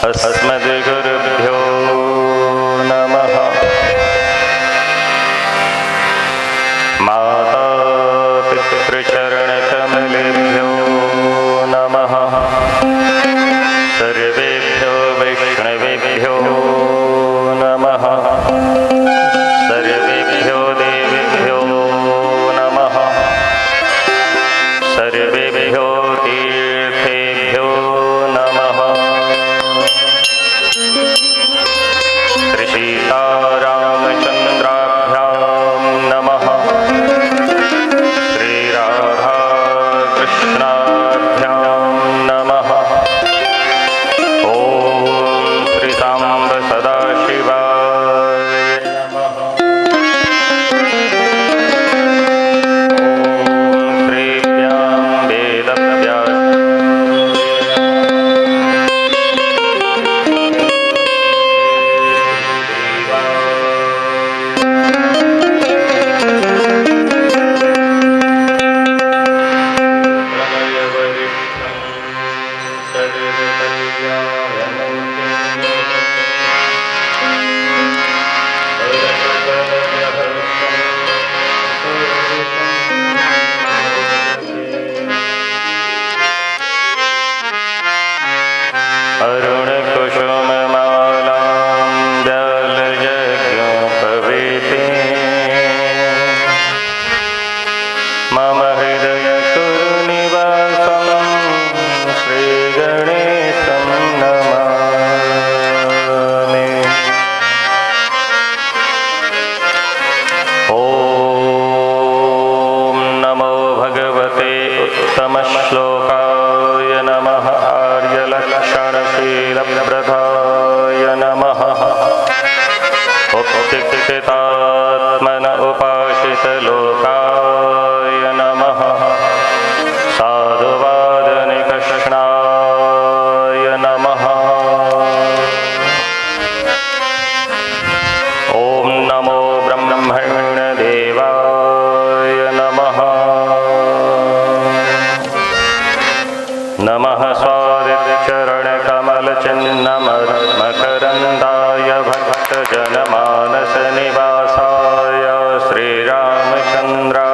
अस्मद्गुरुभ्यो नमः। माता पितृचरणकमलेभ्यो नमः। सर्वेभ्यो वैष्णवेभ्यो नमः। सर्वेभ्यो देवेभ्यो नमः। सर्वेभ्यो तीर्थेभ्यो नमः। श्री सीतारामचन्द्राभ्यां नमः। श्री राधा कृष्णाभ्यां नमः। ॐ श्री साम्ब सदाशिवाय नमः। ॐ श्रीभ्यां वेदव्यास प्रणयवरिष्ठं सर्वकल्याणमूर्तिं परकमलहस्तं सुरवितं अरुणकुसुममालां जलयज्ञोपवीतिं मम हृदय कुरु निवासं श्रीगणेशं नमामि। ॐ नमो भगवते उत्तमश्लोकाय नमः। आर्यलक्षणशीलप्रदाय नमः। उक्तिकृतात्मन उपासितलोकाय नमः। साधुवादनिकष्णाय नमः। ॐ नमो ब्रह्मण्यदेवाय नमः। नमः स्वादिचरणकमलचिन्नमकरन्दाय भक्तजनमानसनिवासाय श्रीरामचन्द्राय।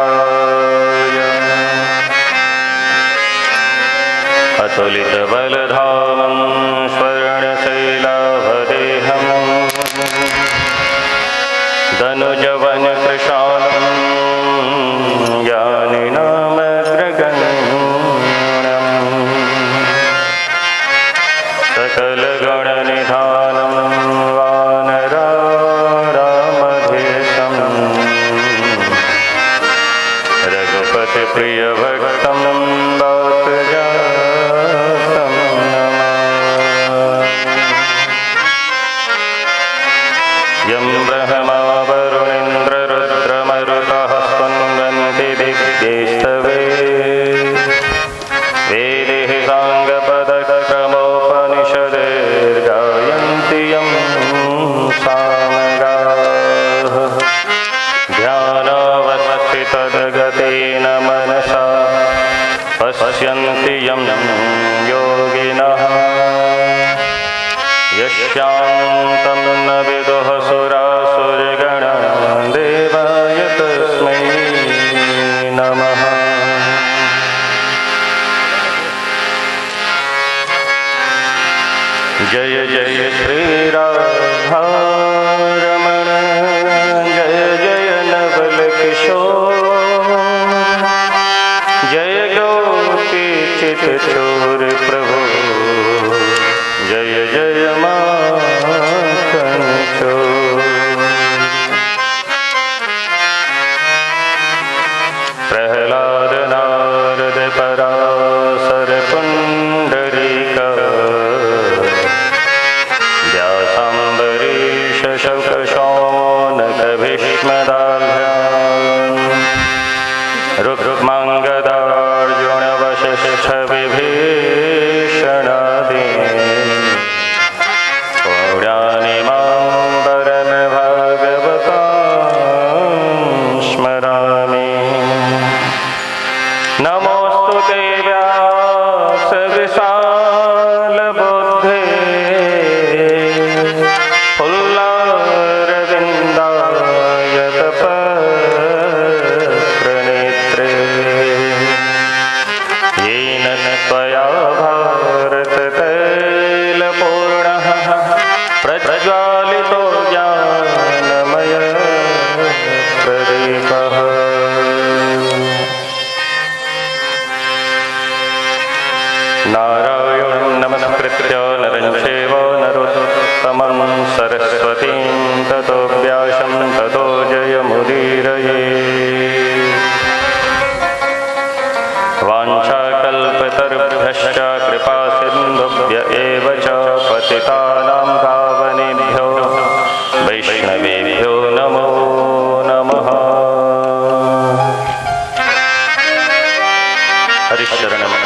अतुलितबलधामं स्वर्णशैलाभदेहं धनुजवनकृशानं ज्ञानिनामग्रगण्यम् सकलगुणनिधानं वानरारामधीशं रघुपतिप्रियभक्तं वातजातं नमामि। यं ब्रह्मा वरुणेन्द्ररुद्रमरुतः स्तुन्वन्ति दिव्यैस्तवे वेदैः साङ्गपदक्रमोपनिषदैर्गायन्ति यं सामगाः। ध्यानावस्थितद्गतेन मनसा पश्यन्ति यं योगिनः। यस्यान्तं न विदुः सुरासुरगणा देवाय तस्मै नमः। जय जय श्री राधा रमण जय जय नवल किशोर जय गोपी चित चोर प्रभु जय जय माखन चोर। प्रहलाद नारद पराशर पुंडरीक व्यासाम्बरीष शौनक भीष्मदाभ्यां रुक्माङ्गदार्जुन वसिष्ठ विभीषणादि पौराणि मां परम भागवतां स्मरामि। नमोऽस्तु ते व्यास विशाल बुद्धे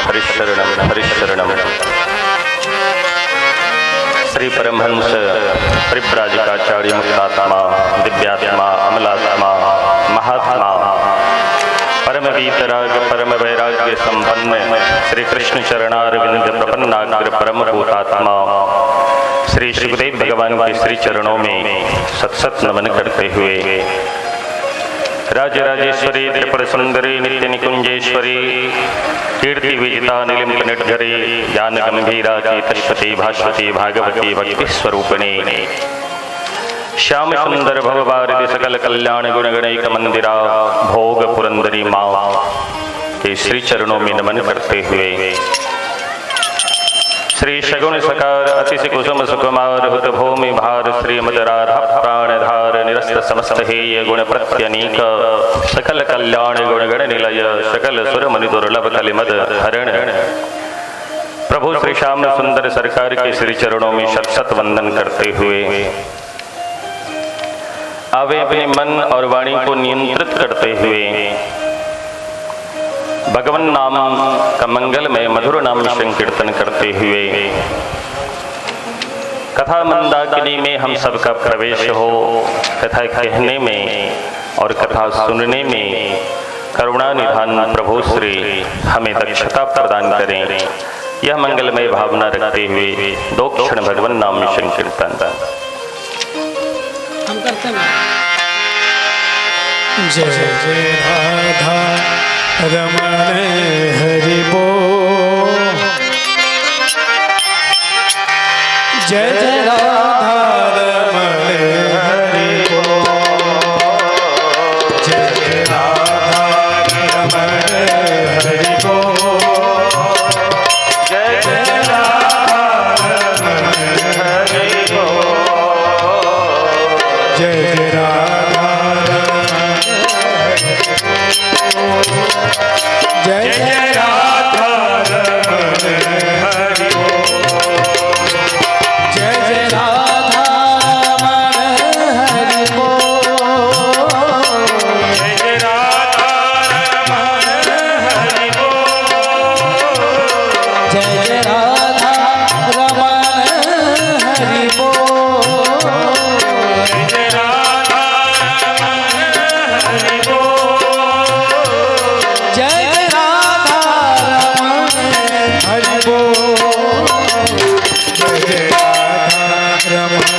हरि शरणम हरि शरणम। श्री परमहंस परिव्राजकाचार्य मुक्तात्मा दिव्यात्मा अमलात्मा महात्मा परम वीतराग परम वैराग्य संपन्न श्री कृष्ण चरणारविंद प्रपन्नाग्र परम भूतात्मा श्री सुखदेव भगवान के श्री चरणों में सत सत नमन करते हुए राज राजेश्वरी त्रिपुर सुंदरी नित्य निकुंजेश्वरी कीर्ति विजिता निलिम्प निर्झरी ज्ञान गंभीरा चेतस्वती भास्वती भागवती भक्ति स्वरूपिणी श्याम सुंदर भवबारिधि सकल कल्याण गुण गणैक मंदिरा भोग पुरंदरी माँ के श्री चरणों में नमन करते हुए श्री सगुण सकार अतिशय कुसुम सुकुमार हुत भूमि भार श्रीमद राधा प्राणधार निरस्त समस्त हेय गुण प्रत्यनीक सकल कल्याण गुण गण निलय सकल सुर मुनि दुर्लभ कलिमद हरण प्रभु श्री श्याम सुंदर सरकार के श्री चरणों में शत शत वंदन करते हुए आवे अपने मन और वाणी को नियंत्रित करते हुए भगवान नाम का मंगलमय मधुर नाम संकीर्तन करते हुए कथा मंदाकिनी में हम सबका प्रवेश हो। कथा कहने में और कथा सुनने में करुणा निधान प्रभु श्री हमें दक्षता प्रदान करें, यह मंगलमय भावना रखते हुए दो क्षण भगवान नाम संकीर्तन हम करते हैं। जय जय राधा रमण हरि बोल, जय जय राधा रमण हरि बोल, जय जय राधा रमण हरि बोल, जय जय राधा रमण हरि बोल, जय जय राधा रमण, जय जय राधा रमण हरि बोल, जय जय राधा रमण हरि बोल, जय जय राधा रमण हरि बोल, जय जय राधा रमण हरि बोल, जय जय राधा रमण हरि बोल, जय जय राधा रमण हरि बोल, जय जय राधा रमण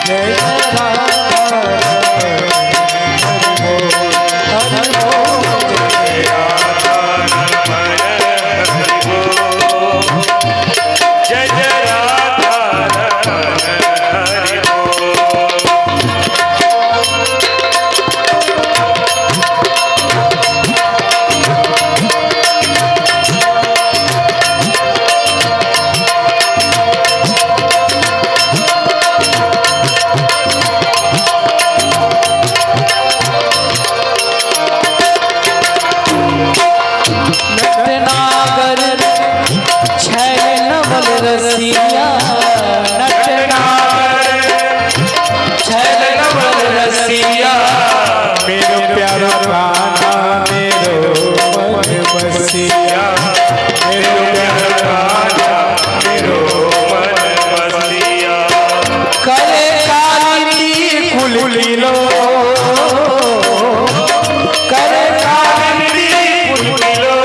जय जय राधा हरि बोल हरि बोल, जय राधा रमण हरि बोल, जय जय राधा रमण हरि बोल। नटनागर छैल नवल रसिया, नटनागर छैल नवल रसिया, मेरो प्यारो कान्हा मेरो मन बसिया, मेरो प्यारो कान्हा मेरो मन बसिया करे काली कुल किलो, करे काली कुल किलो,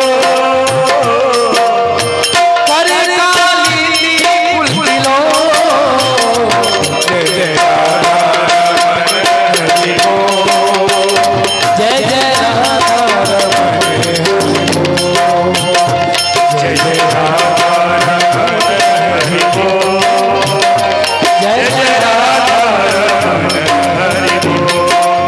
करे काली कुल किलो, जय जय राधा रमण हरि बोल, जय जय राधा रमण हरि बोल, जय जय राधा रमण हरि बोल, जय जय राधा रमण हरि बोल।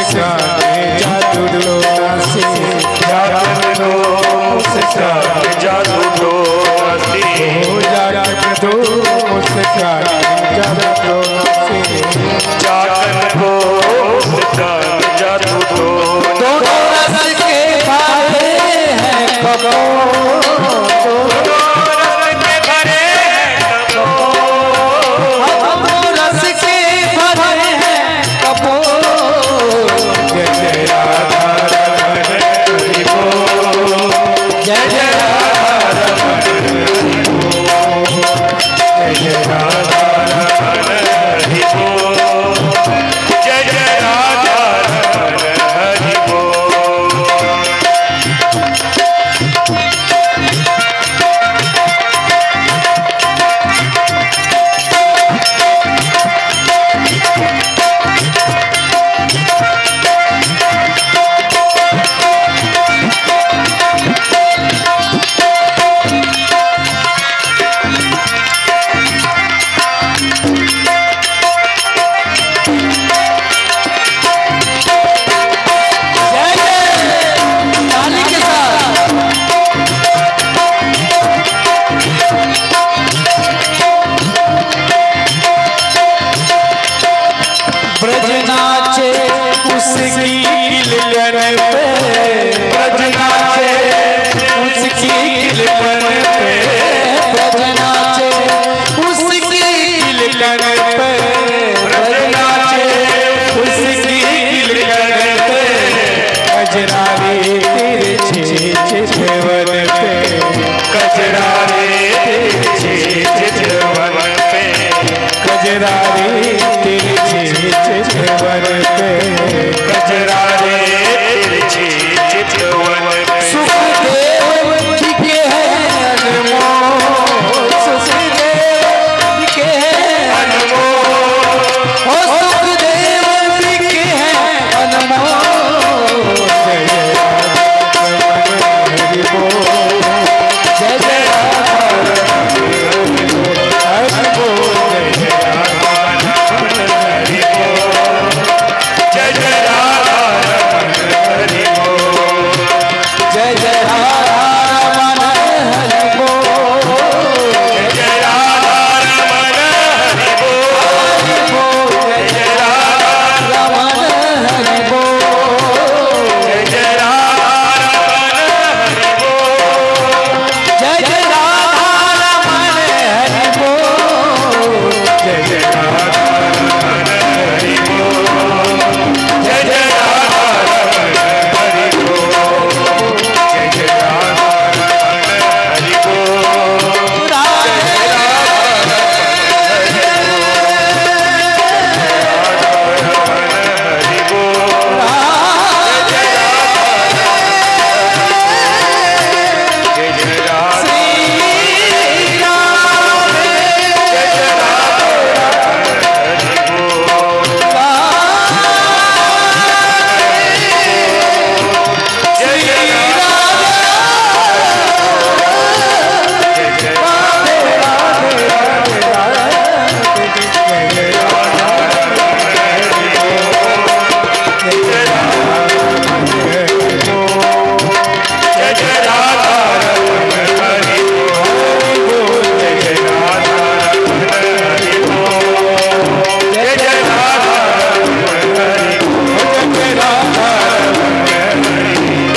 मुस्कान जादू टोना से, जागन को मुस्कान जादू टोना से, हो जागन को मुस्कान जादू टोना से, जागन को मुस्कान जादू टोना। दोनों रस के भरे हैं कपोल, दोनों रस के भरे हैं कपोल, दोनों रस के भरे हैं कपोल। जय जय राधा रमण हरि बोल, जय जय राधा रमण हरि बोल, जय जय राधा रमण हरि बोल, जय जय राधा रमण हरि बोल। जय जय ताली के साथ। ब्रज नाचे उसकी किलकन पे, ब्रज नाचे उसकी किलकन पे, ब्रज नाचे उसकी किलकन पे, ब्रज नाचे उसकी किलकन पे, कजरारे तिरछे चितवन पे, कजरारे तिरछे चितवन पे, कजरारे तिरछे चितवन पे, कजरारे तिरछे चितवन पे। सुखदेव जी के हैं अनमोल, सुखदेव जी के हैं अनमोल, ओ सुखदेव जी के हैं अनमोल। जय जय राधा रमण हरि बोल, जय जय हरि बोल, जय जय राधा रमण हरि बोल, जय जय राधा रमण हरि बोल, जय जय राधा रमण हरि बोल, जय जय राधा रमण हरि बोल, जय जय राधा रमण हरि बोल, जय जय राधा रमण हरि बोल, जय जय राधा रमण हरि बोल। जय जय राधा रमण हरि बोल, जय जय राधा रमण हरि बोल, जय जय राधा रमण हरि बोल, रमण हरि बोल, जय जय राधा जय जय राधा हरि बोल, जय जय राधा जय जय जय जय राधा जय जय राधा रमण हरि बोल, जय जय राधा रमण हरि बोल, जय जय राधा रमण हरि जय जय राधा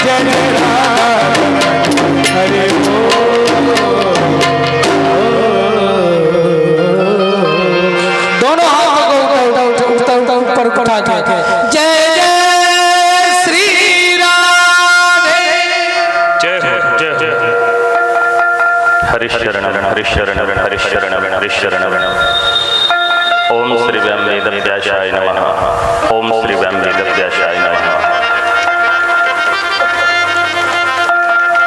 जय जय राधा हरि दोनों हाथ को ऊपर ऊपर उठा के जय जय श्री राधे। जय हो जय हो। हरि शरण हरि शरण हरि शरण हरि शरण। ओम श्री व्याम वेद व्यासाय नमः। ओम श्री व्याम वेद व्यासाय नमः।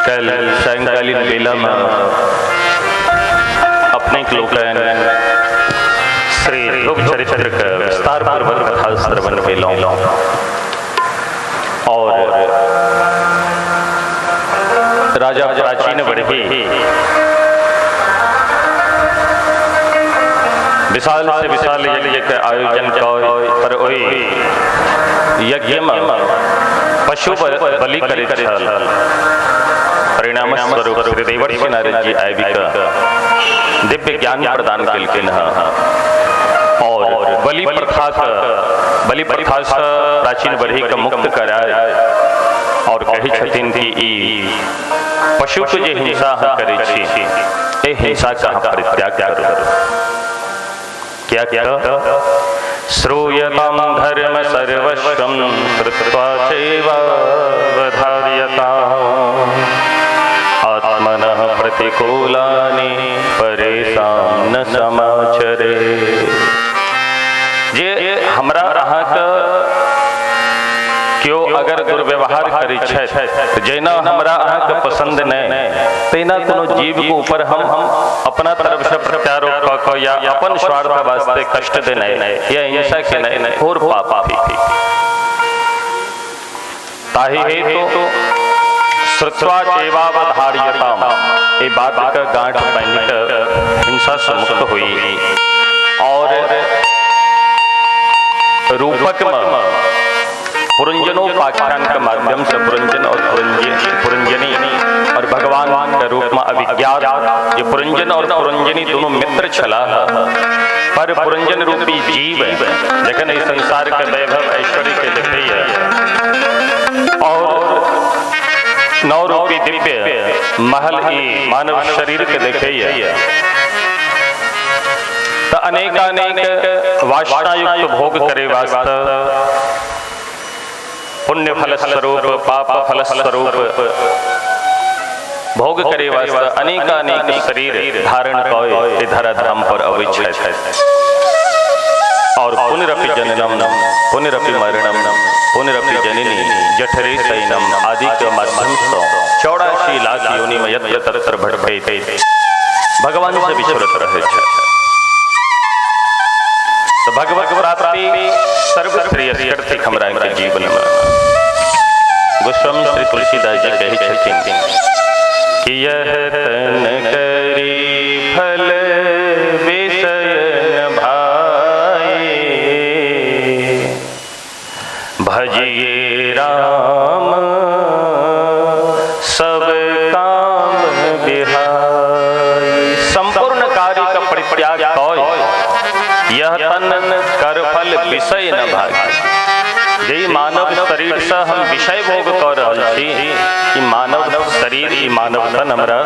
कल सायंकालीन बेला में अपने लोकन श्री ध्रुव चरित्र का विस्तार पूर्वक कथा श्रवण केलहुँ और राजा प्राचीन बरही विशाल से विशाल यज्ञ के आयोजन कऽ पर ओहि यज्ञमे पशु बलि करैत छल। परिणाम स्वरूप श्री देवर्षि नारद जी आबि कऽ दिव्य ज्ञान प्रदान केलखिन हँ और बलि प्रथा बलि प्रथा से प्राचीन बरही के मुक्त कराय और कहै छथिन कि ई पशु के जे हिंसा अहाँ करै छी, एहि हिंसा के अहाँ परित्याग करू। क्या क्या श्रूयतां धर्म सर्वस्वं श्रुत्वा चैवावधार्यताम् आत्मनः प्रतिकूलानि परेषां न समाचरे। जे हमरा अहाँके केओ अगर दुर्व्यवहार करै छथि तऽ जहिना हमरा अहाँके पसन्द नहि, तहिना कोनो जीवके ऊपर हम अपना तरफसँ प्रत्यारोप कऽ कऽ या अपन स्वार्थ वास्ते कष्ट देनाइ या हिंसा केनाइ घोर पाप थिक। ताहि हेतु श्रुत्वा चैवावधार्यताम, एहि बातके गाँठ बान्हि कऽ हिंसासँ मुक्त होई। और रूपक में पुरंजनोपाख्यान के माध्यम से पुरंजन और पुरंजनी और भगवान के रूप में अभिज्ञात जे पुरंजन और पुरंजनी दोनों मित्र छलाह, पर पुरंजन रूपी जीव जखन एहि संसार के वैभव ऐश्वर्य के देखैया और नौ रूपी दिव्य महल ई मानव शरीर के देखैया तऽ अनेकानेक वासनायुक्त भोग करे वास्ते पुण्य फल स्वरूप पाप फल स्वरूप भोग करे वास्ते अनेकानेक शरीर धारण कऽ धरा धाम पर अबै छथि और पुनरपि जननम पुनरपि मरणम पुनरपि जननी जठरे शयनम आदि के माध्यम से 84 लाख योनि में यत्र तत्र भटकैत भगवान से विचरत रहे छथि। तो भगवत प्राप्ति सर्वश्रेयस्कर थिक हमरा के जीवन में। गोस्वामी श्री तुलसीदास जी कहै छथिन कि यह तन करी फल विषय भाई, भजिए राम सब काम बिहाई। संपूर्ण कार्य का परित्याग कय यह तन कर फल विषय न भागे। जे मानव शरीर से हम विषय भोग कर रहल छी, ई मानव शरीर ई मानव तन हमरा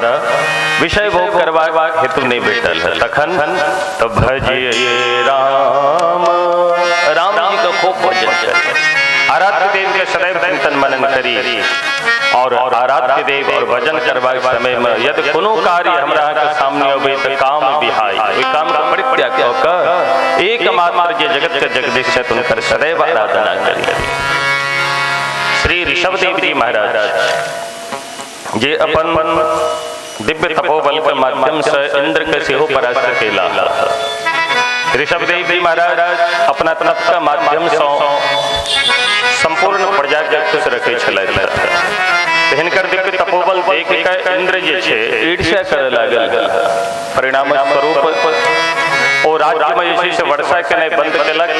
विषय भोग करबाक हेतु नहि भेटल है, तखन तो भजिए राम। राम जी के खूब भजन करी, आराध्य देव के सदैव चिंतन मनन करी और आराध्य देव और भजन करबाक समय में यदि कोनो कार्य हमरा अहाँके सामने अबै तऽ काम बिहाय, ओहि काम के परित्याग कऽ कऽ एकमात्र जे जगत के जगदीश छथि हुनकर सदैव आराधना करी। श्री ऋषभदेव जी महाराज जे अपन दिव्य तपोबल के माध्यम से इंद्र के सेहो परास्त केला, ऋषभदेव जी महाराज अपना तप के माध्यम से संपूर्ण प्रजा के खुश रखे छलथि। हिनकर दिव्य तपोबल देख के इंद्र जे छै ईर्ष्या करे लागल। परिणाम स्वरूप ओ राज्य में जे छै से वर्षा केनाइ बंद केलक।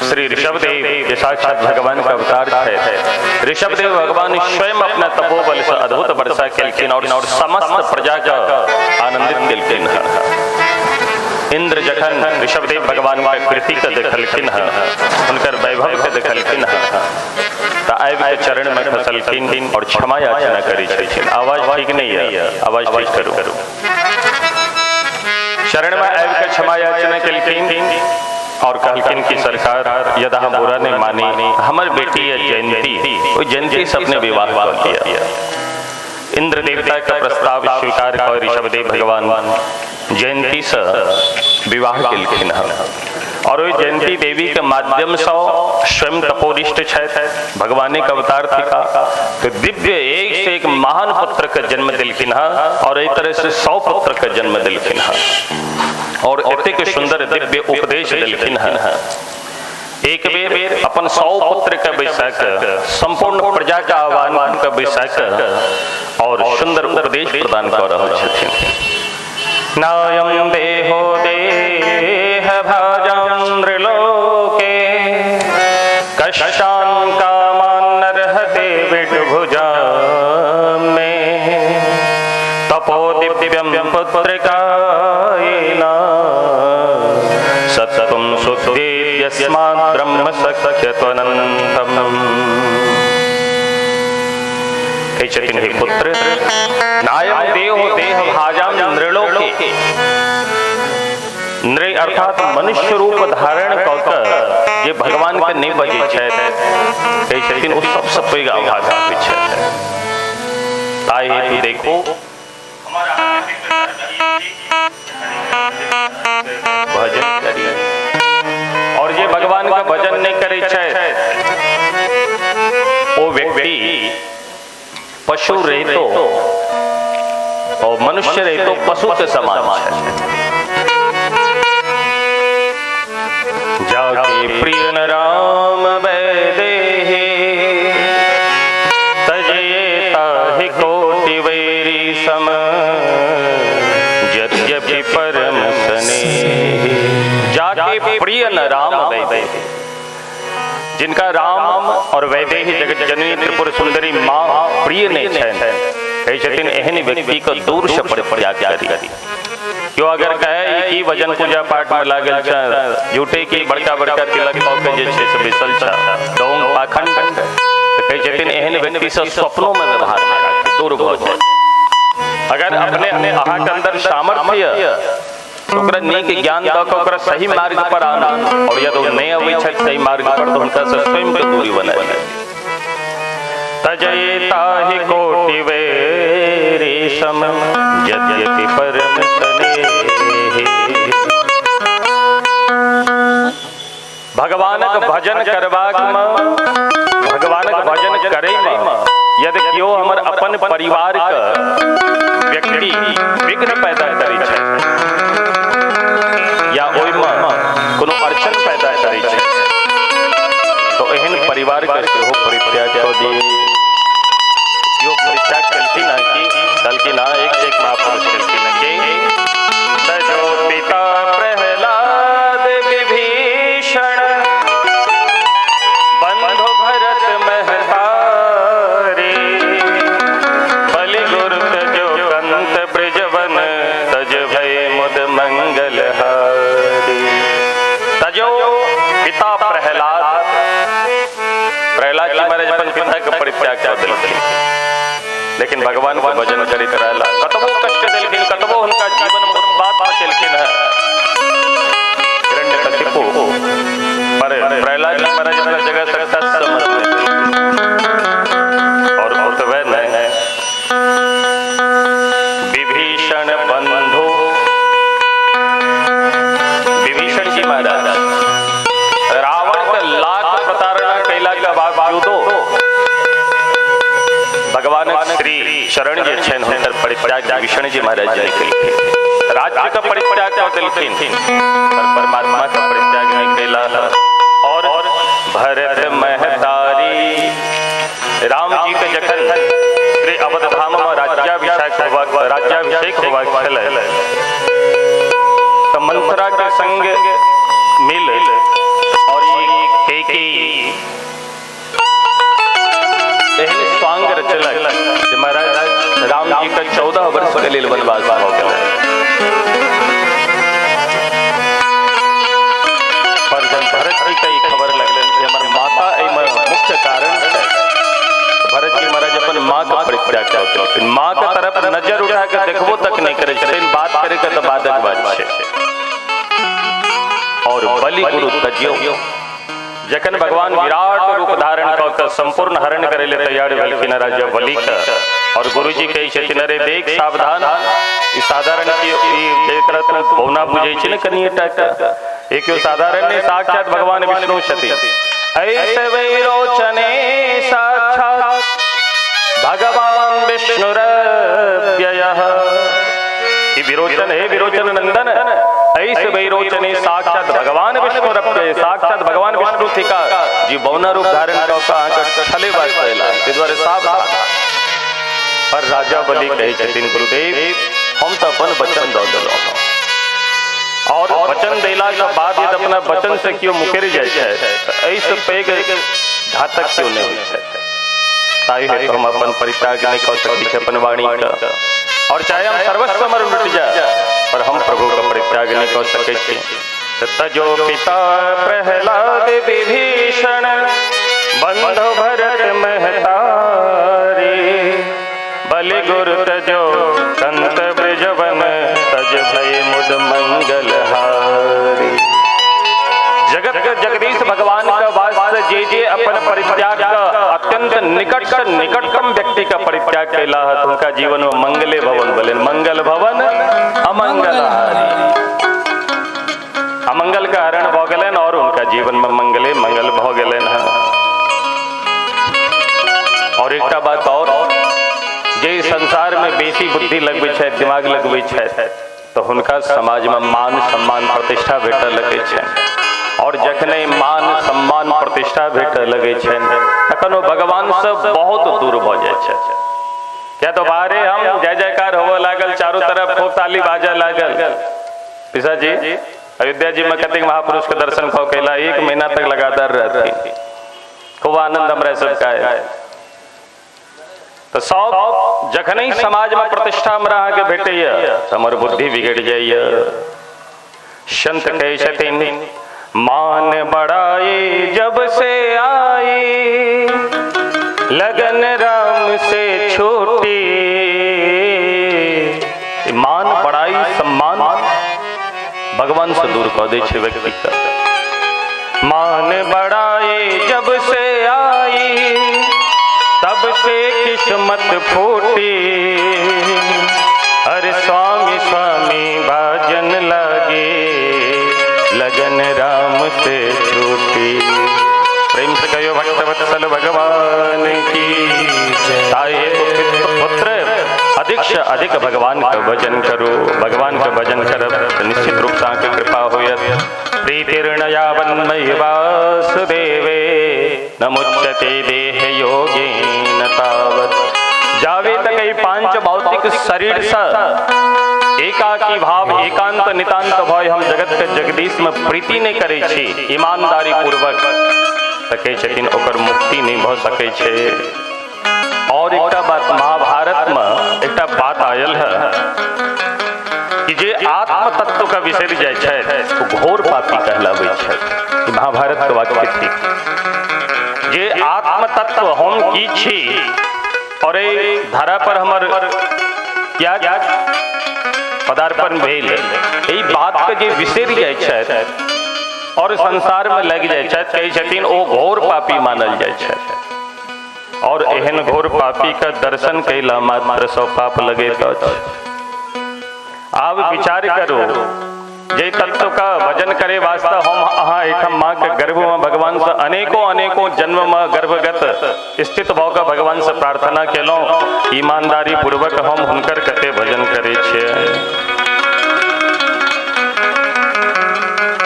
श्री ऋषभदेव जे साक्षात भगवान के अवतार छथि, ऋषभदेव भगवान स्वयं अपना तपोबल से अद्भुत वर्षा केलखिन और समस्त प्रजा के आनंदित केलखिन। इंद्र जखन ऋषभदेव भगवान के कृति के देखलखिन हँ, हुनकर वैभव के देखलखिन हँ, तऽ आबि के चरण में खसलखिन और क्षमा याचना करै छथिन। आवाज ठीक नहीं है, आवाज ठीक करू। चरण में आबि के क्षमा याचना केलखिन और कहलखिन कि सरकार यदि हम बुरा नहीं मानी, हमर बेटी है जयंती, वो जयंती से अपने विवाह कर लिया। इंद्र देवता का प्रस्ताव स्वीकार कर ऋषभदेव भगवान जयंती से विवाह केलखिन हँ और ओहि जयंती देवी के माध्यम से स्वयं तपोनिष्ठ छथि, भगवाने के अवतार थिका, तो दिव्य एक से एक महान पुत्र के जन्म दिलखिन हँ और एहि तरह से 100 पुत्र के जन्म दिलखिन हँ और एतेक सुंदर दिव्य उपदेश दिलखिन हँ। एक बेर अपन 100 पुत्र के बैसा के संपूर्ण प्रजा के आह्वान के बैसा के और सुंदर उपदेश प्रदान कर रहल छथिन। नायं देहो देह भाजां नृलोके कष्टान् कामान् नरहते विडुभुजां मे तपो दिव्यं पुत्रकायेन सत्त्वं शुद्धेर्यस्मात् ब्रह्म सख्यत्वनन्तम्। कहै छथिन हे पुत्र, नायम देहो देह भाजाम नृलोके, नृ अर्थात मनुष्य रूप धारण कऽ कऽ जे भगवान के नहि बजै छथि, कहै छथिन ओ सबसँ पैघ अभागा होइ छथि। ताहि हेतु देखो भजन करी, और जे भगवान के भजन नहीं करै छथि ओ व्यक्ति पशु रहितो और मनुष्य रहितो पशु के समान है। जाके प्रिय न राम वैदेही तजे ताहि कोटि वैरी सम यद्यपि परम स्नेही। जाके प्रिय न राम वैदेही, जिनका राम और वैदेही जगत जननी त्रिपुर सुंदरी माँ प्रिय नहीं छनि, कहै छथिन एहन व्यक्ति के दूर से परित्याग करी। क्यों अगर कहे कि भजन पूजा पाठ में लागल छै, झूठे की बड़का बड़का तिलक कऽ के जे छै से बैसल छै, ढोंग पाखंड, तऽ कहै छथिन एहन व्यक्ति से स्वप्नों में व्यवहार नहि राखी, दूर भऽ जाय। अगर अपने अहाँके अंदर सामर्थ्य यऽ ओकरा नीक ज्ञान दऽ कऽ ओकरा सही मार्ग पर आनू, और यदि ओ नहि अबै छथि सही मार्ग पर तऽ हुनका से स्वयं के दूरी बनाय। तजय ताहि कोटि वैरी सम यद्यपि परम स्नेही। भगवानक भजन करबाक में, भगवानक भजन करै में यदि केओ हमर अपन परिवार के व्यक्ति विघ्न पैदा करै छै या ओहिमे कोनो अड़चन पैदा करै छै, तो एहन परिवार के सेहो परित्याग कऽ दियै। केओ परित्याग केलखिन हँ कि कहलखिन हँ, एक से एक महापुरुष केलखिन हँ कि तजो पिता प्रहलाद विभीषण बंधु भरत महतारी बलि गुरु तजो कंत ब्रजवन तज भय मुद मंगल हारी। तजो पिता प्रहलाद, प्रहलाद जी महाराज अपन पिता के परित्याग कऽ देलखिन, लेकिन भगवान के भजन करैत रहला। कतबो कष्ट देलखिन, कतबो हुनका जीवन में उत्पात मचेलखिन है हिरण्यकशिपु, पर प्रहलाद जी महाराज अपना जगह से समझ और ओतबे नहि विभीषण बंधु, विभीषण जी महाराज रावण के लाख प्रताड़ना कैला के बावजूदो भगवान श्री शरण जे छनि हुनकर परित्याग विभीषण जी महाराज जी केलखिन। राज्य का परित्याग कऽ देलखिन पर परमात्मा का परित्याग नहीं कैला। और भरत महतारी, राम जी के जखन श्री अवध धाम में राज्याभिषेक होबाक छलै तऽ मंथरा के संग मिल और ई कैकेयी एहन स्वांग रचलक जे महाराज राम जी के 14 वर्ष के लेल वनवास भऽ गेलै। पर जब भरत जी के ई खबर लगलनि कि हमर माता एहिमे मुख्य कारण छै, भरत जी महाराज अपन माँ के परित्याग कऽ देलखिन। माँ के तरफ नजर उठा के देखबो तक नहि करै छथिन, बात करे के तऽ बादक बात छै। और बलि गुरु तजियो, जखन भगवान विराट रूप धारण कऽ के संपूर्ण हरण करै ले तैयार भेलखिन राजा बलि के, और गुरुजी कहै छथिन अरे देख सावधान, ई साधारण के जेकरा तू बौना बुझै छी ने कनिएटा के, एक साधारण नहि, साक्षात भगवान विष्णु छथिन। ऐसे वैरोचने साक्षात भगवान विष्णुरव्ययः। ई विरोचन हे विरोचन नंदन, ऐसे वैरोचने साक्षात भगवान विष्णुरव्यय, साक्षात भगवान विष्णु थिका जी बौना रूप धारण कऽ कऽ अहाँके छले वास्ते अयला, ताहि दुआरे सावधान। पर राजा बलि कहै छथिन गुरुदेव हम तो अपन वचन दऽ देलहुँ। और वचन देला के बाद यदि अपना वचन से केओ मुकरि जाइ छै तऽ एहिसँ पैघ घातक केओ नहि होइ छै। ताहि हेतु हम अपन परित्याग नहि कऽ सकै छी अपन वाणी के, और चाहे हम सर्वस्व हमर लुटि जाय पर हम प्रभु के परित्याग नहि कऽ सकै छी। तजो पिता प्रहलाद विभीषण बंधु भरत महतारी, बलि गुरु तजो कंत ब्रजवन तज भय मुद मंगल हारी। जगत के जगदीश भगवान का वास्ते जे जे अपन परित्याग का अत्यंत निकट से निकटतम व्यक्ति का परित्याग कैला है उनका जीवन में मंगले भवन बोले, मंगल भवन अमंगल हारी। अमंगल का हरण भ गेलनि और उनका जीवन में मंगले मंगल भ गेलनि है। और एकटा बात और, जे संसार में बेसी बुद्धि लगबै छै, दिमाग लगबै छै, तो हुनका समाज में मान सम्मान प्रतिष्ठा भेटऽ लगै छै। और जखने मान सम्मान प्रतिष्ठा भेटऽ लगै छै तखन ओ भगवान से बहुत दूर भऽ जाइ छै। क्या तो बाहरे हम जय जयकार होबऽ लागल, चारू तरफ खूब ताली बाजऽ लागल। पिसाजी अयोध्या जी में कतेक महापुरुष के दर्शन कऽ के 1 महीना तक लगातार रहथिन, खूब आनंद हमरा सबके आयल। तो सब जखन ही समाज में प्रतिष्ठा हमरा अहाँके भेटैया हमर बुद्धि बिगड़ि जाइया। संत कहै छथिन मान बढ़ाई जब से आई, लगन राम से छूटी। मान बढ़ाई सम्मान भगवान से दूर कऽ दै छै व्यक्ति के। मान बढ़ाई जब से आई, तब से किस्मत फूटी। अरे स्वामी स्वामी भाजन लागे, लगन राम से छूटी। प्रेम से कहो भक्त वत्सल भगवान की। ताहे पुत्र अधिक से अधिक भगवान का भजन करो, भगवान का भजन करब तो निश्चित रूप से अहाँके कृपा होयत। प्रीतिर्नयावन्मयि वासुदेवे नमुच्यते देह योगेन तावत्। जावे तक ई पांच भौतिक शरीर से एकाकी भाव एकांत नितांत भय हम जगत के जगदीश में प्रीति नहीं करै छी ईमानदारी पूर्वक, तऽ कहै छथिन ओकर मुक्ति नहीं भऽ सकै छै। और एकटा बात महाभारत में एकटा बात आयल है कि जे आत्म तत्व का बिसरि जाइ छै ओ घोर पापी कहलाबै छै। महाभारत के वाक्य थिक जे आत्म तत्व हम की छी और एहि धरा पर हमर क्या पदार्पण भेल, एहि बात के जे बिसरि जाइ छै और संसार में लागि जाइ छै कहै छथिन ओ घोर पापी मानल जाइ छै। और एहन घोर पापी का दर्शन कैला मात्र सौ पाप लगैत अछि। आब विचार करू जे तत्व का भजन करे वास्ते हम अहाँ एहिठाम माँ के गर्भ में भगवान से अनेकों अनेकों जन्म में गर्भगत स्थित भऽ कऽ भगवान से प्रार्थना केलहुँ, ईमानदारी पूर्वक हम हुनकर कते भजन करै छियै।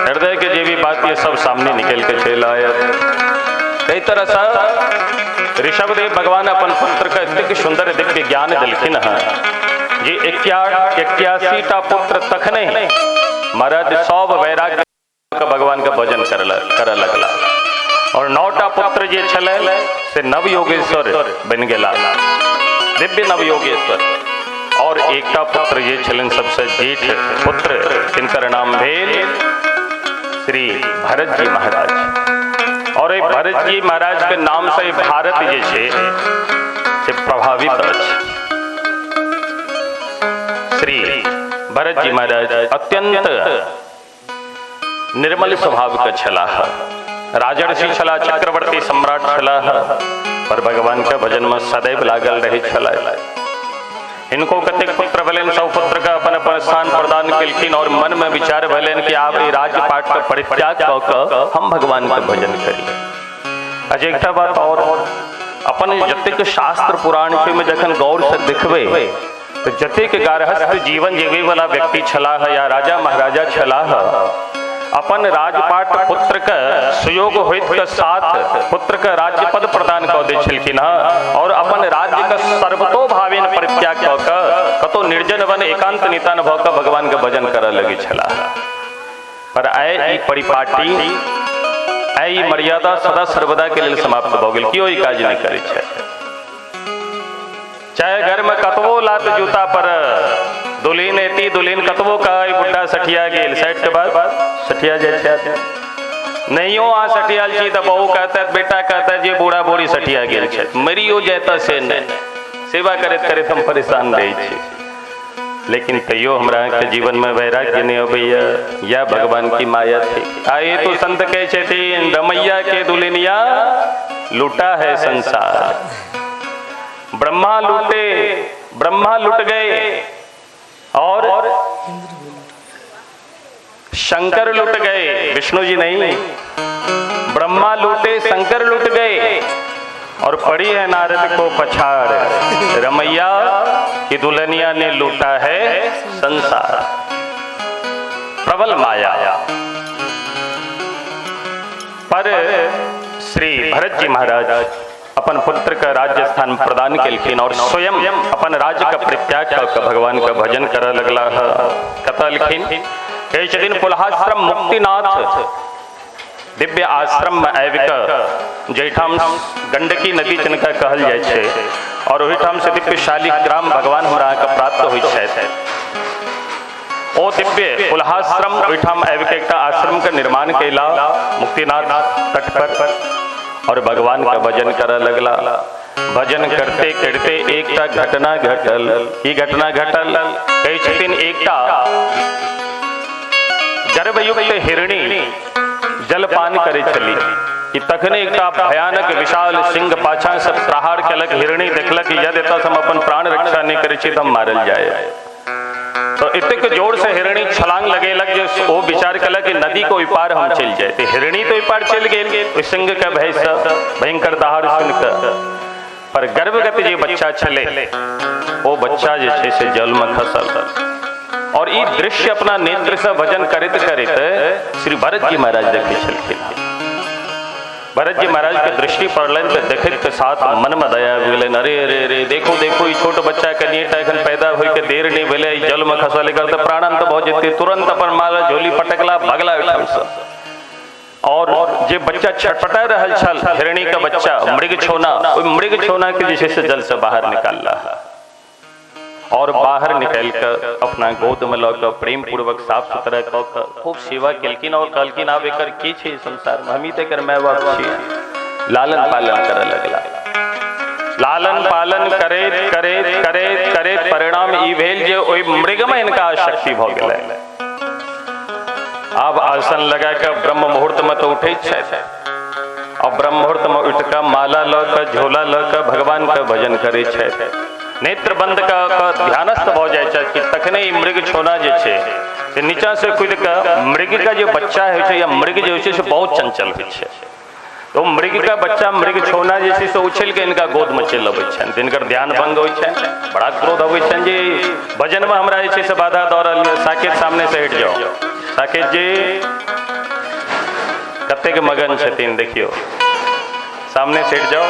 हृदय के जे भी बात ये सब सामने निकल के चलि आयत। एहि तरह से ऋषभदेव भगवान अपन पुत्र के एतेक सुंदर दिव्य ज्ञान देलखिन हँ जे 81 टा पुत्र तखने महाराज सब वैराग्य के भगवान के भजन करऽ लगला और 9 टा पुत्र जे छलै से नव योगेश्वर बनि गेला, दिव्य नव योगेश्वर। और एकटा पुत्र जे छलनि सबसे जेठ पुत्र तिनकर नाम भेल श्री भरत जी महाराज। और एहि भरत जी महाराज के नाम से भारत जे छै से प्रभावित अछि। श्री भरत जी महाराज अत्यंत निर्मल स्वभाव के छलाह, राजर्षि छलाह, चक्रवर्ती सम्राट छलाह, पर भगवान के भजन में सदैव लागल रहै छलाह। हिनको कतेक पुत्र भेलनि, सब पुत्र के अपन अपन स्थान प्रदान केलखिन और मन में विचार भेलनि कि आब ई राज्यपाट के परित्याग कऽ कऽ हम भगवान के भजन करी। अच्छा एकटा बात और, अपन जतेक शास्त्र पुराण छै में जखन गौर से देखबै तो जतेक गार्हस्थ जीवन जीवे वाला व्यक्ति छलाह या राजा महाराजा छलाह, अपन राजपाट पुत्र के सुयोग होइत के साथ पुत्र के राज्य पद प्रदान कऽ दै छलखिन हँ और अपन राज्य के सर्वतोभावेन परित्याग कऽ कऽ कतौ निर्जन वन एकांत नितान भऽ कऽ भगवान के भजन करऽ लगै छलाह। पर आइ ई परिपाटी, आइ ई मर्यादा सदा सर्वदा के लेल समाप्त भऽ गेल। केओ ई काज नहि करै छै। चाहे घर में कतबो लात जूता पर दुल्हन एती, दुल्हन कतबो कहै बुढ़ा सठिया गेल, 60 के बाद सठिया जाइ छै आदमी। नहियो अहाँ सठियाल छी तऽ बहू कहता, बेटा कहता जे बूढ़ा बूढ़ी सठिया गेल छै, मरियो जाय से नहि, सेवा करैत करैत हम परेशान रहै छी। लेकिन तैयो हमरा के जीवन में वैराग्य नहीं अबैया, या भगवान की माया थी। आए तो संत कहै छथिन, रमैया के दुल्हनिया लूटा है संसार। ब्रह्मा लूटे, ब्रह्मा लुट गए और शंकर लुट गए, विष्णु जी नहीं। ब्रह्मा लूटे, शंकर लुट गए और पड़ी है नारद को पछाड़, रमैया की दुल्हनिया ने लूटा है संसार। प्रबल माया। पर श्री भरत जी महाराज अपन पुत्र का राज्य स्थान प्रदान केलखिन और स्वयं अपन राज्य का परित्याग कर भगवान का भजन करऽ लगला। कतऽ एलखिन? कहै छथिन पुलहाश्रम मुक्तिनाथ दिव्य आश्रम में आबि कऽ, जाहिठाम गंडकी नदी जिनका कहल जाइ छै और ओहिठाम से दिव्य शालिग्राम भगवान हमरा अहाँके प्राप्त होइ छथि, ओ दिव्य पुलहाश्रम ओहिठाम आबि कऽ एकटा आश्रम के निर्माण कयला मुक्तिनाथ तट पर और भगवान का भजन करऽ लगला। भजन करते करते एकटा घटना घटल। की घटना घटल? कहै छथिन एकटा गर्भयुक्त हिरणी जलपान करै छली कि तखने एकटा भयानक विशाल सिंह पाछा से प्रहार केलक। हिरणी देखलक यदि एतऽ से हम अपन प्राण रक्षा नहि करै छी तऽ हम मारल जाय। तो एतेक जोर से हिरणी छलांग लगेलक जे ओ विचार केलक कि नदी के ओहि पार हम चलि जाय। तऽ हिरणी तो ओहि पार चलि गेल ओहि सिंह के भय से, भयंकर दहाड़ सुनि कऽ। पर गर्भगत जे बच्चा छलै ओ बच्चा जे छै से जल में खसल और ई दृश्य अपना नेत्र से भजन करैत करैत श्री भरत जी महाराज देखै छलखिन। भरत जी महाराज के दृष्टि पड़लनि तऽ देखैत के साथ मन में दया आबि गेलनि। अरे अरे अरे देखो देखो, ई छोट बच्चा कनिएटा एखन पैदा होय के देर नहि भेलै, ई जल में खसल, एकर तऽ प्राणांत भऽ जेतै। तुरंत अपन माला झोली पटकला, भगला ओहिठाम से। और जे बच्चा छटपटा रहल छल, हिरणी के बच्चा मृग छोना, ओहि मृग छोना के जे छै से जल से बाहर निकालला और बाहर निकालि कऽ अपना गोद में लऽ कऽ प्रेम पूर्वक साफ सुथरा कऽ कऽ खूब सेवा केलखिन और कहलखिन आब एकर की छै संसार में, हमही तऽ एकर माय बाप छी। लालन पालन करऽ लगला। लालन पालन करैत करैत करैत करैत परिणाम ई भेल जे ओहि मृग में हिनका आसक्ति भऽ गेलै। आब आसन लगा कऽ ब्रह्म मुहूर्त में तऽ उठै छथि और ब्रह्म मुहूर्त में उठि कऽ माला लऽ कऽ झोला लऽ कऽ भगवान के भजन करै छथि। नेत्र बंद कऽ कऽ ध्यानस्थ भऽ जाइ छथि कि तखने ई मृग छोना जे छै से नीचा से कूदि कऽ, मृग के जे बच्चा होइ छै या मृग जे होइ छै से बहुत चंचल होइ छै, तो मृग का बच्चा मृग छोना जे छै से उछलि कऽ हिनका गोद में चलि अबै छनि। हिनकर ध्यान भंग होइ छनि, बड़ा क्रोध अबै छनि जे भजन में हमरा जे छै से बाधा दऽ रहल यऽ। साकेत सामने से हटि जाओ। साकेत जी कतेक मगन छथिन देखियौ, सामने से हटि जाओ।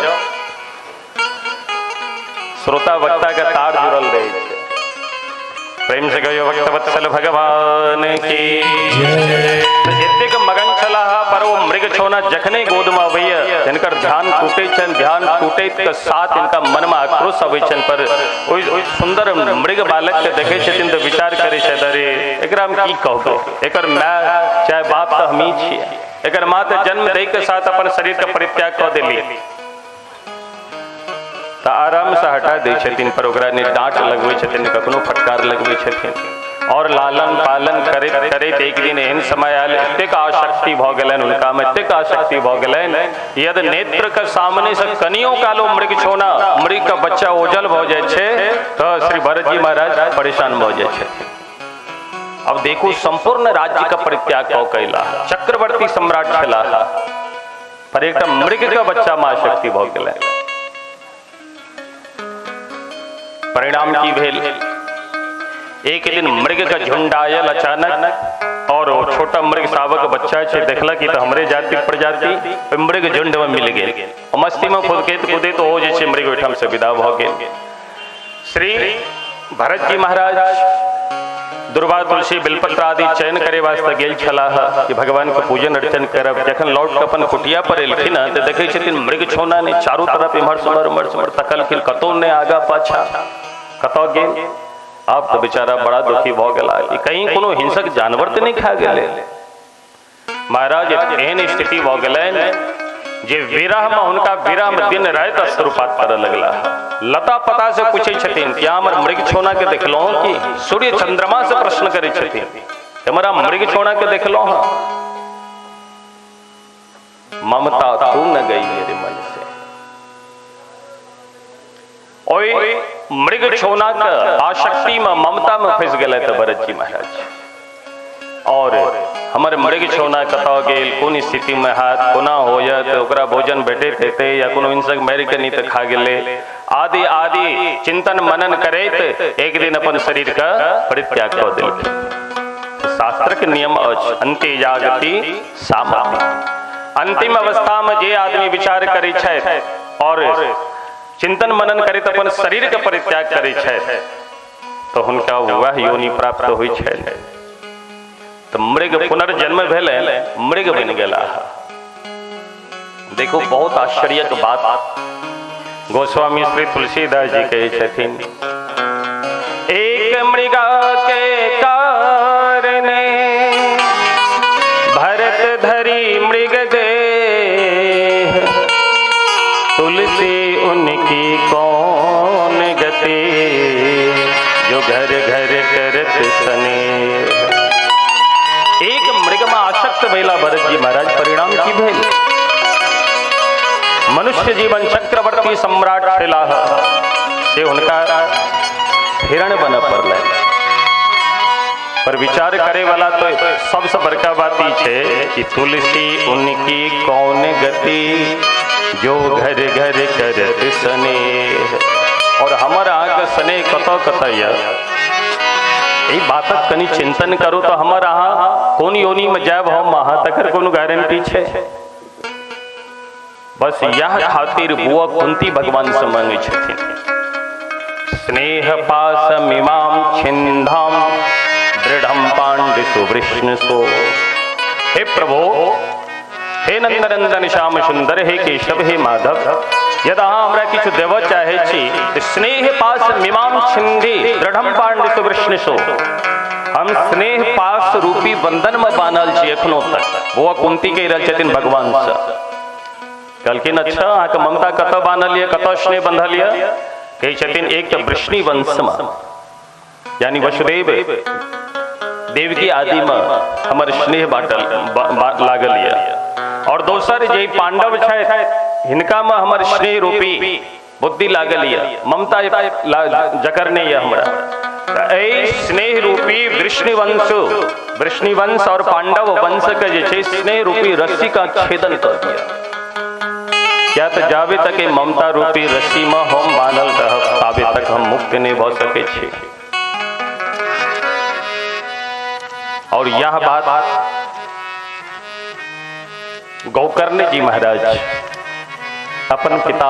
श्रोता वक्ता के तार जुड़ल रहै छै। प्रेम से कहियो भक्त वत्सल भगवान की जय। एतेक मगन छलाह पर ओ मृग छोना जखने गोद में अबैया हिनकर ध्यान टूटै छनि। ध्यान टूटैत के साथ हिनका मन में आक्रोश अबै छनि। पर ओहि सुंदर मृग बालक के देखै छथिन तऽ विचार करै छथि, अरे एकरा हम की कहबै, एकर माय चाहे बाप तऽ हमही छियै, एकर माँ तऽ जन्म दै के साथ अपन शरीर के परित्याग कऽ देली। तऽ आराम से हटा दै छथिन, पर ओकरा नहि डाँट लगबै छथिन, कखनो फटकार लगबै छथिन। और लालन पालन करैत करैत एक दिन एहन समय आयल, एतेक आसक्ति भऽ गेलनि हुनका में, एतेक आसक्ति भऽ गेलनि यदि नेत्र के सामने से कनियो कालो मृग छोना, मृग के बच्चा ओझल भऽ जाइ छै तऽ श्री भरत जी महाराज परेशान भऽ जाइ छथिन। अब देखू संपूर्ण राज्य के परित्याग कऽ कयला, चक्रवर्ती सम्राट छलाह, पर एकटा मृग के बच्चा में आसक्ति भऽ गेलै। परिणाम की भेल, एक दिन मृग के झुंड आयल अचानक और ओ छोटा मृग शावक बच्चा छै, देखलक कि तऽ हमरे जाति प्रजाति मृग झुंड में मिल गेल। मस्ती में खुदकैत कूदैत ओ जे छै मृग ओहिठाम से विदा भऽ गेल। श्री भरत जी महाराज दुर्वा तुलसी बेलपत्र आदि चयन करे वास्ते गेल छलाह कि भगवान के पूजन अर्चन करब। जखन लौट के अपन कुटिया पर एलखिन तो देखै छथिन मृग छौना ने चारू तरफ इम्हर सुमर उम्हर सुमर तकलखिन, कतौ ने आगा पाछा कतौ गेल। आब तो बेचारा बड़ा दुखी भऽ गेला कि कहीं कोनो हिंसक जानवर तो नहीं खा गेले। महाराज एहन स्थिति भऽ गेलनि जे विरह में हुनका विरह में दिन राति अश्रुपात करऽ लगला। लता पता से पूछे छथिन कि हमर मृग छौना के देखलहुँ कि सूर्य चंद्रमा से प्रश्न करै छथिन हमरा मृग छौना के देखलहुँ हँ। ममता तू न गई मेरे मन से। ओहि मृग छौना के आसक्ति में ममता में फंस गेलै तऽ भरत जी महाराज। और हमर मृग छौना कतऽ गेल, कोन स्थिति में हाथ कोना होयत, ओकरा भोजन भेटैत हेतै या कोनो हिंसक मारि के नहीं तऽ खा गेलै, आदि आदि चिंतन मनन करैत एक दिन अपन शरीर के परित्याग कऽ देलखिन। शास्त्र के नियम अछि अंत्य जागति सामति। अंतिम अवस्था में जे आदमी विचार करै छथि और चिंतन मनन करैत अपन शरीर के परित्याग करै छथि तो हुनका वह योनि प्राप्त होइ छनि। तो मृग पुनर्जन्म भेलै, मृग बनि गेला। देखो बहुत आश्चर्य के बात गोस्वामी श्री तुलसीदास जी कहै छथिन, एक मृगा के कारणे भरत धरी मृग देह, तुलसी उनकी कौन गति जो घर घर करत स्नेह। एक मृग में आसक्त भेला भरत जी महाराज, परिणाम की भेल? मनुष्य जीवन चक्रवर्ती सम्राट छलाह से हुनका हिरण बन पड़ल। पर विचार करे वाला तो सबसे बड़का बात ई छै कि तुलसी उनकी कौन गति जो घर घर करत स्नेह। और हमर अहाँके स्नेह कतऽ कतऽ यऽ, ई बातक कनि चिंतन करू तो हमर अहाँ कोन योनि में जायब हम अहाँ तकर कोनो गारंटी छै? बस यह खातिर बुआ कुंती भगवान से मांगे छथिन, स्नेह पास मिमाम छिन्धाम दृढ़म पांडु सुवृष्ण सो। हे प्रभु, हे नंदनंदन श्याम सुंदर, हे केशव, हे माधव, यदि अहाँ हमरा किछु देबऽ चाहै छी तऽ स्नेह पास मिमाम छिन्धि दृढ़म पांडु सुवृष्ण सो। हम स्नेह पास रूपी बंधन में बान्हल छी एखनो तक। बौआ कुंती कहि रहल छथिन भगवान से, कहलखिन अच्छा अहाँके ममता कतऽ बान्हल यऽ, कतऽ स्नेह बंधल यऽ? कहै छथिन एक तऽ वृष्णि वंश में यानी वसुदेव देवकी आदि में हमर स्नेह बाटल लागल यऽ, और दोसर जे पांडव छथि हिनका में हमर स्नेह रूपी बुद्धि लागल यऽ, ममता जकरने यऽ हमरा। एहि स्नेह रूपी वृष्णिवंश वृष्णिवंश और पांडव वंश के जे छै स्नेह रूपी रस्सी का छेदन कर दिया। क्या तो जाबे तक ममता रूपी रस्सी में हम बान्हल रहब ताबे तक हम मुक्त नहीं भऽ सकै छी। और यह बात गोकर्ण जी महाराज अपन पिता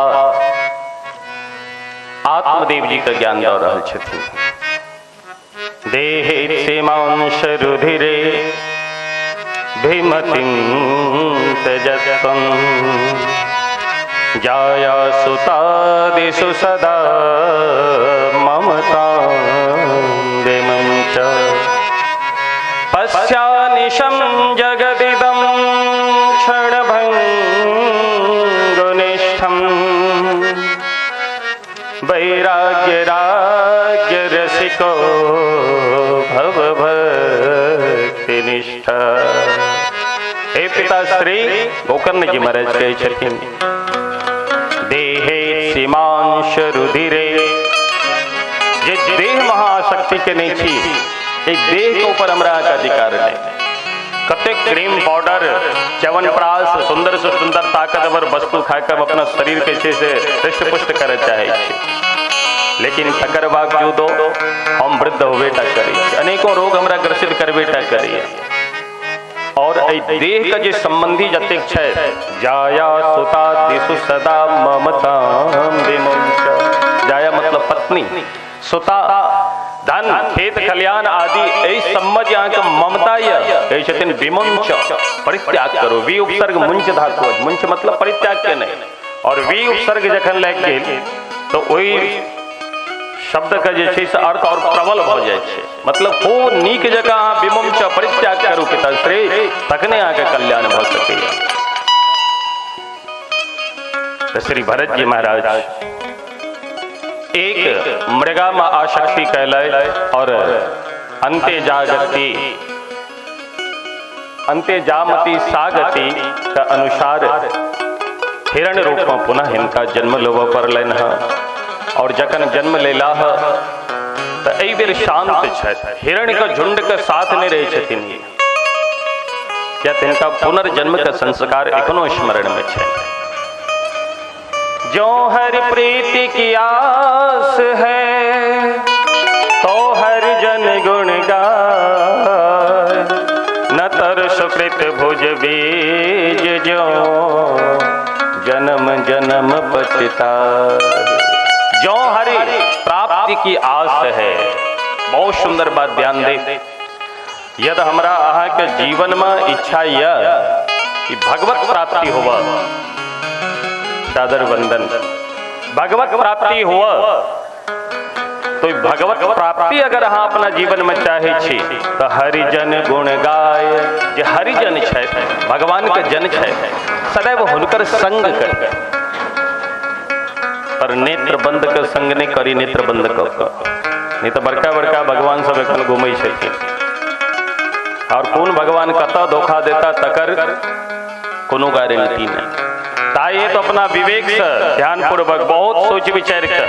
आत्मदेव जी के ज्ञान दऽ रहल छथिन। देहे सीमांश रुधिरे भीमतिं तेजस्वं जाया सुतादिषु सदा ममतां विमं च पश्यानिशं जगदिदं क्षणभङ्गुनिष्ठं वैराग्य राग्य रसिको भव भक्तिनिष्ठ। हे पिता श्री गोकर्ण जी महाराज कहै छथिन, देहे सीमांश रुधिरे, जे देह महाशक्ति के नहीं छी, एक देह के ऊपर हमरा अधिकार नहीं। कतेक क्रीम पाउडर च्यवनप्राश सुंदर से सुंदर ताकतवर वस्तु खाकर अपना शरीर के छै से हृष्ट पुष्ट करय चाहे छी, लेकिन तकर बावजूदो हम वृद्ध होबे टा करै छी, अनेकों रोग हमरा ग्रसित करबे टा करैए। और एहि देह के जे संबंधी जतेक छै, जाया सुता दिशु सदा ममता विमुंच। जाया मतलब पत्नी, सुता धन खेत खलिहान आदि एहि सबमे जे अहाँके ममता यऽ, कहै छथिन विमुंच, परित्याग करू। वि उपसर्ग मुंच धातु, मुंच मतलब परित्याग के नहीं, और वि उपसर्ग जखन लागि गेल तऽ ओहि शब्दके जे छै से अर्थ और प्रबल भऽ जाइ छै। मतलब खूब नीक जकाँ अहाँ विमुंच परित्याग करू पिताश्री, तखने अहाँके कल्याण भऽ सकैए। तऽ श्री भरत जी महाराज एक मृगा में आसक्ति कैलय और अंते जागति अंते जामति सागति के अनुसार हिरण रूप में पुनः हिनका जन्म लेबऽ पड़लनि हँ। और जखन जन्म लेलाह तऽ एहि बेर शांत छथि, हिरण के झुंड के साथ नहीं रहै छथिन, किया तऽ हिनका पुनर्जन्म के संस्कार एखनो स्मरण में छनि। जो हर प्रीति की आस है तो हर जन गुण गाय, न तर सुकृत भुज बीज जो जन्म जन्म पछता। जो हरि प्राप्ति की आस है, बहुत सुंदर बात ध्यान दे। यदि हमरा अहाँ के जीवन में इच्छा यह कि भगवत प्राप्ति हुआ, सादर वंदन, भगवत प्राप्ति हुआ तो भगवत प्राप्ति अगर अहाँ अपना जीवन में चाहे छी तो हरिजन गुण गाय, जे हरिजन छथि, भगवान के जन छथि, सदैव हुनकर संग करी, पर नेत्र बंद के संग नहीं करी, नेत्र बंद कऽ कऽ, नहीं तो बड़का बड़का भगवान सब एखन घूमै छथिन और कोन भगवान कतऽ धोखा देता तकर कोनो गारंटी नहीं। ताई तो अपना विवेक से ध्यान पूर्वक बहुत सोच विचार कर,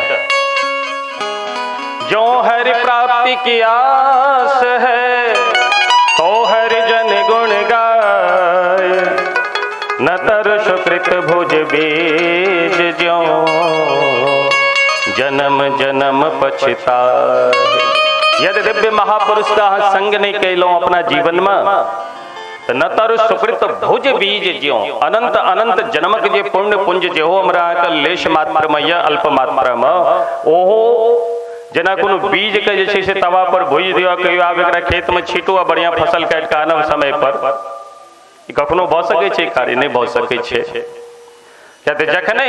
जो हरि प्राप्ति की आस है तो हरि जन गुण गाय, न तर सुकृत भुज बीज ज्यों जन्म जन्म पछता। यदि दिव्य महापुरुष का अहाँ संग नहीं कैलहुँ अपना जीवन में त न तर सुकृत भुज बीज ज्यों, अनंत अनंत जन्मक जे पुण्य पुंज जेहो हमरा अहाँके लेश मात्र में या अल्प मात्रा में, ओहो जेना कोनो बीज के जे छै से तवा पर भुजि दियौ, कहियो आब एकरा खेत में छीटू आ बढ़िया फसल काटि कऽ आनब समय पर, ई कखनो भऽ सकै छै कार्य? नहि भऽ सकै छै। किया तऽ जखने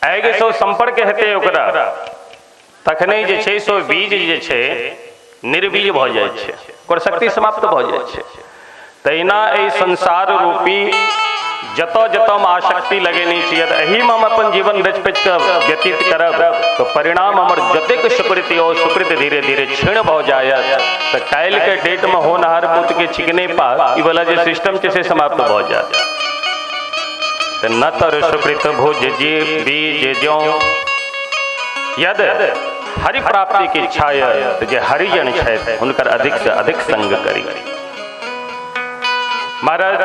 आगिसँ संपर्क हेतै ओकरा तखने जे छै से बीज जे छै निर्बीज भऽ जाइ छै, ओकर शक्ति समाप्त भऽ जाइ छै। तहिना एहि संसार रूपी जतऽ जतऽ हम आसक्ति लगेने छी, यदि एहिमे हम अपन जीवन रचि पचि कऽ व्यतीत करब तऽ परिणाम हमर जतेक सुकृति हो सुकृत धीरे धीरे क्षीण भऽ जायत। तऽ काल्हिके डेटमे होनहार पुत के छिकने पास ई वाला जे सिस्टम छै से समाप्त भऽ जायत। तऽ न तर सुकृत भुज जे बीज ज्यों, यदि हरि प्राप्ति के इच्छा यऽ तऽ जे हरिजन छथि हुनकर अधिक से अधिक संग करी। महाराज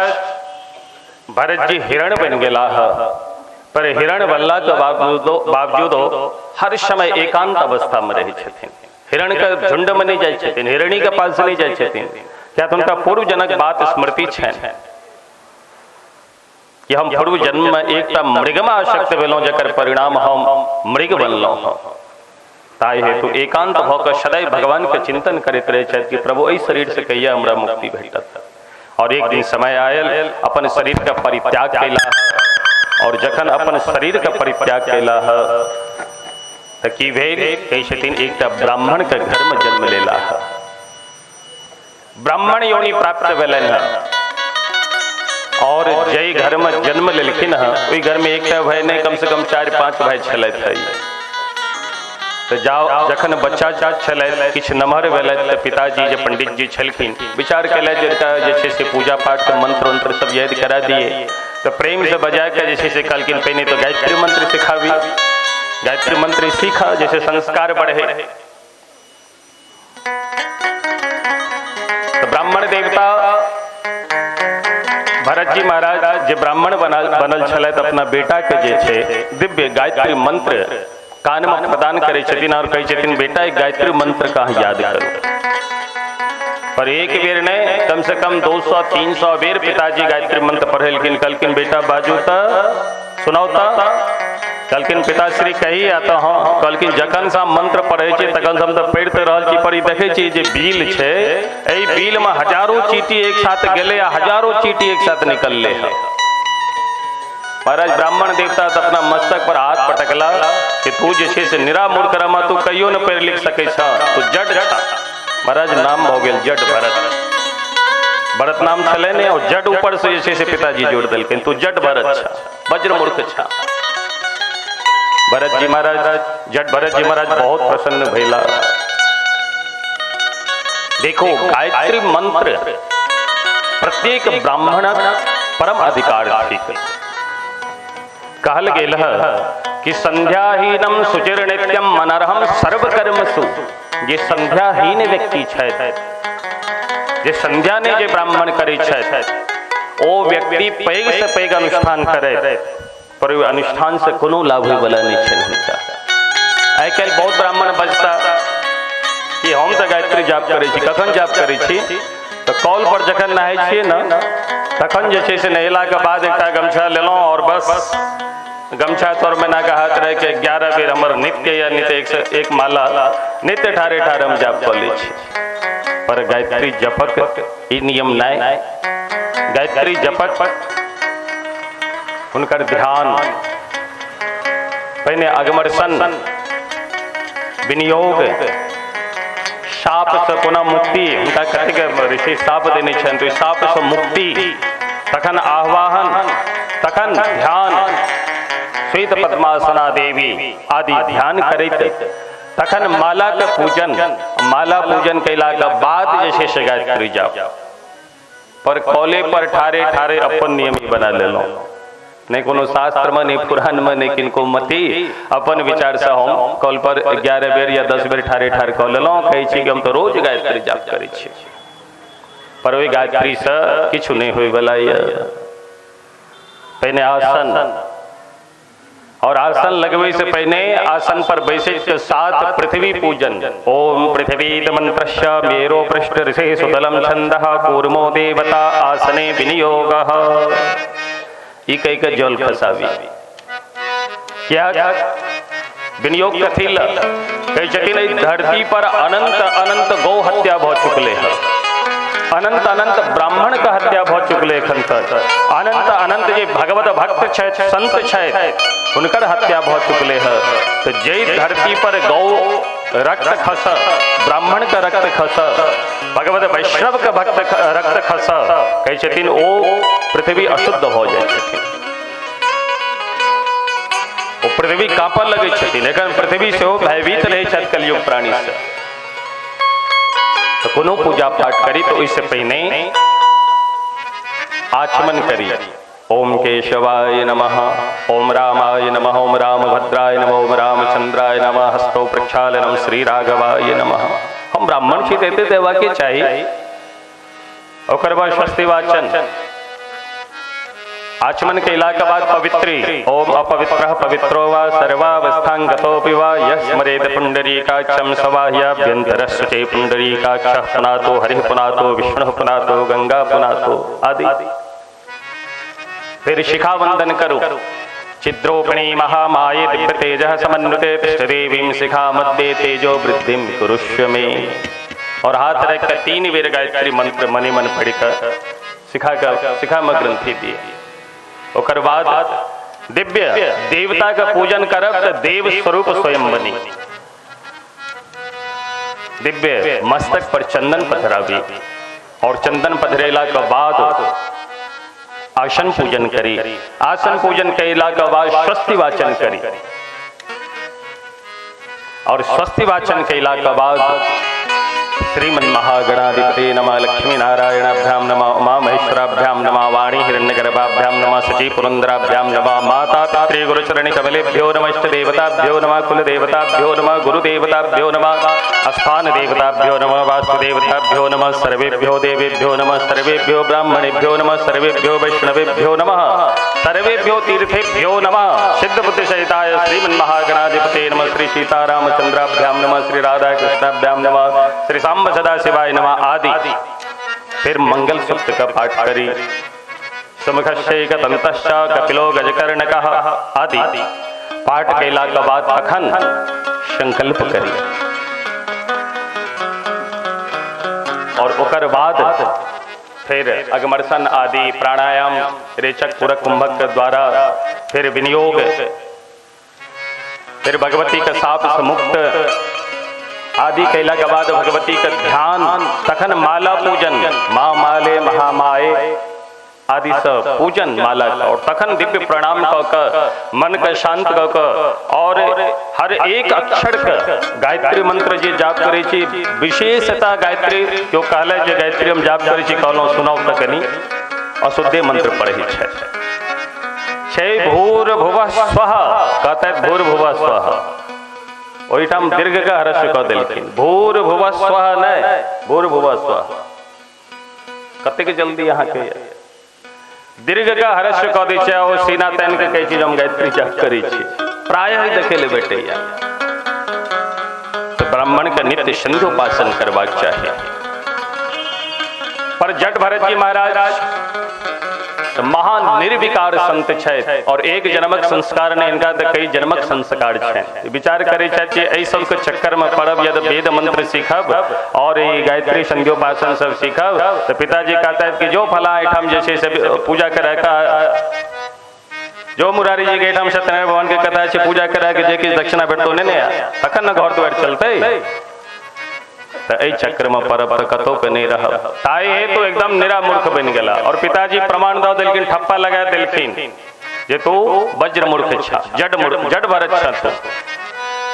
भरत जी हिरण बन गेलाह, पर हिरण बनला के बावजूदो हर समय एकांत अवस्था में रहै छथिन, हिरण के झुंड में नहीं जाइ छथिन, हिरणी के पास नहीं जाइ छथिन, किया तऽ हुनका पूर्व जनक बात स्मृति छनि कि हम पूर्व जन्म में एकटा मृग में आसक्त भेलहुँ जकर परिणाम हम मृग बनलहुँ हँ। ताहि हेतु एकांत भऽ कऽ सदैव भगवान के चिंतन करैत रहै छथि कि प्रभु एहि शरीर से कहिया हमरा मुक्ति भेटत। और एक दिन समय आयल, अपन शरीर के परित्याग कैला, और जखन अपन शरीर के परित्याग कैला तऽ की भेल, कहै छथिन एकटा ब्राह्मण के घर में जन्म लेला, ब्राह्मण योनि प्राप्त भेलनि हँ। और जाहि घर में जन्म लेलखिन हँ ओहि घर में एकटा भाई नहीं, कम से कम 4-5 भाई छलथि हँ। तऽ जाओ जखन बच्चा छलथि किछु नमहर भेलथि तऽ पिताजी जे पंडित जी छलखिन विचार केलथि जे एकरा जे छै से पूजा पाठ के मंत्र उंत्र सब याद करा दिए। तऽ प्रेम से बजा के जे छै से कहलखिन पहिने तऽ गायत्री मंत्र सिखाबी, गायत्री मंत्र सीखा जैसे संस्कार बढ़े। तो ब्राह्मण देवता भरत जी महाराज जे ब्राह्मण बनल छलथि अपना बेटा के जे छै दिव्य गायत्री मंत्र कान में प्रदान करै छथिन और कहै छथिन बेटा एक गायत्री मंत्र का याद करू। पर एक बेर नहीं, कम से कम 200-300 बेर पिताजी गायत्री मंत्र पढ़ेलखिन, कहलखिन बेटा बाजू त सुनाओ त। कहलखिन पिताश्री कही आ तऽ हँ। कहलखिन जखन से हम मंत्र पढ़ै छी तखन से हम तऽ पढ़िते रहल छी, पर ई देखै छी जे बिल छै, एहि बिल में हजारों चींटी एक साथ गेलै आ हजारों चींटी एक साथ निकलले है। महाराज ब्राह्मण देवता तऽ अपना मस्तक पर हाथ पटकला कि तू जे छै से निरा मूर्ख रमा, तू कहियो न पढ़ि लिख सकै छह, तू जड छह। महाराज नाम भऽ गेल जड भरत। भरत नाम छलै ने, और जड ऊपर से जे छै से पिताजी जोड़ देलखिन, तू जड भरत छह, वज्र मूर्ख छह। भरत जी महाराज, जड भरत जी महाराज बहुत प्रसन्न भेला। देखो गायत्री मंत्र प्रत्येक ब्राह्मणक परम अधिकार थिक। कहल गेल है कि संध्याहीनम सुचिर नित्यम मनरहम सर्वकर्मसु। जे संध्याहीन व्यक्ति छथि, जे संध्या ने जे ब्राह्मण करै छथि, ओ व्यक्ति पैघ से पैघ अनुष्ठान करे पर ओहि अनुष्ठान से कोनो लाभ होय वाला नहीं छनि हुनका। आइ काल्हि बहुत ब्राह्मण बजता कि हम तऽ गायत्री जाप करै छी। कखन जाप करै छी? तऽ कल पर जखन नहाय छियै ने, तखन जे छै से नहेलाके बाद एकटा गमछा लेलहुँ और बस गमछा तर में नाका हाथ रह के 11 बेर हमर नित्य या नित्य एक से एक माला नित्य ठारे ठारे हम जाप कऽ लै छी। पर गायत्री जपक ई नियम नहि। गायत्री जपक हुनकर ध्यान पहिने अगमर्शन, विनियोग, शाप से कोना मुक्ति, हुनका कतेक ऋषि शाप देने छनि तो शाप से मुक्ति, तखन आह्वान, तखन ध्यान, श्वेत पद्मासना देवी आदि ध्यान करैत, तखन माला के पूजन, माला पूजन कैला के बाद जे छै से गायत्री जाप। पर कॉले पर ठारे ठारे अपन नियम ही बना लेलहुँ, नहीं कोनो शास्त्र में, नहीं पुराण में, नहीं किनको मति, अपन विचार से हम कॉल पर 11 बेर या 10 बेर ठारे ठार कऽ लेलहुँ। कहै छी कि हम तऽ रोज गायत्री जाप करै छी, पर ओहि गायत्री से किछु नहि होयवला यऽ। पहिने आसन, और आसन लगवे से पहले आसन पर बैसे के साथ पृथ्वी पूजन। ओम पृथ्वी मंत्रस्य मेरो पृष्ठ ऋषि सुतलम छंदः कूर्मो देवता आसने विनियोगः। ई कह के जल खसावी। क्या विनियोग कथी ल? कहै छथिन एहि धरती पर अनंत अनंत गौ हत्या भऽ चुकले है, अनंत अनंत ब्राह्मण के हत्या भऽ चुकले एखन तक, अनंत अनंत जे भगवत भक्त छथि, संत छथि, हुनकर हत्या भऽ चुकले है। तो जे धरती पर गौ रक्त खस, ब्राह्मण के रक्त खस, भगवत वैष्णव के भक्त रक्त खस, कहै छथिन ओ पृथ्वी अशुद्ध भऽ जाइ छथिन, ओ पृथ्वी काँपऽ लगै छथिन। एखन पृथ्वी सेहो भयभीत रहै छथि कलयुग प्राणी से। तो कोनो पूजा पाठ करी तो ओहिसँ पहिने आचमन करी। ओम केशवाय नमः, ओम रामाय नमः, ओम रामभद्राय नमः, ओम रामचंद्राय नमः, हस्तौ प्रक्षालनम श्री राघवाय नमः। हम ब्राह्मण छी तऽ एते देबाके चाही। ओकर बाद स्वस्ति वाचन, आचमन कैला के बाद पवित्री, ओम अपवित्रः पवित्रो वा सर्वावस्थां गतोऽपि वा यः स्मरेत् पुण्डरीकाक्षं सवाह्याभ्यन्तरः शुचे पुण्डरीकाक्षः पुनातो हरिः पुनातो विष्णुः पुनातो गंगा पुनातो आदि। फिर शिखा वंदन करो। छिद्रोपिणी महामाये दिव्य तेजः समन्विते तिष्ठ देवीं शिखा मध्ये तेजो वृद्धिं कुरुष्व मे। और हाथ रखकर 3 बेर गायत्री मंत्र मने मन पढ़िकर शिखा का शिखा में ग्रंथि दिए। ओकर बाद दिव्य देवता का पूजन करब तो देव स्वरूप स्वयं बनी। दिव्य मस्तक पर चंदन पधरावी और चंदन पधरेला के बाद आसन पूजन करी। आसन पूजन कैला के बाद स्वस्ति वाचन करी और स्वस्ति वाचन कैला के बाद श्रीमन महागणाधिपते नमः, लक्ष्मी नारायणाभ्याम नमः, उमा महेश्वराभ्याम नमः, वाणी हिरण्यगर्भाभ्याम नमः, सची पुरंदराभ्याम नमः, माता पितृ गुरुचरण कमलेभ्यो नमः, इष्ट देवताभ्यो नमः, कुल देवताभ्यो नमः, गुरु देवताभ्यो नमः, स्थान देवताभ्यो नमः, वास्तु देवताभ्यो नमः, सर्वेभ्यो देवेभ्यो नमः, सर्वेभ्यो ब्राह्मणेभ्यो नमः, सर्वेभ्यो वैष्णवेभ्यो नमः, सर्वेभ्यो तीर्थेभ्यो नमः। सिद्ध बुद्धि सहिताय श्रीमन महागणाधिपते नमः, श्री सीतारामचंद्राभ्याम नमः, श्री राधा कृष्णाभ्याम नमः, श्री सांब सदा शिवाय नमः आदि। फिर मंगल सूक्त का पाठ करी। सुमुखश्चैक तन्तश्च कपिलो गजकर्णकः आदि। पाठ कैला के बाद तखन संकल्प करी और ओकर बाद फिर अघमर्षण आदि प्राणायाम रेचक पूरक कुंभक के द्वारा फिर विनियोग, फिर भगवती के साप से मुक्त आदि कैला के बाद भगवती के ध्यान, तखन माला पूजन, माँ माले महामाए आदि सब पूजन माला का, और तखन दिव्य प्रणाम क मन के शांत क और हर एक अक्षर के गायत्री मंत्र जे जाप करै छी, विशेषता गायत्री क्यों कहले जे गायत्री हम जाप करै छी कहलहुँ सुनाउ त कनी अशुद्धे मंत्र पढ़ै छै। छै भूर्भुवः स्वः कहतै भूर्भुवः स्वः, ओहिठाम दीर्घ के ह्रस्व क देलखिन, भूर्भुवः स्वः नहि भूर्भुवः स्वः। कतेक जल्दी अहाँके दीर्घ के ह्रस्व क दै छै, ओ सीना तानि के कहै छी हम गायत्री जाप करै छी, प्रायः देखै लए भेटैया। तऽ ब्राह्मण के नित्य संध्योपासन करबाक चाही। पर जट भरत जी महाराज तो महान निर्विकार संत छथि और एक जन्मक संस्कार ने इनका तो कई जन्मक संस्कार छनि। विचार करै छथि जे एहि सबके चक्कर में पड़ब, यदि वेद मंत्र सीखब और ई गायत्री संध्योपासन सब सीखब तो पिताजी कहता है कि जो फला एहिठाम जे छै से पूजा करा के, जो मुरारी जी के एहिठाम सत्यनारायण भगवान के कथा छै पूजा करा के जे किछु दक्षिणा भेटतो नहि ने तखन ने घर दुआरि चलतै, तो एहि चक्र में पड़ब तो कतौ के नहीं रहब। ताहि हेतु एकदम निरा मूर्ख बनि गेला और पिताजी प्रमाण दऽ देलखिन, ठप्पा लगा देलखिन जे तू वज्र मूर्ख छह, जड मूर्ख, जड भरत छह तू।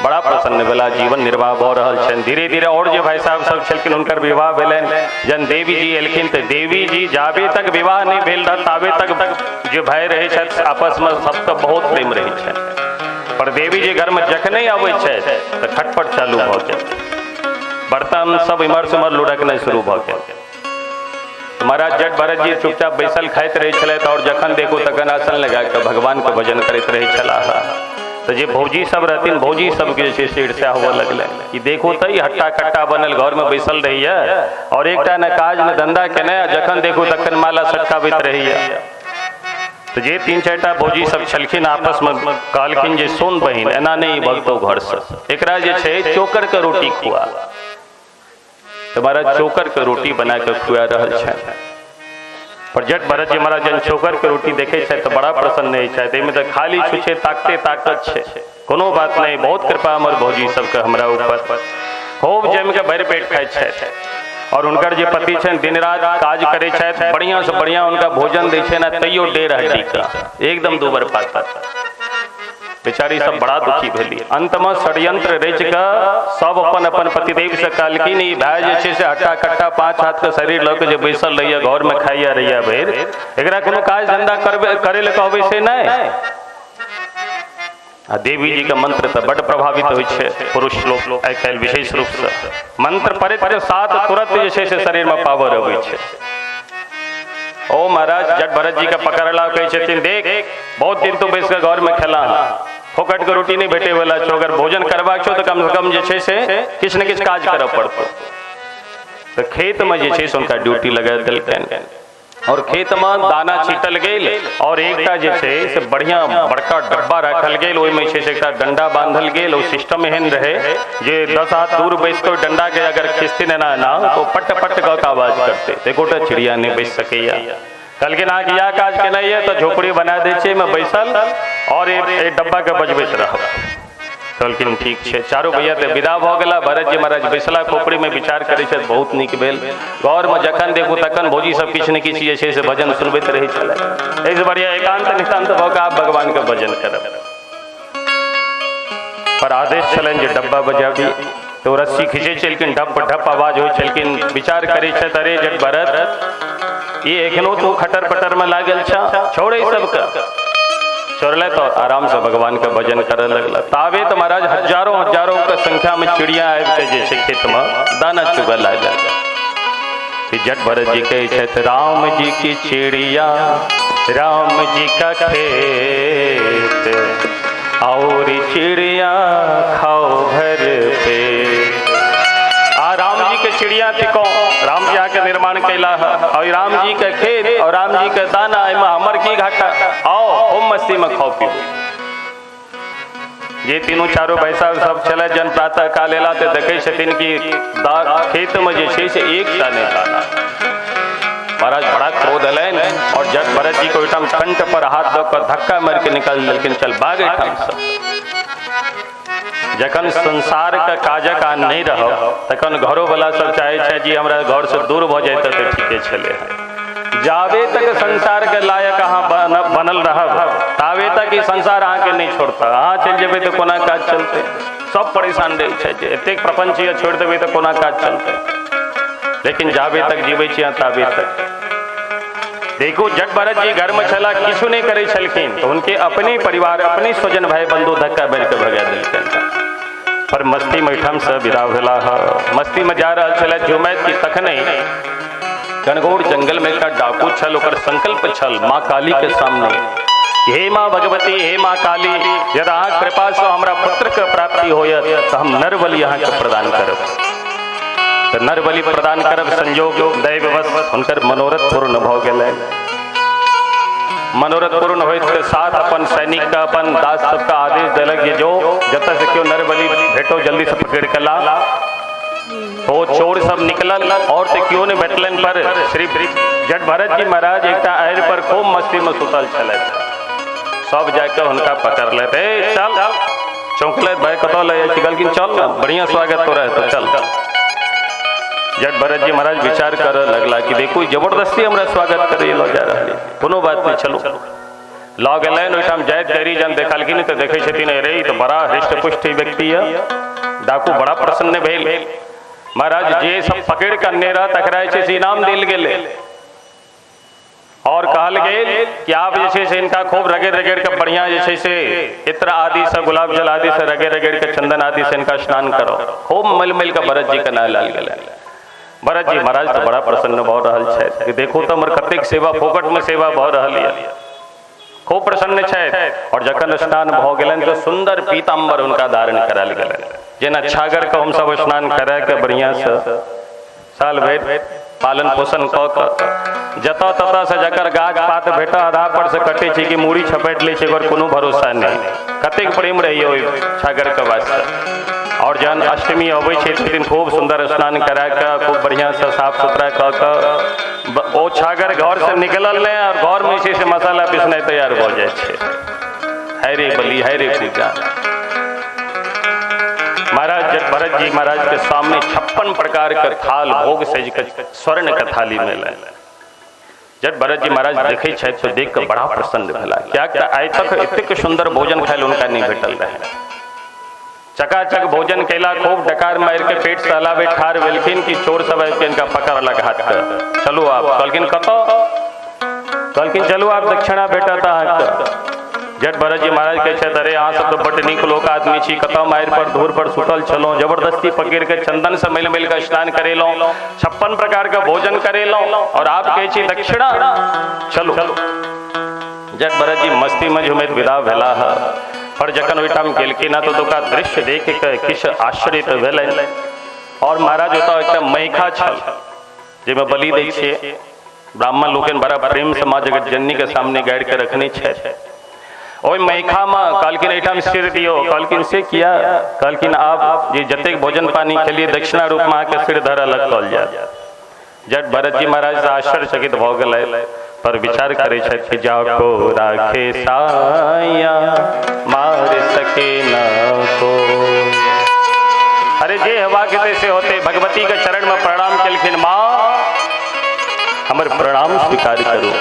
बड़ा प्रसन्न भेला, जीवन निर्वाह भऽ रहल छनि। धीरे धीरे और जे भाई साहब सब छलखिन हुनकर विवाह भेलनि। जहन देवी जी एलखिन तऽ देवी जी जाबे तक विवाह नहि भेल रहत ताबे तक जे भाई रहै छथि आपसमे सबके बहुत प्रेम रहै छनि, पर देवी जी घरमे जखने अबै छथि तऽ खटपट चालू भऽ गेल, बर्तन सब इमहर से उमहर लुढ़कनाइ शुरू भऽ गेल। महाराज जट भरत जी चुपचाप बैसल खाइत रहै छलथि और जखन देखू तखन आसन लगा कऽ भगवान के भजन करैत रहै छलाह। तऽ जे भौजी सब रहथिन भौजी सबके जे छै से ईर्ष्या हुअ लगलै कि देखू तऽ ई हट्टा कट्टा बनल घरमे बैसल रहैया और एकटा ने काज ने धंधा केने, जखन देखू तखन माला सटकाबैत रहैया। तो जे तीन चारिटा भौजी सब छलखिन आपसमे कहलखिन जे सुन बहिन, एना नहि भगतौ घरसँ, एकरा जे छै चोकर के रोटी खुआ। तो महाराज चोकर के रोटी बना के खुआ रहल छनि। पर जट भरत जी महाराज जन चोकर के रोटी देखे छथि तऽ बड़ा प्रसन्न होइ छथि, एहिमे तऽ खाली छुछे ताकते ताकत छै, कोनो बात नहीं, बहुत कृपा हमर भौजी सबके हमरा ऊपर। खूब जमि के भरि पेट खाइ छथि और हुनकर जे पति छनि दिन रात काज करै छथि, बढ़िया से बढ़िया हुनका भोजन दै छनि, तैयो डेढ़ हड्डी के एकदम दूबर पातर। बेचारी सब बड़ा दुखी भेली। अंत में षड्यंत्र रचि कऽ सब अपन अपन पतिदेव से कहलखिन ई भाय जे छै से हट्टा कट्टा 5 हाथ के शरीर लऽ के जे बैसल रहैया घर में खाइया रहैया भरि, एकरा कोनो काज धंधा करबे करे लए कहबै से नहि। आ देवी जी के मंत्र तऽ बड प्रभावित होइ छै पुरुष लोक आइ काल्हि विशेष रूप से मंत्र पढ़ैत के साथ तुरंत जे छै से शरीर में पावर अबै छै। ओ महाराज जट भरत जी के पकड़ला, कहै छथिन देख बहुत दिन तो बैस के घर में खेला, फोकट के रोटी नहीं भेटे वाला छौ, अगर भोजन करबाक छौ तो कम से कम जे छै से किछु ने किछु काज करऽ पड़तौ। तऽ खेत में जे छै से हुनका ड्यूटी लगा देलकनि और खेत में दाना छीटल गेल और एकटा जे छै से बढ़िया बड़का डब्बा राखल गेल, ओहिमे छै से एकटा डंडा बांधल गेल। ओ सिस्टम एहन रहे जे 10 हाथ दूर बैस कऽ डंडा के अगर खिचथिन एना एना तो पट पट कऽ के आवाज करतै, एकोटा चिड़िया नहि बैस सकैया। कहलखिन अहाँके इएह काज केनाइ यऽ तऽ झोपड़ी बना दै छियै, एहिमे बैसल और एहि डब्बा के बजबैत रहब। कहलखिन ठीक छै। चारू भैया तऽ विदा भऽ गेला। भरत जी महाराज बैसला खोपड़ी में विचार करै छथि, बहुत नीक भेल। घरमे जखन देखू तखन भौजी सब किछु ने किछु जे छै से भजन सुनबैत रहै छलै। एहिसँ बढ़िया एकांत नितांत भऽ कऽ आब भगवानके भजन करब। पर आदेश छलनि जे डब्बा बजाबी, तो रस्सी खींचै छलखिन, ढप ढप आवाज होइ छलखिन। विचार करै छथि अरे जट भरत ई एखनो तू खटर पटर में लागल छह, छोड़े सबके। छोड़ले तो आराम से भगवान के भजन करे लगल। ताबे तो महाराज हजारों हजारों के संख्या में चिड़िया आबि के जे छै खेत में दाना चुगऽ लागल। जट भरत जी कहै छथि राम जी की चिड़िया राम जी का खेत, और चिड़िया खाओ भर पेट। आ राम जी के चिड़िया थिको, राम जी आके निर्माण कैला है, और राम जी के खेत और राम जी के दाना, एहिमे हमर की घाटा, आओ खूब मस्ती में खाओ पीबू। जे तीनू चारू भाई साहब सब छलै, जन प्रातः काल एला तऽ देखै छथिन कि खेत में जे छै से एकटा नहि दाना। महाराज बड़ा क्रोध एलनि और जट भरत जी के ओहिठाम कंठ पर हाथ दऽ कऽ धक्का मारि के निकालि देलखिन, चल भाग एहिठाम से। जखन संसार के काजक अहाँ नहि रहब तखन घरो वाला सब चाहे छै जी हमरा घर से दूर भऽ जाइते तऽ ठीके छलै। जाबे तक संसार के लायक अहाँ बनल रहब ताबे तक ई संसार अहाँके नहि छोड़ता। अहाँ चलि जेबै तऽ कोना काज चलतै? सब परेशान रहै छै जे एतेक प्रपंच यऽ छोड़ि देबै तऽ कोना काज चलतै। लेकिन जाबे तक जीबै छी अहाँ ताबे तक। देखू जट भरत जी घर में छला, किछु नहि करै छलखिन तऽ हुनके अपने परिवार अपने स्वजन भाई बंधु धक्का मारि कऽ भगा देलखिन। पर मस्ती में एहिठाम से विदा भेलाह। मस्ती में जा रहल छलै झुमैत कि तखने घनघोर जंगल में एकटा डाकू छल, ओकर संकल्प छल माँ काली के सामने, हे माँ भगवती, हे माँ काली, यदि अहाँ कृपा से हमरा पुत्र के प्राप्ति होयत तऽ हम नरबलि अहाँके प्रदान करब। तऽ नरबलि प्रदान करब। संयोग दैववश हुनकर मनोरथ पूर्ण भऽ गेलै। मनोरथ पूर्ण होइत के साथ अपन सैनिक का अपन दास सबके आदेश देलक जे जो जतऽ से केओ नरबलि भेटो जल्दी से पकड़ के ला। तो चोर सब निकलल और तो केओ नहि भेटलनि, पर श्री जट भरत जी महाराज एकटा आड़ि पर खूब मस्ती में सुतल छलथि। सब जाके हुनका पकड़लथि, ए चल चौंकलथि, भाई कतऽ लऽ जाइ छी? कहलखिन चल ने, बढ़िया स्वागत तोरा हेतौ, चल। जट भरत जी महाराज विचार करऽ लगला कि देखू जबरदस्ती हमरा स्वागत करे लऽ जा रहल, कोनो बात नहीं, चलू। लऽ गेलनि ओहिठाम जाइत देरी जहन देखलखिन तऽ देखै छथिन अरे ई तऽ बड़ा हृष्ट पुष्ट व्यक्ति यऽ। डाकू बड़ा प्रसन्न भेल। महाराज जे सब पकड़ के अनने रह तकरा जे छै से इनाम देल गेलै और कहल गेल कि आप जे छै से इनका खूब रगड़ रगड़ के बढ़िया जे छै से इत्र आदि से गुलाब जल आदि से रगड़ रगड़ के चंदन आदि से इनका स्नान करो। खूब मिल मिल के भरत जी के नहलाल गेलै। भरत जी महाराज तऽ बड़ा प्रसन्न भऽ रहल छथि कि देखू तऽ हमर कतेक सेवा फोकट में सेवा भऽ रहल यऽ। खूब प्रसन्न छथि। और जखन स्नान भऽ गेलनि तऽ सुंदर पीताम्बर हुनका धारण करायल गेलनि, जेना छागर के हमसब स्नान करा के बढ़िया से साल भरि पालन पोषण कऽ कऽ जतऽ ततऽ से जकर गाछ पात भेटऽ आधा पर से कटै छै कि मूड़ी छपटि लै छै, ओकर कोनो भरोसा नहि। कतेक प्रेम रहैए ओहि छागरके वास्ते। और जहन अष्टमी अबै छै तै दिन खूब सुंदर स्नान करा कऽ खूब बढ़िया से साफ सुथरा कऽ कऽ ओ छागर घर से निकलल नहि और घर में जे छै से मसाला पिसनाइ तैयार भऽ जाइ छै। हाय रे बलि, हाय रे पूजा। महाराज जट भरत जी महाराज के सामने 56 प्रकार के थाल भोग सज के स्वर्ण के थाली में लायल। जट भरत जी महाराज देखै छथि तऽ देख के बड़ा प्रसन्न भेला, कियाक तऽ आइ तक एतेक सुंदर भोजन खाइ लए हुनका नहि भेटल रहै। चकाचक भोजन कैला, खूब डकार मारि के पेट सहलाबे ठाढ़ भेलखिन कि चोर सब आबि के इनका पकड़लक हाथ के, चलू आप। कहलखिन कतऽ? कहलखिन चलू आप, दक्षिणा भेटत अहाँके। जट भरत जी महाराज कहै छथि अरे अहाँ सब तऽ बड्ड नीक लोक आदमी छी, कतऽ मारि पर धूर पर सुतल छलहुँ, जबरदस्ती पकड़ के चंदन से मिल मिल के स्नान करेलहुँ, 56 प्रकार के भोजन करेलहुँ और आप कहै छी दक्षिणा, चलू। जट भरत जी मस्ती में झुमैत विदा भेलाह। पर जखन ओहिठाम गेलखिन तऽ ओतुका दृश्य देख के किछु आश्चर्य तऽ भेलनि। और महाराज ओतऽ एकटा महिखा छल जाहिमे बलि दै छियै, ब्राह्मण लोकनि बड़ा प्रेम से माँ जगत जननी के सामने गाड़ि के रखने छथि। ओहि महिखा में कहलखिन एहिठाम सिर दियौ। कहलखिन से किया? कहलखिन आप जे जतेक भोजन पानी खेलिए दक्षिणा रूप में अहाँके सिर धर अलग कल जायत। जट भरत जी महाराज आश्चर्यचकित भऽ गेलै, पर विचार करै छथि कि जाको राखे साया मार सके ना को। अरे जे हवा के से होते भगवती के चरण में प्रणाम केलखिन, माँ हमर प्रणाम स्वीकार करू।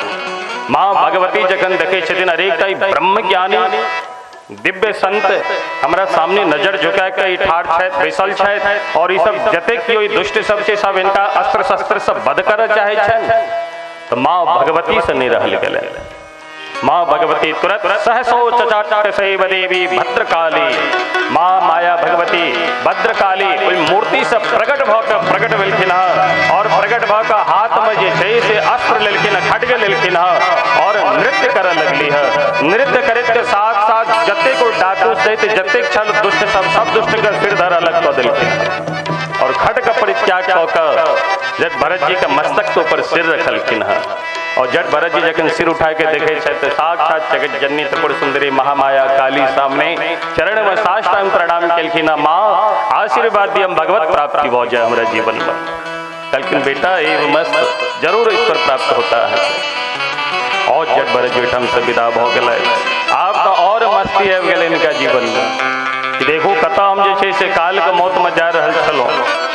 माँ भगवती जखन देखै छथिन अरे एकटा ब्रह्म ज्ञानी दिव्य संत हमरा सामने नजर झुका के ठाढ़ छथि, बैसल छथि और ई सब जतेक केओ दुष्ट सब छै सब इनका अस्त्र शस्त्र सब वध करऽ चाहै छनि, तऽ माँ भगवती से नहि रहल गेलै। माँ भगवती तुरंत सहसो चचाट सैव देवी भद्रकाली, माँ माया भगवती भद्रकाली ओहि मूर्ति से प्रकट भऽ के प्रकट भेलखिन हँ और प्रकट भऽ के हाथ में जे छै से अस्त्र लेलखिन हँ, खड्ग लेलखिन हँ और नृत्य करऽ लगली हँ। नृत्य करैत के साथ साथ जतेक ओ डाकू सहित जतेक छल दुष्ट सब सब दुष्ट के सिर धर अलग कऽ देलखिन और खड्ग परित्याग कऽ के जब भरत जी के मस्तक के ऊपर सिर रखलखिन हँ और जट भरत जी जखन सिर उठा के देखे छथि तऽ साक्षात जगत जननी त्रिपुर सुंदरी महामाया काली सामने चरण में साष्टांग प्रणाम केलखिन। माँ आशीर्वाद दी हम भगवत प्राप्ति भऽ जाए हमरा जीवन में। कहलखिन बेटा एव मस्त जरूर ईश्वर प्राप्त होता है। और जट भरत जी ओहिठाम से विदा भऽ गेलै। आब तऽ और मस्ती आबि गेलै इनका जीवन में। देखू कतऽ हम जे छै से काल के मौत में जा रहल छलहुँ,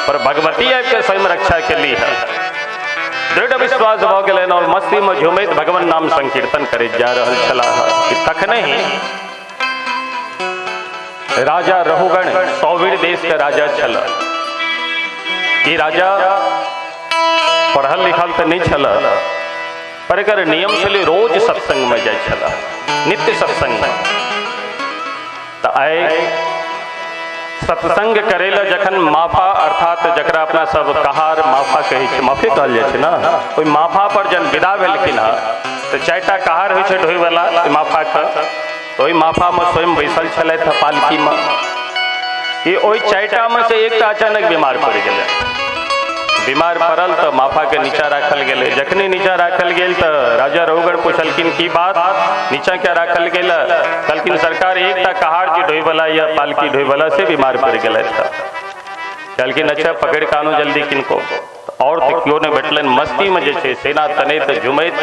पर भगवती आबि के स्वयं रक्षा केली है। दृढ़ विश्वास भऽ गेलनि और मस्ती में झुमैत भगवान नाम संकीर्तन करैत जा रहल छलाह कि तखने ही राजा रघुगण सौवीर देश के राजा छल। ई राजा पढ़ल लिखल तऽ नहीं छल, पर एकर नियम छलै रोज सत्संग में जाइ छल, नित्य सत्संग में। तऽ आइ सत्संग करै लए जखन माफा अर्थात जकरा अपना सब कहार माफा कहै छै, माफे कहल जाइ छै ने, ओहि माफा पर जन विदा भेलखिन हँ तऽ 4टा कहार होइ छै ढोइवला माफाके, तऽ ओहि माफामे स्वयं बैसल छलथि हँ पालकीमे कि ओहि 4टामे से एकटा अचानक बीमार पड़ि गेलै। बीमार पड़ल तऽ माफाके नीचा राखल गेलै। जखने नीचा राखल गेल तऽ राजा रघुगण पुछलखिन की बात, नीचा क्या राखल गेल? कहलखिन सरकार एकटा कहार जे ढोइवला या पालकी ढोइवला से बीमार पड़ि गेलै। कहलखिन अच्छा पकड़ि कऽ आनू जल्दी किनको। और तऽ केओ नहि भेटलनि। मस्तीमे जे छै सेना तनैत झुमैत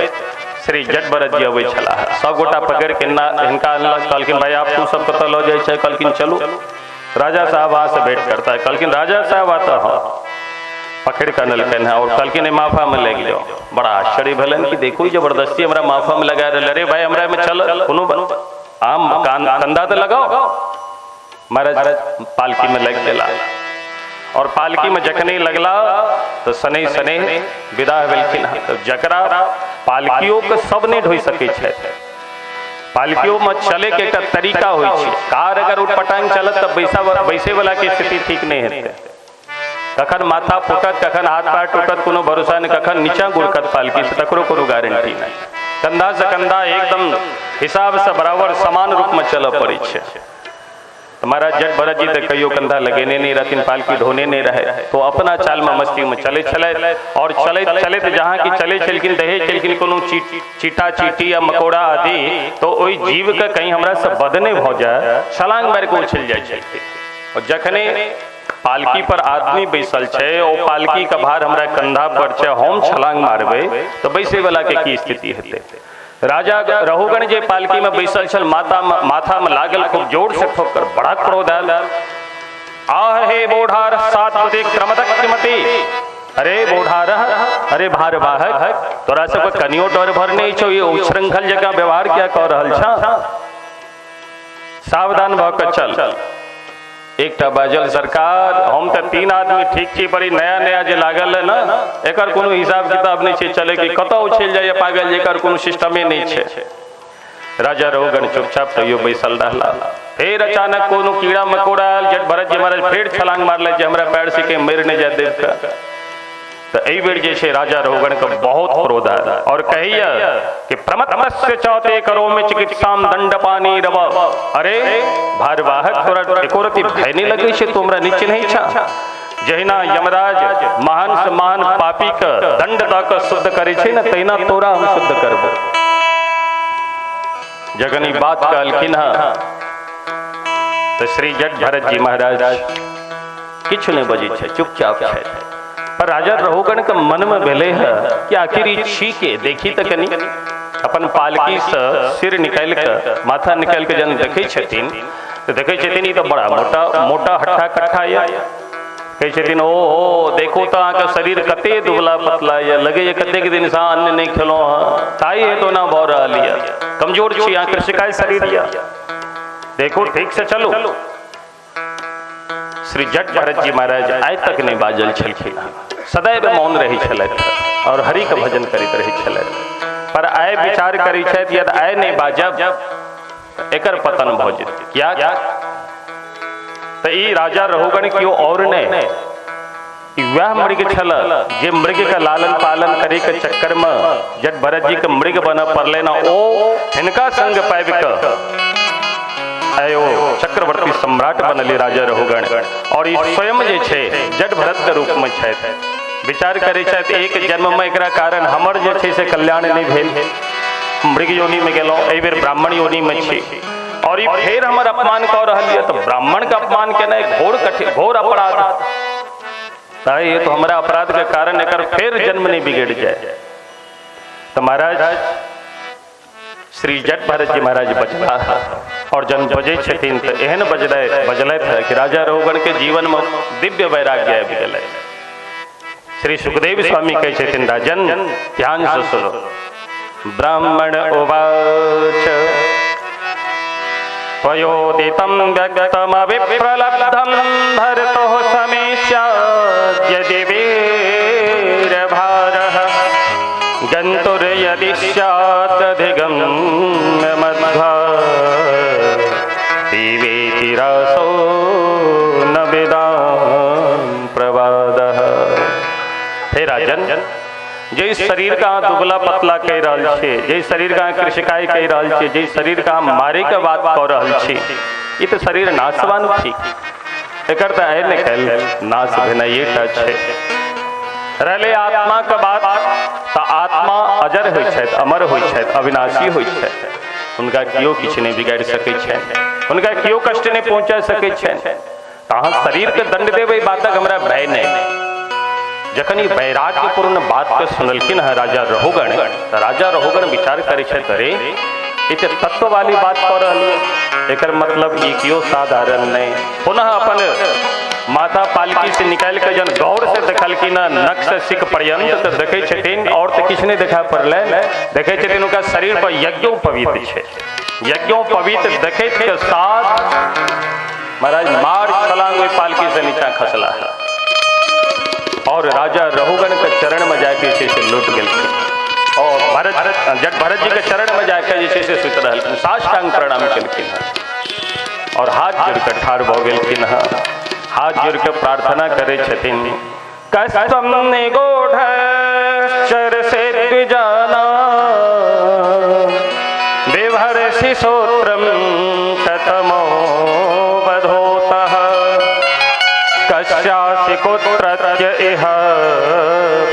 श्री जट भरत जी अबै छलाह। सब गोटा पकड़ि के हिनका अनलक। कहलखिन भाई आप तू सब कतऽ लऽ जाइ छै? कहलखिन चलू राजा साहब अहाँ से भेंट करता है। कहलखिन राजा साहब आता हँ। पकड़ कऽ अनलकनि हँ और कहलखिन माफा में लागि जाओ। बड़ा आश्चर्य भेलनि कि देखू जबरदस्ती हमरा माफा में लगा रहल। अरे भाई हमरा में चल कोनो आम कंधा तऽ लगाओ। महाराज पालकी में लागि गेला और पालकी में जखने लगला तो शनै शनै विदा भेलखिन। तऽ जकरा पालकियो के सब नहि ढोइ सकै छथि, पालकियो में चले के एकटा तरीका होइ छै। कार अगर उटपटांग चलत तऽ बैसे वाला के स्थिति ठीक नहि हेतै। कखन माथा फूटत, कखन हाथ पैर टूटत, कोनो भरोसा नहि, कखन नीचा गुड़कत पालकी से, तकरो कोनो गारंटी नहि। कंधा से कंधा एकदम हिसाब से बराबर समान रूप में चलऽ पड़ै छै। महाराज जट भरत जी तऽ कहियो कंधा लगेने नहीं रहथिन, पालकी ढोने नहीं रहे, तो अपना चाल में मस्ती में चले छलथि। और चलैत चलैत जहाँ की चले छलखिन दहे छलखिन कोनो चीटा चीटी या मकोड़ा आदि, तो ओहि जीव के कहीं हमरा से बद नहि भऽ जाय, छलांग मारि कऽ उछलि जाइ छलखिन। और जखने पालकी पर आदमी बैसल छै, ओ पालकी के भार हमरा कंधा पर छै, हम छलांग मारबै तऽ बैसे वाला के की स्थिति हेतै? राजा रघुगण जे पालकी में बैसल छल, माथा में लागल खूब जोर से ठोकर, बड़ा क्रोध आयल। आह हे बोढ़ार सात पदे क्रमदक मति, अरे बोढ़ार, अरे भारवाहक, तोरा सबके कनियो डर भर नहीं छौ, ये उच्छृंखल जकाँ व्यवहार क्या कऽ रहल छ? सावधान भऽ कऽ चल। एकटा बाजल सरकार हम तऽ 3 आदमी ठीक छी, बड़ी नया नया जे लागल है ना, एकर कोनो हिसाब किताब नहीं छै चले के, कतऽ उछलि जाइए पागल, जेकर कोनो सिस्टमे नहीं छै। राजा रघुगण चुपचाप तैयो बैसल रहला। फेर अचानक कोनो कीड़ा मकोड़ा आयल, जट भरत जी महाराज फेर छलांग मारले जे हमरा पैर से के मरि नहि जाय देव के। तऽ एहि बेर जे छै राजा रघुगण के बहुत क्रोध आयल और कहैया कि प्रमत्तस्य चौते करो में चिकित्साम दंड पानी रव। अरे भारवाहक तोरा एको रति भय नहि लगै छै? तू हमरा नहि चिन्है छह? जहिना यमराज महान से महान पापी के दंड दऽ कऽ शुद्ध करै छै ने, तहिना तोरा हम शुद्ध करबो। जखन ई बात कहलखिन हँ तऽ श्री जट भरत जी महाराज किछु नहि बजै छै, चुपचाप छथि। पर राजा रघुगण के मन में भेलै है कि आखिर ई छी के, देखी तऽ कनी। अपन पालकी से सिर निकालि कऽ माथा निकालि कऽ जहन देखै छथिन तऽ देखै छथिन ई तऽ बड़ा मोटा मोटा हट्ठा कट्ठा यऽ। कहै छथिन ओ हो देखू तऽ अहाँके शरीर कते दुबला पतला यऽ, लगैए कतेक दिनसँ अहाँ अन्न नहि खेलहुँ हँ, ताहि हेतु ओना भऽ रहल यऽ, कमजोर छी अहाँके कृषिकाय शरीर यऽ, देखू ठीक से चलू। श्री जट भरत जी महाराज आइ तक नहि बाजल छलखिन, सदैव मौन रहै छलथि और हरि के भजन करैत रहै छलथि। पर आइ विचार करै छथि यदि आइ नहि बाजब एकर पतन भऽ जेतै। किया तऽ ई राजा रघुगण केओ और नहि, वएह मृग छल जे मृग के लालन पालन करे के चक्कर में जट भरत जी के मृग बनऽ पड़लै ने, ओ हिनका संग पाबि कऽ आयो चक्रवर्ती सम्राट बनले राजा रघुगण। और ई स्वयं जे छै जट भरत के रूप में छथि। विचार करै छथि एक जन्म में एकरा कारण हमर जे छै से कल्याण नहीं भेल, मृग योनि में गेलहुँ, एहि बेर ब्राह्मण योनि में छी और ई फेर हमर अपमान कऽ रहल यऽ, तऽ ब्राह्मण के अपमान केनाइ घोर कठिन घोर अपराध। ताहि हेतु हमरा अपराध के कारण एकर फेर जन्म नहीं बिगड़ जाए। तो महाराज श्री जट भरत जी महाराज बजला और जन बजै छथिन तऽ एहन बजलथि कि राजा रघुगण के जीवन में दिव्य वैराग्य आबि गेलै। श्री सुखदेव स्वामी कहै छथिन राजन ध्यान से सुनो। ब्राह्मण उवाच पयोदितं व्यक्तमविप्रलब्धं भर्तुः समेष्याद्यदि वीरभारः गन्तुर्यदि स्यादधिगम्यमध्वा पीवेति रसो न विदां प्रवादः। हे राजन, जे शरीर का दुबला पतला कह रहल छे, जे शरीर का कृषिकाय कह रहल छे, जे शरीर का मारे के बात कह रहल छे, ई तो शरीर नाशवान छी, एकर त आइ ने कल नाश भेनाइए टा छे। रहले आत्मा के बात त आत्मा अजर होइ छथि, अमर होइ छथि, अविनाशी होइ छथि। हुनका केओ किछु नहीं बिगाड़ि सकै छनि, हुनका केओ कष्ट नहीं पहुंचा सकै छनि। त अहाँ शरीर के दंड देबै बातक हमरा भय नहीं। जखन ई वैराग्यपूर्ण बात के सुनलखिन हँ राजा रघुगण, त राजा रघुगण विचार करै छथि अरे ई त तत्व वाली बात कऽ रहल यऽ, एकर मतलब ई केओ साधारण नहीं। पुनः अपन माथा पालकी से निकालि के जन गौर से देखलखिन हँ नख से सिख पर्यंत, तऽ देखै छथिन और तऽ किछु नहीं देखा पड़लनि, देखै छथिन हुनका शरीर पर यज्ञोपवीत छै। यज्ञोपवीत देखैत के साथ महाराज मार छलांग ओहि पालकी से नीचा खसला और राजा रघुगण के चरण में जाके जे छै से लुट गेलखिन और भरत जट भरत जी के चरण में जाके जे छै से सुति रहलखिन, साष्टांग प्रणाम केलखिन और हाथ जोड़ के ठाढ़ भऽ गेलखिन हँ। हाथ जोड़ के प्रार्थना करै छथिन कस्त्वं निगूढश्चर से द्विजाना बिभर्षि श्रोत्रं कतमो वधोतः कस्यासि कुत्रत्य इह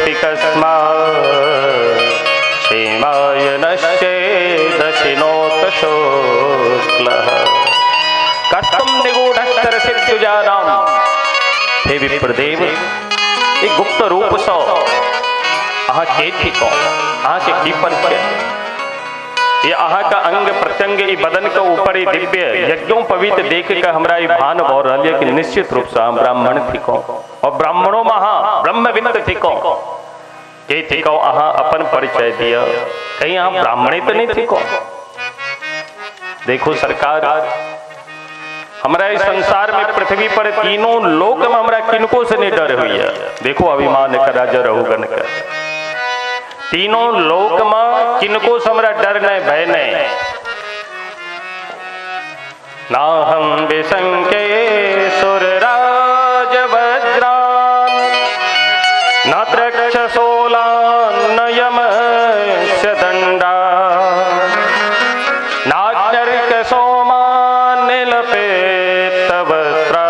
पिकस्मात् क्षेमाय नश्चेदशिनोत शुक्लः। कस्त्वं निगूढश्चर से द्विजानां, हे विप्रदेव, एक गुप्त रूप सँ अहाँ के थिकौं, अहाँ के की परिचय, ये अहाँ का अंग प्रत्यंग ई बदन के ऊपर ई दिव्य यज्ञोपवीत देख के हमरा ई भान भऽ रहल यऽ कि निश्चित रूप से अहाँ ब्राह्मण थिकौं और ब्राह्मणों में अहाँ ब्रह्मविद थिकौं। के थिकौं अहाँ अपन परिचय दिअ, कहीं अहाँ ब्राह्मणे तऽ नहीं थिकौं। देखो सरकार, हमरा इस संसार में पृथ्वी पर तीनों लोक में हमरा किनको से नहीं डर हुई है। देखो अभिमान का राजा रघुगण का, तीनों लोक में किनको से हमरा डर नहीं भय नहीं। ना हम विशंके सुरराज वज्रान न त्रक्षशूलान न यमस्य दंडा नाग्नर्क सोमानिलपेतवस्त्रा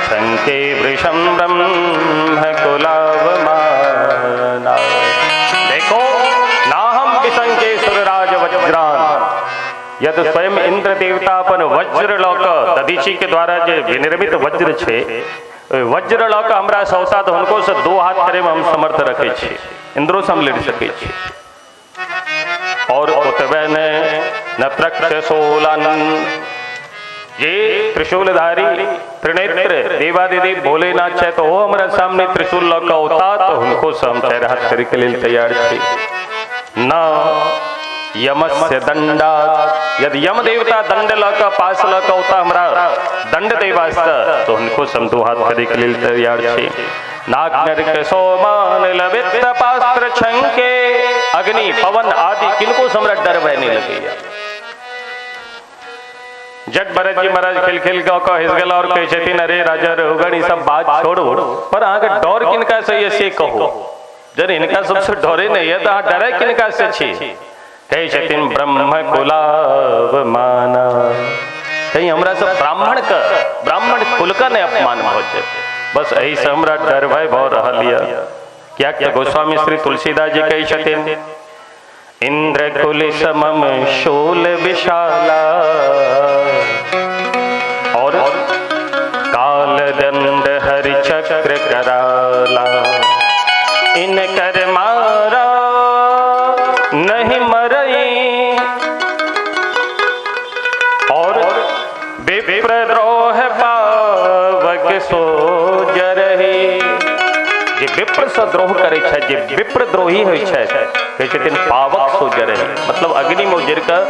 शंके वृषं ब्रह्मकुलावमाना। देखो ना हम विशंके सुरराज वज्रान, यद स्वयं इंद्र देवता अपन वज्र लऽ कऽ दधीची के द्वारा जे विनिर्मित वज्र छै, वज्र लऽ कऽ हमरा सौता तऽ हुनको से दो हाथ करे में हम समर्थ रखै छी, इंद्रो से हम लड़ि सकै छी। और ओतबे ने न त्रक्षशूलान, जे त्रिशूलधारी त्रिनेत्र देवादिदेव भोलेनाथ छै तो वो हमरा सामने त्रिशूल लऽ कऽ औता तो हुनको से हम चारि हाथ करे के लेल तैयार छी। न यमस्य दंडा, यदि यम देवता दंड लऽ कऽ पास लऽ कऽ औता हमरा दंड दै वास्ते तो हुनको से हम दू हाथ करे के लेल तैयार छी। नाग नरक सोमान लवित पास्त्र छंके, अग्नि पवन आदि किनको से हमरा डर भय नहीं लगैया। जट भरत जी महाराज खेल खेल के हंस गेला और कहै छथिन अरे राजा रघुगण ई सब बात छोड़ू, पर अहाँके डर किनका से यऽ से कहू। जब हिनका सबसे डरे नहीं है तो अहाँ डरे किनका से छी। कहै छथिन ब्रह्म कुलाव माना, कहीं हमरा सब ब्राह्मण का ब्राह्मण कुल का नहीं अपमान भऽ जेतै। बस एहिसँ हमरा डर भय भऽ रहल यऽ। किएक तऽ गोस्वामी श्री तुलसीदास जी कहै छथिन, इंद्र कुल समम शूल विशाला और काल दंड हरि चक्र कराला, इनकर मारा नहीं मरई और विप्रद्रोह पावक सो जरही। जे विप्र से द्रोह करै छै, जे विप्रद्रोही होइ छै, कहै छथिन पावक सो जरही, मतलब अग्नि में जरि कऽ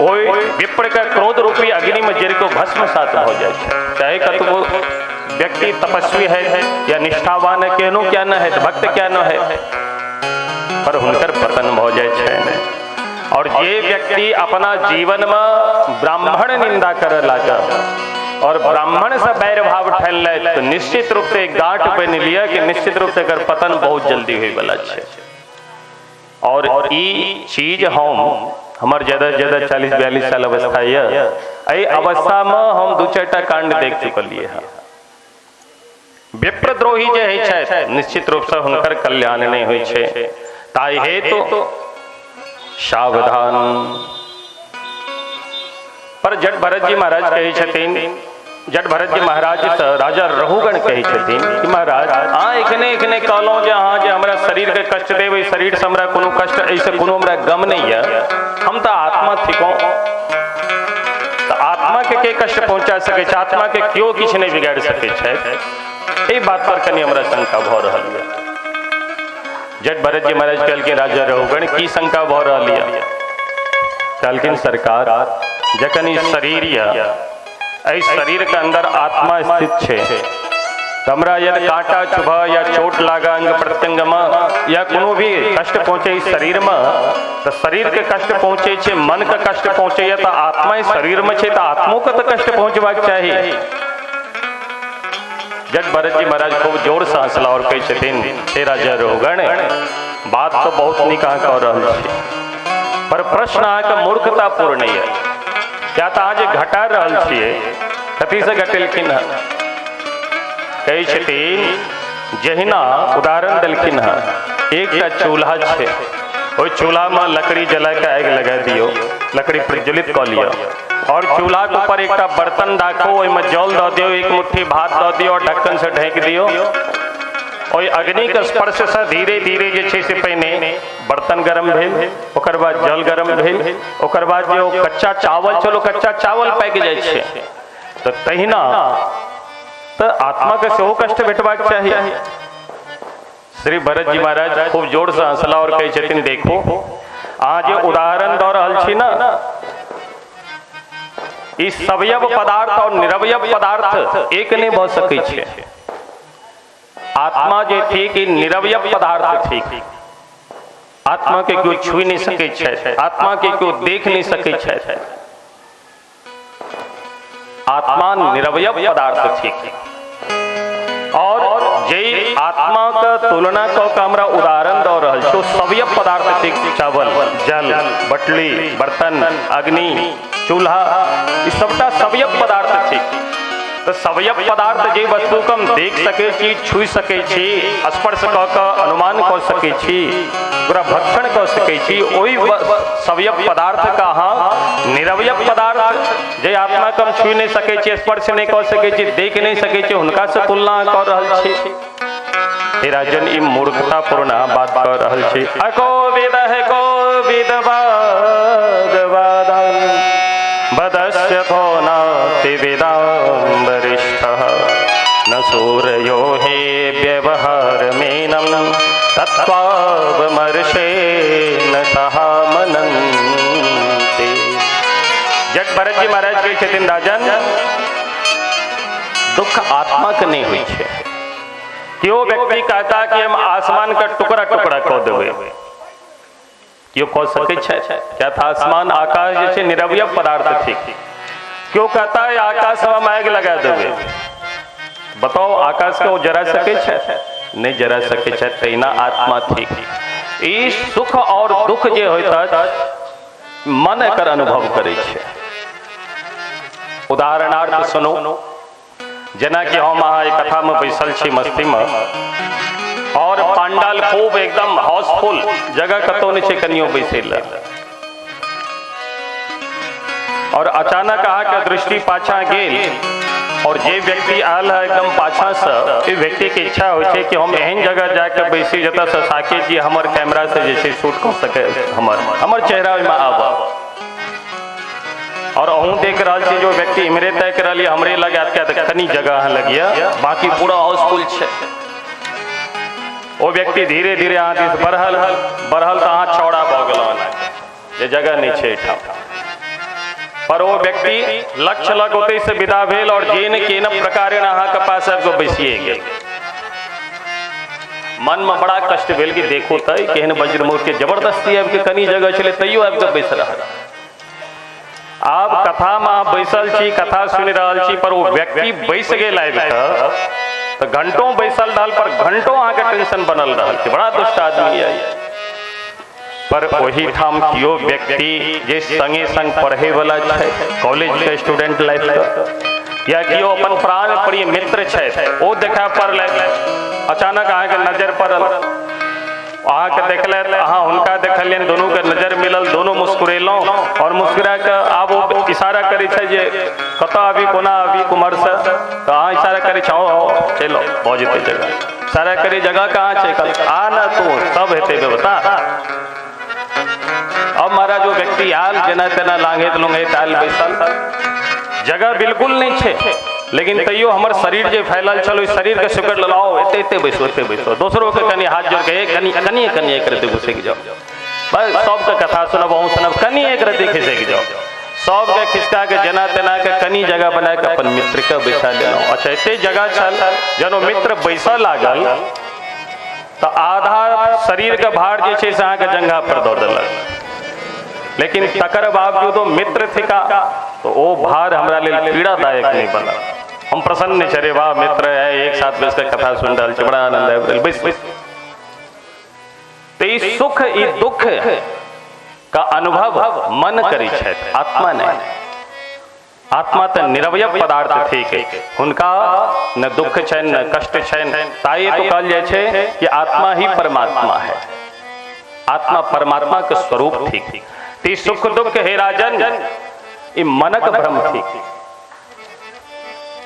ओहि विप्र के क्रोध रूपी अग्नि में जरि कऽ भस्मसात भऽ जाइ छै। चाहे कतबो व्यक्ति तपस्वी है या निष्ठावान है, केहनो क्या न है, भक्त क्या न है, पर हुनकर पतन भऽ जाइ छै। और जे व्यक्ति अपना जीवन में ब्राह्मण निंदा करऽ लागल और ब्राह्मण से बैर भाव ठहरल, तो निश्चित रूप से गांठ बनि लिअ कि निश्चित रूप से एकर पतन बहुत जल्दी होय वाला छै। और ई चीज हम हमर ज्यादा से ज्यादा 40-42 साल अवस्था यऽ, एहि अवस्था में हम 2-4 कांड देख चुकलिए हँ। विप्रद्रोही जे होइ छै निश्चित रूप से हुनकर कल्याण नहि होइ छै, ताहि हेतु सावधान। पर जट भरत जी महाराज कहै छथिन, जट भरत जी महाराज से राजा रहुगण कहै छथिन कि महाराज अहाँ एखने एखने कहलहुँ जे अहाँ जे हमरा शरीर के कष्ट देब, शरीर से हमरा कोनो कष्ट, एहिसँ कोनो हमरा गम नहीं है, हम तऽ आत्मा थिकहुँ, तऽ आत्मा के कष्ट पहुँचा सकै छै, आत्मा के केओ किछु नहि बिगाड़ि सकै छै, एहि बात पर कनि हमरा शंका भऽ रहल यऽ। जट भरत जी महाराज कहलखिन राजा रहुगण की शंका भऽ रहल यऽ? कहलखिन सरकार जखन ई शरीर यऽ, एहि शरीर के अंदर आत्मा स्थित छै, तऽ हमरा यदि कांटा चुभ या चोट लागा अंग प्रत्यंग में या कोनो भी कष्ट पहुँचे इस शरीर में, तऽ शरीर के कष्ट पहुँचे छै, मन के कष्ट पहुँचे, तऽ आत्मा इस शरीर में छै, तऽ आत्मो के तऽ कष्ट पहुँचबाक चाही। जट भरत जी महाराज खूब जोर से हंसला और कहै छथिन हे राजा रहुगण, बात तो बहुत नीक अहाँ कह रहल छी, पर प्रश्न अहाँके मूर्खतापूर्ण यऽ। क्या तऽ अहाँ जे घटा रहल छियै, कथीसँ घटेलखिन हँ? कहै छथिन जहिना उदाहरण देलखिन हँ, एकटा चूल्हा छै, ओहि चूल्हामे लकड़ी जला के आगि लगा दियौ, लकड़ी प्रज्वलित कऽ लिअ और चूल्हा के ऊपर एकटा बर्तन राखू, ओहिमे जल दऽ दियौ, एक मुट्ठी भात दऽ दियौ और ढक्कन से ढकि दियौ। ओहि अग्नि के स्पर्श से धीरे धीरे जे छै से पहिने बर्तन गरम भेल, ओकर बाद जल गरम भेल, ओकर बाद जे ओ कच्चा चावल छल ओ कच्चा चावल पाकि जाइ छै। तऽ तहिना तऽ आत्मा के सेहो कष्ट भेटबाक चाही। श्री भरत जी महाराज खूब जोर से हंसला और कहै छथिन देखो अहाँ जे उदाहरण दऽ रहल छी ना, ई सवयव पदार्थ और निरवयव पदार्थ एक नहीं भऽ सकै छै। आत्मा जे थिक ई निरवयव पदार्थ थिक, आत्मा के केओ छुइ नहीं सकै छै, आत्मा के केओ देख नहीं सकै छै, आत्मा निरवयव पदार्थ थिक। और जे आत्मा के तुलना कऽ के हमरा उदाहरण दऽ रहल छी, सवयव पदार्थ थिक चावल, जल, बटली, बर्तन, अग्नि, चूल्हा, ई सबटा सवयव पदार्थ थिक। तऽ सवयव पदार्थ जे वस्तु के हम देख सकै छी, छुइ सकै छी, स्पर्श कऽ के अनुमान कऽ सकै छी, ओकरा भक्षण कऽ सकै छी, ओहि सवयव पदार्थ के अहाँ निरवयव पदार्थ जे आत्मा के हम छुइ नहि सकै छी, स्पर्श नहि कऽ सकै छी, देख नहि सकै छी, हुनका से तुलना कऽ रहल छी। हे राजन, ई मूर्खतापूर्ण अहाँ बात कऽ रहल छी। अको विद है को विद वाद बदस्य थो नाति विदां वरिष्ठः न सूर्यो हे व्यवहार मेनं तत्त्वावमर्शे न सहामनन्ति। जट भरत जी महाराज कहै छथिन राजन, दुख आत्मा के नहीं होइ छै। केओ व्यक्ति कहता कि हम आसमान के टुकड़ा टुकड़ा कऽ देबै, केओ कऽ सकै छै? क्या था आसमान आकाश जे छै निरवयव पदार्थ थिक। केओ कहता है आकाश में हम आगि लगा देबै, बताओ आकाश के ओ जरा सकै छै? नहीं जरा सकै छै। तहिना आत्मा थिक। ई सुख और दुख जे होइत अछि मन एकर अनुभव करै छै। उदाहरणार्थ सुनो, जेना कि हम अहाँ कथा में बैसल छी मस्ती में और पंडाल खूब एकदम हाउसफुल, जगह कतौ नहीं छै कनियो बैसै लए, और अचानक अहाँ के दृष्टि पाछा गेल और जे व्यक्ति आयल है एकदम पाछा से, ओहि व्यक्ति के इच्छा होइ छै कि हम एहन जगह जाके बैसी जतऽ से साकेत जी हमर कैमरा से जे छै शूट कऽ सकै, हमर हमर चेहरा ओहिमे आबऽ। और अहूँ देख रहल छी जो व्यक्ति इम्हरे ताकि रहल यऽ हमरे लग आयत तऽ कनी जगह अहाँ लग यऽ, बाकी पूरा हाउसफुल छै। ओ व्यक्ति धीरे धीरे अहाँ दिस बढ़ल बढ़ल तऽ अहाँ चौड़ा भऽ गेलहुँ जे जगह नहि छै एहिठाम। पर ओ व्यक्ति लक्ष्य लग ओतै से विदा भेल और जेन केन प्रकारेण अहाँ के पास आबि कऽ बैसिए गेल। मन में बड़ा कष्ट भेल कि देखो तऽ केहन वज्रमुख के जबरदस्ती आबि कऽ कनी जगह छलै तैयो आबि कऽ बैस रहल। आब कथा में अहाँ बैसल छी, कथा सुनि रहल छी, पर ओ व्यक्ति बैस गेल आबि कऽ तऽ घंटों बैसल रहल, पर घंटों अहाँके टेंशन बनल रहल कि बड़ा दुष्ट आदमी यऽ। पर ओहि ठाम केओ व्यक्ति जे संगे संग पढ़े वाला छै कॉलेज के स्टूडेंट लाइफ के, या केओ अपन प्राण प्रिय मित्र छै ओ देखा पड़लै, अचानक अहाँके नजर पड़ल, अहाँके देखलथि, अहाँ हुनका देखलियनि, दोनों के नजर मिलल, दोनों मुस्कुरेलहुँ और मुस्कुरा कऽ आब ओ इशारा करै छै जे कतऽ आबी कोना आबी कुम्हरसँ, तऽ अहाँ इशारा करै छै आओ आओ चलि आउ भऽ जेतै जगह। इशारा करै जगह कहाँ छै, आ ने तू सब हेतै व्यवस्था। अब महाराज वो व्यक्ति आयल जेना तेना लांघैत लुंघैत आयल बैसल, जगह बिल्कुल नहीं छै लेकिन तैयो हमर शरीर जे फैलल छल ओहि शरीर के सिकड़ लेलहुँ, आओ एते एते बैसो एते बैसो, दोसरो के कनि हाथ जोड़ के कनि कनि कनि एक रत्ती घुसकि जाओ, बस सबके कथा सुनब अहूँ सुनब, कनि एक रत्ती खिसकि जाओ। सबके खिसका के जेना तेना के कनि जगह बना के अपन मित्र के बैसा लेलहुँ। अच्छा एते जगह छल जहन ओ मित्र बैसऽ लागल तऽ आधा शरीर के भार जे छै से अहाँके जंघा पर दऽ देलक, लेकिन तकर बावजूदो मित्र थिका तो ओ भार हमरा लेल पीड़ादायक नहीं बनल। हम प्रसन्न छी, अरे वाह मित्र है, एक साथ बैस के कथा सुनि रहल छी, बड़ा आनंद आबि रहल, बैस बैस। तऽ ई सुख ई दुख का अनुभव मन करै छथि, आत्मा नहीं। आत्मा तऽ निरवयव पदार्थ थिक, हुनका न दुख छनि न कष्ट छनि। ताहि तो कहल जाइ छै कि आत्मा ही परमात्मा है, आत्मा परमात्मा के स्वरूप थिक। ई सुख दुख हे राजन ई मनक भ्रम थिक।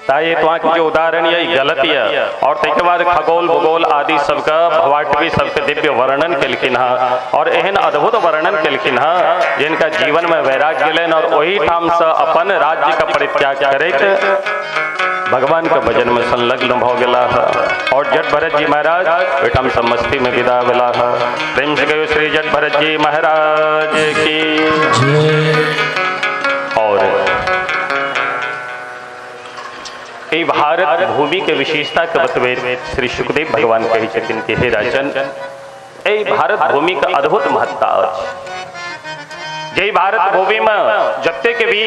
ताहि तो अहाँके जे उदाहरण यऽ ई गलत यऽ। और ताहिके बाद खगोल भूगोल आदि सबके भवाटवी सबके दिव्य वर्णन केलखिन हँ और एहन अद्भुत वर्णन केलखिन हँ जिनका जीवन में वैराग्य गेलनि और ओहि ठामसँ अपन राज्य के परित्याग करैत भगवान के भजन में संलग्न भऽ गेलाह और जट भरत जी महाराज ओहिठामसँ मस्ती में विदा भेलाह। प्रेम से कहियो श्री जट भरत जी महाराज की। और एहि भारत भूमि के विशेषता के बतबैत श्री सुखदेव भगवान कहै छथिन कि हे राजन, एहि भारत भूमि के अद्भुत महत्ता अछि। जाहि भारत भूमि में जतेक भी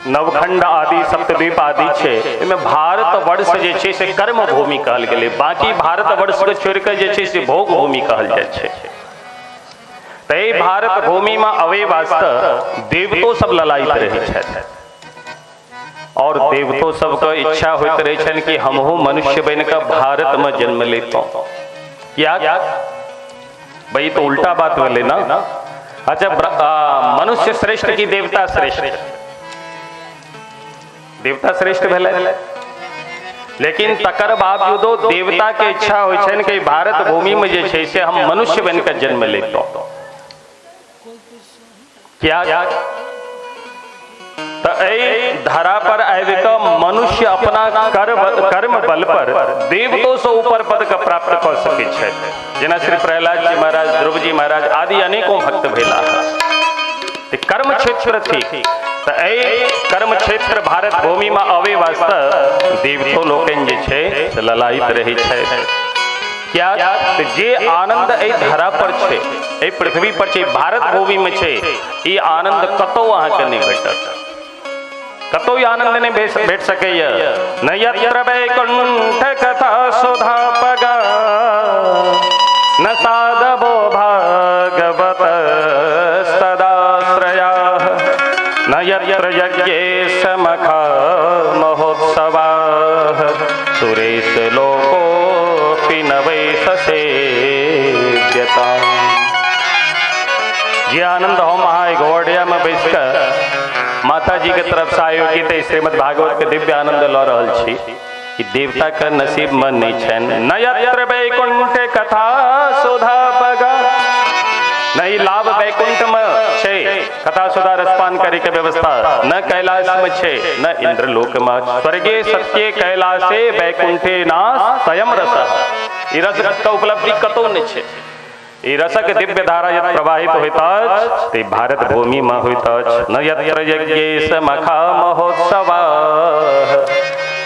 नवखंड आदि सप्तद्वीप आदि छै ओहिमे भारत वर्ष जे छै से कर्म भूमि कहल गेलै, बाकी भारत वर्ष के छोड़ि कऽ जे छै से भोग भूमि कहल जाइ छै। तऽ एहि भारत भूमि में अबै वास्ते देवतो सब ललायित रहै छथि और देवतो सबके इच्छा होइत रहै छनि कि हमहूँ मनुष्य बनि कऽ भारत में जन्म लैतहुँ। किया भाई, तो उल्टा बात भेलै ना। अच्छा मनुष्य श्रेष्ठ कि देवता श्रेष्ठ? देवता श्रेष्ठ भेलै, लेकिन तकर बावजूदो देवता के इच्छा होइ छनि कि भारत भूमि में जे छै से हम मनुष्य बनि कऽ जन्म लैतहुँ। क्या तऽ एहि धरा पर आबि कऽ मनुष्य अपना कर्म बल पर देवतो से ऊपर पद के प्राप्त कऽ सकैत छथि, जेना श्री प्रहलाद जी महाराज, ध्रुव जी महाराज आदि अनेकों भक्त भेलाह। कर्म क्षेत्र थिक, तऽ एहि कर्म क्षेत्र भारत भूमि में अबै वास्ते देवतो लोकनि जे छै से ललायित रहै छथि। क्या जे आनंद एहि धरा पर छै, एहि पृथ्वी पर छै, भारत भूमि में छै, ई आनंद कतौ अहाँके नहि भेटत, कतौ ई आनंद नहि भेट सकैया। न यत्र वैकुंठ कथा सुधा पगा न साधवो भागवत सदाश्रया न यत्र यज्ञे समखा महोत्सवाः सुरेश लोकोऽपि न वै ससेव्यता। जी आनंद हम अहाँ घोड़िया में बैस कऽ माता जी के तरफ से आयोजित श्रीमद् भागवत के दिव्य आनंद लऽ रहल छी। ई देवता के नसीब में नहीं छनि। न यत्र वैकुंठ कथा सुधा पगा, नहीं लाभ वैकुंठ में छै कथा सुधा रसपान करे के व्यवस्था, न कैलाश में छै न इंद्रलोक में। स्वर्गे सत्ये कैलाशे वैकुंठे नास स्वयं रस। ई रस के उपलब्धि कतौ नहीं छै। ई रसक दिव्य धारा यत प्रवाहित होइत अछि ते भारत भूमि में होइत अछि। न यत्र यज्ञे समखा महोत्सव।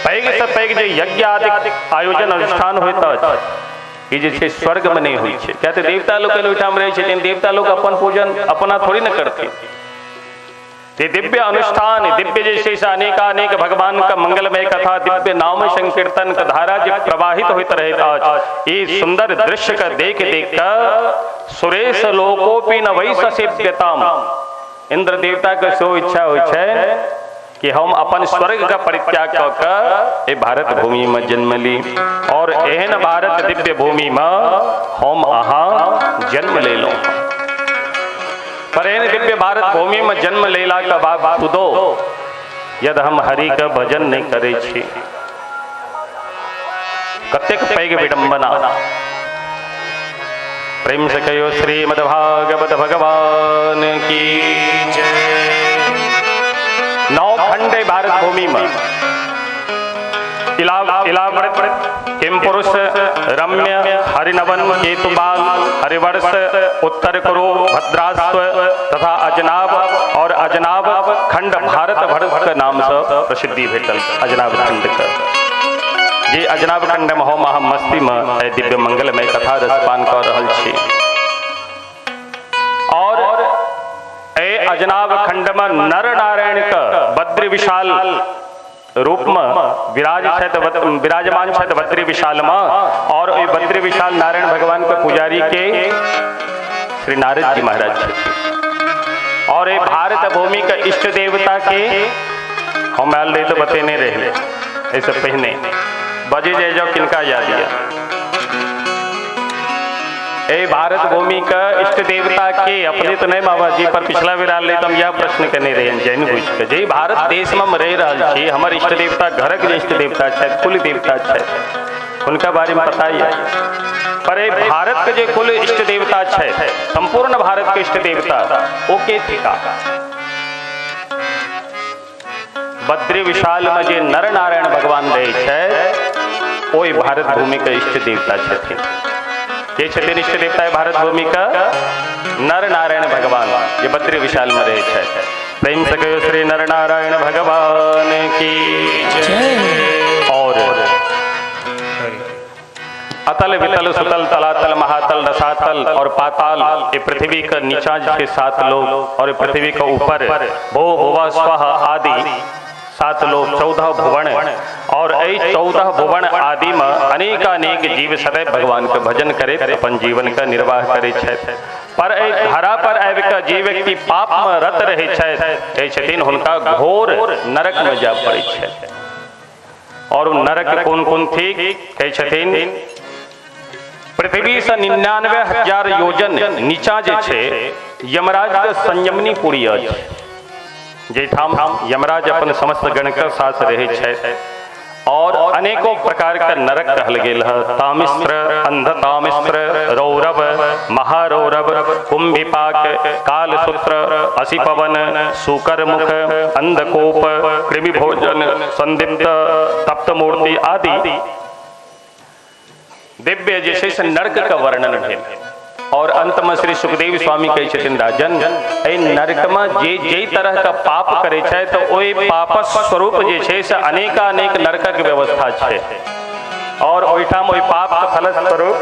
पैघ से पैघ जे यज्ञ आदि आयोजन अनुष्ठान होइत अछि ई जे छै स्वर्ग में नहीं होइ छै। किया तऽ देवता लोकनि ओहिठाम रहै छथिन, देवता लोक अपन पूजन अपना थोड़ी ने करथिन। ते दिव्य अनुष्ठान दिव्य जे छै से अनेकानेक भगवान का मंगलमय कथा दिव्य नाम संकीर्तन के धारा जे प्रवाहित होइत रहैत अछि, ई सुंदर दृश्य के देख देख कऽ सुरेश लोकोपि न वै ससेव्यताम। इंद्र देवता के सेहो इच्छा होइ छै कि हम अपन स्वर्ग का परित्याग कऽ कऽ भारत भूमि में जन्म ली और एहन भारत दिव्य भूमि में हम अहाँ जन्म लेलहुँ। पर एहन दिव्य भारत भूमि में जन्म लेला के बावजूदो यदि हम हरि के भजन नहीं करै छी, कतेक पैघ विडंबना। प्रेम से कहियो श्रीमद् भागवत भगवान की जय। 9 खंड भारत भूमि में इलावृत, किमपुरुष, रम्य, हरिनवन, केतुबाल, हरिवर्ष, उत्तर कुरु, भद्रास्व तथा अजनाब और अजनाब खंड भारत भरत के नाम से प्रसिद्धि भेटल अजनाब खंड के। जे अजनाब खंड में हम अहाँ मस्ती में दिव्य मंगलमय कथा रसपान कर रहल छी। और ए अजनाब खंड में नर नारायण के बद्री विशाल रूप में विराज विराजमान छथि बद्री विशाल में। और ओहि बद्री विशाल नारायण भगवान के पुजारी के श्री नारद जी महाराज छथिन। और ये भारत भूमि के इष्ट देवता के हम आयल रही तो बतेने रहे ऐसे पहिने बजे जाए जाओ किनका याद दिया। ए भारत भूमि का इष्ट देवता के अपने तो नहीं बाबा जी, पर पिछला बेर आयल रही तो हम यह प्रश्न करने रहे जैन बुझ के जे भारत देश में हम रह रहल छी, हमर इष्ट देवता घरक जे इष्ट देवता छथि, कुल देवता छथि, उनका बारे में पता ही है। पर ए भारत के जे कुल इष्ट देवता छथि, संपूर्ण भारत के इष्ट देवता ओ के थिका? बद्री विशाल में जे नर नारायण भगवान रहे छथि ओहि भारत भूमि के इष्ट देवता छथिन। के छथिन इष्ट देवता है भारत भूमि का? नर नारायण भगवान ये बद्री विशाल में रहे छथि। प्रेम से कहियो श्री नर नारायण भगवान की जय। और अतल वितल सुतल तलातल महातल रसातल और पाताल ये पृथ्वी का नीचा के 7 लोग और पृथ्वी का ऊपर भो भुवा स्वः आदि 7 लोग 14 भुवन। और यही 14 भुवन आदि में अनेकानेक जीव सदैव भगवान के भजन करे अपन जीवन का निर्वाह करे छथि। पर एहि धरा पर आबि कऽ जे व्यक्ति पाप में रत रहे छथि छथिन हुनका घोर नरक में जाय पड़ै छै। और ओ नरक कोन कोन थिक? कहै छथिन पृथ्वी से 99,000 योजन नीचा जे छै यमराज के संयमनी पुरी अछि, जाहिठाम यमराज अपन समस्त गण के साथ रहै छथि। और अनेकों प्रकार के नरक कहल गेल है, तामिस्र, अंधतामिस्र, रौरव, महारौरव, कुंभिपाक, कालसूत्र, असिपवन, सुकरमुख, अंधकोप, कृमिभोजन, संदिग्ध, तप्तमूर्ति आदि दिव्य जे छै से नरक के वर्णन भेल। और अंत में श्री सुखदेव स्वामी कहै छथिन राजन एहि नरक में जे जे तरह के पाप करै छै तो ओहि पापक स्वरूप जे छै से अनेकानेक नरकक व्यवस्था छै। और ओहिठाम ओहि पाप के फलस्वरूप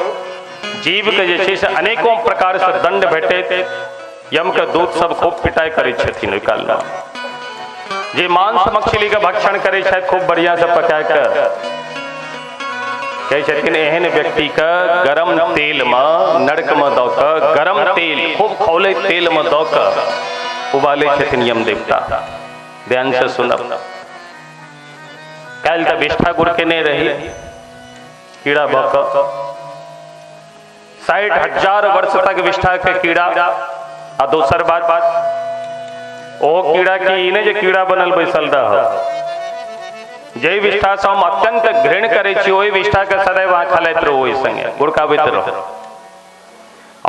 जीव के जे छै से अनेकों प्रकार से दंड भेटैत, यम के दूत सब खूब पिटाई करै छथिन। ओहि काल में जे मांस मछली के भक्षण करै छथि खूब बढ़िया से पका के कहै छथिन एहन व्यक्ति के गरम तेल में नरक में दऽ कऽ गरम तेल खूब खौलैत तेल में दऽ कऽ उबालै छथिन यम देवता। ध्यान से सुनब। काल्हि तऽ विष्ठा गुड़ के नहीं रही कीड़ा भऽ कऽ 60,000 वर्ष तक विष्ठा के कीड़ा। आ दोसर बात ओ कीड़ा की ई नहि जे कीड़ा बनल बैसल रह, जे विष्ठा से हम अत्यंत घृण करै छी ओहि विष्ठा के सदैव अहाँ खेलाइत रहू, ओहि संगे गुड़काबैत रहू।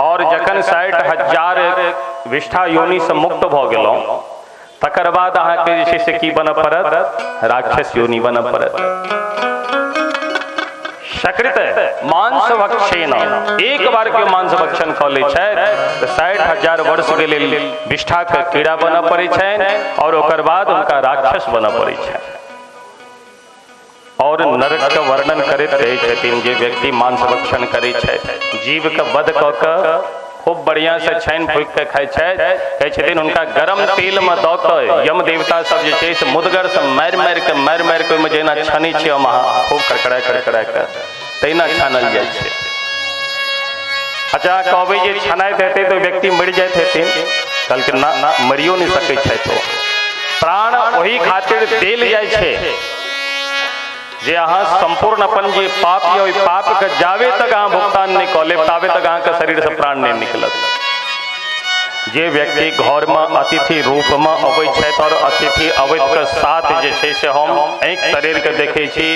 और जखन 60,000 विष्ठा योनि से मुक्त भऽ गेलहुँ तकर बाद अहाँके जे छै से की बनऽ पड़त? राक्षस योनि बनऽ पड़त। सकृत मांस भक्षेण, एक बार के मांस भक्षण कऽ लै छथि तऽ 60,000 वर्ष के लेल विष्ठा के कीड़ा बनऽ पड़ै छनि और ओकर बाद हुनका राक्षस बनऽ पड़ै छनि। और नरक के वर्णन करैत रहै छथिन जे व्यक्ति मांस भक्षण करै छथि, जीव के वध कऽ कऽ खूब बढ़िया से छानि फूकि के खाइ छथि, कहै छथिन हुनका गरम तेल में दऽ कऽ यम देवता सब जे छै से मुदगर से मारि मारि के ओहिमे जेना छानै छियै हम अहाँ खूब कड़कड़ा कड़कड़ा के तहिना छानल जाइ छै। अच्छा कहबै जे छनाइत हेतै तऽ व्यक्ति मरि जाइत हेथिन, कहलखिन ना ना मरियो नहि सकै छथि। ओ प्राण ओहि खातिर देल जाइ छै जे अहाँ संपूर्ण अपन जे पाप यऽ ओहि पाप के जावे तक अहाँ भुगतान नहि कऽ लेब ताबे तक अहाँके शरीर से प्राण नहि निकलत। जे व्यक्ति घर में अतिथि रूप में अबै छथि और अतिथि अबैत के साथ जे छै से हम आँखि तरेर के देखै छी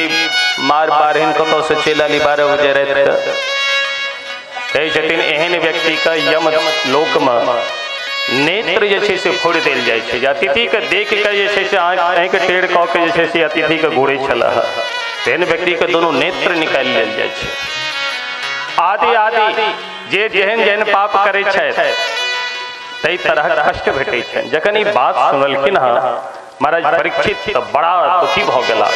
मार बारहिन कतऽ से चलि आली 12 बजे राति के, कहै छथिन एहन व्यक्ति के यम लोक में नेत्र जे छै से फोड़ि देल जाइ छै। अतिथि के देख के जे छै से आँखि टेढ़ कऽ के जे छै से अतिथि के घूरै छलह, तेहन व्यक्ति के दोनों नेत्र निकालि लेल जाइ छै। आदि आदि जे जेहन जेहन पाप करै छथि ताहि तरहक कष्ट भेटै छनि। जखन ई बात सुनलखिन हँ महाराज परीक्षित तऽ बड़ा दुखी भऽ गेला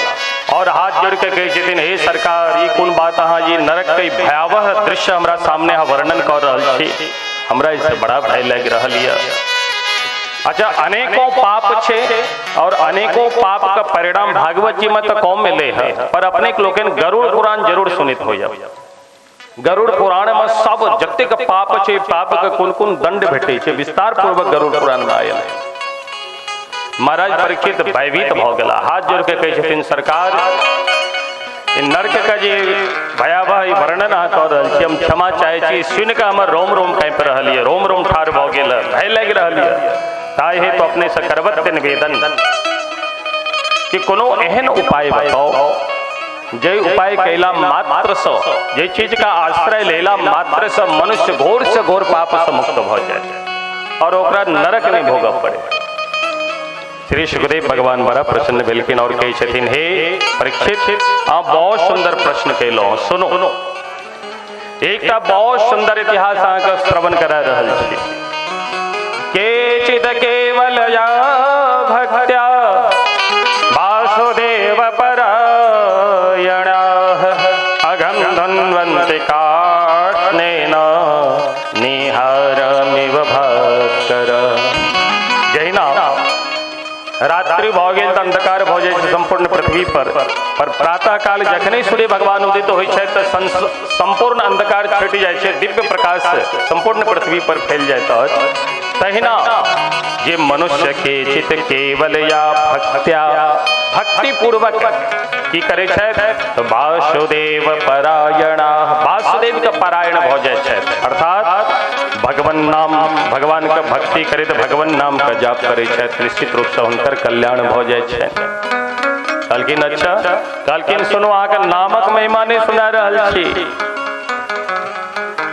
और हाथ जोड़ के कहै छथिन हे सरकार, ई कोन बात अहाँ ई नरक के भयावह दृश्य हमरा सामने अहाँ वर्णन कऽ रहल छी, हमरा इससे बड़ा भय लागि रहल यऽ। अच्छा अनेकों पाप छे और अनेकों पाप का परिणाम भागवत जी में तो कम मिले है, पर अपने लोकनि गरुड़ पुराण जरूर सुनित हो जाए। गरुड़ पुराण में सब जतेक पाप छे पाप के कोन कोन दंड भेटै छै विस्तार पूर्वक गरुड़ पुराण में आयल है। महाराज परीक्षित भयभीत भऽ गेला, हाथ जोड़ के कहै छथिन सरकार नरक के जे भयावह वर्णन अहाँ कऽ रहल छी हम क्षमा चाहै छी, सुनि कऽ हमर रोम रोम काँपि रहल यऽ, रोम रोम ठाढ़ भऽ गेल, भय लागि रहल यऽ। ताहि हेतु अपने से करबद्ध निवेदन कि कोनो एहन उपाय बताओ जे उपाय कैला मात्र से, जे चीज का आश्रय लेला मात्र से मनुष्य घोर से घोर पाप से मुक्त भऽ जाए और ओकरा नरक नहीं भोगऽ पड़े। श्री सुखदेव भगवान बड़ा प्रसन्न भेलखिन और कहै छथिन हे परीक्षित, अहाँ बहुत सुंदर प्रश्न कयलहुँ, सुनो एकटा बहुत सुंदर इतिहास अहाँके श्रवण करा रहल छी। केचिद केवल या भक्त्या वासुदेव परायणाः अघं धन्वन्ति कार्ष्णेन निहारमिव भास्कर। जहिना रात्रि भऽ गेल तऽ अंधकार भऽ जाइ छै संपूर्ण पृथ्वी पर, पर प्रातः काल जखने सूर्य भगवान उदित होइ छथि तऽ संपूर्ण अंधकार छटि जाइ छै, दिव्य प्रकाश संपूर्ण पृथ्वी पर फैल जाइत अछि। तहिना जे मनुष्य के चित केवल या भक्त्या भक्ति पूर्वक की करै छथि तऽ वासुदेव परायणा, वासुदेव के परायण भऽ जाइ छथि, अर्थात भगवान नाम, भगवान के भक्ति करैत भगवान नाम के जाप करै छथि, निश्चित रूप से हुनकर कल्याण भऽ जाइ छनि। कहलखिन अच्छा, कहलखिन सुनू अहाँके नामक महिमा नहि सुना रहल छी,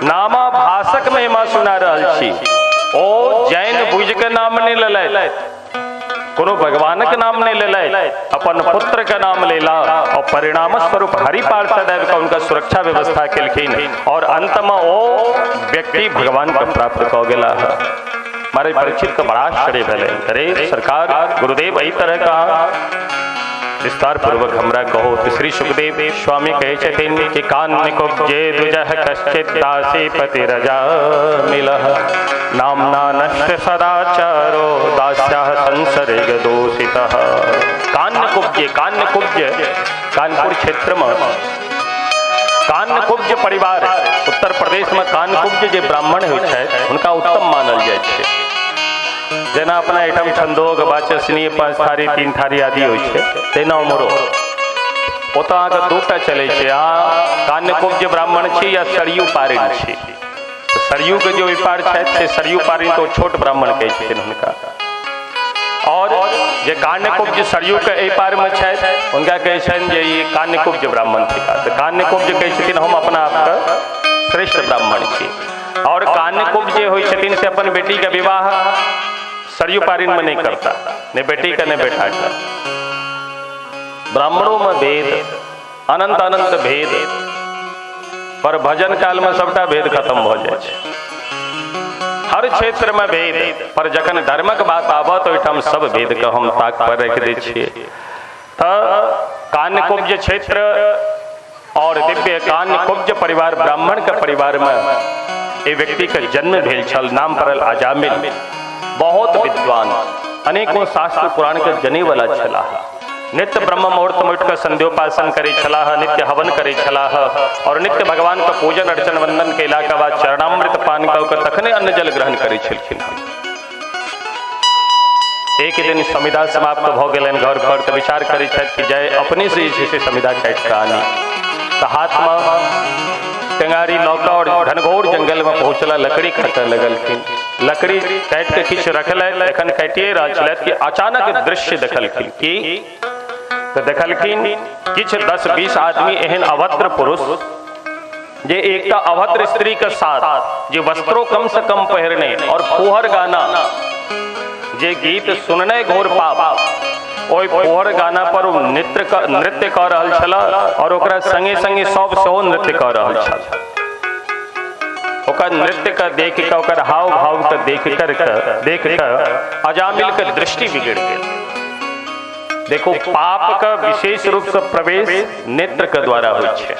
नामाभासक महिमा सुना रहल छी। ओ जैन बुझि के नाम नहि लेलथि, कोनो भगवानक नाम नहीं लेलथि, अपन पुत्र के नाम लेला और परिणाम स्वरूप हरि पार्षद आबि कऽ हुनका सुरक्षा व्यवस्था केलखिन और अंत में ओ व्यक्ति भगवान के प्राप्त कऽ गेला। महाराज परीक्षित के बड़ा आश्चर्य भेलै, अरे सरकार गुरुदेव एहि तरह का विस्तार पूर्वक हमरा कहो। तो श्री सुखदेव स्वामी कहै छथिन कि कान्यकुब्जे द्विजः कश्चित् दासी पतिरजा मिलः नाम्ना नष्ट सदाचारो दास्याः संसर्ग दोषितः। कान्यकुब्जे, कान्यकुब्ज कानपुर क्षेत्र में कान्यकुब्ज परिवार, उत्तर प्रदेश में कान्यकुब्ज जे ब्राह्मण होइ छथि हुनका उत्तम मानल जाइ छै। जेना अपना एहिठाम छंदोग वाचस्नीय 5 थारी 3 थारी आदि होइ छै, तहिना उम्हरो ओतऽ अहाँके 2टा चलै छै। अहाँ कान्यकुब्ज ब्राह्मण छी या सरयू पारिण छी। सरयू के जे ओहि पार छथि से सरयू पारिण तो छोट ब्राह्मण कहै छथिन हुनका, और जे कान्यकुब्ज सरयू के एहि पार में छथि हुनका कहै छनि जे ई कान्यकुब्ज ब्राह्मण थिका। तऽ कान्यकुब्ज कहै छथिन हम अपना आपके श्रेष्ठ ब्राह्मण छी। और कान्यकुब्ज जे होइ छथिन से अपन बेटी के विवाह सरयू पारिण में नहीं करता, ने बेटी का ने बेटा का। ब्राह्मणों में भेद, अनंत अनंत भेद, पर भजन काल में सबटा भेद खत्म हो जाए। हर क्षेत्र में भेद, पर जखन धर्मक बात आबत तो ओहिठाम सब भेद के हम ताक पर रख दै छियै। तऽ कान्यकुब्ज क्षेत्र और दिव्य कान्यकुब्ज परिवार ब्राह्मण के परिवार में एहि व्यक्ति के जन्म भेल छल। नाम पड़ल अजामिल। बहुत विद्वान, अनेकों शास्त्र पुराण के जने वाला छलाह। नित्य ब्रह्म मुहूर्त में उठकर संध्योपासन करे छलाह, नित्य हवन करे छलाह और नित्य भगवान का पूजन अर्चन वंदन केला के बाद चरणामृत पान कऽ तखने अन्न जल ग्रहण करे छलखिन। एक दिन संविधा समाप्त भऽ गेलनि घर पर, तऽ विचार करे छथि कि जय अपने से जे छै संविधा काटि कऽ आनी। तऽ हाथमे टेंगारी लऽ कऽ और घनघोर जंगल में पहुँचला, लकड़ी काटऽ लगलखिन। लकड़ी काटि कऽ किछु रखलथि, एखन काटिए रहल छलथि कि अचानक दृश्य देखलखिन कि तऽ देखलखिन किछु 10-20 आदमी एहन अभद्र पुरुष जे एकटा अभद्र स्त्री के साथ जे वस्त्रो कम से कम पहिरने और फुहर गाना, जे गीत सुनने घोर पाप, ओहि फुहर गाना पर ओ नृत्य कऽ रहल छल और ओकरा संगे संगे सब सेहो नृत्य कऽ रहल छल। ओकर नृत्य के देख कऽ, ओकर हाव भाव के देख कऽ अजामिल के दृष्टि बिगड़ गेल। देखो, पाप का विशेष रूप से प्रवेश नेत्र के द्वारा होइ छै।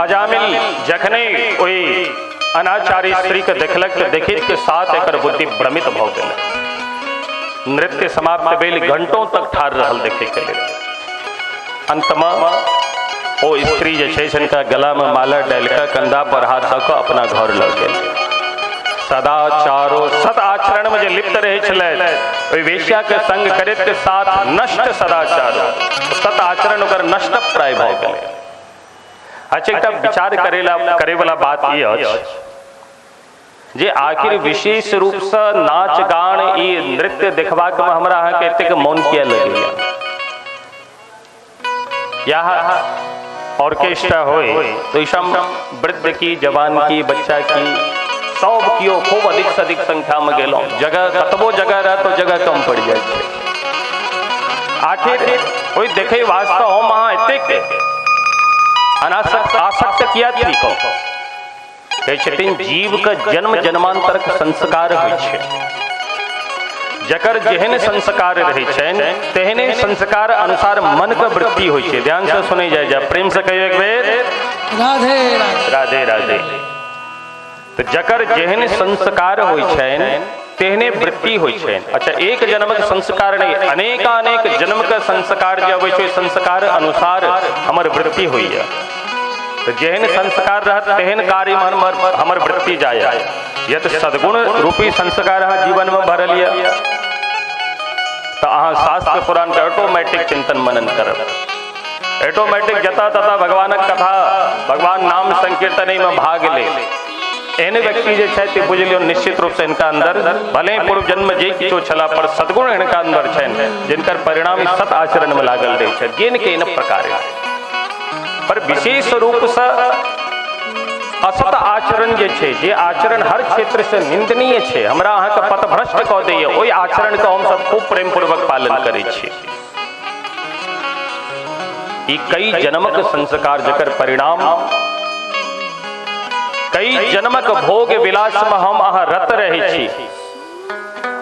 अजामिल जखने ओहि अनाचारी स्त्री के देखलक तऽ देखैत के साथ एकर बुद्धि भ्रमित भऽ गेल। नृत्य समाप्त भेल, घंटों तक ठाढ़ रहल देखे के लेल। अंत में ओ स्त्री जे छै से गला में माला डालि कऽ कंधा पर हाथ दऽ कऽ अपना घर लऽ गेल। सदाचारो सद आचरण में जे लिप्त रहे छलथि ओहि वेश्या के संग करैत के साथ नष्ट सदाचार, सत आचरण ओकर नष्ट प्राय भऽ गेलै। अच्छा, एकटा विचार करे वाला बात ई अछि जे आखिर विशेष रूप से नाच गान ई नृत्य देखबाक में हमरा अहाँके एतेक मोन किया लगैया? यहाँ ऑर्केस्ट्रा होय तो ईसम वृद्ध की, जवान की, बच्चा की सब कियो खूब अधिक से अधिक संख्या में गेलहुँ। जगह कतबो जगह रह तो जगह कम पड़ जाइ छै। आखिर ओहि देखे वास्ते हम अहाँ एतेक अनासक्त आसक्त किया थिकहुँ? कहै छथिन जीव के जन्म जन्मांतर के संस्कार होइ छै। जकर जेहन संस्कार रहै छनि तेहने संस्कार अनुसार मन के वृत्ति होइ छै। ध्यान से सुनै जाय जा, प्रेम से कहियो एक बेर राधे राधे राधे। तो जकर जेहन संस्कार होइ छनि तेहने वृत्ति होइ छनि। अच्छा, एक जन्मक संस्कार नहीं, अनेकानेक जन्म के संस्कार जे अबै छै संस्कार अनुसार हमर वृत्ति होइए। तो जेहन संस्कार रहत तेहन कार्य में हमर वृत्ति जाय। यत सद्गुण रूपी संस्कार अहाँ जीवन में भरल यऽ तो अहाँ शास्त्र पुराण के ऑटोमेटिक चिंतन मनन करब। ऑटोमेटिक जता तता भगवानक कथा, भगवान नाम संकीर्तन में भाग ले। एहन व्यक्ति जे छथि बुझि लियौ निश्चित रूप से इनका अंदर भले पूर्व जन्म जे किछो छला पर सद्गुण हिनका अंदर छनि, जिनकर परिणाम सत आचरण में लागल रहै छै, जेन के प्रकार। पर विशेष रूप से असत आचरण जे छै, जे आचरण हर क्षेत्र से निंदनीय छै, हमरा अहाँके पथभ्रष्ट कऽ दैए, ओहि आचरण के हम सब खूब प्रेम पूर्वक पालन करै छी। ई कई जन्मक संस्कार जकर परिणाम कई जन्मक भोग विलास में हम अहाँ रत रहे छी।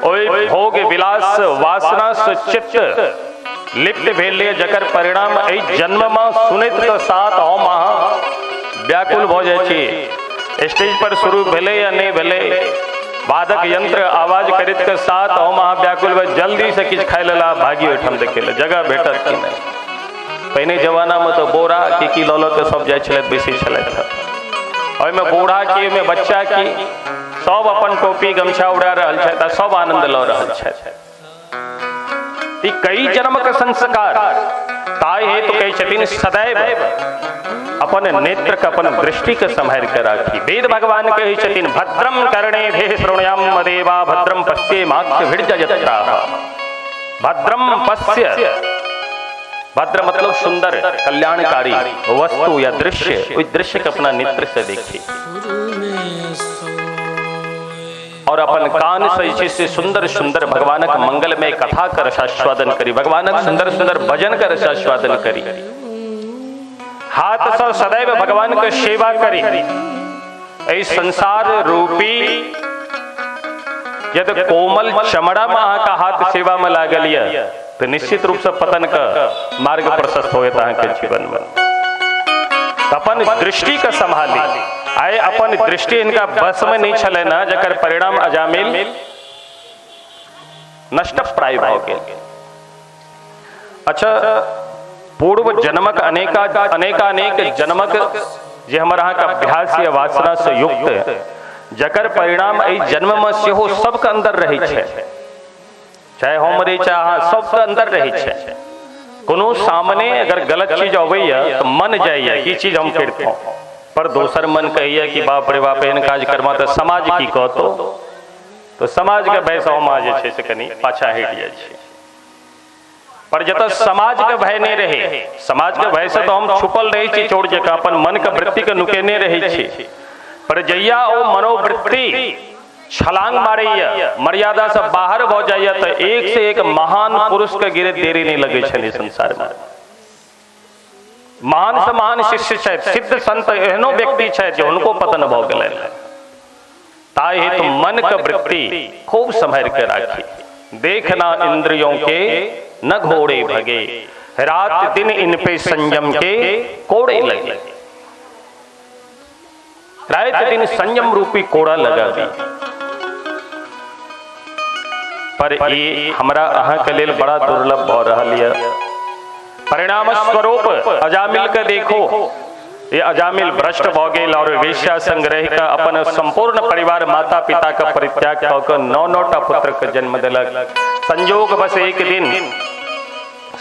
ओहि भोग विलास वासना से चित्त लिप्त भेल, जकर परिणाम एहि जन्म में सुनैत के साथ हम अहाँ व्याकुल भऽ जाइ छी। स्टेज पर शुरू भेलै या नहीं भेलै, वादक यंत्र आवाज करैत के साथ हम अहाँ व्याकुल भऽ जल्दी से किछु खाइ लेला भागी ओहिठाम देखै लए, जगह भेटत कि नहीं। पहिने जमाना में तो बोरा की लऽ लऽ के सब जाइ छलथि, बैसै छलथि। ओहिमे बूढ़ा की, ओहिमे बच्चा की, सब अपन टोपी गमछा उड़ा रहल छथि आ सब आनंद लऽ रहल छथि। ई कई जन्मक संस्कार। ताहि हेतु कहै छथिन सदैव अपन नेत्र के, अपन दृष्टि के सम्हारि के राखी। वेद भगवान कहै छथिन भद्रम कर्णे भेः शृणुयाम देवा भद्रम पश्येमाक्षभिर्यजत्राः। भद्रम पश्य, भद्र मतलब सुंदर, कल्याणकारी वस्तु या दृश्य, उस दृश्य के अपना नेत्र से देखी और अपन कान से जे से सुंदर सुंदर भगवानक मंगलमय कथा का रसास्वादन करी, भगवानक सुंदर सुंदर भजन का रसास्वादन करी, हाथ से सदैव भगवान के सेवा करी। एहि संसार रूपी यदि कोमल चमड़ा में अहाँ का हाथ सेवा में लागल यऽ तो निश्चित रूप से पतन का मार्ग प्रशस्त होयत अहाँ के जीवन में। अपन दृष्टि के संभाली। आइ अपन दृष्टि इनका बस में नहीं छलै ना, जकर परिणाम अजामिल नष्ट प्राय भऽ गेल। अच्छा, पूर्व जन्मक अनेकानेक जन्मक जे हमर अहाँके अभ्यास या वासना से युक्त, जकर परिणाम एहि जन्म में सेहो सबके अंदर रहै छै, चाहे हम रही चाहे अहाँ, सबके अंदर रहै छै। कोनो सामने अगर गलत चीज अबैया तो मन जाइए कि चीज हम करितहुँ, पर दोसर मन कहैया कि बाप रे बाप एहन काज करबा तऽ समाज की कहतो, तो समाज के भय से हम जे छै से कनि पाछा हटि जाइ छी। पर जतऽ समाज के भय नहीं रहे, समाज के भय से तो हम छुपल रहै छी चोर जकाँ, अपन मन के वृत्ति के नुकेने रहै छी। पर जहिया ओ मनोवृत्ति छलांग मारैया, मर्यादा से बाहर भऽ जाइया, तऽ एक से एक महान पुरुष के गिरे देरी नहीं लगै छनि संसार में। महान से महान शिष्य छथि, सिद्ध संत एहनो व्यक्ति छथि जे हुनको पतन भऽ गेलनि। ताहि हेतु मन के वृत्ति खूब सम्हारि के राखी। देखना इंद्रियों के न घोड़े भगे, रात दिन इन पे संयम के कोड़े लगे। रात दिन संयम रूपी कोड़ा लगा दी। पर ये हमरा अहाँ के लेल बड़ा दुर्लभ भऽ रहल यऽ। परिणाम स्वरूप अजामिल के देखो, ये अजामिल भ्रष्ट भऽ गेल और वेश्या संग रहि कऽ अपन संपूर्ण परिवार माता पिता के परित्याग कऽ कऽ 9-9 टा पुत्र के जन्म देलक। संयोग बस एक दिन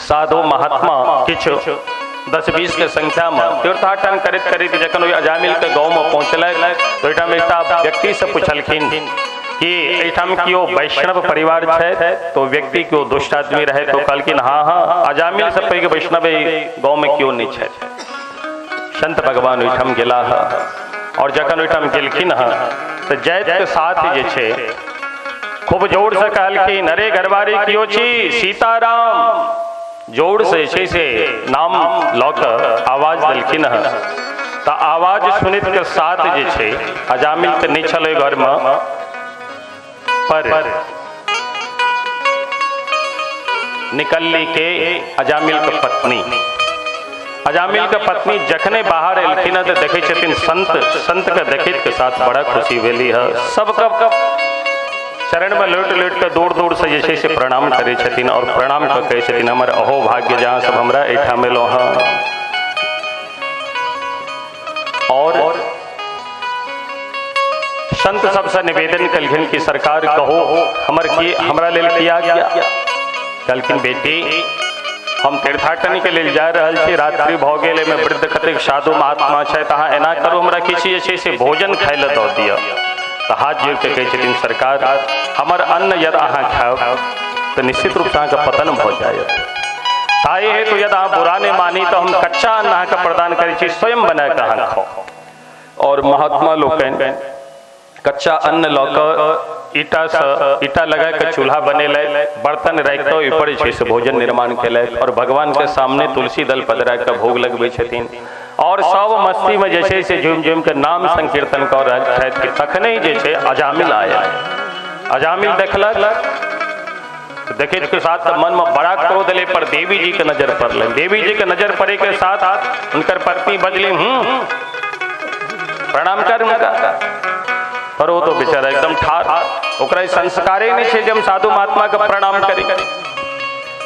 साधु महात्मा किछु 10-20 के संख्या में तीर्थाटन करैत करैत जखन ओहि अजामिल के गाँव में पहुँचलक तो ओहिठाम एकटा व्यक्ति से पुछलखिन कि एहिठाम केओ वैष्णव परिवार छै, तो व्यक्ति केओ दुष्ट आदमी रहे तो कहलखिन हाँ हाँ, अजामिल से पैघ वैष्णव गाँव में केओ नहीं छै। संत भगवान ओहिठाम गेलाह और जखन ओहिठाम गेलखिन हँ तो जैत के साथ जे छै खूब जोर से कहलखिन अरे घरवारी केओ छी, सीताराम। जोर से जे से नाम लऽ कऽ आवाज देलखिन हँ। तऽ आवाज सुनैत के साथ जे छै अजामिल तऽ नहि छलै घरमे, पर निकलली के अजामिल के पत्नी। अजामिल के पत्नी जखने बाहर एलखिन तऽ देखै छथिन संत, संत के देखैत के साथ बड़ा खुशी भेली है। सबके चरण में लोटि लोटि के दूर दूर से जे छै से प्रणाम करै छथिन और प्रणाम कऽ कहै छथिन हमर अहो भाग्य जहाँ सब हमरा एहिठाम एलहुँ हँ। और संत सबसे निवेदन कलखिन कि सरकार कहो हमर की हमरा लेल किया गया। कहलखिन बेटी हम तीर्थाटन के लेल जा रहल छी, रात्रि भऽ गेल, एहिमे वृद्ध कतेक साधु महात्मा छथि, अहाँ एना करू हमरा किछु जे छै से भोजन खाय लए दऽ दिअ। तऽ हाथ जोड़ि कऽ कहै छथिन सरकार हमर अन्न यदि अहाँ खायब तऽ निश्चित रूपसँ अहाँके पतन भऽ जायत। ताहि हेतु यदि अहाँ बुरा नहि मानी तऽ हम कच्चा अन्न अहाँके प्रदान करै छी, स्वयं बना कऽ अहाँ खाउ। और महात्मा लोकनि कच्चा अन्न लऽ कऽ ईटासँ ईटा लगा कऽ चूल्हा बनेलथि, बर्तन राखि कऽ ओहिपर जे छै से भोजन निर्माण केलथि और भगवानके सामने तुलसी दल पधरा कऽ भोग लगबै छथिन और सब मस्तीमे जे छै से झुमि झुमि कऽ नाम संकीर्तन कऽ रहल छथि कि तखने जे छै अजामिल आयल। अजामिल देखलक, देखैत के साथ मनमे बड़ा क्रोध एलै, पर देवी जी के नजर पड़लनि। देवी जी के नजर पड़े के साथ हुनकर पत्नी बजली हूँ प्रणाम कर हुनका। पर वो तो बेचारा एकदम ठार, ओकरा संस्कारे नहीं छै जे हम साधु महात्मा के प्रणाम करी।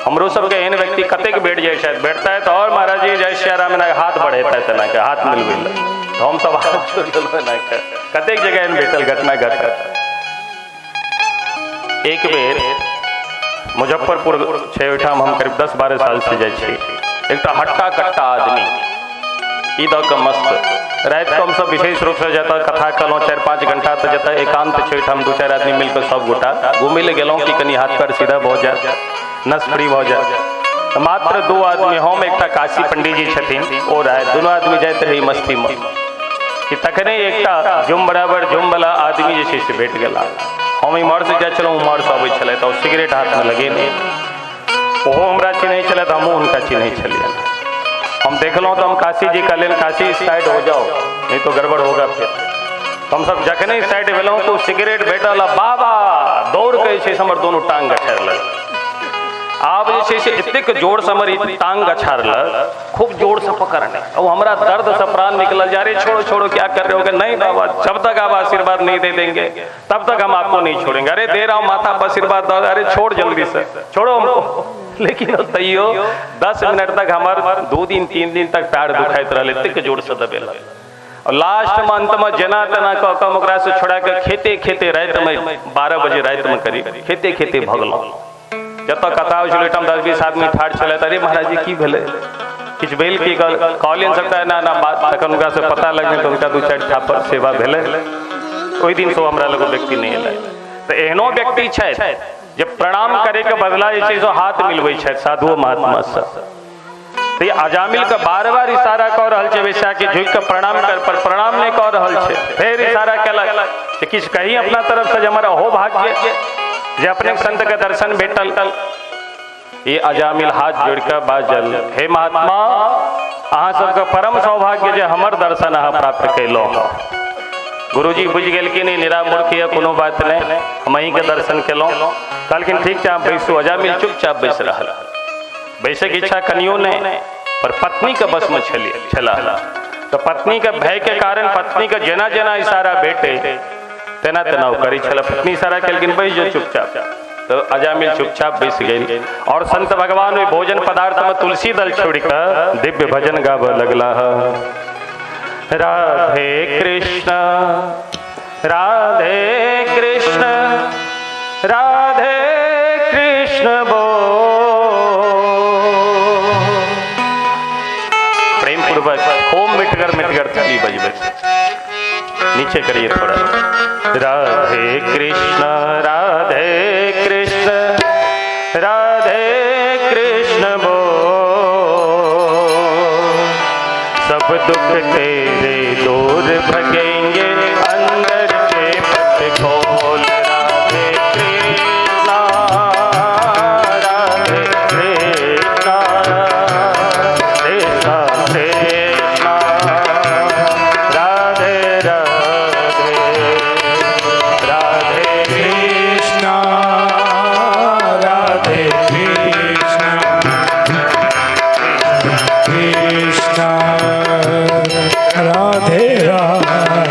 हमरो सबके एहन व्यक्ति कतेक भेट जाइ छथि, भेटता है तो और महाराज जी जय सिया राम एना हाथ बढ़ेता है, तेना के हाथ मिलबै लए। हम सब हाथ जोड़ि देलहुँ एना कऽ। कतेक जगह एहन भेटल घटना घटल। एक बेर मुजफ्फरपुर छै, ओहिठाम हम करीब 10-12 साल से जाइ छी। एकटा हट्टा कट्टा आदमी ई दऽ कऽ मस्त, राति कऽ हमसब विशेष रूपसँ जतऽ कथा कहलहुँ 4-5 घंटा, तऽ जतऽ एकान्त छै ओहिठाम 2-4 आदमी मिलि कऽ सब गोटा घुमै लए गेलहुँ कि कनि हाथ पैर सीधा भऽ जायत, नस फ्री भऽ जायत। तऽ मात्र 2 आदमी, हम एकटा काशी पंडीजी छथिन ओ रहै, दुनू आदमी जाइत रही मस्तीमे कि तखने एकटा जुम बराबर जुमवला आदमी जे छै से भेट गेला। हम इम्हरसँ जाइ छलहुँ, उम्हरसँ अबै छलै, तऽ ओ सिगरेट हाथमे लगेने, ओहो हमरा चिन्है छलै तऽ हमहूँ हुनका चिन्है छलियनि। हम देखलहुँ तऽ हम काशी जी कहलियनि, काशी साइड हो जाओ नहीं तो गड़बड़ होगा फिर। हमसब जखने साइड भेलहुँ तऽ ओ सिगरेट भेटल आ बाबा दौड़ के जे छै से हमर दुनू टांग गछाड़लक। आब जे छै से एतेक जोरसँ हमर ई टांग गछाड़लक, खूब जोरसँ पकड़ने, ओ हमरा दर्दसँ प्राण निकलल जा रे, छोड़ो छोड़ो क्या कर रहे हो? नहीं बाबा, जब तक आप आशीर्वाद नहीं दे देंगे तब तक हम आपको नहीं छोड़ेंगे। अरे दे रहा हूँ माथा पर आशीर्वाद दो, अरे छोड़ जल्दी से छोड़ो हमको। लेकिन तैयो 10 मिनट तक हमर 2 दिन 3 दिन तक पैर दुखाइत रहल, एतेक जोरसँ दबेलक। और लास्ट में अंत में जेना तेना कऽ कऽ हम ओकरासँ छोड़ा कऽ खेते खेते रातिमे 12 बजे रातिमे करीब खेते खेते भगलहुँ। जतऽ कथा होइ छलै ओहिठाम 10-20 आदमी ठाढ़ छलै। अरे महाराज जी की भेलै, किछु भेल की? कहलियनि सबटा एना एना बात। तखन हुनकासँ पता लगलै तऽ हुनका 2-4 थापड़ सेवा भेलै। ओहि दिनसँ ओ हमरा लग व्यक्ति नहि एलै। तऽ एहनो व्यक्ति छथि जे प्रणाम करैके बदला जे छै से हाथ मिलबै छथि साधुओ महात्मासँ। तऽ अजामिल के बार बार इशारा कऽ रहल छै वैश्या के झुकि कऽ प्रणाम कर, पर प्रणाम नहि कऽ रहल छै। फेर इशारा केलक जे किछु कही अपना तरफसँ जे हमर अहो भाग्य जे अपने संत के दर्शन भेटल। ये अजामिल हाथ जोड़ि कऽ बाजल, हे महात्मा, अहाँ सबके परम सौभाग्य जे हमर दर्शन अहाँ प्राप्त कयलहुँ। गुरुजी बुझि गेलखिन ई निरा मूर्ख यऽ, कोनो बात नहि, हम अहीँके दर्शन केलहुँ। कहलखिन ठीक छै, अहाँ बैसू। अजामिल चुपचाप बैस रहल, बैसैके इच्छा कनियो नहि, पर पत्नीके बसमे छलाह। तऽ पत्नीके भयके कारण पत्नीके जेना जेना इशारा भेटै तेना तेना ओ करै छल। पत्नी इशारा केलखिन बैस जो चुपचाप, तऽ अजामिल चुपचाप बैस गेल। और संत भगवान ओहि भोजन पदार्थमे तुलसी दल छोड़ि कऽ दिव्य भजन गाबऽ लगलाह। राधे कृष्ण राधे कृष्ण राधे कृष्ण बोल। प्रेम पूर्वक खूब मिटगर मिटगर ताली बजबै, नीचे करिए थोड़ा। राधे कृष्ण राधे कृष्ण राधे कृष्ण बोल, सब दुख तेरे दूर भगेंगे अंदर के पट खोल। राधे कृष्णा राधे कृष्णा कृष्णा कृष्णा राधे राधे राधे कृष्णा राधे कृष्णा कृष्णा राधे राधे।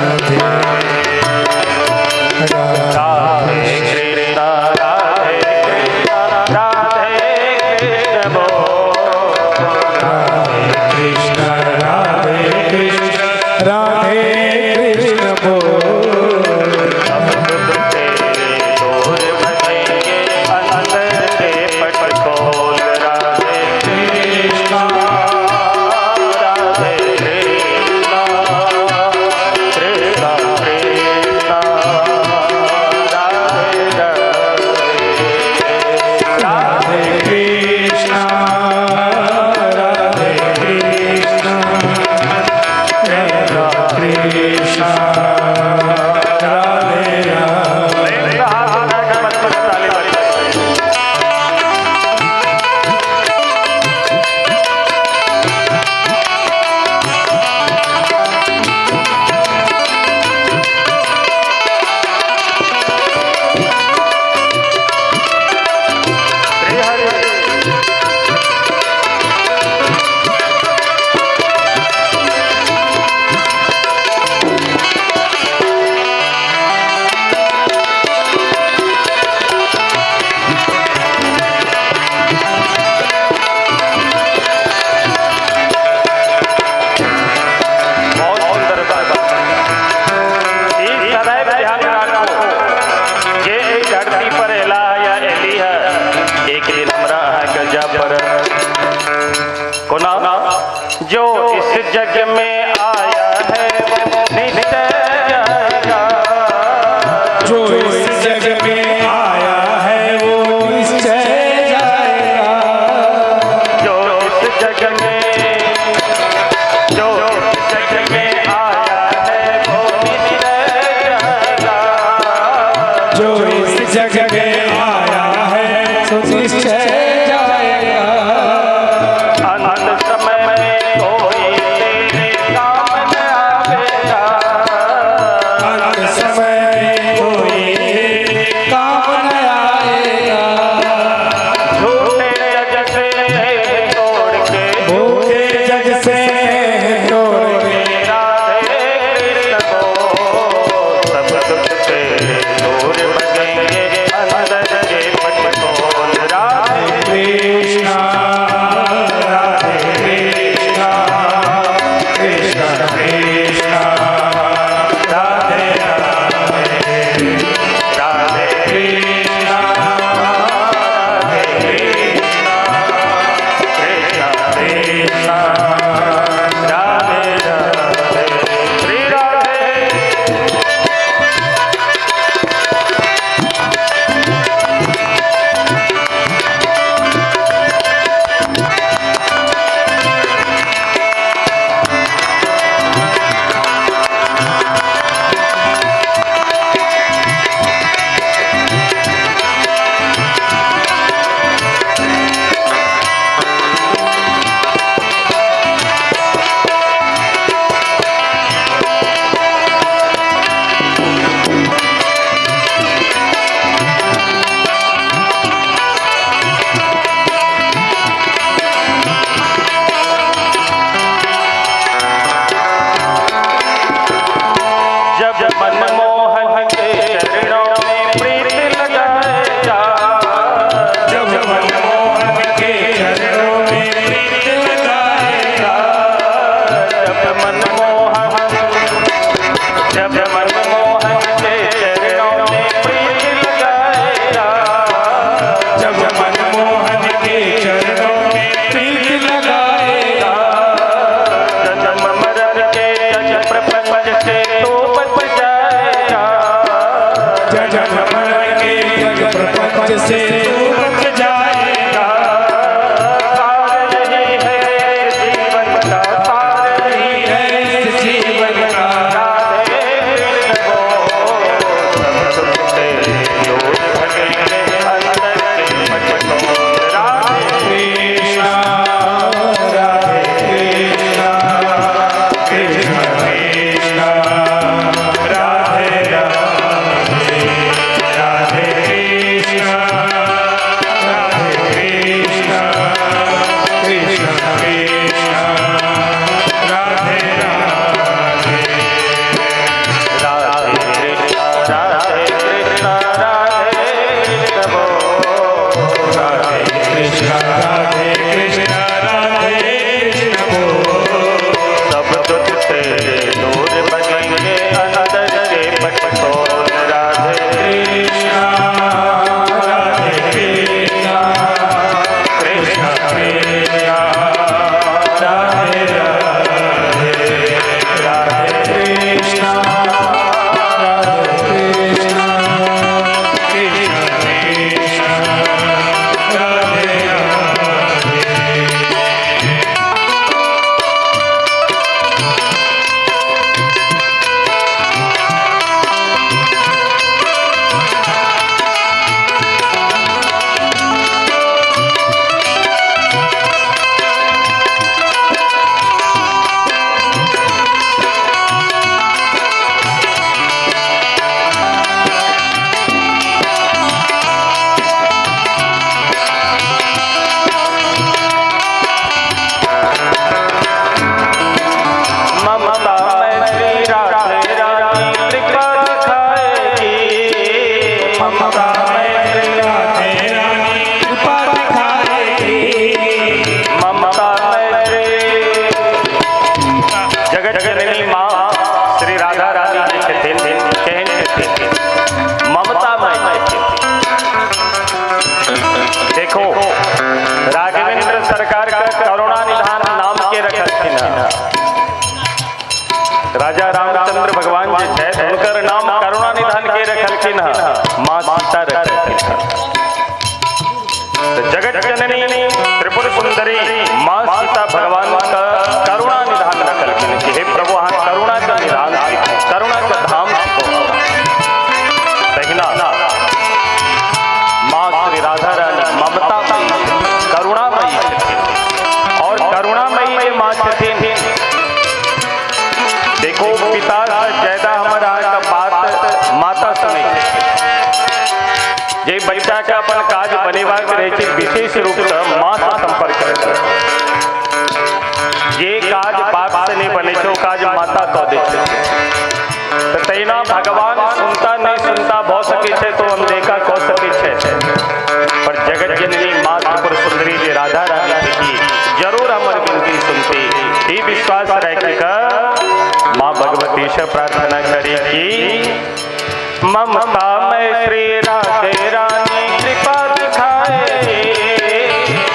दिन हमरा अहाँके जाय पड़त। कोना? जो इस जग में आया है वो निश्चय जाएगा। जो इस जग में आया है वो निश्चय जाएगा। जो इस जग में, जो इस जग में आया है वो निश्चय जाएगा। जो इस जग में आया है सो निश्चय जाएगा। अंत समय में कोई तेरे काम न आवेगा। देखो, राघवेंद्र सरकार का करुणा निधान नाम के रखलखिन हैं। राजा रामचंद्र भगवान जे छथि, हुनकर नाम करुणा निधान के रखलखिन हैं, माँ सीता रखलखिन हैं। तो जगत जननी त्रिपुर सुंदरी माँ सीता भगवान का करुणा निधान रखलखिन कि हे प्रभु, अहाँ करुणा का निधान, करुणा का धाम थिको। तहिना माँ श्री राधा रानी ममतामयी, करुणामयी छथिन। और करुणामयी जे माँ छथिन, देखो, पिता से ज्यादा हमर अहाँके बात माता सुनै छथिन। जे बच्चा के अपन काज बनेबाक रहै छै, विशेष रूप से माँ से संपर्क करै। जे काज बाप से नहि बनै छै, ओ काज माता कऽ दै छथिन। तऽ तहिना भगवान सुनता नहि सुनता भऽ सकै छै तो अनदेखा कऽ सकै छै, पर जगत जननी माँ त्रिपुर सुंदरी जे राधा रानी थी, जरूर हमर विनती सुनती, ई विश्वास राखि कऽ माँ भगवती से प्रार्थना करी कि ममता में श्री राधे रानी कृपा दिखाए,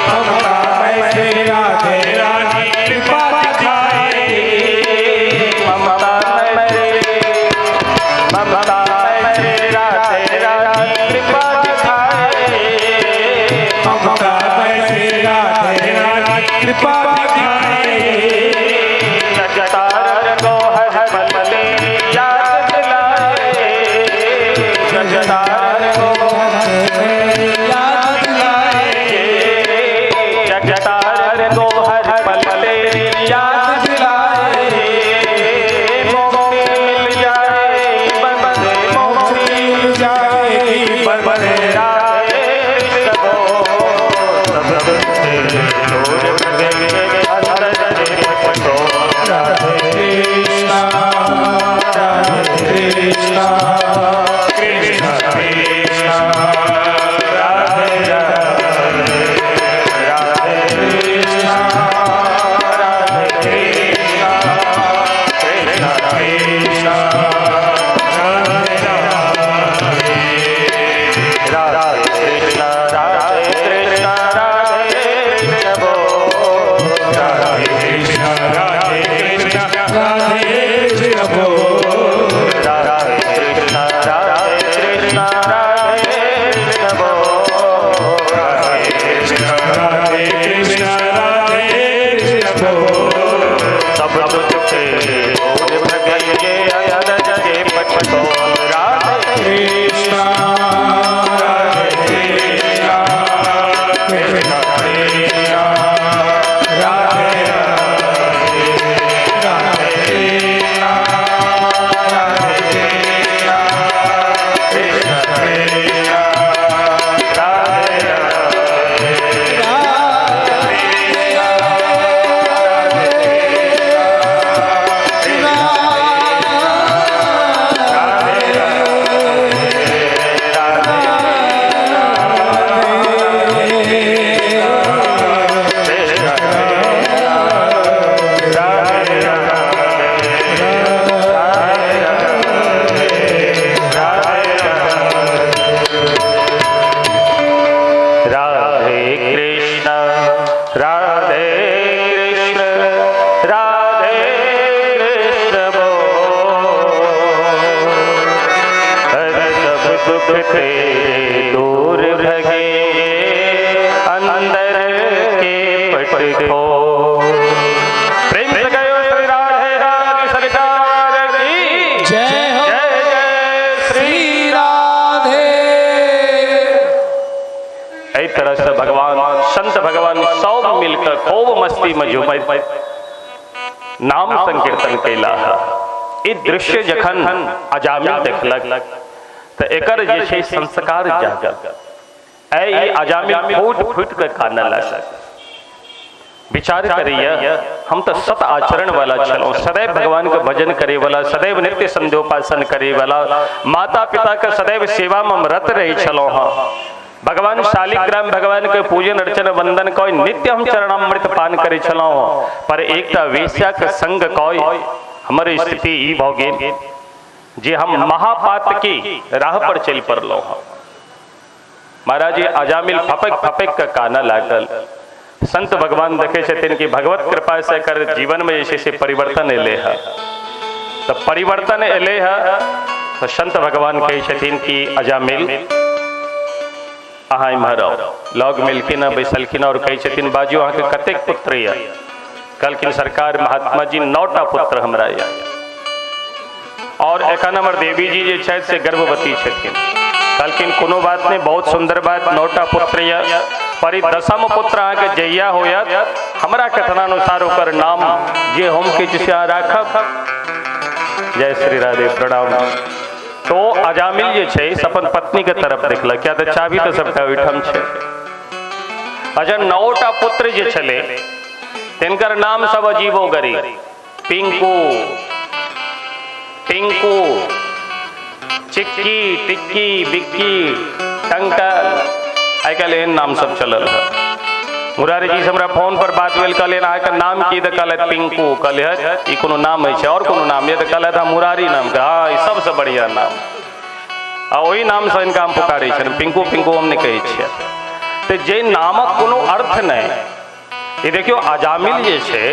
ममता में श्री राधे रानी कृपा दिखाए, ममता में ममता में श्री राधे रानी कृपा दिखाए, ममता में श्री राधे रानी कृपा दिखाए, जगतारन को हर पल तेरी याद दिलाए, जगतारन को याद दिलाए, जगतारन को हर पल तेरी याद दिलाए, मुक्ति मिल जाए बंदे, मुक्ति मिल जाएगी बंदे, राधे कृष्ण बोल, सब तेरे दूर भगेंगे अंदर पटो। राधे कृष्ण राधे कृष्ण कृष्ण कृष्ण राधे राधे, राधे कृष्ण राधे कृष्ण कृष्ण कृष्ण राधे राधे, राधे कृष्ण राधे कृष्ण राधे कृष्ण बोल, राधे कृष्ण राधे कृष्ण राधे कृष्ण बोल, राधे कृष्ण राधे कृष्ण राधे कृष्ण बोल, राधे कृष्ण राधे कृष्ण राधे कृष्ण बोल, सब दुख दूर भगेंगे अंदर के पटो। राधे कृष्ण राधे कृष्ण कृष्ण कृष्ण राधे राधे, राधे कृष्ण राधे कृष्ण कृष्ण कृष्ण राधे राधे। राधे कृष्ण राधे कृष्ण राधे कृष्ण बोल, हर सब दुख तेरे दूर भगेंगे अंदर के पट को। प्रेम से कहो श्री राधे राधे सरकार की जय हो, जय जय श्री श्री राधे। एहि तरह से भगवान संत भगवान सब मिलकर खूब मस्ती में झूमैत नाम संकीर्तन कैला। ई दृश्य जखन अजामिल देखलक तऽ एकर जे छै संस्कार जागल। ऐ ई अजामिल फूट फूट के कानऽ लागल। विचार करैया, हम तऽ सत आचरण वाला छलहुँ, सदैव भगवान के भजन करे वाला, सदैव नित्य संध्योपासन करे वाला, माता पिता के सदैव सेवा में हम रत रहे छलहुँ हँ। भगवान शालिग्राम भगवान के पूजन अर्चन वंदन कऽ नित्य हम चरणामृत पान करे छलहुँ, पर एकटा वेश्या के संग कऽ हमर स्थिति ई भऽ गेल जे हम महापात की राह पर चलि पड़लहुँ हँ। महाराज जी अजामिल फपक फपक के कानऽ लागल। संत भगवान देखे छथिन कि भगवत कृपा से एकर जीवन में जे छै से परिवर्तन एलै है। तऽ परिवर्तन एलै है तऽ संत भगवान कहै छथिन कि अजामिल अहाँ इम्हर आउ। लग मिलखिन हँ, बैसलखिन और कहै छथिन बाजू अहाँके कतेक पुत्र यऽ? कहलखिन सरकार महात्मा जी 9टा पुत्र हमरा यऽ और एखन हमर देवी जी जे छथि से गर्भवती छथिन। कहलखिन कोनो बात नहीं, बहुत सुंदर बात, 9टा पुत्र यऽ, पर ई 10म पुत्र अहाँके जहिया होयत हमरा कथनानुसार ओकर नाम जे हम कहै छी से अहाँ राखब। जय श्री राधे, प्रणाम। तो अजामिल जे छै से अपन पत्नी के तरफ देखलक, किया तऽ चाभी तऽ सबटा ओहिठाम छै। अच्छा 9टा पुत्र जे छलै तिनकर नाम सब अजीबो गरीब, पिंकू, टिंकू, चिक्की, टिक्की, बिक्की, टंकल, आइ काल्हि एहन नाम सब चलल है। मुरारी जी से हमरा फोन पर बात भेल, कहलियनि अहाँके नाम की? तऽ कहलथि पिंकू। कहलियै ई कोनो नाम होइ छै? और कोनो नाम यऽ? तऽ कहलथि हँ मुरारी नाम के। हँ ई सबसँ बढ़िआँ नाम, आ ओहि नामसँ हिनका हम पुकारै छियनि, पिंकू पिंकू हम नहि कहै छियै। तऽ जे नामक कोनो अर्थ नहि, ई देखियौ अजामिल जे छै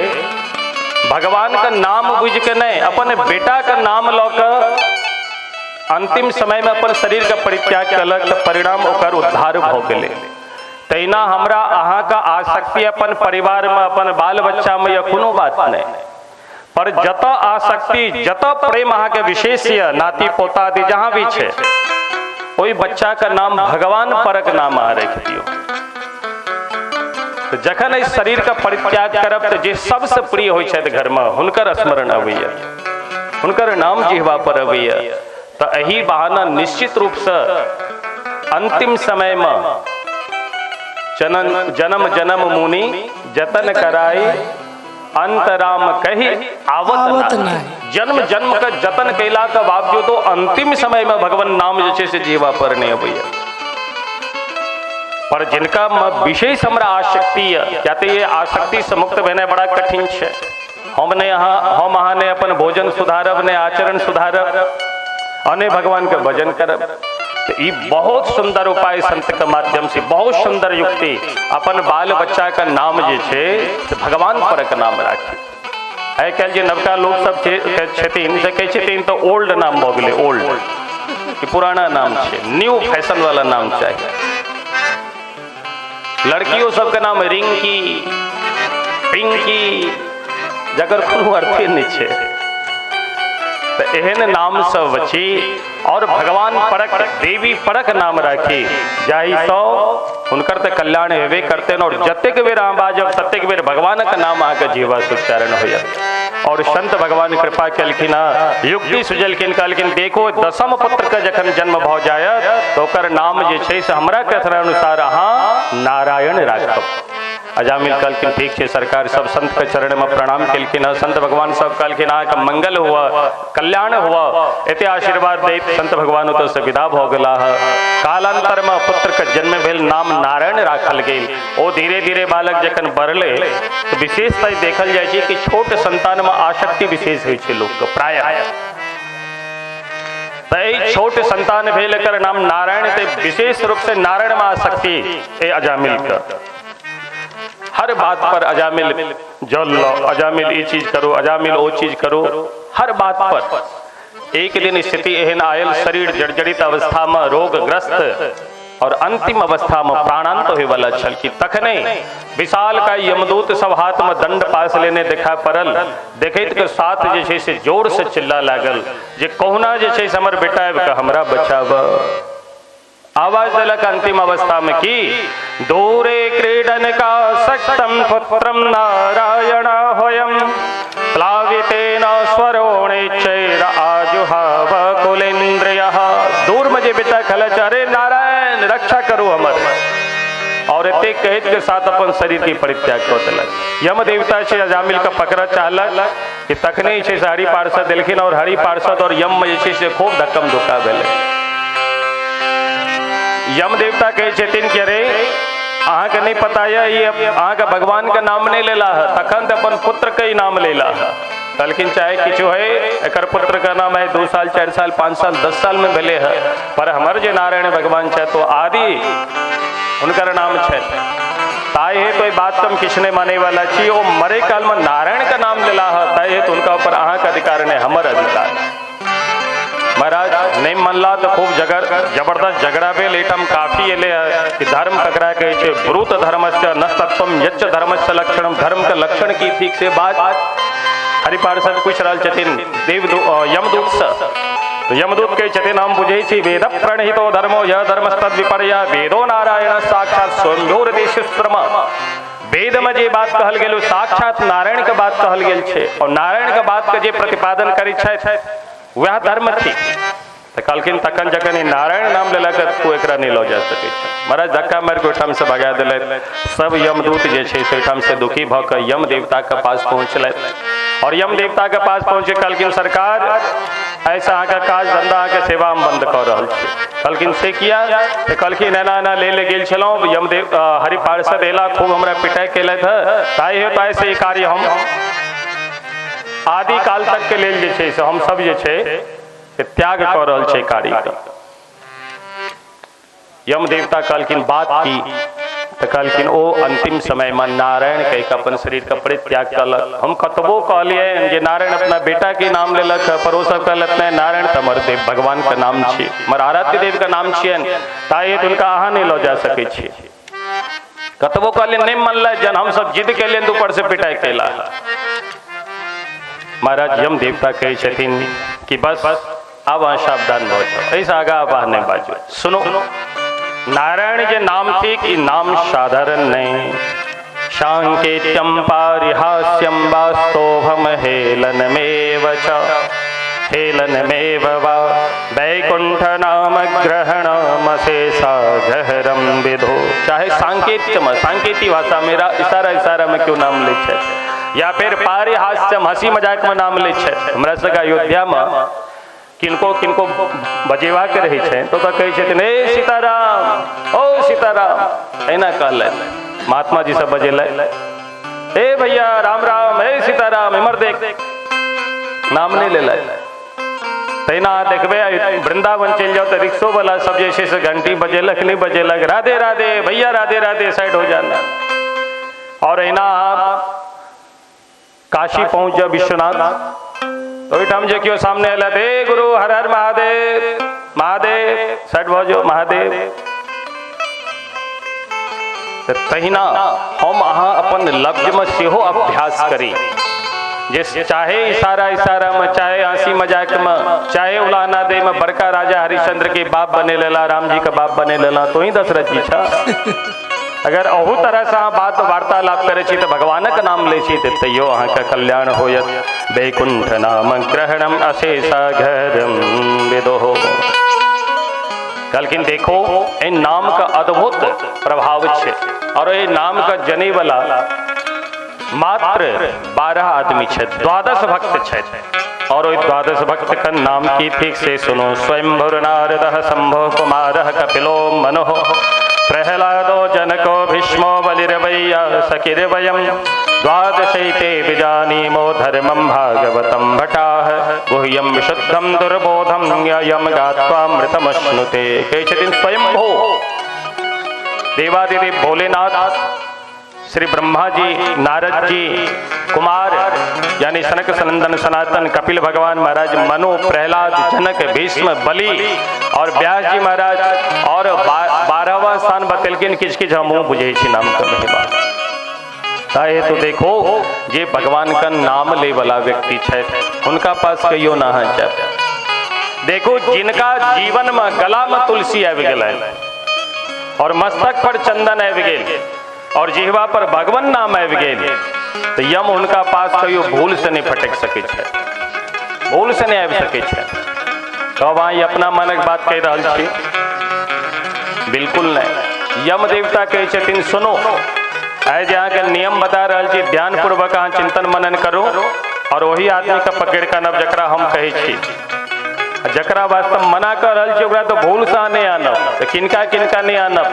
भगवान के नाम बुझि के नहि, अपन बेटा के नाम लऽ कऽ अंतिम समय में अपन शरीर के परित्याग कलक, तऽ परिणाम ओकर उद्धार भऽ गेलै। तहिना हमरा अहाँके आसक्ति अपन परिवार में, अपन बाल बच्चा में या कोनो बात नहीं, पर जतऽ आसक्ति जतऽ प्रेम अहाँके विशेष यऽ, नाती पोता आदि जहाँ भी छै, ओहि बच्चा के नाम भगवान परक नाम अहाँ राखि दियौ। तऽ जखन एहि शरीर के परित्याग करब तऽ जे सबसँ प्रिय होइ छथि घर में हुनकर स्मरण अबैया, हुनकर नाम जिहवा पर अबैया। तऽ एहि बहाना निश्चित रूपसँ अंतिम समय में जन्म जन्म मुनि जतन कराई अंत राम कही आवत नाही। जन्म जन्म के जतन कैला के बावजूदो अंतिम समय में भगवान नाम जे छै से जीवा पर नहीं अबैया। पर जिनका विशेष हमरा आसक्ति यऽ, किया तऽ ये आसक्ति से मुक्त भेनाइ बड़ा कठिन छै। हम नहि अहाँ, हम अहाँ ने अपन भोजन सुधारब, ने आचरण सुधारब, और भगवान के भजन करब। तो ई बहुत सुंदर उपाय संत के माध्यम से, बहुत सुंदर युक्ति, अपन बाल बच्चा के नाम जे छै से भगवान पर के नाम राखी। आइ काल्हि जे नवका लोक सब छथिन से कहै छथिन तऽ ओल्ड नाम भऽ गेलै, ओल्ड ई पुराना नाम छै, न्यू फैशन वाला नाम चाही। लड़कियों सबके नाम रिंकी, पिंकी, जकर कोनो अर्थे नहि छै। तऽ एहन नाम सब बची और भगवान परक देवी परक नाम राखी, जाहिसँ हुनकर तऽ कल्याण हेबे करतनि और जतेक बेर अहाँ बाजब ततेक बेर भगवानक नाम अहाँके जीवा से उच्चारण होइए। और संत भगवान कृपा केलखिन हँ, युक्ति सुझलखिन, कहलखिन देखो 10म पुत्र के जखन जन्म भऽ जायत तऽ ओकर नाम जे छै से हमरा कथनानुसार अहाँ नारायण राखब। अजामिल कहलखिन ठीक छै सरकार। सब संत के चरण में प्रणाम केलखिन हँ। संत भगवान सब कहलखिन अहाँके मंगल हुआ, कल्याण हुआ। एते आशीर्वाद दैत संत भगवान ओतऽ से विदा भऽ गेलाह। कालांतर में पुत्र के जन्म भेल, नाम नारायण राखल गेल। ओ धीरे धीरे बालक जखन बढ़ले तऽ विशेषतः देखल जाइ छै कि छोट संतान में आसक्ति विशेष होइ छै लोकके प्रायः। तऽ छोट संतान भेल एकर नाम नारायण, तऽ विशेष रूप से नारायण में आसक्ति ए अजामिल के। हर बात पर अजामिल जल लो, अजामिल ई चीज करो, अजामिल ओ चीज करो, हर बात पर। एक दिन स्थिति एहन आयल, शरीर जर्जरित अवस्था में, रोगग्रस्त और अंतिम अवस्था में प्राणांत होय वाला छल कि तखने विशाल का यमदूत सब हाथ में दंड पास लेने देखा पड़ल। देखैत के साथ जे छै से जोर से चिल्ला लागल जे कहुना जे छै से हमर बेटा आबि कऽ हमरा बचाब। आवाज देलक अंतिम अवस्था में कि दूरे क्रीडन का सक्तम पुत्रम नारायण होयम प्लावितेन स्वरोणेच्छैर आजुहाव कुलेन्द्रियः। दूर में जे बेटा कहलक अरे नारायण रक्षा करू हमर, और एते कहैत के साथ अपन शरीर के परित्याग कऽ देलक। यम देवता छै अजामिल के पकड़ चाहलक कि तखने छै से हरि पार्षद देलखिन और हरि पार्षद और यम में जे छै से खूब धक्कम धुक्का भेलै। यम देवता कहै छथिन कि अरे अहाँके नहीं पता यऽ, ई अहाँके भगवान के नाम नहीं लेला है, तखन तऽ अपन पुत्र के ही नाम लेला है। कहलखिन चाहे किछु है, एकर पुत्र के नाम है 2 साल 4 साल 5 साल 10 साल में भेले है, पर हमर जे नारायण भगवान छै तो आदि हुनकर नाम छै। ताहि हेतु एहि बात हम किछु नहि मानै वाला छी। ओ मरे काल में नारायण के नाम लेला है, ताहि हेतु हुनका ऊपर अहाँके अधिकार नहीं, हमर अधिकार। महाराज नहीं मनला तो खूब जबरदस्त झगड़ा भेल। एहिठाम काफी एले है कि धर्म ककरा कहै छै, ब्रूत धर्मस्य नस्तत्वम यच्च धर्मस्य लक्षणम। धर्म के लक्षण की ठीक से बात हरिपार्षद पूछि रहल छथिन यमदूत से। तो यमदूत कहै छथिन हम बुझै छी वेद प्रणहितो धर्मो यह धर्मस्तद विपर्य वेदो नारायण साक्षात स्वयंभूर्देशश्रम। वेद में जे बात कहल गेल साक्षात नारायण के बात कहल गेल छै, और नारायण के बात के जे प्रतिपादन करै छथि वएह धर्म थिक। तऽ कहलखिन तखन जखन ई नारायण नाम लेलक तू एकरा नहि लऽ जा सकै छै। महाराज धक्का मारि कऽ ओहिठाम से भगा देलथि। सब यमदूत जे छै से ओहिठाम से दुखी भऽ कऽ यम देवता के पास पहुँचलथि, और यम देवता के पास पहुँचे कहलखिन सरकार ऐसा अहाँके काज धंधा अहाँके सेवा हम बंद कऽ रहल छी। कहलखिन से किया? तऽ कहलखिन एना एना ले ले गेल छलहुँ, यमदेव हरिपार्षद एला खूब हमरा पिटाइ केलथि हँ, ताहि हेतु आइसँ ई कार्य हम आदि काल तक के लेल जे छै से हम सब जे छै से त्याग कऽ रहल छै कार्य। यम देवता कहलखिन बात की? तऽ कहलखिन ओ अंतिम समय में नारायण कहि कऽ अपन शरीर के परित्याग कलक। हम कतबो कहलियै जे नारायण अपना बेटा के नाम लेलक, पर ओ सब कहलक नहि, नारायण तऽ हमर देव भगवान के नाम छी, हमर आराध्य देव के नाम छियनि, ताहि हेतु हुनका अहाँ नहि लऽ जा सकै छी। कतबो कहलियै नहि मनलथि, जहन हमसब जिद केलियनि तऽ ऊपर से पिटाइ केला। महाराज यम देवता कहै छथिन कि बस आब अहाँ सावधान भऽ जाउ, एहिसँ आगाँ आब अहाँ नहि बाजू। सुनो, नारायण जे नाम थिक ई नाम साधारण नहीं। सांकेत्यम पारिहास्यम वास्तोभम हेलनमेव च हेलनमेव वा वैकुंठ नाम ग्रहणमशेषा गहरम विधो। चाहे सांकेत्यम, सांकेतिक भाषा में इशारा इशारा में क्यों नाम लै छै, या फिर पारिहास्यम हंसी मजाक में नाम लै छै। हमरा सबके अयोध्या में किनको किनको बजेबाक रहै छै तो कहै छथिन हे सीताराम ओ सीताराम, एना कहलथि। महात्मा जी सब बजेलथि, हे भैया राम राम, हे सीताराम, इमर देख, नाम नहि लेलथि। तहिना देखबै वृंदावन चलि जाउ तऽ रिक्शो वाला सब जे छै से घंटी बजेलक नहि बजेलक, राधे राधे भैया राधे राधे साइड हो जाना। और एना काशी पहुँच जाओ विश्वनाथ, तो ओहिठाम जे केओ सामने अयलथि, हे गुरु हर हर महादेव महादेव, साइड भऽ जाओ महादेव। तऽ तहिना हम अहाँ अपन लफ्जमे सेहो अभ्यास करी, जे चाहे इशारा इशारा में, चाहे हंसी मजाक में, चाहे उलाहना दे में। बड़का राजा हरिश्चंद्र के बाप बने लेला, राम जी के बाप बने लेला, तो ही दशरथ जी छा। अगर अहू तरह से अहाँ बात वार्तालाप करै छी तऽ भगवानक नाम लै छी तऽ तैयो अहाँके कल्याण होयत। वैकुंठ नाम ग्रहणम अशेष घरम विदोहो। कहलखिन देखो एहि नाम के अद्भुत प्रभाव छै, और एहि नाम के जनै वाला मात्र 12 आदमी छै, 12 भक्त छै। और ओहि 12 भक्त के नाम की ठीक से सुनो। स्वयंभुर नारदः शंभो कुमारः कपिलो मनुः प्रहलादो जनको भीष्मो बलिर्वैया सखिर्वयं द्वादशैते विजानीमो धर्मं भागवतं भटाः गुह्यं विशुद्धं दुर्बोधं यं गात्वामृतमश्नुते। कहै छथिन स्वयंभो देवादिदेव भोलेनाथ, श्री ब्रह्मा जी, नारद जी, कुमार यानी सनक सनंदन सनातन, कपिल भगवान महाराज, मनु, प्रहलाद, जनक, भीष्म, बलि और व्यास जी महाराज, और 12वां स्थान बतेलखिन। किछु किछु हमहूँ बुझै छी नाम के महिमा। ताहि तो देखो जे भगवान का नाम ले वाला व्यक्ति छथि हुनका पास कहियो ना अहाँ जायब। देखो जिनका जीवन में गला में तुलसी आबि गेलनि और मस्तक पर चंदन आबि गेल और जिहवा पर भगवान नाम आबि गेल, तो यम हुनका पास कहियो भूल से नहीं फटक सकै छै, भूल से नहीं आबि सकै छै। तब अहाँ अपना मनक बात कहि रहल छी? बिल्कुल नहीं। यम देवता कहै छथिन सुनो, आइ जे अहाँके नियम बता रहल छी, ध्यानपूर्वक अहाँ चिंतन मनन करू और वही आदमी के पकड़ि कऽ आनब जकरा हम कहै छी। जकरा वास्ते मना कऽ रहल छी ओकरा तऽ भूल से अहाँ नहि आनब। तऽ किनका किनका नहि आनब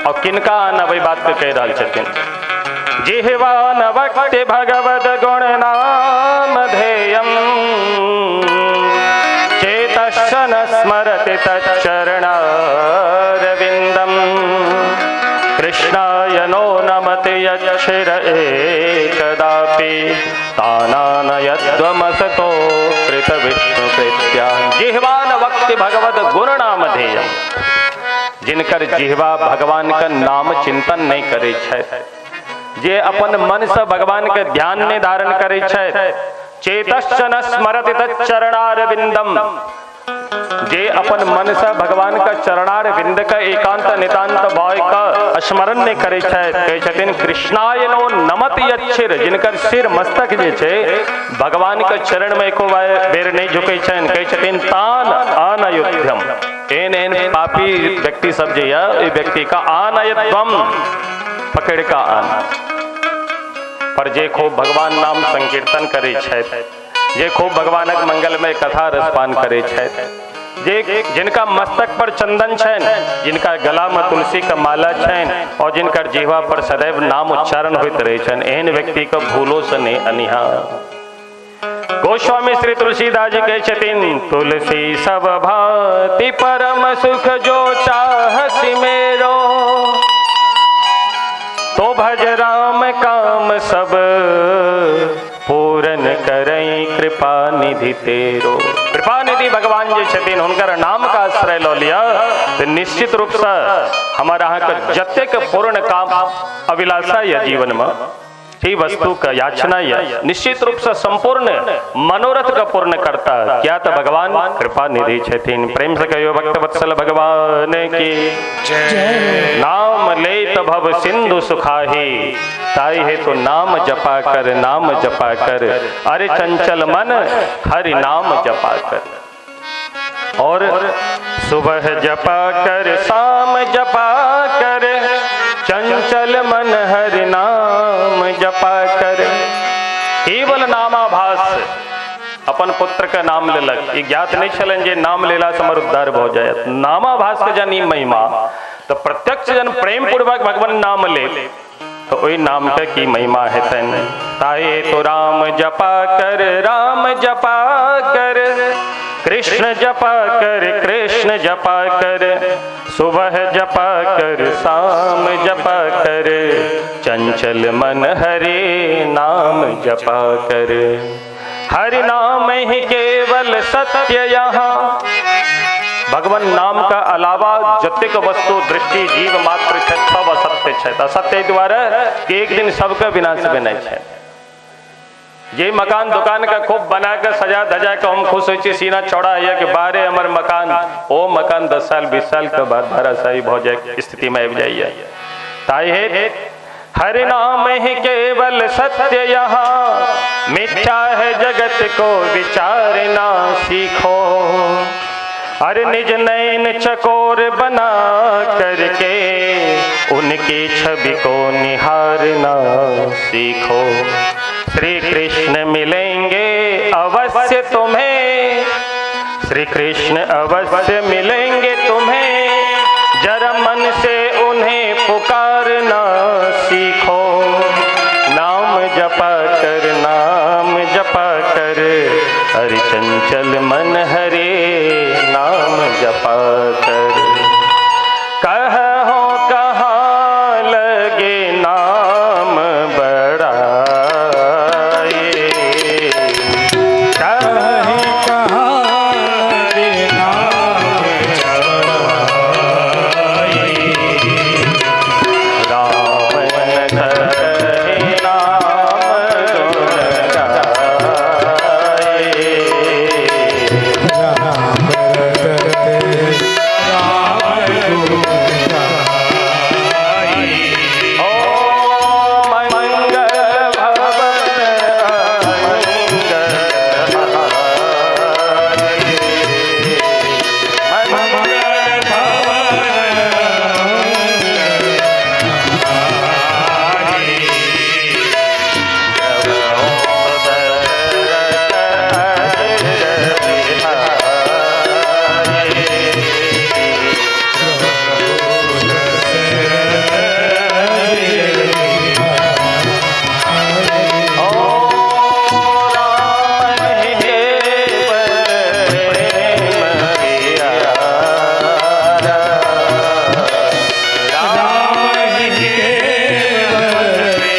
और किनका आनब, एहि बातके कहि रहल छथिन। जिह्वा न वक्ति भगवद गुण नाम धे न स्मरति तच्चरणारविन्दम् कृष्णाय नो नमति यच्छिर एकदापि तानानयद्वमसतो कृतविष्णुकृत्या। जिह्वान वक्ति भगवद गुणनामधेयम्, जिनकर जिह्वा भगवान का नाम चिंतन नहीं करे छै, जे अपन मन से भगवान के ध्यान नहीं धारण करे छै, चेतश्च न स्मरति तच्चरणारविन्दम, जे अपन मन से भगवान का चरणारविंद का एकांत नितांत भाव का स्मरण नहीं करे छै, कहै छथिन कृष्णाय नो नमति यच्छिर, जिनकर सिर मस्तक जे छै भगवान के चरण में एको बेर नहीं झुकै छनि, कहै छथिन तान अनयुध्यम, एहन एहन पापी व्यक्ति सब जे यऽ ओहि व्यक्ति का आनयत्वम पकड़ का आन। पर जे खूब भगवान नाम संकीर्तन करे छथि, जे खूब भगवानक मंगलमय कथा रसपान करे छथि, जे जिनका मस्तक पर चंदन छनि, जिनका गला में तुलसी के माला छनि और जिनकर जिह्वा पर सदैव नाम उच्चारण होइत रहै छनि, एहन व्यक्ति के भूलो से नहि अनिहा। गोस्वामी श्री तुलसीदास जी कहै छथिन तुलसी सब भांति परम सुख जो चाहसि मेरो, तो भज राम काम सब पूरन करई कृपा निधि तेरो। कृपा निधि भगवान जे छथिन हुनकर नाम का आश्रय लऽ लिअ तऽ निश्चित रूप से हमर अहाँके जतेक पूर्ण काम अभिलाषा यऽ जीवन में, ही वस्तु का याचना यऽ, निश्चित रूप से संपूर्ण मनोरथ का पूर्ण करता। क्या तो भगवान कृपा निधि छथिन। प्रेम से कहियो भक्त वत्सल भगवान की जय। नाम लेत भव सिंधु सुखाही, ताई है तो नाम जपा कर, नाम जपा कर, अरे चंचल मन हरि नाम जपा कर। और सुबह जपा कर शाम जपा कर, चंचल मन हरि नाम जपा कर। केवल नामाभास अपन पुत्र के नाम लेलक, ई ज्ञात नहीं छलनि जे नाम लेला से हमर उद्धार भऽ जायत। नामाभास के जन ई महिमा, तो प्रत्यक्ष जन प्रेम पूर्वक भगवान नाम ले तो ओहि नाम के की महिमा हेतनि। ताहे तो राम जपा कर, राम जपा कर, कृष्ण जपा कर, कृष्ण जपा कर, सुबह जपा कर शाम जपा कर, चंचल मन हरे नाम जपा कर। हरि नाम ही केवल सत्य यहाँ, भगवान नाम का अलावा जतेक वस्तु दृष्टि जीव मात्र छै सब असत्य छै। असत्य द्वारा कि एक दिन सबके विनाश भेनाइ छै। जे मकान दुकान का खूब बना के सजा धजा के हम खुश होइ छी, सीना चौड़ा होइए कि बाहरे हमर मकान, ओ मकान 10 साल 20 साल के बाद धराशायी भऽ जाय स्थिति में आबि जाइए। ताहि हेतु हरि नाम ही केवल सत्य यहाँ, मिथ्या है जगत को विचारना सीखो। अरे निज नैन चकोर बना करके उनकी छवि को निहारना सीखो। श्री कृष्ण मिलेंगे अवश्य तुम्हें, श्री कृष्ण अवश्य मिलेंगे तुम्हें, जरा मन से उन्हें पुकारना सीखो। नाम जपा कर, नाम जपा कर, हरि चंचल मन हरे नाम जपा कर। कहो कहाँ लगे नाम बड़ाए, कहे कहाँ लगे नाम बड़ाए, राम कहे नाम गुण गाए,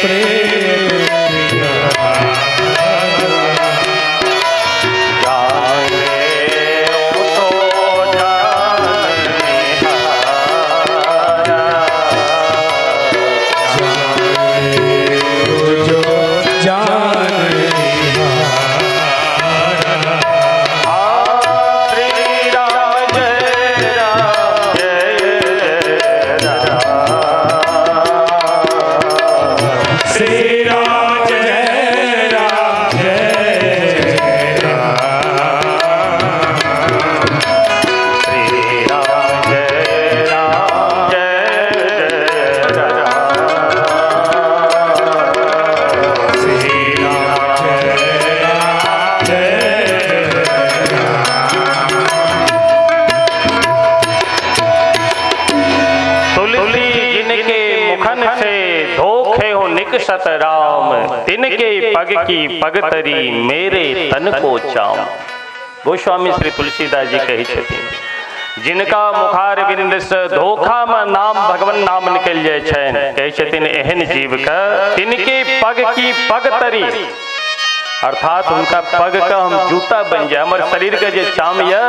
प्रेम जो जान श्री राम जय राम जय जय राम। श्री राम जय राम जय जय राम। श्री राम जय राम जय जय राम। श्री राम जय राम जय तुलसी जिनके मुखन से धोखे हो निकसत राम, तिनके पग की पगतरी मेरे तन को चाम। गोस्वामी श्री तुलसीदास जी कहै छथिन, जिनका मुखार बिंद से धोखा में नाम भगवान नाम निकल जाय छनि, कहै छथिन एहन जीव के तिनके पग की पगतरी, अर्थात हुनका पग के हम जूता बन जाए, हमर शरीर के जे चाम ये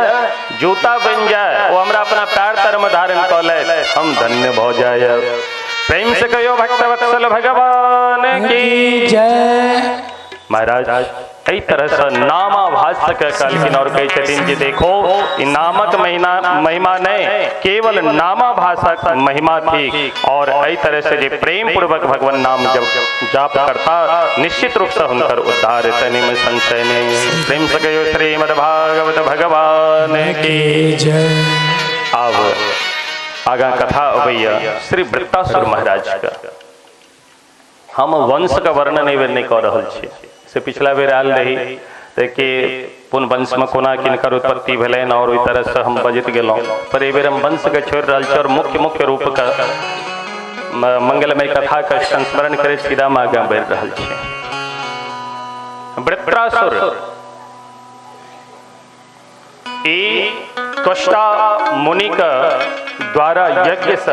जूता बन जाए, वो हमरा अपना पैर तर में धारण कऽ ले, हम धन्य भऽ जाए। प्रेम से कहियो भक्तवत्सल भगवान की जय। महाराज एहि तरह से नामाभास के कहलखिन और कहै छथिन जे देखो ई नामक महिमा नहीं, केवल नामाभासक महिमा थी। और एहि तरह से जे प्रेम पूर्वक भगवान नाम जब जाप करता, निश्चित रूप से हुनकर उद्धार तनि में संशय नहीं। प्रेम से कहियो श्रीमद् भागवत भगवान की जय। अब आगा कथा अबैया श्री वृत्तासुर महाराज का। हम वंश का वर्णन एहि बेर नहीं कऽ रहल छी, से पिछला बेर आयल रही तऽ के कोन वंश में कोना किनकर उत्पत्ति भेलनि और ओहि तरह से हम बजैत गेलहुँ, पर एहि बेर हम वंश के छोड़ि रहल छी और मुख्य मुख्य रूप के मंगलमय कथा के संस्मरण करैत सीधा में आगाँ बढ़ि रहल छी। वृत्रासुर ई त्वष्टा मुनि के द्वारा यज्ञ से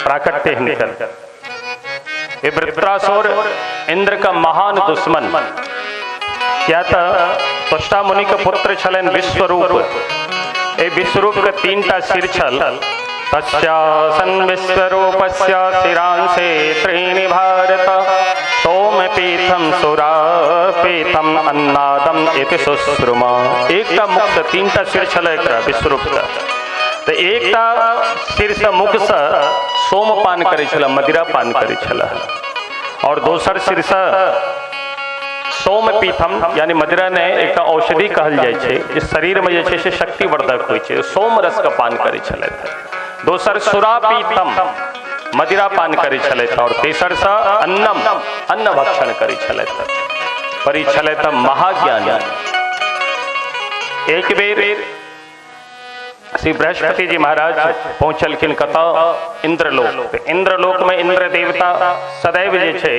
प्राकट्य हिनकर। ये वृत्रासुर इंद्र का महान दुश्मन, क्या था त्वष्टा मुनि के पुत्र छलन विश्वरूप। ए विश्वरूप के तीन टा सिर छल। तस्यासन विश्वरूपस्य शिरांसे त्रीणि भारत सोमपीठम सुरापीठम अन्नादम इति सुश्रुमा। एकटा मुख से तीन टा सिर छल एकरा विश्वरूप का, तो एकटा सिर से मुख से सोमपान करै छला, मदिरा पान करै छला, और दोसर सिर से सोमपीठम यानी मदिरा ने एकटा औषधि कहल जाइ छै जे शरीर में जे छै से शक्तिवर्धक होइ छै, सोम रस के पान करै छलथि। दोसर सुरापीठम मदिरा पान करै छलथि, और तेसर से अन्नम अन्न भक्षण करै छलथि। पर ई छलथि महाज्ञानी। एक बेर श्री बृहस्पति जी महाराज पहुंचलखिन कतऽ? इंद्रलोक। इंद्रलोक में इंद्र देवता सदैव जे छै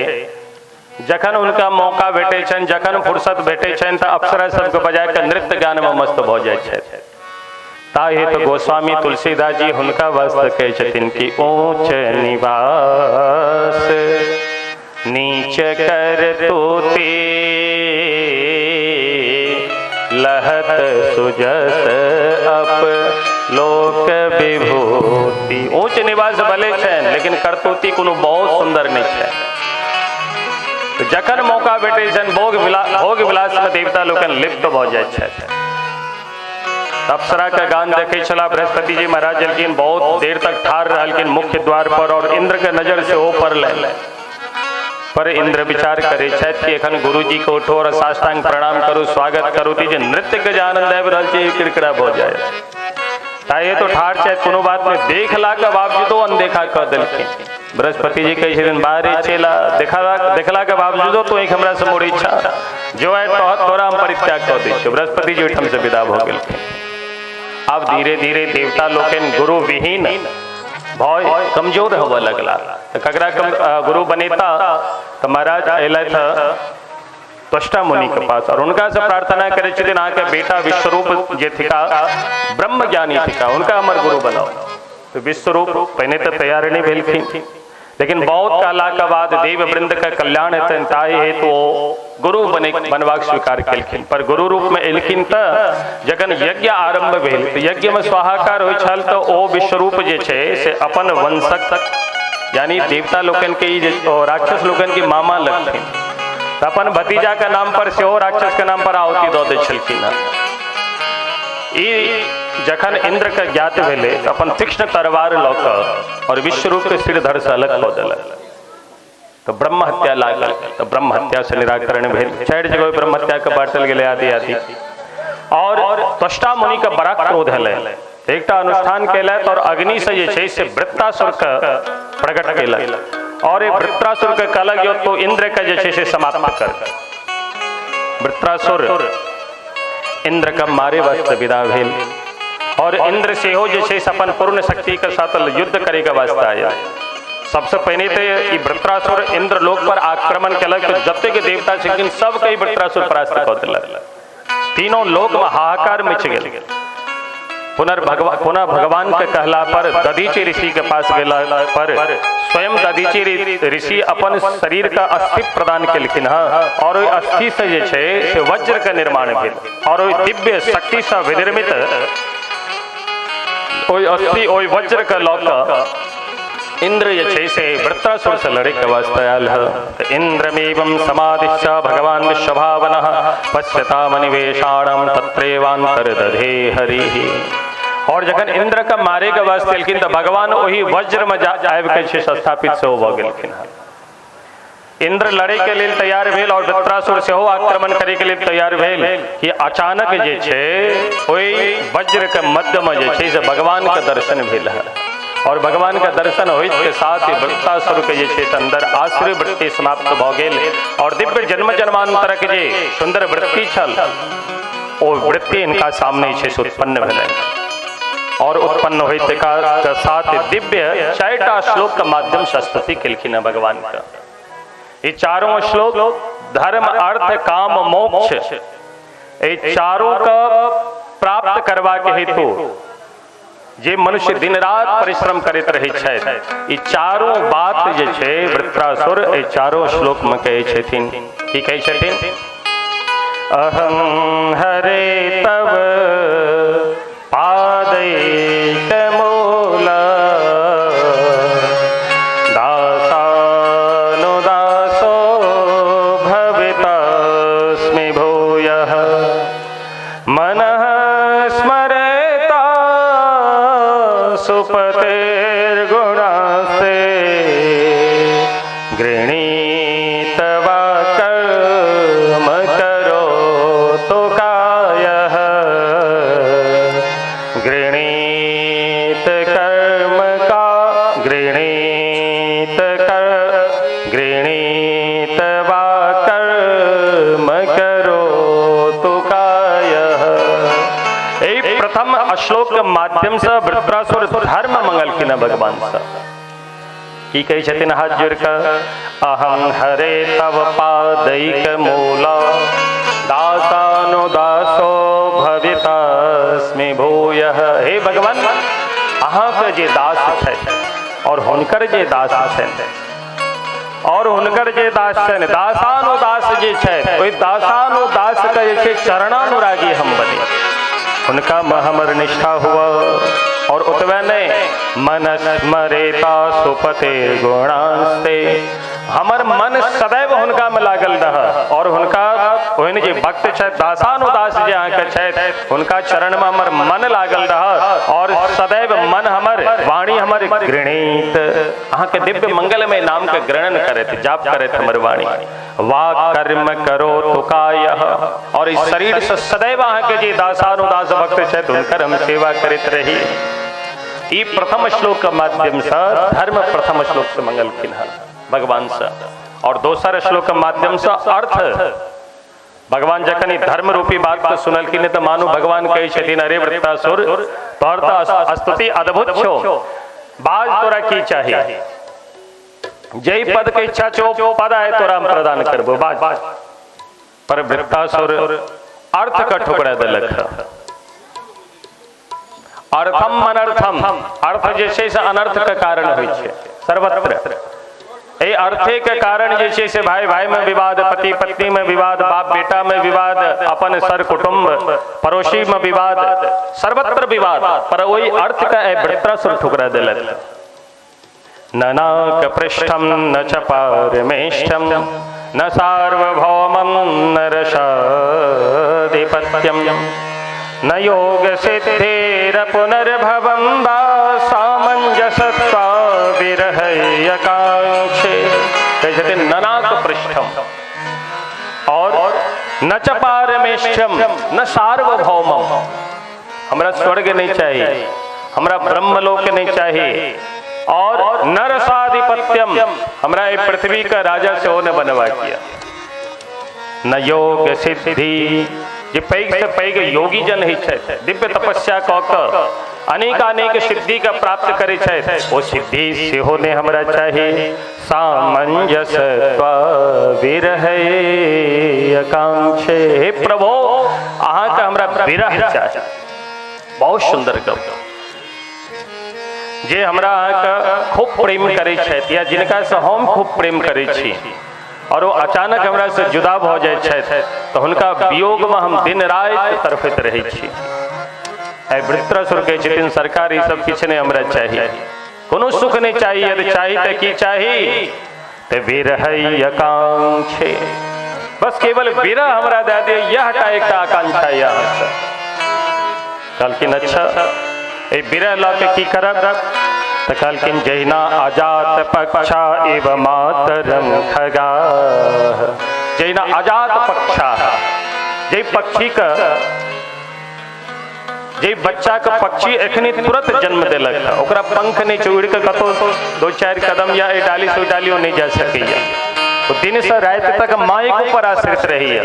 जखन उनका मौका भेटै छनि, जखन फुर्सत भेटै छनि, तऽ अप्सरा सबके बजा कऽ नृत्य गान में मस्त भऽ जाइ छथि। ताहि हेतु गोस्वामी तुलसीदास जी हुनका वास्ते कहै छथिन कि ऊंच निवास नीच कर तूती लहत सुजस अप लोक विभूति। ऊंच निवास भले छनि लेकिन करतूती कोनो बहुत सुंदर नहीं छै। तो जखन मौका भेटै छनि भोग विलास में देवता लोकनि लिप्त भऽ जाइ छथि। अप्सरा के गान देखै छला बृहस्पति जी महाराज जलखिन, बहुत देर तक ठार रहलखिन मुख्य द्वार पर और इंद्र के नजर से ओ पड़लनि। पर इंद्र विचार करे छथि कि एखन गुरुजी के उठो और साष्टांग प्रणाम करू, स्वागत करू, जे नृत्य के जे आनंद आबि रहल छै किरकिरा भऽ जाय। ताहि तो ठार छथि, कोनो बात नहि, देखला के बावजूदो अनदेखा कऽ देलखिन। बृहस्पति जी कहै छथिन बाहरे चेला, देखला के बावजूदो तो एक हमरा से मोड़ इच्छा जो है तोरा हम परित्याग कऽ दै छियौ। बृहस्पति जी ओहिठाम से विदा भऽ गेलखिन। आब धीरे धीरे देवता लोकनि गुरु विहीन भय कमजोर होबऽ लगला। तऽ ककरा गुरु बनेता? तऽ महाराज अयलथि त्वष्टा मुनि के पास और उनका से प्रार्थना करै छथिन अहाँके बेटा विश्वरूप जे थिका ब्रह्मज्ञानी थिका, उनका हमर गुरु बनाओ। तो विश्वरूप पहिने तऽ तैयार नहि भेलखिन, लेकिन बहुत कहला के बाद देव वृंद के कल्याण हेतनि ताहि हेतु ओ गुरु बने बनबाक स्वीकार केलखिन। पर गुरु रूप में एलखिन त जखन यज्ञ आरंभ भेल त यज्ञ में स्वाहाकार होइ छल त ओ विश्वरूप जे छै से अपन वंशक यानी देवता लोकनि के जे राक्षस लोकनि के मामा लगथिन त अपन भतीजा के नाम पर सेहो राक्षस के नाम पर आहुति दऽ दै छलखिन। ई जखन इंद्र के ज्ञात भेलै त अपन तीक्ष्ण तलवार लऽ कऽ और विश्वरूप के सिर धड़ से अलग कऽ देलक। तो ब्रह्म हत्या लागल तो ब्रह्म हत्या से निराकरण भेल। 4 जगह ब्रह्म हत्या के बांटल गेलै आदि आदि। और त्वष्टा मुनि के बड़ा क्रोध हलै, एकटा अनुष्ठान केलथि और अग्नि से जे छै से वृत्रासुर के प्रकट केलक और वृत्रासुर के कहलक जो तो इंद्र के जे छै से समाप्त कर। वृत्रासुर इंद्र के मारे वास्ते विदा भेल और इंद्र सेहो जे छै से अपन पूर्ण शक्ति के साथ युद्ध करे के वास्ते आयल। सबसे पहले तो ई वृत्रासुर इंद्र लोक पर आक्रमण केलक तो जतेक देवता छलखिन सबके वृत्रासुर परास्त कऽ देलक। तीनों लोक में हाहाकार मच गेल। पुनः भगवान के कहला पर दधीचि ऋषि के पास गेला पर स्वयं दधीचि ऋषि अपन शरीर का अस्थि प्रदान केलखिन हँ और ओहि अस्थि से जे छै से वज्र के निर्माण भेल और ओहि दिव्य शक्ति से विनिर्मित ओहि अस्थि ओहि वज्र के लऽ कऽ इंद्र जे छै से वृत्रासुर से लड़े के वास्ते आयल है। तो इंद्रमेवं समादिश्य भगवान विश्वभावनः पश्यतामनिवेशाणं तत्रैवान्तर्दधे हरिः। और जखन इंद्र के मारे के वास्ते एलखिन तो भगवान ओहि वज्र में आबि के छै स्थापित सेहो भऽ गेलखिन। इंद्र लड़े के लेल तैयार भेल और वृत्रासुर सेहो आक्रमण करे के लेल तैयार भेल कि अचानक जे छै ओहि वज्र के मध्य में जे छै से भगवान के दर्शन भेल है और भगवान के दर्शन होइत के साथ ही वृत्रासुर के जे छै अंदर आसुरी वृत्ति समाप्त भऽ गेल और दिव्य जन्म जन्मांतर के जे सुंदर वृत्ति छल ओ वृत्ति इनका सामने छै से उत्पन्न भेलै और उत्पन्न होइत के साथ दिव्य 4टा श्लोक के माध्यम से स्तुति केलखिन है भगवान का। ये चारों श्लोक धर्म अर्थ काम मोक्ष ये चारों का प्राप्त करवा के हेतु जे मनुष्य दिन रात परिश्रम करैत रहै छथि ई चारों बात जे छै वृत्रासुर एहि चारों श्लोक में कहै छथिन। की कहै छथिन? अहं हरे तव पादैकमूल दासानुदासो भवितास्मि भूयः मनः स्मरेता सुपतेर्गुणास्ते गृणीतवा कर्म करोतु कायः गृणीत कर्म का गृणीत कर गृणीतवा कर्म करोतु कायः। एहि प्रथम श्लोक के माध्यम से वृत्रासुर धर्म मंगलखिन भगवान से। की कहै छथिन हाथ जोड़ कऽ? अहं हरे तव पादैक मूल दासानुदासो भवितास्मि भूयः। हे भगवान, अहाँके जे दास छथि और हुनकर जे दास छथि और हुनकर जे दास छनि दासानुदास जे छथि ओहि दासानुदास के जे छै चरणानुरागी हम बनी, हुनका में हमर निष्ठा हुआ। और उतबे नहीं मन स्मरेता सुपते गुणास्ते, हमर मन सदैव हुनका में लागल रह और हुनका ओहन जे भक्त छथि दासानुदास जे अहाँके छथि हुनका चरण में हमर मन लागल रह और सदैव मन हमर वाणी हमर घृणित अहाँके दिव्य मंगलमय नाम के ग्रहण करैत जाप करैत हमर वाणी वा कर्म करो तुकायः। और इस शरीर से सदैव अहाँके जे दासानुदास भक्त छथि हुनकर हम सेवा करैत रही। ई प्रथम श्लोक के माध्यम से धर्म प्रथम श्लोक से मंगलखिन है भगवान से। और दोसर श्लोक के माध्यम से अर्थ भगवान जखन धर्म रूपी बात के सुनलखिन तो मानू भगवान कहै छथिन अरे वृत्रासुर तोहर तऽ स्तुति अद्भुत छौ, बाज तोरा की चाही, जै पद के इच्छा छौ पद आय तोरा हम प्रदान करबो बाज। पर वृत्रासुर अर्थ के ठुकरा देलक। अर्थम अनर्थम, अर्थ जे छै से अनर्थ के कारण होइ छै सर्वत्र। एहि अर्थे के कारण जे छै से भाई भाई में विवाद, पति पत्नी में विवाद, बाप बेटा में विवाद, अपन सर कुटुंब पड़ोसी में विवाद, सर्वत्र विवाद। पर वही अर्थ का वृत्रासुर ठुकरा दिलक। न नाक पृष्ठम न च पारमेष्ठम न सार्वभौमम न रसाधिपत्यम न योग सिद्धिर पुनर्भवं वा सामंजसत्वा विरहयकांक्षे। कहै छथिन ननाक पृष्ठम और न च पारमेष्ठम न सार्वभौमम। हमरा स्वर्ग नहीं चाहिए, हमरा ब्रह्मलोक नहीं चाहिए, और न रसाधिपत्यम, हमरा पृथ्वी का राजा से न बनवा किया। न योग सिद्धि, जे पैघ से पैघ योगी जन होइ छथि, दिव्य तपस्या कऽ कऽ अनेकानेक सिद्धि के प्राप्त करै छथि, ओ सिद्धि सेहो नहि हमरा चाही। सामंजस्यत्व विरहयकांक्षे। हे प्रभु, अहाँके हमरा विरह चाही। बहुत सुंदर गप। जे हमरा अहाँके खूब प्रेम करै छथि या जिनका से हम खूब प्रेम करै छी और वो अचानक हमरा से जुदा भऽ जाइ छथि तऽ हुनका वियोग में हम दिन राति तड़फैत रहै छी। वृत्रासुर कहै छथिन सरकार ई सब किछु नहि हमरा चाही, कोनो सुख नहि चाही, यदि चाही तऽ की चाही? तऽ विरहयकांक्षे, बस केवल विरह हमरा दए दिअ, यह टा एकटा आकांक्षा यऽ अहाँसँ। कहलखिन अच्छा, एहि विरह लऽ के की करब? तऽ कहलखिन जहिना अजात पक्षा एव मातरम खगा। जहिना अजात पक्षा, जे पक्षी के, जे बच्चा के पक्षी एखनी तुरंत जन्म देलक, ओकरा पंख नहीं छै, उड़ि के कतौ दो चारि कदम या एहि डाली से ओहि डालियो नहीं जा सकैया, ओ दिन से राति तक माइक ऊपर आश्रित रहैया।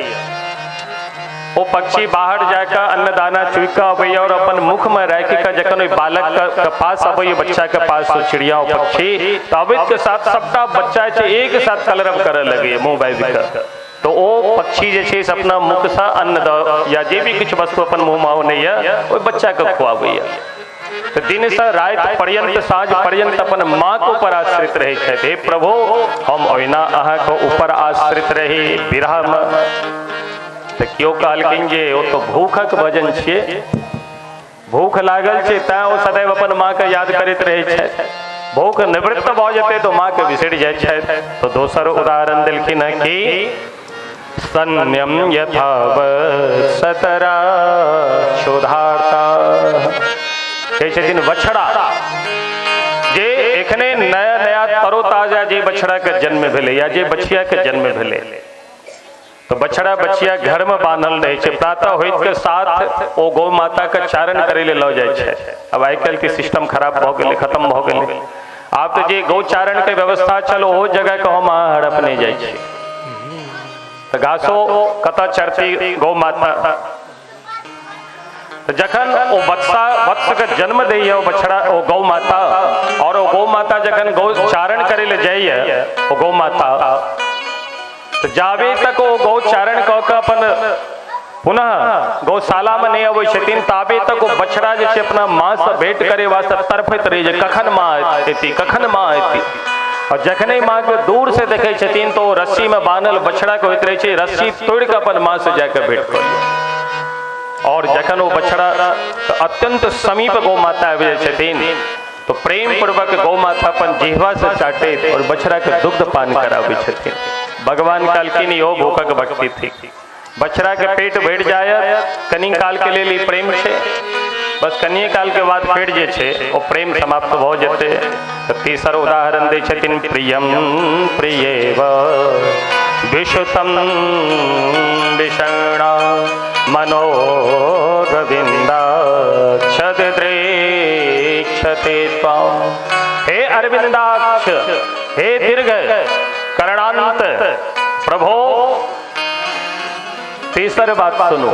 ओ पक्षी बाहर जाकर अन्नदाना चुकि कऽ अबैया और अपन मुख में राखि कऽ जखन ओहि बालक के पास अबैया, बच्चा के पास ओ चिड़िया ओ पक्षी, तऽ अबैत के साथ सबटा बच्चा छै एक साथ कलरव करऽ लगैया मुँह बाबि कऽ। तो ओ पक्षी जे छै से अपना मुख से अन्न दऽ या जे भी किछु वस्तु अपन मुँह में अनैया ओहि बच्चा के खुआबैया। तऽ दिन से राति पर्यंत साँझ पर्यंत अपन माँ के ऊपर आश्रित रहै छथि। हे प्रभु, हम ओहिना अहाँके ऊपर आश्रित रही विरह में। तऽ केओ कहलखिन जे ओ तऽ भूखक भजन छियै, भूख लागल छै तैं ओ सदैव अपन माँ के याद करैत रहै छथि, भूख निवृत्त भऽ जेतै तऽ माँ के बिसरि जाइ छथि। तऽ दोसर उदाहरण देलखिन हँ कि स्तन्यम यथा सतरा क्षुधार्ता। कहै छथिन बछड़ा जे एखने नया नया तरोताजा जे बछड़ा के जन्म भेलै या जे बछिया के जन्म भेलै, तो बछड़ा बछिया घर में बान्हल रहै छै, प्रातः होइत के साथ ओ गौ माता के चारण करै ले लऽ जाइ छै। अब आइ काल्हि के सिस्टम खराब भऽ गेलै, खत्म भऽ गेलै। आब तऽ जे गौ चारण के व्यवस्था छल ओहो जगह के हम अहाँ हड़पने जाइ छी। तऽ घासो कतऽ चरती गौ माता? तऽ जखन ओ बत्सा वत्स के जन्म दैया ओ बछड़ा ओ गौ माता, और ओ गौ माता जखन गौ चारण करै ले जाइए ओ गौ माता, तो जाबे तक ओ गौ चारण कऽ के अपन पुनः गौशाला में नहीं अबै छथिन ताबे तक ओ बछड़ा जे छै अपना माँ से भेंट करे वास्ते तड़फैत रहै जे कखन माँ एती, कखन माँ एती। और जखने माँ के दूर से देखै छथिन तो रस्सी में बान्हल बछड़ा के होइत रहै छै रस्सी तोड़ि के अपन माँ से जाके भेंट कऽ लिअ। और जखन ओ बछड़ा अत्यंत समीप गौ माता आबि जाइ छथिन तो प्रेम पूर्वक गौ माता अपन जिह्वा से चाटैत और बछड़ा के दुग्ध पान कराबै छथिन। भगवान कहलखिन इहो भूखक भक्ति थी। बछड़ा के पेट भरि जायत कनी काल के लेल ई प्रेम छै, बस कनिए काल के बाद फेर जे छै ओ प्रेम समाप्त भऽ जेतै। तऽ तेसर उदाहरण दै छथिन प्रियम प्रियेव विशुतम विषणा मनोरविंदा छदृक्षते त्वां। हे अरविंदाक्ष, हे दीर्घ करणांत प्रभो, तेसर बात सुनू।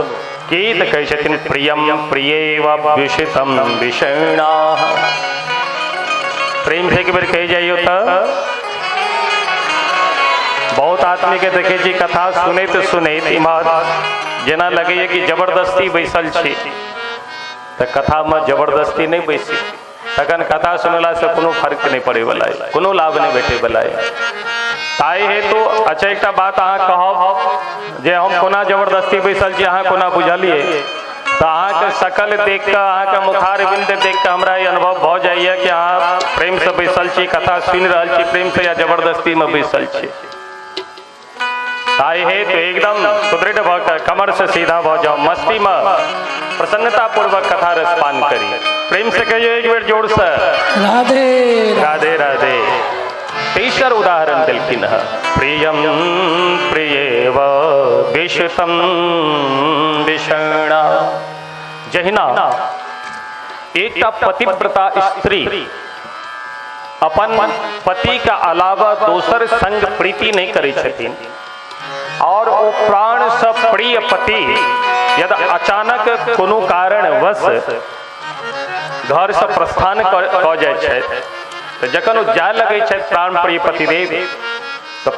की तऽ कहै छथिन प्रियम प्रियेव विषितम विषणा। प्रेम से एक बेर कहि जाइयो तऽ बहुत आदमी के देखै छी कथा सुनैत सुनैत इम्हर जेना लगैया कि जबरदस्ती बैसल छी, तऽ कथा में जबरदस्ती नहीं बैसी। तखन कथा सुनला से कोनो फर्क नहीं पड़े वाला है, कोनो लाभ नहीं भेटे वाला है। ताहि हेतु अच्छा एकटा बात अहाँ कहब जे हम कोना जबरदस्ती बैसल छी, अहाँ कोना बुझलिए? तो अहाँके शकल देख कऽ, अहाँके मुखार बिंद देख कऽ हमरा ई अनुभव भऽ जाइए कि अहाँ प्रेम से बैसल छी, कथा सुनि रहल छी प्रेम से या जबरदस्ती में बैसल छी। ताहि हेतु एकदम सुदृढ़ भऽ कऽ कमर से सीधा भऽ जाओ, मस्ती में प्रसन्नता पूर्वक कथा रसपान करी। प्रेम से कहियो एक बेर जोर से राधे राधे राधे। तेसर उदाहरण देलखिन हँ, प्रियम प्रियेव विषतम विषणा। जहिना एकटा पतिव्रता स्त्री अपन पति के अलावा दोसर संग प्रीति नहीं करै छथिन, और ओ प्राण से प्रिय पति यदि अचानक कोनो कारणवश घर से प्रस्थान कऽ जाइ छथि, तऽ जखन ओ जाय लगै छथि प्राण प्रिय पतिदेव, तऽ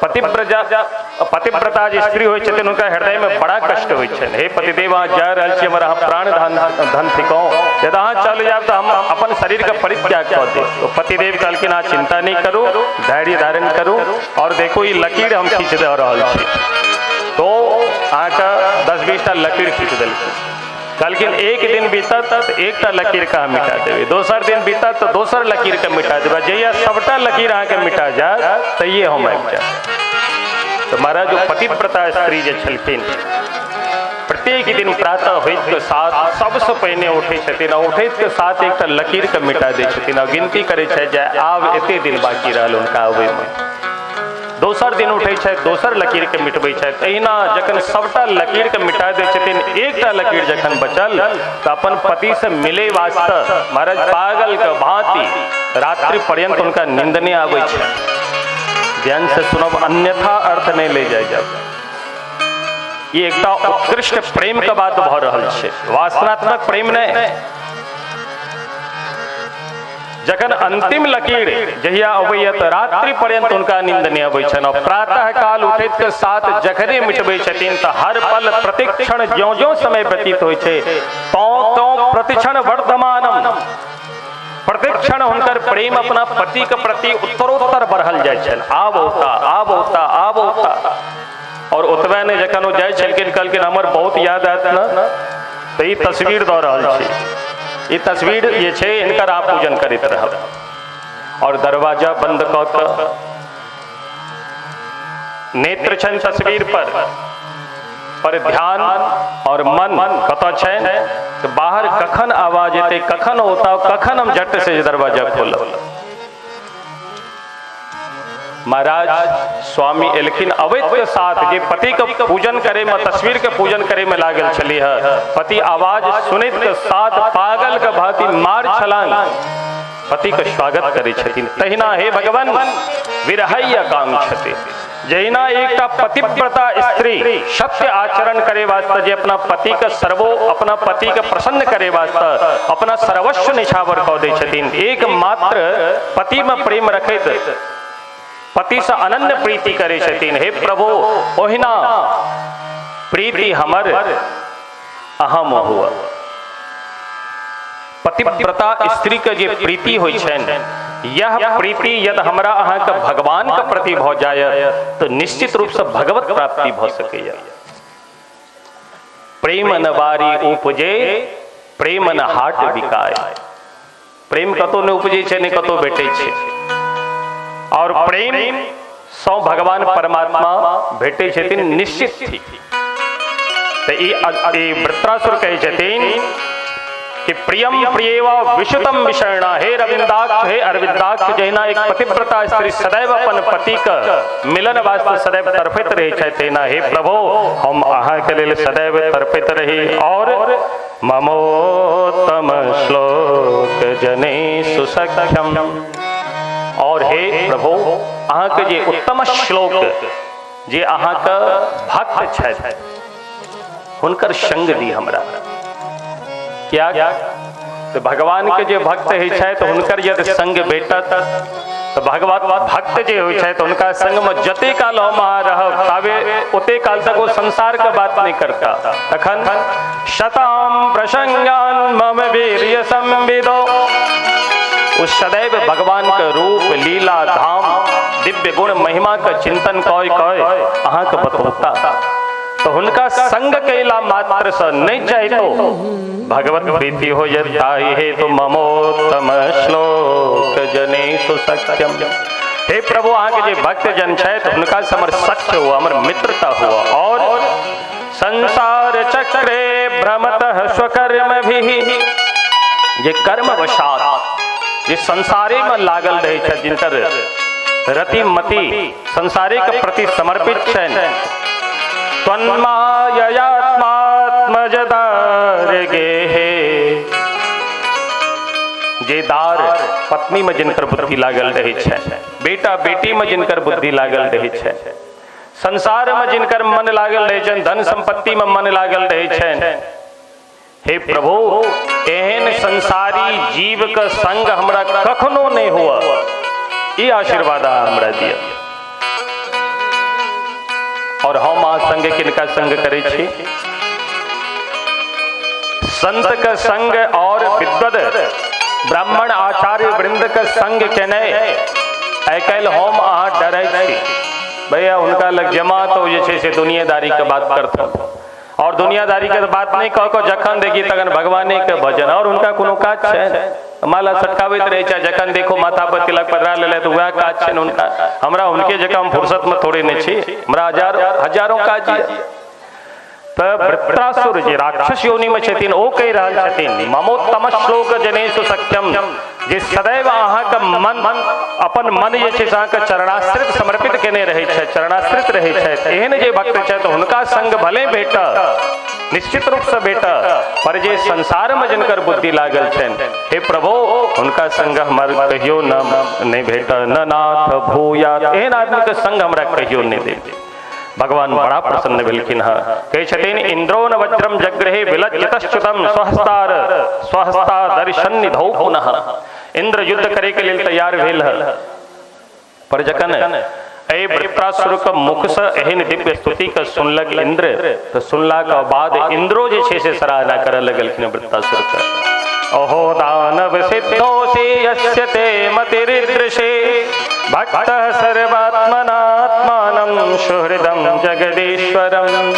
पतिव्रता जे स्त्री होइ छथिन हुनका हृदय में बड़ा कष्ट होइ छनि। हे पतिदेव, अहाँ जा रहल छी, हमर अहाँ प्राण धन थिकहुँ, यदि अहाँ चल जायब तऽ हम अपन शरीरके परित्याग कऽ देब। तो पतिदेव कहलखिन अहाँ चिंता नहीं करू, धैर्य धारण करू, और देखू ई लकीर हम खींच दऽ रहल छी। तो अहाँके 10-20 टा लकीर खींच देलखिन। कहलखिन एक दिन बीतत तऽ एकटा लकीर के अहाँ मिटा देबै, दोसर दिन बीतत तऽ दोसर लकीर के मिटा देबै, जहिया सबटा लकीर अहाँके मिटा जायत तहिये हम आबि जायब। तऽ महाराज ओ पतिव्रता स्त्री जे छलखिन प्रत्येक दिन प्रातः होइत के साथ सबसँ पहिने उठै छथिन, आ उठैत के साथ एकटा लकीर के मिटा दै छथिन, आ गिनती करै छथि जे आब एते दिन बाकी रहल हुनका अबैमे। दोसर दिन उठै छथि, दोसर लकीर के मिटबै छथि। एहिना जखन सबटा लकीर के मिटा दै छथिन, एकटा लकीर जखन बचल तऽ अपन पति से मिले वास्ते महाराज पागल के भांति रात्रि पर्यंत हुनका नींद नहि आबै छै। ध्यान से सुनब, अन्यथा अर्थ नहीं ले जाय जाब। ई एकटा उत्कृष्ट प्रेम के बात भऽ रहल छै, वासनात्मक प्रेम नहीं। जखन अंतिम लकीर जहिया अबैया तऽ रात्रि पर्यंत हुनका नींद नहि अबै छनि, और प्रातः काल उठैत के साथ जखने मिटबै छथिन तऽ हर पल प्रतिक्षण ज्यों ज्यों समय व्यतीत होइ छै तौं तौं प्रतिक्षण वर्धमानम, प्रतिक्षण हुनकर प्रेम अपना पति के प्रति उत्तरोत्तर बढ़ल जाइ छनि। आब औता, आब औता, आब औता। और ओतबे नहि, जखन ओ जाइ छलखिन कहलखिन हमर बहुत याद आयत ने, तऽ ई तस्वीर दऽ रहल छी, ई तस्वीर जे छै हिनकर अहाँ पूजन करैत रहब। और दरवाजा बंद कऽ कऽ नेत्र छनि तस्वीर पर, पर ध्यान और मन कतऽ छनि तऽ बाहर कखन आवाज एतै, कखन औता, कखन हम झट से दरवाजा खोलब। महाराज स्वामी एलखिन, अवैध के साथ जे पति के पूजन करे में, तस्वीर के पूजन करे में लागल छलीह, पति आवाज सुनैत के साथ पागल के भांति मार छलांग पति के स्वागत करे छथिन। तहिना हे भगवान विरहैय कांक्षते, जहिना एकटा पतिव्रता स्त्री सत्य आचरण करे वास्ते जे अपना पति के सर्वो अपना पति के प्रसन्न करे वास्ते अपना सर्वस्व निछावर कऽ दै छथिन, एकमात्र पति में प्रेम रखैत पति से अनन्य प्रीति करे छथिन, हे प्रभु ओहिना प्रीति हमर अहम हुआ। पतिव्रता स्त्री के जे प्रीति होइ छनि, यह प्रीति यदि हमरा अहाँ के भगवान के प्रति भऽ जाय तो निश्चित रूप से भगवत प्राप्ति भऽ सकैया। प्रेम न बारी उपजे प्रेम न हाट बिकाय। प्रेम कतौ नहि उपजै छै, नहि कतौ भेटै छै, और प्रेम सौ भगवान परमात्मा भेटै छथिन निश्चित थी। तऽ ई वृत्रासुर कहै छथिन कि प्रियम प्रियेव विशुतम विषणा, हे रविंदाक्ष, हे अरविंदाक्ष, जहिना एक पतिव्रता स्त्री सदैव अपन पति के मिलन वास्ते सदैव तड़पैत रहै छथि, तहिना हे प्रभु हम अहाँ के लेल सदैव तड़पैत रही। और ममोत्तम श्लोक जने सुसख्यम, और हे प्रभु अहाँ के जे उत्तम श्लोक जे अहाँ के भक्त छथि हुनकर संग दी हमरा। क्या तो भगवान के जे भक्त होइ छथि हुनकर यदि संग भेटत तो भगवत भक्त जे होइ छथि हुनका संग में जते काल हम अहाँ रहब ताबे ओते काल तक ओ संसार के बात नहीं करता। तखन शताम प्रसंगान मम वीर्य संविदो ओ सदैव भगवान के रूप लीला धाम दिव्य गुण महिमा के चिंतन कय कय अहाँ के बतौता। तो हुनका संग कैला मात्र से नहीं चाहितो भगवत प्रीति हो जाता है। तो ममोत्तम श्लोक जनेषु सख्यम। हे प्रभु अहाँ के जे भक्त जन छथि हुनका से हमर सख्य हुआ, हमर मित्रता हुआ। और संसार चक्रे भ्रमतः स्वकर्म भी, जे कर्म वशात जे संसारे में लागल रहे छथि, जिनकर रति मति संसारे के प्रति समर्पित छनि, त्वन्माययात्मात्मजदार गेहे, जे दार पत्नी में जिनकर बुद्धि लागल रहे छनि, बेटा बेटी में जिनकर बुद्धि लागल रहे छनि, संसार में जिनकर मन लागल रहे छनि, धन संपत्ति में मन लागल रहे छनि, हे प्रभु एहन संसारी जीव के संग हमरा कखनो नहीं हुआ, ई आशीर्वाद हमरा दिया। और हम अहाँ संग किनका संग करै छी? संत के संग और विद्वद ब्राह्मण आचार्य वृंद के संग केने आइ काल्हि हम अहाँ डरै छी। भैया हुनका लग जमा तो जे छै से दुनियादारी के बात करथन, और दुनियादारी के बात नहीं कह के जखन देखी तखन भगवाने के भजन, और हुनका कोनो काज छै? माला सटकाबैत रहै छै, जखन देखो माथा पर तिलक पधरा लेले तो वएह काज छै हुनका। हमरा हुनके जकाँ हम फुर्सत में थोड़े नहीं छी, हमरा हजारों काज यऽ। तऽ वृत्रासुर जे राक्षस योनि में छथिन ओ कहि रहल छथिन ममोत्तम श्लोक जनेषु सख्यम, जे सदैव अहाँके मन अपन मन जे छै से अहाँके चरणाश्रित समर्पित केने रहै छै, चरणाश्रित रहै छथि, एहन जे भक्त छथि हुनका संग भले भेटत, निश्चित रूप से भेटत, पर जे संसार में जिनकर बुद्धि लागल छनि, हे प्रभु हुनका संग हमर कहियो न नहीं भेटत, न नाथ भूयात, एहन आदमी के संग हमरा कहियो नहीं दे। भगवान बड़ा प्रसन्न भेलखिन हँ, कहै छथिन इंद्रो न वज्रम जग्रहे विलज्जतश्च्युतम स्वहस्तार स्वहस्ता दर्शन निधौ पुनः। इंद्र युद्ध करे के लेल तैयार भेल हँ, पर जखन एहि वृत्रासुर के मुख से एहन दिव्य स्तुति के सुनलक इंद्र, तो सुनला के बाद इंद्रो जे छै से सराहना करऽ लगलखिन वृत्रासुर के। अहो दानव सिद्धोऽसि यस्य ते मतिरीदृशे भक्तः सर्वात्मनात्मानं सुहृदं जगदीश्वरम्।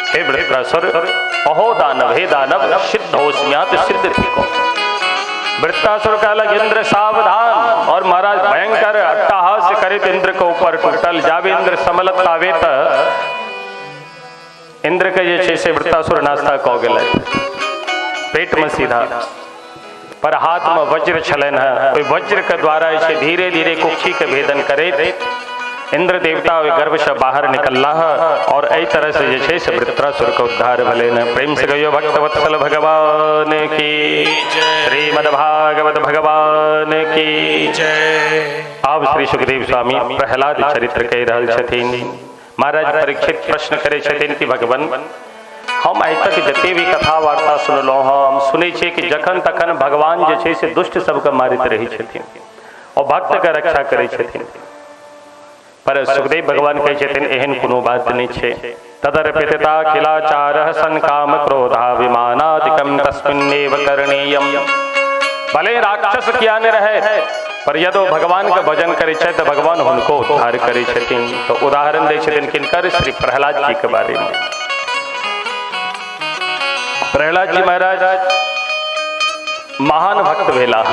हे वृत्रासुर, अहो दानव, हे दानव, सिद्धोऽस्म्यात सिद्ध थिको। वृत्रासुर कहलक इंद्र सावधान, और महाराज भयंकर अट्टहास करैत इंद्र के ऊपर टूटल। जाबे इंद्र समलत ताबे त इंद्र के जे छै से वृत्रासुर नास्ता कऽ गेलै पेट में सीधा, पर हाथ में वज्र छलनि हँ, ओहि वज्र के द्वारा जे धीरे धीरे कुक्षी के भेदन करैत इंद्र देवता ओहि गर्भ से बाहर निकलला और एहि तरह से जे छै से वृत्रासुर के उद्धार भेलनि। प्रेम से कहियो भक्त वत्सल भगवान की, श्रीमद् भागवत भगवान की जय। आब श्री सुखदेव स्वामी प्रहलाद चरित्र कहि रहल छथिन। महाराज परीक्षित प्रश्न करै छथिन कि भगवान हम आइ तक जते भी कथा वार्ता सुनलहुँ हँ, हम सुनै छियै कि जखन तखन भगवान जे छै से दुष्ट सबके मारैत रहै छथिन और भक्तके रक्षा करै छथिन, पर सुखदेव भगवान कहै छथिन एहन कोनो बात नहि छै। तदर्पितता खिलाचारः सन काम क्रोधाभिमानादिकं तस्मिन्नेव करणीयम्। भले राक्षस किया नहि रहै, पर यदि भगवान के भजन करै छै तऽ भगवान हुनको उद्धार करै छथिन। तो उदाहरण दै छथिन किनकर? श्री प्रहलाद जी के बारे में। प्रहलाद जी महाराज महान भक्त भेला।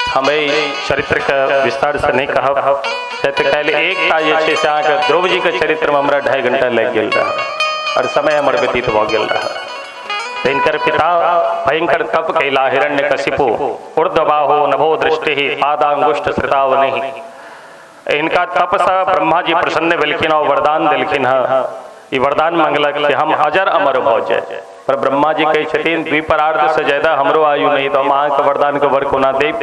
हम एहि चरित्र के विस्तार से नहीं कहब, काल्हि एकटा जे छै से अहाँके ध्रुव जी के चरित्र में हमरा 2.5 घंटा लागि गेल रहा और समय हमर व्यतीत भऽ गेल रहा। हिनकर पिता भयंकर तप कैला हिरण्यकशिपु ऊर्ध्वबाहो नभो दृष्टि पादांगुष्ठ श्रितावनि। हिनका तप से ब्रह्मा जी प्रसन्न भेलखिन और वरदान देलखिन हँ। ई वरदान मंगलक कि हम अजर अमर भऽ जाय, पर ब्रह्मा जी कहै छथिन द्विपरार्ध से ज्यादा हमरो आयु नहीं, तो हम अहाँके वरदान के वर कोना देब?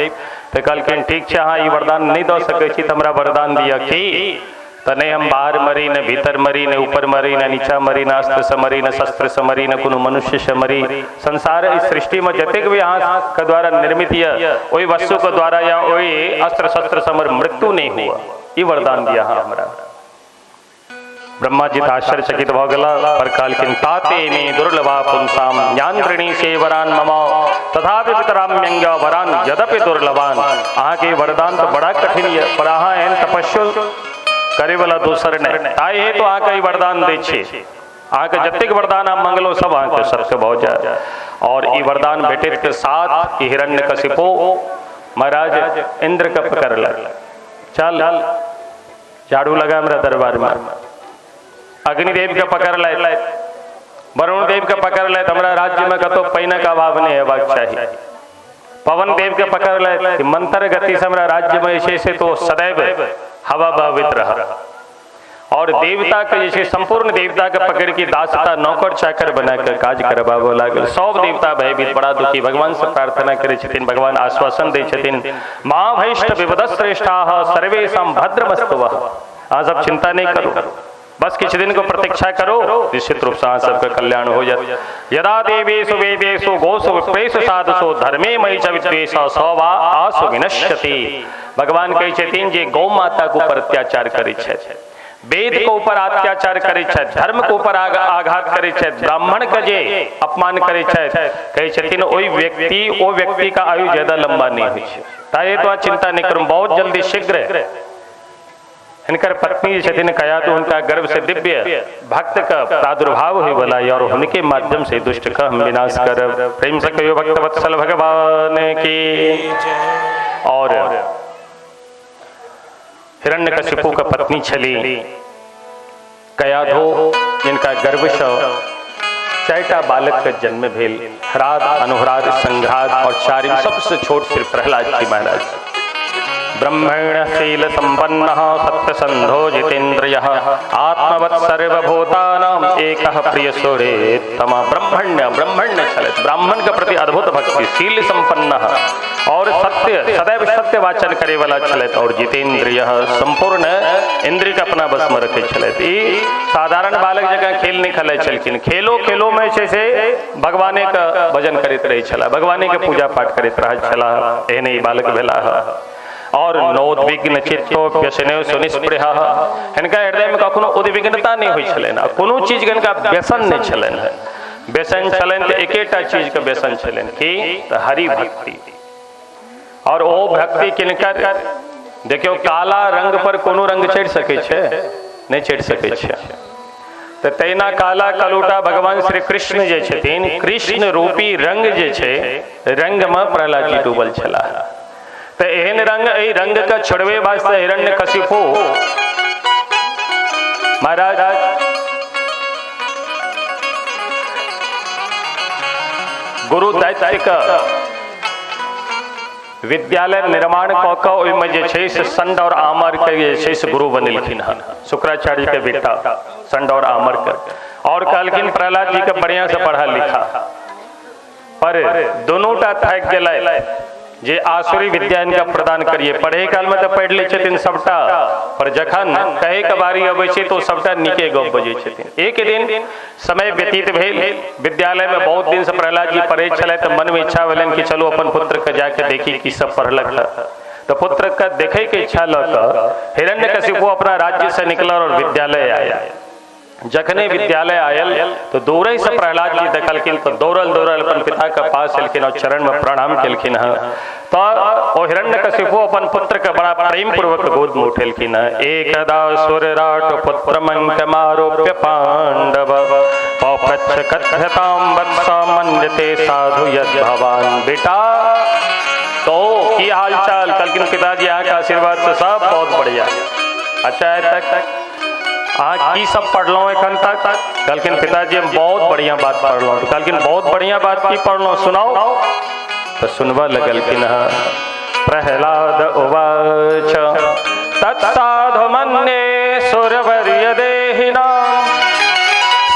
तऽ कहलखिन ठीक छै, अहाँ ई वरदान नहीं दऽ सकै छी तऽ हमरा वरदान दिअ की तऽ नहि हम बाहर मरी, ने भीतर मरी, ने ऊपर मरी, ने नीचा मरी, ने अस्त्र से मरी, ने शस्त्र से मरी, ने कोनो मनुष्य से मरी। संसार इस सृष्टि में जतेक भी अहाँके द्वारा निर्मित यऽ ओहि वस्तु के द्वारा या ओहि अस्त्र शस्त्र से हमर मृत्यु नहीं हुआ, ई वरदान दिया अहाँ हमरा। ब्रह्मा जी तऽ आश्चर्यचकित भऽ गेला पर कहलखिन ताते मे दुर्लभा पुंसाम ज्ञानृणी से वरान मम तथापि पितराम्यंग वरान यद्यपि दुर्लभान। अहाँके वरदान तऽ बड़ा कठिन यऽ, पर अहाँ एहन तपस्यो करे वाला दोसर नहि, ताहि हेतु अहाँके ई वरदान दै छी। अहाँके जतेक वरदान अहाँ मंगलो सब अहाँके सत्य भऽ जाय। और ई वरदान भेटैत के साथ ई हिरण्यकशिपु महाराज इंद्र के पकड़लक, चल झाड़ू लगा हमरा दरबार में। अग्निदेव के पकड़ लैत, वरुण देव के पकड़ लैत, हमरा राज्य में कतौ पानिक अभाव नहीं हेबाक चाही। पवन देव के पकड़ लैत, मंत्र गति से हमरा राज्य में जे छै से तो सदैव हवा बहबैत रह। और देवता के जे छै संपूर्ण देवता के पकड़ के दासता नौकर चाकर बना के काज करबाबऽ लागल। सब देवता भयभीत बड़ा दुखी, भगवान से प्रार्थना करै छथिन, भगवान आश्वासन दै छथिन, माँ भैष्ट विपदश्रेष्ठाः सर्वेषां भद्रमस्तुवः। अहाँ सब चिंता नहीं करू, बस किछु दिन को प्रतीक्षा करो, निश्चित रूप से अहाँ सबके कल्याण हो जाए। यदा देवेषु वेदेषु गोषु विप्रेषु साधुषु धर्मे मयि च विद्वेष स वा आसु विनश्यति। भगवान कहै छथिन जे गौ माता के ऊपर अत्याचार करै छथि, वेद के ऊपर अत्याचार करै छथि, धर्म के ऊपर आघात करै छथि, ब्राह्मण के जे अपमान करै छथि, कहै छथिन ओहि व्यक्ति ओ व्यक्ति का आयु ज्यादा लंबा नहीं होइ छै। ताहि हेतु अहाँ चिंता नहीं करू, बहुत जल्दी शीघ्र हिनकर पत्नी जे छथिन कयाधु, हुनका गर्भ से दिव्य भक्त के प्रादुर्भाव होय वाला और हुनके माध्यम से दुष्ट के हम विनाश करब। प्रेम से कहियो भक्त वत्सल भगवान की। और हिरण्यकशिपु के पत्नी छली कयाधु, जिनका गर्भ से चारिटा बालक के जन्म भेल, ह्राद, अनुह्राद, संघ्राद और चारिम सबसे छोट श्री प्रहलाद जी महाराज। ब्रह्मण शील संपन्नः सत्यसंधो जितेन्द्रियः आत्मवत् सर्वभूतानां एकः प्रियसुरेत्तम। ब्रह्मण्य ब्रह्मण्य छलथि, ब्राह्मण के प्रति अद्भुत भक्ति, शील संपन्नः और सत्य सदैव सत्य वाचन करे वाला छलथि और जितेन्द्रियः संपूर्ण इंद्रिय के अपना बस में रखे छलथि। ई साधारण बालक जकाँ खेल नहीं खेलै छलखिन, खेलो खेलो में छै से भगवाने के भजन करैत रहै छलाह, भगवाने के पूजा पाठ करैत रहै छलाह। एहने ई बालक भेलाह। और नोद्विग्न चित्तो व्यसने सुनिस्पृह, हिनका हृदय में कखनो उद्विग्नता नहीं होइ छलनि, कोनो चीज के हिनका व्यसन नहीं छलनि। व्यसन छलनि तऽ एकेटा चीज के व्यसन छलनि कि तऽ हरि भक्ति। और ओ भक्ति किनकर, देखियौ काला रंग पर कोनो रंग चढ़ि सकै छै? नहीं चढ़ि सकै छै। तऽ तहिना काला कलूटा भगवान श्री कृष्ण जे छथिन, कृष्ण रूपी रंग जे छै, रंग में प्रहलाद जी डूबल छलाह। तऽ एहन रंग, एहि रंग के छोड़बे वास्ते हिरण्यकशिपु महाराज गुरु दैत्य के विद्यालय निर्माण कऽ कऽ ओहिमे जे छै से संड और आमर के जे छै से गुरु बनेलखिन हन, शुक्राचार्य के बेटा संड और आमर के। और कहलखिन प्रहलाद जी के बढ़िया से पढ़ा लिखा, पर दोनों टा थाकि गेलै जे आसुरी विद्या इनका प्रदान करिए। पढ़े काल में तो पढ़ि लै छथिन सबटा, पर जखन कहे के बारी अबै छै तो सबटा नीके गप बजै छथिन। एक दिन समय व्यतीत भेल, विद्यालय में बहुत दिन से प्रहलाद जी पढ़ै छलै, तऽ मन में इच्छा भेलनि कि चलू अपन पुत्र के जाके देखी की सब पढ़लक। तऽ पुत्र के देखै के इच्छा लऽ कऽ हिरण्यकशिपु अपना राज्य से निकलल और विद्यालय आयल। जखने विद्यालय आयल तो दूरे से प्रहलाद जी देखलखिन तो दौड़ल दौड़ल अपन पिता के पास एलखिन और चरण में प्रणाम केलखिन हँ। तो ओ हिरण्यकशिपु अपन पुत्र के बड़ा प्रेम पूर्वक गोद में उठेलखिन हँ। एकदा सुरराट पुत्र मंकमारोप्य पांडव पौप्रच्छ कथ्यतां वत्स मन्यते साधु यद् भवान। बेटा तो की हाल चाल? कहलखिन पिताजी अहाँ के आशीर्वाद से सब बहुत बढ़िया। अच्छा है तक अहाँ की सब पढ़लहुँ एखन तक? कहलखिन पिताजी हम बहुत बढ़िया बात पढ़लहुँ। कहलखिन बहुत बढ़िया बात की पढ़लहुँ, सुनाओ। तो सुनबऽ लगलखिन हँ। प्रहलाद उवाच तत्साधु मन्ये सुरवर्य देहिनां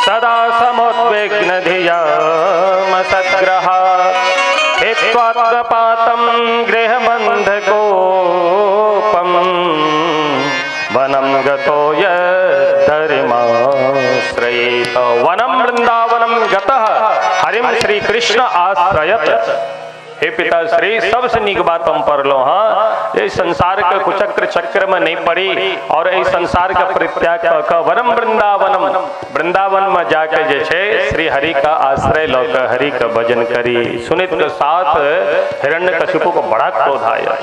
सदा समुद्विग्न धियाम सद्ग्रहात् हित्वात्मपातं गृहबन्धकोपम् वनं गतो यद्धरिमाश्रयेत। वनं वृन्दावनं गतः हरिं श्री कृष्ण आश्रयत। हे पिताश्री, सबसे नीक बात हम पढ़लहुँ हँ जे संसार के कुचक्र चक्र में नहीं पड़ी और एहि संसार के परित्याग कऽ कऽ वनम वृंदावनम, वृंदावन में जाके जे छै श्री हरि का आश्रय लऽ कऽ हरि के भजन करी। सुनित के साथ हिरण्यकशिपु को बड़ा क्रोध आया,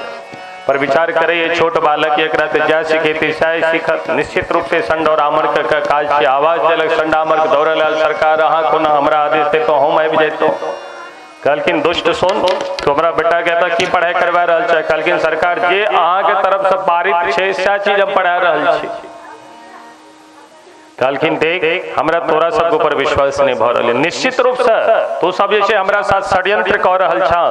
पर विचार करे ये छोट बालक एकरा ते जा सिखेती सह सीखत। निश्चित रूप से संड और आमर के काज छै। आवाज देलक संड आमर के दौड़ल आयल, सरकार अहाँ कोना हमरा आदेश दे तो हम आबि जैतहुँ। कहलखिन दुष्ट सुन, तो हमरा बेटा के एतऽ की पढ़ाई करवा रहल छै? कहलखिन सरकार जे अहाँ के तरफ से पारित छै सएह चीज हम पढ़ा रहल छी। कहलखिन देख हमरा तोरा सबके ऊपर विश्वास नहीं भऽ रहल, निश्चित रूप से तू सब जे छै हमरा साथ षड्यंत्र कऽ रहल छह।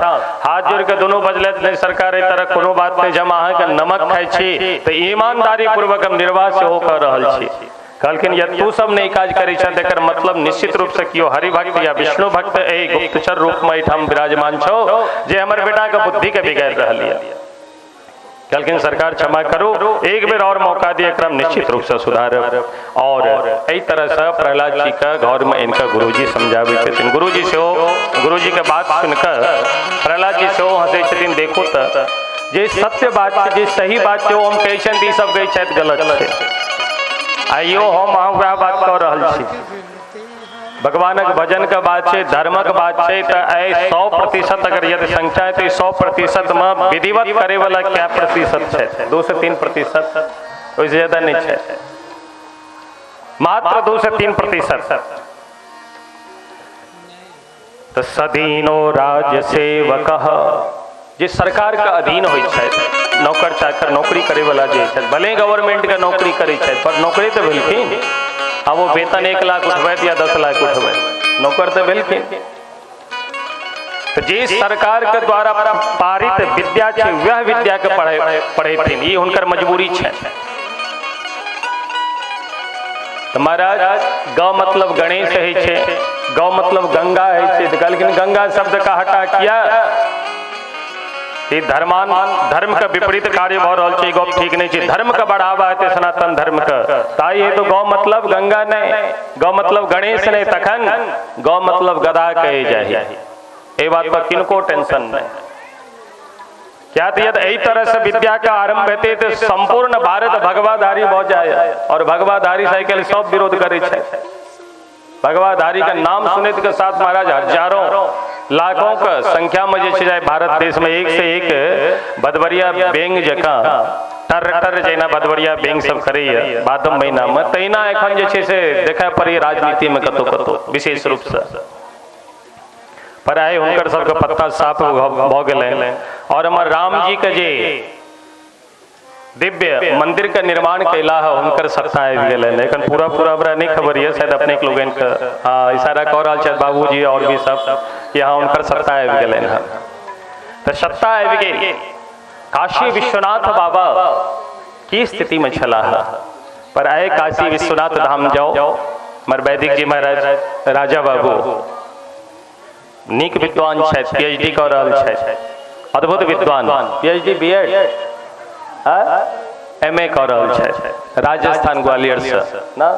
हाथ जोड़ के दोनों बजलथि, नहीं सरकार एहि तरह कोनो बात नहीं, जब अहाँके नमक खाइ छी तऽ ईमानदारी पूर्वक हम निर्वाह सेहो कऽ रहल छी। कहलखिन यदि तू सब नहीं काज करै छह तकर मतलब निश्चित रूप से केओ हरिभक्त या विष्णु भक्त एहि गुप्तचर रूप में एहिठाम विराजमान छौ जे हमर बेटा के बुद्धि के बिगाड़ि रहल यऽ। कहलखिन सरकार क्षमा करू, एक बेर और मौका दिए, एकरा निश्चित रूप से सुधारब। और एहि तरह से प्रहलाद जी के घर में इनका गुरुजी समझाबै छथिन। गुरुजी सेहो गुरुजी के बात सुनकर प्रहलाद जी सेहो हंसै छथिन, देखो तऽ जे सत्य बात छै, जे सही बात छै, ओ हम कहै छियनि तऽ ई सब कहै छथि गलत छै। आइयो हम अहाँ वएह बात कऽ रहल छी। भगवानक भजन के बात छै, धर्मक बात छै, तऽ आइ 100% अगर यदि संख्या है तऽ 100% में विधिवत करे वाला क्या प्रतिशत छै? 2 से 3%, ओहिसँ ज्यादा नहीं छै, मात्र 2 से 3%। तऽ सदीनो राज सेवक, जे सरकार के अधीन होइ छै, नौकर चाकर नौकरी करे वाला जे छै, भले गवर्नमेंट के नौकरी करे छै पर नौकरी तऽ भेलखिन। आब वो वेतन 1 लाख उठबैत या 10 लाख उठबैत, नौकर तऽ भेलखिन। तऽ जे सरकार के द्वारा पारित विद्या छै वह विद्या के पढ़ेथिन, ई हुनकर मजबूरी छै। तऽ महाराज ग मतलब गणेश होइ छै, ग मतलब गंगा होइ छै, तऽ कहलखिन गंगा शब्द का हटा किया, ई धर्मान धर्म के विपरीत कार्य भऽ रहल छै, गप ठीक नहीं छै। धर्म के बढ़ावा हेतै सनातन धर्म के, ताहि हेतु गौ मतलब गंगा नहीं, गौ मतलब गणेश नहीं, तखन गौ मतलब गधा कहे जाही। एहि बात पर किनको टेंशन नहीं। क्या तो यदि एहि तरह से विद्या के आरंभ हेतै तऽ संपूर्ण भारत भगवाधारी भऽ जाय, और भगवाधारी साइकिल सब विरोध करै छै। भगवाधारी के नाम सुनैत के साथ महाराज हजारों लाखों के संख्या में जे छै भारत देश में एक से एक भदवरिया बेंग जकाँ टर टर जहिना भदवरिया बेंग सब करैया भादव महीना में, तहिना एखन जे छै से देखा पड़ैया राजनीति में कतौ कतौ विशेष रूप से। पर आइ हुनकर सबके पत्ता साफ भऽ गेलनि और हमर राम जी के जे दिव्य मंदिर के निर्माण कैला है हुनकर सत्ता आबि गेलनि। एखन पूरा पूरा हमरा नहीं खबर यऽ, शायद अपने लोगनि के हाँ इशारा कऽ रहल छथि बाबूजी और भी सब कि हाँ हुनकर सत्ता आबि गेलनि हँ। तऽ सत्ता आबि गेल। काशी विश्वनाथ बाबा की स्थिति में छलाह, पर आए काशी विश्वनाथ धाम जाओ, हमर वैदिक जी महाराज राजा बाबू नीक विद्वान छथि, PhD कऽ रहल छथि, अद्भुत विद्वान, PhD BEd MA कऽ रहल छथि राजस्थान ग्वालियर से ना,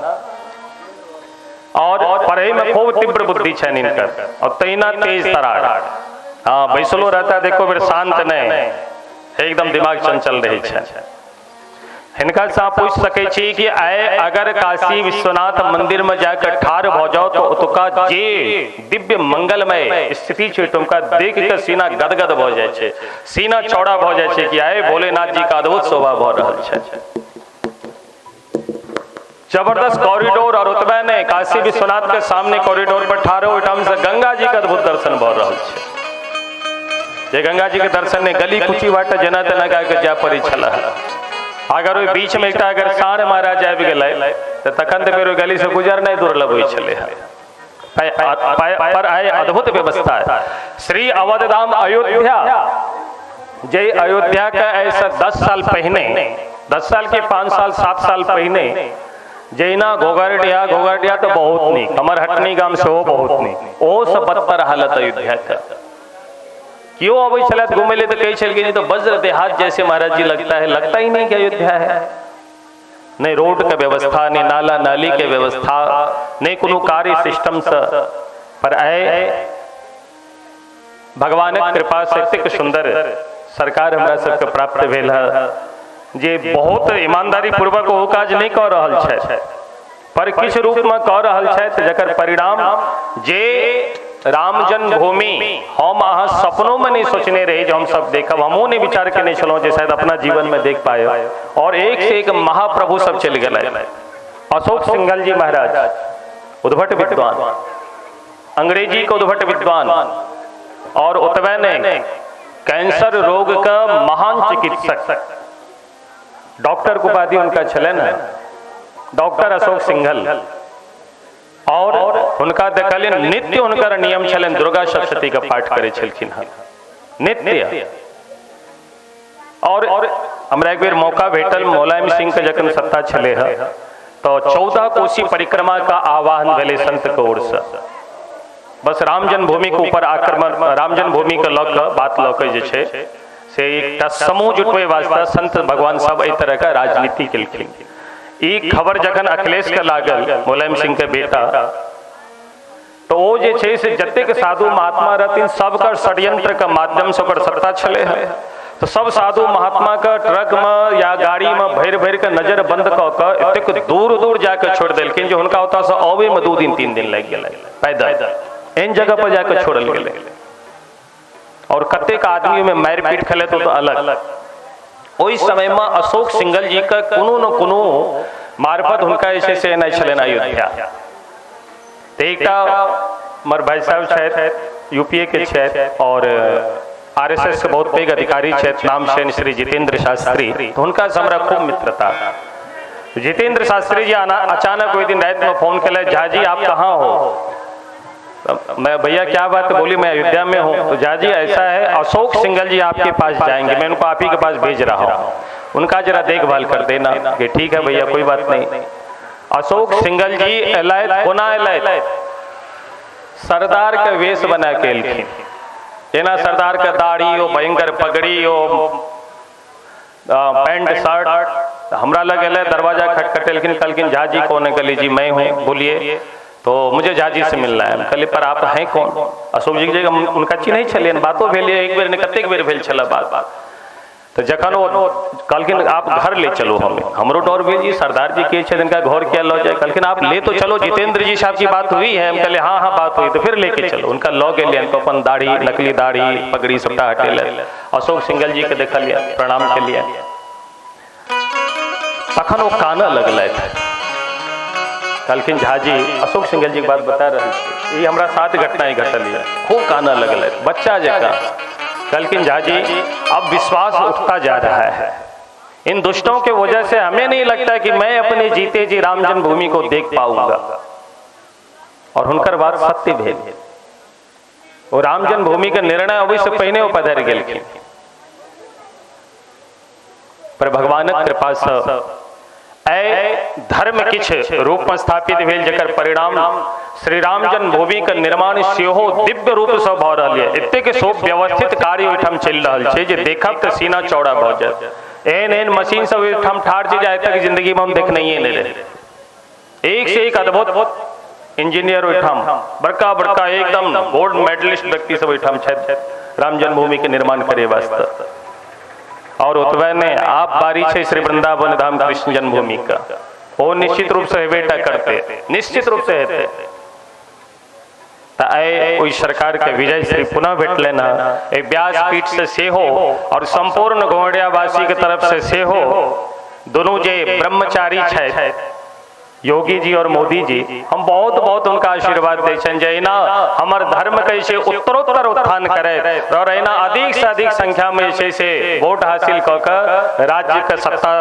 और पढ़े में खूब तीव्र बुद्धि छनि हिनकर, और तहिना तेज तरार, हाँ बैसलो रहता देखो फिर शांत नहीं, एकदम दिमाग चंचल रहै छै। हिनका से अहाँ पूछि सकै छी कि आइ अगर काशी विश्वनाथ मंदिर में जाकर ठाढ़ भऽ जाओ तो ओतुका जे दिव्य मंगलमय स्थिति छै ओतुका देख के सीना गदगद भऽ जाइ छै, सीना चौड़ा भऽ जाइ छै कि आइ भोलेनाथ जी के अद्भुत शोभा भऽ रहल छै। जबरदस्त कॉरिडोर, और ओतबे नहि काशी विश्वनाथ के सामने कॉरिडोर पर ठाढ़ हो ओहिठाम से गंगा जी के अद्भुत दर्शन भऽ रहल छै। जे गंगा जी के दर्शन नहि गली कुची बाटे जेना तेना कए के जाय पड़ै छलै, अगर ओहि बीच में एकटा अगर साँढ़ महाराज आबि गेलै तऽ तखन तऽ फेर ओहि गली से गुजरनाइ दुर्लभ होइ छलै। पर आइ अद्भुत व्यवस्था है। श्री अवधधाम अयोध्या, जे अयोध्या के ऐसा 10 साल पहिने, 10 साल के 5 साल 7 साल पहिने जहिना घोघरडिया, घोघरडिया तऽ बहुत नीक, हमर हटनी गाम सेहो बहुत नीक, ओहो से बदतर हालत अयोध्या के। क्यों अबै छलथि घूमै ले तऽ कहै छलखिन तो वज्र देहात जैसे महाराज जी लगता है, लगता ही नहीं कि अयोध्या है। नहीं रोड के व्यवस्था, नहीं नाला नाली के व्यवस्था, नहीं कोनो कार्य सिस्टम से। पर आए भगवानक कृपा से एतेक सुंदर सरकार हमरा सबके प्राप्त भेल है जे बहुत ईमानदारी पूर्वक ओ काज नहीं कऽ रहल छथि, पर किछु रूप में कऽ रहल छथि, जकर परिणाम जे राम जन्मभूमि हम अहाँ सपनों में नहीं सोचने रही जो हम सब देखब, हमहूँ नहीं विचार केने छलहुँ जे शायद अपना जीवन में देख पाए। और एक से एक महाप्रभु सब चलि गेलै। अशोक सिंघल जी महाराज उद्भट विद्वान, अंग्रेजी के उद्भट विद्वान, और ओतबे ने कैंसर रोग का महान चिकित्सक, डॉक्टर के उपाधि उनका छलनि, डॉक्टर अशोक सिंघल। और हुनका देखलियनि नित्य हुनकर नियम छलनि दुर्गा सप्तशती के पाठ करै छलखिन हँ नित्य। और हमरा एक बेर मौका भेटल, मुलायम सिंह के जखन सत्ता छलै हँ तो 14 कोसी परिक्रमा का आह्वान भेलै संत के ओर से। बस राम जन्मभूमि के ऊपर आक्रमण, राम जन्मभूमि के लऽ कऽ बात लऽ कऽ जे छै से एकटा समूह जुटबै वास्ते संत भगवान सब एहि तरह के राजनीति केलखिन। ई खबर जखन अखिलेश के लागल, मुलायम सिंह के बेटा, तो ओ जे छै से जतेक साधु महात्मा रहथिन सबकर षड्यंत्र के माध्यम से ओकर सत्ता छलै हँ। तो सब साधु महात्मा के ट्रक में या गाड़ी में भरि भरि के नजर बंद कऽ कऽ एतेक दूर दूर जाके छोड़ि देलखिन जे हुनका ओतऽ से अबै में 2 दिन 3 दिन लागि गेलै पैदल, एहन जगह पर जाके छोड़ल गेलै। और कतेक आदमी में मारि पीट खेले तो अलग। ओहि समय में अशोक सिंघल जी के कोनो न कोनो मार्फत हुनका जे छै से एनाइ छलनि अयोध्या। तऽ एकटा हमर भाई साहब छथि, यूपीए के छथि और आरएसएस के बहुत पैघ अधिकारी छथि, नाम छनि श्री जितेंद्र शास्त्री। तो हुनका से हमरा खूब मित्रता। जितेंद्र शास्त्री जी अचानक ओहि दिन राति में फोन केलथि, झा जी आप कहाँ हो? मैं भैया क्या बात बोली, मैं अयोध्या में हूँ। तो झा जी ऐसा है, अशोक सिंघल जी आपके पास जाएंगे, मैं उनको आप ही के पास भेज रहा हूँ, उनका जरा देखभाल कर देना। कि ठीक है भैया कोई बात नहीं। अशोक सिंघल जी एलथि, कोना एलथि, सरदार के वेश बना के एलखिन, जेना सरदार के दाढ़ी ओ भयंकर पगड़ी ओ पैंट शर्ट। हमरा लग एलै, दरवाजा खटखटेलखिन, कहलखिन झा जी कौन है? कहली जी मैं हूँ, बोलिए। तो मुझे झा जी से मिलना है। कहलिए पर आप हैं कौन? अशोक जी के हम उनका चिन्है छलियनि, बातो भेल एक बेर नहि कतेक बेर भेल छलै बात। तो जखन ओ कहलखिन आप घर ले चलो हमें, हमरो डर भेल जी सरदार जी के छथिन, इनका घर क्या लऽ जाए। कहलखिन आप ले तो चलो, जितेंद्र जी साहब की बात हुई है। हम कहलिए हाँ हाँ बात हुई, तो फिर लेके चलो। उनका लऽ गेलियनि तो अपन दाढ़ी, नकली दाढ़ी पगड़ी सबटा हटेलनि। अशोक सिंघल जी के देखलियनि, प्रणाम केलियनि। तखन ओ कानऽ लगलथि, कहलखिन झा जी, अशोक सिंघल जी के बात बता रहल छी, ई हमरा साथ घटना घटल यऽ। खूब कानऽ लगलथि बच्चा जकाँ। कहलखिन झा जी अब विश्वास उठता जा रहा है, इन दुष्टों के वजह से हमें नहीं लगता कि मैं अपने जीते जी राम जन्मभूमि को देख पाऊंगा। और हुनकर बात सत्य भेल। वो राम जन्मभूमि के निर्णय अबै से पहिने ओ पधरि गेलखिन, पर भगवानक कृपा से धर्म किछु रूप में स्थापित भेल, जकर परिणाम श्री राम जन्मभूमि के निर्माण सेहो दिव्य रूप से भऽ रहल यऽ। एतेक सुव्यवस्थित कार्य ओहिठाम चलि रहल छै जे देखब तऽ सीना चौड़ा भऽ जायत। एहन एहन मशीन सब ओहिठाम ठाढ़ छै जे आइ तक जिंदगी में हम देखनैये नहि रही। एक से एक अद्भुत इंजीनियर ओहिठाम, बड़का बड़का एकदम गोल्ड मेडलिस्ट व्यक्ति सब ओहिठाम छथि राम जन्मभूमि के निर्माण करे वास्ते। और ओतबे ने आप बारी छै श्री वृंदावन धाम कृष्ण जन्मभूमि का, ओ निश्चित रूप से हेबेटा करते, निश्चित रूप से हेतै। तऽ आइ ओहि सरकार के विजय श्री पुनः भेटलनि हँ। एहि व्यासपीठ से सेहो और संपूर्ण गोवड़ियावासी के तरफ से सेहो दुनू जे ब्रह्मचारी छथि, योगी जी और मोदी जी, हम बहुत बहुत उनका आशीर्वाद दै छनि जे एहिना हमर धर्म के जे उत्तरोत्तर उत्थान करे और एहिना अधिक से अधिक संख्या में जे से वोट हासिल कऽ कऽ राज्य के सत्ता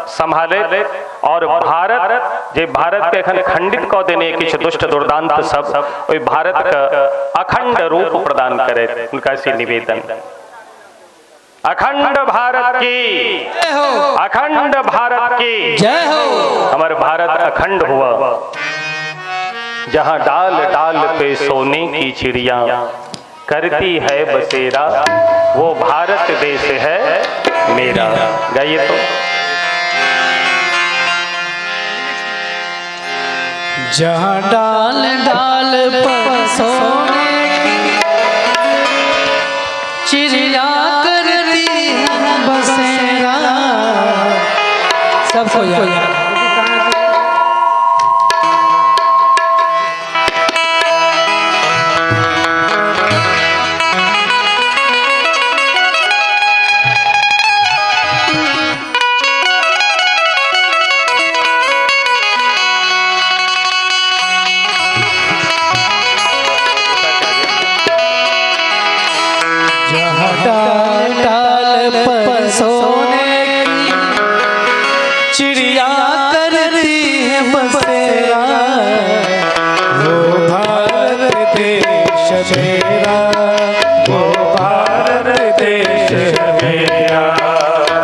संभाले और भारत जे भारत के एखन खंडित कऽ देने किछु दुष्ट दुर्दांत सब, ओहि भारत के अखंड रूप प्रदान करे, उनका से निवेदन। अखंड भारत की जय हो, अखंड भारत की जय हो। हमारे भारत अखंड हुआ, जहां डाल डाल पे सोने की चिड़िया करती है बसेरा, वो भारत देश है मेरा। गाइए तो। जहां डाल डाल पर सोने की सबको याद। जहाँ डाल डाल पर सोने की चिड़िया करती है बसेरा, वो भारत देश मेरा, वो भारत देश मेरा।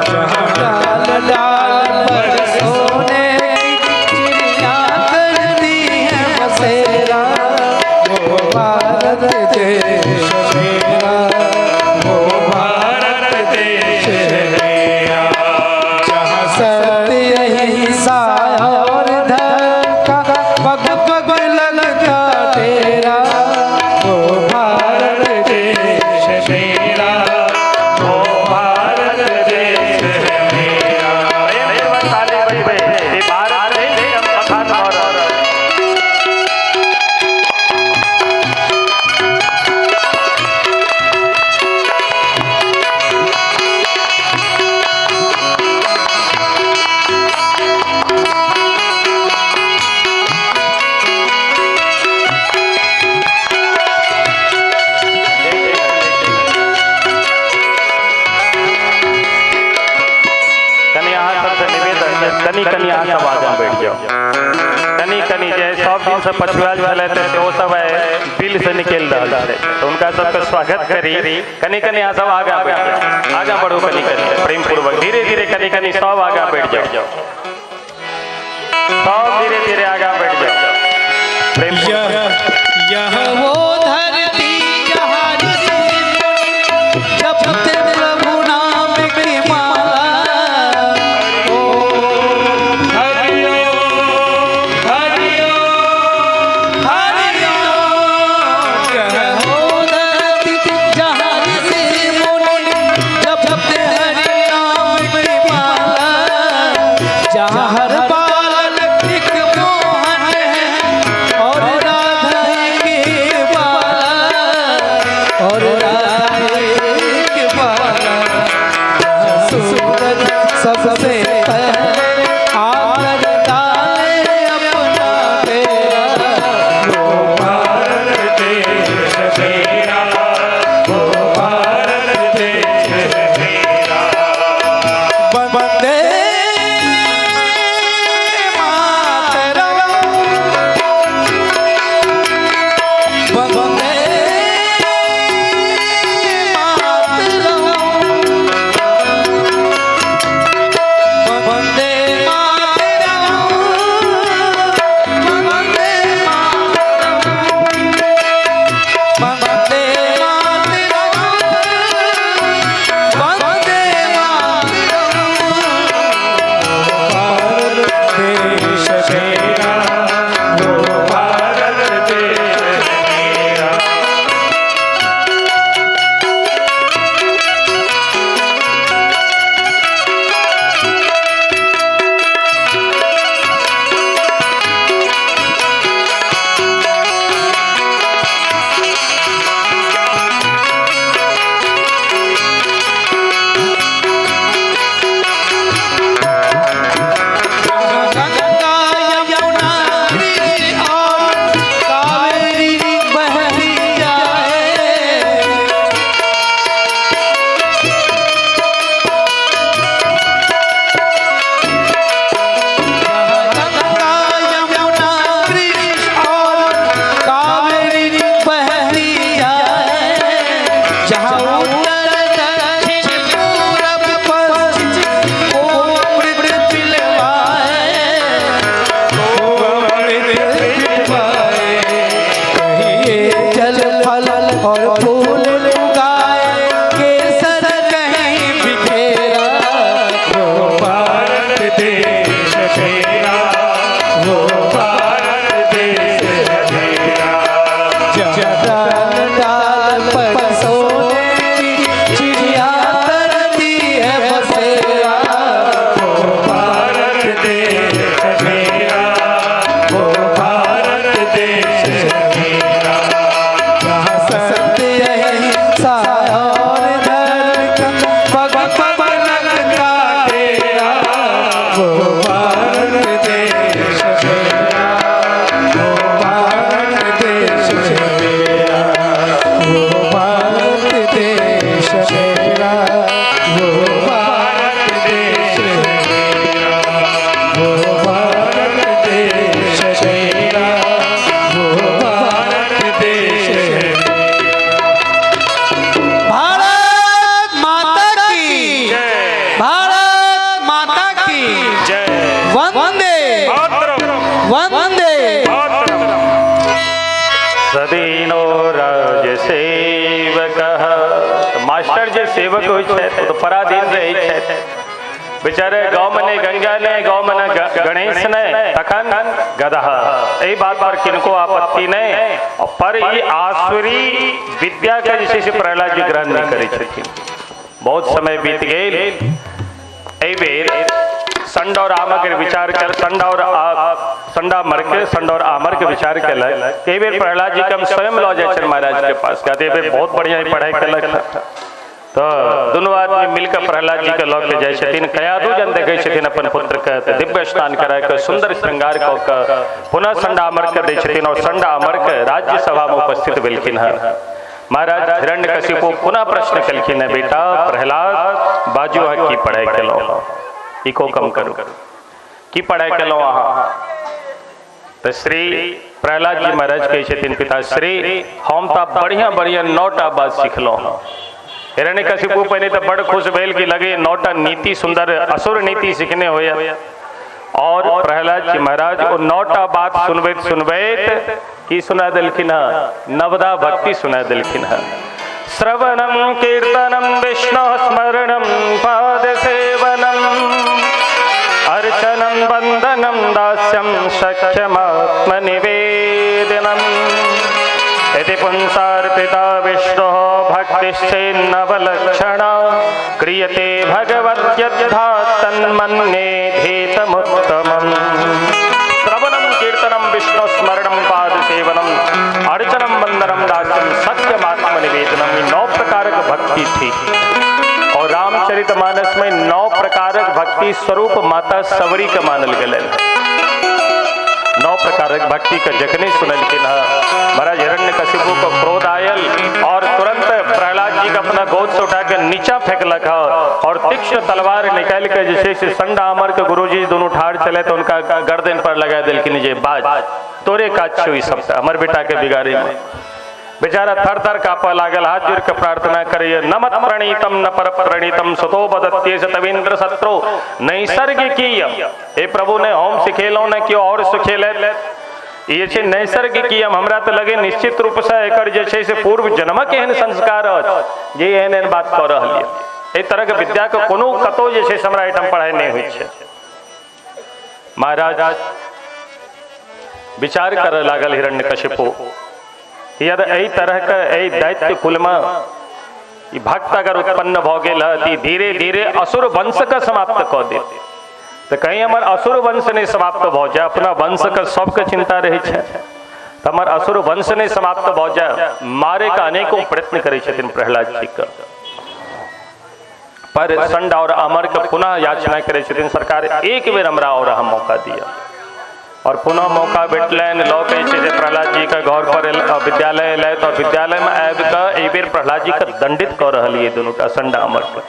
जहाँ डाल डाल पर सोने की चिड़िया करती है बसेरा, वो भारत देश मेरा, वो भारत देश मेरा। जहाँ सत्य अहिंसा और धर्म का पग पग लगता तेरा, वो भारत देश मेरा, वो भारत देश मेरा। ताली बजबै ई भारत देश के बखान भऽ रहल। कनी अहाँ सबसे निवेदन, कनी कनी अहाँ सब आगाँ बैठ जाओ। कनी कनी जे सब दिन से पछुआल छलै तऽ ओ सब बिल से निकलि रहल छै, तऽ हुनका सबके स्वागत करी। कनी कनी अहाँ सब आगाँ बैठ जाओ, आगाँ बढ़ू कनी कनी प्रेम पूर्वक, धीरे धीरे कनी कनी सब आगाँ बैठ जाओ, सब धीरे धीरे आगाँ बैठ जाओ प्रेम पूर्वक। यह वो धरती जहाँ ऋषि मुनि जपते प्रभु नाम की माला, हरि ओम हरि ओम हरि ओम। यह वो धरती जहाँ ऋषि मुनि जपते हरि नाम की माला, जहाँ हर बालक एक मोहन है और राधा की सदीनो राज सेवक। मास्टर जे सेवक होइ छै तो पराधीन रहै छै बेचारे, गाँव में नहीं गंगा नहीं, गाँव में न गणेश नहीं, तखन गदहा। एहि बात पर किनको आपत्ति नहीं, पर ई आसुरी विद्या के जे छै से प्रहलाद जी ग्रहण नहीं करै छथिन। बहुत समय बीत गेल। एहि बेर संड और आमर के विचार कर, संड और संडा मर के, संड और आमर के विचार केलक। एहि बेर प्रहलाद जी के हम स्वयं लऽ जाइ छनि महाराज के पास, कहते एहि बेर बहुत बढ़िया पढ़ाई केलक। तो दुनू आदमी मिलकर प्रहलाद जी के लऽ के जाइ छथिन। कयाधु जन देखै छथिन अपन पुत्र के, तऽ दिव्य स्नान करा के सुंदर श्रृंगार कऽ के पुनः संडा अमर के दै छथिन और संडा अमर के राज्यसभा में उपस्थित भेलखिन हँ। महाराज हिरण्यकशिपु पुनः प्रश्न केलखिन हँ, बेटा प्रहलाद बाजू अहाँ की पढ़ाई केलहुँ, इको कम करू, की पढ़ाई केलहुँ अहाँ? तऽ श्री प्रहलाद जी महाराज कहै छथिन, पिताश्री हम तऽ बढ़िया बढ़िया 9टा बात सिखलहुँ हँ। हिरण्यकशिपु पहिने तऽ बड़ खुश भेल कि लगे 9टा नीति सुंदर असुर नीति सीखने होय। और प्रहलाद जी महाराज ओ 9टा बात सुनबैत सुनबैत की सुना देलखिन हँ? नवधा भक्ति सुना देलखिन हँ। श्रवणम कीर्तनम विष्णु स्मरणम पाद सेवनम अर्चनम वंदनम दास्यम सख्यमात्मनिवेदनम इति पुंसार्पिता विष्णुः भक्तिश्चेन्नवलक्षणा क्रियते भगवत्यद्धा तन्मन्ये धीतमुत्तमम्। श्रवणम कीर्तनम विष्णु स्मरणम पाद सेवनम अर्चनम वंदनम दास्यम सत्यमात्मनिवेदनम, 9 प्रकारक भक्ति थी। और रामचरितमानस में 9 प्रकारक भक्ति स्वरूप माता सवरी के मानल गेलै। 9 प्रकारक भक्ति के जखने सुनलखिन हँ महाराज हिरण्यकशिपु को क्रोध आयल और तुरंत प्रहलाद जी के अपना गोद से उठा के नीचा फेंकलक हँ और तीक्ष्ण तलवार निकालि के जे छै से संडा अमर के गुरुजी दुनू ठाढ़ छलै तऽ हुनका गर्दन पर लगा देलखिन जे बाज तोरे काज छौ ई सबटा हमर बेटा के बिगाड़े में। बेचारा थर थर कापऽ लागल, हाथ जोड़ के प्रार्थना करैए, न मत प्रणीतम न पर प्रणीतम सुतो बदत्येष तवीन्द्र शत्रु नैसर्गिकीय। हे प्रभु ने हम सिखेलहुँ ने केओ और सिखेलथि, ई जे छै नैसर्गिकीय, हमरा तऽ लगे निश्चित रूपसँ एकर जे छै से पूर्व जन्मक एहन संस्कार अछि जे एहन एहन बात कऽ रहल यऽ। एहि तरहके विद्याके कोनो कतहु जे छै से हमरा एहिठाम पढ़ाइ नहि होइ छै। महाराज विचार करऽ लागल हिरण्यकशिपु, यदि एहि तरहके एहि दैत्य कुलमे ई भक्त अगर उत्पन्न भऽ गेल हँ तऽ धीरे धीरे असुर वंशके समाप्त कऽ देत, तऽ कहीं हमर असुर वंश नहि समाप्त भऽ जाय, अपना वंशके सबके चिंता रहै छै, तऽ हमर असुर वंश नहि समाप्त भऽ जाय, मारेके अनेकों प्रयत्न करै छथिन प्रहलाद जीके। पर संड और अमर के पुनः याचना करै छथिन, सरकार एक बेर हमरा और अहाँ मौका दिअ। और पुनः मौका भेटलनि, लऽ के जे छै से प्रहलाद जी के घर पर विद्यालय एलथि और विद्यालय में आबि कऽ एहि बेर प्रहलाद जी के दंडित कऽ रहल ये दुनूटा संडा अमर के।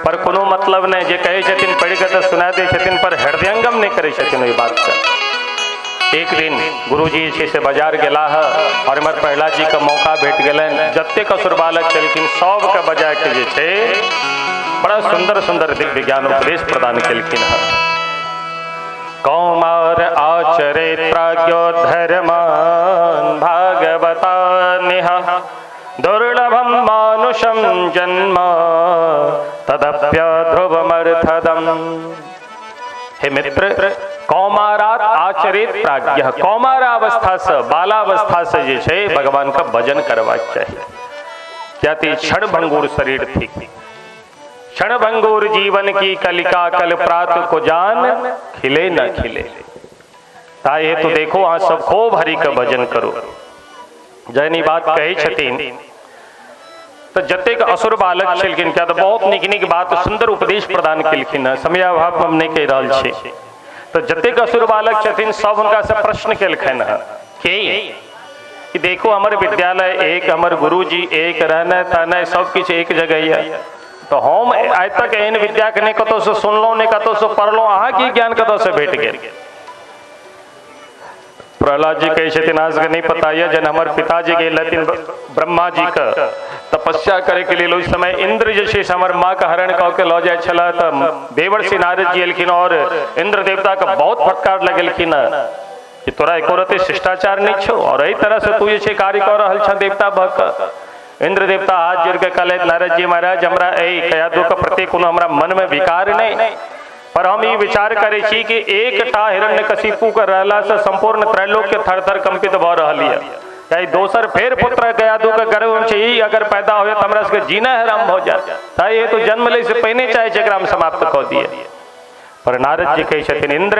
पर कोनो मतलब नहि, जे कहै छथिन पढ़ि कऽ तऽ सुना दै छथिन पर हृदयंगम नहि करै छथिन ओहि बातके। एक दिन गुरुजी जे छै से बाजार गेलाह और एम्हर प्रहलाद जी के मौका भेट गेलनि, जतेक असुर बालक छलखिन सबके बजा के जे छै बड़ा सुंदर सुंदर दिव्य ज्ञान उपदेश प्रदान केलखिन हँ। कौमार आचरे प्राज्ञो धर्मान भागवतानिह दुर्लभम मानुषम जन्म तदप्य ध्रुवमर्थदम। हे मित्र, कौमारात आचरित प्राज्ञ, कौमारावस्था से बालावस्था से जे छै भगवान का भजन करबाक चाही। क्या ती क्षण भंगुर शरीर थी, क्षण भंगुर जीवन की कलिका कल प्रात को जान खिले न खिले। ताहि हेतु देखो अहाँ सब खूब हरि के भजन करू। जहन ई बात कहै छथिन तऽ जतेक असुर बालक छलखिन, क्या तऽ बहुत नीक नीक बात सुंदर उपदेश प्रदान केलखिन हँ, समयाभाव हम नहि कहि रहल छी। तऽ जतेक असुर बालक छथिन सब हुनका से प्रश्न केलखिन हँ कि देखो हमर विद्यालय एक, हमर गुरुजी एक, रहना तहना सब किछु एक जगह यऽ, तो हम आइ तक एहन विद्या के नहि कतौसँ सुनलहुँ नहि कतौसँ पढ़लहुँ, अहाँके ज्ञान कतौसँ भेट गेल? प्रहलाद जी कहै छथिन अहाँ सबके नहि पता यऽ, जहन हमर पिताजी गेल रहथिन ब्रह्मा जी के तपस्या करे के लेल, ओहि समय इंद्र जे छै से हमर माँ के हरण कऽ के लऽ जाइ छलै, तऽ देवर्षि नारद जी एलखिन और इंद्र देवता के बहुत फटकार लगेलखिन। कि तोरा एको रत्ती शिष्टाचार नहीं छौ और एहि तरह से तू जे छै कार्य कऽ रहल छह देवता भऽ कऽ। इंद्र देवता हाथ जोड़ के कहलथि नारद जी महाराज हमरा एहि कयाधु के प्रति कोनो हमरा मन में विकार नहीं, पर हम ई विचार करै छी कि एकटा हिरण्यकशिपु के रहला से संपूर्ण त्रैलोक्य थर थर कंपित भऽ रहल यऽ, चाहे दोसर फेर पुत्र कयाधु के गर्भ में छै, ई अगर पैदा होय तऽ हमरा सबके जीना हराम भऽ जायत, ताहि हेतु जन्म लै से पहिने चाहे छै एकरा हम समाप्त कऽ दिअ। पर नारद जी कहै छथिन इंद्र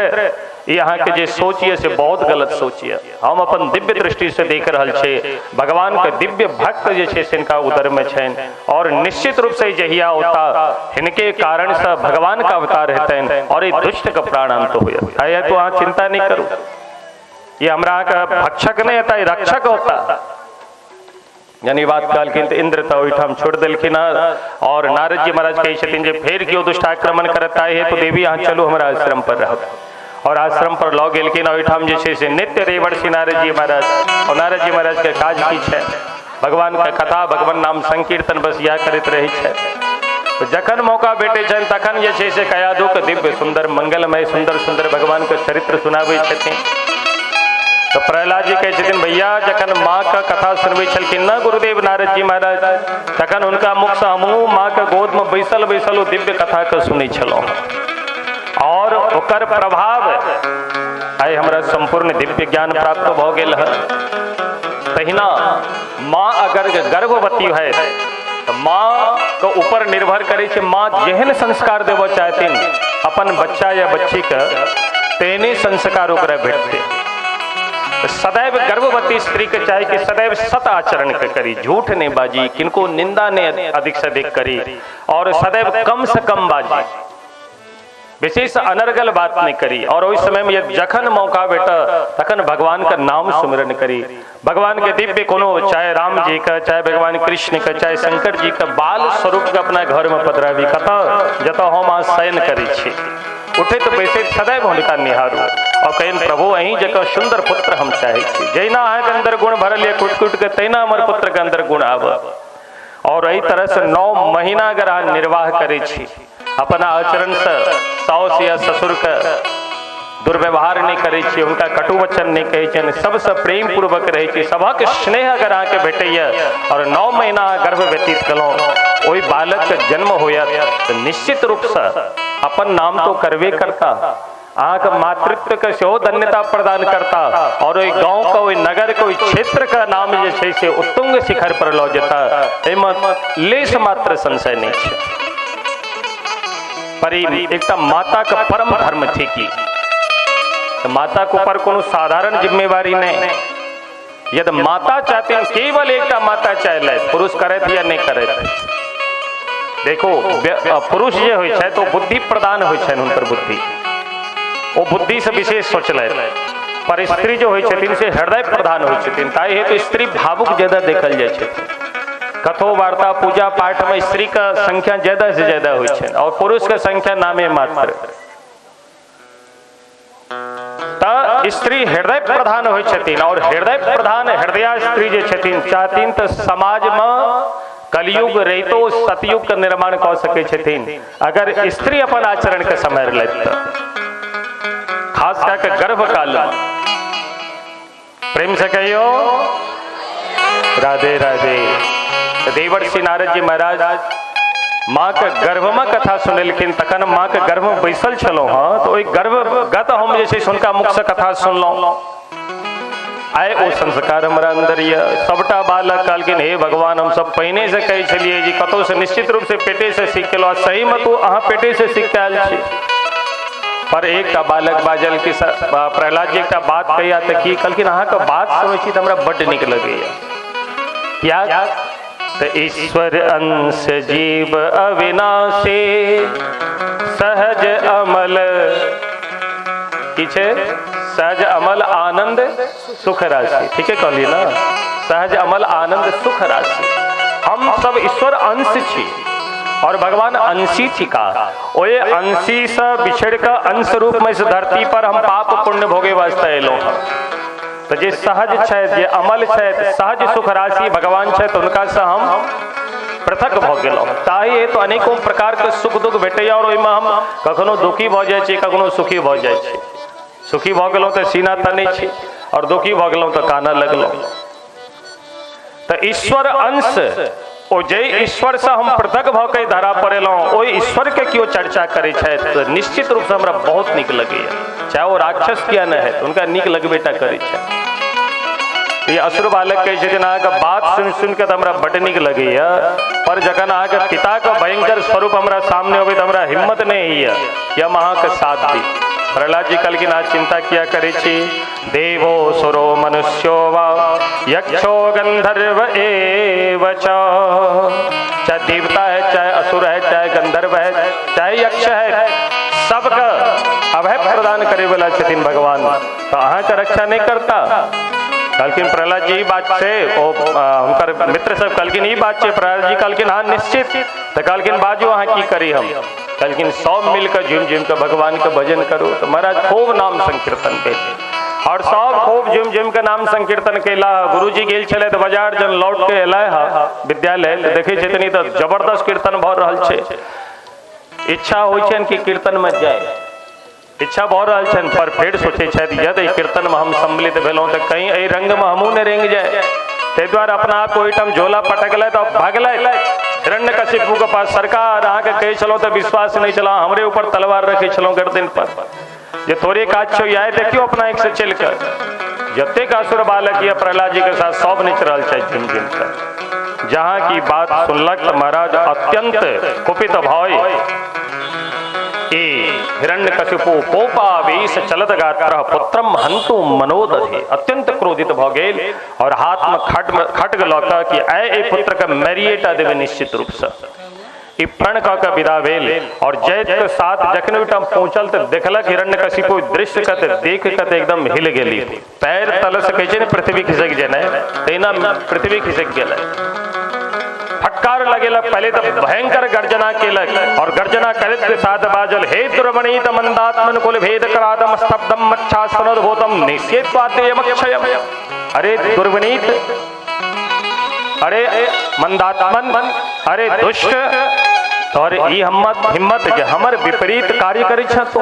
ई अहाँके जे सोच यऽ से बहुत गलत सोच यऽ, हम अपन दिव्य दृष्टि से देख रहल छी भगवान के दिव्य भक्त जे छै से हिनका उदर में छनि और निश्चित रूप से जहिया होता हिनके कारण से भगवान का अवतार हेतनि और ई दुष्ट के प्राणांत होयत। ताहि हेतु अहाँ चिंता नहीं करू, ये हमरा अहाँके भक्षक नहीं हेता, रक्षक होता। यानी बात कहलखिन तऽ इंद्र तऽ ओहिठाम छोड़ि देलखिन और नारद जी महाराज कहै छथिन जे फेर केओ दुष्ट आक्रमण करत ताहि हेतु देवी अहाँ चलू हमरा आश्रम पर रहब, और आश्रम पर लऽ गेलखिन। ओहिठाम जे छै से नित्य देवर्षि नारद जी महाराज, और नारद जी महाराज के काज की छै भगवान के कथा भगवान नाम संकीर्तन बस इएह करैत रहै छै। तो जखन मौका भेटै छनि तखन जे छै से कयाधु के दिव्य सुंदर मंगलमय सुंदर सुंदर भगवान के चरित्र सुनाबै छथिन। तो प्रहलाद जी कहै छथिन भैया जखन माँ के कथा सुनबै छलखिन न गुरुदेव नारद जी महाराज तखन हुनका मुखसँ हमहूँ माँ के गोद में बैसल बैसल ओ दिव्य कथा के सुनै छलहुँ और ओकर प्रभाव आइ हमरा संपूर्ण दिव्य ज्ञान प्राप्त भऽ गेल है। तहिना माँ अगर गर्भवती है तो माँ के ऊपर निर्भर करै छै, माँ जेहन संस्कार देबऽ चाहथिन अपन बच्चा या बच्ची के तेहने संस्कार ओकरा भेटतै। सदैव गर्भवती स्त्री के चाहे कि सदैव सत आचरण के करी, झूठ नहीं बाजी, किनको निंदा नहीं अधिक से अधिक करी और सदैव कम से कम बाजी, विशेष अनर्गल बात नहीं करी। और उस समय में जखन मौका भेट तखन भगवान का नाम सुमिरन करी, भगवान के दिव्य कोनो चाहे राम जी का चाहे भगवान कृष्ण का चाहे शंकर जी का बाल स्वरूप के अपना घर में पधराबी, कतऽ जतऽ हम अहाँ शयन करै छी उठैत बैसैत सदैव हुनका निहारू और कहनि प्रभु अहीं जकाँ सुंदर पुत्र हम चाहै छी, जहिना अहाँके अंदर गुण भरल यऽ कुटि कुटि के तहिना हमर पुत्र के अंदर गुण आबऽ। और एहि तरह से 9 महीना अगर अहाँ निर्वाह करै छी अपना आचरण से साउस या ससुर के दुर्व्यवहार नहीं करै छी, हुनका कटु वचन नहीं कहै छियनि, सबसँ प्रेम पूर्वक रहै छी, सभक स्नेह अगर अहाँके भेटैए और 9 महीना अहाँ गर्भ व्यतीत केलहुँ ओहि बालकके जन्म होयत तऽ निश्चित रूपसँ अपन नाम तो करबे करता, अहाँके मातृत्व के सेहो धन्यता प्रदान करता और ओहि गाँव के ओहि नगर के ओहि क्षेत्र के नाम जे छै से उत्तुंग शिखर पर लऽ जेता, एहिमे लेश मात्र संशय नहीं छै। पर एकटा माता के परम धर्म छै कि माता के ऊपर कोनो साधारण जिम्मेवारी नहीं, यदि माता चाहते हैं केवल एकटा माता चाहले पुरुष करैत या नहीं करैत। देखो पुरुष जे होइ छै तो बुद्धि प्रदान होइ छनि, हुनकर बुद्धि ओ बुद्धि से विशेष सोचलथि, पर स्त्री जो होइ छथिन से हृदय प्रधान होइ छथिन, ताहि हेतु स्त्री भावुक ज्यादा देखल जाइ छथिन। कथो वार्ता पूजा पाठ में स्त्री का संख्या ज्यादा से ज्यादा होइ छै और पुरुष के संख्या नामे मात्र। त स्त्री हृदय प्रधान होइ छथिन और हृदय प्रधान हृदय स्त्री जे छथिन चाहथिन तऽ समाज में कलयुग रहितो सतयुग के निर्माण कऽ सकै छथिन अगर स्त्री अपन आचरण के सम्हारि लेत तऽ, खास कऽ के गर्भकाल में। प्रेम से कहियो राधे राधे। देवर्षि नारद जी महाराज माँ के गर्भ में कथा सुनेलखिन, तखन माँ के गर्भ में बैसल छलहुँ हँ तो ओहि गर्भगत हम जे छै से हुनका मुख से कथा सुनलहुँ, आइ ओ संस्कार हमरा अंदर यऽ। सबटा बालक कहलखिन हे भगवान हम सब पहिने से कहै छलियै जे कतहु से निश्चित रूप से पेटे से सीख के सही में तू अहाँ पेटे से सीख के आयल छी। पर एकटा बालक बाजल कि प्रहलाद जी एकटा बात कहिया तऽ की कहलखिन अहाँके बात सुनै छी तऽ हमरा बड्ड नीक लगैया, किया तऽ ईश्वर अंश जीव अविनाशी सहज अमल की छै सहज अमल आनंद सुख राशि, ठीक है कहलियै ना, सहज अमल आनंद सुख राशि। हम सब ईश्वर अंश छी और भगवान अंशी थिका, ओए अंशी से बिछड़ के अंश रूप में इस धरती पर हम पाप पुण्य भोगे वास्ते एलहुँ हँ। तो जे सहज छथि जे अमल छथि सहज सुख राशि भगवान छथि हुनका से हम पृथक भऽ गेलहुँ, ताहि हेतु अनेकों प्रकार के सुख दुख भेटैया और ओहिमे हम कखनो दुखी भऽ जाइ छी कखनो सुखी भऽ जाइ छी। सुखी भऽ गेलहुँ तऽ सीना तनै छी और दुखी भऽ गेलहुँ तऽ कानऽ लगलहुँ। तऽ ईश्वर अंश, ओ जे ईश्वर से हम पृथक भऽ के धरा पर एलहुँ, ओहि ईश्वर के केओ चर्चा करै छथि तऽ निश्चित रूपसँ हमरा बहुत नीक लगैया, चाहे ओ राक्षस किया नहि हैत, हुनका नीक लगबे टा करै छथि। ई असुर बालक कहै छथिन अहाँके बात सुनि सुनि के तऽ हमरा बड्ड नीक लगैया, पर जखन अहाँके पिताके भयंकर स्वरूप हमरा सामने अबै तऽ हमरा हिम्मत नहि होइया कि हम अहाँके साथ दी। प्रहलाद जी कहलखिन अहाँ चिंता किया करै छी, देवो सुरो मनुष्यो वा यक्षो गंधर्व एव च, चाहे देवता है, चाहे असुर है, चाहे गंधर्व है, चाहे यक्ष है, सबके अभय प्रदान करे वाला छथिन भगवान, तो अहाँके रक्षा नहीं करता। कहलखिन प्रहलाद जी ई बात छै, ओ हुनकर मित्र सब कहलखिन ई बात छै। प्रहलाद जी कहलखिन हाँ निश्चित। तऽ कहलखिन बाजू अहाँ की करी हम। कहलखिन सब मिलकर झुमि झुमि के भगवान के भजन करू। तो महाराज खूब नाम संकीर्तन भेल और सब खूब झुमि झुमि के नाम संकीर्तन कैला। गुरुजी गेल छलै तऽ बाजार जन लौट के एलै हा विद्यालय, तऽ देखै छथिन तऽ जबरदस्त कीर्तन भऽ रहल छै। इच्छा होइ छनि कि कीर्तन में जाय, इच्छा भऽ रहल छनि, पर फेर सोचै छथि यदि कीर्तन में हम सम्मिलित भेलहुँ तऽ कहीं एहि रंग में हमहूँ नहि रेंग जाय, ताहि दुआरे अपना आप ओहिठाम झोला पटकलथि और भागलथि हिरण्यकशिपु के पास। सरकार अहाँके कहै छलहुँ तऽ विश्वास नहि छल, हमरे ऊपर तलवार रखै छलहुँ गर्दन पर, जे तोरे काज छौ आइ देखियौ अपना आँखि से चलि कऽ। जतेक असुर बालक यऽ प्रहलाद जी के साथ सब नाचि रहल छथि झुमि झुमि कऽ। जहाँ की बात सुनलक तऽ महाराज अत्यंत कुपित भय हिरण्यकशिपु कोपावेश चलत गात्र पुत्रम हन्तु मनोदधे, अत्यंत क्रोधित भऽ गेल और हाथ में खड्ग लऽ कऽ कि आइ एहि पुत्र के मारिएटा देबै निश्चित रूपसँ। ई प्रण कऽ के विदा भेल और जैत के साथ जखन ओहिठाम पहुँचल तऽ देखलक हिरण्यकशिपु दृश्य के, तऽ देख के तऽ एकदम हिल गेली, पैर तल से कहै छै ने पृथ्वी खिसक जेनाइ, तहिना पृथ्वी खिसक गेलै। फटकार लगेलक, पहले तो भयंकर गर्जना केलक और गर्जना करैत के साथ बाजल, हे दुर्वणीत मंदात्मन कुल भेद करादम स्तब्धम मच्छासनोद्भूतम निषेत्वादेयमक्षयम। अरे दुर्वणीत, अरे मंदात्मन, अरे दुष्ट, तोहर ई हिम्मत जे हमर विपरीत कार्य करै छ तू,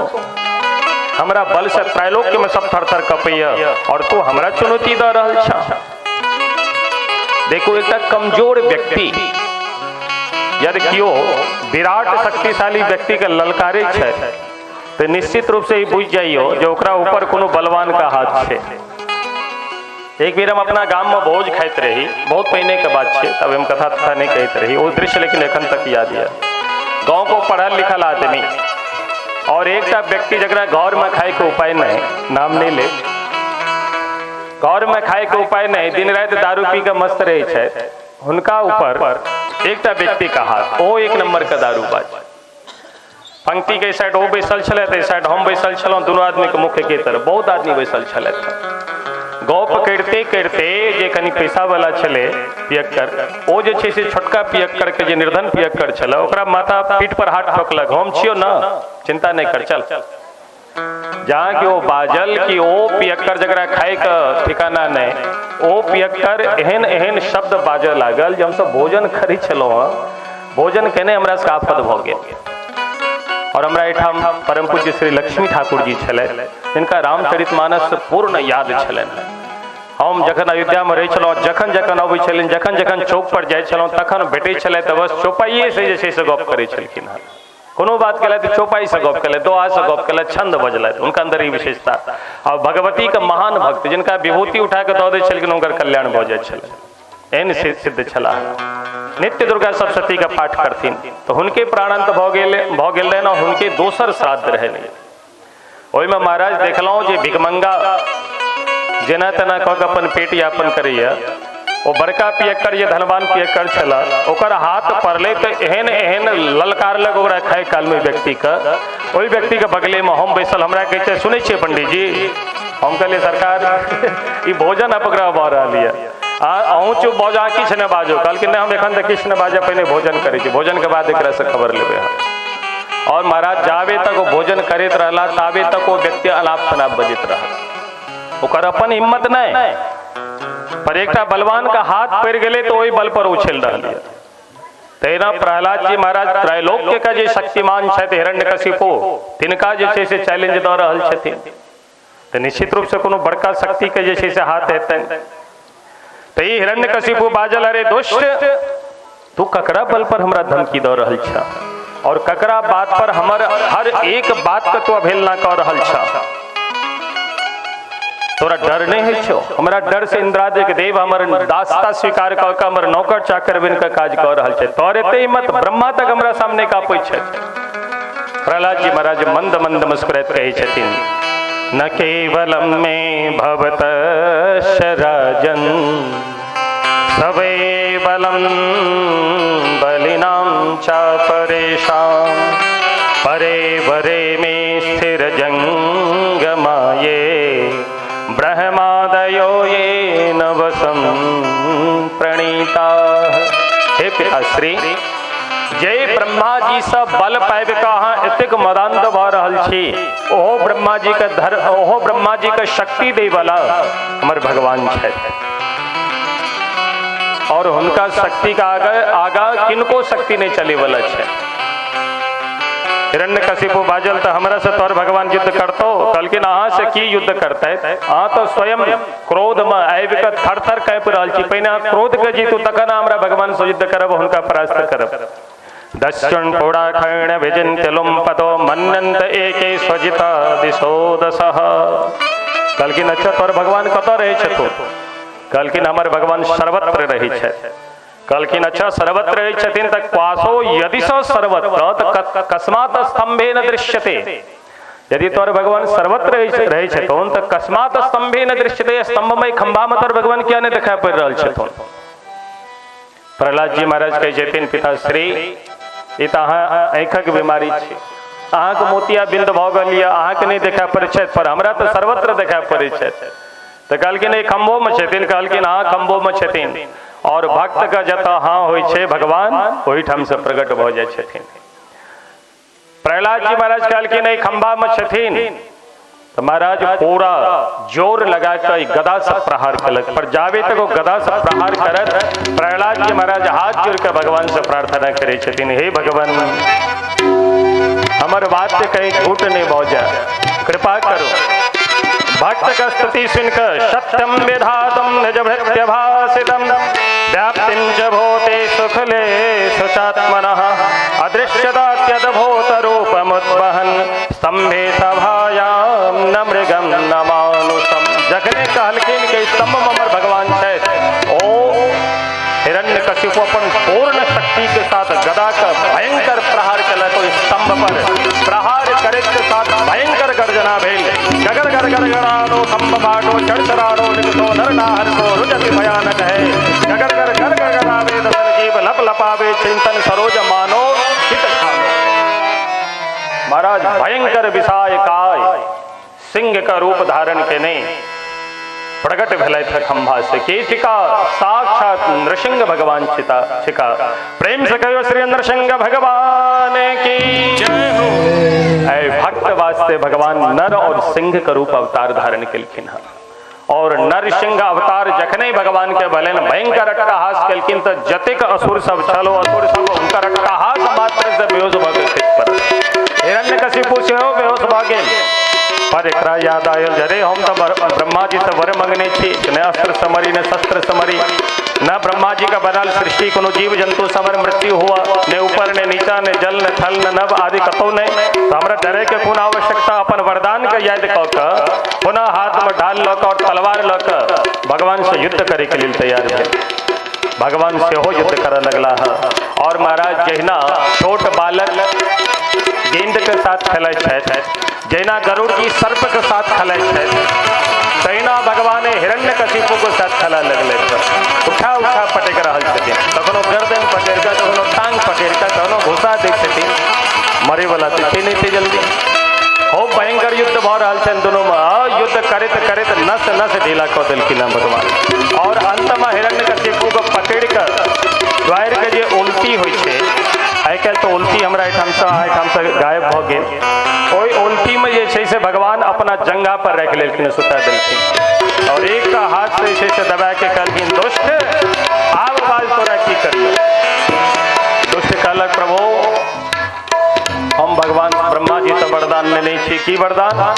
हमरा बल से त्रैलोक्य में सब थर थर कपैया और तू हमरा चुनौती दऽ रहल छ। देखो एकटा कमजोर व्यक्ति यदि केओ विराट शक्तिशाली व्यक्ति के ललकारे छै तऽ निश्चित रूप से ई बुझि जाइयो जे ओकरा ऊपर कोनो बलवान का हाथ छै। एक बेर हम अपना गाम में भोज खाइत रही, बहुत पहिने के बात छै, तब हम कथा तथा नहीं कहैत रही, ओ दृश्य लेकिन एखन तक याद यऽ। गाँव को पढ़ल लिखल आदमी और एकटा व्यक्ति जकरा घर में खाय के उपाय नहीं, नाम नहीं ले, घर में खाय के उपाय नहीं, दिन राति दारू पी के मस्त रहे छै, हुनका ऊपर एकटा व्यक्ति का हाथ, ओ एक नंबर के दारूबाज। पंक्ति के साइड ओ बैसल छलथि, एहि साइड हम बैसल छलहुँ, दुनू आदमी के मुख एके तरफ, बहुत आदमी बैसल छलथि। गप करिते करिते जे कनि पैसा वाला छलै पियक्कर, ओ जे छै से छोटका पियक्कर के जे निर्धन पियक्कर छलै, ओकरा माथा पीठ पर हाथ ठोकलक, हम छियौ ने, चिंता नहीं कर, चल। जहाँ कि ओ बाजल कि ओ पियक्कर जकरा खाय के ठिकाना नहीं, ओ पियक्कर एहन एहन शब्द बाजऽ लागल जे हमसब भोजन करै छलहुँ हँ, भोजन केने हमरा सबके आफत भऽ गेल। और हमरा एहिठाम परम पूज्य श्री लक्ष्मी ठाकुर जी छलथि, जिनका रामचरितमानस पूर्ण याद छलनि। हम जखन अयोध्यामे रहै छलहुँ, जखन जखन अबै छलनि, जखन जखन चौक पर जाइ छलहुँ तखन भेटै छलथि, तऽ बस चौपाइए से जे छै से गप करै छलखिन हँ। कोनो बात केलथि चौपाइसँ गप केलथि, दोहासँ गप केलथि, छंद बजलथि, हुनका अन्दर ई विशेषता। और भगवतीके महान भक्त जिनका विभूति उठा कऽ दऽ दै छलखिन हुनकर कल्याण भऽ जाइ छलनि, एहन सिद्ध छलाह। नित्य दुर्गा सप्तशती के पाठ करथिन तऽ हुनके प्राणांत भऽ गेल रहनि और हुनके दोसर श्राद्ध रहनि। ओहिमे महाराज देखलहुँ जे भिखमंगा जेना तेना कऽ के अपन पेट यापन करैया, ओ बड़का पियक्कर जे धनवान पियक्कर छला, ओकर हाथ पड़लै तऽ एहन एहन ललकारलक ओकरा खाय कालमे व्यक्तिके। ओहि व्यक्तिके बगलेमे हम बैसल, हमरा कहै छै सुनै छियै पंडीजी? हम कहलियै सरकार ई भोजन अपग्रह भऽ रहल यऽ, अहूँ चुप भऽ जाउ, किछु नहि बाजू। कहलखिन नहि, हम एखन तऽ किछु नहि बाजब, पहिने भोजन करै छी, भोजनके बाद एकरासँ खबर लेबै हम। और महाराज जाबे तक ओ भोजन करैत रहला ताबे तक ओ व्यक्ति अनाप शनाप बजैत रहल, ओकर अपन हिम्मत नहि, पर एकटा बलवान के हाथ पड़ि गेलै तऽ ओहि बल पर उछलि रहल यऽ। तहिना प्रहलाद जी महाराज त्रैलोक्य के जे शक्तिमान छथि हिरण्यकशिपु, तिनका जे छै से चैलेंज दऽ रहल छथिन। तऽ निश्चित रूप से कोनो बड़का शक्ति के जे छै से हाथ हेतनि। तऽ ई हिरण्यकशिपु बाजल, अरे दुष्ट, तू ककरा बल पर हमरा धमकी दऽ रहल छ और ककरा बात पर हमर हर एक बात के तू अवहेलना कऽ रहल छ? तोरा डर नहीं होइ छौ? हमरा डर से इंद्रादिक देव हमर दासता स्वीकार कऽ के हमर नौकर चाकर बनि कऽ काज कऽ रहल छै। तोर एते हिम्मत, ब्रह्मा तक हमरा सामने काँपै छै। प्रहलाद जी महाराज मंद मंद मुस्कुराइत कहै छथिन, न केवलम मे भवतः राजन सवे बलम बलिनां च परेषां परे वरे मे स्थिर जंगमाये ब्रह्मादयो ये नवसं प्रणीता। हे पिताश्री, जय ब्रह्मा जी से बल पाबि कऽ अहाँ एतेक मदान्त भऽ रहल छी, ओहो ब्रह्मा जी के धर, ओहो ब्रह्मा जी के शक्ति दै वाला हमर भगवान छथि और हुनका शक्ति के आगा आगा किनको शक्ति नहीं चले वाला छै। हिरण्यकशिपु बाजल, तऽ हमरा से तोहर भगवान युद्ध करतो? कहलखिन, अहाँ से की युद्ध करतै? अहाँ तऽ स्वयं क्रोध में आबि कऽ थर थर काँपि रहल छी। पहिने अहाँ क्रोध के जीतू, तखन हमरा भगवान से युद्ध करब, हुनका परास्त करब। दस्युन पुराखैण विजिन्त्य लुम्पतो मन्यन्त एके स्वजिता दिशो दशः। कहलखिन, अच्छा, तोहर भगवान कतऽ रहै छथुन? कहलखिन, हमर भगवान सर्वत्र रहै छथि। कहलखिन, अच्छा, सर्वत्र रहै छथिन तऽ क्वासो यदि स सर्वत्र तऽ कस्मात् स्तंभे न दृश्यते। यदि तोहर भगवान सर्वत्र रहै छथुन तऽ कस्मात् स्तंभे न दृश्यते, स्तंभमय खंभा में तोहर भगवान किया नहि देखाइ पड़ि रहल छथुन? प्रहलाद जी महाराज कहै छथिन, पिताश्री, ई तऽ अहाँ आँखिक बीमारी छी, अहाँके मोतिया बिंद भऽ गेल यऽ, अहाँके नहि देखाइ पड़ै छथि, पर हमरा तऽ सर्वत्र देखाइ पड़ै छथि। तऽ कहलखिन, एहि खम्भोमे छथिन? कहलखिन, हाँ, खम्भोमे छथिन। और भक्त के जतऽ हाँ होइ छै, भगवान ओहिठाम से प्रकट भऽ जाइ छथिन। प्रहलाद जी महाराज कहलखिन, एहि खम्भामे छथिन। तऽ महाराज पूरा जोर लगा कऽ गदा से प्रहार केलक, पर जाबे तक ओ गदा से प्रहार करत, प्रहलाद जी महाराज हाथ जोड़ के भगवान से प्रार्थना करै छथिन, हे भगवान, हमर बात के कहीं झूठ नहीं भऽ जाए, कृपा करो। भक्त का स्तुति सुनकर सत्यम विधातम निज भृत्य भासितम व्याप्तिं च भूते सुखले सुचात्मनः अदृश्यदात्यद्भूत रूपमुद्वहन् स्तंभे सभायां न मृगं न मानुषम। जखने कहलखिन कि स्तंभ में हमर भगवान छथि, ओ हिरण्यकशिपु अपन पूर्ण शक्ति के साथ गदा का भयंकर प्रहार केलक। ओहि स्तंभ पर प्रहार करे के साथ भयंकर गर्जना भेल। गगर गर गर गरानो खंभ फाटो चढ़चरानो निकटो नर नाहर को रुजति भयानक है। गगर गर गर गर गरावे दसन जीव लप लपावे चिंतन सरोज मानो चित खानो। महाराज भयंकर विषाय काय सिंह का रूप धारण केने प्रकट भेलथि खंभा से। के थिका? साक्षात नृसिंह भगवान छिता छिका। प्रेम से कहियो श्री नृसिंह भगवान की जय हो। ऐ भक्त वास्ते भगवान नर और सिंह का रूप अवतार धारण केलखिन हँ। और नरसिंह अवतार जखने भगवान के भेलनि, भयंकर अट्टहास केलखिन तऽ जतेक असुर सब छल, ओ असुर सब हुनकर अट्टहास मात्र से बेहोश भऽ गेल खसि पड़ल। हिरण्यकशिपु सेहो बेहोश भऽ गेल। पर एकरा याद आयल, अरे हम तऽ ब्रह्मा जी से वर मंगने छी, ने अस्त्र समरी ने शस्त्र समरी, न ब्रह्मा जी का बनल सृष्टि कोनो जीव जंतु समर मृत्यु हुआ, ने ऊपर ने नीचा, ने जल ने थल ने नभ आदि कतौ नहि, तऽ हमरा डरे के कोन आवश्यकता? अपन वरदान के याद कऽ कऽ पुनः हाथ में ढाल लऽ कऽ और तलवार लऽ कऽ भगवान से युद्ध करे के लेल तैयार भेल। भगवान सेहो युद्ध करऽ लगला हँ। और महाराज जहिना छोट बालक गेंद के साथ खेलै छथि, जहिना गरुड़ जी सर्प के साथ खेलै छथि, तहिना भगवान हिरण्यकशिपु के साथ खेलऽ लगलै। उठा उठा पटकि रहल छथिन, कखनो गर्दन पकड़ि कऽ, कखनो टांग पकड़ि कऽ, कखनो घुसा दै छथिन। मरैवला तऽ छै नहि जल्दी। खूब भयंकर युद्ध भऽ रहल छनि दुनूमे। युद्ध करैत करैत नस नस ढीला कऽ देलखिन हँ भगवान। और अंतमे हिरण्यकशिपु के पकड़ि कऽ द्वारि के जे उल्टी होइ छै, आइ काल्हि तऽ उल्टी हमरा एहिठामसँ अहाँ गायब भऽ गेल, ओहि उल्टीमे जे छै से भगवान अपना जंघा पर राखि लेलखिन, सुता देलखिन और एकटा हाथ से जे छै से दबा के कहलखिन, दुष्ट, आब बाज तोरा की करियौ? दुष्ट कहलक, प्रभु, हम भगवान ब्रह्मा जी से वरदान लेने छी। की वरदान?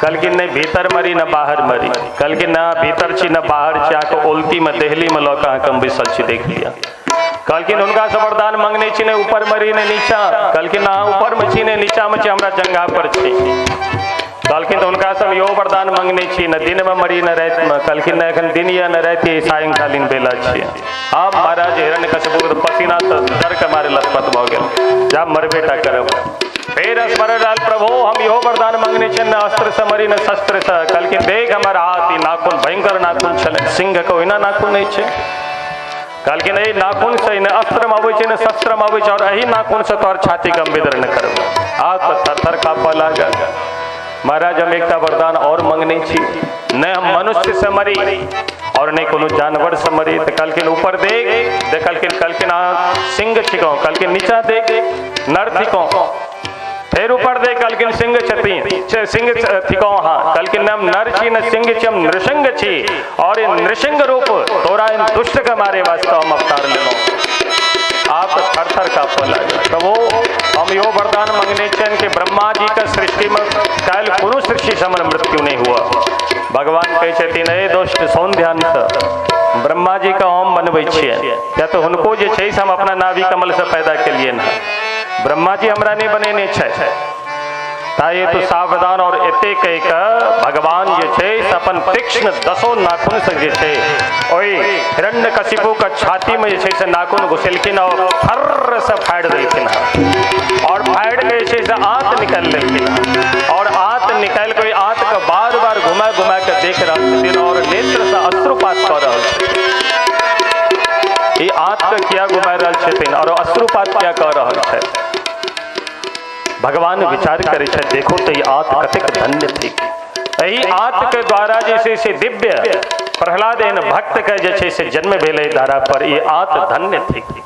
कहलखिन नहि भीतर मरी न बाहर मरी। कहलखिन ना भीतर छी न बाहर छी, अहाँके ओलती में देहली में लऽ कऽ अहाँके हम बैसल छी, देख लिअ। कहलखिन हुनका से वरदान मंगने छी, नहि ऊपर मरी नहि नीचा। कहलखिन ना ऊपर में छी नहि नीचा में छी, हमरा जंघा पर छी। कहलखिन तऽ हुनका से हम इहो वरदान मंगने छी, न दिन में मरी न राति में। कहलखिन नहि एखन दिन यऽ न राति यऽ, सायंकालीन बेला छियै। आब महाराज हिरण्यकशिपु पसीना से डर के मारे लथपथ भऽ गेल, जा मरबे टा करब। फेर स्मरण रहल, प्रभु हम इहो वरदान मंगने छी, न अस्त्र से मरी न शस्त्र से। कहलखिन देख हमर हाथ, ई नाखून भयंकर नाखून छलै, सिंह के ओहिना नाखून नहि छै। कहलखिन एहि नाखून से ने अस्त्र में अबै छै ने शस्त्र में अबै छै, और एहि नाखून से तोहर छाती के हम विदर्ण करब। आब तऽ थर थर काँपऽ लागल। महाराज हम एकटा वरदान और मंगने छी, नहि हम मनुष्य से मरी और नहि कोनो जानवर से मरी। तऽ कहलखिन ऊपर देख, देखलखिन, कहलखिन अहाँ सिंह छिकौ। कहलखिन नीचा देख, नर थिकौ। फेर ऊपर देख, कहलखिन सिंह छथिन, सिंह थिकौ अहाँ। कहलखिन हम नर छी न सिंह छी, हम नृसिंह छी, और ई नृसिंह रूप तोरा इन दुष्ट के मारे वास्ते हम अवतार लेलहुँ। आप तऽ थर थर काँपऽ लागल। प्रभु हम इहो वरदान मंगने छियनि कि ब्रह्मा जी के सृष्टि में काल्हि कोनो सृष्टि से हमर मृत्यु नहि हुआ। भगवान कहै छथिन ए दोस्त सुन ध्यान से, ब्रह्मा जी के हम बनबै छियनि, किया तऽ हुनको जे छै से हम अपना नाभि कमल से पैदा केलियनि हँ, ब्रह्मा जी हमरा नहि बनेने छथि। ताहि हेतु सावधान। और एते कहि कऽ भगवान जे छै से अपन तीक्ष्ण दसो नाखून से जे छै ओहि हिरण्यकशिपु के छाती में जे छै से नाखून घुसेलखिन और फर्र से फाड़ि देलखिन हँ, और फाड़ि के जे छै से आंत निकालि लेलखिन हँ, और आंत निकालि के ओहि आंत के बार बार घुमा घुमा के देख रहल छथिन और नेत्र से अश्रुपात कऽ रहल छथिन। ई आंत के किया घुमा रहल छथिन और अश्रुपात किया कऽ रहल छथि? भगवान विचार करै छथि, देखो तऽ ई आंत कतेक धन्य थिक। एहि आंत के द्वारा जे छै से दिव्य प्रहलाद एहन भक्त के जे छै से जन्म भेलै धारा पर, ई आंत धन्य थिक।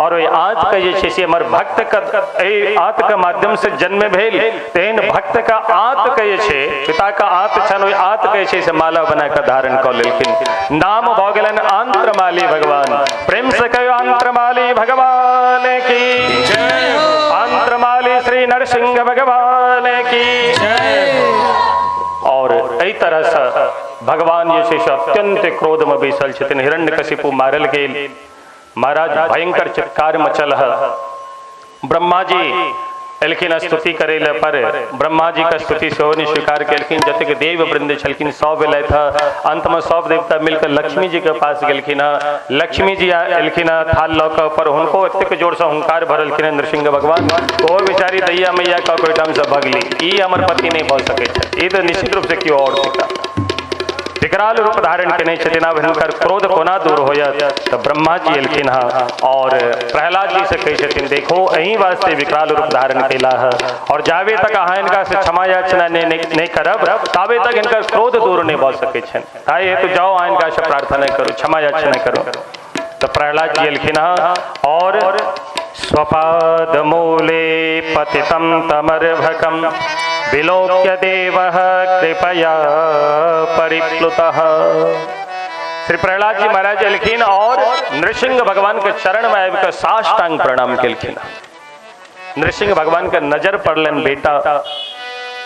और ओहि आंत के जे छै से हमर भक्त के एहि आंत के माध्यम से जन्म भेल, तेहन भक्त के आंत के जे छै पिता के आंत छनि, ओहि आंत के जे छै से माला बना कऽ धारण कऽ लेलखिन। नाम भऽ गेलनि आंत्रमाली भगवान। प्रेम से कहियो आंत्रमाली भगवान की जय, आंत्रमाली श्री नरसिंह भगवान की जय। और एहि तरह से भगवान जे छै से अत्यंत क्रोध में बैसल छथिन। हिरण्यकशिपु मारल गेल, महाराज भयंकर चित्कार मचल है। ब्रह्मा जी एलखिन स्तुति करे ले, पर ब्रह्मा जी का स्तुति सेहो नहि स्वीकार केलखिन। जतेक देव वृंद छलखिन सब एलथि हँ। अंत में सब देवता मिलकर लक्ष्मी जी के पास गेलखिन हँ। लक्ष्मी जी एलखिन हँ थाल लऽ कऽ, पर हुनको एतेक जोर से हुंकार भरलखिन हँ नृसिंह भगवान, ओ बेचारी दैया मैया कऽ ओहिठाम से भगली। ई हमर पति नहि भऽ सकै छथि, ई तऽ निश्चित रूप से केओ और थिका। विकराल रूप धारण केने छथिन, आब हिनकर क्रोध कोना दूर होयत? तऽ ब्रह्मा जी एलखिन हँ और प्रहलाद जी से कहै छथिन, देखो एहि वास्ते विकराल रूप धारण केला है, और जाबे तक अहाँ हिनका से क्षमा याचना नहि करब ताबे तक हिनकर क्रोध दूर नहि भऽ सकै छनि। ताहि हेतु जाओ अहाँ हिनका से प्रार्थना करू, क्षमा याचना करू। तऽ प्रहलाद जी एलखिन हँ और स्वपाद मूले पतितं तमर्भकं विलोक्य देवः कृपया परिप्लुतः। श्री प्रहलाद जी महाराज एलखिन और नृसिंह भगवान के चरण में आबि कऽ साष्टांग प्रणाम केलखिन। नृसिंह भगवान के नजर पड़लनि बेटा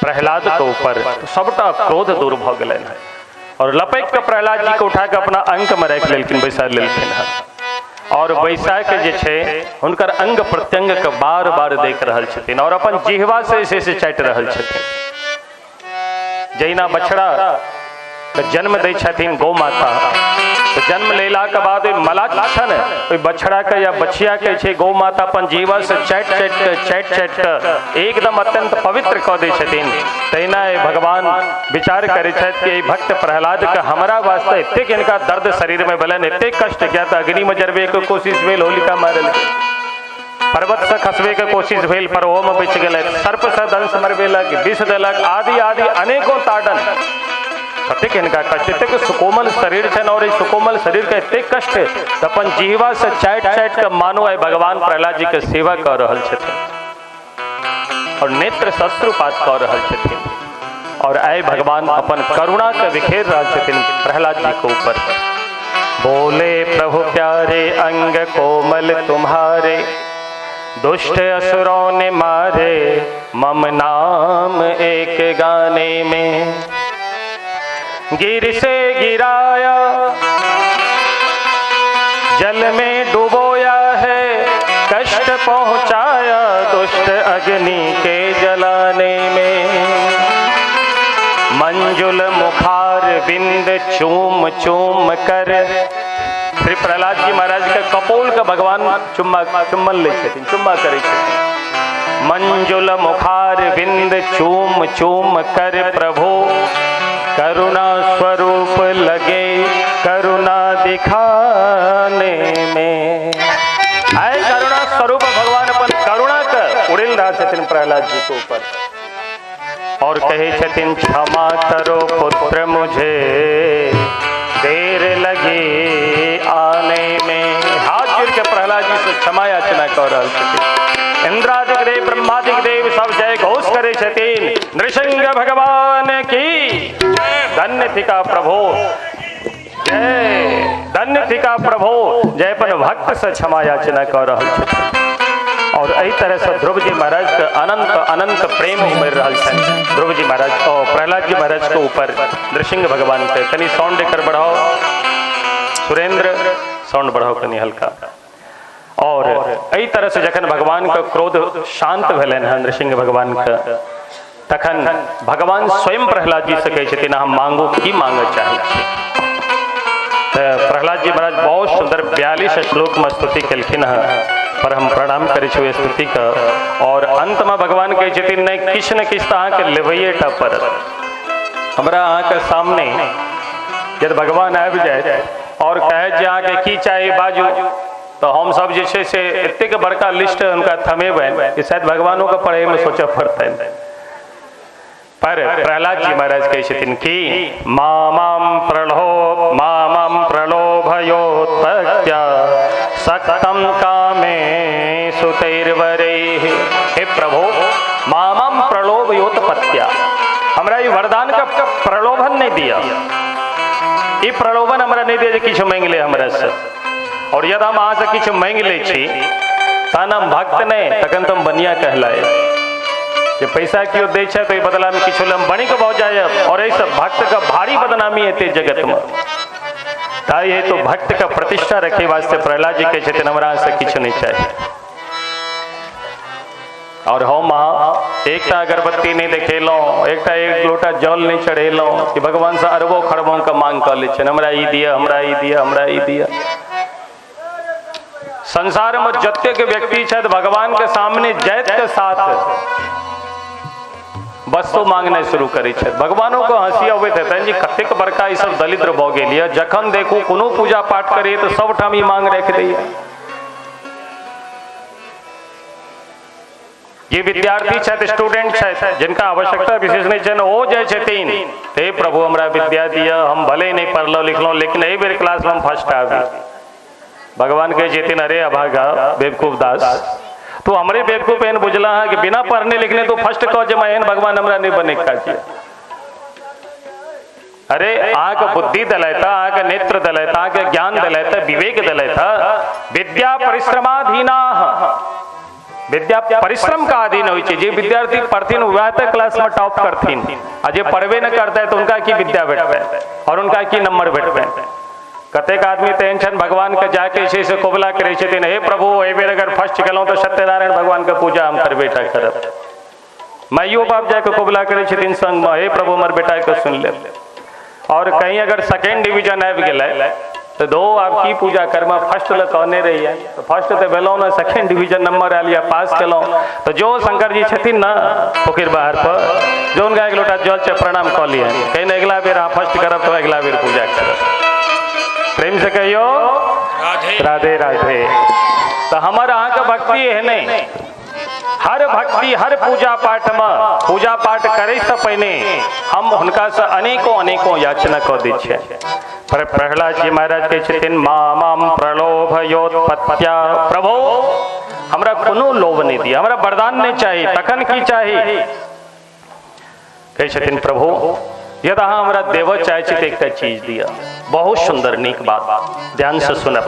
प्रहलाद के ऊपर, तो सबटा क्रोध दूर भऽ गेलनि हँ और लपकि कऽ प्रहलाद जी के उठा कऽ अपना अंक में राखि लेलखिन, बैसा लेलखिन हँ। और बैसा के जे छै हुनकर अंग प्रत्यंग के बार बार देख रहल छथिन और अपन जिहवा से जे से चाटि रहल छथिन। जहिना बछड़ा के जन्म दै छथिन गौ माता, तऽ जन्म लेला के बाद ओहि मलाच्छन ओहि बछड़ा के या बछिया के छै गौ माता अपन जिहवा से चाटि चाटि के एकदम अत्यंत पवित्र कऽ दै छथिन। तहिना भगवान विचार करै छथि कि एहि भक्त प्रहलाद के हमरा वास्ते एतेक हिनका दर्द शरीर में भेलनि, एतेक कष्ट, किया तऽ अग्नि में जरबे के कोशिश भेल, होलिका मारल गेल, पर्वत से खसबे के कोशिश भेल पर ओहो में बचि गेलथि, सर्प से दंश मरबेलक, विष देलक, आदि आदि अनेकों ताड़न। कतेक हिनका कष्ट, एतेक सुकोमल शरीर छनि और एहि सुकोमल शरीर के एतेक कष्ट, तऽ अपन जिहवा से चाटि चाटि के मानो आइ भगवान प्रहलाद जी के सेवा कऽ रहल छथिन और नेत्र अश्रुपात कऽ रहल छथिन और आइ भगवान अपन करुणा के बिखेर रहल छथिन प्रहलाद जी के ऊपर। बोले प्रभु प्यारे अंग कोमल तुम्हारे, दुष्ट असुरों ने मारे मम नाम एक गाने में। गिर से गिराया जल में डुबोया है, कष्ट पहुंचाया दुष्ट अग्नि के जलाने में। मंजुल मुखार बिंद चूम चूम कर, श्री प्रहलाद जी महाराज के कपोल के भगवान चुम्मा चुम्बन लै छथिन, चुम्मा करै छथिन। मंजुल मुखार बिंद चूम चूम कर प्रभु, करुणा स्वरूप लगे करुणा दिखाने में। आए करुणा स्वरूप भगवान अपन करुणा के उड़ेल रहा छथिन प्रहलाद जी के ऊपर और कहे छथिन क्षमा करो पुत्र मुझे देर लगी आने में। हाथ जोड़ के प्रहलाद जी से क्षमा याचना कर रहल छथिन। इंद्रादिक देव ब्रह्मादिक देव सब जय घोष करे छथिन, नृसिंह भगवान की धन्य थिका प्रभु जय, धन्य थिका प्रभु जय। अपन भक्त से क्षमा याचना कर रहल छथिन। और एहि तरह से ध्रुव जी महाराज के अनंत अनंत प्रेम उमड़ रहल छनि ध्रुव जी महाराज और प्रहलाद जी महाराज के ऊपर नृसिंह भगवान के। कनी साउंड एकर बढ़ाओ सुरेंद्र, साउंड बढ़ाओ कनी हल्का। और एहि तरह से जखन भगवान के क्रोध शांत भेलनि हन नृसिंह भगवान के, तखन भगवान स्वयं प्रहलाद जी से कहै छथिन अहाँ मांगू की मांगऽ चाहै छी। प्रहलाद जी महाराज बहुत सुंदर 42 श्लोक में स्तुति केलखिन हँ, पर हम प्रणाम करै छी ओहि स्तुति के। और अंत में भगवान कहै छथिन नहि किछु ने किछु तऽ अहाँके लेबैए टा पड़त। हमरा अहाँके सामने यदि भगवान आबि जाए और कहै जे अहाँके की चाही बाजू, तो हम सब जे छै से एतेक बड़का लिस्ट हुनका थमेबनि कि शायद भगवानोके पढ़ैमे सोचऽ पड़तनि। पर प्रहलाद जी महाराज कहै छथिन कि मामां प्रलोभयोत्पत्त्या सक्तं कामे सुतैर्वरैः। हे प्रभु मामां प्रलोभयोत्पत्त्या, हमरा ई वरदान का प्रलोभन नहीं दिया, ई प्रलोभन हमरा नहीं दिया जे किछु मांगि ले हमरा से। और यदि हम अहाँ से किछु मांगि लै छी तहन हम भक्त नहीं, तखन तो हम बनिया कहलाए। जे पैसा केओ दै छै तो बदला में किछु हम बनिक भऽ जायब और एहिसँ भक्त के भारी बदनामी हेतै जगत में। ताहि हेतु भक्त के प्रतिष्ठा रखे वास्ते प्रहलाद जी कहै छथिन हमरा से किछु नहीं चाही। और हम अहाँ एकटा अगरबत्ती नहीं देखेलहुँ, एकटा एक लोटा जल नहीं चढ़ेलहुँ कि भगवान से अरबों खरबों के मांग कऽ लै छियनि, हमरा ई दिअ, हमरा ई दिअ, हमरा ई दिअ। संसार में जतेक व्यक्ति छथि भगवान के सामने जाइत के साथ वस्तु मांगनाइ शुरू करै छथि। भगवानों के हंसी अबैत हेतनि जे कतेक बड़का ई सब दलिद्र भऽ गेल यऽ, जखन देखू कोनो पूजा पाठ करियै तऽ सबठाम ई मांग राखि दैया। जे विद्यार्थी छथि, स्टूडेंट छथि, जिनका आवश्यकता विशेष नहीं छनि, ओ जाइ छथिन हे प्रभु हमरा विद्या दिअ, हम भले नहीं पढ़लहुँ लिखलहुँ लेकिन एहि बेर क्लासमे हम फर्स्ट आबी। भगवान कहै छथिन अरे अभागा बेवकूफ दास, तू हमरे बेवकूफ एहन बुझला है कि बिना पढ़ने लिखने तू फर्स्ट कह जे एहन भगवान हमरा नहीं बने काज। अरे अहाँके बुद्धि दलैता, अहाँके नेत्र दलैता, अहाँके ज्ञान दलैता, विवेक दलैता। विद्या परिश्रमाधीना, विद्या परिश्रम का अधीन होइ छै। जे विद्यार्थी पढ़थिन वएह तऽ क्लास में टॉप करथिन, आ जे पढ़बे न करतै तऽ उनका की विद्या भेटतै और उनका की नंबर भेटतै। कतेक आदमी तऽ एहन छनि भगवान के जाके जे छै से कबुला करै छथिन हे प्रभु एहि बेर अगर फर्स्ट केलहुँ तऽ सत्यनारायण भगवान के पूजा हम करबे टा करब। माइयो बाप जाके कबुला करै छथिन संगमे, हे प्रभु हमर बेटाके सुनि लेब। और कहीं अगर सेकेंड डिवीजन आबि गेलै तो दो आब की पूजा करबा, फर्स्ट लए कहने रहियै तऽ फर्स्ट तऽ भेलहुँ ने, सेकेंड डिवीजन नंबर आयल या पास केलहुँ तऽ जो शंकर जी छथिन ने पोखरि बाहर पर, जो हुनका एक लोटा जल छै प्रणाम कऽ लियनि, कहीं ने अगिला बेर अहाँ फर्स्ट करब तऽ अगिला बेर पूजा करब। प्रेम से कहियो राधे राधे। तऽ हमर अहाँके भक्ति एहने, हर भक्ति हर पूजा पाठ में पूजा पाठ करे से पहिने हम हुनका से अनेकों अनेकों याचना कऽ दै छियै। पर प्रहलाद जी महाराज कहै छथिन मामां प्रलोभयोत्पत्त्या, प्रभु हमरा कोनो लोभ नहि दिअ, हमरा वरदान नहि चाही, तखन की चाही? कहै छथिन प्रभु यदि अहाँ हमरा देबऽ चाहै छी तऽ एकटा चीज दिअ। बहुत सुंदर नीक बात, ध्यान से सुनब।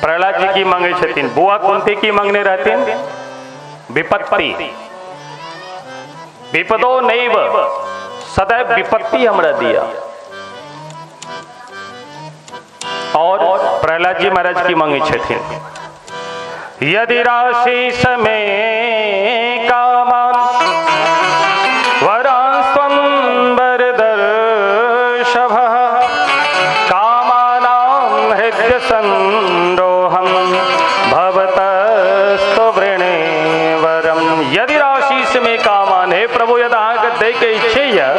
प्रहलाद जी की मांगे छथिन, बुआ कुंती की मांगने रहथिन? विपत्ति। विपदो नैव, सदैव विपत्ति हमरा दिया। और प्रहलाद जी महाराज की मांगे छथिन? यदि राशि समय कामान वरांस्त्वं वरदर्षभः कामानां हृदय संरोहं भवतस्तु वृणे वरम। यदि राशि समय कामान, हे प्रभु यदि अहाँके दै के इच्छे यऽ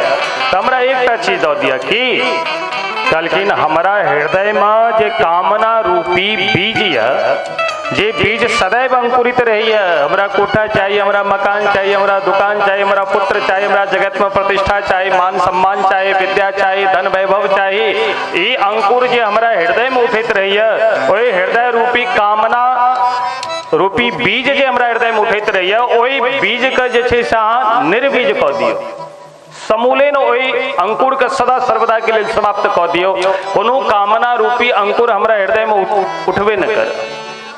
तऽ हमरा एकटा चीज दऽ दिअ। की कहलखिन? हमरा हृदय में जे कामना रूपी बीज यऽ, जे बीज सदैव अंकुरित रहैया, हमरा कोठा चाहिए, हमरा मकान चाहिए, हमरा दुकान चाहिए, हमरा पुत्र चाहिए, हमरा जगत में प्रतिष्ठा चाहिए, मान सम्मान चाहिए, विद्या चाहिए, धन वैभव चाहिए, ई अंकुर जे हमरा हृदय में उठैत रहैया, ओहि हृदय रूपी कामना रूपी बीज जे हमरा हृदय में उठैत रहैया, ओहि बीज के जे छै से अहाँ निर्बीज कऽ दियौ, समूलेन ओहि अंकुर के सदा सर्वदा के लेल समाप्त कऽ दियौ। कोनो कामना रूपी अंकुर हमरा हृदय में उठबे न कर,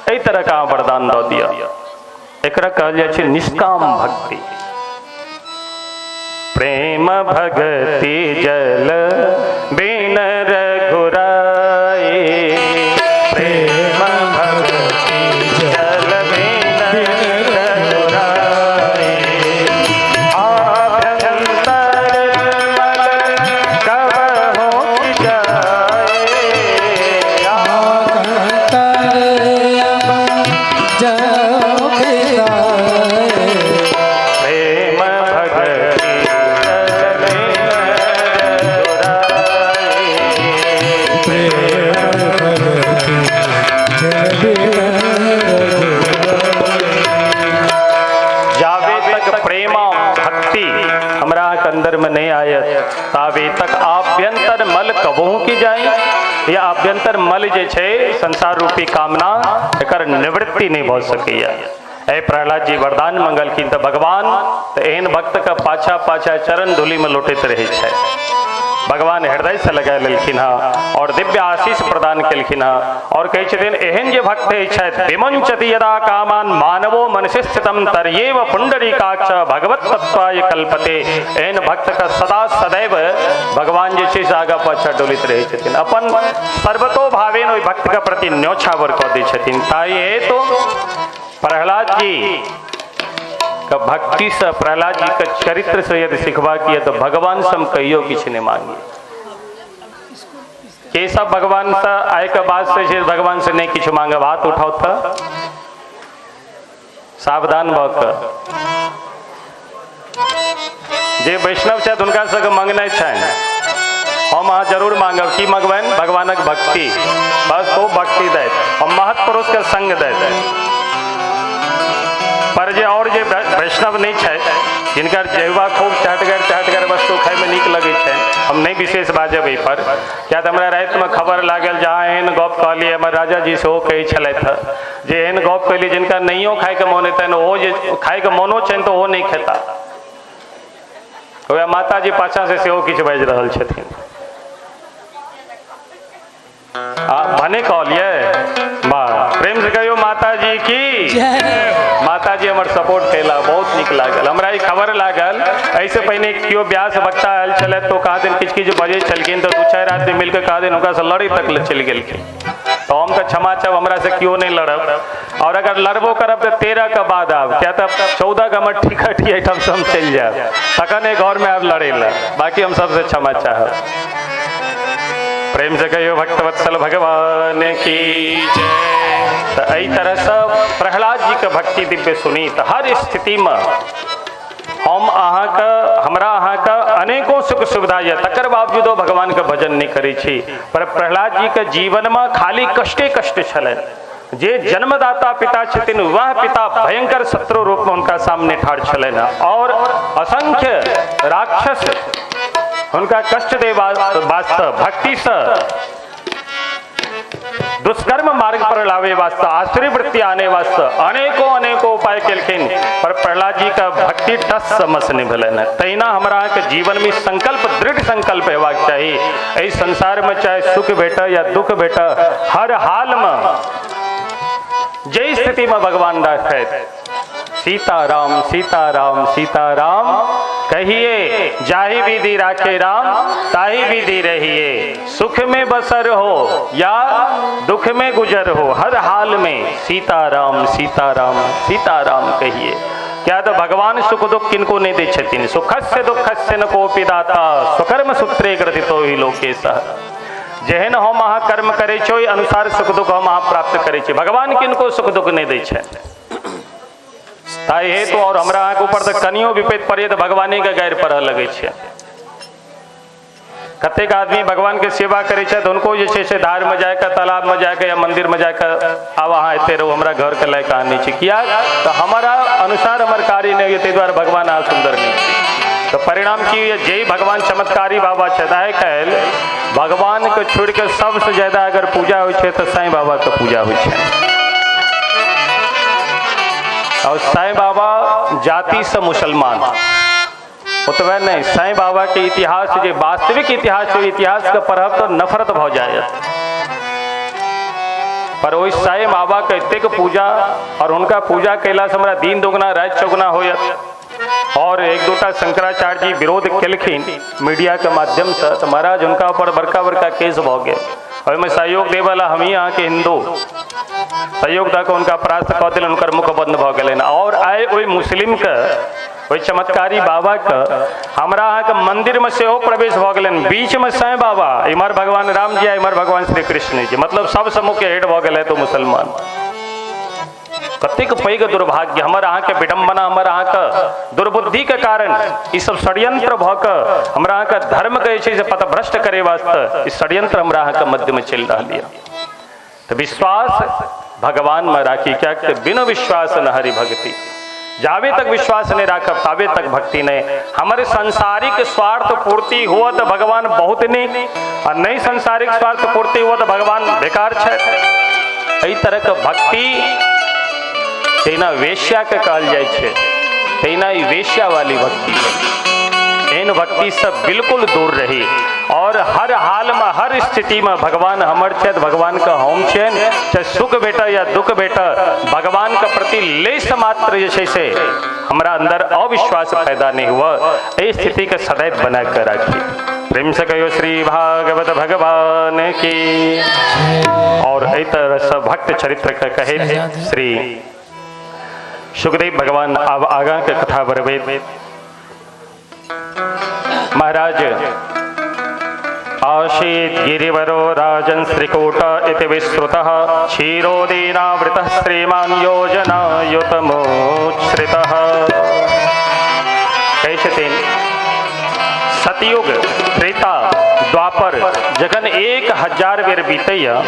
एहि तरह का वरदान दऽ दिअ। एकरा कहल जाइ छै निष्काम भक्ति। प्रेम भक्ति जल बिन रघुराई, प्रेम भक्ति जल बिन रघुराई, आभ्यंतर मल कबहु जाए, प्रेम भक्ति जल बिन रघुराई, जावे तक प्रेमा भक्ति हमरा के अंदर में नहीं आयत तावे तक आभ्यंतर मल कबहू की जाए, या आभ्यंतर मल जे छै संसार रूपी कामना एकर निवृत्ति नहीं भऽ सकैया। ए प्रहलाद जी वरदान मंगलखिन तऽ भगवान तऽ एहन भक्त के पाछा पाछा चरण धूलि में लोटैत रहै छै। भगवान हृदय से लगा लेलखिन हँ और दिव्य आशीष प्रदान केलखिन हँ और कहै छथिन एहन जे भक्त छथि, विमुंचति यदा कामान मानवो मनसि स्थितम तर्येव पुंडरीकाक्ष भगवत तत्वाय कल्पते। एहन भक्त के सदा सदैव भगवान जे छै से आगा पाछा डोलैत रहै छथिन, अपन सर्वतो भावेन ओहि भक्त के प्रति न्योछावर कऽ दै छथिन। ताहि हेतु प्रहलाद जी के भक्ति से, प्रहलाद जी के चरित्र से यदि सिखबाक यऽ तऽ भगवान से हम कहियो किछु नहीं मांगी। के सब भगवान से आय के बाद से जे भगवान से नहीं किछु मांगब, हाथ उठाओ तऽ सावधान भऽ कऽ। जे वैष्णव छथि हुनका सबके मंगनाइ छनि, हम अहाँ जरूर मांगब। की मंगबनि? भगवानक भक्ति, बस खूब भक्ति दैत, हम महत पुरुष के संग दैत। पर जे और जे वैष्णव नहीं छै, जिनकर जेवा खूब चहटगर चहटगर वस्तु खाइमे नीक लगै छै, हम नहीं विशेष बाजब एहि पर, किया तऽ हमरा रातिमे खबर लागल जहाँ एहन गप कहलियै, हमर राजा जी सेहो कहै छलथि जे एहन गप कहलियै जिनका नहियो खाइके मोन हेतनि, ओहो जे खाइके मोनो छनि तऽ ओहो नहि खेता। वएह माता जी पाछाँ से सेहो किछु बाजि रहल छथिन। आ भने कहलियै, वाह, प्रेम से कहियो माता जी की। माता जी हमर सपोर्ट कैला, बहुत नीक लागल। हमरा ई खबर लागल एहिसँ पहिने केओ व्यास वक्ता आयल छलथि तो कहा दिन किछु किछु बजै छलखिन तऽ 2-4 आदमी मिलके कहा दिन हुनकासँ लड़ै तक ले चलि गेलखिन। तऽ हम तऽ क्षमा चाहब, हमरा से केओ नहीं लड़ब, और अगर लड़बो करब तऽ 13 के बाद आब, किया तऽ 14 के हमर टिकट एहिठाम से हम चलि जायब, तखन एहि घरमे आब लड़ै लए। बाकी हम सबसे क्षमा चाहब। प्रेम से कहियो भक्तवत्सल भगवान की जय। तो एहि तरह से प्रहलाद जी के भक्ति दिव्य सुनी तो हर स्थिति में हम अहाँके, हमरा अहाँके अनेकों सुख सुविधा यऽ, तकर बावजूदो भगवान के भजन नहीं करै छी। पर प्रहलाद जी के जीवन में खाली कष्टे कष्ट छलनि। जे जन्मदाता पिता छथिन वह पिता भयंकर शत्रु रूप में उनका सामने ठाढ़ छलनि और असंख्य राक्षस हुनका कष्ट दे वास्ते भक्ति से दुष्कर्म मार्ग पर लावे वास्ते आसुरी वृत्ति आने वास्ते अनेकों अनेकों उपाय केलखिन, पर प्रहलाद जी का भक्ति टस समस नहीं भेलनि। तहिना हमरा के जीवन में संकल्प, दृढ़ संकल्प हेबाक चाही, एहि संसार में चाहे सुख भेटे या दुख भेटे, हर हाल में जाहि स्थिति में भगवान राखत सीताराम सीताराम सीताराम कहिए, जाहि विधि राखे राम ताहि विधि रहिए। सुख में बसर हो या दुख में गुजर हो, हर हाल में सीताराम सीताराम सीताराम कहिए। क्या तो भगवान सुख दुख किनको नहीं दे छथिन। सुखस्य दुखस्य न कोपि दाता स्वकर्म सूत्रे ग्रथितो हि लोकेशः। जेहन हम अहाँ कर्म करै छी ओहि अनुसार सुख दुख हम अहाँ प्राप्त करै छी। भगवान किनको सुख दुख नहीं दै छै। ताहि हेतु और हमरा अहाँके ऊपर तऽ कनियो विपैत पड़ैए तऽ भगवाने के गारि पढ़ऽ लगै छै। कतेक आदमी भगवान के सेवा करै छथि, हुनको जे छै से धार में जाके, तालाब में जाके या मंदिर में जाके आब अहाँ एते रहू, हमरा घर के लायक अहाँ नहीं छी। किया तऽ हमारा अनुसार हमर कार्य नहीं होइए, ताहि दुआरे भगवान अहाँ सुंदर नहीं छी। तो परिणाम की होइए, जे भगवान चमत्कारी बाबा छथि। आइ काल्हि भगवान के छोड़ि के सबसे ज्यादा अगर पूजा होइ छै तऽ साईं बाबा के पूजा होइ छै। और साईं बाबा जाति से मुसलमान, ओतबे नहीं, साईं बाबा के इतिहास जे वास्तविक इतिहास छै, इतिहास के पढ़ब तो नफरत भऽ जायत। पर ओहि साईं बाबा के एतेक पूजा और हुनका पूजा कयला से हमरा दिन दोगुना राति चौगुना होयत। और एक दूटा शंकराचार्य जी विरोध केलखिन मीडिया के माध्यम से, तो महाराज हुनका ऊपर बड़का बड़का केस भऽ गेल। ओहिमे सहयोग देवला हमही अहाँके हिंदू सहयोग दऽ कऽ हुनका परास्त कऽ देलनि, हुनकर मुख बंद भऽ गेलनि। और आइ ओहि मुस्लिमके, ओहि चमत्कारी बाबाके हमरा अहाँके मंदिरमे सेहो प्रवेश भऽ गेलनि। बीचमे साईं बाबा, इम्हर भगवान राम जी, इम्हर भगवान श्री कृष्ण जी, मतलब सबसँ मुख्य हेड भऽ गेलै तो मुसलमान। कतेक पैघ दुर्भाग्य हमर अहाँके विडम्बना, हमर अहाँके दुर्बुद्धि के कारण ई सब षड्यंत्र भऽ कऽ हमरा अहाँके धर्म के जे छै से पथभ्रष्ट करे वास्ते ई षड्यंत्र हमरा अहाँके मध्यमे चलि रहल यऽ। तऽ विश्वास भगवान में राखी, क्या बिनु विश्वास न हरि भक्ति। जाबे तक विश्वास नहीं राखब ताबे तक भक्ति नहीं। हमारे सांसारिक स्वार्थ पूर्ति हुआ तो भगवान बहुत नीक, और नहीं सांसारिक स्वार्थ पूर्ति हुआ तो भगवान बेकार छै। एहि तरह के भक्ति तहिना वेश्या के कहल जाइ छै, तहिना ई वेश्या वाली भक्ति है। एहन भक्ति से बिल्कुल दूर रही और हर हाल में हर स्थिति में भगवान हमर छथि, भगवान के हम छियनि, चाहे सुख भेटय या दुख भेटय, भगवान के प्रति लेश मात्र जे छै से हमरा अंदर अविश्वास पैदा नहीं हुआ। एहि स्थिति के सदैव बना के राखी। प्रेम से कहियो श्री भागवत भगवान की। और एहि तरह से भक्त चरित्र के कहे श्री सुखदेव भगवान अब आगा के कथा बढ़बैत महाराज आशीत गिरिवरो राजन श्रीकोट इति विश्रुतः क्षीरोदीनावृतः श्रीमान योजना युतमोच्छ्रितः। कहै छथिन सतयुग त्रेता द्वापर जखन 1000 बेर बीतैया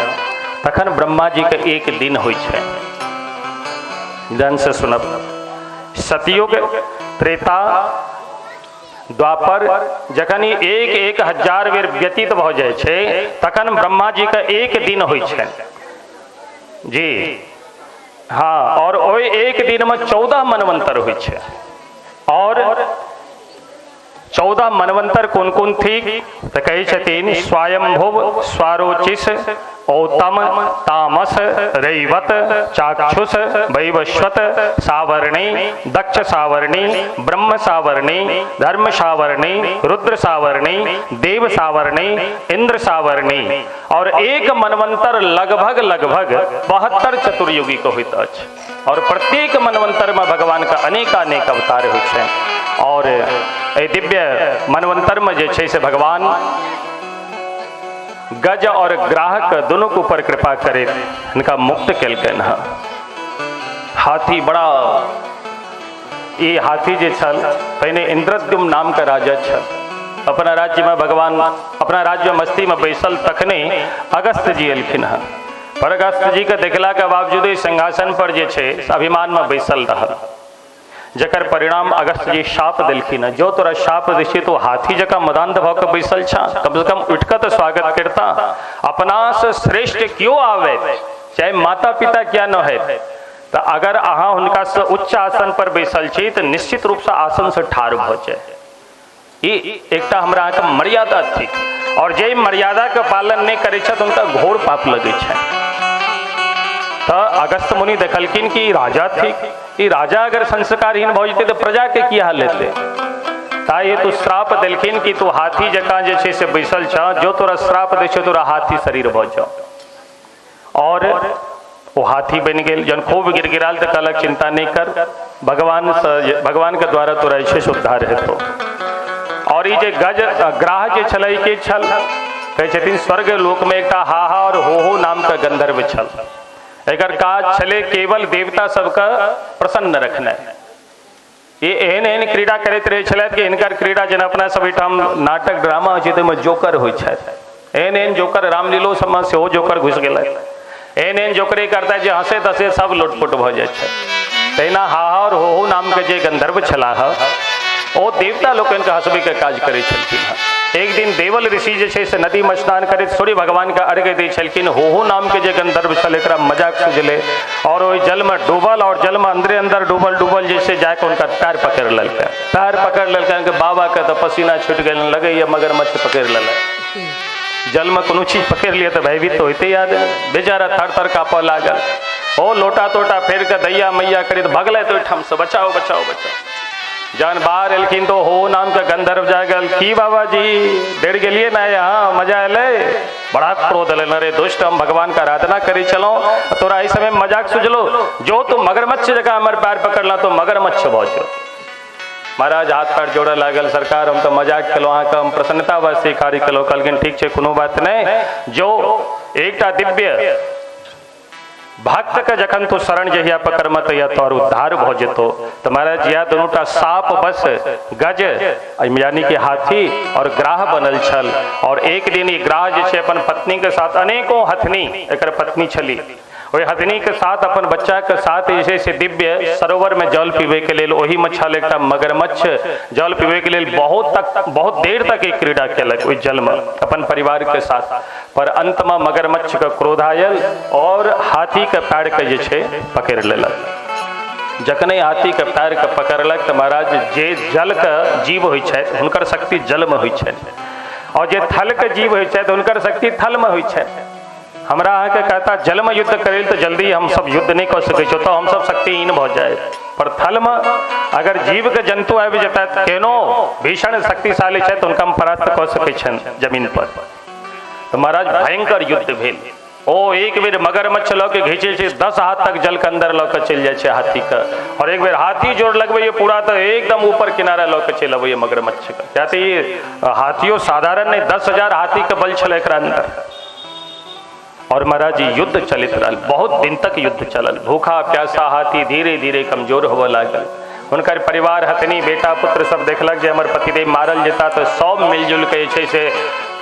तखन ब्रह्मा जी के एक दिन होइ छै। ध्यान से सुनब, सतयुग त्रेता द्वापर जखन 1000 बेर व्यतीत भऽ जाइ छै तखन ब्रह्मा जी के एक दिन होइ छै जी हाँ। और ओहि एक दिन में 14 मनवंतर होइ छै। और 14 मनवंतर कोन कोन थी तो कहै छथिन स्वयंभुव स्वारोचिष औतम तामस रैवत चाक्षुष वैवस्वत सावर्णी दक्ष सावर्णी ब्रह्म सावर्णी धर्म सावर्णी रुद्र सावर्णी देव सावर्णी इंद्र सावर्णी। और एक मनवंतर लगभग लगभग 72 चतुर्युगी के होइत अछि। और प्रत्येक मनवंतर में भगवान का अनेकानेक अवतार होइ छै। और एहि दिव्य मनवंतर में जे छै से भगवान गज और ग्राहक दोनों के ऊपर कृपा करे हिनका मुक्त केलकनि हँ। हाथी बड़ा, ये हाथी जे छल पहिने इंद्रद्युम्न नाम के राजा छल। अपना राज्य में भगवान अपना राज्य मस्ती में बैसल तखने अगस्त जी एलखिन हँ। पर अगस्त जी के देखला के बावजूद सिंहासन पर जे छै अभिमान में बैसल रहल, जकर परिणाम अगस्त जी शाप देलखिन। जो तोरा शाप दै छियै तो हाथी जकाँ मदान्त भऽ के बैसल छा, कम से कम उठि कऽ तऽ स्वागत करता। अपना से श्रेष्ठ क्यों आवे चाहे माता पिता क्या न है, तो अगर अहाँ हुनका से उच्च आसन पर बैसल छी तऽ निश्चित रूप से आसन से ठाढ़ भऽ जाए। ई एकटा हमरा अहाँके मर्यादा थिक। और जे मर्यादा के पालन नहीं करै छथि हुनका घोर पाप लगै छनि। तो अगस्त मुनि देखलखिन कि राजा थिक, ई राजा अगर संस्कारहीन भऽ जेतै तऽ प्रजाके की हाल हेतै। ताहि हेतु श्राप देलखिन कि तू हाथी जकाँ जे छै से बैसल छह, जो तोरा श्राप दै छौ तोरा हाथी शरीर भऽ जाओ। और वो हाथी बनि गेल। जहन खूब गिड़गिड़ायल तऽ कहलक चिंता नहीं कर, भगवान से भगवान के द्वारा तोरा जे छै से उद्धार हेतौ। और ई जे गज ग्राह जे छलै के छल, कहै छथिन स्वर्ग लोक में एकटा हा हा और हो हो नाम के गंधर्व छल। एकर काज छलै केवल देवता सबके प्रसन्न रखनाइ। ये एहन एहन क्रीड़ा करैत रहै छलथि कि हिनकर क्रीड़ा जेना अपना सब एहिठाम नाटक ड्रामा होइ छै ताहिमे जोकर होइ छथि, एहन एहन जोकर रामलीलो सबमे सेहो जोकर घुसि गेलथि। एहन एहन जोकरे करता जे हँसैत हँसैत सब लोटपोट भऽ जाइ छै। तहिना हा हा और हो हो नामके जे गंधर्व छलाह ओ देवता लोकनिके हँसबैके काज करै छलखिन हँ। एक दिन देवल ऋषि जे छै से नदीमे स्नान करैत सूर्य भगवानके अर्घ्य दै छलखिन। हो हो नामके जे गंधर्व छल एकरा मजाक सुझलै और ओहि जलमे डूबल और जलमे अंदरे अंदर डूबल डूबल जे छै जाके हुनकर पैर पकड़ि लेलकै। पैर पकड़ि लेलकै बाबाके तऽ पसीना छुटि गेलनि, लगैए मगरमच्छ पकड़ि लेलक। जलमे कोनो चीज पकड़ि लिअ तऽ भयभीत तऽ होइते आदमी, बेचारा थर थर काँपऽ लागल। ओ लोटा तोटा फेर कऽ दैया मैया करैत भगलथि ओहिठामसँ, बचाओ बचाओ बचाओ। जहन बाहर एलखिन तो हो नाम के गंधर्व जागल, की बाबा जी डर गेलिए ना, यहाँ मजा एलै। बड़ा क्रोध एलै, अरे दुष्ट, हम भगवान के आराधना करै छलहुँ, तोरा एहि समय मजाक सुझलो, जो तू मगरमच्छ जकाँ हमर पैर पकड़ला तो मगरमच्छ भऽ जो। महाराज हाथ पैर जोड़ऽ लागल, सरकार हम तऽ मजाक केलहुँ अहाँके, हम प्रसन्नता वास्ते कार्य केलहुँ। कहलखिन ठीक छै कोनो बात नहि, जो एकटा दिव्य भक्त के जखन तू शरण जहिया पकड़मे तहिया तोहर उद्धार भऽ जेतौ। तऽ महाराज इएह दुनूटा साप बस गज यानी कि हाथी और ग्राह बनल छल। और एक दिन ई ग्राह जे छै अपन पत्नी के साथ, अनेकों हथनी एकर पत्नी छली, ओहि हथनी के साथ अपन बच्चा के साथ जे छै से दिव्य सरोवर में जल पीबै के लेल, ओहिमे छल एकटा मगरमच्छ, जल पीबै के लेल बहुत देर तक एक क्रीड़ा केलक ओहि जलमे अपन परिवार के साथ। पर अंत में मगरमच्छ के क्रोध आयल और हाथी के पैर के जे छै पकड़ि लेलक। जखने हाथी के पैर के पकड़लक तऽ महाराज जे जल के जीव होइ छथि हुनकर शक्ति जल में होइ छनि, और जे थल के जीव होइ छथि हुनकर शक्ति थल में होइ छनि। हमरा अहाँके कहता जलमे युद्ध करै तऽ जल्दी हमसब युद्ध नहि कऽ सकै छी, तऽ हमसब शक्तिहीन भऽ जाए। पर थलमे अगर जीवके जन्तु आबि जेता केनो भीषण शक्तिशाली छथि हुनका हम परास्त कऽ सकै छनि जमीन पर। तऽ महाराज भयंकर युद्ध भेल। ओ एक बेर मगरमच्छ लऽ के घीचै छै 10 हाथ तक जल के अंदर लऽ के चलि जाइ छै हाथीके, और एक बेर हाथी जोर लगबैए पूरा तऽ एकदम ऊपर किनारा लऽ के चलि अबैए मगरमच्छके। किया तऽ ई हाथियो साधारण नहि, 10,000 हाथीके बल छलै एकरा अंदर। और महाराज युद्ध चलैत रहल, बहुत दिन तक युद्ध चलल। भूखा प्यासा हाथी धीरे धीरे कमजोर होबऽ लागल। हुनकर परिवार हथनी बेटा पुत्र सब देखलक जे हमर पतिदेव मारल जेता, तऽ सब मिलजुल के जे छै से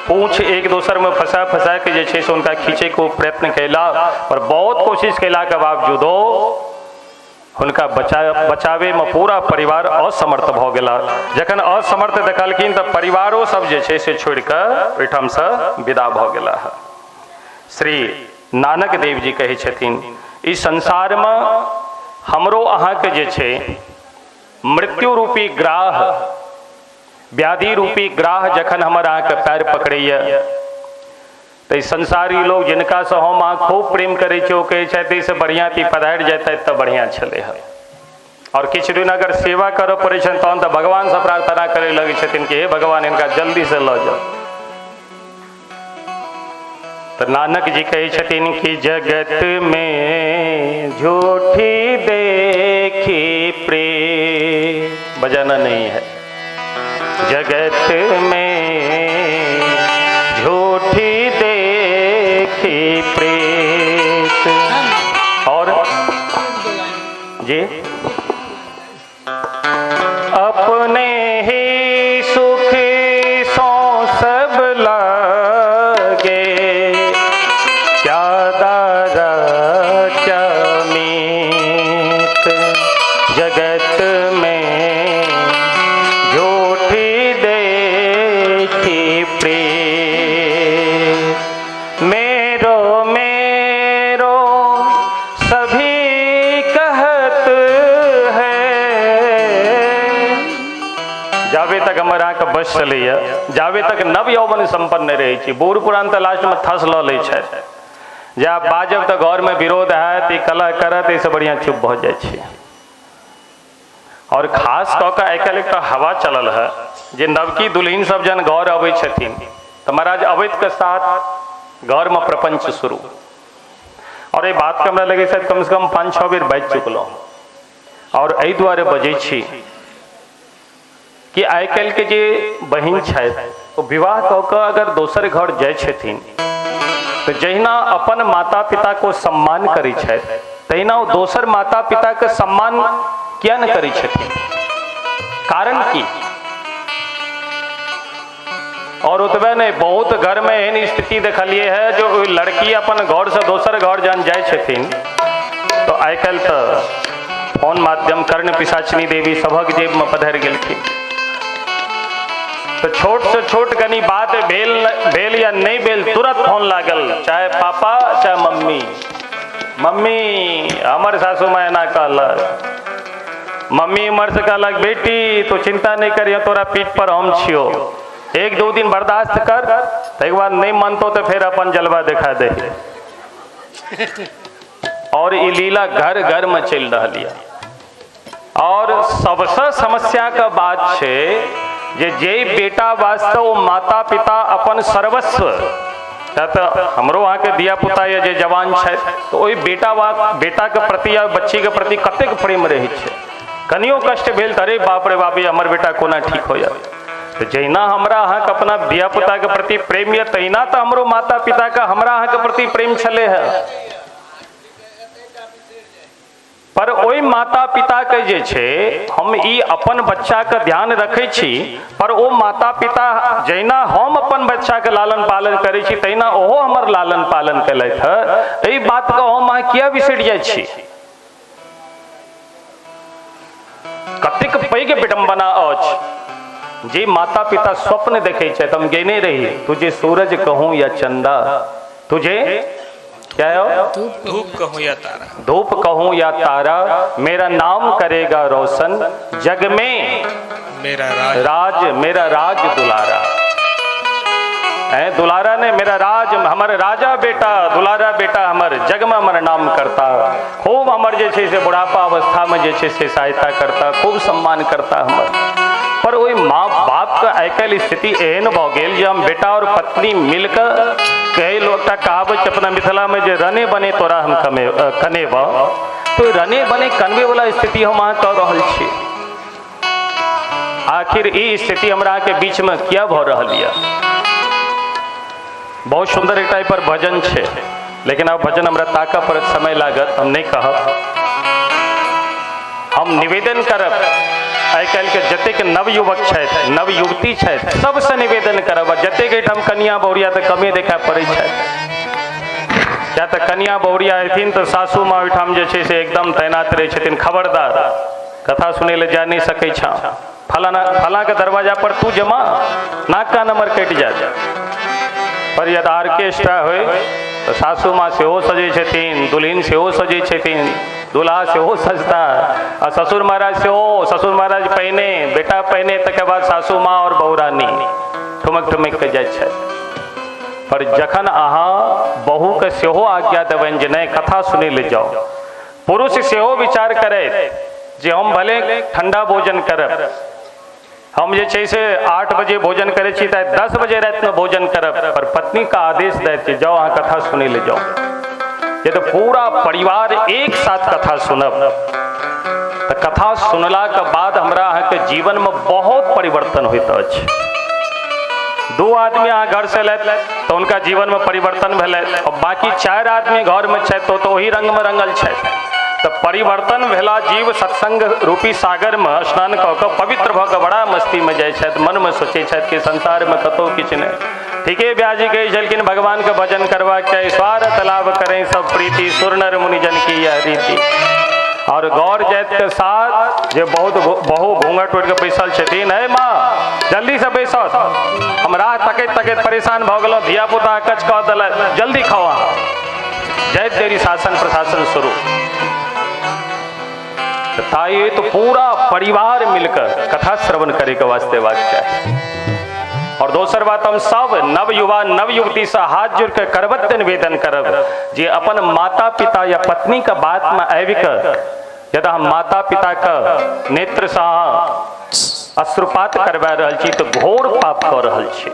पूँछ एक दोसरमे फंसा फंसा के जे छै से हुनका खींचैके प्रयत्न कयला। पर बहुत कोशिश कयलाके बावजूदो हुनका बचाबैमे पूरा परिवार असमर्थ भऽ गेला। जखन असमर्थ देखलखिन तऽ परिवारो सब जे छै से छोड़ि कऽ ओहिठामसँ विदा भऽ गेला। श्री नानक देव जी कहै छथिन ई संसारमे हमरो अहाँके जे छै मृत्यु रूपी ग्राह, व्याधि रूपी ग्राह जखन हमर अहाँके पैर पकड़ैए तऽ ई संसारी लोग जिनकासँ हम अहाँ खूब प्रेम करै छी ओ कहै छथि एहिसँ बढ़िआँ तऽ पधारि जेतै तऽ बढ़िआँ छलै हँ। और किछु दिन अगर सेवा करऽ पड़ै छनि तहन तऽ भगवानसँ प्रार्थना करै लगै छथिन कि हे भगवान हिनका जल्दीसँ लऽ जाउ। तो नानक जी कहै छथिन कि जगत में झूठी देखी प्रेम, बजाना नहीं है। जगत में झूठी देखी प्रेत। और जी अपने ही सुख सो सब लागे, क्या दारा क्या मीत, जगत में झूठी देखी प्रीत। मेरो मेरो सभी कहत है। जाबे तक हमर अहाँके बस चलैए, जाबे तक नव यौवन संपन्न नहि रहै छी, बूढ़ पुरान तऽ लास्टमे थस लऽ लै छथि, जब बाजब तऽ घरमे विरोध हैत, ई कलह करत, एहिसँ बढ़िआँ चुप भऽ जाइ छी। और खास कऽ कऽ आइ काल्हि एकटा हवा चलल है जे नवकी दुल्हिन सब जहन घर अबै छथिन तऽ महाराज अबैत के साथ घरमे प्रपंच शुरू। और एहि बातके हमरा लगै शायद कमसँ कम 5-6 बेर बाजि चुकलहुँ। और एहि दुआरे बजै छी कि आइ काल्हिके जे बहिन छथि ओ विवाह कऽ कऽ अगर दोसर घर जाइ छथिन तऽ जहिना अपन माता पिता को सम्मान करै छथि तहिना ओ दोसर माता पिता के सम्मान किया नहि करै छथिन? कारण की? और ओतबे नहि, बहुत घरमे एहन स्थिति देखलियै है जो ओहि लड़की अपन घरसँ दोसर घर जहन जाइ छथिन तऽ आइ काल्हि तऽ फोन माध्यम कर्ण पिशाचिनी देवी सभक जेबमे पधरि गेलखिन। तऽ छोट से छोट कनि बात भेल भेल या नहि भेल तुरंत फोन लागल, चाहे पापा चाहे मम्मी, मम्मी हमर सासू माँ एना कहलक, मम्मी उम्हर से कहलक बेटी तू चिंता नहीं करियो, तोरा पीठ पर हम छियो, 1-2 दिन बर्दाश्त कर, तकर बाद नहीं मानतो तो फिर अपन जलवा दिखा दे। और ई लीला घर घर में चलि रहल यऽ। और सबसे समस्या के बात छै जे जे बेटा वास्ते ओ माता पिता अपन सर्वस्व, तऽ हमरो अहाँके धिया पुता यऽ जे जवान छथि तऽ ओहि बेटा के प्रति या बच्ची के प्रति कतेक प्रेम रहै छै। कनियो कष्ट भेल तऽ अरे बाप रे बाप, हमर बेटा कोना ठीक हो जाए। तऽ जहिना हमरा अहाँके अपना धिया पुता के प्रति प्रेम यऽ तहिना तऽ हमरो माता पिता के हमरा अहाँके प्रति प्रेम छलै हँ। पर ओहि माता पिता के जे छै हम ई अपन बच्चा के ध्यान रखै छी, पर ओ माता पिता जहिना हम अपन बच्चा के लालन पालन करै छी तहिना ओहो हमर लालन पालन केलथि हँ। एहि बात के हम अहाँ किया बिसरि जाइ छी? कतेक पैघ विडम्बना अछि जे माता पिता स्वप्न देखै छथि। हम गेने रही, तुझे सूरज कहूँ या चंदा, तुझे क्या है धूप कहूँ या तारा, धूप कहूँ या तारा, मेरा नाम करेगा रोशन जग में मेरा राज, मेरा राज दुलारा। है दुलारा ने मेरा राज, हमर राजा बेटा, दुलारा बेटा हमर जग में हमर नाम करता, खूब हमर जे छै से बुढ़ापा अवस्था में जे छै से सहायता करता, खूब सम्मान करता हमर। पर ओहि माँ बाप के आइ काल्हि स्थिति एहन भऽ गेल जे हम बेटा और पत्नी मिलकर कहे लोग एकटा कहावत छै अपना मिथिला में जे रने बने तोरा हम कनेब, तो रने बने कनबे वाला स्थिति हम अहाँ कऽ रहल छी। आखिर ई स्थिति हमरा अहाँके बीच में किया भऽ रहल यऽ? बहुत सुंदर एक पर भजन छै, लेकिन अब भजन हमरा ताकऽ पड़त, समय लागत, हम नहीं कहब। हम निवेदन करब आइ काल्हिके जतेक नवयुवक छथि, नवयुवती छथि, सबसँ निवेदन करब। जतेक एहिठाम कनिया बहुरिया तऽ कमे देखाय पड़ै छथि, किया तऽ कनिया बहुरिया अयथिन तऽ सासू माँ ओहिठाम जे छै से एकदम तैनात रहै छथिन, खबरदार कथा सुनै लए जा नहि सकै छह, फलाना फलाके दरवाजा पर तू जमा, नाक का नंबर कटि जायत। पर यदि ऑर्केस्ट्रा होइ तऽ सासू माँ सेहो सजै छथिन, दुल्हिन सेहो सजै छथिन, दुल्हा सेहो सजता, आ ससुर महाराज सेहो, ससुर महाराज पहिने, बेटा पहिने, तकर बाद सासू माँ और बहुरानी ठुमक ठुमक के जाइ छथि। पर जखन अहाँ बहुके सेहो आज्ञा देबनि जे नहि कथा सुनै लए जाउ, पुरुष सेहो विचार करैत जे हम भले ठंडा भोजन करब, हम जे छै से 8 बजे भोजन करै छी तऽ 10 बजे रातिमे भोजन करब, पर पत्नीके आदेश दैत जे जाउ अहाँ कथा सुनै लए जाउ, जे तऽ पूरा परिवार एक साथ कथा सुनब। तऽ कथा सुनलाके बाद हमरा अहाँके जीवनमे बहुत परिवर्तन होइत अछि। 2 आदमी अहाँ घर से एलथि तऽ हुनका जीवनमे परिवर्तन भेलै, और बाकी 4 आदमी घरमे छथि तऽ ओही रंगमे रंगल छथि। तऽ परिवर्तन भेला जीव सत्संग रूपी सागरमे स्नान कऽ कऽ पवित्र भऽ कऽ बड़ा मस्तीमे जाइ छथि, मनमे सोचै छथि कि संसारमे कतहु किछु नहि। ठीके ब्याजी कहै छलखिन भगवानके भजन करबाक चाही, स्वार्थ लाभ करें सब प्रीति, सुर नर मुनिजन की यह रीति। और गौर जाति के साथ जे बहुत बहु घूंघट उठि कऽ बैसल छथिन, हे माँ जल्दी से बैसत, हम राह तकैत तकैत परेशान भऽ गेलहुँ, धिया पुता कच कऽ देलक, जल्दी खाओ अहाँ। जाइत देरी शासन प्रशासन शुरू। ताई तो पूरा परिवार मिलकर कथा श्रवण करे के वास्ते बात चाही। और दोसर बात, हम सब नव युवा नव युवती से हाथ जोड़ के करबद्ध निवेदन करब जे अपन माता पिता या पत्नी के बात में आबि के यदि हम माता पिता के नेत्र से अश्रुपात करवा रहल छी तो घोर पाप कर रहल छी।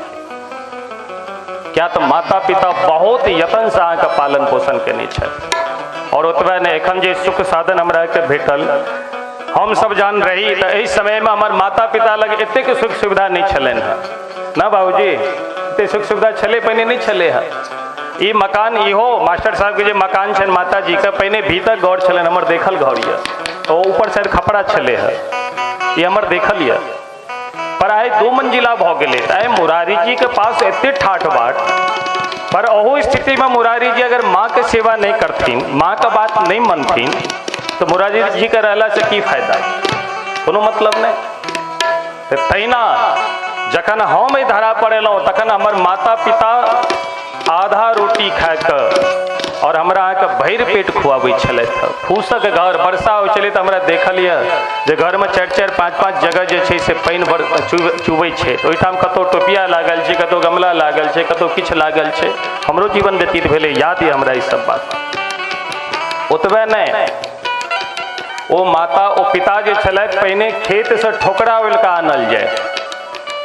क्या तो माता पिता बहुत यत्न से अहाँके पालन पोषण केने छथि। और ओतबे नहि, एखन जे सुख साधन हमरा के भेटल, हम सब जान रही तो एहि समय में हमर माता पिता लग एतेक सुख सुविधा नहीं छलनि हँ ना बाबूजी, एते सुख सुविधा छलै पहिने नहीं छलै हँ। ई मकान इहो मास्टर साहब के जे मकान छनि माता जी के, पहिने भीतर घर छलनि, हमर देखल घर यऽ, ओ ऊपर शायद खपड़ा छलै हँ, ई हमर देखल यऽ। पर आइ 2 मंजिला भऽ गेलै, तऽ आइ मुरारी जी के पास एते ठाठ बाट, पर ओहू स्थिति में मुरारी जी अगर माँ के सेवा नहीं करथिन, माँ के बात नहीं मनथिन, तो मुरारी जी के रहला से की फायदा, कोनो मतलब नहीं। तो तहिना जखन हम एहि धरा पर एलहुँ तखन हमर माता पिता आधा रोटी खाके और हमरा अहाँके भरि पेट खुआबै छलथि। फूसक घर, वर्षा होइ छलै तऽ हमरा देखल यऽ जे घरमे 4 4 5 5 जगह जे छै से पानि चुबै छै, ओहिठाम कतहु टोपिया लागल छै, कतहु गमला लागल छै, कतहु किछु लागल छै। हमरो जीवन व्यतीत भेलै, याद यऽ हमरा ई सब बात। ओतबे नहि, ओ माता ओ पिता जे छलथि पहिने खेतसँ ठोकरा उलि कऽ आनल जाय।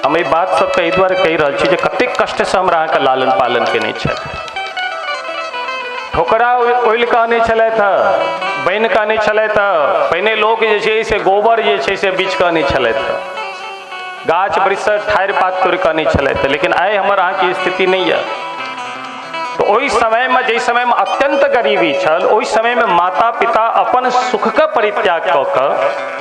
हम एहि बात सबके एहि दुआरे कहि रहल छी जे कतेक कष्टसँ हमरा अहाँके लालन पालन केने छथि। ठोकरा ओलि कऽ आनै छलथि हँ, बनि कऽ आनै छलथि हँ। पहिने लोक जे छै से गोबर जे छै से बीछ कऽ आनै छलथि हँ, गाछ वृक्षसँ ठाढ़ि पात तोड़ि कऽ आनै छलथि, लेकिन आइ हमर अहाँके स्थिति नहि यऽ। तो ओहि समयमे, जाहि समयमे अत्यंत गरीबी छल, ओहि समयमे माता पिता अपन सुखके परित्याग कऽ कऽ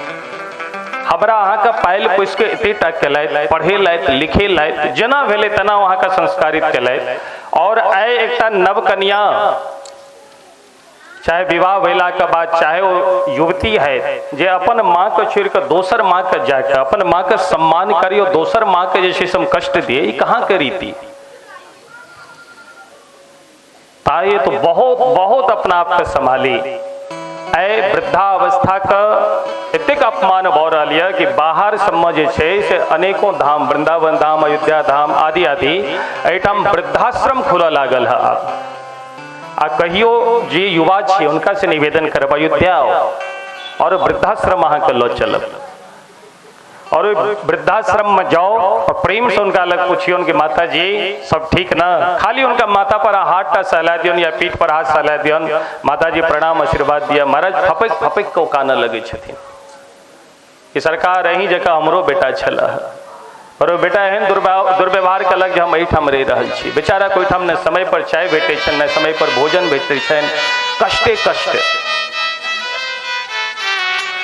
हमरा अहाँके पालि पोसिके एतेटा केलथि, पढ़ेलथि लिखेलथि, जेना भेलै तेना अहाँके संस्कारित केलथि। और आइ एकटा नव कन्या, चाहे विवाह भेलाके बाद चाहे ओ युवती है, जे अपन माँके छोड़ि कऽ दोसर माँके जाके अपन माँके सम्मान करी और दोसर माँके जे छै से हम कष्ट दिए, ई कहाँके रीति? ताए तो बहुत बहुत अपना आपके संभाली। आइ वृद्धावस्था के एतेक अपमान भऽ रहल यऽ कि बाहर सबमे जे छै से अनेकों धाम, वृंदावन धाम, अयोध्या धाम आदि आदि, एहिठाम वृद्धाश्रम खुलऽ लागल है आब। आ कहियो जे युवा छी हुनका से निवेदन करब, अयोध्या आउ और वृद्धाश्रम अहाँके लऽ चलब, और वृद्धाश्रम में जाओ और प्रेम से उनका अलग पूछियो कि माता जी सब ठीक ना, खाली उनका माता पर हाथ टा सहला दियन या पीठ पर हाथ सहला दियन, माता जी प्रणाम आशीर्वाद दिया। महाराज फपक फपक के कानऽ लगै छथिन कि सरकार अहीं जकाँ हमरो बेटा छल, पर ओ बेटा एहन दुर्व्यवहार कलक जे हम एहिठाम रहि रहल छी। बेचारा के ओहिठाम ने समय पर चाय भेटै छनि, ने समय पर भोजन भेटै छनि, कष्टे कष्ट।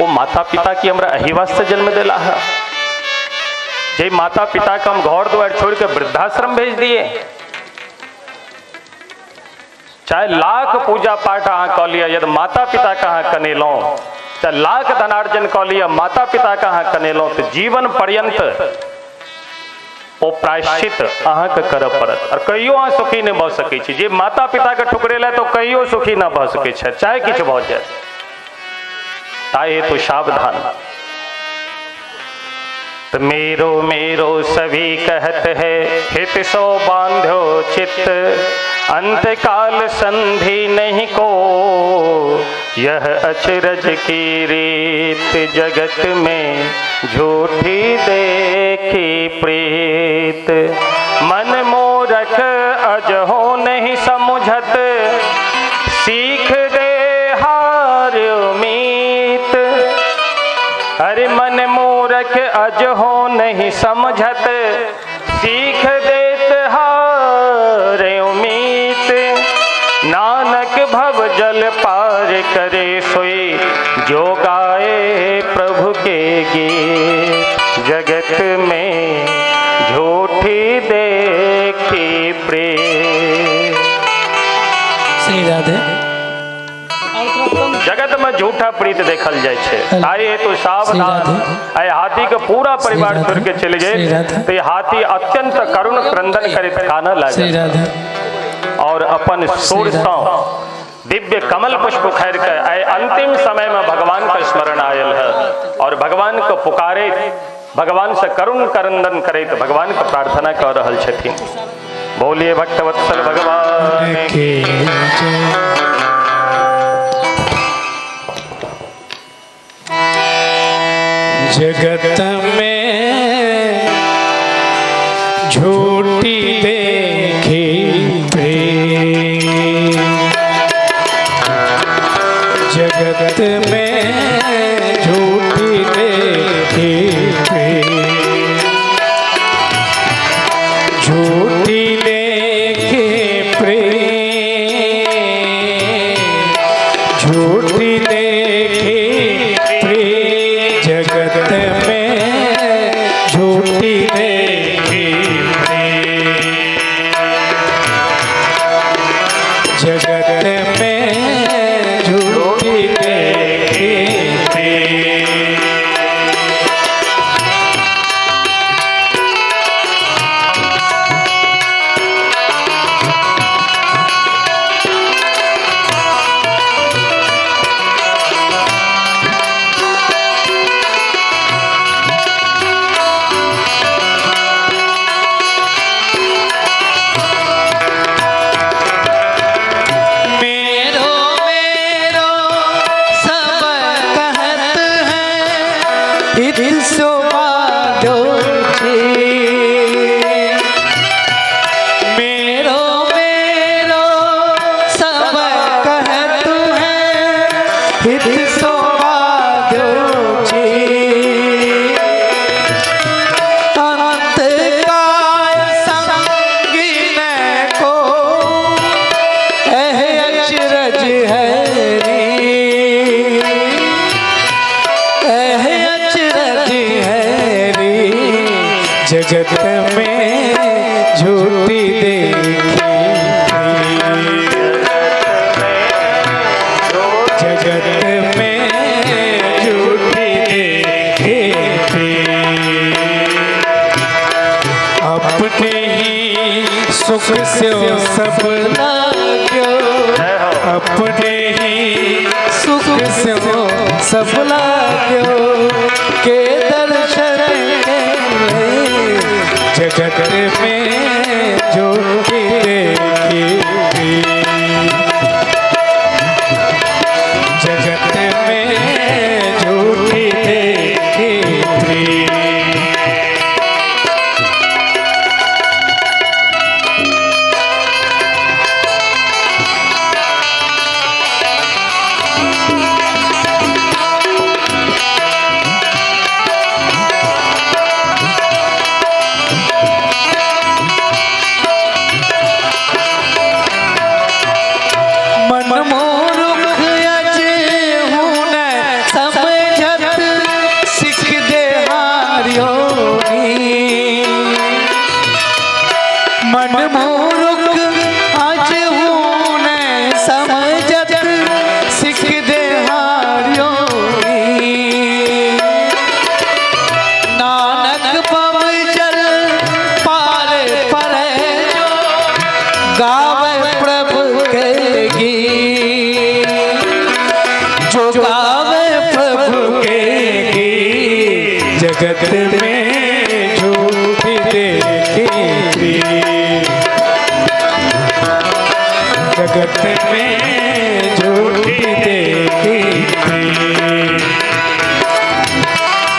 ओ माता पिता की हमरा एहि वास्ते जन्म देला है, जे माता पिता के हम घर द्वार छोड़ के वृद्धाश्रम भेज दिए। चाहे लाख पूजा पाठ अहाँ कऽ लिअ, यदि माता पिता के अहाँ कनेलहुँ, चाहे लाख धनार्जन कऽ लिअ, माता पिता के अहाँ कनेलहुँ, तऽ जीवन पर्यंत ओ प्रायश्चित अहाँके करऽ पड़त और कहियो अहाँ सुखी नहि भऽ सकै छी। जे माता पिता के ठुकरेलथि तऽ कहियो सुखी नहि भऽ सकै छथि, चाहे किछु भऽ जाय। ताहि हेतु सावधान। तो मेरो मेरो सभी कहत है, हित सो बांधो चित्त, अंत काल संधि नहीं को, यह अचरज की रीत जगत में झूठी देखी प्रीत। मन मूरख अजहो नहीं समुझत, सीख दे हार उमीत। अरे मन मूरख अजहो नहीं समझत, सीख देत हार उमीत। नानक भव जल पार करे सोई, जो गाए प्रभु के गीत। जगत में झूठी देखी प्रेम। श्री राधे। जगत में झूठा प्रीत देखल जाय छै, ताहि हेतु सावधान। आइ हाथी के पूरा परिवार छोड़ के चलि गेल तो हाथी अत्यंत करुण क्रंदन करैत कानऽ लागल और अपन सुर सँ दिव्य कमल पुष्प उखाड़ि के आइ अंतिम समय में भगवान के स्मरण आयल है और भगवान के पुकारे भगवान से करुण करंदन करैत भगवान के प्रार्थना कर रहल छथिन। बोलिए भक्तवत्सल भगवान की जय। जगत में झूठी देखी प्रेम, जगत में झूठी देखी प्रेम, झूठी देखी प्रेम, झूठी देखी प्रेम, जगत में झूठी देखी प्रेम, जगत में झूठी देखी प्रेम। मेरो मेरो सब कहत हैं हित सो बाधो जी, मेरो मेरो सब कहत हैं हित सो बाधो जी, अंत काल संग न को एह अचरज है री, एह अचरज है री, जगत में झूठी देखी, जगत में झूठी देखी। अपने ही सुख से सब लाग्यो, अपने ही सुख से सब लाग्यो, के दर्शन के जगत में झूठी देखी, जगत में झूठी देखी। मन मूर्ख अज हूँ न समझत सिख दे हारियो, मन मूर्ख अज हूँ न समझत सिख दे हारियो, नानक पव जल पार परे जो गावे प्रभु के गीत, जो गावे प्रभु के गीत, जगत में झूठी देखी, जगत में झूठी देखी,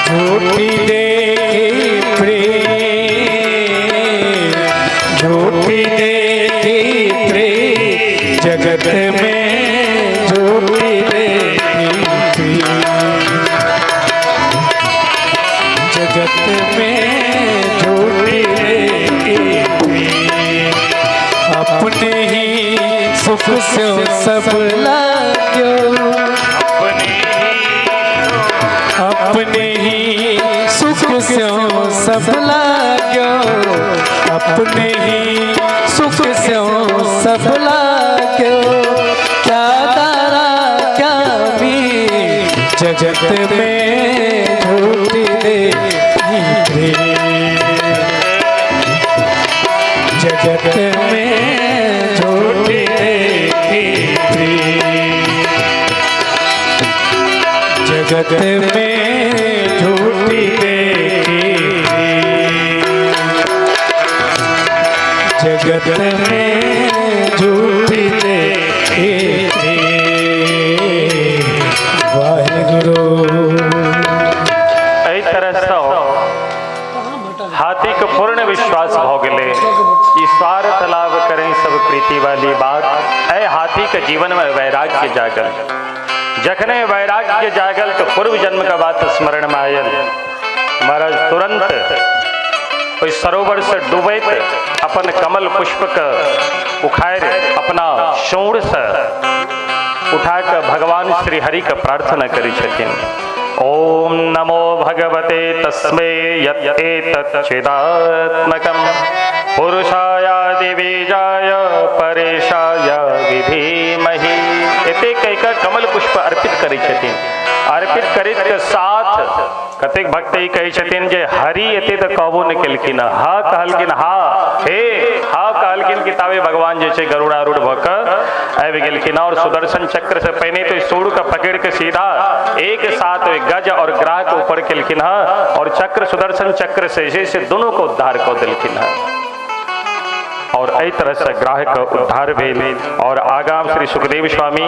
झूठी देखी प्रेम, झूठी देखी प्रेम, जगत में झूठी देखी, जगत में झूठी देखी। अपने ही सुख से सब लाग्यो, अपने ही सुख से सब लाग्यो, अपने ही सुख से सब लाग्यो, क्या तारा क्या भी जगत में झूठी देखी, जगत में झूठी देखी, जगत में झूठी देखी। जगत में झूठी देखी। वाहेगुरु। एहि तरहसँ हाथी के पूर्ण विश्वास भ गेलै ई स्वार्थ लाभ करें सब प्रीति वाली बात। एहि हाथी के जीवन में वैराग्य जागल। जखने वैराग्य जागल तो पूर्व जन्म का बात स्मरण में आयल। महाराज तुरंत ओहि सरोवर से डूबैत अपन कमल पुष्प के उखाड़ि अपना सूँढ़ से उठा के भगवान श्री हरि के प्रार्थना करै छथिन। ओम नमो भगवते तस्मै यत् चिदात्मकं पुरुषाय बीजाय परेशाय विधीमहि। एते कहि कऽ कमल पुष्प अर्पित करै छथिन। अर्पित करैत के साथ कतेक भक्त ई कहै छथिन जे हरि एते तऽ कहबो नहि केलखिन, हा कहलखिन, हा हे हा कहलखिन कि ताबे भगवान जे छै गरुड़ारूढ़ भऽ कऽ आबि गेलखिन और सुदर्शन चक्र से पहिने तो सूर के पकड़ के सीधा एक साथ गज और ग्राह के ऊपर केलखिन हँ और चक्र सुदर्शन चक्र से जे से दोनों को उद्धार कऽ देलखिन हँ और एहि तरह से ग्राह के उद्धार भेल। और आगाँ श्री सुखदेव स्वामी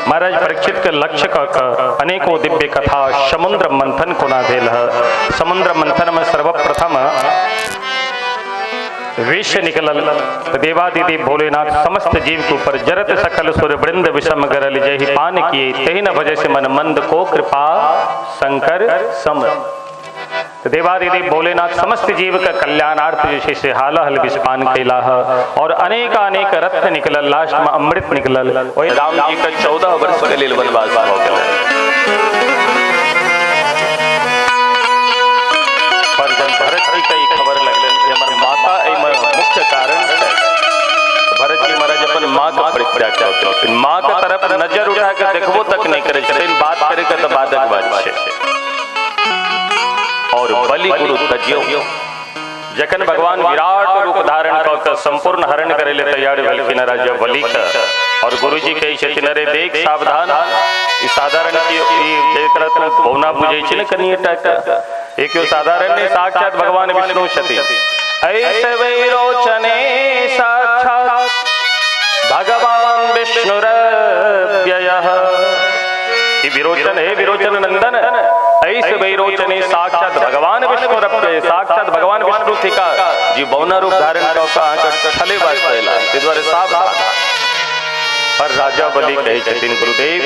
महाराज परीक्षित के लक्ष्य कऽ कऽ अनेकों दिव्य कथा समुद्र मंथन कोना भेल है। समुद्र मंथन में सर्वप्रथम विष निकलल तो देवादिदेव भोलेनाथ समस्त जीव के ऊपर जरत सकल सुर वृंद विषम गरल जहि पान किए तहि न भजे से मन मंद को कृपा शंकर सम। तो देवादिदेव भोलेनाथ समस्त जीव के कल्याणार्थ जे छै से हालाहल विषपान कैला और अनेक अनेक रत्न निकलल, लास्ट में अमृत निकलल। ओहि राम जी के 14 वर्ष के लेल वनवास भऽ गेलै। पर जब भरत जी के ई खबर लगलनि जे हमर माता एहिमे मुख्य कारण छै, भरत जी महाराज अपन माँ के परित्याग कऽ देलखिन। माँ के तरफ नजर उठा के देखबो तक नहि करै छथिन, बात करे के तऽ बादक बात छै। और बलि गुरु तज्यो जखन भगवान विराट रूप धारण कऽ के संपूर्ण हरण करै ले तैयार भेलखिन राजा बलि के और गुरुजी कहै छथिन अरे देख सावधान, ई साधारण के ई जेकरा तू बौना बुझै छी ने कनिएटा के, ई केओ साधारण नहि, साक्षात भगवान विष्णु छथिन। ऐसे वैरोचने साक्षात भगवान विष्णुरव्ययः। ई विरोचन हे विरोचन नंदन, ऐसे वैरोचने साक्षात भगवान विष्णु रव्यय, साक्षात भगवान विष्णु थिका जी बौना रूप धारण कऽ कऽ अहाँके छले वास्ते अयला, ताहि दुआरे सावधान। पर राजा बलि कहै छथिन गुरुदेव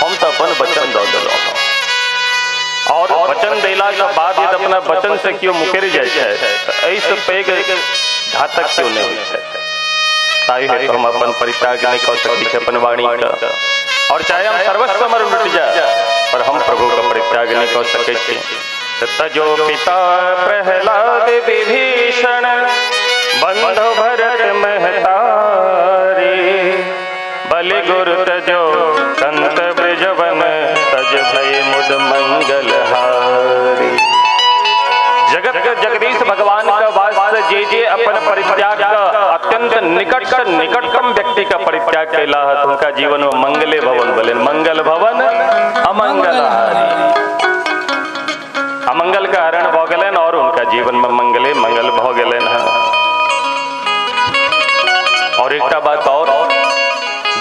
हम तऽ अपन वचन दऽ देलहुँ और वचन देला के बाद यदि अपना वचन से केओ मुकरि जाइ छै तऽ एहिसँ पैघ घातक केओ नहि होइ छै। ताहि हेतु हम अपन परित्याग नहि कऽ सकै छी अपन वाणी के, और चाहे हम सर्वस्व हमर लुटि जाय पर हम प्रभु के परित्याग नहीं कर सकै छी। तजो पिता प्रहलाद विभीषण बंधु भरत महतारी, बलि गुरु तजो संत ब्रजवन तज भय मुद मंगल हारी। जगत के जगदीश भगवान का वास्ते जे जे अपन परित्याग का अत्यंत निकट से निकटतम व्यक्ति का परित्याग कैला है उनका जीवन में मंगले भवन बोले, मंगल भवन अमंगल हारी। अमंगल का हरण भ गेलनि और उनका जीवन में मंगले मंगल भ गेलनि हँ। और एकटा बात और,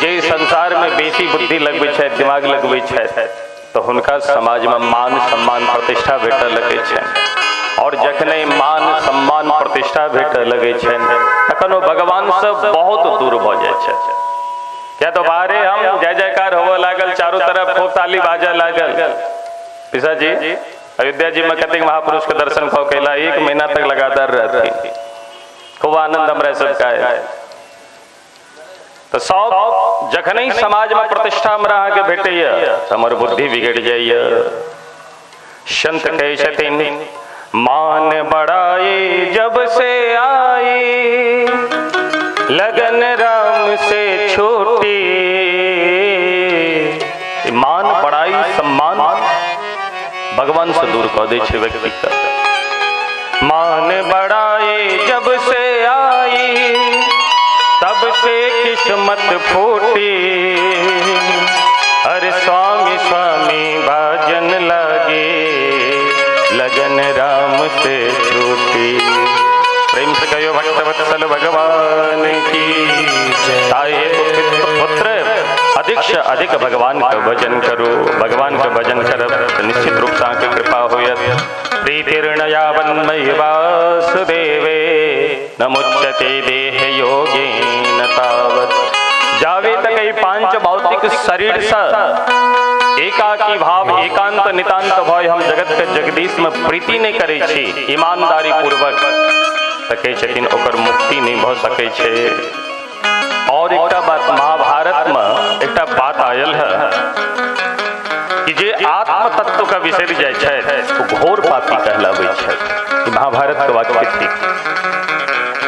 जे संसार में बेसी बुद्धि लगबै छथि, दिमाग लगबै छथि तो हुनका समाज में मान सम्मान प्रतिष्ठा भेटऽ लगै छनि और जखने मान सम्मान प्रतिष्ठा भेटऽ लगै छनि तखन ओ भगवान से बहुत दूर भऽ जाइ छथि। क्या तो बाहरे हम जय जयकार होबऽ लागल, चारू तरफ खूब ताली बाजऽ लागल। पिसाजी अयोध्या जी में कतेक महापुरुष के दर्शन कऽ के अयला, 1 महीना तक लगातार रहथिन, खूब आनंद हमरा सबके आयल। तो सब जखने ही समाज में प्रतिष्ठा हमरा अहाँके भेटैया हमर बुद्धि बिगड़ि जाइया। संत कहै छथिन मान बढ़ाई जब से आई, लगन राम से छूटी। मान बढ़ाई सम्मान भगवान से दूर कऽ दै छै व्यक्ति के। मान बढ़ाई जब से आई, तब से किस्मत फूटी। अरे स्वामी स्वामी भाजन लागे, लगन राम से छूटी। प्रेम से कहियो भक्त भक्तवत्सल भगवान की। ताहि हेतु पुत्र अधिक से अधिक भगवान का भजन करू। भगवान का भजन करब तऽ निश्चित रूप से अहाँके कृपा होयत। प्रीतिर्नयावन्मयि वासुदेवे न मुच्यते देह योगेन तावत्। जावे तक एहि पांच भौतिक शरीर से एकाकी भाव एकांत नितांत भय हम जगत के जगदीश में प्रीति नहीं करै छी ईमानदारी पूर्वक, तऽ कहै छथिन ओकर मुक्ति नहीं भऽ सकै छै। और एकटा बात महाभारत में एकटा बात आयल है कि जे आत्म तत्व का बिसरि जाइ छथि ओ घोर पापी कहलाबै छथि। महाभारत के वाक्य थिक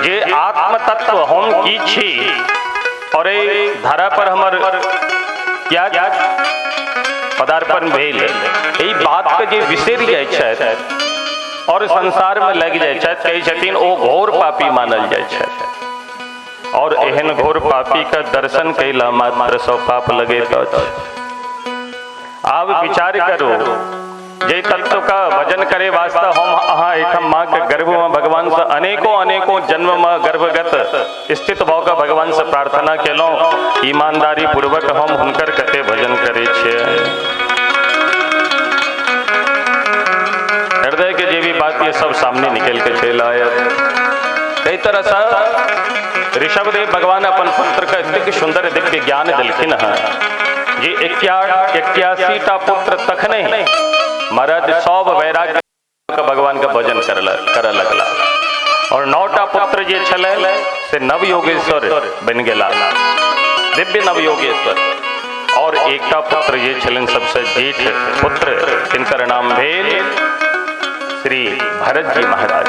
जे आत्म तत्व हम की छी और एहि धरा पर हमर क्या पदार्पण भेल, एहि बात के जे बिसरि जाइ छथि और संसार में लागि जाइ छथि, कहै छथिन ओ घोर पापी मानल जाइ छथि। और एहन घोर पापी का दर्शन कैला मात्र सौ पाप लगैत अछि। आब विचार करू जे तत्व का भजन करे वास्ते हम अहाँ एहिठाम माँ के गर्भ में भगवान से अनेकों अनेकों जन्म में गर्भगत स्थित भऽ कऽ भगवान से प्रार्थना केलहुँ, ईमानदारी पूर्वक हम हुनकर कते भजन करै छियै। हृदय के जे भी बात ये सब सामने निकल के चलि आयत। एहि तरह से ऋषभदेव भगवान अपन पुत्र के एतेक सुंदर दिव्य ज्ञान देलखिन हँ जे 81 टा पुत्र तखने महाराज सब वैराग्य भगवान के भजन करऽ लगला और 9 टा पुत्र जे छलै से नव योगेश्वर बनि गेला, दिव्य नव योगेश्वर। और एकटा पुत्र जे छलनि सबसे जेठ पुत्र, तिनकर नाम भेल श्री भरत जी महाराज।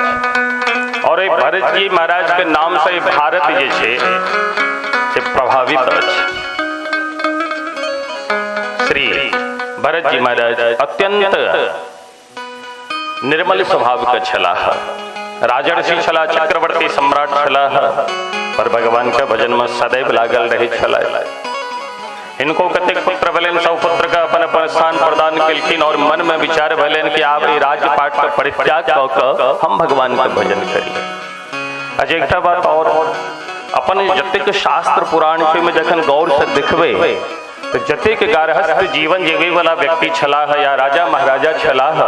और एहि भरत जी महाराज के नाम से भारत जे छै से प्रभावित अछि। श्री भरत जी महाराज अत्यंत निर्मल स्वभाव के छलाह, राजर्षि छलाह, चक्रवर्ती सम्राट छलाह, पर भगवान के भजन में सदैव लागल रहै छलाह। हिनको कतेक पुत्र भेलनि, सब पुत्र के अपन अपन स्थान प्रदान केलखिन और मन में विचार भेलनि कि आब ई राज्य पाट के परित्याग कऽ कऽ हम भगवान के भजन करी। अच्छा एकटा बात और, अपन जतेक शास्त्र पुराण छै ओहिमे जखन गौर से देखबै तऽ जतेक गार्हस्थ जीवन जीवे वाला व्यक्ति छलाह या राजा महाराजा छलाह,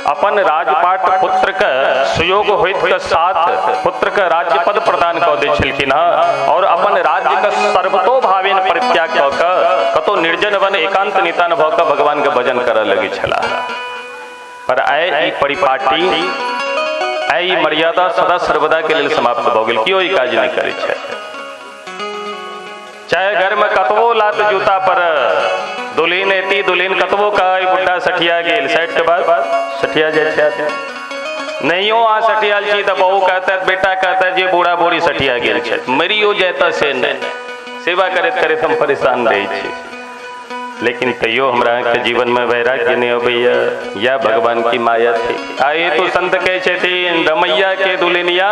अपन राजपाट पुत्र के सुयोग होइत के साथ पुत्र के राज्य पद प्रदान कऽ दै छलखिन हँ और अपन राज्य के सर्वतोभावेन परित्याग कऽ कऽ कतौ निर्जन वन एकांत नितान भऽ कऽ भगवान के भजन करऽ लगै छलाह। पर आइ ई परिपाटी, आइ ई मर्यादा सदा सर्वदा के लेल समाप्त भऽ गेल। केओ ई काज नहि करै छै। चाहे घर में कतबो लात जूता पर दुल्हन एती, दुल्हन कतबो कहै बुढ़ा सठिया गेल, 60 के बाद सठिया जाइ छै आदमी। नहियो अहाँ सठियाल छी तऽ बहू कहता, बेटा कहता जे बूढ़ा बूढ़ी सठिया गेल छै, मरियो जाता से नहि, सेवा करैत करैत हम परेशान रहै छी। लेकिन तैयो हमरा के जीवन में वैराग्य नहीं अबैया, या भगवान की माया थी। आए तो संत कहै छथिन रमैया के दुल्हनिया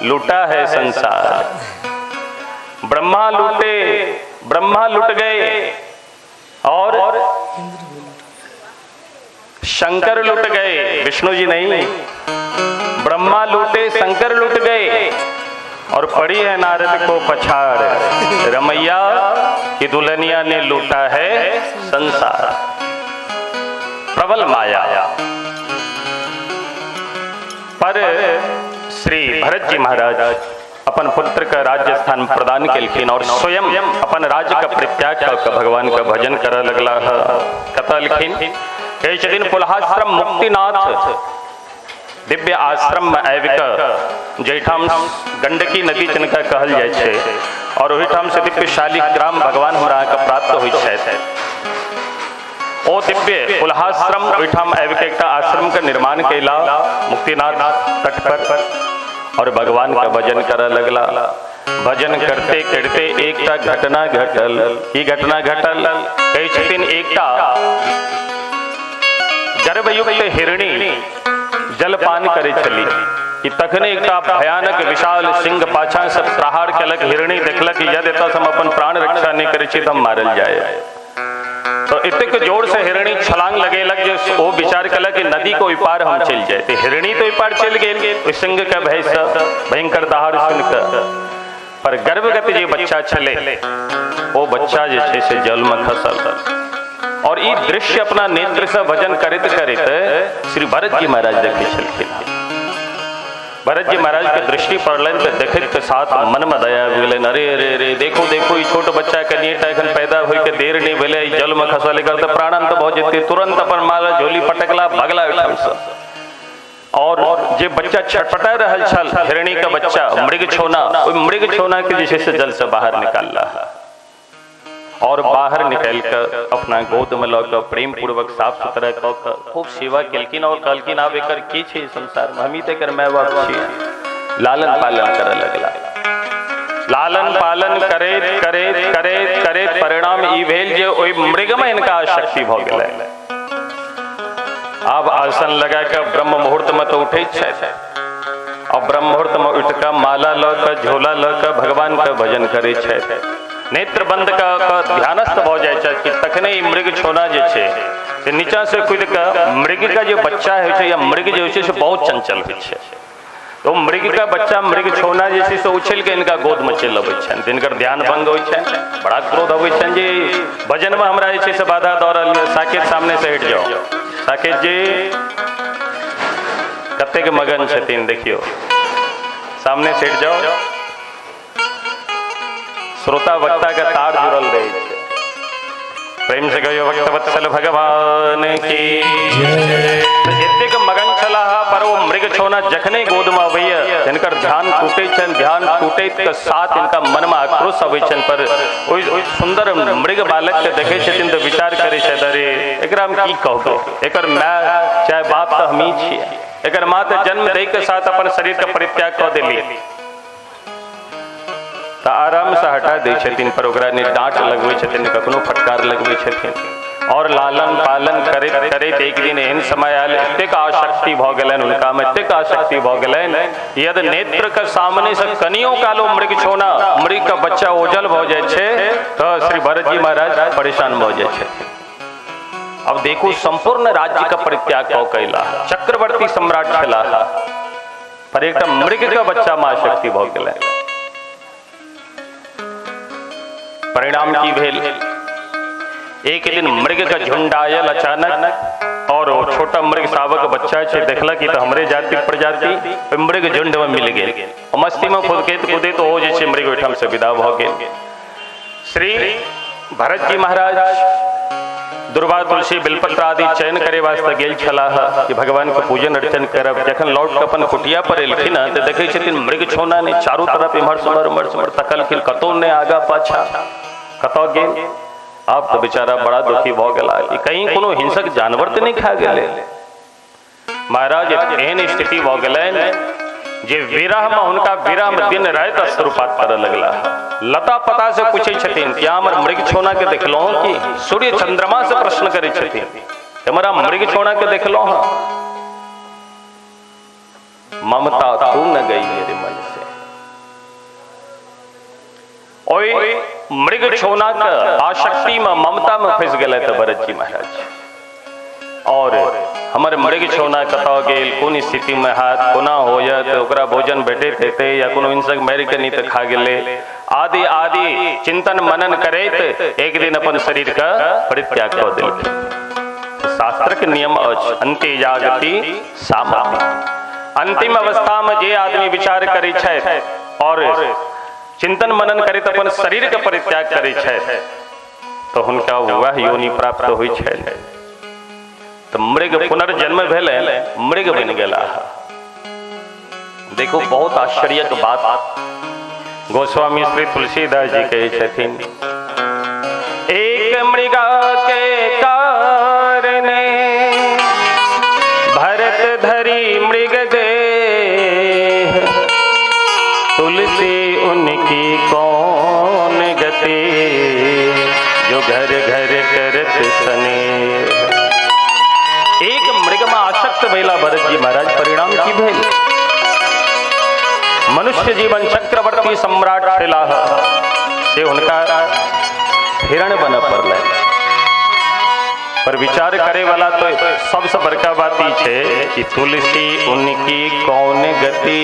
लूटा है संसार। ब्रह्मा लूटे, ब्रह्मा लुट गए और शंकर लुट गए, विष्णु जी नहीं। ब्रह्मा लूटे, शंकर लुट गए और पड़ी है नारद को पछाड़, रमैया की दुल्हनिया ने लूटा है संसार। प्रबल माया। पर श्री भरत जी महाराज अपन पुत्र का राज्य स्थान प्रदान केलखिन और स्वयं अपन राज्य का परित्याग कऽ भगवान का भजन करऽ लगला। कतऽ एलखिन? कहै छथिन पुलहाश्रम मुक्तिनाथ दिव्य आश्रम में आबि कऽ, जाहिठाम गंडकी नदी जिनका कहल जाइ छै और ओहिठाम से दिव्य शालिग्राम भगवान हमरा अहाँके प्राप्त होइ छथि, ओ दिव्य पुलहाश्रम ओहिठाम आबि कऽ एकटा आश्रम के निर्माण कैला मुक्तिनाथ तट पर और भगवान का भजन करऽ लगला। भजन करते करते एकटा घटना घटल। की घटना घटल? कहै छथिन एकटा गर्भयुक्त हिरणी जलपान करै छली कि तखने एकटा भयानक विशाल सिंह पाछा से प्रहार केलक। हिरणी देखलक कि यदि एतऽ हम अपन प्राण रक्षा नहि करै छी तऽ हम मारल जाय। तऽ एतेक जोर से हिरणी छलांग लगेलक जे ओ विचार केलक कि नदी के ओहि पार हम चलि जाय। तऽ हिरणी तऽ ओहि पार चलि गेल ओहि सिंह के भय से, भयंकर दहाड़ सुनि कऽ। पर गर्भगत जे बच्चा छलै ओ बच्चा जे छै से जल में खसल। और ई दृश्य अपना नेत्र से भजन करैत करैत श्री भरत जी महाराज देखै छलखिन। भरत जी महाराज के दृष्टि पड़लनि तऽ देखैत के साथ मन में दया आबि गेलनि, अरे अरे अरे देखो देखो ई छोट बच्चा कनिएटा एखन पैदा होय के देर नहि भेलै, ई जल में खसल, एकर तऽ प्राणांत भऽ जेतै। तुरंत अपन माला झोली पटकला, भगला ओहिठामसँ। और जे बच्चा छटपटा रहल छल, हिरणी के बच्चा मृग छौना, ओहि मृग छौना के जे छै से जल से बाहर निकालला और बाहर निकालि कऽ अपना गोद में लऽ कऽ प्रेम पूर्वक साफ सुथरा कऽ कऽ खूब सेवा केलखिन और कहलखिन आब एकर की छै संसार में, हमही तऽ एकर माय बाप छियै। लालन पालन करऽ लगला। लालन पालन करैत करैत करैत करैत परिणाम ई भेल जे ओहि मृग में हिनका आसक्ति भऽ गेलै। आब आसन लगा कऽ ब्रह्म मुहूर्त में तऽ उठै छथि और ब्रह्म मुहूर्त में उठि कऽ माला लऽ कऽ झोला लऽ कऽ भगवान के भजन करै छथि। नेत्र बंद कऽ कऽ ध्यानस्थ भऽ जाइ छथि कि तखने ई मृग छौना जे छै से नीचा से कूदि कऽ, मृग के जे बच्चा होइ छै या मृग जे होइ छै से बहुत चंचल होइ छै, तो मृग का बच्चा मृग छौना जे छै से उछलि कऽ हिनका गोद में चलि अबै छनि। तिनकर ध्यान भंग होइ छनि, बड़ा क्रोध अबै छनि जे भजन में हमरा जे छै से बाधा दऽ रहल यऽ, साकेत सामने से हटि जाओ। साकेत जी कतेक मगन छथिन देखियौ, सामने से हटि जाओ। श्रोता वक्ता के तार जुड़ल रहै छै। प्रेम से कहियो भक्त वत्सल भगवान की। एतेक मगन छलाह पर ओ मृग छौना जखने गोद में अबैया हिनकर ध्यान टूटै छनि। ध्यान टूटैत के साथ हिनका मन में आक्रोश अबै छनि। पर ओहि सुंदर मृग बालक के देखै छथिन तऽ विचार करै छथि, अरे एकरा हम की कहबै, एकर माय चाहे बाप तऽ हमही छियै, एकर माँ तऽ जन्म दै के साथ अपन शरीर के परित्याग कऽ देली। तऽ आरामसँ हटा दै छथिन, पर ओकरा नहि डाँट लगबै छथिन, नहि कखनो फटकार लगबै छथिन। और लालन पालन करैत करैत एक दिन एहन समय आयल, एतेक आसक्ति भऽ गेलनि हुनकामे, एतेक आसक्ति भऽ गेलनि, यदि नेत्र के सामने से कनियो कालो मृग छौना, मृग के बच्चा ओझल भऽ जाइ छै तऽ श्री भरत जी महाराज परेशान भऽ जाइ छथिन। अब देखू संपूर्ण राज्य के परित्याग कऽ कयला, चक्रवर्ती सम्राट छलाह, पर एकटा मृग के बच्चा में आसक्ति भऽ गेलै। परिणाम की भेल, एक दिन मृग के झुंड आयल अचानक और ओ छोटा मृग शावक बच्चा छै, देखलक कि तऽ हमरे जाति प्रजाति, ओहि मृग झुंड में मिल गेल। मस्ती में फुदकैत कूदैत ओ जे छै मृग ओहिठाम से विदा भऽ गेल। श्री भरत जी महाराज दुर्वा तुलसी बेलपत्र आदि चयन करे वास्ते गेल छलाह कि भगवान के पूजन अर्चन करब। जखन लौट के अपन कुटिया पर एलखिन तऽ देखै छथिन मृग छौना नहि, चारू तरफ इम्हर सुम्हर उम्हर सुम्हर तकलखिन, कतौ नहि, आगा पाछा कतौ गेल। आब तऽ बेचारा बड़ा दुखी भऽ गेला कि कहीं कोनो हिंसक जानवर तऽ नहि खा गेलै। महाराज एहन स्थिति भऽ गेलनि जे विरह में हुनका विरह में दिन राति अश्रुपात करऽ लगला। लता पता से पूछै छथिन कि हमर मृग छौना के देखलहुँ कि? सूर्य चंद्रमा से प्रश्न करै छथिन, हमरा मृग छौना के देखलहुँ हँ? ममता तू न गई मेरे मन से। ओहि मृग छौना के आसक्ति में ममता में फंसि गेलै तऽ भरत जी महाराज। और हमर मृग छौना कतऽ गेल, कोन स्थिति में हाथ, कोना होयत, ओकरा भोजन भेटैत हेतै या कोनो हिंसक मारि के नहि तऽ खा गेलै, आदि आदि चिंतन मनन करैत एक दिन अपन शरीर के परित्याग कऽ देलखिन। शास्त्र के नियम अछि अंत्य जागति सामति। अंतिम अवस्था में जे आदमी विचार करै छथि और चिंतन मनन करैत अपन शरीर के परित्याग करै छथि तऽ हुनका वएह योनि प्राप्त होइ छनि। तऽ मृग पुनर्जन्म भेलै, मृग बनि गेलाह। देखो बहुत आश्चर्यक बात गोस्वामी श्री तुलसीदास जी कहै छथिन, एक मृगा के कारणे भरत धरी मृग देह, तुलसी उनकी कौन गति जो घर घर करत स्नेह। एक मृग में आसक्त भेला भरत जी महाराज, परिणाम की भेल? मनुष्य जीवन चक्रवर्ती सम्राट छलाह से हुनका हिरण बन पड़लनि। पर विचार करे वाला तो सबसे बड़का बात ई छै कि तुलसी उनकी कौन गति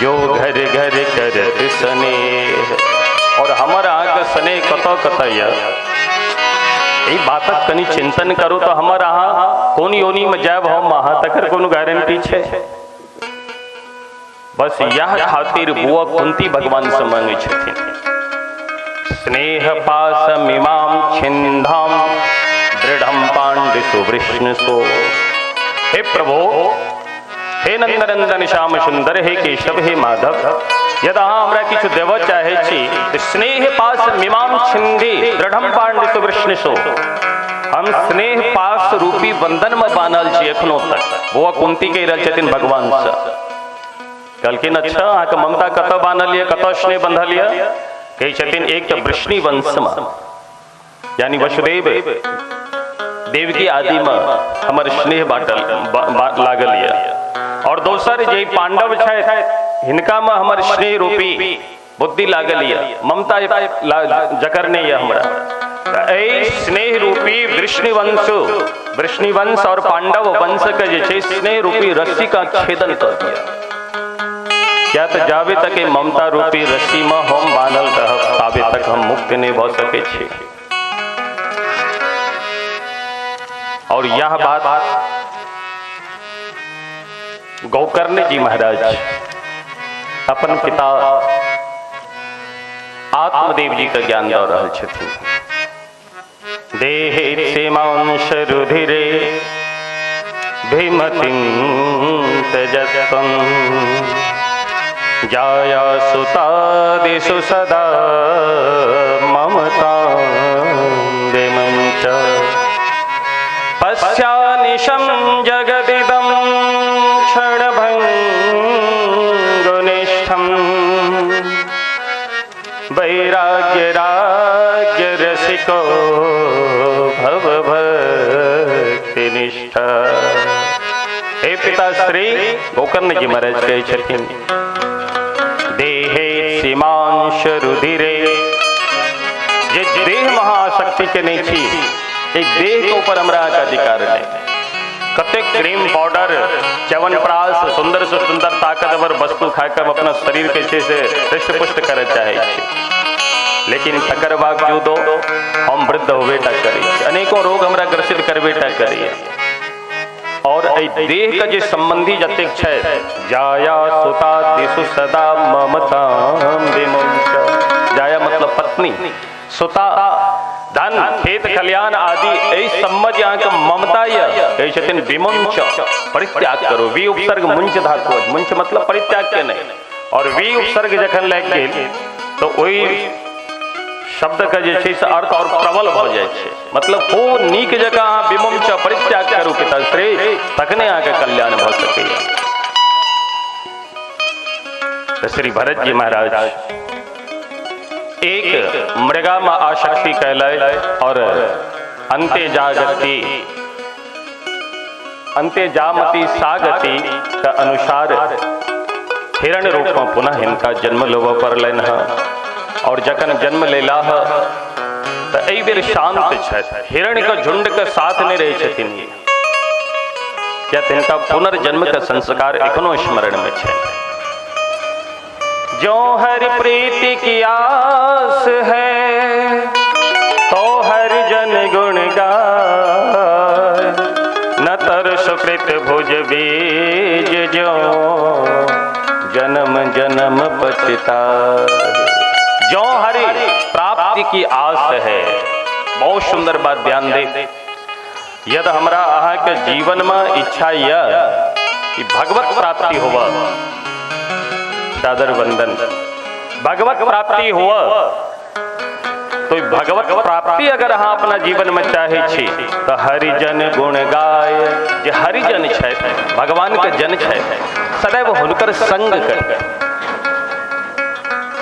जो घर घर करत स्नेह। और हमर अहाँके स्नेह कतऽ कतऽ यऽ, ई बातक कनि चिंतन करू तो हमर अहाँ कोन योनि में जायब हम अहाँ तकर कोनो गारंटी छै? बस यह खातिर बुआ कुंती भगवान से मांगे छथिन, स्नेह पासमिमां छिन्धां दृढ़ं पाण्डिसु वृष्णसो। हे प्रभु, हे नंदनंदन श्याम सुंदर, हे केशव, हे माधव, यदि अहाँ हमरा किछु देबऽ चाहै छी तऽ स्नेह पास मिमां छिन्धि दृढ़ं पाण्डिसु वृष्णसो। हम स्नेह पास रूपी बंधन में बान्हल छी एखनो तक। बौआ कुंती कहि रहल छथिन भगवान से, कहलखिन अच्छा अहाँके ममता कतऽ बान्हल यऽ, कतऽ स्नेह बंधल यऽ? कहै छथिन एक तऽ वृष्णि वंश में, यानी वसुदेव देवकी आदि में हमर स्नेह बाटल लागल यऽ, और दोसर जे पांडव छथि हिनका में हमर स्नेह रूपी बुद्धि लागल यऽ, ममता जकरने यऽ हमरा। एहि स्नेह रूपी वृष्णिवंश, वृष्णिवंश और पांडव वंश के जे छै स्नेह रूपी रस्सी का छेदन कर दिया। क्या तो जाबे तक ममता रूपी रस्सी में हम बान्हल रहब ताबे तक हम मुक्त नहीं भऽ सकै छी। और यह बात गोकर्ण जी महाराज अपन पिता आत्मदेव जी का ज्ञान दऽ रहल छथिन। देहे सीमांश रुधिरे भीमतिं तेजस्वं जाया सुतादिषु सदा ममतां विमं च पश्यानिशं जगदिदं क्षणभङ्गुनिष्ठं वैराग्य रसिको भव भक्तिनिष्ठ। हे पिता श्री गोकर्ण जी महाराज कहै छथिन, देहे सीमांश रुधिरे, जे देह महाशक्ति के नहीं छी, एक देह के ऊपर हमरा के अधिकार नहीं। कतेक क्रीम पाउडर च्यवनप्राश सुंदर से सुंदर ताकतवर वस्तु खाकर हम अपना शरीर के छै से हृष्ट पुष्ट करय चाहै छी, लेकिन तकर बावजूदो हम वृद्ध होबे टा करै छी, अनेकों रोग हमरा ग्रसित करबे टा करैए। और एहि देह के जे संबंधी जतेक छै, जाया सुता दिसु सदा ममता विमुंच, जाया मतलब पत्नी, सुता धन खेत खलियान आदि, एहि सबमे जे अहाँके ममता यऽ, कहै छथिन विमुंच परित्याग करू। वि उपसर्ग मुंच धातु, मुंच मतलब परित्याग के नहीं, और वि उपसर्ग जखन लागि गेल तऽ ओहि शब्द के जे छै से अर्थ और प्रबल भऽ जाइ छै। मतलब खूब नीक जकाँ अहाँ विमुंच परित्याग करू पिताश्री, तखने अहाँके कल्याण भऽ सकैए। तऽ श्री भरत जी महाराज एक मृगा में आसक्ति कैलथि और अंते जागति अंते जामति सागति के अनुसार हिरण रूप में पुनः हिनका जन्म लेबऽ पड़लनि हँ। और जखन जन्म लेलाह तऽ एहि बेर शांत छथि, हिरण के झुंड के साथ नहीं रहै छथिन, किया तऽ हिनका पुनर्जन्म के संस्कार एखनो स्मरण में छै। जो हर प्रीति की आस है तो हर जन गुण गाय, न तर सुकृत भुज बीज जो जन्म जन्म पछता। जो हरि प्राप्ति की आस है, बहुत सुंदर बात ध्यान दे। यदि हमरा अहाँ के जीवन में इच्छा यह कि भगवत प्राप्ति हुआ, सादर वंदन, भगवत प्राप्ति हुआ तो भगवत प्राप्ति अगर अहाँ अपना जीवन में चाहे छी तो हरिजन गुण गाय, जे हरिजन छथि, भगवान के जन छथि, सदैव हुनकर संग करी,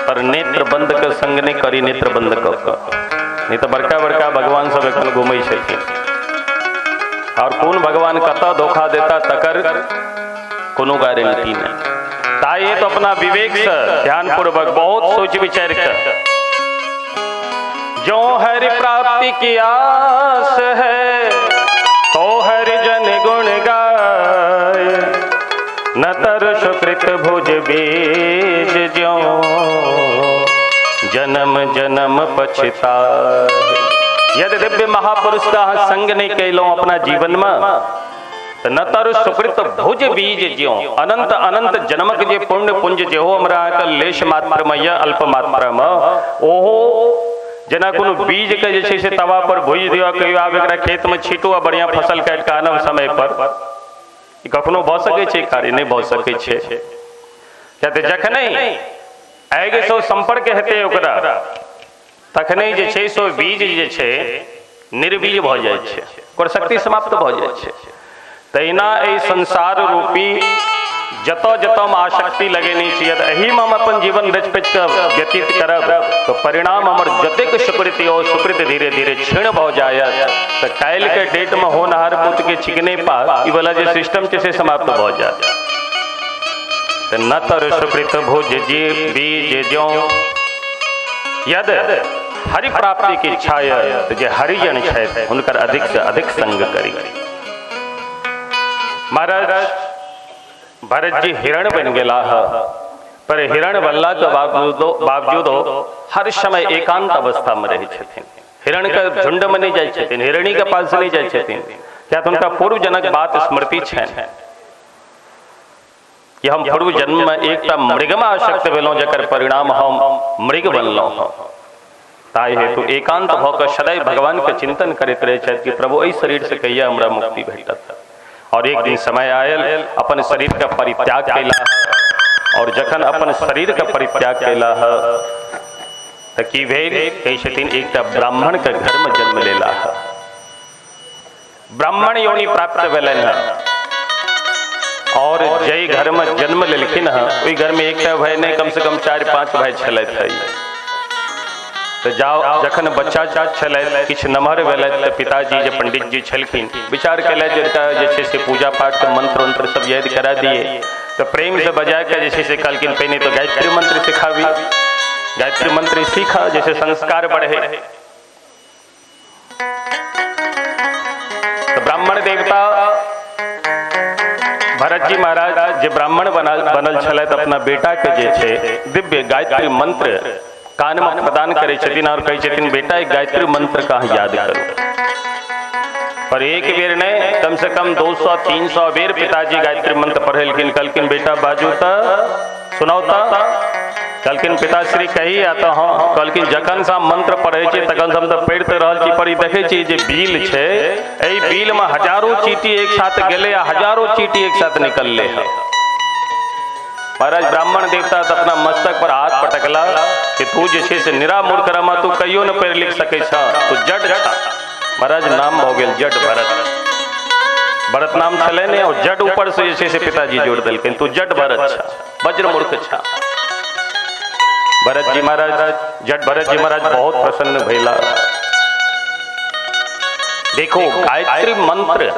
पर नेत्र बंद के संग नहीं करी, नेत्र बंद कऽ कऽ, नहीं तो बड़का बड़का भगवान सब एखन घूमै छथिन और कोन भगवान कतऽ धोखा देता तकर कोनो गारंटी नहीं। ताई तो अपना विवेक से ध्यान पूर्वक बहुत सोच विचार कर जो हरि प्राप्ति की आस है तो हरि जन गुण गाय, न तर सुकृत भुज बीज ज्यों जन्म जन्म पछताए। यदि दिव्य महापुरुष का अहाँ संग नहीं कैलहुँ अपना जीवन में त न तर सुकृत भुज बीज ज्यों, अनंत अनंत जन्मक जे पुण्य पुंज जे हो हमरा अहाँके लेश मात्र में या अल्प मात्रा में ओहो जेना कोनो बीज के जे छै से तवा पर भुजि दियौ, कहियो आब एकरा खेत में छीटू आ बढ़िया फसल काटि कऽ आनब समय पर, ई कखनो भऽ सकै छै कार्य? नहि भऽ सकै छै। किया तऽ जखने आगिसँ संपर्क हेतै ओकरा तखने जे छै से बीज जे छै निर्बीज भऽ जाइ छै, ओकर शक्ति समाप्त भऽ जाइ छै। तहिना एहि संसार रूपी जतऽ जतऽ हम आसक्ति लगेने छी, यदि एहिमे हम अपन जीवन रचि पचि कऽ व्यतीत करब तऽ परिणाम हमर जतेक सुकृति हो सुकृत धीरे धीरे क्षीण भऽ जायत। तऽ काल्हिके डेटमे होनहार पुतके छिकने पास ई वाला जे सिस्टम छै से समाप्त भऽ जायत। तऽ न तर सुकृत भुज जे बीज ज्यों, यदि हरि प्राप्ति के इच्छा यऽ तऽ जे हरिजन छथि हुनकर अधिक से अधिक संग करी। महाराज भरत जी हिरण बन गेलाह, पर हिरण बनला के बावजूदो हर समय एकांत अवस्था में रहै छथिन। हिरण के झुंड में नहीं जाइ छथिन, हिरणी के पास नहीं जाइ छथिन, किया तऽ हुनका पूर्व जनक बात स्मृति छनि कि हम पूर्व जन्म में एकटा मृग में आसक्त भेलहुँ जकर परिणाम हम मृग बनलहुँ। ताहि हेतु एकांत भऽ कऽ सदैव भगवान के चिंतन करैत रहै छथि कि प्रभु एहि शरीर से कहिया हमरा मुक्ति भेटत। और एक दिन समय आयल, अपन शरीर के परित्याग कैला, और जखन अपन शरीर के परित्याग कैला तऽ की भेल? कहै छथिन एकटा ब्राह्मण के घर में जन्म लेला, ब्राह्मण योनि प्राप्त भेलनि हँ। और जाहि घर में जन्म लेलखिन हँ ओहि घर में एकटा भाई नहीं, कम से कम 4-5 भाई छलथि हँ। तऽ जाओ जखन बच्चा छलथि किछु नमहर भेलथि तऽ पिताजी जे पंडित जी छलखिन विचार केलथि जे एकटा जे छै से पूजा पाठ के मंत्र उंत्र सब याद करा दिए। तऽ प्रेम से बजा के जे छै से कहलखिन पहिने तो गायत्री मंत्र सिखाबी, गायत्री मंत्र सीखा जैसे संस्कार बढ़े। तो ब्राह्मण देवता भरत जी महाराज जे ब्राह्मण बनल छलथि अपना बेटा के जे छै दिव्य गायत्री मंत्र कान में प्रदान करै छथिन और कहै छथिन बेटा एक गायत्री मंत्र का याद करो। पर एक बेर नहीं, कम से कम 200-300 बेर पिताजी गायत्री मंत्र पढ़ेलखिन। कहलखिन बेटा बाजू तऽ सुनाउ तऽ। कहलखिन पिताश्री कही या तऽ हाँ। कहलखिन जखन से हम मंत्र पढ़ै छी तखन से हम तऽ पढ़िते रहल छी, पर ई देखै छी जे बिल छै एहि बिल में हजारों चीटी एक साथ गेलै आ हजारों चीटी एक साथ निकलले है। महाराज ब्राह्मण देवता तऽ अपना मस्तक पर हाथ पटकला कि तू जे छै से निरा मूर्ख रमा, तू कहियो न पढ़ि लिख सकै छह, तू जड छह। महाराज नाम भऽ गेल जड भरत, भरत नाम छलै ने, और जड ऊपर से जे छै से पिताजी जोड़ देलखिन, तू जड भरत छह, वज्र मूर्ख छह। भरत जी महाराज जड भरत जी महाराज बहुत प्रसन्न भेला। देखो गायत्री मंत्र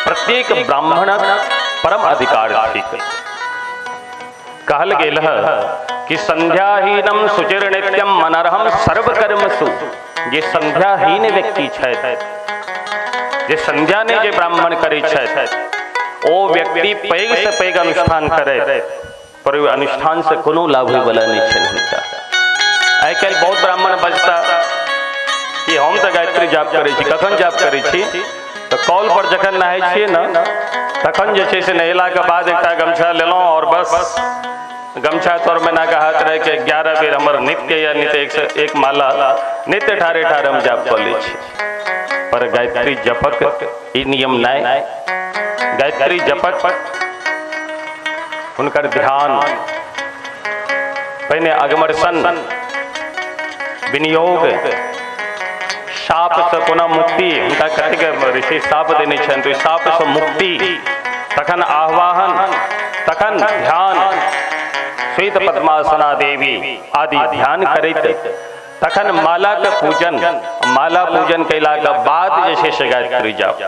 प्रत्येक ब्राह्मणक परम अधिकार थिक। कहल गेल है कि संध्याहीनम सुचिर नित्यम मनरहम सर्वकर्मसु, जे संध्याहीन व्यक्ति छथि, जे संध्या ने जे ब्राह्मण करै छथि ओ व्यक्ति पैघ से पैघ अनुष्ठान करे पर ओहि अनुष्ठान से कोनो लाभ होयवला नहि छनि हुनका। आइ काल्हि बहुत ब्राह्मण बजता कि हम तऽ गायत्री जाप करै छी। कखन जाप करै छी? तऽ कॉल पर जखन नहाय छियै ने तखन जे छै से नहेलाके बाद एकटा गमछा लेलहुँ और बस गमछा तर में ना हाथ रह के 11 बेर हमर नित्य या नित्य 101 माला नित्य ठारे ठारे हम जाप कऽ लै छी। पर गायत्री जपक ई नियम नहि। गायत्री जपक हुनकर ध्यान पहिने अगमर्शन विनियोग साप से कोना मुक्ति, हुनका कतेक ऋषि साप देने छनि तो साप से मुक्ति, तखन आह्वान, तखन ध्यान, श्वेत पद्मासना देवी आदि ध्यान करैत, तखन माला के पूजन, माला पूजन कैला के बाद जे छै से गायत्री जाप।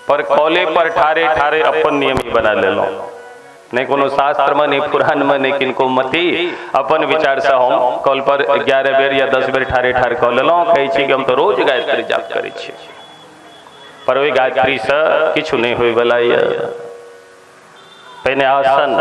पर कॉले पर ठारे ठारे अपन नियम ही बना लेलहुँ। नहि कोनो शास्त्रमे, नहि पुराणमे, नहि किनको मति। अपन विचारसँ हम कल पर 11 बेर या 10 बेर ठाढ़े ठाढ़ कऽ लेलहुँ, कहै छी कि हम तऽ रोज गायत्री जाप करै छी, पर ओहि गायत्रीसँ किछु नहि होइवला यऽ। पहिने आसन,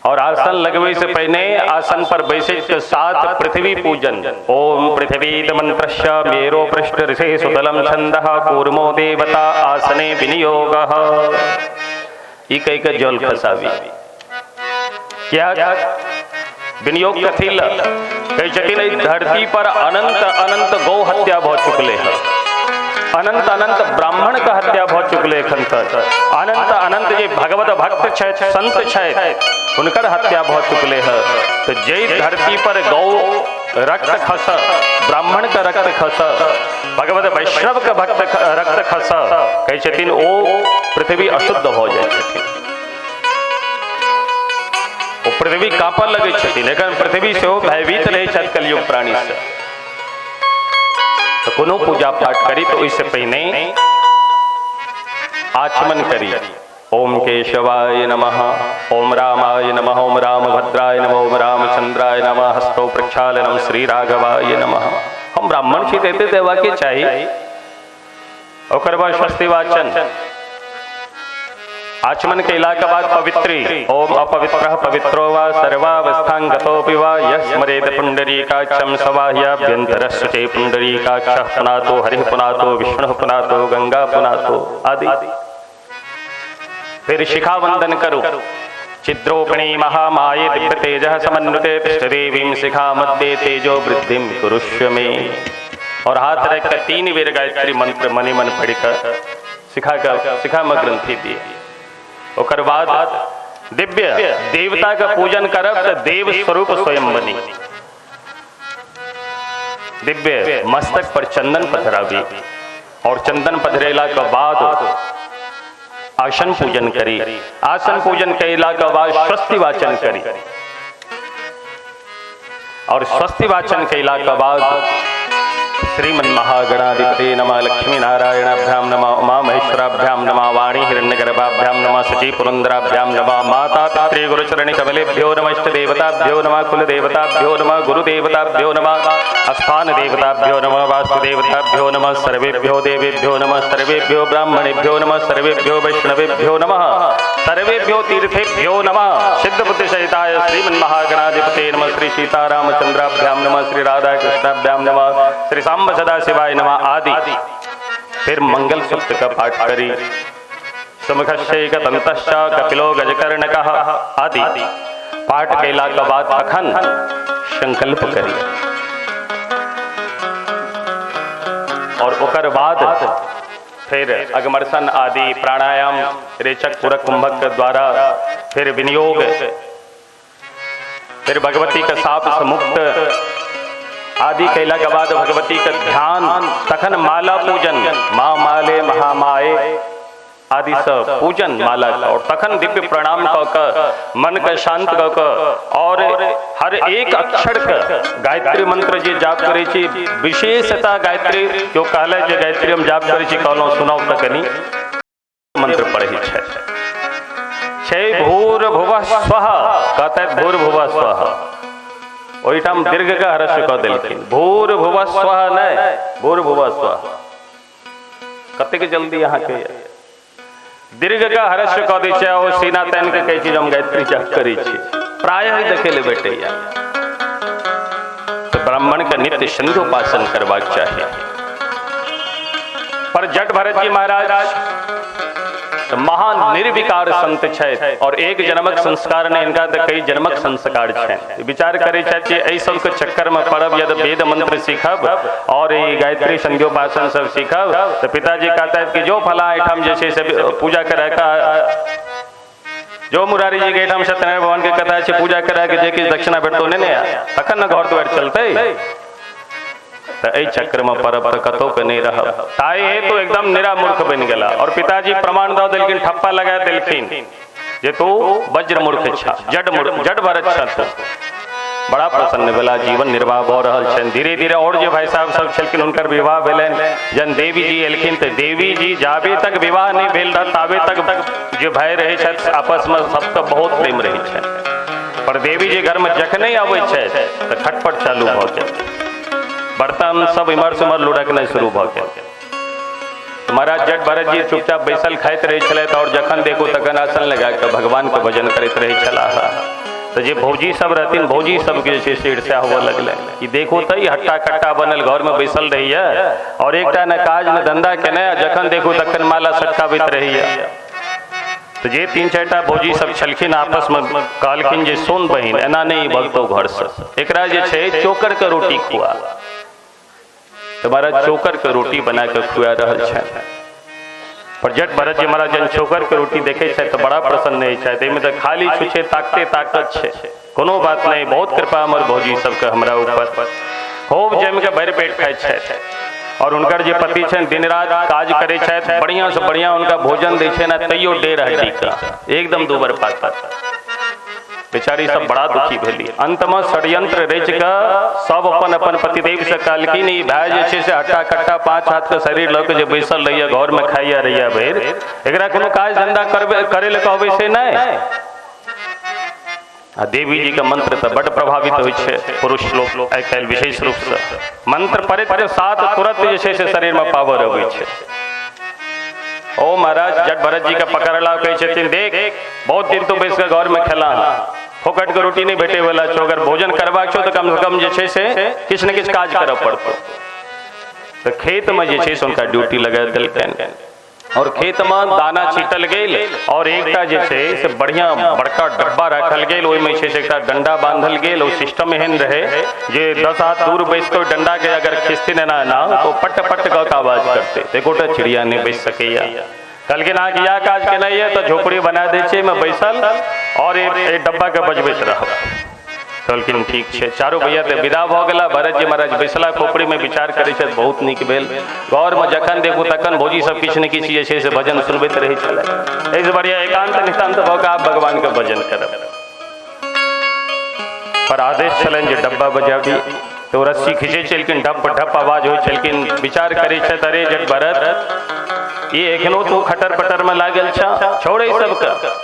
और आसन लगबै से पहिने आसन पर बैसै के साथ पृथ्वी पूजन। ओम पृथ्वी मंत्रस्य मेरो पृष्ठ ऋषि सुतलं छन्दः कूर्मो देवता आसने विनियोगः। ई कह के जल खसाबी। क्या विनियोग कथी ल कहै छथिन, एहि धरती पर अनंत अनंत गौ हत्या भऽ चुकले है, अनंत अनंत ब्राह्मण के हत्या भऽ चुकले एखन तक, अनंत अनंत जे भगवत भक्त छथि, संत छथि, हुनकर हत्या भऽ चुकले है। तो जै धरती पर गौ रक्त खस, ब्राह्मण के रक्त खस, भगवत वैष्णव के भक्त रक्त खस, कहै छथिन ओ पृथ्वी अशुद्ध भऽ जाइ छथिन, ओ पृथ्वी कांपऽ लगै छथिन। एखन पृथ्वी सेहो भयभीत रहै छथि कलयुग प्राणी से। तो कोनो पूजा पाठ करी तो ओहिसँ पहिने आचमन करी। ओम केशवाय नमः, ओम रामाय नमः, ओम रामभद्राय नमः, ओम रामचंद्राय नमः, हस्तौ प्रक्षालनम श्री राघवाय नमः। हम ब्राह्मण छी तऽ एते देबाके चाही। ओकर बाद स्वस्ति वाचन। आचमन कैला के बाद पवित्री, ओम अपवित्रः पवित्रो वा सर्वावस्थां गतोऽपि वा यः स्मरेत पुण्डरीकाक्षं सवाह्याभ्यन्तरः पुण्डरीकाक्षः पुनातो हरिः पुनातो विष्णुः पुनातो गंगा पुनातो आदि। फिर शिखा वंदन करो। छिद्रोपिणी महामाये दिव्य तेजः समन्विते तिष्ठ देवीं शिखा मध्ये तेजो वृद्धिं कुरुष्व मे। और हाथ रखकर 3 बेर गायत्री मंत्र मने मन पढ़िकर शिखा का शिखा में ग्रंथि दिए। ओकर बाद दिव्य देवता का पूजन करब तो देव स्वरूप स्वयं बनी। दिव्य मस्तक पर चंदन पधरावी और चंदन पधरेला के बाद आसन पूजन करी। आसन पूजन कैला के बाद स्वस्ति वाचन करी और स्वस्ति वाचन कैला के बाद श्रीमन महागणाधिपते नमः, लक्ष्मी नारायणाभ्याम नमः, उमा महेश्वराभ्याम नमः, वाणी हिरण्यगर्भाभ्याम नमः, सची पुरंदराभ्याम नमः, माता पितृ गुरुचरण कमलेभ्यो नमः, इष्ट देवताभ्यो नमः, कुल देवताभ्यो नमः, गुरु देवताभ्यो नमः, स्थान देवताभ्यो नमः, वास्तु देवताभ्यो नमः, सर्वेभ्यो देवेभ्यो नमः, सर्वेभ्यो ब्राह्मणेभ्यो नमः, सर्वेभ्यो वैष्णवेभ्यो नमः, सर्वेभ्यो तीर्थेभ्यो नमः। सिद्ध बुद्धि सहिताय श्रीमन महागणाधिपते नमः, श्री सीतारामचंद्राभ्याम नमः, श्री राधा कृष्णाभ्याम नमः, श्री सांब सदा शिवाय नमः आदि। फिर मंगल सूत्र का पाठ करी। सुमुखश्चैक तन्तश्च कपिलो गजकर्णकः आदि पाठ कैला के बाद अखन संकल्प करी और ओकर बाद फिर अगमर्शन आदि प्राणायाम रेचक पूरक कुंभक के द्वारा फिर विनियोग, फिर भगवती का साप से मुक्त आदि कैला के बाद भगवती का ध्यान, तखन माला पूजन, माँ माले महामाए आदि सब पूजन माला का, और तखन दिव्य प्रणाम क मन का शांत क और हर एक अक्षर का गायत्री मंत्र जे जाप करै छी, विशेषता गायत्री क्यों कहले जे गायत्री हम जाप करै छी कहलहुँ सुनाउ त कनी मंत्र पढ़ै छै छै भूर्भुवः स्वः, कहते भूर्भुवः स्वः, ओहिठाम दीर्घ का ह्रस्व कऽ देलखिन, भूर्भुवः स्वः नहि भूर्भुवः स्वः। कतेक जल्दी अहाँके दीर्घ का ह्रस्व कऽ दै छै, ओ सीना तानि के कहै छै जे हम गायत्री जाप करै छी, प्रायः देखै लए भेटैया। तऽ ब्राह्मण के नित्य संध्योपासन करबाक चाही। पर जट भरत जी महाराज तो महान निर्विकार संत छथि और एक जन्मक संस्कार ने इनका तो कई जन्मक संस्कार छनि। विचार करे छथि एहि सबके चक्कर में पड़ब यदि वेद मंत्र सीखब और गायत्री संध्योपासन सब सीखब तो पिताजी कहता है कि जो फला एहिठाम जे छै से पूजा करे का, जो मुरारी जी के एहिठाम सत्यनारायण भगवान के कथा छै पूजा करे के जे किछु दक्षिणा भेटतो ने ने तखन न घर दुआरि चलतै। तो एहि चक्र में पड़ब तऽ कतौ के नहीं रहब। ताहि हेतु एकदम निरा मूर्ख बनि गेला और पिताजी प्रमाण दऽ देलखिन, ठप्पा लगा देलखिन जे तू वज्र मूर्ख छा, जड मूर्ख, जड भरत छा तू। बड़ा प्रसन्न भेला, जीवन निर्वाह भऽ रहल छनि। धीरे धीरे और जे भाई साहब सब छलखिन हुनकर विवाह भेलनि। जहन देवी जी एलखिन तऽ देवी जी जाबे तक विवाह नहि भेल रहत ताबे तक जे भाई रहै छथि आपसमे सबके बहुत प्रेम रहै छनि, पर देवी जी घरमे जखने अबै छथि तऽ खटपट चालू भऽ गेल, बर्तन सब इम्हर से उम्हर लुढ़कनाइ शुरू भऽ गेल। महाराज जट भरत जी चुपचाप बैसल खाइत रहै छलथि और जखन देखू तखन आसन लगा कऽ भगवानके भजन करैत रहै छलाह। तऽ जे भौजी सब रहथिन भौजी सबके जे छै से ईर्ष्या हुअ लगलै कि देखू तऽ ई हट्टा कट्टा बनल घरमे बैसल रहैया और एकटा ने काज ने धंधा केने, जखन देखू तखन माला सटकाबैत रहैया। तऽ जे 3-4 टा भौजी सब छलखिन आपसमे कहलखिन जे सुन बहिन, एना नहि भगतौ घरसँ, एकरा जे छै चोकर के रोटी खुआ। तऽ महाराज चोकर के रोटी बना कऽ खुआ रहल छनि। पर जट भरत जी महाराज जहन चोकर के रोटी देखै छथि तऽ बड़ा प्रसन्न होइ छथि, एहिमे तऽ खाली छुछे ताकते ताकत छै, कोनो बात नहि, बहुत कृपा हमर भौजी सबके हमरा ऊपर। खूब जमि कऽ भरि पेट खाइ छथि और हुनकर जे पति छनि दिन राति काज करै छथि, बढ़िआँ से बढ़िआँ हुनका भोजन दै छनि आ तैयो 1.5 हड्डीके एकदम दूबर पातर। बेचारी सब बड़ा दुखी भेली। अंतमे षड्यंत्र रचि कऽ सब अपन अपन पतिदेव से कहलखिन ई भाय जे छै से हट्टा कट्टा 5 हाथ के शरीर लऽ के जे बैसल रहैया घरमे खाइया रहैया भरि, एकरा कोनो काज धंधा करबे करे लए कहबै से नहि। आ देवी जी के मंत्र तऽ बड्ड प्रभावित होइ छै पुरुष लोक आइ काल्हि विशेष रूपसँ मंत्र पढ़ैत के साथ तुरंत जे छै से शरीरमे पावर अबै छै। ओ महाराज जट भरत जी के पकड़ला, कहै छथिन देख बहुत दिन तो बैस के घर में खेला, फोकट के रोटी नहीं भेटे वाला छौ, अगर भोजन करबाक छौ तऽ कम से कम जे छै से किछु ने किछु काज करऽ पड़तौ। तऽ खेत में जे छै से हुनका ड्यूटी लगा देलकनि और खेत में दाना छीटल गेल और एकटा जे छै से बढ़िया बड़का डब्बा राखल गेल, ओहिमे छै से एकटा डंडा बांधल गेल। ओ सिस्टम एहन रहे जे 10 हाथ दूर बैस कऽ डंडा के अगर खींचथिन एना एना तो पट पट कऽ के आवाज करते, एकोटा चिड़िया नहि बैस सकैया। कहलखिन अहाँके इएह काज केनाइ यऽ तऽ झोपड़ी बना दै छियै, एहिमे बैसल और एहि डब्बा के बजबैत रहब। कहलखिन ठीक छै। चारू भैया तऽ विदा भऽ गेला। भरत जी महाराज बैसला खोपड़ी में विचार करै छथि, बहुत नीक भेल। घरमे जखन देखू तखन भौजी सब किछु ने किछु जे छै से भजन सुनबैत रहै छलै। एहिसँ बढ़िआँ एकान्त नितान्त भऽ कऽ आब भगवानके भजन करब। पर आदेश छलनि जे डब्बा बजाबी, तऽ ओ रस्सी खींचै छलखिन, ढप ढप आवाज होइ छलखिन। विचार करै छथि अरे जट भरत ई एखनो तू खटर पटर में लागल छह, छोड़े सबके।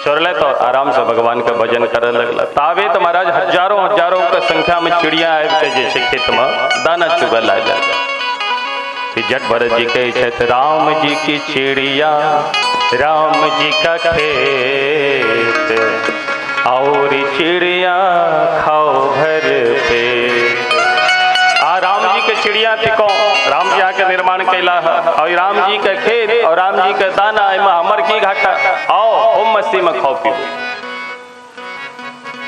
छोड़ले तो आराम से भगवान के भजन करे लगल। ताबे तो महाराज हजारों हजारों के संख्या में चिड़िया आबि के जे छै खेत में दाना चुगऽ लागल। जट भरत जी कहै छथि राम जी की चिड़िया राम जी का खेत, और चिड़िया खाओ भर पेट। आ राम जी के चिड़िया थिको, राम जी आके निर्माण कैला है, और राम जी के खेत और राम जी के दाना, एहिमे हमर की घाटा, आओ खूब मस्ती में खाओ पीबू।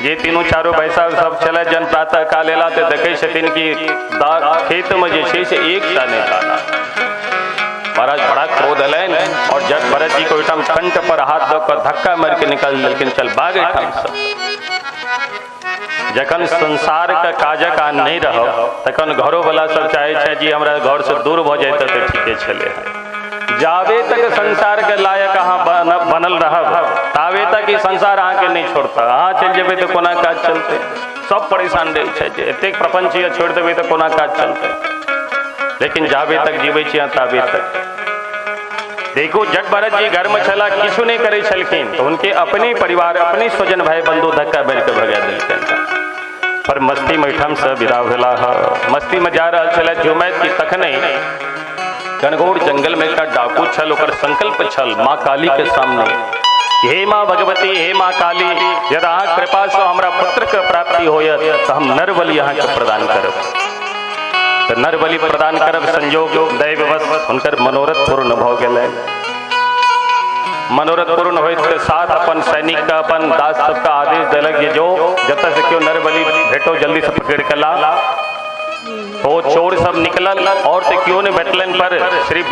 ये तीनों चारो भाई साहब सब छलै, जन प्रातः काल एला तऽ देखै छथिन कि खेत में जे छै से एकटा नहि दाना। महाराज बड़ा क्रोध एलनि और जट भरत जी के ओहिठाम कंठ पर हाथ दऽ कऽ धक्का मारि के निकालि देलखिन, चल भाग एहिठाम से। जखन संसार के काजक आ नहि रहब तखन घरो वाला सब चाहे छै जी हमरा घर से दूर भऽ जाइते तऽ ठीके छलै। जाबे तक संसार के लायक अहाँ बनल रहब ताबे तक ई संसार अहाँके नहि छोड़ता। अहाँ चलि जेबै तऽ कोना काज चलतै? सब परेशान रहै छै जे एतेक प्रपंच यऽ छोड़ि देबै तऽ कोना काज चलतै। लेकिन जाबे तक जीबै छी अहाँ ताबे तक। देखू जट भरत जी घर में छला, किछु नहि करै छलखिन तऽ हुनके अपने परिवार अपने स्वजन भाई बंधु धक्का मारि कऽ भगा देलखिन। पर मस्ती में एहिठाम से विदा भेला। मस्ती में जा रहल छलै झुमैत कि तखने घनघोर जंगल में एकटा डाकू छल, ओकर संकल्प छल माँ काली के सामने, हे माँ भगवती हे माँ काली, यदि अहाँ कृपा से हमरा पुत्र के प्राप्ति होयत तऽ हम नरबलि अहाँके प्रदान करब। तऽ नरबलि प्रदान करब संयोग दैववश हुनकर मनोरथ पूर्ण भऽ गेलै। मनोरथ पूर्ण होइत के साथ अपन सैनिक के अपन दास सबके आदेश देलक जे जो जतऽ से केओ नरबलि भेटो जल्दी से पकड़ के ला। तो चोर सब निकलल और तो केओ नहीं भेटलनि, पर श्री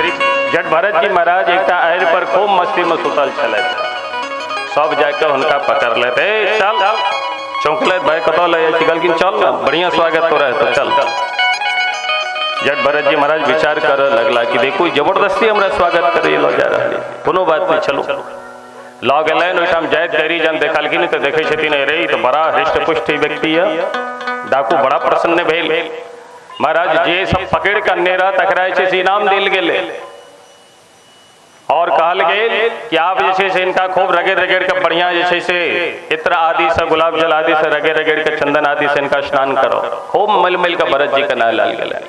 जट भरत जी महाराज एकटा आड़ि पर खूब मस्ती में सुतल छलथि। सब जाके हुनका पकड़लथि, ए चल चौंकलथि, भाई कतऽ लऽ जाइ छी? कहलखिन चल ने, बढ़िया स्वागत तोरा हेतौ, चल। जट भरत जी महाराज विचार करऽ लगला कि देखू जबरदस्ती हमरा स्वागत करे लऽ जा रहल, कोनो बात नहीं, चलू। लऽ गेलनि। ओहिठाम जाइत देरी जहन देखलखिन तऽ देखै छथिन अरे ई तऽ बड़ा हृष्ट पुष्ट व्यक्ति यऽ। डाकू बड़ा प्रसन्न भेल। महाराज जे सब पकड़ि कऽ अनने रह तकरा जे छै से इनाम देल गेलै और कहल गेल कि आप जे छै से इनका खूब रगड़ रगड़ के बढ़िया जे छै से इत्र आदि से गुलाब जल आदि से रगड़ रगड़ के चंदन आदि से इनका स्नान करो। खूब मिल मिल के भरत जी के नहलाल गेलै।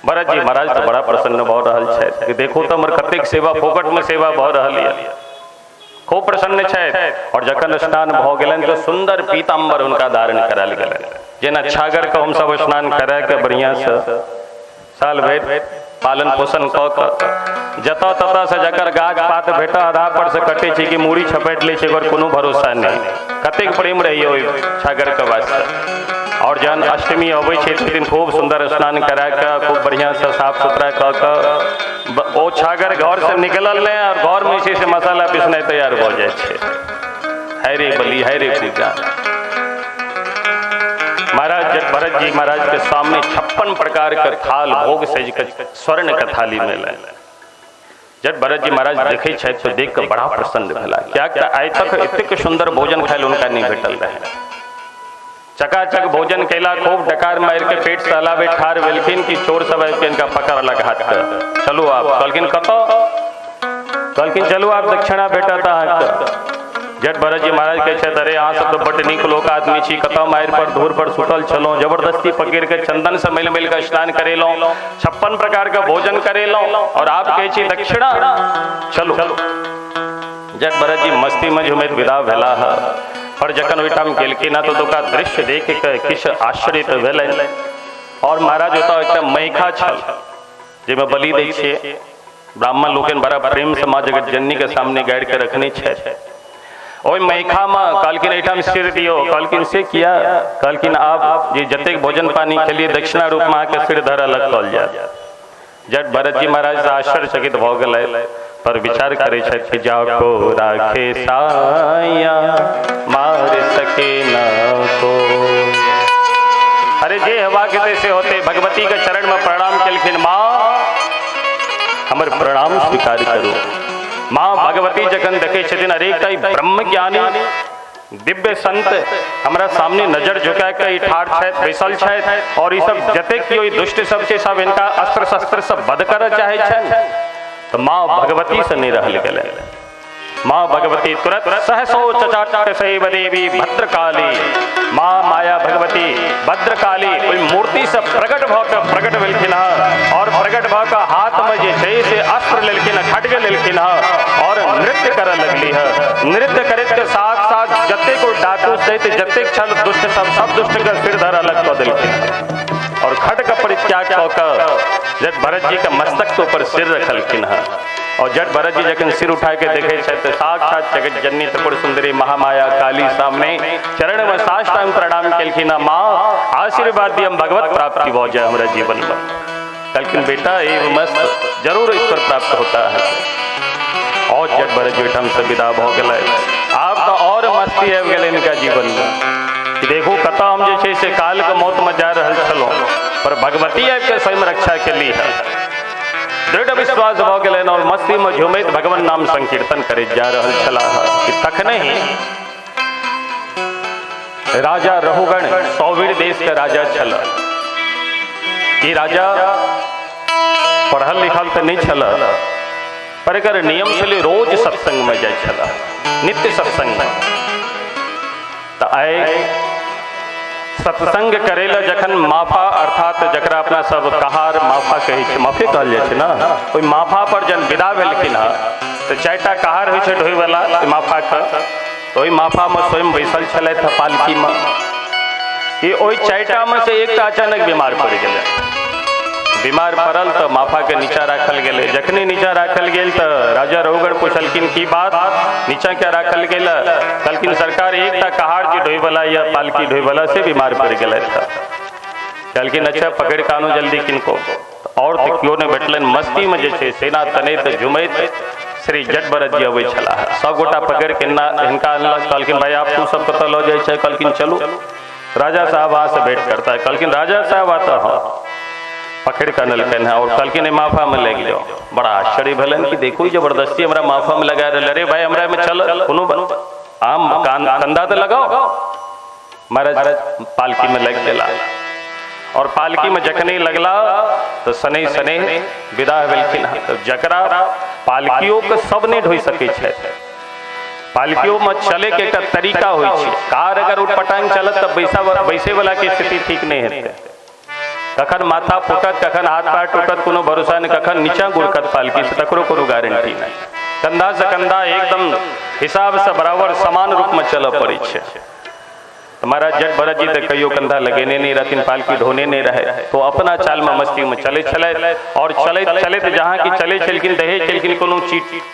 भरत जी महाराज तऽ बड़ा प्रसन्न भऽ रहल छथि कि देखू तऽ हमर कतेक सेवा फोकट में सेवा भऽ रहल यऽ। खूब प्रसन्न छथि। और जखन स्नान भऽ गेलनि तऽ सुंदर पीताम्बर हुनका धारण करायल गेलनि। जेना छागर के हमसब स्नान करा के बढ़िया से साल भरि पालन पोषण कऽ कऽ जतऽ ततऽ से जकर गाछ पात भेटऽ आधा पर से कटै छै कि मूड़ी छपटि लै छै, ओकर कोनो भरोसा नहि। कतेक प्रेम रहैए ओहि छागरके वास्ते। और जहन अष्टमी अबै छै ताहि दिन खूब सुन्दर स्नान करा कऽ खूब बढ़िआँसँ साफ सुथरा कऽ कऽ ओ छागर घरसँ निकलल नहि और घरमे जे छै से मसाला पिसनाइ तैयार भऽ जाइ छै। है रे बलि, है रे पूजा। महाराज जब भरत जी महाराज के सामने 56 प्रकार के थाल भोग सज के स्वर्ण के थाली में लायल। जब भरत जी महाराज देखे छथि तो देख के बड़ा प्रसन्न भेला, कियाक तऽ आइ तक एतेक सुंदर भोजन खायल हुनका नहीं भेटल रहे। चकाचक भोजन कैला, खूब डकार मारि के पेट सहलाबे ठार भेलखिन कि चोर सब आबि के इनका पकड़लक हाथ के, चलू आप। कहलखिन कतऽ? कहलखिन चलू आप, दक्षिणा भेटत अहाँके। जट भरत जी महाराज कहै छथि अरे अहाँ सब तऽ बड्ड नीक लोक आदमी छी, कतऽ मारि पर धूर पर सुतल छलहुँ, जबरदस्ती पकड़ि के चंदन से मिल मिल के स्नान करेलहुँ, 56 प्रकार के भोजन करेलहुँ और आप कहै छी दक्षिणा, चलू। जट भरत जी मस्ती में झुमैत विदा भेलाह। पर जखन ओहिठाम गेलखिन तऽ ओतुका दृश्य देख के किछु आश्चर्य तऽ भेलनि। और महाराज ओतऽ एकटा महिखा छल जाहिमे बलि दै छियै, ब्राह्मण लोकनि बड़ा प्रेम से माँ जगत जननी के सामने गाड़ि के रखने छथि। ओहि महिखा में कहलखिन एहिठाम सिर दियौ। कहलखिन से किया? कहलखिन आप जे जतेक भोजन पानी खेलिए दक्षिणा रूप में अहाँके सिर धर अलग कयल जायत। जट भरत जी महाराज आश्चर्यचकित भऽ गेलै, पर विचार करै छथि कि जाको राखे साया मार सके न को। अरे जे हेबाक हेतै से होतै। भगवती के चरण में प्रणाम केलखिन, माँ हमर प्रणाम स्वीकार करू। माँ भगवती जखन देखै छथिन अरे एकटा ब्रह्म ज्ञानी दिव्य संत हमरा सामने नजर झुका के ठाढ़ छथि, बैसल छथि और ई सब जतेक केओ दुष्ट सब छै सब इनका अस्त्र शस्त्र सब वध करऽ चाहै छनि, तऽ माँ भगवती से नहि रहल गेलै। माँ भगवती तुरंत सहसो चचाट सैव देवी भद्रकाली, माँ माया भगवती भद्रकाली ओहि मूर्ति से प्रकट भऽ के प्रकट भेलखिन हँ और प्रकट भऽ के हाथ में जे छै से अस्त्र लेलखिन हँ, खड्ग लेलखिन हँ और नृत्य करऽ लगली हँ। नृत्य करैत के साथ साथ जतेक ओ डाकू सहित जतेक छल दुष्ट सब सब दुष्ट के सिर धर अलग कऽ देलखिन और खड्ग परित्याग कऽ के जब भरत जी के मस्तक के ऊपर सिर रखलखिन हँ। और जट भरत जी जखन सिर उठा के देखे छथि साक्षात जगत जननी त्रिपुर सुंदरी महामाया काली सामने चरण में साष्टांग प्रणाम केलखिन, माँ आशीर्वाद दी हम भगवत प्राप्ति भऽ जाए हमरा जीवन में। कहलखिन बेटा एव मस्त जरूर ईश्वर प्राप्त होता है। और जट भरत जी ओहिठाम से विदा भऽ गेलै। आब तऽ और मस्ती आबि गेलै इनका जीवन में। देखू कतऽ हम जे छै से काल के मौत में जा रहल छलहुँ पर भगवती आबि के स्वयं रक्षा केली है। दृढ़ विश्वास भऽ गेलनि और मस्ती में झुमैत भगवान नाम संकीर्तन करैत जा रहल छलाह कि तखने ही राजा रघुगण सौवीर देश के राजा छल। ई राजा पढ़ल लिखल तऽ नहि छल पर एकर नियम छलै रोज सत्संग में जाइ छल, नित्य सत्संग में। तऽ आइ सत्संग करै लए जखन माफा अर्थात जकरा अपना सब कहार माफा कहै छै, माफे कहल जाइ छै ने, ओहि माफा पर जहन विदा भेलखिन हँ तऽ 4टा कहार होइ छै ढोइवला माफाके, तऽ ओहि माफामे स्वयं बैसल छलथि हँ पालकीमे कि ओहि 4टामे से एकटा अचानक बीमार पड़ि गेलै। बीमार पड़ल तऽ माफाके नीचा राखल गेलै। जखने नीचा राखल गेल तऽ राजा रघुगण पुछलखिन की बात, नीचा क्या राखल गेल? कहलखिन सरकार एकटा कहार जे ढोइवला या पालकी ढोइवला से बीमार पड़ि गेलथि। कहलखिन अच्छा पकड़ि कऽ आनू जल्दी किनको। और तऽ केओ नहि भेटलनि। मस्तीमे जे छै सेना तनैत झुमैत श्री जट भरत जी अबै छलाह। सब गोटा पकड़ि के हिनका अनलक। कहलखिन भाई आप तू सब कतऽ लऽ जाइ छै? कहलखिन चलू राजा साहब अहाँ से भेंट करता है। कहलखिन राजा साहब आता हँ। पकड़ के अनलकनि हँ और कहलखिन माफा में लागि जाओ। बड़ा आश्चर्य भेलनि कि देखो जबरदस्ती हमरा माफा में लगा रहल, अरे भाई हमरा में चल कोनो आम कंधा तो लगाओ। महाराज पालकी में लग गेला और पालकी में जखने लगला तो शनै शनै विदा भेलखिन। तो जकरा पालकियों के सब नहीं ढोइ सकै छै, पालकियों में चले के एक तरीका होइ छै। कार अगर उटपटांग चलत तऽ बैसे वाला के स्थिति ठीक नहीं हेतै, कखन माथा फूटत, कखन हाथ पैर टूटत, कोनो भरोसा नहीं, कखन नीचा गुड़कत पालकी से, तकरो कोनो गारंटी नहीं। कंधा से कंधा एकदम हिसाब से बराबर समान रूप में चलऽ पड़ै छै। महाराज जट भरत जी तो कहियो कंधा लगेने नहीं रहथिन, पालकी ढोने नहीं रहे, तो अपना चाल में मस्ती में चले छलथि और चलैत चलैत जहाँ की चले छलखिन दहे छलखिन कोनो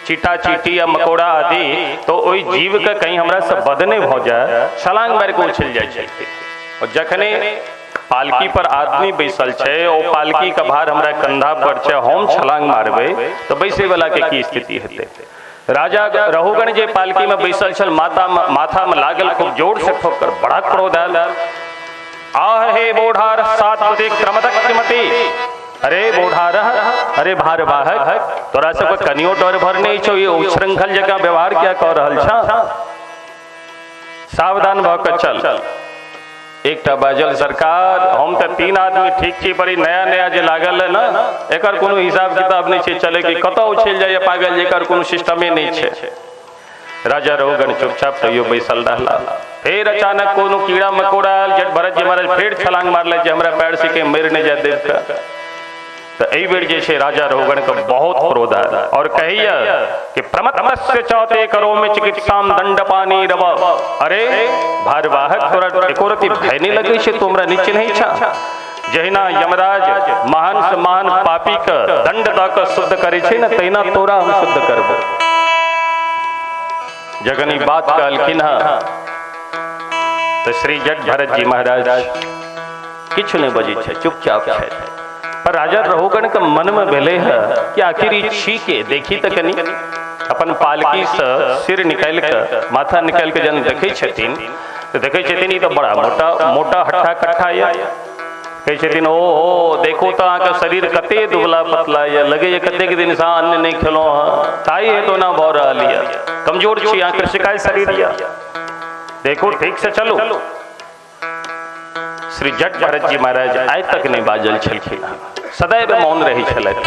चीटा चीटी या मकोड़ा आदि, तो ओहि जीव के कहीं हमरा से बद नहीं भऽ जाए, छलांग मारि के उछल जाइ छलखिन। और जखने पालकी पर आदमी बैसल छै, ओ पालकी के भार हमरा कंधा पर छै, हम छलांग मारबै तो बैसे वाला के की स्थिति हेतै। राजा रहुगण जे पालकी में बैसल छल, माथा में लागल खूब जोर से ठोकर, बड़ा क्रोध आयल। आह हे बोढ़ार सात पदे क्रमदक मति, अरे बोढ़ार, अरे भारवाहक, तोरा सबके कनियो डर भर नहीं छौ, ये उच्छृंखल जकाँ व्यवहार क्या कऽ रहल छ, सावधान भऽ कऽ चल। एकटा बाजल, सरकार हम तऽ 3 आदमी ठीक छी, बड़ी नया नया जे लागल है ना, एकर कोनो हिसाब किताब नहीं छै, चले के कतऽ उछल जाइए पागल, जेकर कोनो सिस्टमे नहीं छै। राजा रहुगण चुपचाप तैयो बैसल रहला। फेर अचानक कोनो कीड़ा मकोड़ा आयल, जट भरत जी महाराज फेर छलांग मारले जे हमरा पैर से के मरि नहीं जाय देव का। तो एहि बेर जे छै राजा रहुगण के बहुत क्रोध आयल और कहिया कि प्रमत्तस्य चौथे करो में चिकित्साम दंड पानी रव, अरे भारवाहक तोरा एको रति भय नहीं लगै छै, तू हमरा नहीं चिन्है छा। जहिना यमराज महान से महान पापी के दंड दऽ के शुद्ध करै छै ने, तहिना तोरा हम शुद्ध करबो। जखन ई बात कहलखिन हँ तो श्री जट भरत जी महाराज किछु नहीं बजै छै, चुपचाप छै। पर राजा रहुगण के मन में भेलै है कि आखिर ई छी के, देखी तऽ कनी अपन पालकी से सिर निकालि के माथा निकालि के जन देखै छथिन तऽ देखै छथिन ई तऽ बड़ा मोटा मोटा हट्ठा कट्ठा यऽ। कहै छथिन ओ हो देखो तऽ अहाँके शरीर कते दुबला पतला यऽ, लगैए कतेक दिन से अहाँ अन्न नहि खेलहुँ हँ, ताहि हेतु ओना भऽ रहल यऽ, कमजोर छी अहाँ, कृषिकाय शरीर यऽ, देखो ठीक से चलू। श्री जट भरत जी महाराज आइ तक नहीं बाजल छलखिन, सदैव मौन रहै छलथि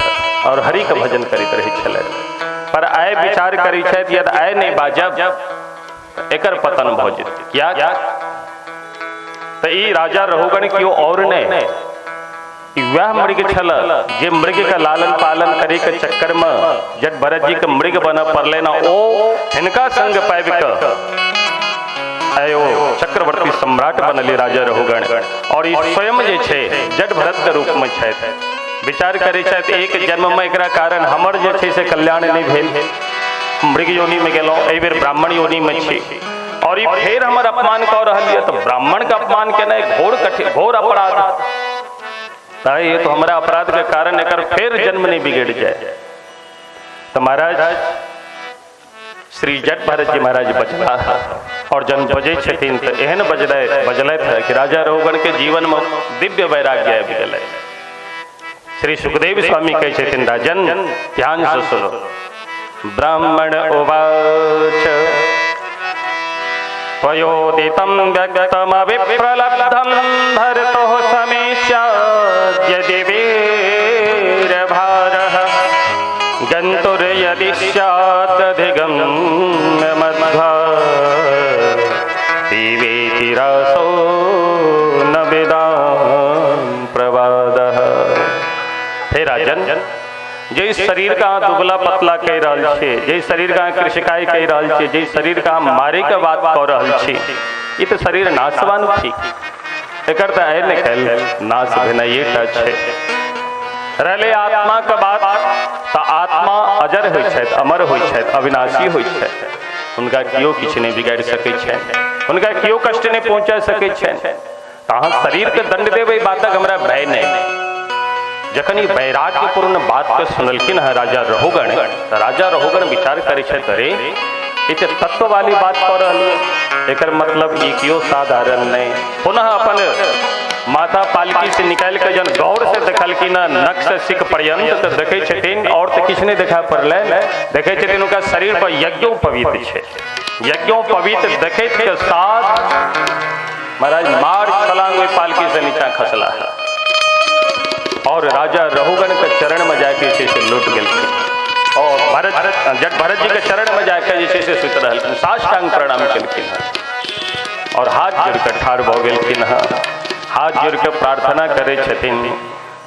और हरि के भजन करैत रहै छलथि। पर आइ विचार करै छथि यदि आइ नहीं बाजब एकर पतन भऽ जेतै। किया तऽ ई राजा रहुगण केओ और नहीं, वह मृग छल जे मृग के लालन पालन करे के चक्कर में जट भरत जी के मृग बनऽ पड़लै ना, ओ हिनका संग पाबि कऽ आयो चक्रवर्ती सम्राट बनले राजा रहुगण। और ई स्वयं जे छै जट भरत के रूप में छथि। विचार करै छथि एक जन्म में एकरा कारण हमर जे छै से कल्याण नहीं भेल, मृग योनि में गेलहुँ, एहि बेर ब्राह्मण योनि में छी और ई फेर हमर अपमान कऽ रहल यऽ, तऽ ब्राह्मण के अपमान केनाइ घोर कठिन घोर अपराध, ताहि हेतु हमरा अपराध के कारण एकर फेर जन्म नहीं बिगड़ जाए। तो महाराज श्री जट भरत जी महाराज बजला और जन बजै छथिन तऽ एहन बजलथि कि राजा रहुगण के जीवन में दिव्य वैराग्य आबि गेलै। श्री सुखदेव स्वामी कहै छथिन राजन ध्यान से सुनो। ब्राह्मण उवाच पयोदितं व्यक्तमविप्रलब्धं भरतोः समेष्याद्यदि वीरभारः गन्तुर्यदि स्यादधिगम्यमध्वा पीवेति रसो न विदां प्रवादः। हे राजन, जे शरीर का दुबला पतला कहि रहल छी, जे शरीर का कृषिकाय कहि रहल छी, जे शरीर का मारे के बात कऽ रहल छी, ई तऽ शरीर नाशवान छी, एकर तऽ आइ ने काल्हि नाश भेनाइए टा छै। रहले आत्मा के बात तऽ आत्मा अजर होइ छथि, अमर होइ छथि, अविनाशी होइ छथि, हुनका केओ किछु नहि बिगाड़ि सकै छनि, हुनका केओ कष्ट नहि पहुँचा सकै छनि। तऽ अहाँ शरीरके दंड देबै बातक हमरा भय नहि। जखन ई वैराग्यपूर्ण बात के सुनलखिन हँ राजा रहुगण, तऽ राजा रहुगण विचार करै छथि अरे ई तऽ तत्व वाली बात कऽ रहल यऽ, एकर मतलब ई केओ साधारण नहि। पुनः अपन माता पालकी से निकालि के जन गौर से देखलखिन नख से सिख पर्यंत, तो देखै छथिन और तो किछु नहीं देखा पड़लै, देखै छथिन उनका शरीर पर यज्ञोपवीत छै। यज्ञोपवीत देखैत के साथ महाराज मार छलांग ओहि पालकी से नीचा खसला और राजा रघुगण के चरण में जाके जे छै से लौट गेलखिन और भरत जट भरत जी के चरण में जाके जे छै से सुति रहलखिन, साष्टांग प्रणाम केलखिन और हाथ जोड़ के ठाढ़ भऽ गेलखिन। हाथ जोड़ के प्रार्थना करै छथिन,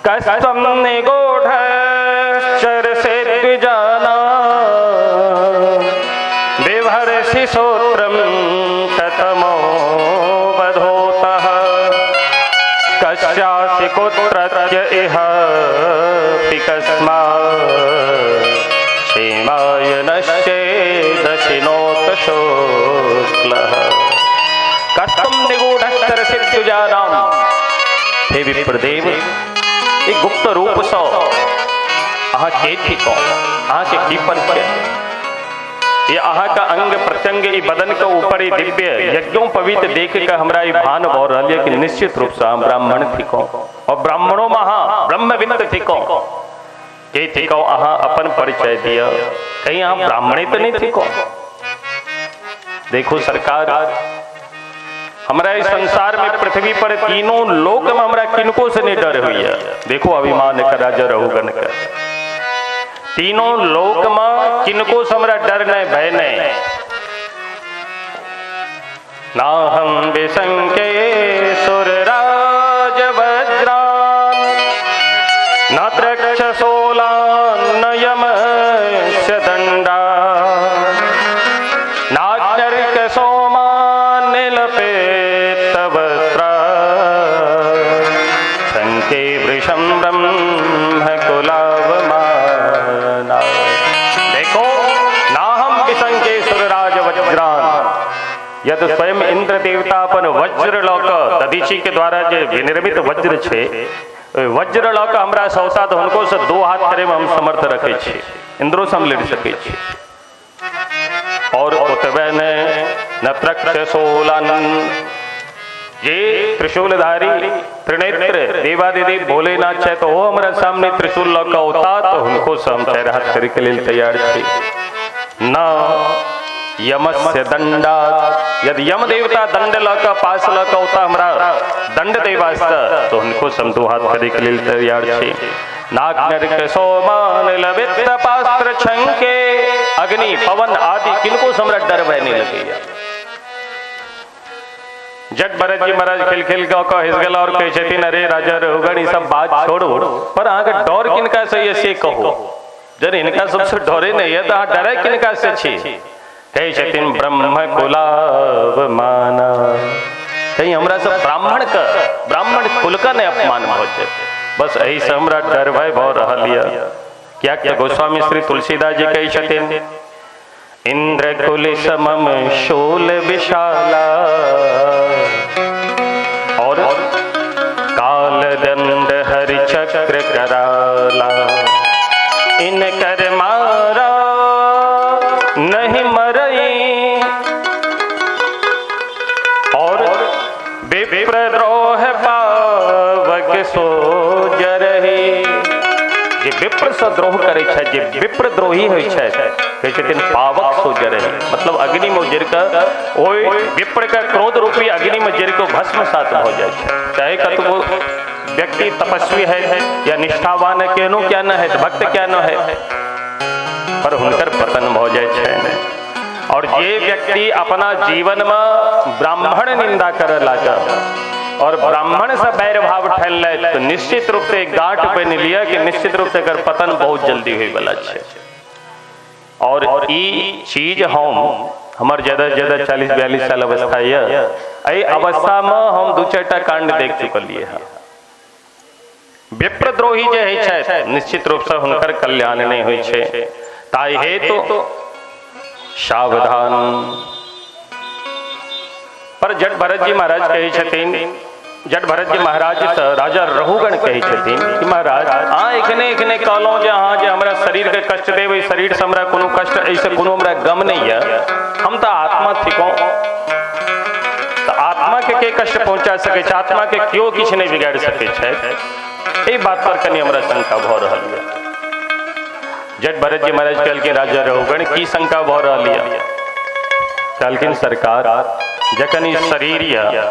कस्त्वं निगूढ़श्चर से द्विजाना बिभर्षि श्रोत्रं कतमो बधोतः कस्यासि कुत्रत्य इह पिकस्मात् क्षेमाय नश्चेदशिनोत शुक्लः। कस्त्वं निगूढ़श्चर से द्विजानां, हे विप्रदेव, एक गुप्त रूप सँ अहाँ के थिकौं, अहाँ के की परिचय, ये अहाँ का अंग प्रत्यंग ई बदन के ऊपर ई दिव्य यज्ञोपवीत देख के हमरा ई भान भऽ रहल यऽ कि निश्चित रूप से हम ब्राह्मण थिकौं और ब्राह्मणों में अहाँ ब्रह्मविद थिकौं। के थिकौं अहाँ अपन परिचय दिअ, कहीं अहाँ ब्राह्मणे तऽ नहीं थिकौं। देखो सरकार, हमरा इस संसार में पृथ्वी पर तीनों लोक में हमरा किनको से नहीं डर हुई है। देखो अभिमान का राजा रघुगण का, तीनों लोक में किनको से हमरा डर नहीं भय नहीं। ना हम विशंके सुरराज वज्रान न त्रक्षशूलान न यमस्य दंडा नाग्नर्क सोमानिलपेतवस्त्रा शंके वृषं ब्रह्म कुलावमाना। देखो ना हम विशंके सुरराज वज्रान, यद स्वयं इंद्र देवता अपन वज्र लऽ कऽ दधीची के द्वारा जे विनिर्मित वज्र छै, वज्र लऽ कऽ हमरा सौता तऽ हुनको से दो हाथ करे में हम समर्थ रखै छी, इंद्रो से हम लड़ि सकै छी। और ओतबे ने न त्रक्षशूलन, जे त्रिशूलधारी त्रिनेत्र देवादिदेव भोलेनाथ छै तो वो हमरा सामने त्रिशूल लऽ कऽ औता तो हुनको से हम चारि हाथ करे के लेल तैयार छी। न यमस्य दंडा, यदि यम देवता दंड लऽ कऽ पास लऽ कऽ औता हमरा दंड दै वास्ते तो हुनको से हम दू हाथ करे के लेल तैयार छी। नाग नरक सोमान लवित पास्त्र छंके, अग्नि पवन आदि किनको से हमरा डर भय नहीं लगैया। जट भरत जी महाराज खेल खेल कऽ कऽ हँसि गेला और कहै छथिन, अरे राजा रघुगण ई सब बात छोड़ू, पर अहाँके डर किनका से यऽ से कहू। जब हिनका सबसे डरे नहीं है तो अहाँ डरे किनका से छी। कहै छथिन ब्रह्म कुलाव माना, कहीं हमरा सब ब्राह्मण के ब्राह्मण कुल का नहीं अपमान भऽ जाए, बस एहि से हमरा डर भय भऽ रहल यऽ। कियाक तऽ गोस्वामी श्री तुलसीदास जी कहै छथिन, इंद्र कुल समम शूल विशाला और काल दंड हरि चक्र कराला, इन कर मारा नहीं मरई और विप्रद्रोह पावक सो जरही। जे विप्र से द्रोह करै छै, जे विप्रद्रोही होइ छै, कहै छथिन पावक सो जरही, मतलब अग्नि में जरि कऽ ओहि विप्र के क्रोध रूपी अग्नि में जरि कऽ भस्मसात भऽ जाइ छै। चाहे कतबो व्यक्ति तपस्वी है या निष्ठावान है, केहनो क्या न है, भक्त क्या न है, पर हुनकर पतन भऽ जाइ छै। और जे व्यक्ति अपना जीवन में ब्राह्मण निंदा करऽ लागल और ब्राह्मण से बैर भाव ठहरलै तो निश्चित रूप से गांठ बनि लिअ कि निश्चित रूप से एकर पतन बहुत जल्दी होय वाला छै। और ई चीज हम हमर ज्यादा से ज्यादा 40-42 साल अवस्था यऽ, एहि अवस्था में हम 2-4 टा कांड देख चुकलियै हँ। विप्रद्रोही जे होइ छै निश्चित रूप से हुनकर कल्याण नहीं होइ छै, ताहि हेतु सावधान। पर जट भरत जी महाराज कहै छथिन, जट भरत जी महाराज से राजा रघुगण कहै छथिन कि महाराज अहाँ एखने एखने कहलहुँ जे अहाँ जे हमरा शरीर के कष्ट देब, एहि शरीर से हमरा कोनो कष्ट, एहिसँ कोनो हमरा गम नहीं यऽ, हम तऽ आत्मा थिकौं, तऽ आत्मा के के कष्ट पहुंचा सकै छै, आत्मा के केओ किछु नहि बिगाड़ि सकै छै। एहि बात पर कनि हमरा शंका भऽ रहल यऽ। जट भरत जी महाराज कहलखिन राजा रघुगण की शंका भऽ रहल यऽ? कहलखिन सरकार जखन ई शरीर यऽ,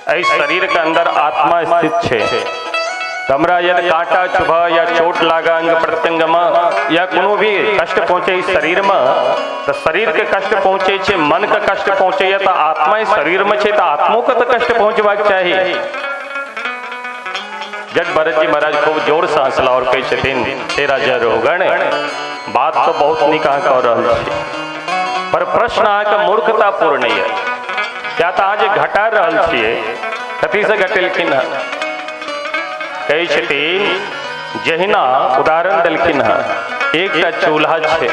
एहि शरीर के अंदर आत्मा स्थित छै, तऽ हमरा यदि कांटा चुभ या चोट लागा अंग प्रत्यंग में या कोनो भी कष्ट पहुँचे इस शरीर में, तऽ शरीर के कष्ट पहुँचे छै, मन के कष्ट पहुँचे, तऽ आत्मा इस शरीर में छै, तऽ आत्मो के तऽ कष्ट पहुँचबाक चाही। जट भरत जी महाराज खूब जोर से हंसला और कहै छथिन हे राजा रघुगण, बात तो बहुत नीक अहाँ कह रहल छी, पर प्रश्न अहाँके मूर्खतापूर्ण यऽ। क्या तऽ अहाँ जे घटा रहल छियै कथीसँ घटेलखिन हँ? कहै छथिन जहिना उदाहरण देलखिन हँ, एकटा चूल्हा छै,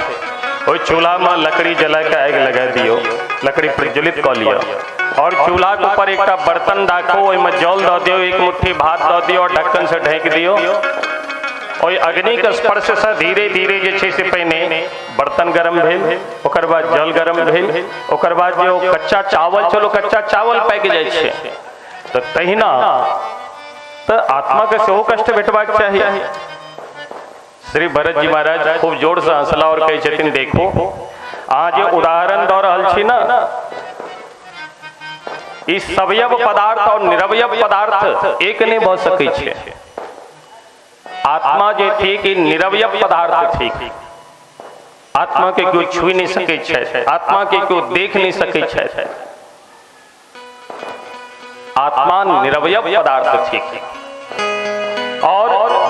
ओहि चूल्हामे लकड़ी जला के आगि लगा दियौ, लकड़ी प्रज्वलित कऽ लिअ और चूल्हा के ऊपर एकटा बर्तन राखू, ओहिमे जल दऽ दियौ, एक मुट्ठी भात दऽ दियौ और ढक्कन से ढकि दियौ। ओहि अग्नि के स्पर्श से धीरे धीरे जे छै से पहिने बर्तन गरम भेल, ओकर बाद जल गरम भेल, ओकर बाद जे ओ कच्चा चावल छल ओ कच्चा चावल पाकि जाइ छै। तऽ तहिना तऽ आत्मा के सेहो कष्ट भेटबाक चाही। श्री भरत जी महाराज खूब जोर से हंसला और कहै छथिन देखो अहाँ जे उदाहरण दऽ रहल छी ना, ई सवयव पदार्थ और निरवयव पदार्थ एक नहि भऽ सकै छै। आत्मा जे थिक ई निरवयव पदार्थ थिक, आत्मा के केओ छुइ नहि सकै छै, आत्मा के केओ देख नहि सकै छै, आत्मा निरवयव पदार्थ थिक। और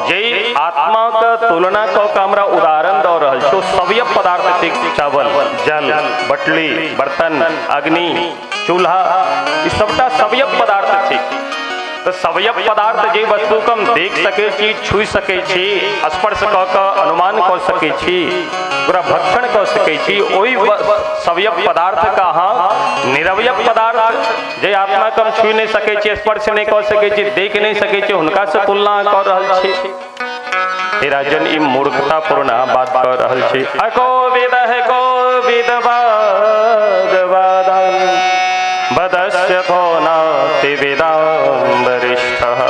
जे आत्मा के तुलना कऽ के हमरा उदाहरण दऽ रहल छी, सवयव पदार्थ थिक, चावल, जल, बटली, बर्तन, अग्नि, चूल्हा, ई सबटा सवयव पदार्थ थिक। तऽ सवयव पदार्थ जे वस्तु के हम देख सकै छी, छुइ सकै छी, स्पर्श कऽ के अनुमान कऽ सकै छी, ओकरा भक्षण कऽ सकै छी, ओहि सवयव पदार्थ के अहाँ निरवयव पदार्थ जे आत्मा के हम छुइ नहि सकै छी, स्पर्श नहि कऽ सकै छी, देख नहि सकै छी, हुनका से तुलना कऽ रहल छी। हे राजन, ई मूर्खतापूर्ण अहाँ बात कऽ रहल छी। अको विद है को विद वाद बदस्य को नाति विदां वरिष्ठः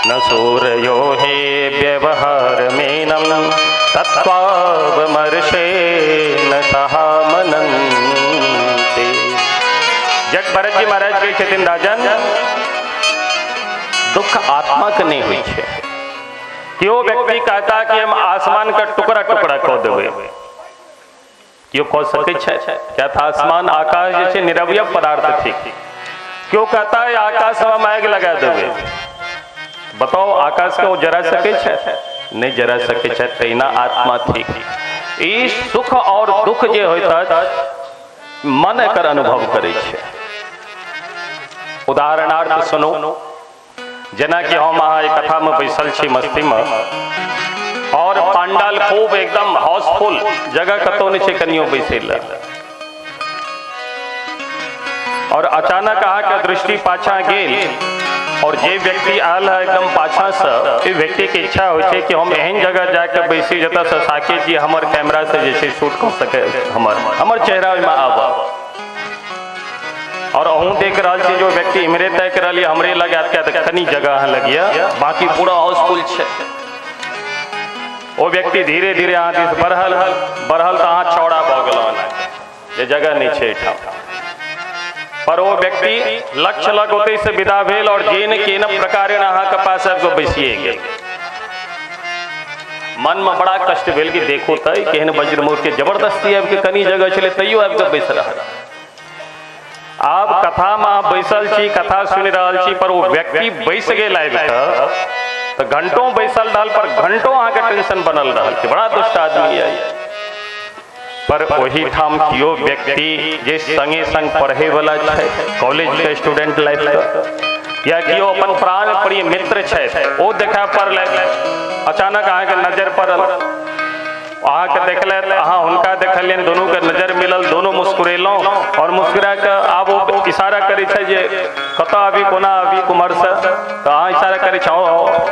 न सूर्यो हे व्यवहारमेनं तत्त्वावमर्शेन सहामनन्ति। जट भरत जी महाराज कहै छथिन राजन, दुख आत्मा के नहि होइ छै। केओ व्यक्ति कहता कि हम आसमान के टुकड़ा टुकड़ा कऽ देबै, केओ कऽ सकै छै? क्या था आसमान आकाश जे छै निरवयव पदार्थ थिक। केओ कहता है आकाश हम आगि लगा देबै, बताओ आकाश के ओ जरा सकै छै? नहि जरा सकै छै। तहिना आत्मा थिक। ई सुख और दुख जे होइत अछि मन एकर अनुभव करै छै। उदाहरणार्थ सुनू, जेनाकि हम अहाँ एक कथा में बैसल छी मस्ती में और पंडाल खूब एकदम हाउसफुल, जगह कतौ नहि छै कनियो बैसै लए, और अचानक अहाँके दृष्टि पाछा गेल और जे व्यक्ति आयल है एकदम पाछा से, ओहि व्यक्ति के इच्छा होइ छै कि हम एहन जगह जाके बैसी जतऽ से साकेत जी हमर कैमरा से जे छै शूट कऽ सकै, हमर चेहरा ओहिमे आबऽ। और अहूँ देख रहल छी जो व्यक्ति इम्हरे ताकि रहल यऽ, हमरे लग आयत किया तऽ कनि जगह अहाँ लग यऽ, बाकी पूरा हाउसफुल छै। ओ व्यक्ति धीरे धीरे अहाँ दिस बढ़ल बढ़ल तऽ अहाँ चौड़ा भऽ गेलहुँ जे जगह नहि छै एहिठाम। पर ओ व्यक्ति लक्ष्य लग ओतै से विदा भेल और जेन केन प्रकारेण अहाँके पास आबि कऽ बैसिए गेल। मन में बड़ा कष्ट भेल कि देखो तऽ केहन वज्रमुख के जबरदस्ती आबि कऽ कनि जगह छलै तैयो आबि कऽ बैस रहल। आब कथा में अहाँ बैसल छी, कथा सुनि रहल छी, पर ओ व्यक्ति बैस गेल आबि कऽ तऽ घंटों बैसल रहल, पर घंटों अहाँके टेंशन बनल रहल कि बड़ा दुष्ट आदमी यऽ। पर ओहि ठाम केओ व्यक्ति जे संगे संग पढ़े वाला छै, कॉलेज के स्टूडेंट लाइफ के, या केओ अपन प्राण प्रिय मित्र छै, ओ देखा पड़ल, अचानक अहाँके नजर पड़ल, अहाँके देखलथि, अहाँ हुनका देखलियनि, दोनों के नजर मिलल, दोनों मुस्कुरेलहुँ और मुस्कुरा कऽ आब ओ इशारा करै छै जे कतऽ आबी, कोना आबी, कुम्हरसँ, तऽ अहाँ इशारा करै छौ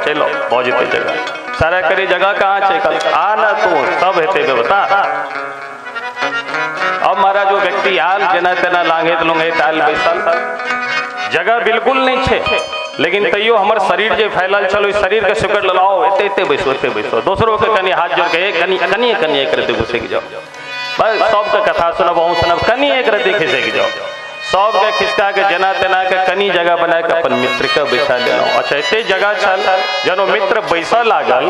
चलि भऽ जेतै जगह, इशारा करै जगह कहाँ छै, आ ने तू, सब हेतै व्यवस्था। अब महाराज वो व्यक्ति आयल जेना तेना लांघैत लुंघैत आयल बैसल, जगह बिल्कुल नहीं छै, लेकिन तैयो हमर शरीर जे फैलल छल ओहि शरीर के सुकड़ लेलहुँ, एते एते बैसो एते बैसो, दोसरो के कनि हाथ जोड़ के कनि कनि कनि एक रत्ती घुसकि जाओ, बस सबके कथा सुनब अहूँ सुनब, कनि एक रत्ती खिसकि जाओ, सबके खिसका के जेना तेना के कनि जगह बना के अपन मित्र के बैसा लेलहुँ। अच्छा एते जगह छल, जहन ओ मित्र बैसऽ लागल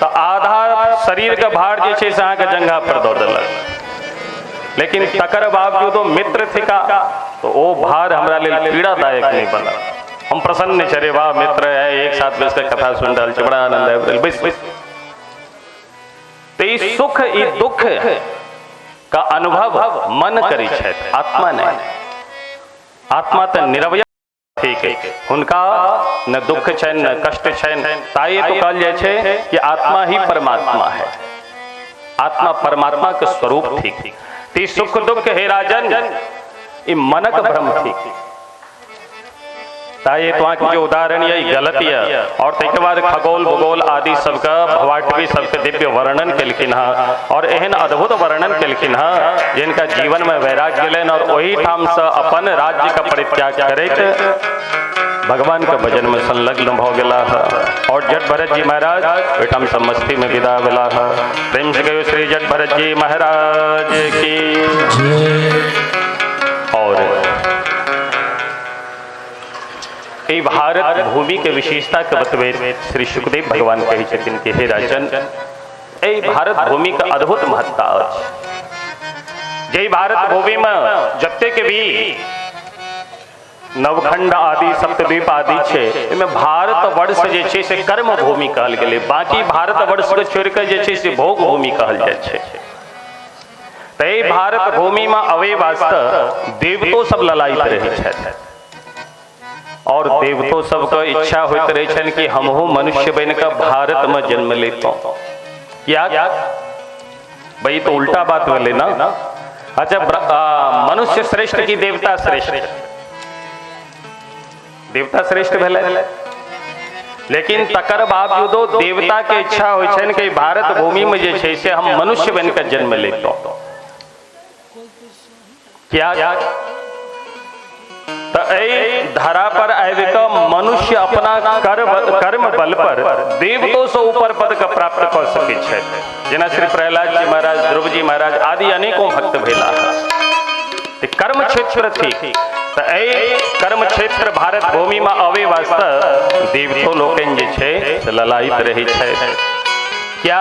तऽ आधा शरीर के भार जे छै से अहाँके जंघा पर दऽ देलक, लेकिन तकर बावजूदो मित्र थिका तो ओ भार हमरा लेल पीड़ादायक नहीं बनल। हम प्रसन्न छी, अरे वाह मित्र है, एक साथ बैस के कथा सुनि रहल छी, बड़ा आनंद आबि रहल, बैस बैस। तो ई सुख ई दुख का अनुभव मन करै छथि, आत्मा नहीं। आत्मा तऽ निरवय ठीक है, हुनका न दुख छनि न कष्ट छनि, ताहि तो कहल जाइ छै कि आत्मा ही परमात्मा है, आत्मा परमात्मा के स्वरूप ठीक। तो सुख दुख हे राजन ई मनक भ्रम ठीक। ताहि तो अहाँके जे उदाहरण यऽ ई गलत यऽ। और ताहिके बाद खगोल भूगोल आदि सबके भवाटवी सबके दिव्य वर्णन केलखिन हँ, और एहन अद्भुत वर्णन केलखिन हँ जिनका जीवन में वैराग्य गेलनि और ओहिठामसँ अपन राज्य के परित्याग करैत भगवान के भजन में संलग्न भऽ गेलाह। और जट भरत जी महाराज ओहिठामसँ मस्ती में विदा भेलाह। प्रेम से कहियो श्री जट भरत जी महाराज की। और एहि भारत भूमि के विशेषता के बतबैत श्री सुखदेव भगवान कहै छथिन कि हे राजन, एहि भारत भूमि के अद्भुत महत्ता अछि। जाहि भारत भूमि में जतेक भी नवखंड आदि सप्तद्वीप आदि छै, एहिमे भारत वर्ष जे छै से कर्म भूमि कहल गेलै, बाकी भारत वर्ष के छोड़ि कऽ जे छै से भोग भूमि कहल जाइ छै। तऽ एहि भारत भूमि में अबै वास्ते देवतो सब ललायित रहै छथि, और देवतो सबके इच्छा होइत रहै छनि कि हमहूँ मनुष्य बनि कऽ भारत में जन्म लेतहुँ। किया भाई, तो उल्टा बात भेलै ना। अच्छा मनुष्य श्रेष्ठ कि देवता श्रेष्ठ? देवता श्रेष्ठ भेलै, लेकिन तकर बावजूदो देवता के इच्छा होइ छनि कि भारत भूमि में जे छै से हम मनुष्य बनि कऽ जन्म लेतहुँ। क्या तऽ एहि धरा पर आबि कऽ मनुष्य अपना कर्म बल पर देवतो से ऊपर पद के प्राप्त कऽ सकैत छथि, जेना श्री प्रहलाद जी महाराज, ध्रुव जी महाराज आदि अनेकों भक्त भेलाह। तऽ कर्म क्षेत्र थिक, तऽ एहि कर्म क्षेत्र भारत भूमि में अबै वास्ते देवतो लोकनि जे छै से ललायित रहै छथि। क्या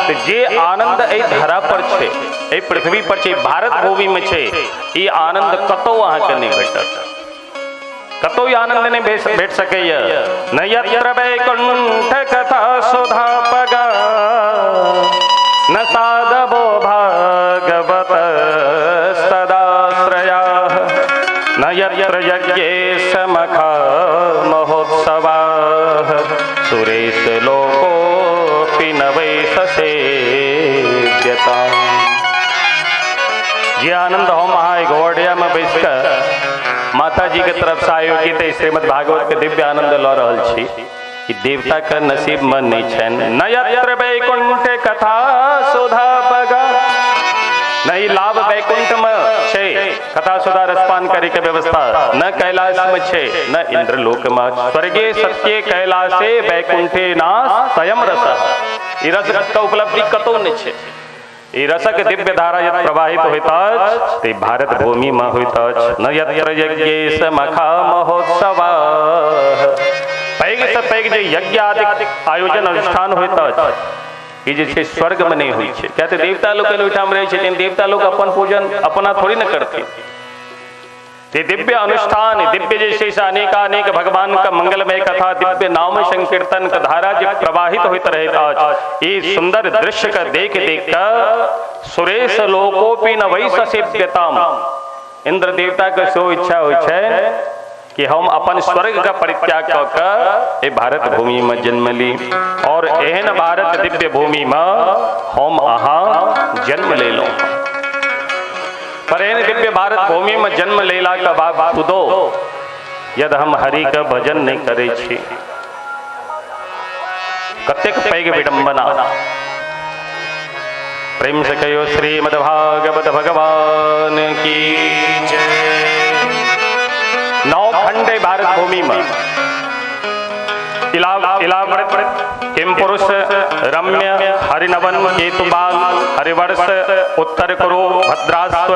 तऽ जे आनंद एहि धरा पर छै, एहि पृथ्वी पर छै, भारत भूमि में छै, ई आनंद कतौ अहाँके नहि भेटत, कतौ ई आनंद नहि भेट सकैया। न यत्र वैकुंठ कथा सुधा पगा, न साधवो भागवत सदाश्रयाः, न यत्र यज्ञे समखा महोत्सवाः, सुरेश लोकोऽपि न वै ससेव्यताम्। जे आनंद हम अहाँ घोड़िया में बैस कऽ माता जी के तरफ से आयोजित श्रीमद् भागवत के दिव्य आनंद लऽ रहल छी, ई देवता के नसीब में नहीं छनि। न यत्र वैकुंठ कथा सुधा पगा, नहीं लाभ वैकुंठ में छै कथा सुधा रसपान करे के व्यवस्था, न कैलाश में छै न इंद्रलोक में। स्वर्गे सत्ये कैलाशे वैकुंठे नास तयम रस, ई रस के उपलब्धि कतौ नहीं छै। ई रसक दिव्य धारा यत प्रवाहित होइत अछि ते भारत भूमि में होइत अछि। न यत्र यज्ञे समखा महोत्सव, पैघ से पैघ जे यज्ञ आदि आयोजन अनुष्ठान होइत अछि ई जे छै स्वर्ग में नहीं होइ छै। किया तऽ देवता लोकनि ओहिठाम रहै छथिन, देवता लोक अपन पूजन अपना थोड़ी ने करथिन। ते दिव्य अनुष्ठान दिव्य जे छै से अनेकानेक भगवान का मंगलमय कथा दिव्य नाम संकीर्तन के धारा जे प्रवाहित होइत रहैत अछि, ई सुंदर दृश्य के देख देख कऽ सुरेश लोकोपि न वै ससेव्यताम, इंद्र देवता के सेहो इच्छा होइ छै कि हम अपन स्वर्ग का परित्याग कऽ कऽ एहि भारत भूमि में जन्म ली, और एहन भारत दिव्य भूमि में हम अहाँ जन्म लेलहुँ। पर एहन दिव्य भारत भूमि में जन्म लेला के बावजूदो यदि हम हरि के भजन नहीं करै छी, कतेक पैघ विडंबना। प्रेम से कहियो श्रीमद् भागवत भगवान की जय। 9 खंड है भारत भूमि में। इलावृत, किमपुरुष, रम्य, हरिनवन, केतुबाल, हरिवर्ष, उत्तर कुरु, भद्रास्व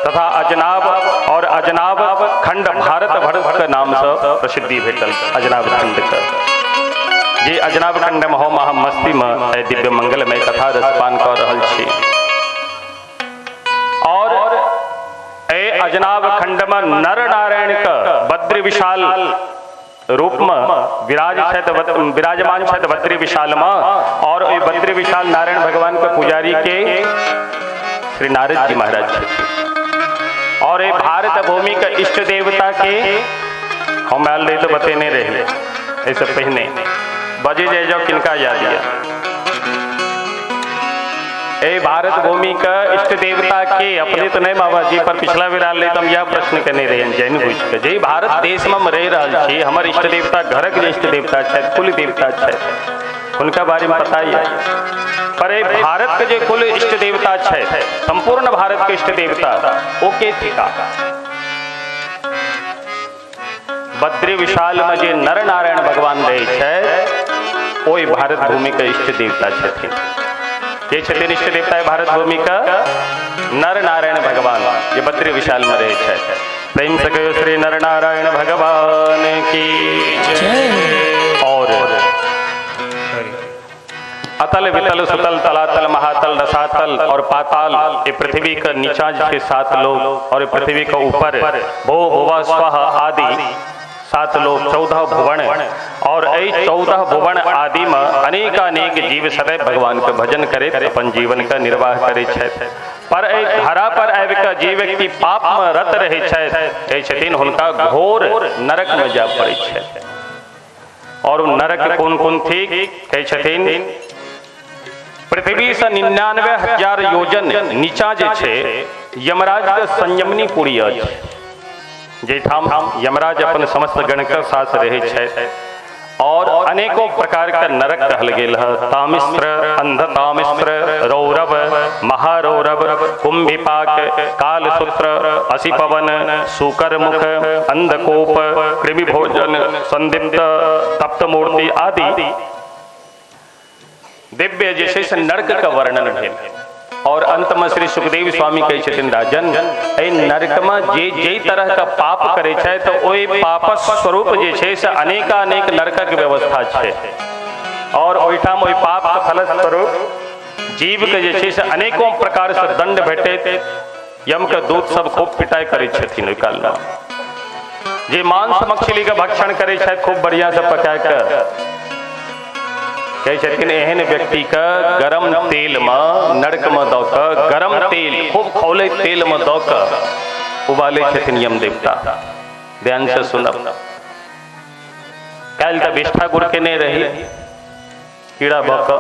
तथा अजनाब। और अजनाब खंड भारत भरत के नाम से प्रसिद्धि भेटल अजनाब खंड के। जे अजनाब खंड में हम अहाँ मस्ती में दिव्य मंगल में कथा रसपान कर रहल छी। और ए अजनाब खंड में नर नारायण के बद्री विशाल रूप में विराज विराजमान छथि बद्री विशाल में। और ओहि बद्री विशाल नारायण भगवान के पुजारी के श्री नारद जी महाराज छथिन। और ये भारत भूमि के इष्ट देवता के हम आयल रही तो बतेने रहे ऐसे पहिने बजे जाए जाओ किनका याद दिया। ए भारत भूमि का इष्ट देवता के अपने तो नहीं बाबा जी, पर पिछला बेर आयल रही तो हम यह प्रश्न केने रहियनि जैन बुझि के जे भारत देश में हम रहि रहल छी, हमर इष्ट देवता घरक जे इष्ट देवता छथि, कुल देवता छथि, हुनका बारे में पता ही है। पर ए भारत के जे कुल इष्ट देवता छथि, संपूर्ण भारत के इष्ट देवता ओ के थिका? बद्री विशाल में जे नर नारायण भगवान रहै छथि ओहि भारत भूमि के इष्ट देवता छथिन। के छथिन इष्ट देवता है भारत भूमि का? नर नारायण भगवान जे बद्री विशाल में रहे छथि। प्रेम से कहियो श्री नर नारायण भगवान की जय। और अतल वितल सुतल तलातल महातल रसातल और पाताल, ये पृथ्वी का नीचा के 7 लोग और पृथ्वी का ऊपर भो भुवा स्वः आदि 7 लोग, 14 भुवन। और यही 14 भुवन आदि में अनेकानेक जीव सदैव भगवान के भजन करे अपन जीवन का निर्वाह करे छथि। पर एहि धरा पर आबि के जे व्यक्ति पाप में रत रहे छथि, कहै छथिन हुनका घोर नरक में जाय पड़ै छै। और ओ नरक कोन कोन थिक? कहै छथिन पृथ्वी से 99,000 योजन नीचा जे छै यमराज के संयमनी पुरी अछि, जाहिठाम यमराज अपन समस्त गण के साथ रहै छथि। और अनेकों प्रकार के नरक कहल गेल है, तामिस्र, अंधतामिस्र, रौरव, महारौरव, कुंभिपाक, कालसूत्र, असिपवन, सुकरमुख, अंधकोप, कृमिभोजन, संदिग्ध, तप्तमूर्ति आदि दिव्य जे छै से नरक के वर्णन भेल। और अंत में श्री सुखदेव स्वामी कहै छथिन राजन, एहि नरक में जे जे तरह के पाप करै छै तो ओहि पापक स्वरूप जे छै से अनेकानेक नरकक व्यवस्था छै। और ओहिठाम ओहि पाप के फलस्वरूप जीव के जे छै से अनेकों प्रकार से दंड भेटैत, यम के दूत सब खूब पिटाई करै छथिन। ओहि काल में जे मांस मछली के भक्षण करै छथि खूब बढ़िया से पका के, कहै छथिन एहन व्यक्ति के गरम तेल में नरक में दऽ के, गरम तेल खूब खौलैत तेल में दऽ के उबालै छथिन यम देवता। ध्यान से सुनब, काल्हि तऽ विष्ठा गुड़ के नहि रही कीड़ा भऽ कऽ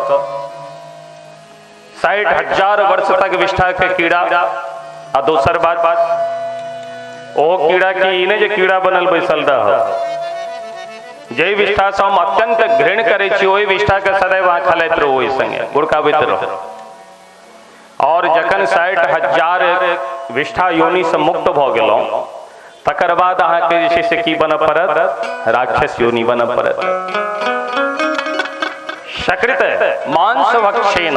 60,000 वर्ष तक विष्ठा के कीड़ा। आ दोसर बात, ओ कीड़ा की ई नहि जे कीड़ा बनल बैसल रह, जे विष्ठा से हम अत्यंत घृण करै छी ओहि विष्ठा के सदैव अहाँ खेलैत रहू, ओहि संगे गुड़काबैत रहू। और जखन 60,000 विष्ठा योनि से मुक्त भऽ गेलहुँ तकर बाद अहाँके जे छै से की बनऽ पड़त? राक्षस योनि बनऽ पड़त। सकृत मांस भक्षेण,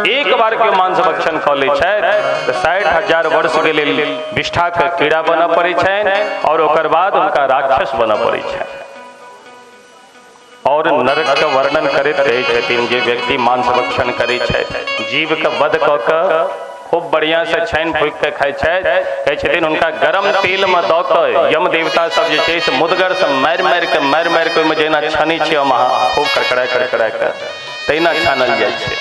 एक बार के मांस भक्षण कऽ लै छथि तऽ 60,000 वर्ष के लेल विष्ठा के कीड़ा बनऽ पड़ै छनि और ओकर बाद हुनका राक्षस बनऽ पड़ै छनि। और नरक के वर्णन करैत रहै छथिन जे व्यक्ति मांस भक्षण करै छथि, जीव के वध कऽ के खूब बढ़िया से छानि फूकि के खाइ छथि, कहै छथिन हुनका गरम तेल में दऽ के यम देवता सब जे छै से मुदगर से मारि मारि के मारि मारि के ओहिमे जेना छानै छियै हम अहाँ खूब कड़कड़ा कड़कड़ा के तहिना छानल जाइ छै।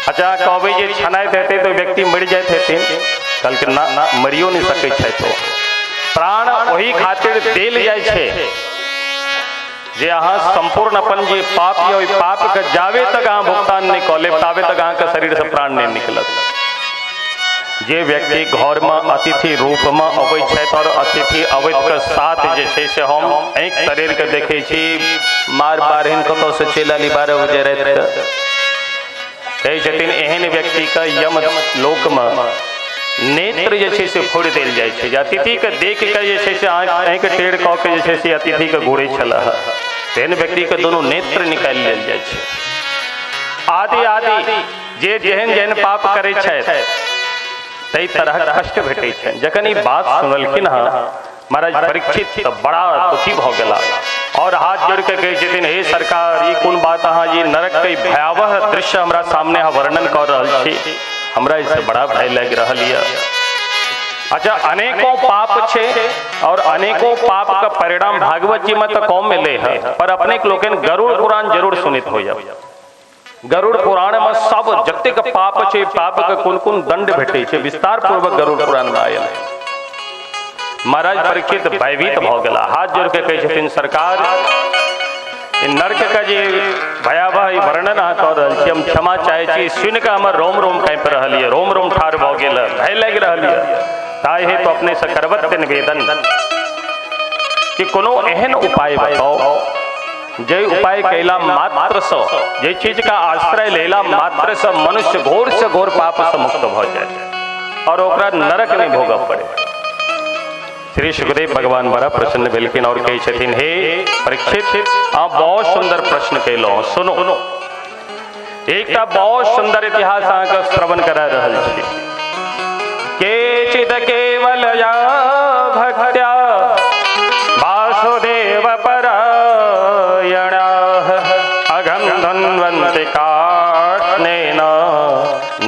अच्छा कहबै जे छनाइत हेतै तऽ व्यक्ति मरि जाइत हेथिन, कहलखिन ना, मरियो नहि सकै छथि। प्राण ओहि खातिर देल जाइ छै जे अहाँ संपूर्ण अपन जे पाप यऽ ओहि पाप के जावे तक अहाँ भुगतान नहि कऽ लेब ताबे तक अहाँके शरीर से प्राण नहि निकलत। जे व्यक्ति घर में अतिथि रूप में अबै छथि और अतिथि अबैत के साथ जे छै से हम आँखि तरेर के देखै छी, मार बारहिन कतौ से चलि आयली 12 बजे राति के, कहै छथिन एहन व्यक्ति के यम लोक में नेत्र जे छै से फोड़ि देल जाइ छै। जे अतिथिके देख के जे छै से आँखि टेढ़ कऽ के जे छै से अतिथिके घूरै छलह, तेहन व्यक्तिके दुनू नेत्र निकालि लेल जाइ छै। आदि आदि जे जेहन जेहन पाप करै छथि ताहि तरहक कष्ट भेटै छनि। जखन ई बात सुनलखिन हँ महाराज परीक्षित तऽ बड़ा दुखी भऽ गेला और हाथ जोड़ के कहै छथिन, हे सरकार, ई कोन बात अहाँ ई नरक के भयावह दृश्य हमरा सामने अहाँ वर्णन कऽ रहल छी, हमरा इससे बड़ा भय लागि रहल यऽ। अच्छा, अनेकों पाप छे और अनेकों पाप का परिणाम भागवत जी में तो कम मिले है, पर अपने लोकनि गरुड़ पुराण जरूर सुनित हो जाए। गरुड़ पुराण में सब जतेक पाप छे, पाप के कोन कोन दंड भेटे छे, विस्तार पूर्वक गरुड़ पुराण में आयल है। महाराज परीक्षित भयभीत भ गेला, हाथ जोड़ के कहै छथिन, सरकार, ई नरक के जे भयावह ई वर्णन अहाँ कऽ रहल छी, हम क्षमा चाहै छी, सुनि कऽ हमर रोम रोम काँपि रहल यऽ, रोम रोम ठाढ़ भऽ गेल, भय लागि रहल यऽ। ताहि हेतु अपने से करबत निवेदन कि कोनो एहन उपाय बताओ जे उपाय कैला मात्र से, जे चीज का आश्रय लेला मात्र से मनुष्य घोर से घोर पाप से मुक्त भ जाए और ओकरा नरक नहीं भोगऽ पड़े। श्री सुखदेव भगवान बड़ा प्रसन्न भेलखिन और कहै छथिन, हे परीक्षित, अहाँ बहुत सुंदर प्रश्न केलहुँ, सुनो एकटा बहुत सुंदर इतिहास अहाँके श्रवण करा रहल छी। केचिद केवल या भक्त्या वासुदेव परायणाः अघं धन्वन्ति कार्ष्णेन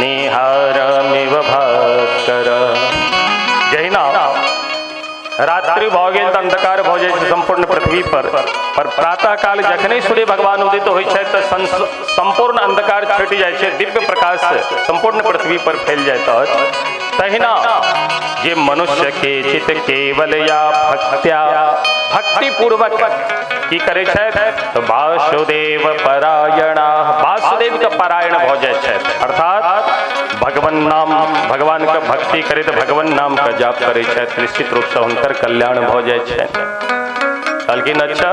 निहारमिव भास्कर। जहिना रात्रि भऽ गेल तऽ अंधकार भऽ जाइ छै संपूर्ण पृथ्वी पर, पर प्रातः काल जखने सूर्य भगवान उदित होइ छथि तऽ संपूर्ण अंधकार छटि जाइ छै, दिव्य प्रकाश संपूर्ण पृथ्वी पर फैल जाइत अछि। तहिना जे मनुष्य के चित केवल या भक्त्या भक्ति पूर्वक की करै छथि तऽ वासुदेव परायणा, वासुदेव के परायण भऽ जाइ छथि, अर्थात भगवान नाम, भगवान के भक्ति करैत भगवान नाम के जाप करै छथि, निश्चित रूप से हुनकर कल्याण भऽ जाइ छनि। कहलखिन अच्छा,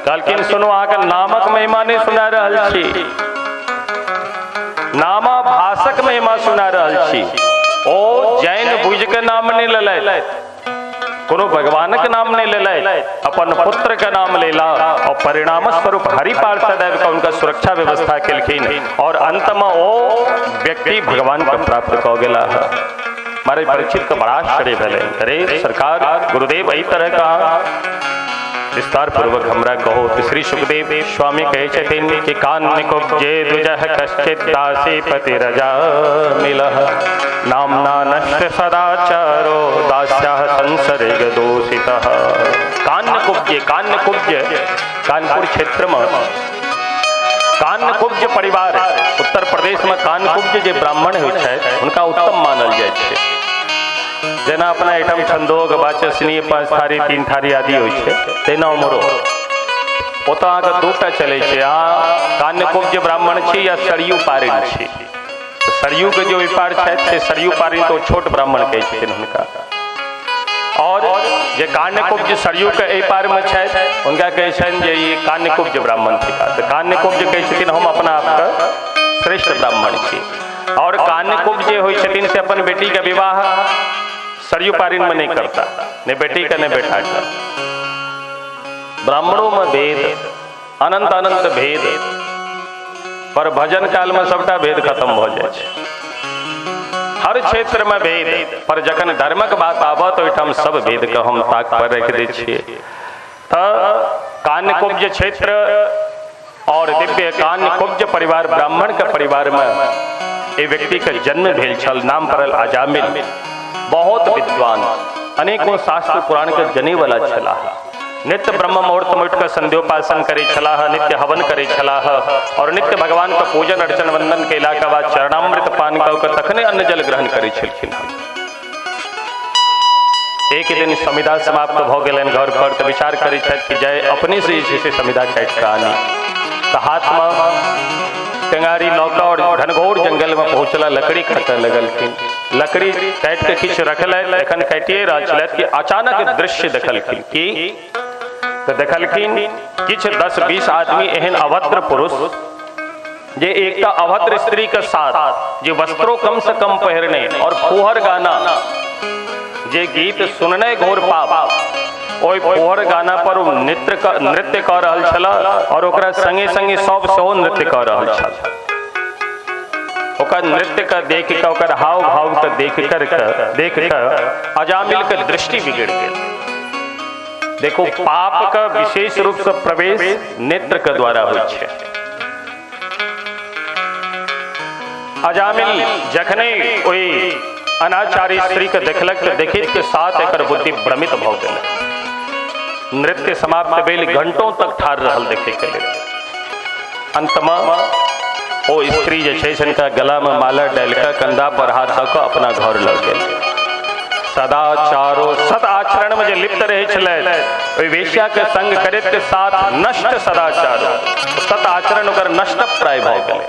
कहलखिन सुनो, अहाँके नामक महिमा नहि सुना रहल छी, नामाभासक महिमा सुना रहल छी। ओ जैन बुझि के नाम नहि लेलथि, कोनो भगवानक नाम नहीं लेलथि, अपन पुत्र के नाम लेला और परिणाम स्वरूप हरि पार्षद आबि कऽ हुनका सुरक्षा व्यवस्था केलखिन और अंत में ओ व्यक्ति भगवान के प्राप्त कऽ गेला। महाराज परीक्षित के बड़ा आश्चर्य भेलै, अरे सरकार गुरुदेव एहि तरह का विस्तार पूर्वक हमरा कहो। तो श्री सुखदेव स्वामी कहै छथिन कि कान्यकुब्जे द्विजः कश्चित् दासी पतिरजा मिलः नाम्ना नष्ट सदाचारो दास्याः संसर्ग दोषितः। कान्यकुब्जे, कान्यकुब्ज कानपुर क्षेत्र में कान्यकुब्ज परिवार, उत्तर प्रदेश में कान्यकुब्ज जे ब्राह्मण होइ छथि हुनका उत्तम मानल जाइ छै। जेना अपना एहिठाम छंदोग वाचस्नीय 5 थारी 3 थारी आदि होइ छै, तहिना उम्हरो ओतऽ अहाँके दूटा चलै छै, अहाँ कान्यकुब्ज ब्राह्मण छी या सरयू पारिण छी। सरयू के जो पार छथि से सरयू पारिण तो छोट ब्राह्मण कहै छथिन हुनका, और जे कान्यकुब्ज सरयू के एहि पार में छथि हुनका कहै छनि जे ई कान्यकुब्ज ब्राह्मण थिका। तऽ कान्यकुब्ज कहै छथिन हम अपना आपके श्रेष्ठ ब्राह्मण छी, और कान्यकुब्ज जे होइ छथिन से अपन बेटी के विवाह सरयू पारिण में नहीं करता, नहीं बेटी का नहीं बेटा का। ब्राह्मणों में भेद अनंत अनंत भेद, पर भजन काल में सबटा भेद खत्म हो जाए छै। हर क्षेत्र में भेद, पर जखन धर्मक बात आबत तो ओहिठाम सब भेद के हम ताक पर रख दै छियै। तऽ कान्यकुब्ज क्षेत्र और दिव्य कान्यकुब्ज परिवार ब्राह्मण के परिवार में एहि व्यक्ति के जन्म भेल छल, नाम पड़ल अजामिल। बहुत विद्वान, अनेकों शास्त्र पुराण के जने वाला छलाह, नित्य ब्रह्म मुहूर्त में उठि कऽ संध्योपासन करै छलाह, नित्य हवन करै छलाह और नित्य भगवान के पूजन अर्चन वंदन केला के बाद चरणामृत पान कऽ के तखने अन्न जल ग्रहण करै छलखिन। एक दिन संविधा समाप्त भऽ गेलनि घर पर, तऽ विचार करै छथि कि जय अपने से जे छै से संविधा काटि कऽ आनी। तऽ हाथमे टेंगारी लऽ कऽ और घनघोर जंगल में पहुँचला, लकड़ी काटऽ लगलखिन। लकड़ी काटि कऽ किछु रखलथि, एखन काटिए रहल छलथि कि अचानक दृश्य देखलखिन कि तऽ देखलखिन किछु 10-20 आदमी एहन अभद्र पुरुष जे एकटा अभद्र स्त्री के साथ जे वस्त्रो कम से कम पहिरने और फुहर गाना, जे गीत सुनने घोर पाप, ओहि फुहर गाना पर ओ नृत्य कऽ रहल छल और ओकरा संगे संगे सब सेहो नृत्य कऽ रहल छल। ओकर नृत्य के देख के, ओकर हाव भाव के देख के अजामिल के दृष्टि बिगड़ गेल। देखो, पाप का विशेष रूप से प्रवेश नेत्र के द्वारा होइ छै। अजामिल जखने ओहि अनाचारी स्त्री के देखलक तऽ देखैत के साथ एकर बुद्धि भ्रमित भऽ गेल। नृत्य समाप्त भेल, घंटों तक ठाढ़ रहल देखे के लेल। अंत में ओ स्त्री जे छै से हिनका गला में माला डालि कऽ कंधा पर हाथ दऽ कऽ अपना घर लऽ गेल। सदाचारो सद आचरण में जे लिप्त रहै छलथि, ओहि वेश्या के संग करैत के साथ नष्ट सदाचार, सत आचरण ओकर नष्ट प्राय भऽ गेलै।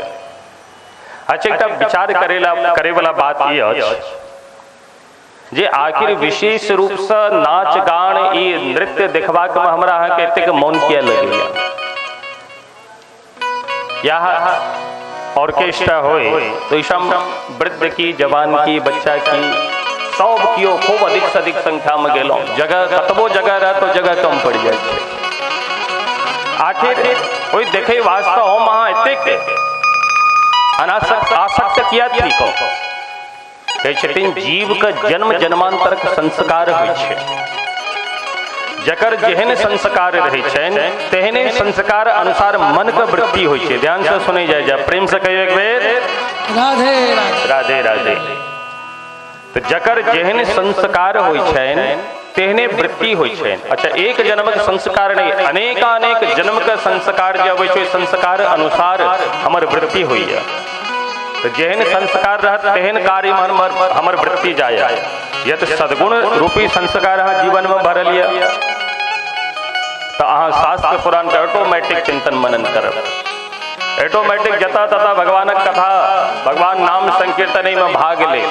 अच्छा, एकटा विचार करे वाला बात ई अछि जे आखिर विशेष रूप से नाच गान ई नृत्य देखबाक में हमरा अहाँके एतेक मोन किया लगैया? यहाँ ऑर्केस्ट्रा होय तो ईसम वृद्ध की, जवान की, बच्चा की सब कियो खूब अधिक से अधिक संख्या में गेलहुँ। जगह कतबो जगह रह तो जगह कम पड़ जाइ छै। आखिर ओहि देखे वास्ते हम अहाँ एतेक अनासक्त आसक्त किया थी? कहै छथिन जीव के जन्म जन्मांतर के संस्कार होइ छै। जकर जेहन संस्कार रहै छनि तेहने संस्कार अनुसार मन के वृत्ति होइ छै। ध्यान से सुनै जाय जा, प्रेम से कहियो एक बेर राधे राधे राधे। तो जकर जेहन संस्कार होइ छनि तेहने वृत्ति होइ छनि। अच्छा, एक जन्मक संस्कार नहीं, अनेकानेक जन्म के संस्कार जे अबै छै संस्कार अनुसार हमर वृत्ति होइया। तो जेहन संस्कार रहत तेहन कार्य में हमर वृत्ति जाय। यत सद्गुण रूपी संस्कार अहाँ जीवन में भरल यऽ तो अहाँ शास्त्र पुराण के ऑटोमेटिक चिंतन मनन करब। ऑटोमेटिक जता तता भगवानक कथा, भगवान नाम संकीर्तन में भाग ले।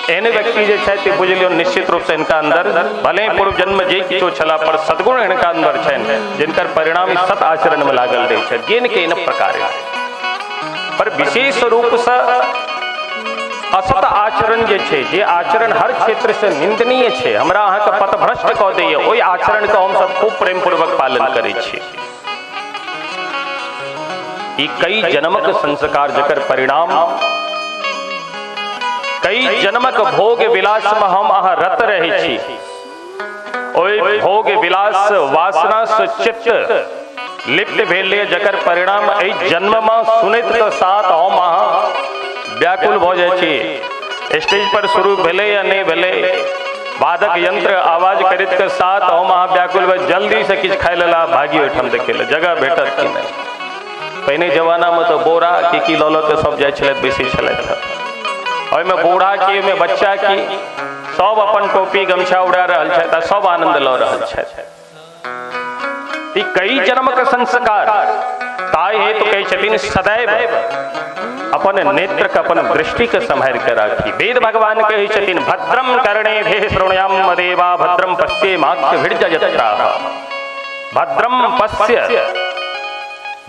एहन व्यक्ति जे छथि बुझि लियौ निश्चित रूप से इनका अंदर भले पूर्व जन्म जे किछो छला पर सद्गुण हिनका अंदर छनि, जिनकर परिणाम सत आचरण में लागल रहै छै, जेन के इन प्रकार। पर विशेष रूप से असत आचरण जे छै, जे आचरण हर क्षेत्र से निंदनीय छै, हमरा अहाँके पथभ्रष्ट कऽ दैए, ओहि आचरण के हम सब खूब प्रेम पूर्वक पालन करै छी। ई कई जन्मक संस्कार जकर परिणाम कई जन्मक भोग विलास में हम अहाँ रत रहै छी। ओहि भोग विलास वासना से चित्त लिप्त भेल, जकर परिणाम एहि जन्म में सुनैत के साथ हम अहाँ व्याकुल भऽ जाइ छी। स्टेज पर शुरू भेलै या नहीं भेलै, वादक यंत्र आवाज करैत के साथ हम अहाँ व्याकुल भऽ जल्दी से किछु खाइ लेला भागी ओहिठाम देखै लए, जगह भेटत कि नहि। पहिने जमाना में तो बोरा की लऽ लऽ के सब जाइ छलथि, बेसी छलथि। ओहिमे बूढ़ा की, ओहिमे बच्चा की, सब अपन टोपी गमछा उड़ा रहल छथि आ सब आनंद लऽ रहल छथि। ई कई जन्म के संस्कार। ताहि हेतु कहै छथिन सदैव अपन नेत्र के, अपन दृष्टि के सम्हारि के राखी। वेद भगवान कहै छथिन भद्रम कर्णे भेः शृणुयाम देवा भद्रम पश्येमाक्षभिर्यजत्राः। भद्रम पश्य,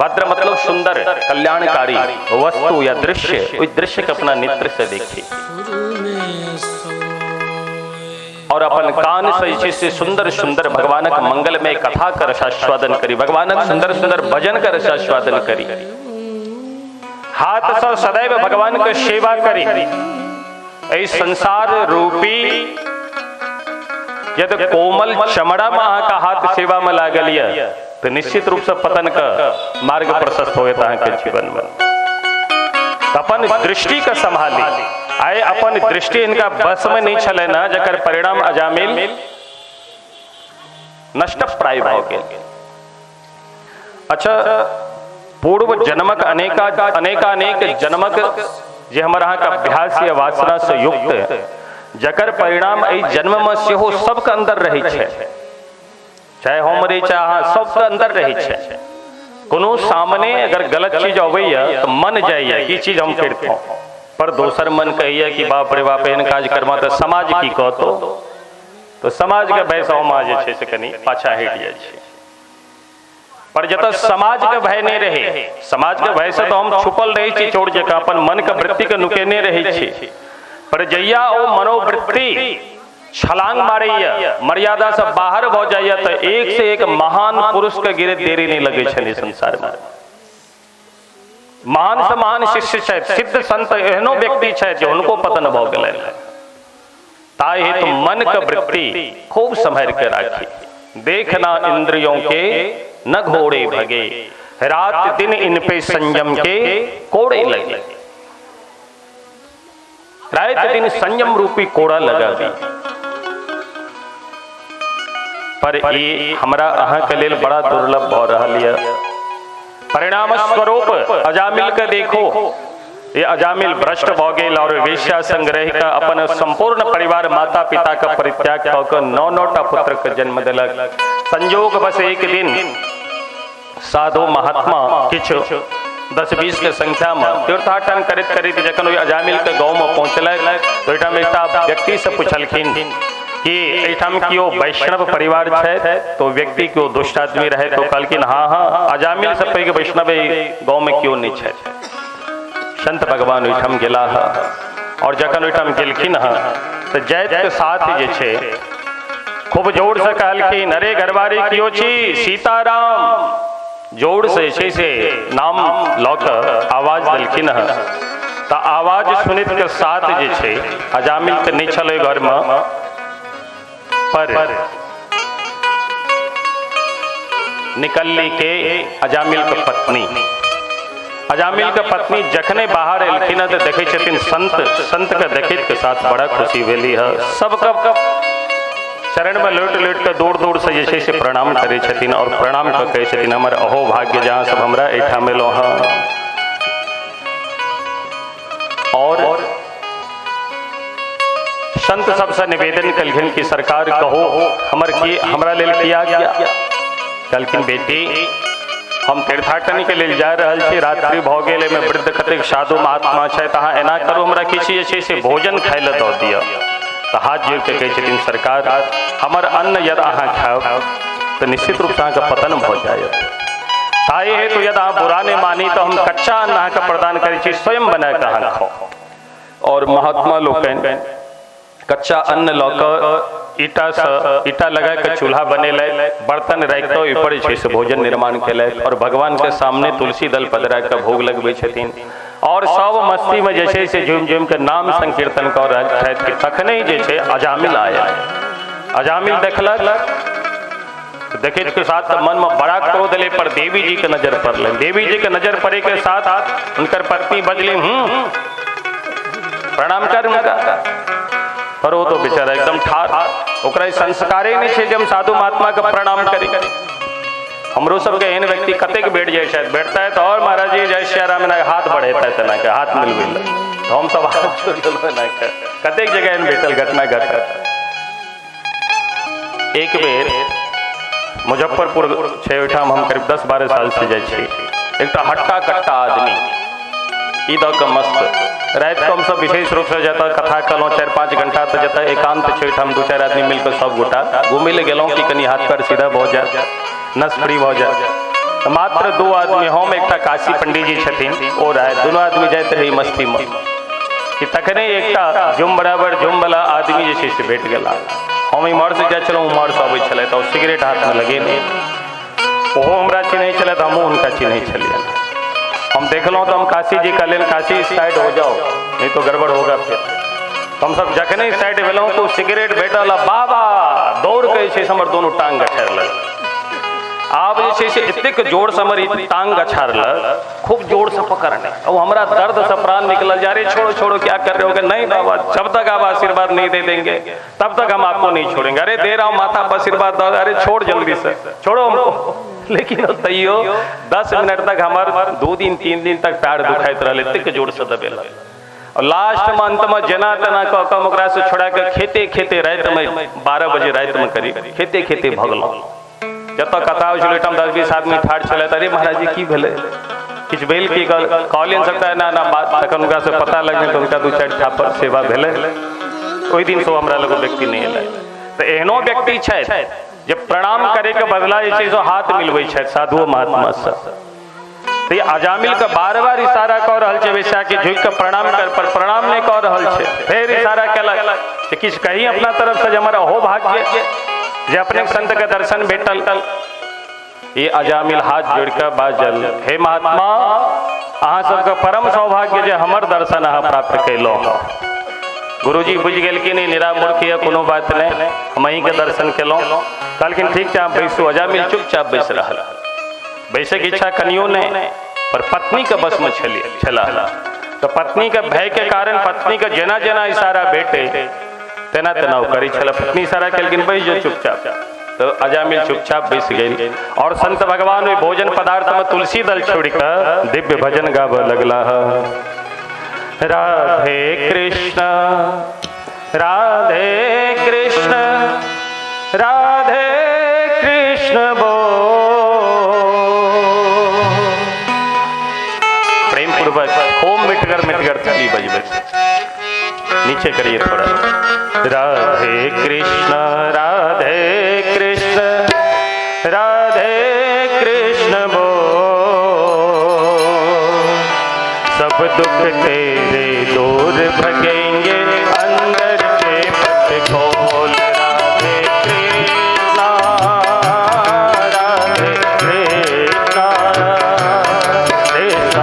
भद्र मतलब सुंदर, कल्याणकारी वस्तु या दृश्य, उस दृश्य के अपना नेत्र से देखी और अपन कान से जे सुंदर सुंदर भगवानक मंगलमय कथा का रसास्वादन करी, भगवानक सुंदर सुंदर भजन का रसास्वादन करी, हाथ से सदैव भगवान के सेवा करी। एहि संसार रूपी यदि कोमल चमड़ा में अहाँ का हाथ सेवा में लागल यऽ तो निश्चित रूप से पतन का मार्ग प्रशस्त होयत अहाँ के जीवन में। अपन दृष्टि के संभाली। आइ अपन दृष्टि इनका बस में नहीं छलै ना, जकर परिणाम अजामिल नष्ट प्राय भऽ गेल। अच्छा, पूर्व जन्मक अनेकानेक जन्मक जे हमर अहाँके अभ्यास या वासना से युक्त, जकर परिणाम एहि जन्म में सेहो सबके अंदर रहै छै, चाहे हम रही चाहे अहाँ, सबके अंदर रहै छै। कोनो सामने अगर गलत चीज अबैया तो मन जाइए कि चीज हम करितहुँ, पर दोसर मन कहैया कि बाप रे बाप एहन काज करबा तऽ समाज की कहतो, तो समाज के भय से हम अहाँ जे छै से कनि पाछा हटि जाइ छी। पर जतऽ समाज के भय नहीं रहे, समाज के भय से तो हम छुपल रहे छी चोर जकाँ, अपन मन के वृत्ति के नुकेने रहे छी। पर जहिया ओ मनोवृत्ति छलांग मारैया, मर्यादा से बाहर भऽ जाइए, तऽ एक से एक महान पुरुष के गिरे देरी नहीं लगे छनि संसार में। महान से महान शिष्य छथि, सिद्ध संत एहनो व्यक्ति छथि जे हुनको पतन भऽ गेलनि। ताहि हेतु मन के वृत्ति खूब सम्हारि के राखी। देखना इंद्रियों के न घोड़े भगे, रात दिन इन पे संयम के कोड़े लगे। रात दिन संयम रूपी कोड़ा लगा दी। पर ये हमरा अहाँ के लेल बड़ा दुर्लभ भ रहल यऽ। परिणाम स्वरूप अजामिल के देखो, ये अजामिल भ्रष्ट भ गेल और वेश्या संग रहि के अपन संपूर्ण परिवार माता पिता के परित्याग कऽ के 9-9 टा पुत्र के जन्म देलक। संयोग बस एक दिन साधु महात्मा किछु 10-20 के संख्या में तीर्थाटन करैत करैत जखन ओहि अजामिल के गाँव में पहुँचलक तो ओहिठाम एकटा व्यक्ति से पुछलखिन कि एहिठाम केओ वैष्णव परिवार छै? तो व्यक्ति केओ दुष्ट आदमी रहे तो कहलखिन हाँ हाँ, अजामिल से पैघ वैष्णव गाँव में केओ नहीं छै। संत भगवान ओहिठाम गेलाह और जखन ओहिठाम गेलखिन हँ तो जैत के साथ जे छै खूब जोर से कहलखिन, अरे घरवारी केओ छी? सीताराम। जोर से जे से नाम लऽ कऽ आवाज देलखिन हँ। तऽ आवाज सुनैत के साथ जे छै अजामिल तऽ नहि छलै घरमे, पर निकलली के अजामिल के पत्नी। अजामिल के पत्नी जखने बाहर एलखिन तऽ देखै छथिन संत, संत के देखैत के साथ बड़ा खुशी भेली है। सबके चरण में लोटि लोटि के दूर दूर से जे छै से प्रणाम करै छथिन और प्रणाम कऽ कहै छथिन, हमर अहो भाग्य जहाँ सब हमरा एहिठाम एलहुँ हँ। और संत सबसे निवेदन कलखिन कि सरकार कहो हमर की हमरा लेल किया गया? कहलखिन बेटी हम तीर्थाटन के लेल जा रहल छी, रात्रि भऽ गेल, एहिमे वृद्ध कतेक साधु महात्मा छथि, अहाँ एना करू हमरा किछु जे छै से भोजन खाइ लए दऽ दिअ। तऽ हाथ जोड़ि कऽ कहै छथिन सरकार हमर अन्न यदि अहाँ खायब तऽ निश्चित रूपसँ अहाँके पतन भऽ जायत। ताहि हेतु यदि अहाँ बुरा नहि मानी तऽ हम कच्चा अन्न अहाँके प्रदान करै छी, स्वयं बना कऽ अहाँ खाउ। और महात्मा लोकनि कच्चा अन्न लऽ कऽ ईटा से ईटा लगा के चूल्हा बनेलथि, बर्तन राखि कऽ ओहिपर जे छै से भोजन निर्माण केलथि और भगवान के सामने तुलसी दल पधरा कऽ भोग लगबै छथिन और सब मस्ती में जे छै से झुमि झुमि के नाम संकीर्तन कऽ रहल छथि कि तखने जे छै अजामिल आयल। अजामिल देखलक, देखैत के साथ मन में बड़ा क्रोध एलै, पर देवी जी के नजर पड़लै। देवी जी के नजर पड़े के साथ हुनकर पत्नी बजली, प्रणाम कर हुनका। पर वो तो बेचारा एकदम ठार, ओकरा संस्कारे नहीं छै जे हम साधु महात्मा के प्रणाम करी। हमरो सबके एहन व्यक्ति कतेक भेट जाइ छथि, भेटता है तो और महाराज जी जय सिया राम एना हाथ बढ़ेता है तेना के हाथ मिलबै लए, तो हम सब हाथ जोड़ लेलहुँ एना के। कतेक जगह एहन भेटल घटना घटल। एक बेर मुजफ्फरपुर छै ओहिठाम हम करीब 10-12 साल से जाइ छी। एकटा हट्टा कट्टा आदमी ई दऽ कऽ मस्त, राति कऽ हमसब विशेष रूपसँ जतऽ कथा कहलहुँ 4-5 घंटा तऽ जतऽ एकान्त छै ओहिठाम 2-4 आदमी मिलि कऽ सब गोटा घुमै लए गेलहुँ कि कनि हाथ पैर सीधा भऽ जायत, नस फ्री भऽ जायत। तऽ मात्र 2 आदमी, हम एकटा काशी पंडीजी छथिन ओ रहै, दुनू आदमी जाइत रही मस्तीमे कि तखने एकटा जुम बराबर जुमवला आदमी जे छै से भेट गेला। हम इम्हरसँ जाइ छलहुँ, उम्हरसँ अबै छलै, तऽ ओ सिगरेट हाथमे लगेने, ओहो हमरा चिन्है छलै तऽ हमहूँ हुनका चिन्है छलियनि। हम देखलहुँ तऽ हम काशी जी कहलियनि, काशी साइड हो जाओ नहीं तो गड़बड़ होगा फिर। हमसब जखने साइड भेलहुँ तऽ सिगरेट भेटल आ बाबा दौड़ के जे छै से हमर दोनों टांग गछाड़लक। आब जे छै से एतेक जोर से हमर ई टांग गछाड़लक, खूब जोर से पकड़ने, और हमरा दर्द से प्राण निकलल जा रहे, छोड़ो छोड़ो क्या कर रहे हो? नहीं बाबा जब तक आप आशीर्वाद नहीं दे देंगे तब तक हम आपको नहीं छोड़ेंगे। अरे दे रहा हूँ माथा पर आशीर्वाद दो, अरे छोड़ जल्दी से छोड़ो हमको। लेकिन तैयो 10 मिनट तक हमर 2 दिन 3 दिन तक पैर दुखाइत रहल, एतेक जोर से दबेलक। और लास्ट में अंत में जेना तेना कऽ कऽ हम ओकरा से छोड़ा के खेते खेते राति में 12 बजे राति में करीब खेते खेते भगलहुँ। जतऽ कथा होइ छलै ओहिठाम 10-20 आदमी ठाढ़ छलै। अरे महाराज जी की भेलै, किछु भेल की? कहलियनि सबटा एना एना बात। तखन हुनका से पता लगलै तऽ हुनका 2-4 थापड़ सेवा भेलै। ओहि दिनसँ हमरा लग व्यक्ति नहि एलै। तऽ एहनो व्यक्ति छथि जे प्रणाम करे के बदला जे छै से हाथ मिलबै छथि साधुओ महात्मा सब। तऽ अजामिल के बार बार इशारा कऽ रहल छै वैश्या के झुकि के प्रणाम कर, पर प्रणाम नहि कऽ रहल छै। फेर इशारा केलक जे किछु कही अपना तरफ से जे हमर अहो भाग्य जे अपने संत के दर्शन भेटल। ये अजामिल हाथ जोड़ के बाजल, हे महात्मा, अहाँ सबके परम सौभाग्य जे हमर दर्शन अहाँ प्राप्त कयलहुँ। गुरुजी बुझि गेलखिन ई निरा मूर्ख यऽ, कोनो बात नहि, हम अहीँके दर्शन केलहुँ। कहलखिन ठीक छै, अहाँ बैसू। अजामिल चुपचाप बैस रहल, बैसैके इच्छा कनियो नहि, पर पत्नीके बसमे छलाह। तऽ पत्नीके भयके कारण पत्नीके जेना जेना इशारा भेटै तेना तेना ओ करै छल। पत्नी इशारा केलखिन बैस जो चुपचाप, तो अजामिल चुपचाप बैस गेल। और संत भगवान ओहि भोजन पदार्थ में तुलसी दल छोड़ कऽ दिव्य भजन गाबऽ लगला। राधे कृष्ण राधे कृष्ण राधे कृष्ण बोल। प्रेम पूर्वक खूब मिटगर मिटगर ताली बजबै, नीचे करिए थोड़ा। राधे कृष्ण राधे कृष्ण राधे कृष्ण बोल, सब दुख तेरे दूर भगेंगे अंदर के पट खोल। राधे कृष्ण राधे कृष्ण कृष्ण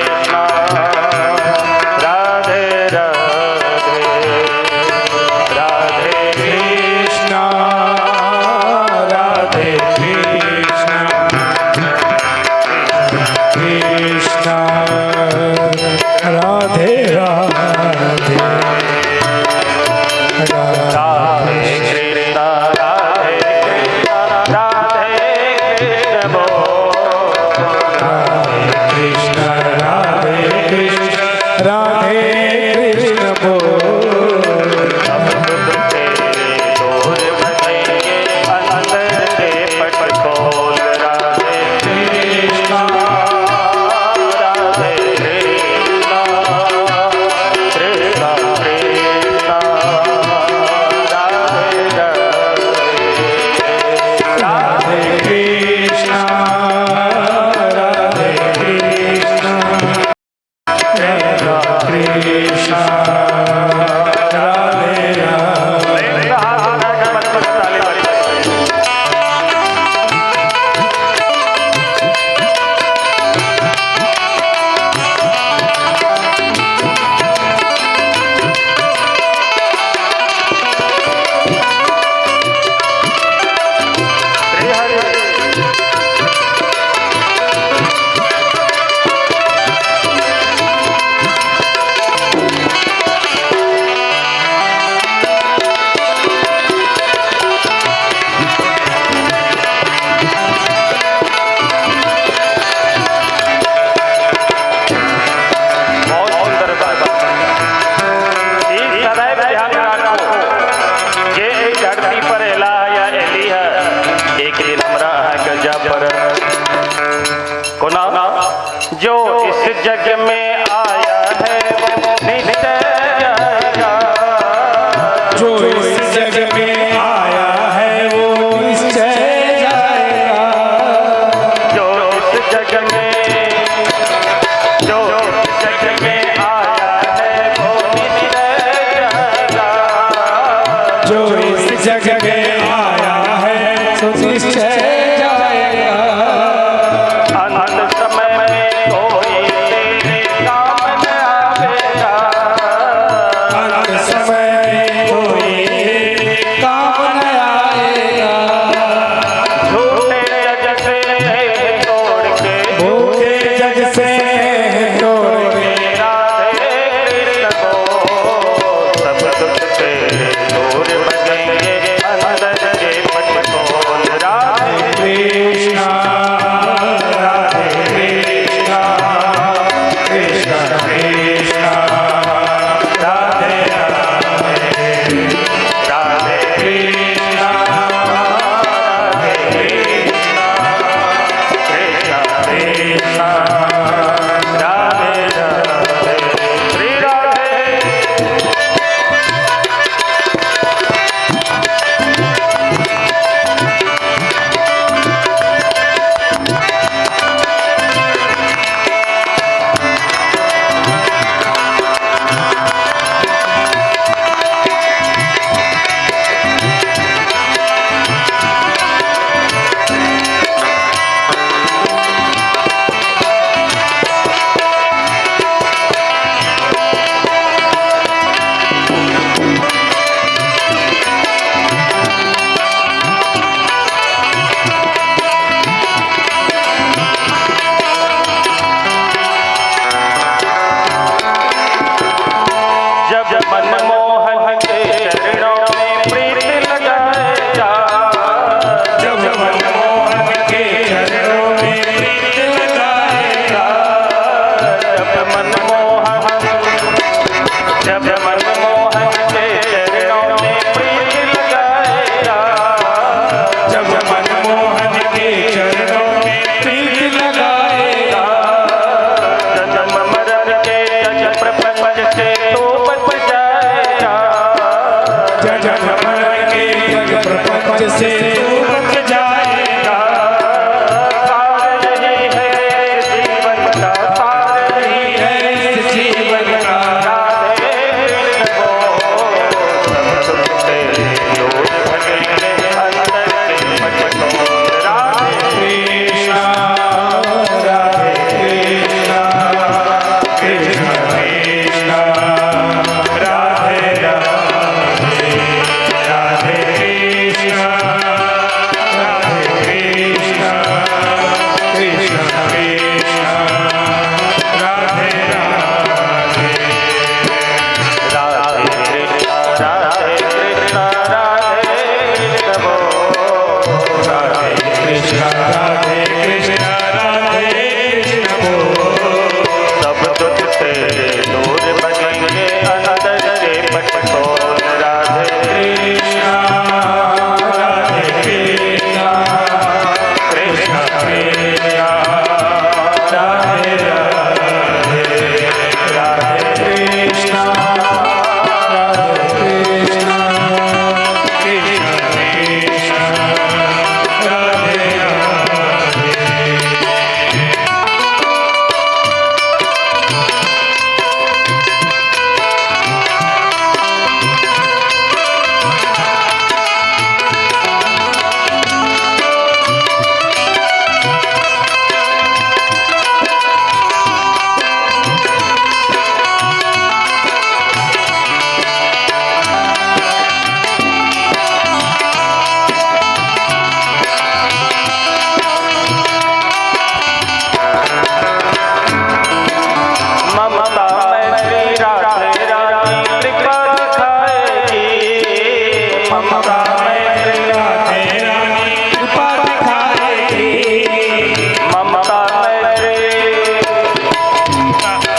कृष्ण राधे राधे राधे कृष्ण राधे कृष्ण कृष्ण राधे राधे राधे कृष्ण राधे कृष्ण राधे कृष्ण बोल। कृष्ण राधे कृष्ण राधे कृष्ण बोल, सब दुख तेरे दूर भगेंगे अंदर के पट खोल। राधे कृष्ण राधे कृष्ण कृष्ण कृष्ण राधे राधे राधे कृष्ण राधे कृष्ण कृष्ण राधे राधे। हाथ उठाकर मत ताली बजाइए। श्री हरि। बहुत सुंदर बात। ई सदैव ध्यान राखू जे एहि धरती पर एला या एली है, एक दिन हमरा अहाँके जा पड़त। कोना जो इस जग में आया है वो निश्चय जाएगा। जो इस जग में आया है वो निश्चय जाएगा। जो इस जग में जो इस जग में आया है वो निश्चय जाएगा। जो इस जग में आया है सो निश्चय जाएगा। अंत समय में कोई तेरे काम न आवेगा।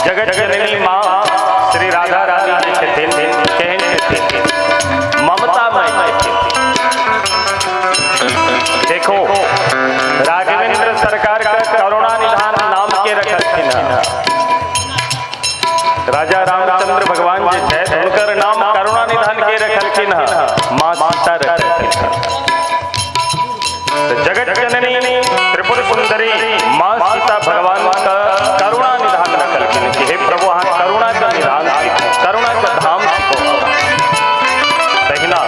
जगत जननी माँ श्री राधा रानी जे छथिन केहन छथिन, ममतामय छथिन। देखो राघवेंद्र सरकार का करुणा निधान नाम के रखलखिन हैं। राजा रामचंद्र भगवान जे छथि हुनकर नाम करुणा निधान के रखलखिन हैं, माँ सीता रखलखिन हैं। तो जगत जननी त्रिपुर सुंदरी माँ सीता भगवान का करुणा निधान रखलखिन कि हे प्रभु अहाँ करुणा का निधान, करुणा का धाम सीखो। तहिना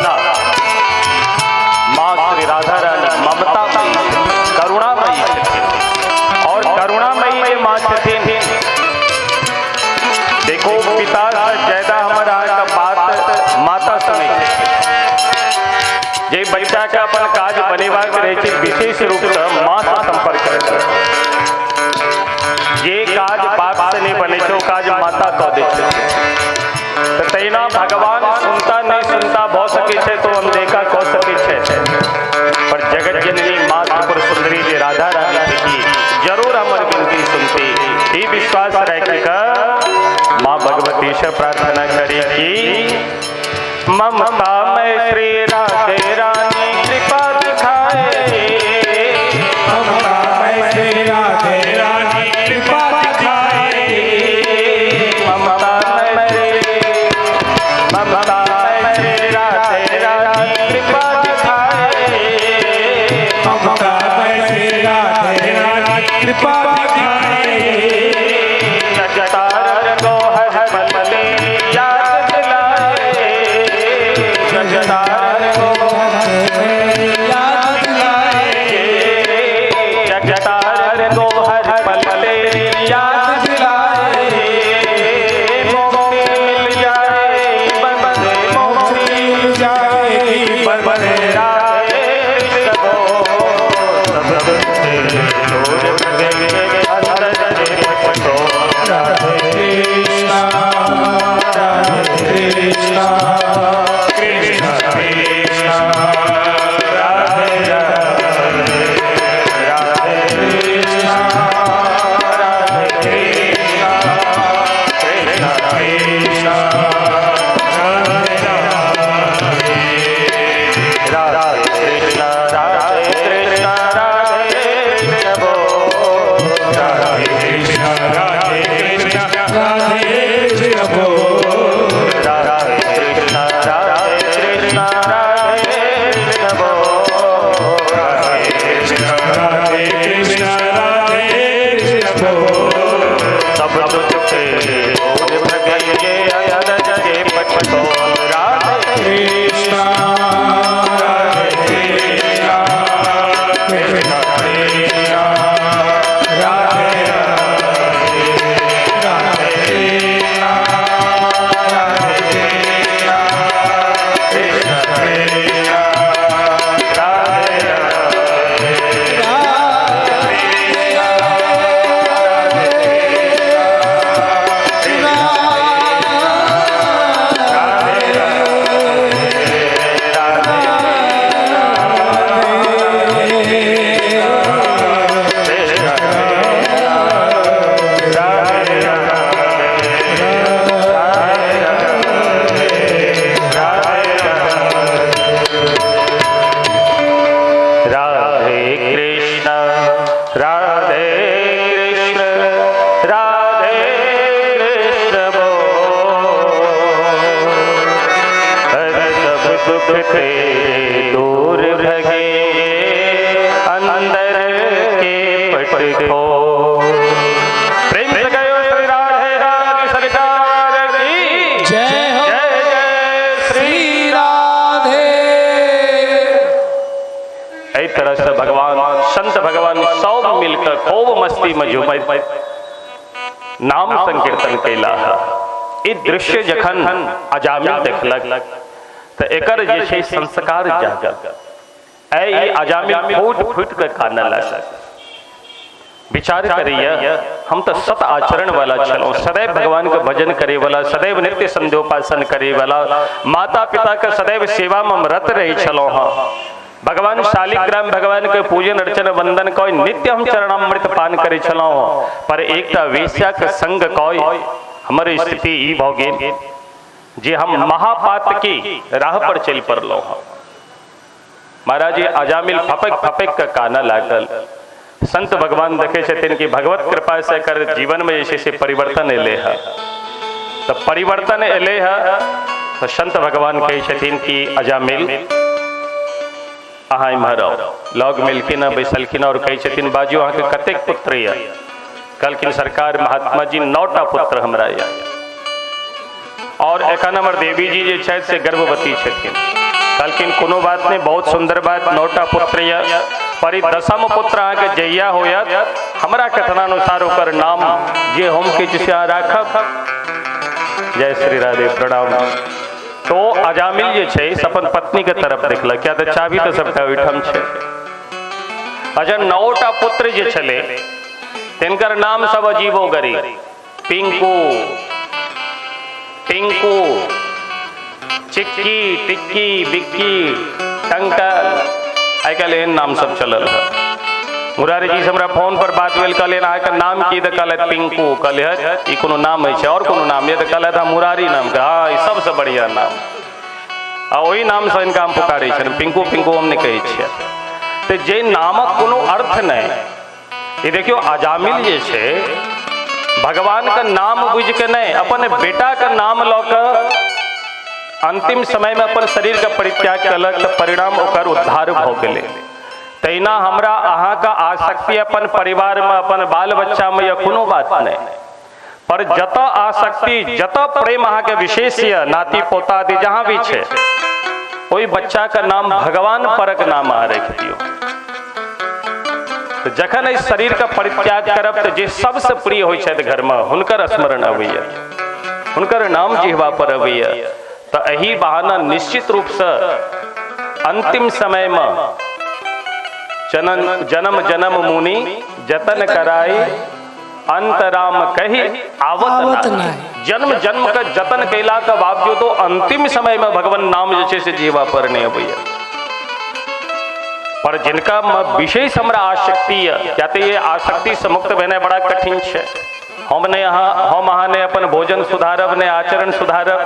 माँ श्री राधा रानी ममतामयी करुणामयी छथिन और करुणामयी जे माँ छथिन, देखो पिता से ज्यादा हमर अहाँके बात माता सुनै छथिन। जे बच्चा के अपन काज बनेबाक रहै छै विशेष रूप से माँ से संपर्क करै, जे काज बाप से नहीं बनै छै ओ काज माता कऽ दै छै। तऽ तहिना भगवान सुनता नहीं सुनता भऽ सकै छै तो अनदेखा कऽ सकै छै, पर जगत जननी माँ त्रिपुर सुंदरी जे राधा रानी थी जरूर हमर विनती सुनती, ई विश्वास राखि कऽ माँ भगवती से प्रार्थना करी कि ममता में श्री राधे रानी कृपा दिखाए, ममता में श्री राधे रानी कृपा दिखाए, ममता में श्री राधे रानी कृपा दिखाए, ममता में श्री राधे रानी कृपा दिखाए, जगतार को हर पल तेरी याद दिलाए, जगतार को याद दिलाए, जगतार को हर पल तेरी याद दिलाए, मुक्ति मिल जाए बंदे, मुक्ति मिल जाएगी बंदे राधे सबो सब तेरे दूर भगे अंदर पटो। राधे कृष्ण राधे कृष्ण कृष्ण कृष्ण राधे राधे, राधे कृष्ण राधे कृष्ण कृष्ण कृष्ण राधे राधे, राधे कृष्ण राधे कृष्ण राधे कृष्ण बोल, राधे कृष्ण राधे कृष्ण राधे कृष्ण बोल, राधे कृष्ण राधे कृष्ण राधे कृष्ण बोल, राधे कृष्ण राधे कृष्ण राधे कृष्ण बोल, सब दुख तेरे दूर भगे अंदर पटो। राधे कृष्ण राधे कृष्ण कृष्ण कृष्ण राधे राधे, राधे कृष्ण राधे कृष्ण कृष्ण कृष्ण राधे राधे राधे कृष्ण राधे कृष्ण राधे कृष्ण बोल, हर सब दुख तेरे दूर भगे अंदर के पट को। प्रेम से कहो श्री राधे रानी सरकार की जय हो, जय जय श्री श्री राधे। एहि तरह से भगवान संत भगवान सब मिलकर खूब मस्ती में झूमैत नाम संकीर्तन कैला। ई दृश्य जखन अजामिल देखलक तऽ एकर जे छै संस्कार जागल। ऐ अजामिल फूट फूट के कानऽ लागल। विचार करैया हम तो सत आचरण वाला छलहुँ, सदैव भगवान के भजन करे वाला, सदैव नित्य संध्योपासन करे वाला, माता पिता के सदैव सेवा में हम रत रहे छलहुँ। हाँ, भगवान शालिग्राम भगवान के पूजन अर्चन वंदन कय नित्य हम चरणामृत पान करै छलहुँ, पर एकटा वेश्या के संग कय हमर स्थिति ई भऽ गेल जे हम महापात की राह पर चलि पड़लहुँ। महाराज जी अजामिल फपक फपक के कानऽ लागल। संत भगवान देखे छथिन कि भगवत कृपा से एकर जीवन में जे छै से परिवर्तन एलै है। तऽ परिवर्तन एलै है तऽ संत भगवान कहै छथिन कि अजामिल अहाँ इम्हर आउ। लग मिलखिन बैसलखिन और कहै छथिन बाजू अहाँके कतेक पुत्र यऽ? कहलखिन सरकार महात्मा जी 9टा पुत्र हमरा यऽ और एखन हमर देवी जी जे छथि से गर्भवती छथिन। कहलखिन कोनो बात नहीं, बहुत सुंदर बात, 9टा पुत्र यऽ, पर 10म पुत्र अहाँके जहिया होयत हमरा कथनानुसार ओकर नाम जे हम कहै छी से अहाँ राखब। जय श्री राधे, प्रणाम। तो अजामिल जे छै से अपन पत्नी के तरफ देखलक, किया तऽ चाभी तऽ सबटा ओहिठाम छै। अच्छा 9टा पुत्र जे छलै तिनकर नाम सब अजीबो गरीब, पिंकू टिंकू चिक्की टिक्की बिक्की टंकल, आइ काल्हि एहन नाम सब चलल है। मुरारी जी से हमरा फोन पर बात भेल, कहलियनि अहाँके नाम की? तऽ कहलथि पिंकू। कहलियै ई कोनो नाम होइ छै और कोनो नाम यऽ? तऽ कहलथि हँ मुरारी नामके। हँ ई सबसँ बढ़िआँ नाम, आ ओहि नामसँ हिनका हम पुकारै छियनि, पिंकू पिंकू हम नहि कहै छियै। तऽ जे नामक कोनो अर्थ नहि, ई देखियौ अजामिल जे छै भगवान के नाम बुझि के नहि, अपन बेटा के नाम लऽ कऽ अंतिम समय में अपन शरीर के परित्याग कलक, तऽ परिणाम ओकर उद्धार भऽ गेलै। तहिना हमरा अहाँके आसक्ति अपन परिवार में अपन बाल बच्चा में या कोनो बात नहीं, पर जतऽ आसक्ति जतऽ प्रेम अहाँके विशेष यऽ नाती पोता आदि जहाँ भी छै, ओहि बच्चा के नाम भगवान परक नाम अहाँ राखि दियौ। तऽ जखन एहि शरीर के परित्याग करब तऽ जे सबसँ प्रिय होइ छथि घरमे हुनकर स्मरण अबैया, हुनकर नाम जिहवा पर अबैया। तऽ एहि बहाना निश्चित रूपसँ अंतिम समयमे जन्म जन्म मुनि जतन कराई अंतराम कही आवत नहीं। जन्म जन्म के जतन कैला के बावजूदो अंतिम समय में भगवान नाम जे छै से जीवा पर नहीं अबैया। पर जिनका विशेष हमरा आसक्ति यऽ, किया तऽ ये आसक्ति से मुक्त भेनाइ बड़ा कठिन छै। हम नहि अहाँ हम अहाँ नहि अपन भोजन सुधारब, नहि आचरण सुधारब,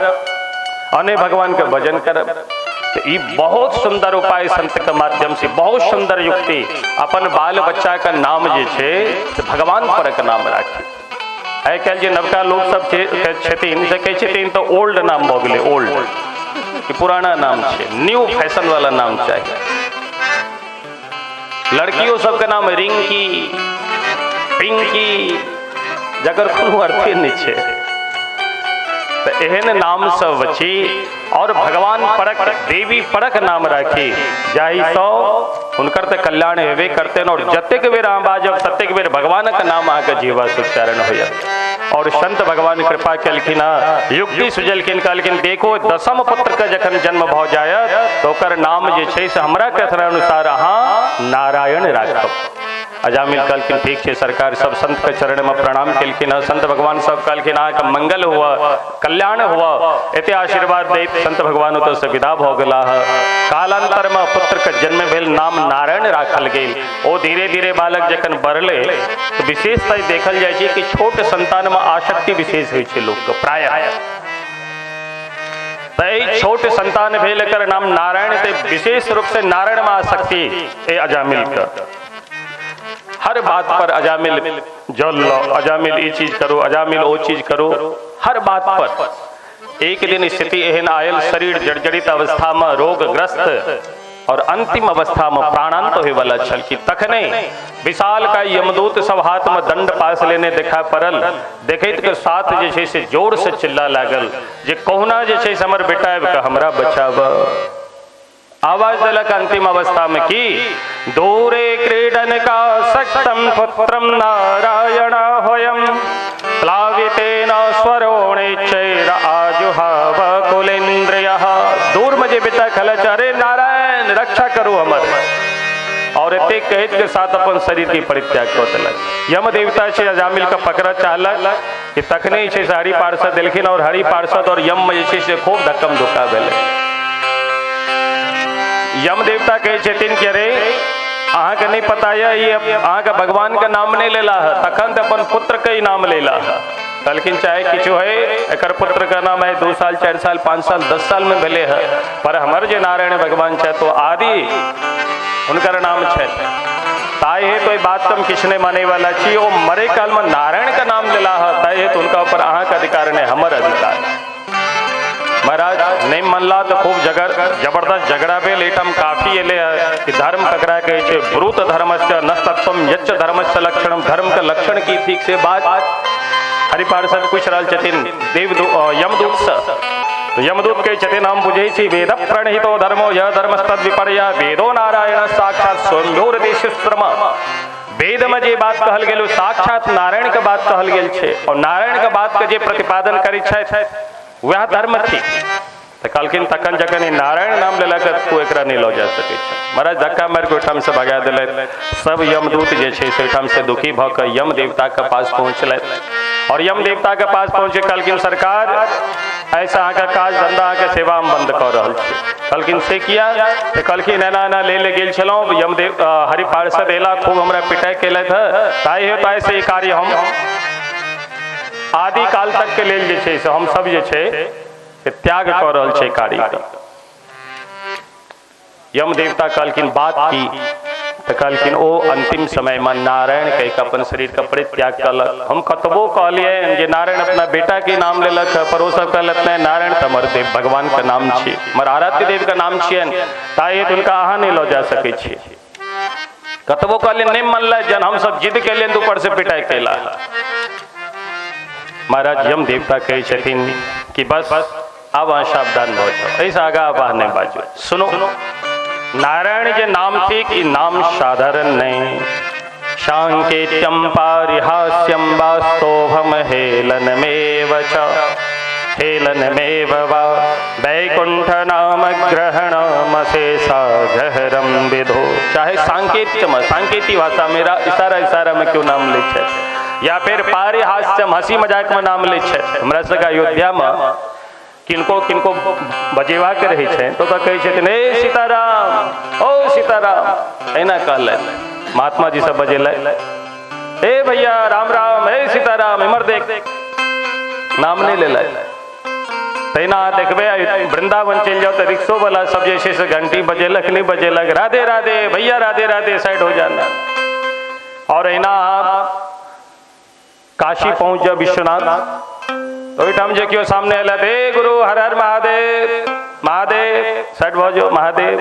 और नहि भगवान के भजन करब। तो ई बहुत सुंदर उपाय संत के माध्यम से, बहुत सुंदर युक्ति, अपन बाल बच्चा के नाम जे छै से भगवान परक नाम राखी। आइ काल्हि जे नवका लोक सब छथिन से कहै छथिन तऽ ओल्ड नाम भऽ गेलै, ओल्ड ई पुराना नाम छै, न्यू फैशन वाला नाम चाही। लड़कियों सबके नाम रिंकी पिंकी, जकर कोनो अर्थे नहि छै। तऽ एहन नाम सब बची और भगवान परक देवी परक नाम राखी, जाहिसँ हुनकर तऽ कल्याण हेबे करतनि और जतेक बेर अहाँ बाजब ततेक बेर भगवानक नाम अहाँके जीवा से उच्चारण होइए। और संत भगवान कृपा केलखिन हँ, युक्ति सुझलखिन, कहलखिन देखो 10म पुत्र के जखन जन्म भऽ जायत तऽ ओकर नाम जे छै से हमरा कथनानुसार अहाँ नारायण राखब। अजामिल कहलखिन ठीक छै सरकार। सब संत के चरण में प्रणाम केलखिन हँ। संत भगवान सब कहलखिन अहाँके मंगल हुआ, कल्याण हुआ। एते आशीर्वाद दैत संत भगवान ओतऽ से विदा भऽ गेलाह। कालांतर में पुत्र के जन्म भेल, नाम नारायण राखल गेल। ओ धीरे धीरे बालक जखन बढ़ले तऽ विशेषतः देखल जाइ छै कि छोट संतान में आसक्ति विशेष होइ छै लोकके प्रायः। तऽ एहि छोट संतान भेल एकर नाम नारायण, तऽ विशेष रूप से नारायण में आसक्ति ए अजामिल के। हर बात पर अजामिल जल लो, अजामिल ई चीज करो, अजामिल ओ चीज करो, हर बात पर। एक दिन स्थिति एहन आयल, शरीर जर्जरित अवस्था में रोगग्रस्त और अंतिम अवस्था में प्राणांत होय वाला छल कि तखने विशाल का यमदूत सब हाथ में दंड पास लेने देखा पड़ल। देखैत के साथ जे छै से जोर से चिल्ला लागल जे कहुना जे छै से हमर बेटा आबि कऽ हमरा बचाब। आवाज देलक अंतिम अवस्था में कि दूरे क्रीडन का सक्तम पुत्रम नारायण होयम प्लावितेन स्वरोणेच्छैर आजुहाव कुलेन्द्रियः। दूर में जे बेटा कहलक अरे नारायण रक्षा करू हमर, और एते कहैत के साथ अपन शरीर के परित्याग कऽ देलक। यम देवता छै अजामिल के पकड़ऽ चाहलक कि तखने छै से हरि पार्षद देलखिन और हरि पार्षद और यम में जे छै से खूब धक्कम धुक्का भेलै। यम देवता कहै छथिन कि अरे अहाँके नहीं पता यऽ, ई अहाँके भगवान के नाम नहीं लेला है, तखन तऽ अपन पुत्र के ही नाम लेला है। कहलखिन चाहे किछु है, एकर पुत्र के नाम है 2 साल 4 साल 5 साल 10 साल में भेले है, पर हमर जे नारायण भगवान छै तो आदि हुनकर नाम छै। ताहि हेतु एहि बात हम किछु नहीं माने वाला छी। ओ मरे काल में नारायण के नाम लेला है, ताहि हेतु हुनका ऊपर अहाँके अधिकार नहीं, हमर अधिकार। महाराज नहीं मनला तो खूब जबरदस्त झगड़ा भेल। एहिठाम काफी एले है कि धर्म ककरा कहै छै, ब्रूत धर्मस्य नस्तत्वम यच्च धर्मस्य लक्षणम। धर्म के लक्षण की ठीक से बात हरिपार्षद पूछि रहल छथिन यमदूत से। तो यमदूत कहै छथिन हम बुझै छी वेद प्रणहितो धर्मो यह धर्मस्तद विपर्य वेदो नारायण साक्षात स्वयंभूर्देशुश्रम। वेद में जे बात कहल गेल साक्षात नारायण के बात कहल गेल छै, और नारायण के बात के जे प्रतिपादन करै छथि वएह धर्म थी। तो कहलखिन तखन जखन नारायण नाम लेलक तो एकरा नहीं लऽ जा सकै छै। महाराज धक्का मारि कऽ ओहिठाम से भगा देलथि। सब यमदूत जे छै से ओहिठाम से दुखी भऽ कऽ यम देवता के पास पहुँचलथि, और यम देवता के पास पहुँच कहलखिन सरकार ऐसा अहाँके काज धंधा अहाँके सेवा हम बंद कऽ रहल छी। कहलखिन से किया? तऽ कहलखिन एना एना ले ले गेल छलहुँ, यमदेव हरि पार्षद एला खूब हमरा पिटाइ केलथि हँ, ताहि हेतु आइसँ ई कार्य हम आदि काल तक के लेल जे छै से हम सब जे छै से त्याग कऽ रहल छै कार्य। यम देवता कहलखिन बात की? तऽ कहलखिन ओ अंतिम समय में नारायण कहि कऽ अपन शरीर के परित्याग कलक। हम कतबो कहलियै जे नारायण अपना बेटा के नाम लेलक, पर ओ सब कहलक नहि नारायण तऽ हमर देव भगवान के नाम छी, हमर आराध्य देव के नाम छियनि, ताहि हेतु हुनका अहाँ नहि लऽ जा सकै छी। कतबो कहलियै नहि मनलथि, जहन हमसब जिद केलियनि तऽ ऊपर से पिटाइ केला। महाराज यम देवता कहै छथिन कि बस आब अहाँ सावधान भऽ जाउ, एहिसँ आगाँ आब अहाँ नहि बाजू। सुनो, नारायण जे नाम थिक ई नाम साधारण नहीं। सांकेत्यम पारिहास्यम वास्तोभम हेलनमेव च हेलनमेव वा वैकुंठ नाम ग्रहणमशेषा गहरम विधो। चाहे सांकेत्यम, सांकेतिक भाषा में इशारा इशारा में क्यों नाम लै छै, या फिर पारिहास्यम हंसी मजाक में नाम लै छै। हमरा सबके अयोध्या में किनको किनको बजेबाक रहै छै तो कहै छथिन हे सीताराम ओ सीताराम, एना कहलथि। महात्मा जी सब बजेलथि, हे भैया राम राम, हे सीताराम, इमर देख, नाम नहीं लेलथि। तहिना देखबै वृंदावन चलि जाउ तऽ रिक्शो वाला सब जे छै से घंटी बजेलक नहीं बजेलक, राधे राधे भैया राधे राधे साइड हो जाना। और एना काशी पहुँच जाओ विश्वनाथ, ओहिठाम जे केओ सामने अयलथि, हे गुरु हर हर महादेव महादेव, साइड भऽ जाओ महादेव।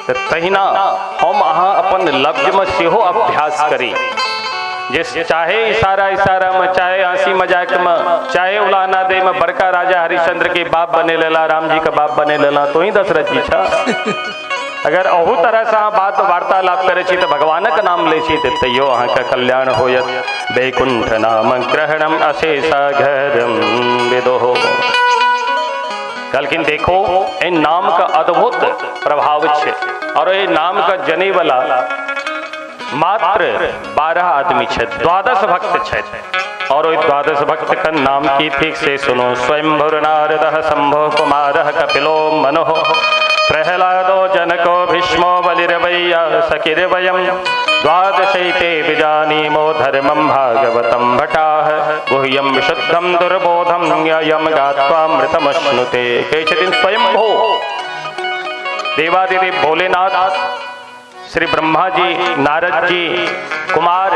तहिना हम अहाँ अपन लफ्जमे सेहो अभ्यास करी, जे चाहे इशारा इशारा में, चाहे हंसी मजाक में, चाहे उलाहना दे में बड़का राजा हरिश्चंद्र के बाप बने लेला, राम जी के बाप बने लेला, तो ही दशरथ जी छा। अगर अहू तरह से अहाँ बात वार्तालाप करै छी तऽ भगवानक नाम लै छी तऽ तैयो अहाँके कल्याण होयत। वैकुंठ नाम ग्रहणम अशेष घरम विदोहो। कहलखिन देखो एहि नाम के अद्भुत प्रभाव छै, और एहि नाम के जनै वाला मात्र 12 आदमी छै, 12 भक्त छथि। और ओहि 12 भक्त के नाम की ठीक से सुनो। स्वयंभुर नारदः शंभो कुमारः कपिलो मनुः प्रहलादो जनको भीष्मो बलिर्वैया सखिर्वयं द्वादशैते विजानीमो धर्मं भागवतं भटाः गुह्यं विशुद्धं दुर्बोधं यं गात्वामृतमश्नुते। कहै छथिन स्वयंभो देवादिदेव भोलेनाथ, श्री ब्रह्मा जी, नारद जी, कुमार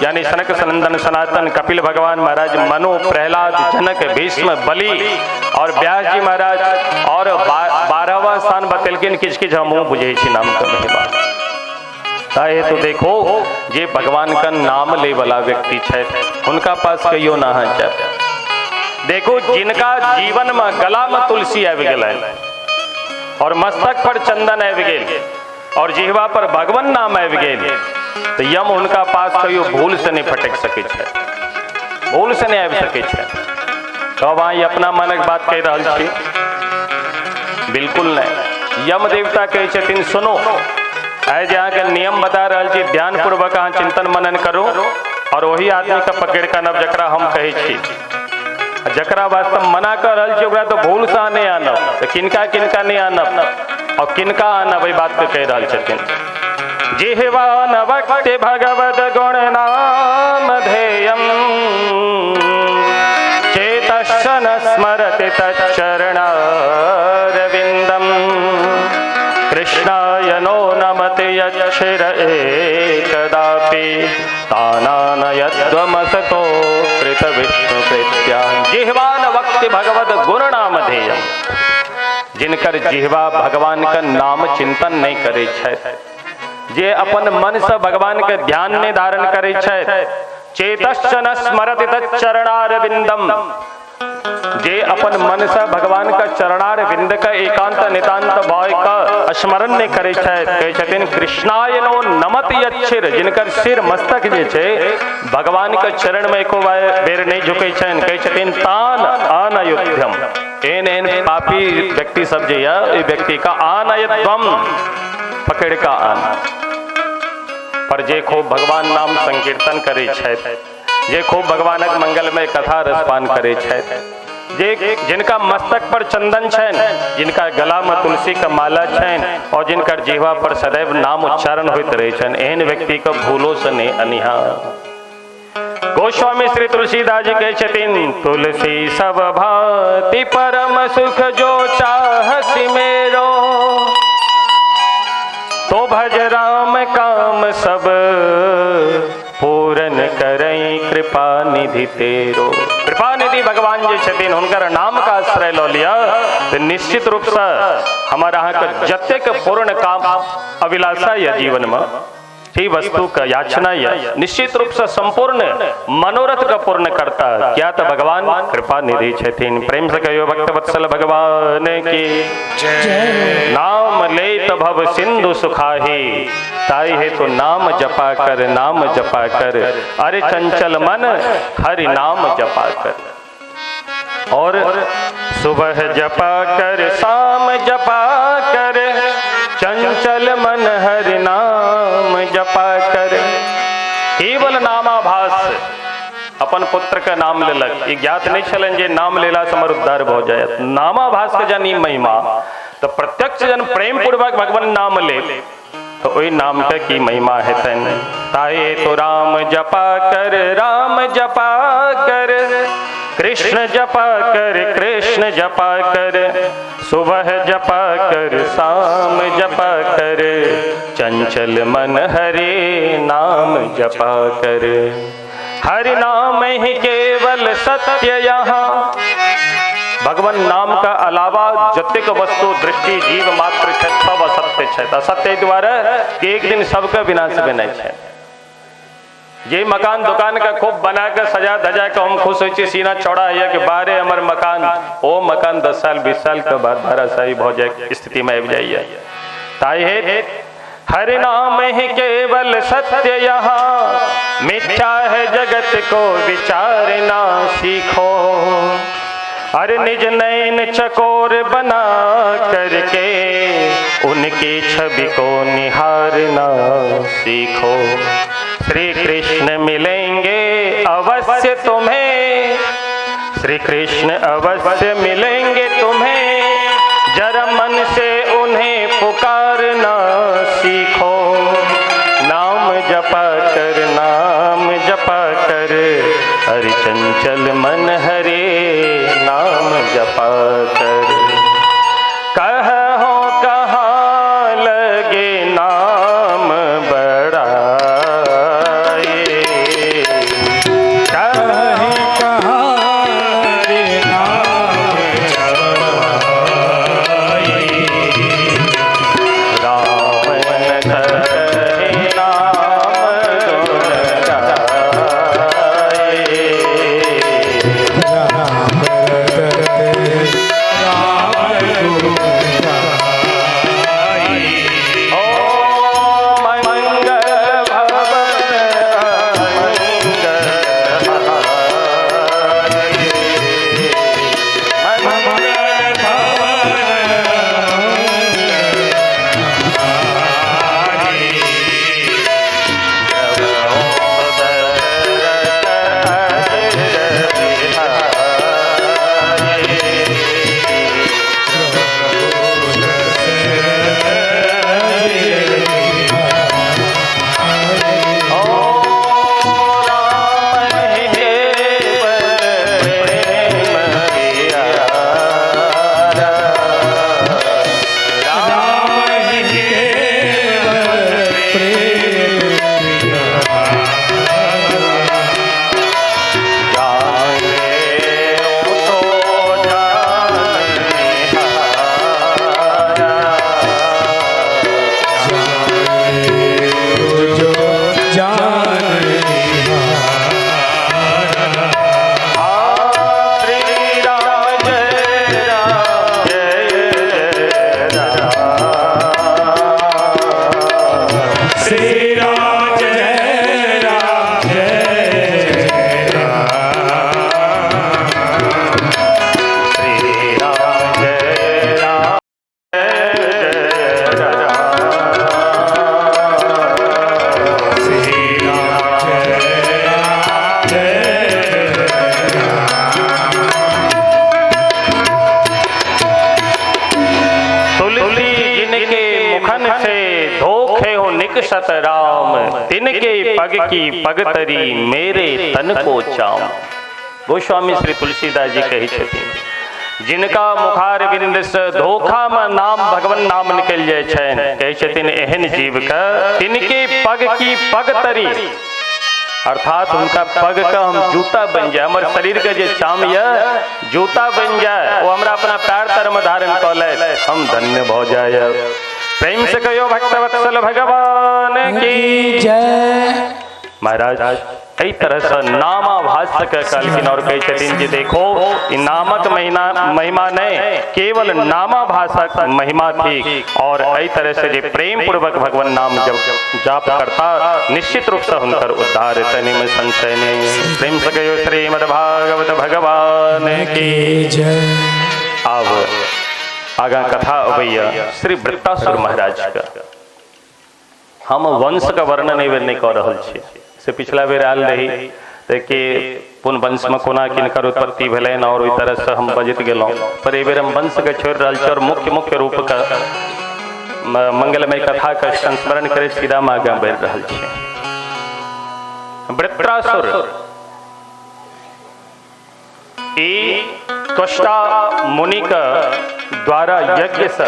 यानी सनक सनंदन सनातन, कपिल भगवान महाराज, मनु, प्रहलाद, जनक, भीष्म, बलि और व्यास जी महाराज, और 12वां स्थान बतेलखिन किछु किछु हमहूँ बुझै छी नाम के महिमा। ताहि तो देखो जे भगवान का नाम ले वाला व्यक्ति छथि हुनका पास कहियो ना अहाँ जायब। देखो जिनका जीवन में गला में तुलसी आबि गेलनि और मस्तक पर चंदन आबि गेल और जिहवा पर भगवान नाम आबि गेल, तो यम हुनका पास कहियो भूल से नहीं फटक सकै छै, भूल से नहीं आबि सकै छै। तब अहाँ अपना मनक बात कहि रहल छी? बिल्कुल नहीं। यम देवता कहै छथिन सुनो, आइ जे अहाँके नियम बता रहल छी, ध्यानपूर्वक अहाँ चिंतन मनन करू और वही आदमी के पकड़ि कऽ आनब जकरा हम कहै छी। जकरा वास्ते मना कऽ रहल छी ओकरा तऽ भूलसँ नहि आनब, तऽ किनका किनका नहि आनब और किनका आनब, एहि बातके कहि रहल छथिन। जिह्वा न वक्ति भगवद गुण नाम ध्येयम चेतश्च न स्मरति तच्चरणारविन्दम कृष्णाय नो नमति यच्छिर एकदापि तानानयद्वमसतो कृत विष्णु कृत्या। जिह्वा न वक्ति भगवद गुण नाम ध्येयम, जिनकर जिह्वा भगवान का नाम चिंतन नहीं करे छथि, जे अपन मन से भगवान के ध्यान नहीं धारण करे छथि, चेतश्च न स्मरति तच्चरणारविन्दम, जे अपन मन से भगवान का चरणारविंद का एकांत नितांत भाव का स्मरण नहीं करे छथि, कहै छथिन कृष्णाय नो नमति यच्छिर, जिनकर सिर मस्तक जे छै भगवान के चरण में एको बेर नहीं झुकै छनि, कहै छथिन तान अनयुध्यम, एहन एहन पापी व्यक्ति सब जे यऽ ओहि व्यक्ति का अनयुध्यम पकड़ का आन। पर जे खूब भगवान नाम संकीर्तन करे छथि, जे खूब भगवानक मंगलमय कथा रसपान करे छथि, जे जिनका मस्तक पर चंदन छनि, जिनका गला में तुलसी के माला छनि और जिनकर जिह्वा पर सदैव नाम उच्चारण होइत रहै छनि, एहन व्यक्ति के भूलो से नहि अनिहा। गोस्वामी श्री तुलसीदास जी कहै छथिन तुलसी सब भांति परम सुख जो चाहसि मेरो, तो भज राम काम सब पूरन करई कृपा निधि तेरो। कृपा निधि भगवान जे छथिन हुनकर नाम का आश्रय लऽ लिअ तऽ निश्चित रूप से हमर अहाँके जतेक पूर्ण काम अभिलाषा यऽ जीवन में, ही वस्तु का याचना यऽ, निश्चित रूप से संपूर्ण मनोरथ का पूर्ण करता। क्या तो भगवान कृपा निधि छथिन। प्रेम से कहियो भक्त वत्सल भगवान की जय। नाम लेत भव सिंधु सुखाही, ताई है तो नाम जपा कर, नाम जपा कर, अरे चंचल मन हरि नाम जपा कर। और सुबह जपा कर शाम जपा कर, चंचल मन हरि नाम जपा कर। केवल नामाभास अपन पुत्र के नाम लेलक, ई ज्ञात नहीं छलनि जे नाम लेला से हमर उद्धार भऽ जायत। नामाभास के जन ई महिमा, तो प्रत्यक्ष जन प्रेम पूर्वक भगवान नाम ले तो ओहि नाम के की महिमा हेतनि। ताहे तो राम जपा कर, राम जपा कर, कृष्ण जपा कर, कृष्ण जपा कर, सुबह जपा कर शाम जपा कर, चंचल मन हरे नाम जपा कर। हरि नाम ही केवल सत्य यहाँ, भगवान नाम का अलावा जतेक वस्तु दृष्टि जीव मात्र छै सब असत्य छै। असत्य द्वारा कि एक दिन सबके विनाश भेनाइ छै। जे मकान दुकान का खूब बना के सजा धजा के हम खुश होइ छी, सीना चौड़ा होइए कि बाहरे हमर मकान, ओ मकान 10 साल 20 साल के बाद धराशायी भऽ जाय स्थिति में आबि जाइए। ताहि हेतु हरि नाम ही केवल सत्य यहाँ, मिथ्या है जगत को विचारना सीखो। अरे निज नैन चकोर बना करके उनकी छवि को निहारना सीखो। श्री कृष्ण मिलेंगे अवश्य तुम्हें, श्री कृष्ण अवश्य मिलेंगे तुम्हें, जरा मन से उन्हें पुकारना सीखो। नाम जपा कर, नाम जपा कर, हरि चंचल मन हरे नाम जपा कर। कहो कहाँ लगे नाम बड़ाए, कहीं कहाँ रे नाम चढ़ाए, राम कहे नाम गुण गाए। राम रटते राम सत राम, तिनके पग की पगतरी मेरे तन को चाम। गोस्वामी श्री तुलसीदास जी कहै छथिन, जिनका मुखार बिंद से धोखा में नाम भगवान नाम निकल जाए छनि, कहै छथिन एहन जीव के तिनके पग की पगतरी, अर्थात उनका पग का हम जूता बन जाए, हमर शरीर के जे चाम ये जूता बन जाए, वो हमरा अपना पैर तर में धारण कऽ ले, हम धन्य भ जाए। प्रेम से कहियो भक्तवत्सल भगवान की जय। महाराज एहि तरह से नामाभास के कहलखिन और कहै छथिन जे देखो ई नामक महिमा नहीं, केवल नामाभासक महिमा थी। और एहि तरह से जे प्रेम पूर्वक भगवान नाम जब जाप करता, निश्चित रूप से हुनकर उद्धार हेतनि, में संशय नहीं। प्रेम से कहियो श्रीमद् भागवत भगवान की जय। अब आगा कथा अबैया श्री वृत्तासुर महाराज का। हम वंश का वर्णन एहि बेर नहीं कऽ रहल छी, से पिछला बेर आयल रही तऽ के कोन वंश में कोना किनकर उत्पत्ति भेलनि और ओहि तरह से हम बजैत गेलहुँ, पर एहि बेर हम वंश के छोड़ि रहल छी और मुख्य मुख्य रूप के मंगलमय कथा के संस्मरण करैत सीधा हम आगाँ बढ़ि रहल छी। वृत्रासुर ई त्वष्टा मुनि के द्वारा यज्ञ से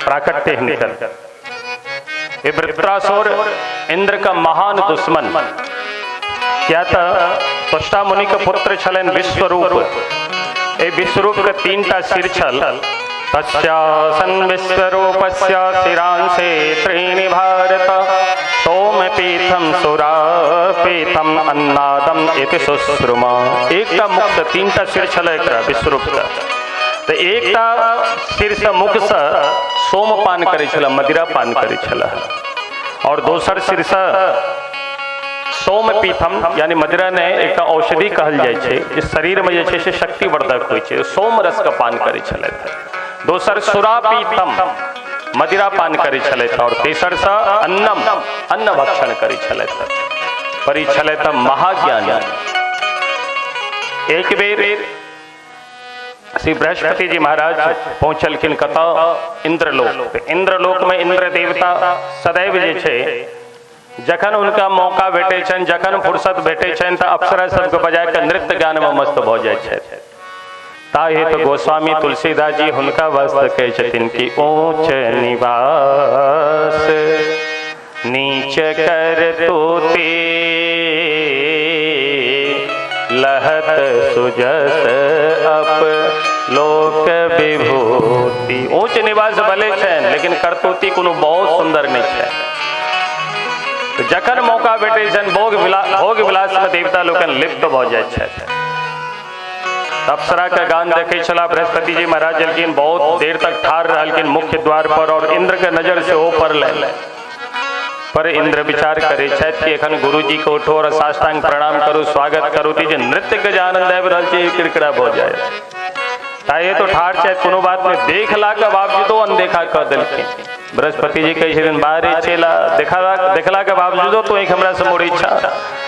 प्राकट्य हिनकर। ये वृत्रासुर इंद्र का महान दुश्मन, क्या था त्वष्टा मुनि के पुत्र छलन विश्वरूप। ए विश्वरूप के तीन टा सिर छल। तस्यासन विश्वरूपस्य शिरांसे त्रीणि भारत सोमपीठम सुरापीठम अन्नादम इति सुश्रुमा। एकटा मुख से तीन टा सिर छल एकरा विश्वरूप का, तो एकटा सिर से मुख से सोमपान करै छला, मदिरा पान करै छला, और दोसर सिर से सोमपीठम यानी मदिरा ने एकटा औषधि कहल जाइ छै जे शरीर में जे छै से शक्तिवर्धक होइ छै, सोम रस के पान करै छलथि। दोसर सुरापीठम मदिरा पान करै छलथि, और तेसर से अन्नम अन्न भक्षण करै छलथि। पर ई छलथि महाज्ञानी। एक बेर श्री बृहस्पति जी महाराज पहुँचलखिन कतऽ? इंद्रलोक। इंद्रलोक में इंद्र देवता सदैव जे छै जखन उनका मौका भेटै छनि, जखन फुर्सत भेटै छनि, तऽ अप्सरा सबके बजा कऽ नृत्य गान में मस्त भऽ जाइ छथि। ताहि हेतु गोस्वामी तुलसीदास जी हुनका वास्ते कहै छथिन कि ऊँच निवास नीच कर तूती लहत सुजस अप लोक विभूति। ऊँच निवास भले छनि लेकिन करतूती कोनो बहुत सुंदर नहीं छै। तो जखन मौका भेटै छनि भोग विलास में देवता लोकनि लिप्त भऽ जाइ छथि। अप्सरा के गान देखै छला बृहस्पति जी महाराज एलखिन, बहुत देर तक ठाढ़ रहलखिन मुख्य द्वार पर और इंद्र के नजर से ओ पड़लनि। पर इंद्र विचार करै छथि कि एखन गुरुजी के उठो और साष्टांग प्रणाम करू, स्वागत करू, जे नृत्य के जे आनंद आबि रहल छै किरकिरा भऽ जाय। ताहि तो ठाढ़ छथि, कोनो बात नहि, देखला के बावजूदो अनदेखा कऽ देलखिन। बृहस्पति जी कहै छथिन बाहरे चेला, देखला के बावजूदो तो एक हमरा से मोर इच्छा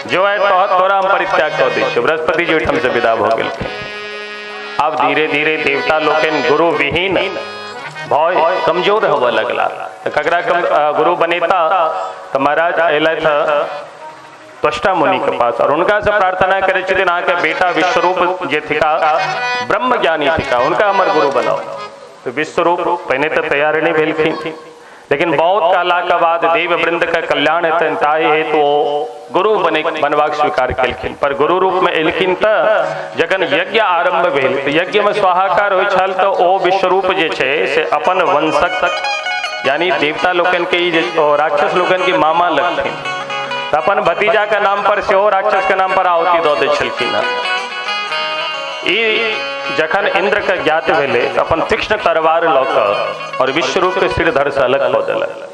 जो है तोरा हम परित्याग कऽ दै छियौ। बृहस्पति जी ओहिठाम से विदा भऽ गेलखिन। आब धीरे धीरे देवता लोकनि गुरु विहीन भय कमजोर होबऽ लगला। तऽ ककरा गुरु बनेता? तऽ महाराज अयलथि त्वष्टा मुनि के पास और उनका से प्रार्थना करै छथिन अहाँके बेटा विश्वरूप जे थिका ब्रह्मज्ञानी थिका, उनका हमर गुरु बनाओ। तो विश्वरूप पहिने तऽ तैयार नहीं भेलखिन, लेकिन बहुत कहला के बाद देव वृंद के कल्याण हेतनि ताहि हेतु ओ गुरु बनबाक स्वीकार केलखिन। पर गुरु रूप में एलखिन तऽ जखन यज्ञ आरंभ भेल तऽ यज्ञ में स्वाहाकार होइ छल, तऽ ओ विश्वरूप जे छै से अपन वंशक यानी देवता लोकनि के ई जे राक्षस लोकनि के मामा लगथिन, तऽ अपन भतीजा के नाम पर सेहो राक्षस के नाम पर आहुति दऽ दै छलखिन। ई जखन इंद्र के ज्ञात भेलै तऽ अपन तीक्ष्ण तलवार लऽ कऽ और विश्वरूप के सिर धड़ से अलग कऽ देलक।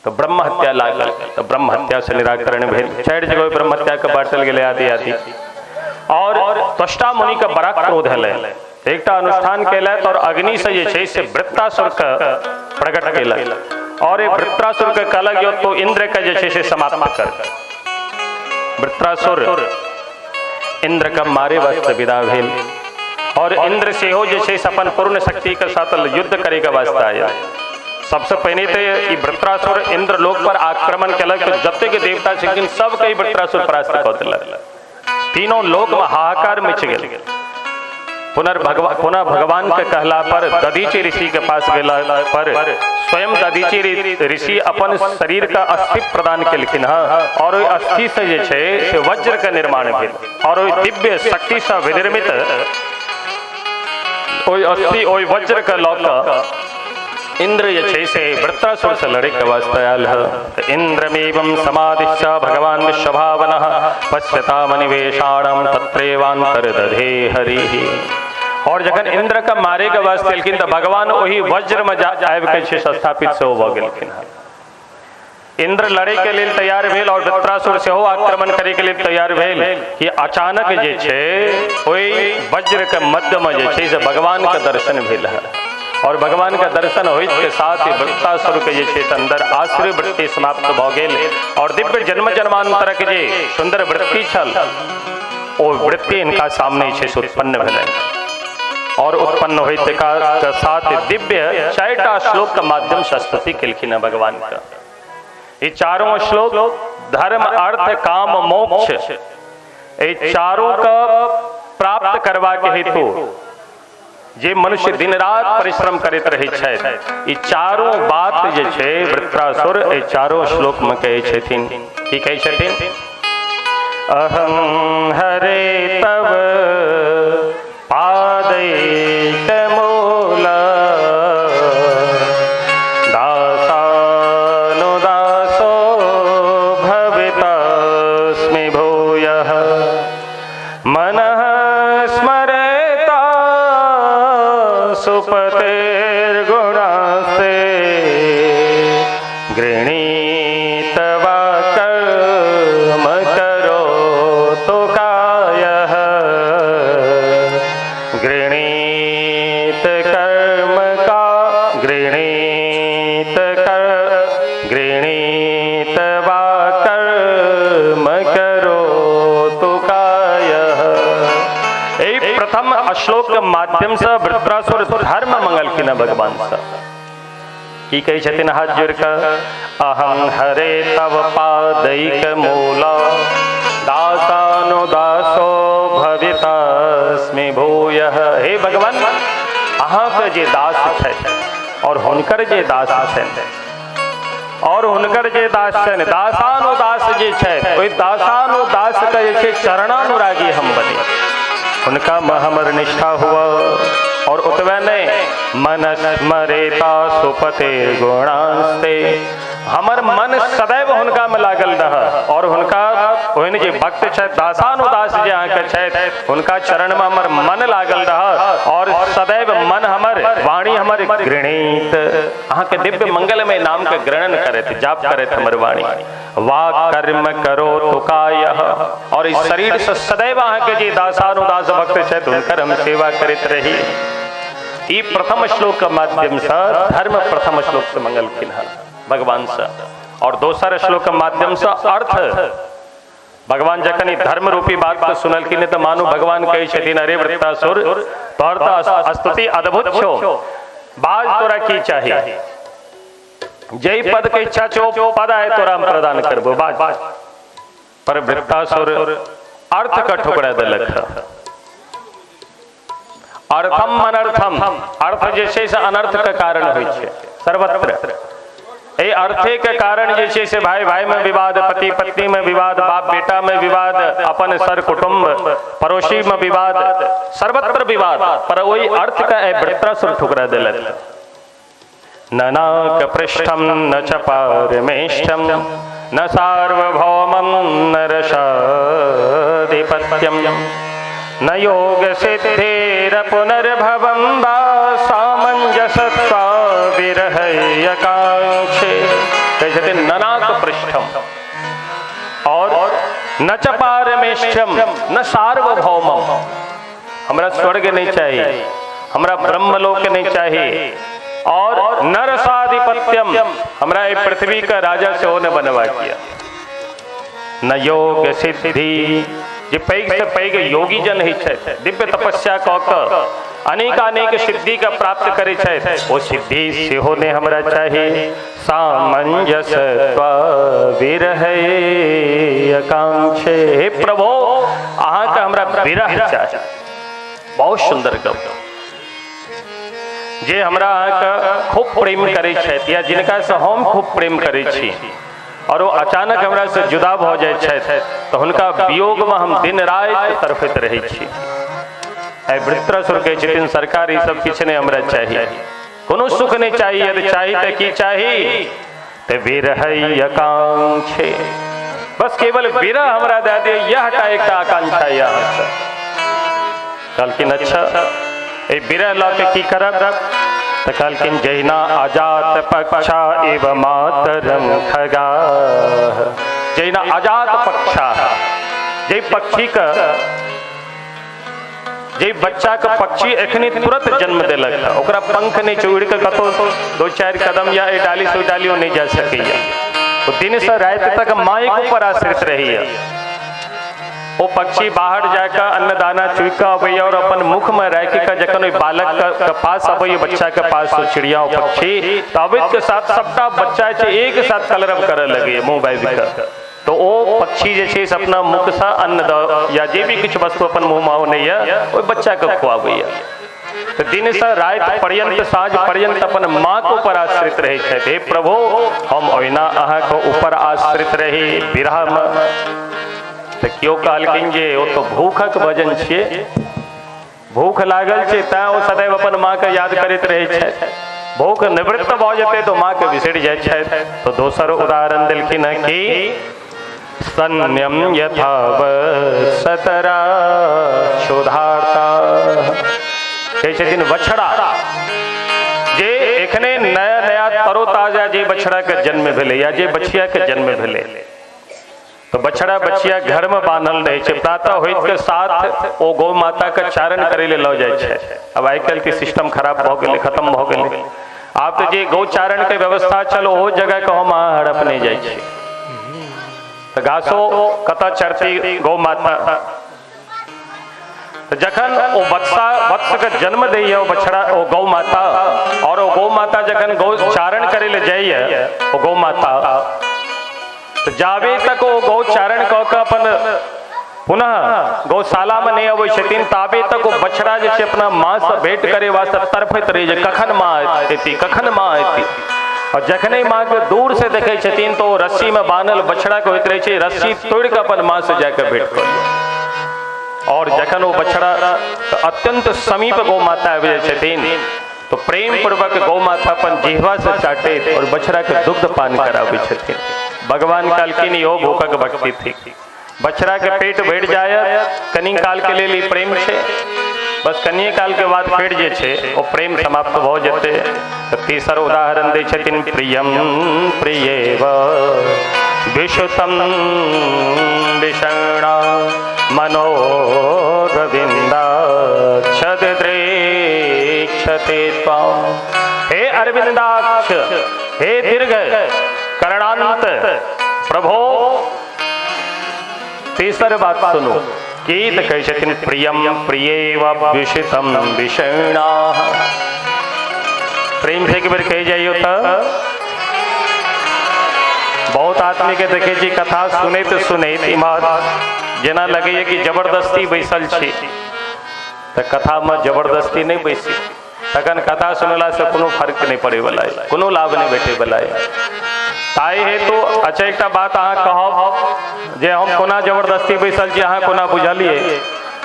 तो ब्रह्म हत्या लागल, तो ब्रह्म हत्या से निराकरण भेल। चारि जगह ब्रह्म हत्या के बांटल गेलै आदि आदि। और त्वष्टा मुनि के बड़ा क्रोध हेलै, एकटा अनुष्ठान केलथि और अग्नि से जे छै से वृत्तासुर के प्रकट केलक और ये वृत्रासुर के कहलक यो तो इंद्र के जे छै से समाप्त कर। वृत्रासुर इंद्र के मारे वास्ते विदा भेल और इंद्र सेहो जे छै से अपन पूर्ण शक्ति के साथ युद्ध करे के वास्ते आयल। सबसे पहिने तो ई वृत्रासुर इंद्रलोक पर आक्रमण केलक तो जतेक देवता छलखिन सबके ई वृत्रासुर परास्त कऽ देलक। तीनों लोक में हाहाकार मच गेल। पुनः भगवान के कहला पर दधीचि ऋषि के पास गेला पर स्वयं दधीचि ऋषि अपन शरीर का अस्थि प्रदान केलखिन हँ और ओहि अस्थि से जे छै से वज्र के निर्माण भेल और ओहि दिव्य शक्ति से विनिर्मित ओहि अस्थि ओहि वज्र के लऽ कऽ इंद्र जे छै से वृत्रासुर से लड़े के वास्ते आयल है। इंद्रमेवं समादिश्य भगवान विश्वभावनः पश्यतामनिवेशाणं तत्रैवान्तर्दधे हरिः। और जखन इंद्र के मारे के वास्ते एलखिन तो भगवान ओहि वज्र में आबि के छै स्थापित सेहो भऽ गेलखिन। इंद्र लड़े के लेल तैयार भेल और वृत्रासुर सेहो आक्रमण करे के लेल तैयार भेल कि अचानक जे छै ओहि वज्र के मध्य में जे छै से भगवान के दर्शन भेल है और भगवान के दर्शन होइत के साथ ही वृत्रासुर के जे छै से अंदर आसुरी वृत्ति समाप्त भऽ गेल और दिव्य जन्म जन्मांतरक जे सुंदर वृत्ति छल ओ वृत्ति इनका सामने छै से उत्पन्न भेलै और उत्पन्न होइत के साथ दिव्य 4टा श्लोक के माध्यम से स्तुति केलखिन है भगवान का। ये चारों श्लोक धर्म अर्थ काम मोक्ष ये चारों का प्राप्त करवा के हेतु जे मनुष्य दिन रात परिश्रम करैत रहै छथि ई चारों बात जे छै वृत्रासुर एहि चारों श्लोक में कहै छथिन। की कहै छथिन? अहं हरे तव पादैकमूल दासानुदासो भवितास्मि भूयः मनः स्मरेता सुपतेर्गुणास्ते गृणीत वा कर्म करोतु कायः गृणीत कर्म का गृणीत कर गृणीत वा कर्म करोतु कायः। एहि प्रथम श्लोक के माध्यम से वृत्रासुर धर्म मंगलखिन भगवान से। की कहै छथिन हाथ जोड़ कऽ? अहं हरे तव पादैकमूल दासानुदासो भवितास्मि भूयः। हे भगवान, अहाँके जे दास छथि और हुनकर जे दास छथि और हुनकर जे दास छनि दासानुदास जे छथि ओहि दासानुदास के जे छै चरणानुरागी हम बनी, हुनका में हमर निष्ठा हुआ। और ओतबे नहीं, मन स्मरेता सुपते गुणास्ते, हमर मन सदैव हुनका में लागल रह और हुनका ओहन जे भक्त छथि दासानुदास जे अहाँके छथि हुनका चरण में हमर मन लागल रह और सदैव मन हमर वाणी हमर घृणित अहाँके दिव्य मंगलमय नाम के ग्रहण करैत जाप करैत हमर वाणी वा कर्म करो तुकायः। और इस शरीर से सदैव अहाँके जे दासानुदास भक्त छथि हुनकर हम सेवा करैत रही। ई प्रथम श्लोक के माध्यम से धर्म प्रथम श्लोक से मंगलखिन हन भगवान से। और दोसर श्लोक के माध्यम से अर्थ भगवान जखन ई धर्म रूपी बात के सुनलखिन तो मानू भगवान कहै छथिन अरे वृत्रासुर तोहर तऽ स्तुति अद्भुत छौ, बाज तोरा की चाही, जै पद के इच्छा छौ पद आय तोरा हम प्रदान करबो बाज। पर वृत्रासुर अर्थ के ठुकरा देलक। अर्थम अनर्थम, अर्थ जे छै से अनर्थ के कारण होइ छै सर्वत्र। एहि अर्थे के कारण जे छै से भाई भाई में विवाद, पति पत्नी में विवाद, बाप बेटा में विवाद, अपन सर कुटुंब पड़ोसी में विवाद, सर्वत्र विवाद। पर ओहि अर्थ के एहि वृत्रासुर ठुकरा देलक। न नाक पृष्ठम न च पारमेष्ठम न सार्वभौमं न रसाधिपत्यम न योग सिद्धिर पुनर्भवं वा सामंजसत्वा विरहयकांक्षे। कहै छथिन ननाक पृष्ठम और न च पारमेष्ठम न सार्वभौमम। हमरा स्वर्ग नहीं चाहिए, हमरा ब्रह्मलोक नहीं चाहिए और न रसाधिपत्यम, हमरा पृथ्वी का राजा सेहो न बनवा किया। न योग सिद्धि, जे पैघ से पैघ योगी जन होइ छथि दिव्य तपस्या कऽ कऽ अनेकानेक सिद्धि के प्राप्त करै छथि, ओ सिद्धि सेहो नहि हमरा चाही। सामंजस विरह आकांक्षे, हे प्रभु अहाँके हमरा विरह चाही। बहुत सुंदर गप। जे हमरा अहाँके खूब प्रेम करै छथि या जिनका से हम खूब प्रेम करै छी और वो अचानक हमरा से जुदा भऽ जाइ छथि तऽ हुनका वियोगमे हम दिन राति तड़फैत रहै छी। आइ वृत्रासुर कहै छथिन सरकार ई सब किछु नहि हमरा चाही, कोनो सुख नहि चाही, यदि चाही तऽ की चाही? तऽ विरह आकांक्षे, बस केवल विरह हमरा दए दिअ, यह टा एकटा आकांक्षा यऽ अहाँसँ। कहलखिन अच्छा एहि विरह लऽ के की करब? तऽ कहलखिन जहिना अजात पक्षा एव मातरम खगा, जहिना अजात पक्षा, जे पक्षी के, जे बच्चा के पक्षी एखनी तुरंत जन्म देलक, ओकरा पंख नहि छै, उड़ि के कतौ 2-4 कदम या एहि डाली से ओहि डाली ओ नहि जा सकैया, ओ दिन से राति तक मायक ऊपर आश्रित रहैया। ओ पक्षी बाहर जाकर अन्नदाना चुकि कऽ अबैया और अपन मुख में राखि कऽ जखन ओहि बालक के पास अबैया, बच्चा के पास ओ चिड़िया ओ पक्षी, तऽ अबैत के साथ सबटा बच्चा छै एक साथ कलरव करऽ लगैया मुँह बाबि कऽ। तो ओ पक्षी जे छै से अपना मुख से अन्न दऽ या जे भी किछु वस्तु अपन मुँह में अनैया ओहि बच्चा के खुआबैया। तऽ दिन से राति पर्यंत साँझ पर्यंत अपन माँ के ऊपर आश्रित रहै छथि। हे प्रभु हम ओहिना अहाँके ऊपर आश्रित रही विरह में। तऽ केओ कहलखिन जे ओ तऽ भूखक भजन छियै, भूख लागल छै तैं ओ सदैव अपन माँ के याद करैत रहै छथि, भूख निवृत्त भऽ जेतै तऽ माँ के बिसरि जाइ छथि। तऽ दोसर उदाहरण देलखिन हँ कि सन्यम यथा सतरा क्षुधार्ता, कहै छथिन बछड़ा जे एखने नया नया तरोताजा जे बछड़ा के जन्म भेलै या जे बछिया के जन्म भेलै, तो बछड़ा बछिया घर में बान्हल रहै छै, प्रातः होइत के साथ ओ गौ माता के चारण करै ले लऽ जाइ छै। अब आइ काल्हि के सिस्टम खराब भऽ गेलै, खत्म भऽ गेलै। आब तऽ जे गौ चारण के व्यवस्था छल ओहो जगह के हम अहाँ हड़प नहि जाइ छी। तऽ घासो कतऽ चरती गौ माता? तऽ जखन ओ बत्सा वत्स के जन्म दैया ओ बछड़ा ओ गौ माता, और ओ गौ माता जखन गौ चारण करै ले जाइए ओ गौ माता, तऽ जाबे तक ओ गौ चारण कऽ के अपन पुनः गौशाला में नहीं अबै छथिन ताबे तक ओ बछड़ा जे छै अपना माँ से भेंट करे वास्ते तड़फैत रहै जे कखन माँ एती, कखन माँ एती। और जखने माँ के दूर से देखै छथिन तो ओ रस्सी में बान्हल बछड़ा के होइत रहै छै, रस्सी तोड़ि के अपन माँ से जाके भेंट कऽ लिअ। और जखन ओ बछड़ा अत्यंत समीप गौ माता आबि जाइ छथिन तो प्रेम पूर्वक गौ माता अपन जिह्वा से चाटैत और बछड़ा के दुग्ध पान कराबै छथिन। भगवान कहलखिन इहो भूखक भक्ति थी। बछड़ा के पेट भरि जायत कनी काल के लेल ई प्रेम छै, बस कनिए काल के बाद फेर जे छै ओ प्रेम समाप्त भऽ जेतै। तऽ तेसर उदाहरण दै छथिन प्रियम प्रियेव विशुतम विषणा मनोरविन्दाक्षदृक्षते त्वां। हे अरविंदाक्ष, हे दीर्घ करणांत प्रभो, तेसर बात सुनू की तऽ कहै छथिन प्रियम प्रियेव विषितम विषणा। प्रेम से एक बेर कहि जाइयो तऽ बहुत आदमी के देखै छी कथा सुनैत सुनैत इम्हर जेना लगैए कि जबरदस्ती बैसल छी, तऽ कथामे जबरदस्ती नहि बैसी, तखन कथा सुनलासँ कोनो फर्क नहि पड़ैवला अइ, कोनो लाभ नहि भेटैवला अइ। ताहि हेतु अच्छा एकटा बात अहाँ कहब जे हम कोना जबरदस्ती बैसल छी अहाँ कोना बुझलियै,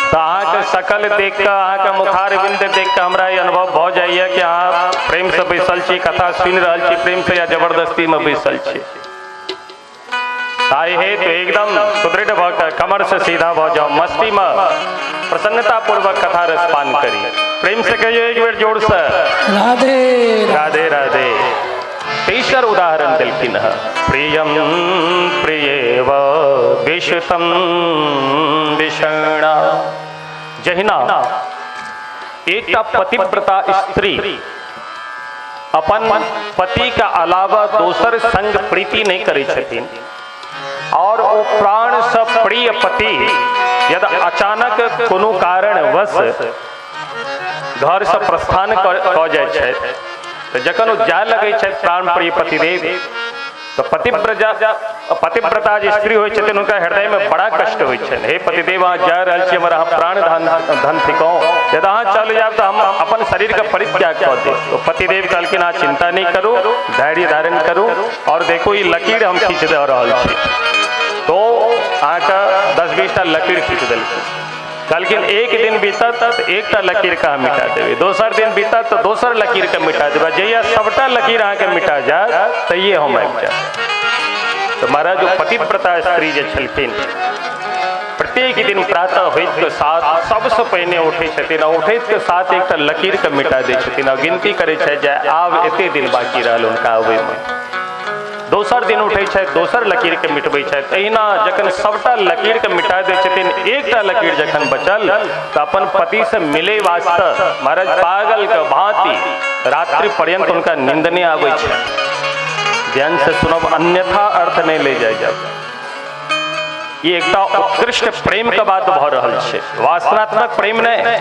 तऽ अहाँके शकल देख कऽ अहाँके मुखार बिंद देख कऽ हमरा ई अनुभव भऽ जाइए कि अहाँ प्रेमसँ बैसल छी, कथा सुनि रहल छी प्रेमसँ या जबरदस्तीमे बैसल छी। ताहि हेतु एकदम सुदृढ़ भऽ कऽ कमर से सीधा भऽ जाउ, मस्तीमे प्रसन्नता पूर्वक कथा रसपान करी। प्रेम से कहियो एक बेर जोर से राधे राधे राधे। तेसर उदाहरण देलखिन हँ प्रियम प्रियेव विषतम विषणा। जहिना एकटा पतिव्रता स्त्री अपन पति के अलावा दोसर संग प्रीति नहीं करै छथिन और ओ प्राण से प्रिय पति यदि अचानक कोनो कारणवश घर से प्रस्थान कऽ जाइ छथि तऽ जखन ओ जाय लगै छथि प्राण प्रिय पतिदेव, तऽ पतिव्रता जे स्त्री होइ छथिन हुनका हृदयमे बड़ा कष्ट होइ छनि। हे पतिदेव, अहाँ जा रहल छी, हमर अहाँ प्राण धन थिकहुँ, यदि अहाँ चल जायब तऽ हम अपन शरीरके परित्याग कऽ देब। तो पतिदेव कहलखिन अहाँ चिंता नहि करू, धैर्य धारण करू और देखू ई लकीर हम खींच दऽ रहल छी। तो अहाँके 10-20 टा लकीर खींच देलखिन। कहलखिन एक दिन बीतत तऽ एकटा लकीरके अहाँ मिटा देबै, दोसर दिन बीतत तऽ दोसर लकीरके मिटा देबै, जहिया सबटा लकीर अहाँके मिटा जायत तहिये हम आबि जायब। तऽ महाराज ओ पतिव्रता स्त्री जे छलखिन प्रत्येक दिन प्रातः होइत के साथ सबसँ पहिने उठै छथिन आ उठैत के साथ एकटा लकीरके मिटा दै छथिन आ गिनती करै छथि जे आब एते दिन बाकी रहल हुनका अबैमे। दोसर दिन उठै छथि, दोसर लकीरके मिटबै छथि। एहिना जखन सबटा लकीरके मिटा दै छथिन, एकटा लकीर जखन बचल तऽ अपन पतिसँ मिलै वास्ते महाराज पागलके भांति रात्रि पर्यंत हुनका नींद नहि आबै छै। ध्यान से सुनब, अन्यथा अर्थ नहि ले जाय जाब। ई एकटा उत्कृष्ट प्रेम के बात भऽ रहल छै, वासनात्मक प्रेम नहि।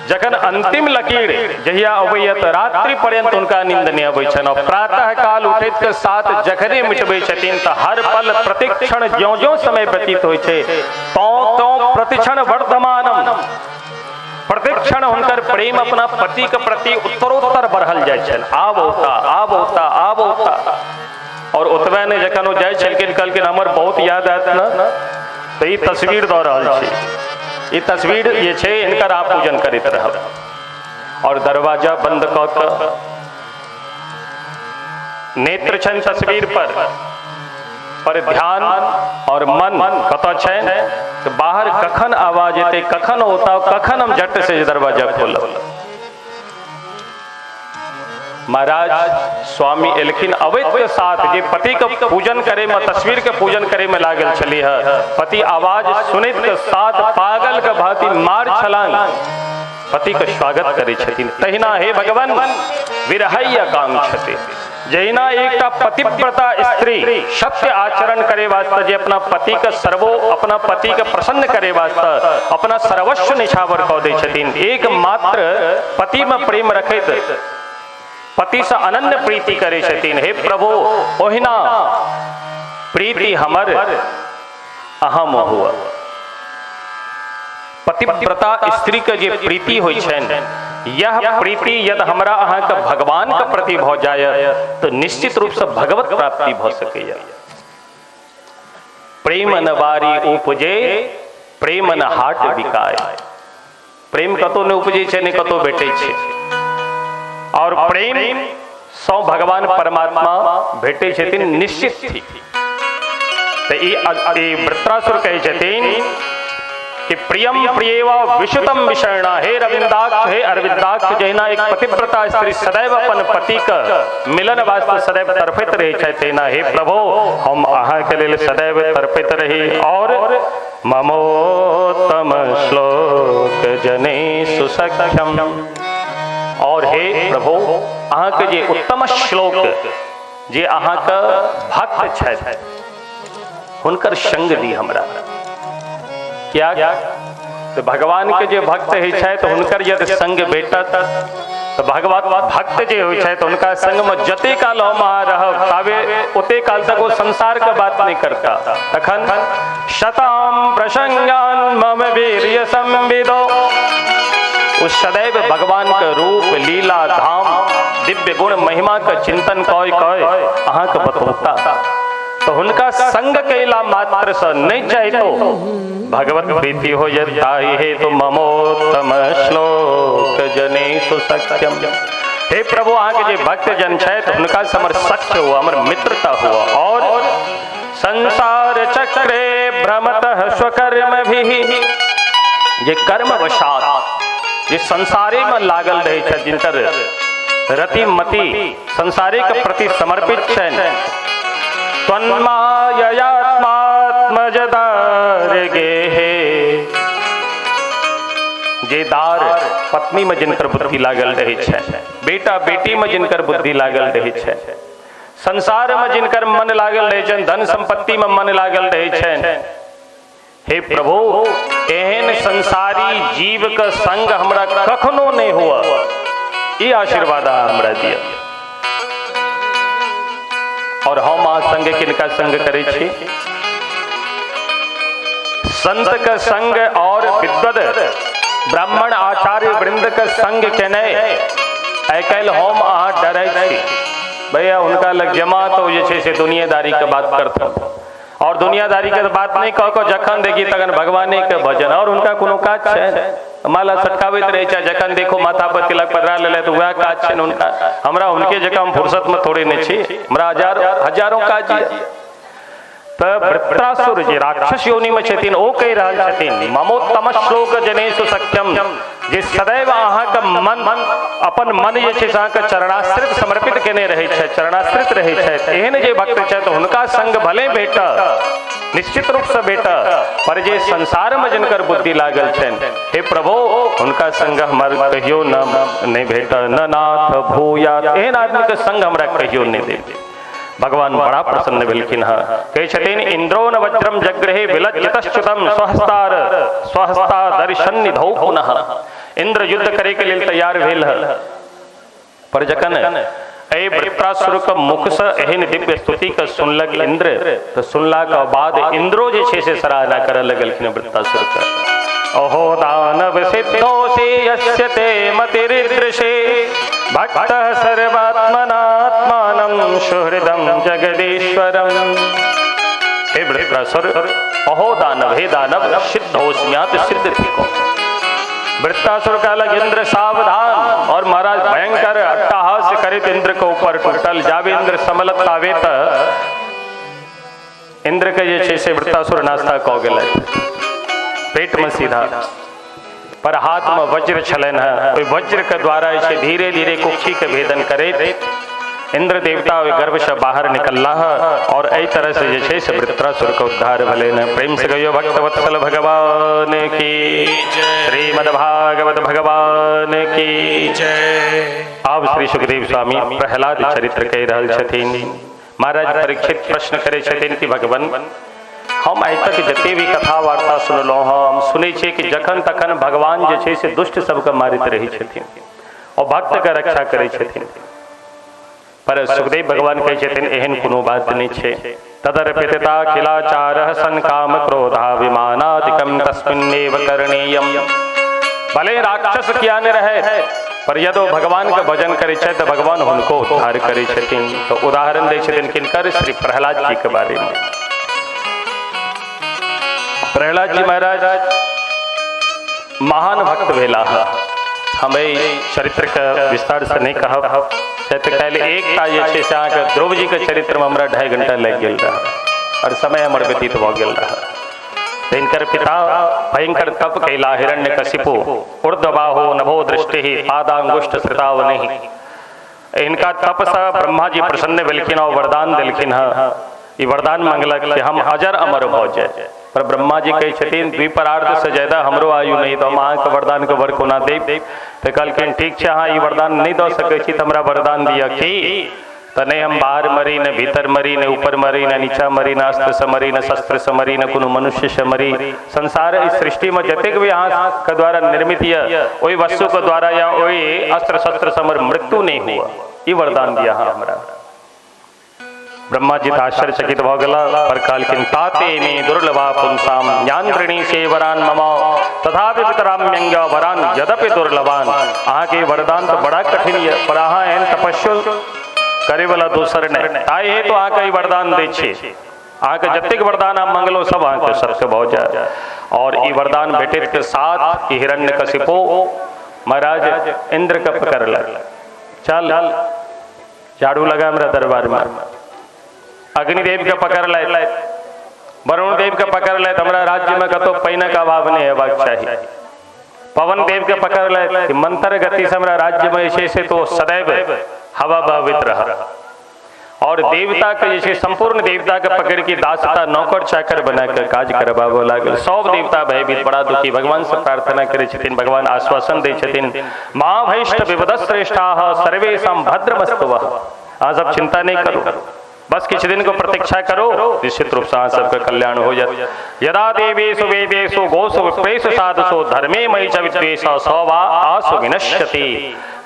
जखन अंतिम लकीर जहिया अबैया तऽ रात्रि पर्यंत हुनका नींद नहि अबै छनि और प्रातः काल उठैत के साथ जखने मिटबै छथिन तऽ हर पल प्रतिक्षण ज्यों ज्यों समय व्यतीत होइ छै तौं तौं प्रतिक्षण वर्धमानम, प्रतिक्षण हुनकर प्रेम अपना पति के प्रति उत्तरोत्तर बढ़ल जाइ छनि। आब औता, आब औता, आब औता। और ओतबे नहि, जखन ओ जाइ छलखिन कहलखिन हमर बहुत याद आयत ने, तऽ ई तस्वीर दऽ रहल छी, ई तस्वीर जे छै हिनकर अहाँ पूजन करैत रहब। और दरवाजा बंद कऽ कऽ नेत्र छनि तस्वीर पर ध्यान और मन कतऽ छनि, बाहर कखन आवाज एतै, कखन औता, कखन हम झट से दरवाजा खोलब। महाराज स्वामी एलखिन, अवैध के साथ जे पति के पूजन करे में, तस्वीर के पूजन करे में लागल छलीह, पति आवाज सुनैत के साथ पागल के भांति मार छलांग पति के स्वागत करे छथिन। तहिना हे भगवान विरहय कांक्षते, जहिना एकटा पतिव्रता स्त्री सत्य आचरण करे वास्ते जे अपना पति के अपना पति के प्रसन्न करे वास्ते अपना सर्वस्व निछावर कऽ दै छथिन, एकमात्र पति में प्रेम रखैत पति से अनन्य प्रीति करे छथिन। हे प्रभु ओहिना प्रीति हमर अहम हुआ। पतिव्रता स्त्री के जे प्रीति होइ छनि, यह प्रीति यदि हमरा अहाँके भगवान के प्रति भऽ जाय तो निश्चित रूप से भगवत प्राप्ति भऽ सकैया। प्रेम न बारी उपजे, प्रेम न हाट बिकाय। प्रेम कतौ नहि उपजै छै, नहि कतौ भेटै छै, और प्रेम सौ भगवान परमात्मा भेटै छथिन निश्चित थी। तऽ ई वृत्रासुर कहै छथिन कि प्रियम प्रियेव विशुतम विषयणा। हे रविंदाक्ष, हे अरविंदाक्ष, जहिना एक पतिव्रता स्त्री सदैव अपन पति के मिलन वास्ते सदैव तड़पैत रहै छथि, तहिना हे प्रभु हम अहाँके लेल सदैव तड़पैत रही। और ममोत्तम श्लोक जने सुसख्यम, और हे प्रभु अहाँके जे उत्तम श्लोक जे अहाँके भक्त छथि हुनकर संग दी हमरा। क्या तो भगवान के जे भक्त होइ छथि हुनकर यदि संग भेटत तो भगवत भक्त जे होइ छथि हुनका संग में जते काल हम अहाँ रहब ताबे ओते काल तक वो संसार के बात नहीं करता। तखन शताम प्रसंगान मम वीर्य संविदो, उस सदैव भगवान के रूप लीला धाम दिव्य गुण महिमा के चिंतन कय कय अहाँ के बतौता। तो हुनका संग कैला मात्र से नहीं चाहिए भगवत प्रीति हो जाए। हे तो ममोत्तम श्लोक जने सुसख्यम। हे प्रभु अहाँ के जे भक्त जन छथि हुनका से हमर सख्य हुआ, हमर मित्रता हुआ। और संसार चक्रे भ्रमतः स्वकर्म भी, जे कर्म वशात जे संसारे में लागल रहे छथि, जिनकर रति मति संसारे के प्रति समर्पित छनि, त्वन्माययात्मात्मजदार गेहे, जे दार पत्नी में जिनकर बुद्धि लागल रहे छै, बेटा बेटी में जिनकर बुद्धि लागल रहे छै, संसार में जिनकर मन लागल रहे छनि, धन संपत्ति में मन लागल रहे छनि, हे प्रभु एहन संसारी जीव के संग हमरा कखनो नहीं हुआ, ई आशीर्वाद अहाँ हमरा दिया। और हम अहाँ संग किनका संग करै छी? संत के संग और विद्वद ब्राह्मण आचार्य वृंद के संग केने आइ काल्हि हम अहाँ डरै छी। भैया हुनका लग जमा तो जे छै से दुनियादारी के बात करतन, और दुनियादारी के बात नहीं कह के जखन देखी तखन भगवाने के भजन, और हुनका कोनो काज छै? माला सटकाबैत रहै छै, जखन देखो माथा पर तिलक पधरा लेले तऽ वएह काज छै हुनका। हमरा हुनके जकाँ हम फुर्सत में थोड़े नहीं छी, हमरा हजारों काज यऽ। तऽ वृत्रासुर जे राक्षस योनि में छथिन ओ कहि रहल छथिन ममोत्तम श्लोक जनेषु सख्यम, जे सदैव अहाँके मन अपन मन जे छै से अहाँके चरणाश्रित समर्पित केने रहै छै, चरणाश्रित रहै छथि, एहन जे भक्त छथि हुनका संग भले भेटत, निश्चित रूप से भेटत, पर जे संसार में जिनकर बुद्धि लागल छनि हे प्रभु हुनका संग हमर कहियो न नहीं भेटत, न नाथ भूयात, एहन आदमी के संग हमरा कहियो नहीं देब। भगवान बड़ा प्रसन्न भेलखिन हँ, कहै छथिन इंद्रो न वज्रम जग्रहे विलज्जितश्च्युतम स्वहस्तार स्वहस्ता दर्शन निधौ पुनः। इंद्र युद्ध करे के लेल तैयार भेल हँ, पर जखन एहि वृत्रासुर के मुख से एहन दिव्य स्तुति के सुनलक इंद्र, तो सुनला के बाद इंद्रो जे छै से सराहना करऽ लगलखिन वृत्रासुर के। अहो दानव सिद्धोऽसि यस्य ते मतिरीदृशे भक्तः सर्वात्मनात्मानं सुहृदं जगदीश्वरम्। हे वृत्रासुर, अहो दानव, हे दानव, सिद्धोऽस्म्यात सिद्ध थिको। वृत्रासुर कहलक इंद्र सावधान, और महाराज भयंकर अट्टहास करैत इंद्र के ऊपर टूटल। जाबे इंद्र समलत ताबे त इंद्र के जे छै से वृत्रासुर नास्ता कऽ गेलै, पेट में सीधा, पर हाथ में वज्र छलनि हँ, ओहि वज्र के द्वारा जे धीरे धीरे कुक्षी के भेदन करैत इंद्र देवता ओहि गर्भ से बाहर निकलला और एहि तरह से जे छै से वृत्रासुर के उद्धार भेलनि। प्रेम से कहियो भक्त वत्सल भगवान की, श्रीमद् भागवत भगवान की जय। आब श्री सुखदेव स्वामी प्रहलाद चरित्र कहि रहल छथिन। महाराज परीक्षित प्रश्न करै छथिन कि भगवान हम आइ तक जते भी कथा वार्ता सुनलहुँ हँ, हम सुनै छियै कि जखन तखन भगवान जे छै से दुष्ट सबके मारैत रहै छथिन और भक्त के रक्षा करै छथिन, पर सुखदेव भगवान कहै छथिन एहन कोनो बात नहि छै। तदर्पितता खिलाचारः सन काम क्रोधाभिमानादिकं तस्मिन्नेव करणीयम्। भले राक्षस किया नहि रहै, पर यदि भगवान के भजन करै छै तऽ भगवान हुनको उद्धार करै छथिन। तो उदाहरण दै छथिन किनकर? श्री प्रहलाद जी के बारे में। प्रहलाद जी महाराज महान भक्त भेला। हम एहि चरित्र के विस्तार से नहीं कहब, काल्हि एकटा जे छै से अहाँके ध्रुव जी के चरित्र में हमरा 2.5 घंटा लागि गेल रहै और समय हमर व्यतीत भऽ गेल रहै। तऽ हिनकर पिता भयंकर तप कैला हिरण्यकशिपु ऊर्ध्वबाहो नभो दृष्टि पादांगुष्ठ श्रितावनिः। हिनका तप से ब्रह्मा जी प्रसन्न भेलखिन और वरदान देलखिन हँ। ई वरदान मंगलक कि हम अजर अमर भऽ जाय, पर ब्रह्मा जी कहै छथिन द्विपरार्ध से ज्यादा हमरो आयु नहीं, तो हम अहाँके वरदान के वर कोना देब? तऽ कहलखिन ठीक छै, अहाँ ई वरदान नहीं दऽ सकै छी तऽ हमरा वरदान दिअ की तऽ नहि हम बाहर मरी, न भीतर मरी, न ऊपर मरी, न नीचा मरी, न अस्त्र से मरी, न शस्त्र से मरी, न कोनो मनुष्य से मरी। संसार इस सृष्टि में जतेक भी अहाँके द्वारा निर्मित यऽ ओहि वस्तु के द्वारा या ओहि अस्त्र शस्त्र से हमर मृत्यु नहीं हुआ, ई वरदान दिअ अहाँ हमरा। ब्रह्मा जी आश्चर्यचकित भऽ गेला, पर कहलखिन ताते मे दुर्लभा पुंसाम ज्ञानृणी से वरान मम तथापि पितराम्यंग वरान यद्यपि दुर्लभान। अहाँके वरदान तऽ बड़ा कठिन यऽ, पर अहाँ एहन तपस्या करे वाला दोसर नहि, ताहि हेतु अहाँके ई वरदान दै छी। अहाँके जतेक वरदान अहाँ मंगलहुँ सब अहाँके सत्य भऽ जाय। और ई वरदान भेटैत के साथ हिरण्यकशिपु महाराज इंद्र के पकड़लक, चल झाड़ू लगा हमरा दरबार में। अग्निदेव के पकड़ लैत, वरुण देव के पकड़ लैत, हमरा राज्य में कतौ पानिक अभाव नहीं हेबाक चाही। पवन देव के पकड़ लैत कि मंत्र गति से हमरा राज्य में जे छै से तो सदैव हवा बहबैत रह। और देवता के जे संपूर्ण देवता के पकड़ के दासता नौकर चाकर बना के काज करबाबऽ लागल। सब देवता भयभीत बड़ा दुखी भगवान से प्रार्थना करै छथिन, भगवान आश्वासन दै छथिन महाभैष्ट विपदश्रेष्ठाः सर्वेषां भद्रमस्तुवः। अहाँ सब चिंता नहीं करू, बस किछु दिन को प्रतीक्षा करो, निश्चित रूप से अहाँ सबके कल्याण हो जात। यदा देवेषु वेदेषु गोषु विप्रेषु साधुषु धर्मे मयि च विद्वेष स वा आसु विनश्यति।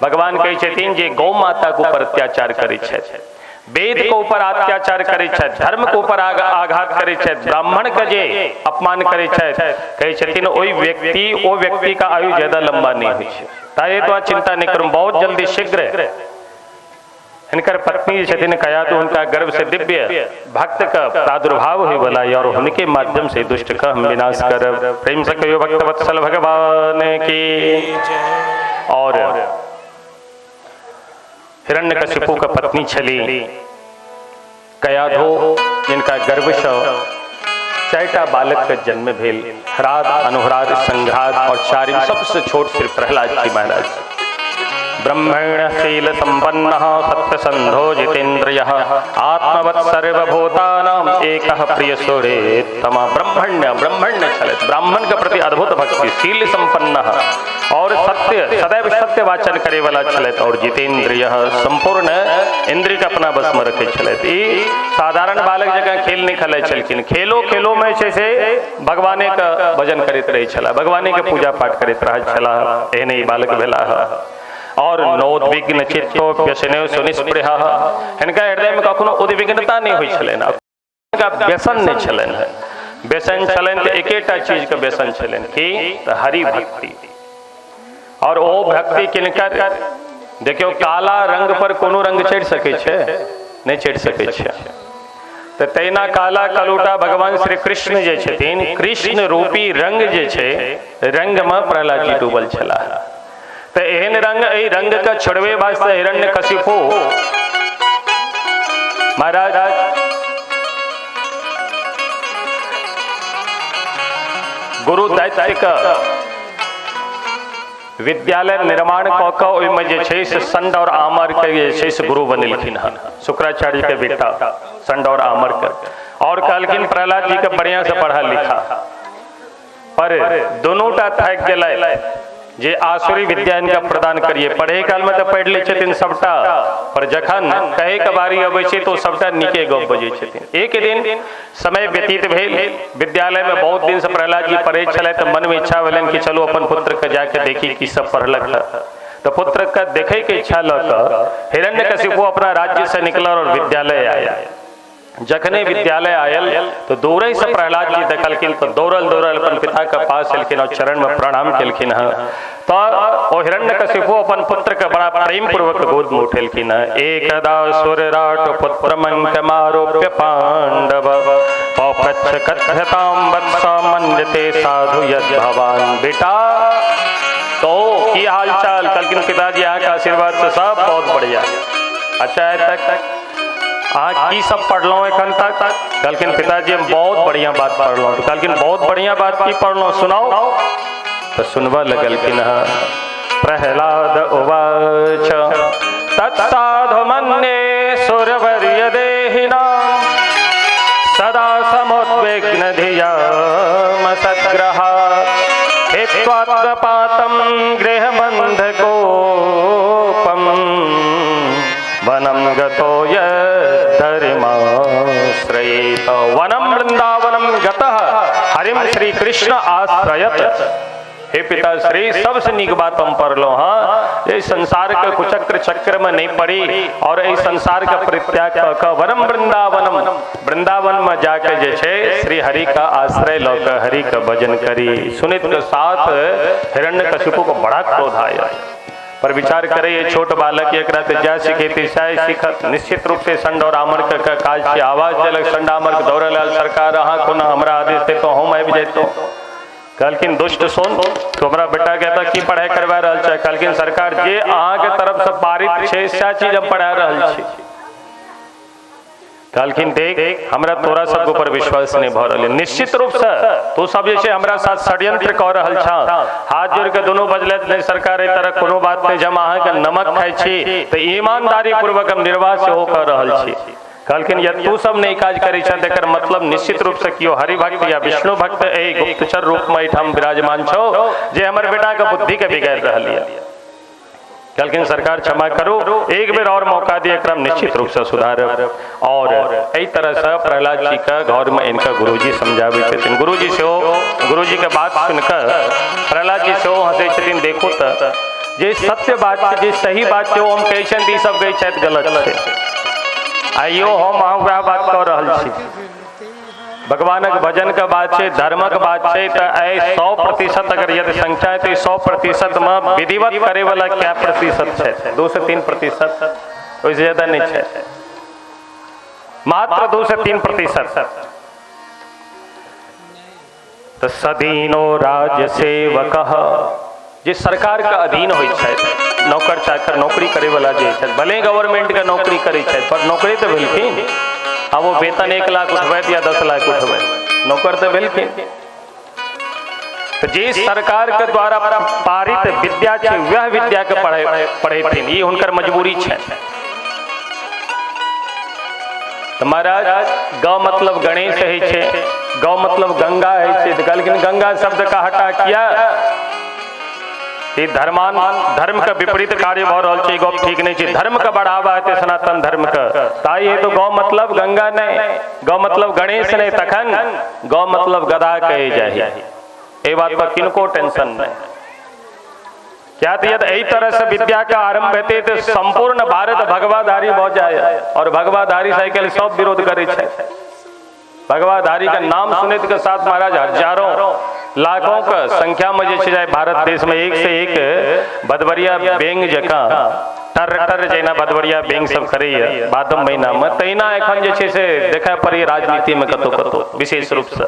भगवान कहै छथिन जे गौ माता के ऊपर अत्याचार करै छथि, वेद के ऊपर अत्याचार करै छथि, धर्म के ऊपर आघात करै छथि, ब्राह्मण के जे अपमान करै छथि, कहै छथिन ओहि व्यक्ति ओ व्यक्ति का आयु ज्यादा लंबा नहीं होइ छै। ताहि तो चिंता नहीं करू, बहुत जल्दी शीघ्र हिनकर पत्नी छथिन कयाधु, हुनका गर्भ से दिव्य भक्त का प्रादुर्भाव होय वाला और हुनके माध्यम से दुष्ट का हम विनाश करब। प्रेम से कहियो भक्त वत्सल भगवान की। और हिरण्यकशिपु का पत्नी छली कयाधु, जिनका गर्भ से चारिटा बालक का जन्म भेल, ह्राद, अनुह्राद, संघ्राद और चारिम सबसे छोट श्री प्रहलाद जी महाराज। ब्रह्मण शील संपन्न सत्यसंधो जितेन्द्रियः आत्मवत् सर्वभूतानां एकः प्रिय सुरेत्तम। ब्रह्मण्य ब्रह्मण्य छलथि, ब्राह्मण के प्रति अद्भुत भक्ति, शील संपन्न और सत्य, सदैव सत्य वाचन करे वाला छलथि और जितेन्द्रियः संपूर्ण इंद्रिय के अपना बस में रखे छलथि। ई साधारण बालक जकाँ खेल नहीं खेलै छलखिन, खेलो खेलो में छै से भगवाने के भजन करैत रहै छलाह, भगवाने के पूजा पाठ करैत रहै छलाह। एहने ई बालक भेलाह। और नोद्विग्न चित्तो व्यसने सुनिस्पृह, हिनका हृदय में कखनो उद्विग्नता नहीं होइ छलनि, हिनका व्यसन नहीं छलनि। व्यसन छलनि तऽ एकेटा चीज के व्यसन छलनि कि तऽ हरि भक्ति। और ओ भक्ति किनकर, देखियौ काला रंग पर कोनो रंग चढ़ि सकै छै? नहीं चढ़ि सकै छै। तऽ तहिना काला कलूटा भगवान श्री कृष्ण जे छथिन, कृष्ण रूपी रंग जे छै, रंग में प्रहलाद जी डूबल छलाह। तऽ एहन रंग, एहि रंग के छोड़बे वास्ते हिरण्यकशिपु महाराज गुरु दैत्य के विद्यालय निर्माण कऽ कऽ ओहिमे जे छै से संड और आमर के जे छै से गुरु बनेलखिन हन, शुक्राचार्य के बेटा संड और आमर के। और कहलखिन प्रहलाद जी के बढ़िया से पढ़ा लिखा, पर दोनों टा थाकि गेलै जे आसुरी विद्या इनका प्रदान करिए। पढ़े काल में तो पढ़ि लै छथिन सबटा, पर जखन कहे के बारी अबै छै तो सबटा नीके गप बजै छथिन। एक दिन समय व्यतीत भेल, विद्यालय में बहुत दिन से प्रहलाद जी पढ़ै छलै, तऽ मन में इच्छा भेलनि कि चलू अपन पुत्र के जाके देखी की सब पढ़लक। तो पुत्र के देखे के इच्छा लऽ कऽ हिरण्यकशिपु अपना राज्य से निकलल और विद्यालय आया। जखने विद्यालय आयल तो दूरे से प्रहलाद जी देखलखिन तो दौड़ल दौड़ल अपन पिता के पास एलखिन और चरण में प्रणाम केलखिन हँ। तो ओ हिरण्यकशिपु अपन पुत्र के बड़ा प्रेम पूर्वक गोद में उठेलखिन हँ। एकदा सुरराट पुत्रमंकमारोप्य पांडव पप्रच्छ कथ्यतां वत्स मन्यते साधु यद्भवान। बेटा तो की हाल चाल? कहलखिन पिताजी अहाँ के आशीर्वाद से सब बहुत बढ़िया। अच्छा है तक अहाँ की सब पढ़लहुँ एखन तक? कहलखिन पिताजी हम बहुत बढ़िया बात पढ़लहुँ। कहलखिन बहुत बढ़िया बात की पढ़लहुँ, सुनाओ। तो सुनबऽ लगलखिन हँ। प्रहलाद उवाच तत्साधु मन्ये सुरवर्य देहिनां सदा समुद्विग्न धियाम सद्ग्रहात् हित्वात्मपातं गृहबन्धकोपं वनं गतो यद्धरिमाश्रयेत। वनं वृंदावनं गतः हरिम श्री कृष्ण आश्रयत। हे पिता श्री, सबसे नीक बात हम पढ़लहुँ हँ, ये संसार के कुचक्र चक्र में नहीं पड़ी और एहि संसार के परित्याग कऽ कऽ वनम वृंदावनम, वृंदावन में जाके जे छै श्री हरि का आश्रय लऽ कऽ हरि के भजन करी। सुनित के साथ हिरण्यकशिपु को बड़ा क्रोध आया, पर विचार करे ये छोट बालक एकरा ते जा सिखेती सै सीखत। निश्चित रूप से संड और आमर के काज छै। आवाज देलक संड आमर के, दौड़ल आयल, सरकार अहाँ कोना हमरा आदेश दे तो हम आबि जैतहुँ। कहलखिन दुष्ट सुन, तो हमरा बेटा के एतऽ की पढ़ाई करवा रहल छै? कहलखिन सरकार जे अहाँ के तरफ से पारित छै सएह चीज हम पढ़ा रहल छी। कहलखिन देख हमरा तोरा सबके ऊपर विश्वास नहीं भऽ रहल, निश्चित रूप से तू सब जे छै हमरा साथ षड्यंत्र कऽ रहल छह। हाथ जोड़ के दोनों बजलथि, नहीं सरकार एहि तरह कोनो बात नहीं, हम अहाँके नमक खाइ छी तऽ ईमानदारी पूर्वक हम निर्वाह सेहो कऽ रहल छी। कहलखिन यदि तू सब नहीं काज करै छह तऽ एकर मतलब निश्चित रूप से केओ हरिभक्त या विष्णु भक्त एहि गुप्तचर रूप में एहिठाम विराजमान छौ जे हमर बेटा के बुद्धि के बिगाड़ि रहल यऽ। कहलखिन सरकार क्षमा करू, एक बेर और मौका दिए, एकरा निश्चित रूप से सुधारब। और एहि तरह से प्रहलाद जी के घर में इनका गुरुजी समझाबै छथिन। गुरुजी सेहो गुरुजी के बात सुनकर प्रहलाद जी सेहो हंसै छथिन, देखो तऽ जे सत्य बात छै, जे सही बात छै, ओ हम कहै छियनि तऽ ई सब कहै छथि गलत छै। आइयो हम अहाँ वएह बात कऽ रहल छी। भगवानक भजन के बात छै, धर्मक बात छै, तऽ एहि 100% अगर यदि संख्या है तऽ 100% में विधिवत करे वाला क्या प्रतिशत छै? 2 से 3%, ओहिसँ ज्यादा नहि छै, मात्र 2 से 3%। तऽ सदीनो राज सेवक, जे सरकार के अधीन होइ छै, नौकर चाकर नौकरी करे वाला जे छै, भले गवर्नमेंट के नौकरी करे छै पर नौकरी तऽ भेलखिन। आब वो वेतन 1 लाख उठबैत या 10 लाख उठबैत, नौकर तऽ भेलखिन। तऽ जे सरकार के द्वारा पारित विद्या छै वह विद्या के पढ़ेथिन, ई हुनकर मजबूरी छै। तऽ महाराज ग मतलब गणेश होइ छै, ग मतलब गंगा होइ छै, तऽ कहलखिन गंगा शब्द का हटा किया, ई धर्मान धर्म के विपरीत कार्य भऽ रहल छै, गप ठीक नहीं छै। धर्म के बढ़ावा हेतै सनातन धर्म के, ताहि हेतु गौ मतलब गंगा नहीं, गौ मतलब गणेश नहीं, तखन गौ मतलब गधा कहे जाही। एहि बात पर किनको टेंशन नहीं। क्या तो यदि एहि तरह से विद्या के आरंभ हेतै तऽ संपूर्ण भारत भगवाधारी भऽ जाय, और भगवाधारी साइकिल सब विरोध करै छै। भगवाधारी के नाम सुनैत के साथ महाराज हजारों लाखों के संख्या में जे छै भारत देश में एक से एक भदवरिया बेंग जकाँ टर टर जहिना भदवरिया बेंग सब करैया भादव महीना में, तहिना एखन जे छै से देखै पड़ैया राजनीति में कतौ कतौ विशेष रूप से।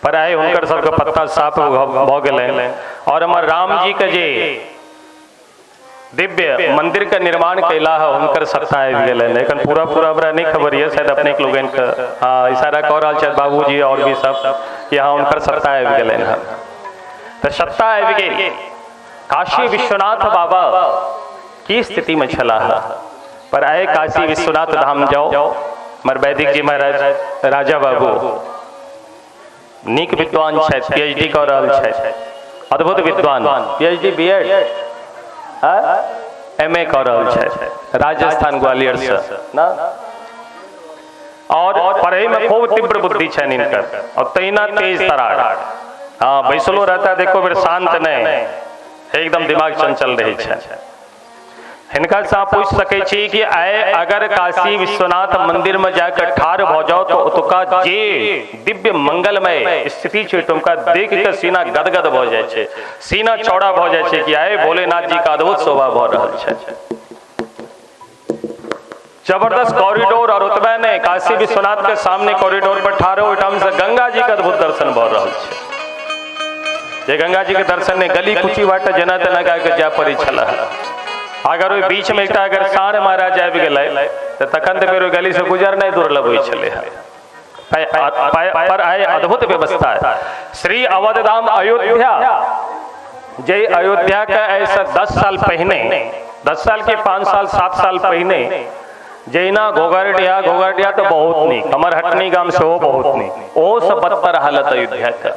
पर आइ हुनकर सबके पत्ता साफ भऽ गेलनि। और हमर राम जी के जे दिव्य मंदिर के निर्माण कैला है हुनकर सत्ता आबि गेलनि। एखन पूरा पूरा हमरा नहीं खबर यऽ, शायद अपने लोगनि के हाँ इशारा कऽ रहल छथि बाबूजी और भी सब कि हाँ हुनकर सत्ता आबि गेलनि हँ। तऽ सत्ता आबि गेल। काशी विश्वनाथ बाबा की स्थिति में छलाह, पर आए काशी विश्वनाथ धाम जाओ, हमर वैदिक जी महाराज राजा बाबू नीक विद्वान छथि, PhD कऽ रहल छथि, अद्भुत विद्वान, PhD BEd MA कऽ रहल छथि राजस्थान ग्वालियर से ना, और पढ़े में खूब तीव्र बुद्धि छनि हिनकर, और तहिना तेज तरार, हाँ बैसलो रहता देखो बेर शांत नहीं, एकदम दिमाग चंचल रहै छै। हिनका से पूछि सकै छी कि आइ अगर काशी विश्वनाथ मंदिर में जाकर ठाढ़ भऽ जाओ तो ओतुका जे दिव्य मंगलमय स्थिति छै ओतुका देख के सीना गदगद भऽ जाइ छै, सीना चौड़ा भऽ जाइ छै कि आइ भोलेनाथ जी का अद्भुत शोभा भऽ रहल छै। जबरदस्त कॉरिडोर, और ओतबे नहि काशी विश्वनाथ के सामने कॉरिडोर पर ठाढ़ हो ओहिठाम से गंगा जी के अद्भुत दर्शन भऽ रहल छै। जे गंगा जी के दर्शन नहि गली कुची बाटे जेना तेना कए के जाय पड़ै छलै, अगर ओहि बीच में एकटा अगर साँढ़ महाराज आबि गेलै तऽ तखन तऽ फेर ओहि गली से गुजरनाइ दुर्लभ होइ छलै। पर आइ अद्भुत व्यवस्था है। श्री अवधधाम अयोध्या, जे अयोध्या के ऐसा 10 साल पहिने, 10 साल के 5 साल 7 साल पहिने जहिना घोघरडिया, घोघरडिया तऽ बहुत नीक, हमर हटनी गाम सेहो बहुत नीक, ओहो से बदतर हालत अयोध्या के।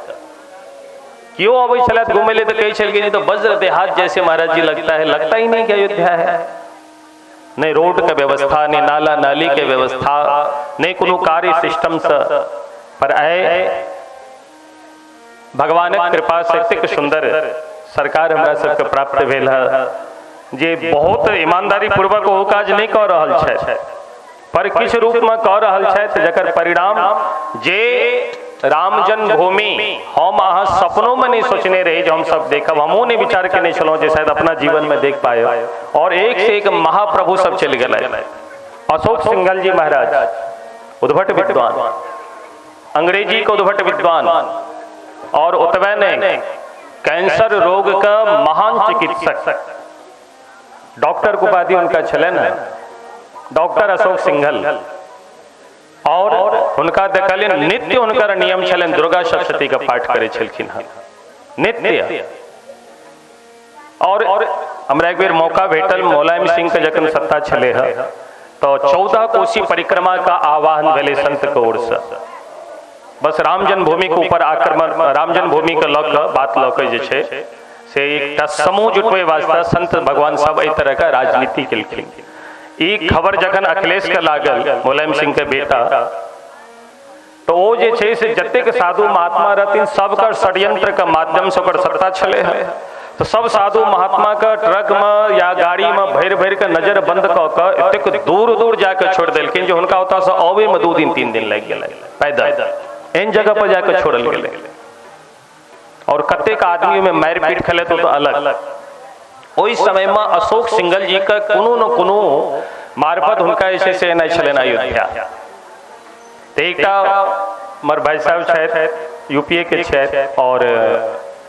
क्यों अबै छलथि घूमै ले तऽ कहै छलखिन तो वज्र देहात जैसे महाराज जी लगता है, लगता ही नहीं कि अयोध्या है। नहीं रोड के व्यवस्था, नहीं नाला नाली के व्यवस्था, नहीं कोनो कार्य सिस्टम से। पर आए भगवानक कृपा से एतेक सुंदर सरकार हमरा सबके प्राप्त भेल है जे बहुत ईमानदारी पूर्वक ओ काज नहीं कऽ रहल छथि, पर किछु रूप में कऽ रहल छथि, जकर परिणाम जे राम जन्मभूमि हम अहाँ सपनों में नहीं सोचने रही जो हम सब देखब, हमहूँ नहीं विचार केने छलहुँ जे शायद अपना जीवन में देख पाए। और एक से एक महाप्रभु सब चलि गेलै। अशोक सिंघल जी महाराज उद्भट विद्वान, अंग्रेजी के उद्भट विद्वान, और ओतबे नहि कैंसर रोग का महान चिकित्सक, डॉक्टर के उपाधि उनका छलनि हँ, डॉक्टर अशोक सिंघल। और हुनका देखलियनि नित्य हुनकर नियम छलनि दुर्गा सप्तशती के पाठ करै छलखिन हँ नित्य। और हमरा एक बेर मौका भेटल मुलायम सिंह के जखन सत्ता छलै हँ तो 14 कोसी परिक्रमा का आह्वान भेलै संत के ओर से। बस राम जन्मभूमि के ऊपर आक्रमण, राम जन्मभूमि के लऽ कऽ बात लऽ कऽ जे छै से एकटा समूह जुटबै वास्ते संत भगवान सब एहि तरह के राजनीति केलखिन। ई खबर जखन अखिलेश के लागल, मुलायम सिंह के बेटा, तो ओ जे छै से जतेक साधु महात्मा रहथिन सबकर षड्यंत्र के माध्यम से ओकर सत्ता छलै है। तो सब साधु महात्मा के ट्रक में या गाड़ी में भरि भरि के नजर बंद कऽ के एतेक दूर दूर जाके छोड़ि देलखिन जे हुनका ओतऽ से अबै में 2 दिन 3 दिन लागि गेलै पैदल, एहन जगह पर जाके छोड़ल गेलै। और कतेक आदमी में मारि पीट खेले तो अलग। ओहि समय में अशोक सिंघल जी के कोनो न कोनो मार्फत हुनका जे छै से एनाइ छलनि अयोध्या। तो एकटा हमर भाई साहब छथि, यूपीए के छथि और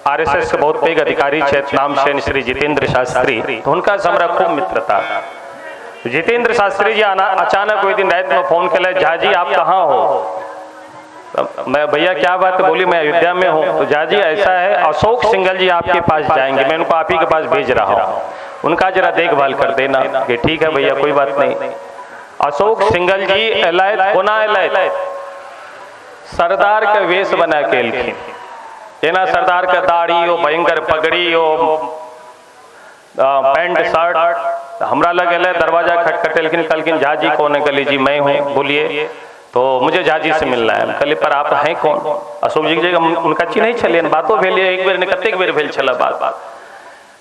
आरएसएस के बहुत पैघ अधिकारी छथि, नाम छनि श्री जितेंद्र शास्त्री। तो हुनका से हमरा खूब मित्रता। जितेंद्र शास्त्री जी अचानक ओहि दिन राति में फोन केलथि, झा जी आप कहाँ हो? मैं भैया क्या बात है? बोली मैं अयोध्या में हूँ। तो झा जी ऐसा है, अशोक सिंघल जी आपके पास जाएंगे, मैं उनको आप ही के पास भेज रहा हूँ, उनका जरा देखभाल कर देना। कि ठीक है भैया कोई बात नहीं। अशोक सिंघल जी एलथि, कोना एलथि? सरदार के वेश बना के एलखिन, जेना सरदार के दाढ़ी ओ भयंकर पगड़ी ओ पैंट शर्ट। हमरा लग एलै, दरवाजा खटखटेलखिन, कहलखिन झा जी कौन है? कहली जी मैं हूँ, बोलिए। तो मुझे झा जी से मिलना है। कहली पर आप हैं कौन? अशोक जी के हम उनका चिन्है छलियनि, बातो भेल एक बेर नहि कतेक बेर भेल छलै बात।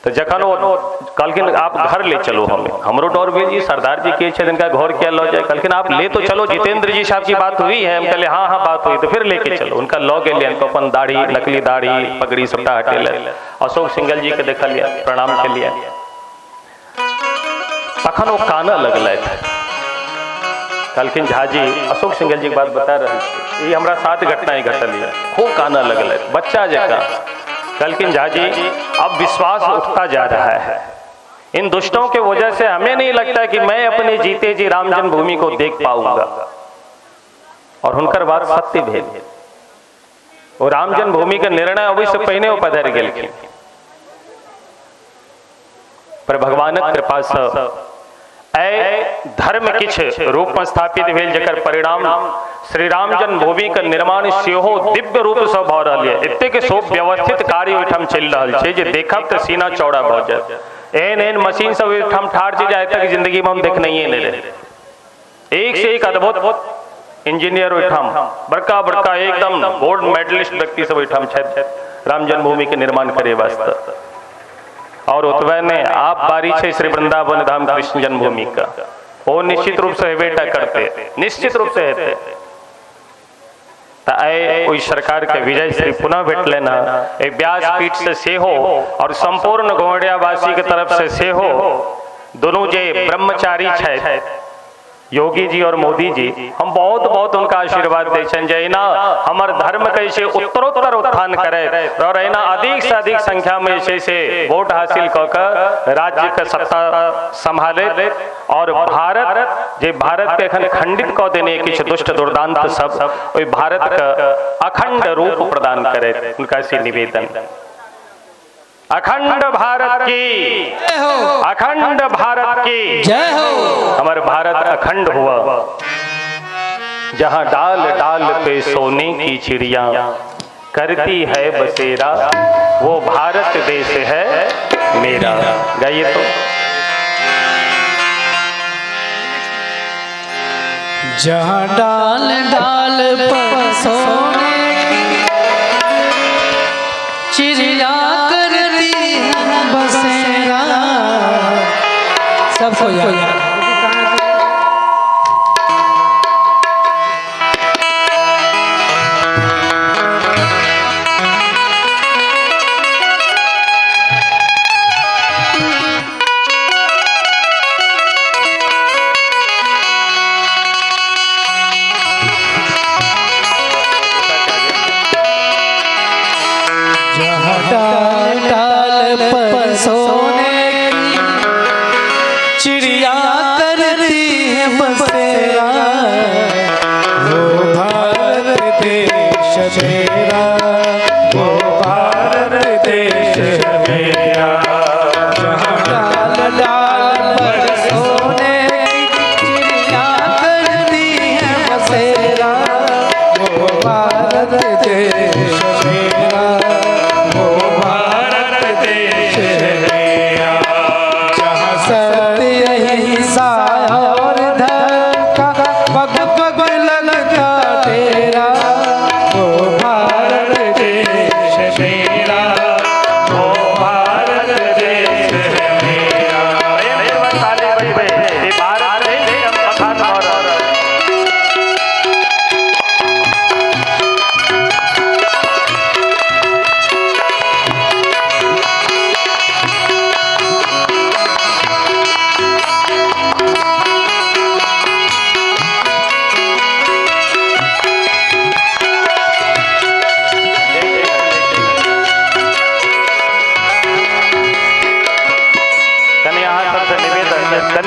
तो जखन ओ कहलखिन आप घर ले चलो हमें, हमरो डर भेल जी सरदार जी के छथि इनका घर क्या लऽ जाए। कहलखिन आप ले तो चलो, जितेंद्र जी साहब की बात हुई है। हम कहले हाँ हाँ बात हुई, तो फिर लेके चलो। उनका लऽ गेलियनि तो अपन दाढ़ी, नकली दाढ़ी पगड़ी सबटा हटेलनि। अशोक सिंघल जी के देखलियै, प्रणाम केलियै। तखन ओ कानऽ लगलथि, कहलखिन झा जी, अशोक सिंघल जी के बात बता रहल छी, ई हमरा साथ घटना ही घटल यऽ। खूब कानऽ लगलथि बच्चा जकाँ। कहलखिन झा जी अब विश्वास उठता जा रहा है, इन दुष्टों के वजह से हमें नहीं लगता कि मैं अपने जीते जी राम जन्मभूमि को देख पाऊंगा। और हुनकर बात सत्य भेल। वो राम जन्मभूमि के निर्णय अबै से पहिने ओ पधरि गेलखिन, पर भगवानक कृपा से ऐ धर्म किछु रूप में स्थापित भेल, जकर परिणाम श्री राम जन्मभूमि के निर्माण सेहो दिव्य रूप से भऽ रहल यऽ। एतेक सुव्यवस्थित कार्य ओहिठाम चलि रहल छै जे देखब तऽ सीना चौड़ा भऽ जायत। एहन एहन मशीन सब ओहिठाम ठाढ़ छै जे आइ तक जिंदगी में हम देखनैये नहि रही। एक से एक अद्भुत इंजीनियर ओहिठाम, बड़का बड़का एकदम गोल्ड मेडलिस्ट व्यक्ति सब ओहिठाम छथि राम जन्मभूमि के निर्माण करे वास्ते। और ओतबे ने आप बारी छै श्री वृंदावन धाम कृष्ण जन्मभूमि का, ओ निश्चित रूप से हेबे टा करते, निश्चित रूप से हेतै। तऽ ओहि सरकार के विजय श्री पुनः भेटलनि हँ। एहि व्यासपीठ से सेहो और संपूर्ण घोड़ियावासी के तरफ से सेहो दुनू जे ब्रह्मचारी छथि, योगी जी और मोदी जी, हम बहुत बहुत उनका आशीर्वाद दै छनि जे एना हमर धर्म के जे उत्तरोत्तर उत्थान करे और एना अधिक से अधिक संख्या में जे से वोट हासिल कऽ के राज्य के सत्ता संभाले और भारत जे भारत के एखन खंडित कऽ देने किछु दुष्ट दुर्दांत सब, ओहि भारत के अखंड रूप प्रदान करे, उनका से निवेदन। अखंड भारत की जय हो, अखंड भारत की जय हो। हमारे भारत अखंड हुआ, जहां डाल डाल पे सोने की चिड़िया करती है बसेरा, वो भारत देश है मेरा। गाइए तो। जहां डाल डाल पर सोने की चिड़िया करती है बसेरा। सबको याद। डाल डाल पर सोने की चिड़िया करती है बसेरा, वो भारत देश मेरा, वो भारत देश मेरा। जहाँ डाल डाल पर सोने की चिड़िया करती है बसेरा, वो भारत देश मेरा, वो भारत देश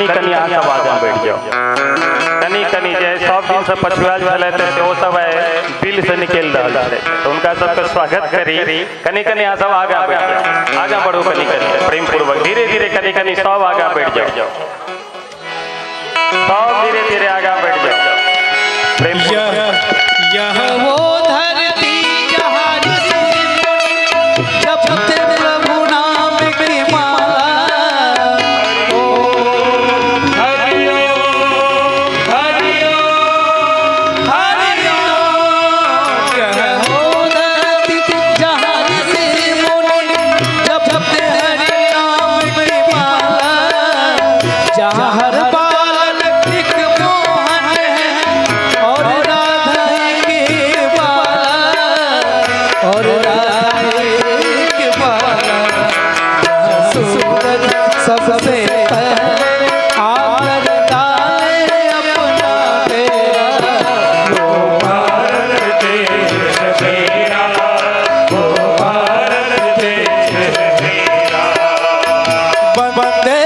कनी कनी अहाँ सब आगाँ बढ़ि जाओ, कनी कनी जे सब दिन से पछुआल छलै तऽ ओ सब बिल से निकलि रहल छै, तऽ हुनका सबके स्वागत करी। कनी कनी अहाँ सब आगाँ बढ़ि जाओ, आगाँ बढ़ू, कनी कनी प्रेम पूर्वक धीरे धीरे कनी कनी सब आगाँ बढ़ि जाओ, सब धीरे धीरे आगाँ बढ़ि जाओ प्रेम। यह वो धरती जहाँ जपते प्रभु नाम की माला, ओ हरि ओम हरि ओम हरि ओम। यह वो धरती जहाँ ऋषि मुनि जपते हरि नाम की माला, जहाँ हर बालक एक मोहन है और राधा के बाला, और राधा के बाला। सूरज सबसे पहले आकर डाले अपना डेरा, वो भारत देश मेरा, वो भारत देश मेरा। वंदे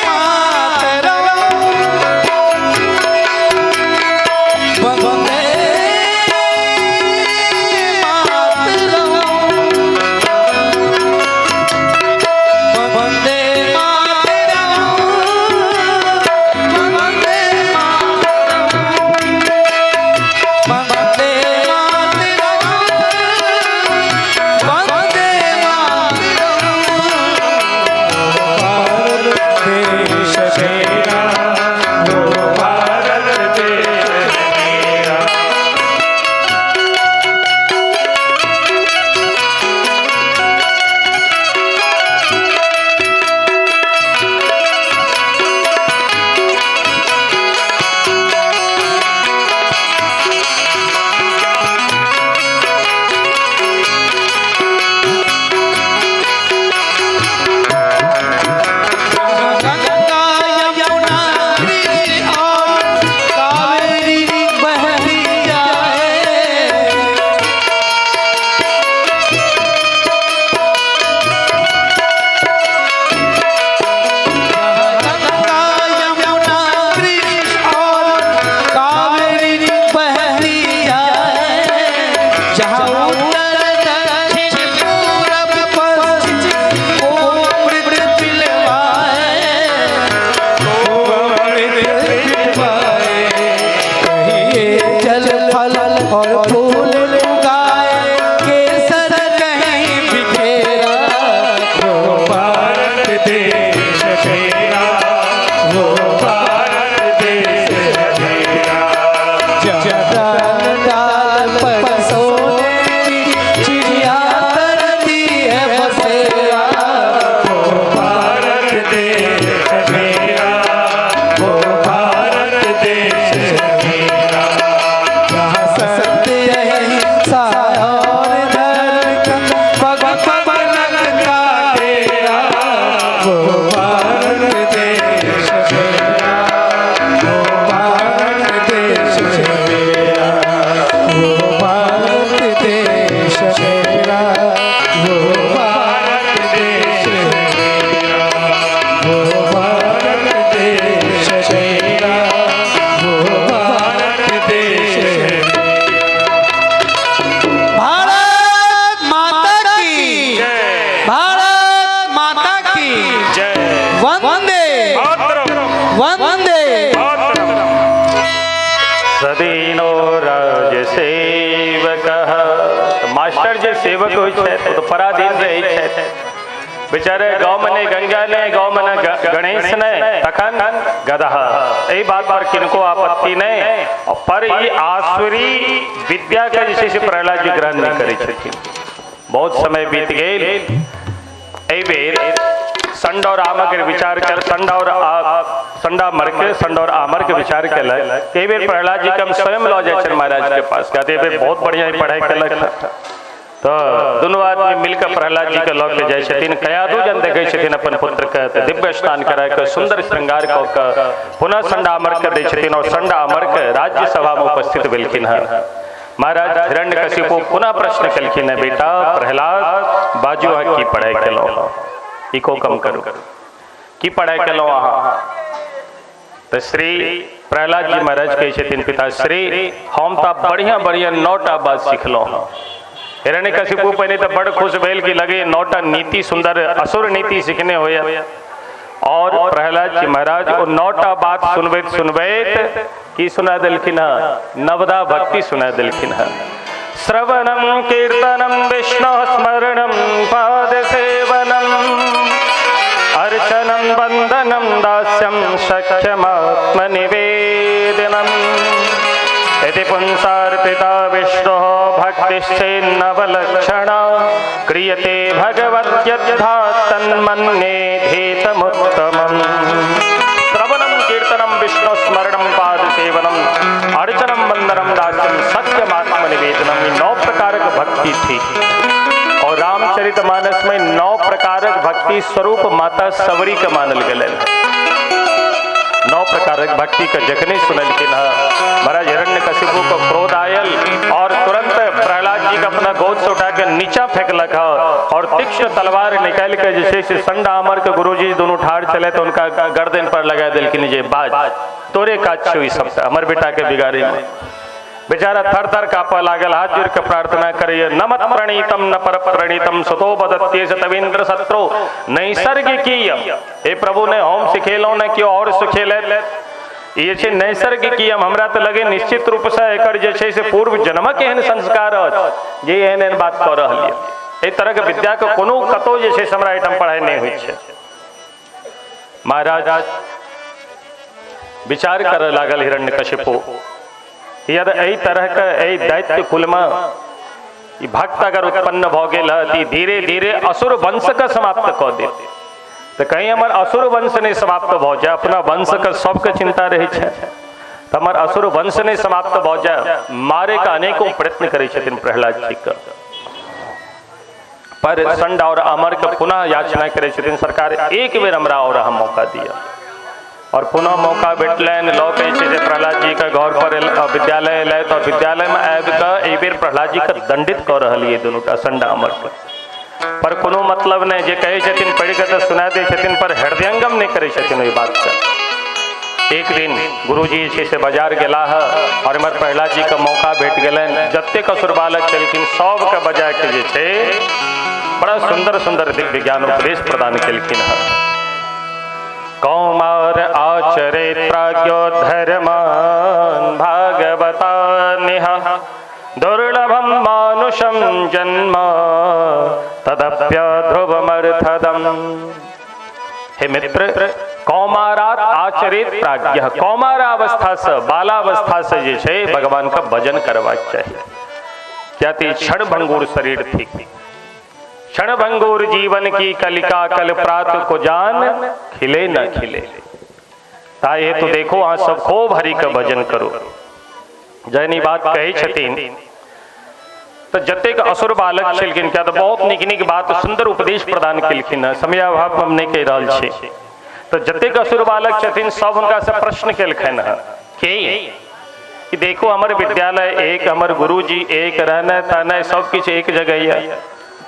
मातरम, वंदे मातरम, वंदे मातरम, वंदे मातरम, वंदे मातरम, वंदे मातरम। भारत देश मेरा, वो भारत देश मेरा। गंगा यमुना कृष्ण और कावेरी बहती जाए, गंगा यमुना कृष्ण और कावेरी बहती जाए, जहाँ उत्तर दक्षिण पूरब पश्चिम को अमृत पिलवाए, जल फल और फूल उगाए, केसर कहीं बिखेरा, वो भारत देश मेरा, वो भारत देश मेरा। डाल डाल पर सोने की चिड़िया करती है बसेरा, वो भारत देश मेरा, वो भारत देश मेरा। जहाँ सत्य अहिंसा और धर्म का पग पग लगता तेरा, वो भारत देश मेरा, वो भारत देश मेरा, वो भारत देश मेरा, वो भारत देश मेरा, वो भारत देश मेरा, वो भारत देश मेरा। भारत माता की, जय, भारत माता की जय। वंदे मातरम, वंदे। मातरम। सदीनो राज सेवकः। मास्टर जे सेवक होइ छै तऽ पराधीन रहै छै बेचारे। गाँव में नहीं गंगा नहीं, गाँव में न गणेश नहीं, तखन गधा। एहि बात पर किनको आपत्ति नहीं, पर ई आसुरी विद्या के जे छै से प्रहलाद जी ग्रहण नहीं करै छथिन। बहुत समय बीत गेल। एहि बेर संड और आमर के विचार कर, संड और संडा मर के, संड और आमर के विचार केलक। एहि बेर प्रहलाद जी के हम स्वयं लऽ जाइ छनि महाराज के पास, कहते एहि बेर बहुत बढ़िया पढ़ाई केलक। तो दुनू आदमी मिलकर प्रहलाद जी के लऽ के जाइ छथिन। कयाधु जन देखै छथिन अपन पुत्र के, तऽ दिव्य स्नान करा के सुंदर श्रृंगार कऽ के पुनः संडा अमर के दै छथिन और संडा अमर के राज्यसभा में उपस्थित भेलखिन हँ। महाराज हिरण्यकशिपु पुनः प्रश्न केलखिन है, बेटा प्रहलाद बाजू अहाँ की पढ़ाई केलहुँ, इको कम करू। की पढ़ाई केलहुँ अहाँ? तऽ श्री प्रहलाद जी महाराज कहै छथिन, पिताश्री हम तऽ बढ़िया बढ़िया 9टा बात सिखलहुँ। हिरण्यकशिपु पहिने तऽ बड़ खुश भेल कि लगे 9टा नीति सुंदर असुर नीति सिखने होय। और प्रहलाद जी महाराज ओ 9टा बात सुनबैत सुनबैत की सुना देलखिन हँ? नवधा भक्ति सुना देलखिन हँ। श्रवणम कीर्तनम विष्णु स्मरणम पाद सेवनम अर्चनम वंदनम दास्यम सख्यमात्मनिवेदनम इति पुंसार्पिता विष्णु भक्तिश्चेन्नवलक्षणा क्रियते भगवत्यथा तन्मन्ये धीतमुत्तमम्। श्रवणम कीर्तनम विष्णु स्मरणम पाद सेवनम अर्चनम वंदनम दास्यम सत्यमात्मनिवेदनम, ये 9 प्रकार की भक्ति थी। और रामचरित मानस में 9 प्रकारक भक्ति स्वरूप माता सवरी के मानल गेल। 9 प्रकारक भक्ति के जखने सुनलखिन हँ महाराज हिरण्यकशिपु को क्रोध आयल और तुरंत प्रहलाद जी के अपना गोद से उठा के नीचा फेंकलक हँ और तीक्ष्ण तलवार निकाल के जे छै से संडा अमर के गुरुजी दोनों ठाढ़ छलै तो उनका गर्दन पर लगा देलखिन जे बाज तोरे काज छौ ई सबटा हमर बेटा के बिगाड़े में। बेचारा थर थर कापऽ लागल, हाथ जोड़ के प्रार्थना करैए, न मत प्रणीतम न पर प्रणीतम सुतो बदत्येष तवीन्द्र शत्रु नैसर्गिकीय। हे प्रभु ने हम सिखेलहुँ ने केओ और सिखेलथि, ई जे छै नैसर्गिकीयम, हमरा तऽ लगे निश्चित रूपसँ एकर जे छै से पूर्व जन्मक एहन संस्कार अछि जे एहन एहन बात कऽ रहल यऽ। एहि तरहके विद्याके कोनो कतहु जे छै से हमरा एहिठाम पढ़ाइ नहि होइ छै। महाराज विचार करऽ लागल हिरण्यकशिपु, यदि एहि तरहके एहि दैत्य कुलमे ई भक्त अगर उत्पन्न भऽ गेल हँ तऽ धीरे धीरे असुर वंशके समाप्त कऽ देत, तऽ कहीं हमर असुर वंश नहि समाप्त भऽ जाय। अपना वंशके सबके चिंता रहै छै, तऽ हमर असुर वंश नहि समाप्त भऽ जाय, मारेके अनेको प्रयत्न करै छथिन प्रहलाद जीके। पर संड और अमर के पुनः याचना करै छथिन, सरकार एक बेर हमरा और अहाँ मौका दिअ। और पुनः मौका भेटलनि, लऽ के जे छै प्रहलाद जी के घर पर विद्यालय एलथि और विद्यालय में आबि कऽ एहि बेर प्रहलाद जी के दंडित कऽ रहल ये दुनूटा संडा अमर के। पर कोनो मतलब नहि, जे कहै छथिन पढ़ि कऽ तऽ सुना दै छथिन पर हृदयंगम नहि करै छथिन ओहि बातके। एक दिन गुरुजी जे छै से बाजार गेलाह और एम्हर प्रहलाद जी के मौका भेट गेलनि, जतेक असुर बालक छलखिन सबके बजा के जे छै बड़ा सुंदर सुंदर दिव्य ज्ञान उपदेश प्रदान केलखिन हँ। कौमार आचरे प्राज्ञो धर्मान भागवतानिह दुर्लभम मानुषम जन्म तदप्य ध्रुवमर्थदम। हे मित्र, कौमारात आचरित प्राज्ञ, कौमारावस्था से बालावस्था से जे छै भगवान का भजन करबाक चाही। क्या ती क्षण भंगुर शरीर थी, क्षण भंगुर जीवन की कलिका कल प्रात को जान खिले न खिले। ताहि हेतु देखो अहाँ सब खूब हरि के भजन करू। जहन ई बात कहै छथिन तऽ जतेक असुर बालक छलखिन, क्या तऽ बहुत नीक नीक बात सुंदर उपदेश प्रदान केलखिन हँ, समयाभाव हम नहि कहि रहल छी। तऽ जतेक असुर बालक छथिन सब हुनका से प्रश्न केलखिन हँ कि देखो हमर विद्यालय एक, हमर गुरुजी एक, रहनाइ तहनाइ सब किछु एक जगह यऽ,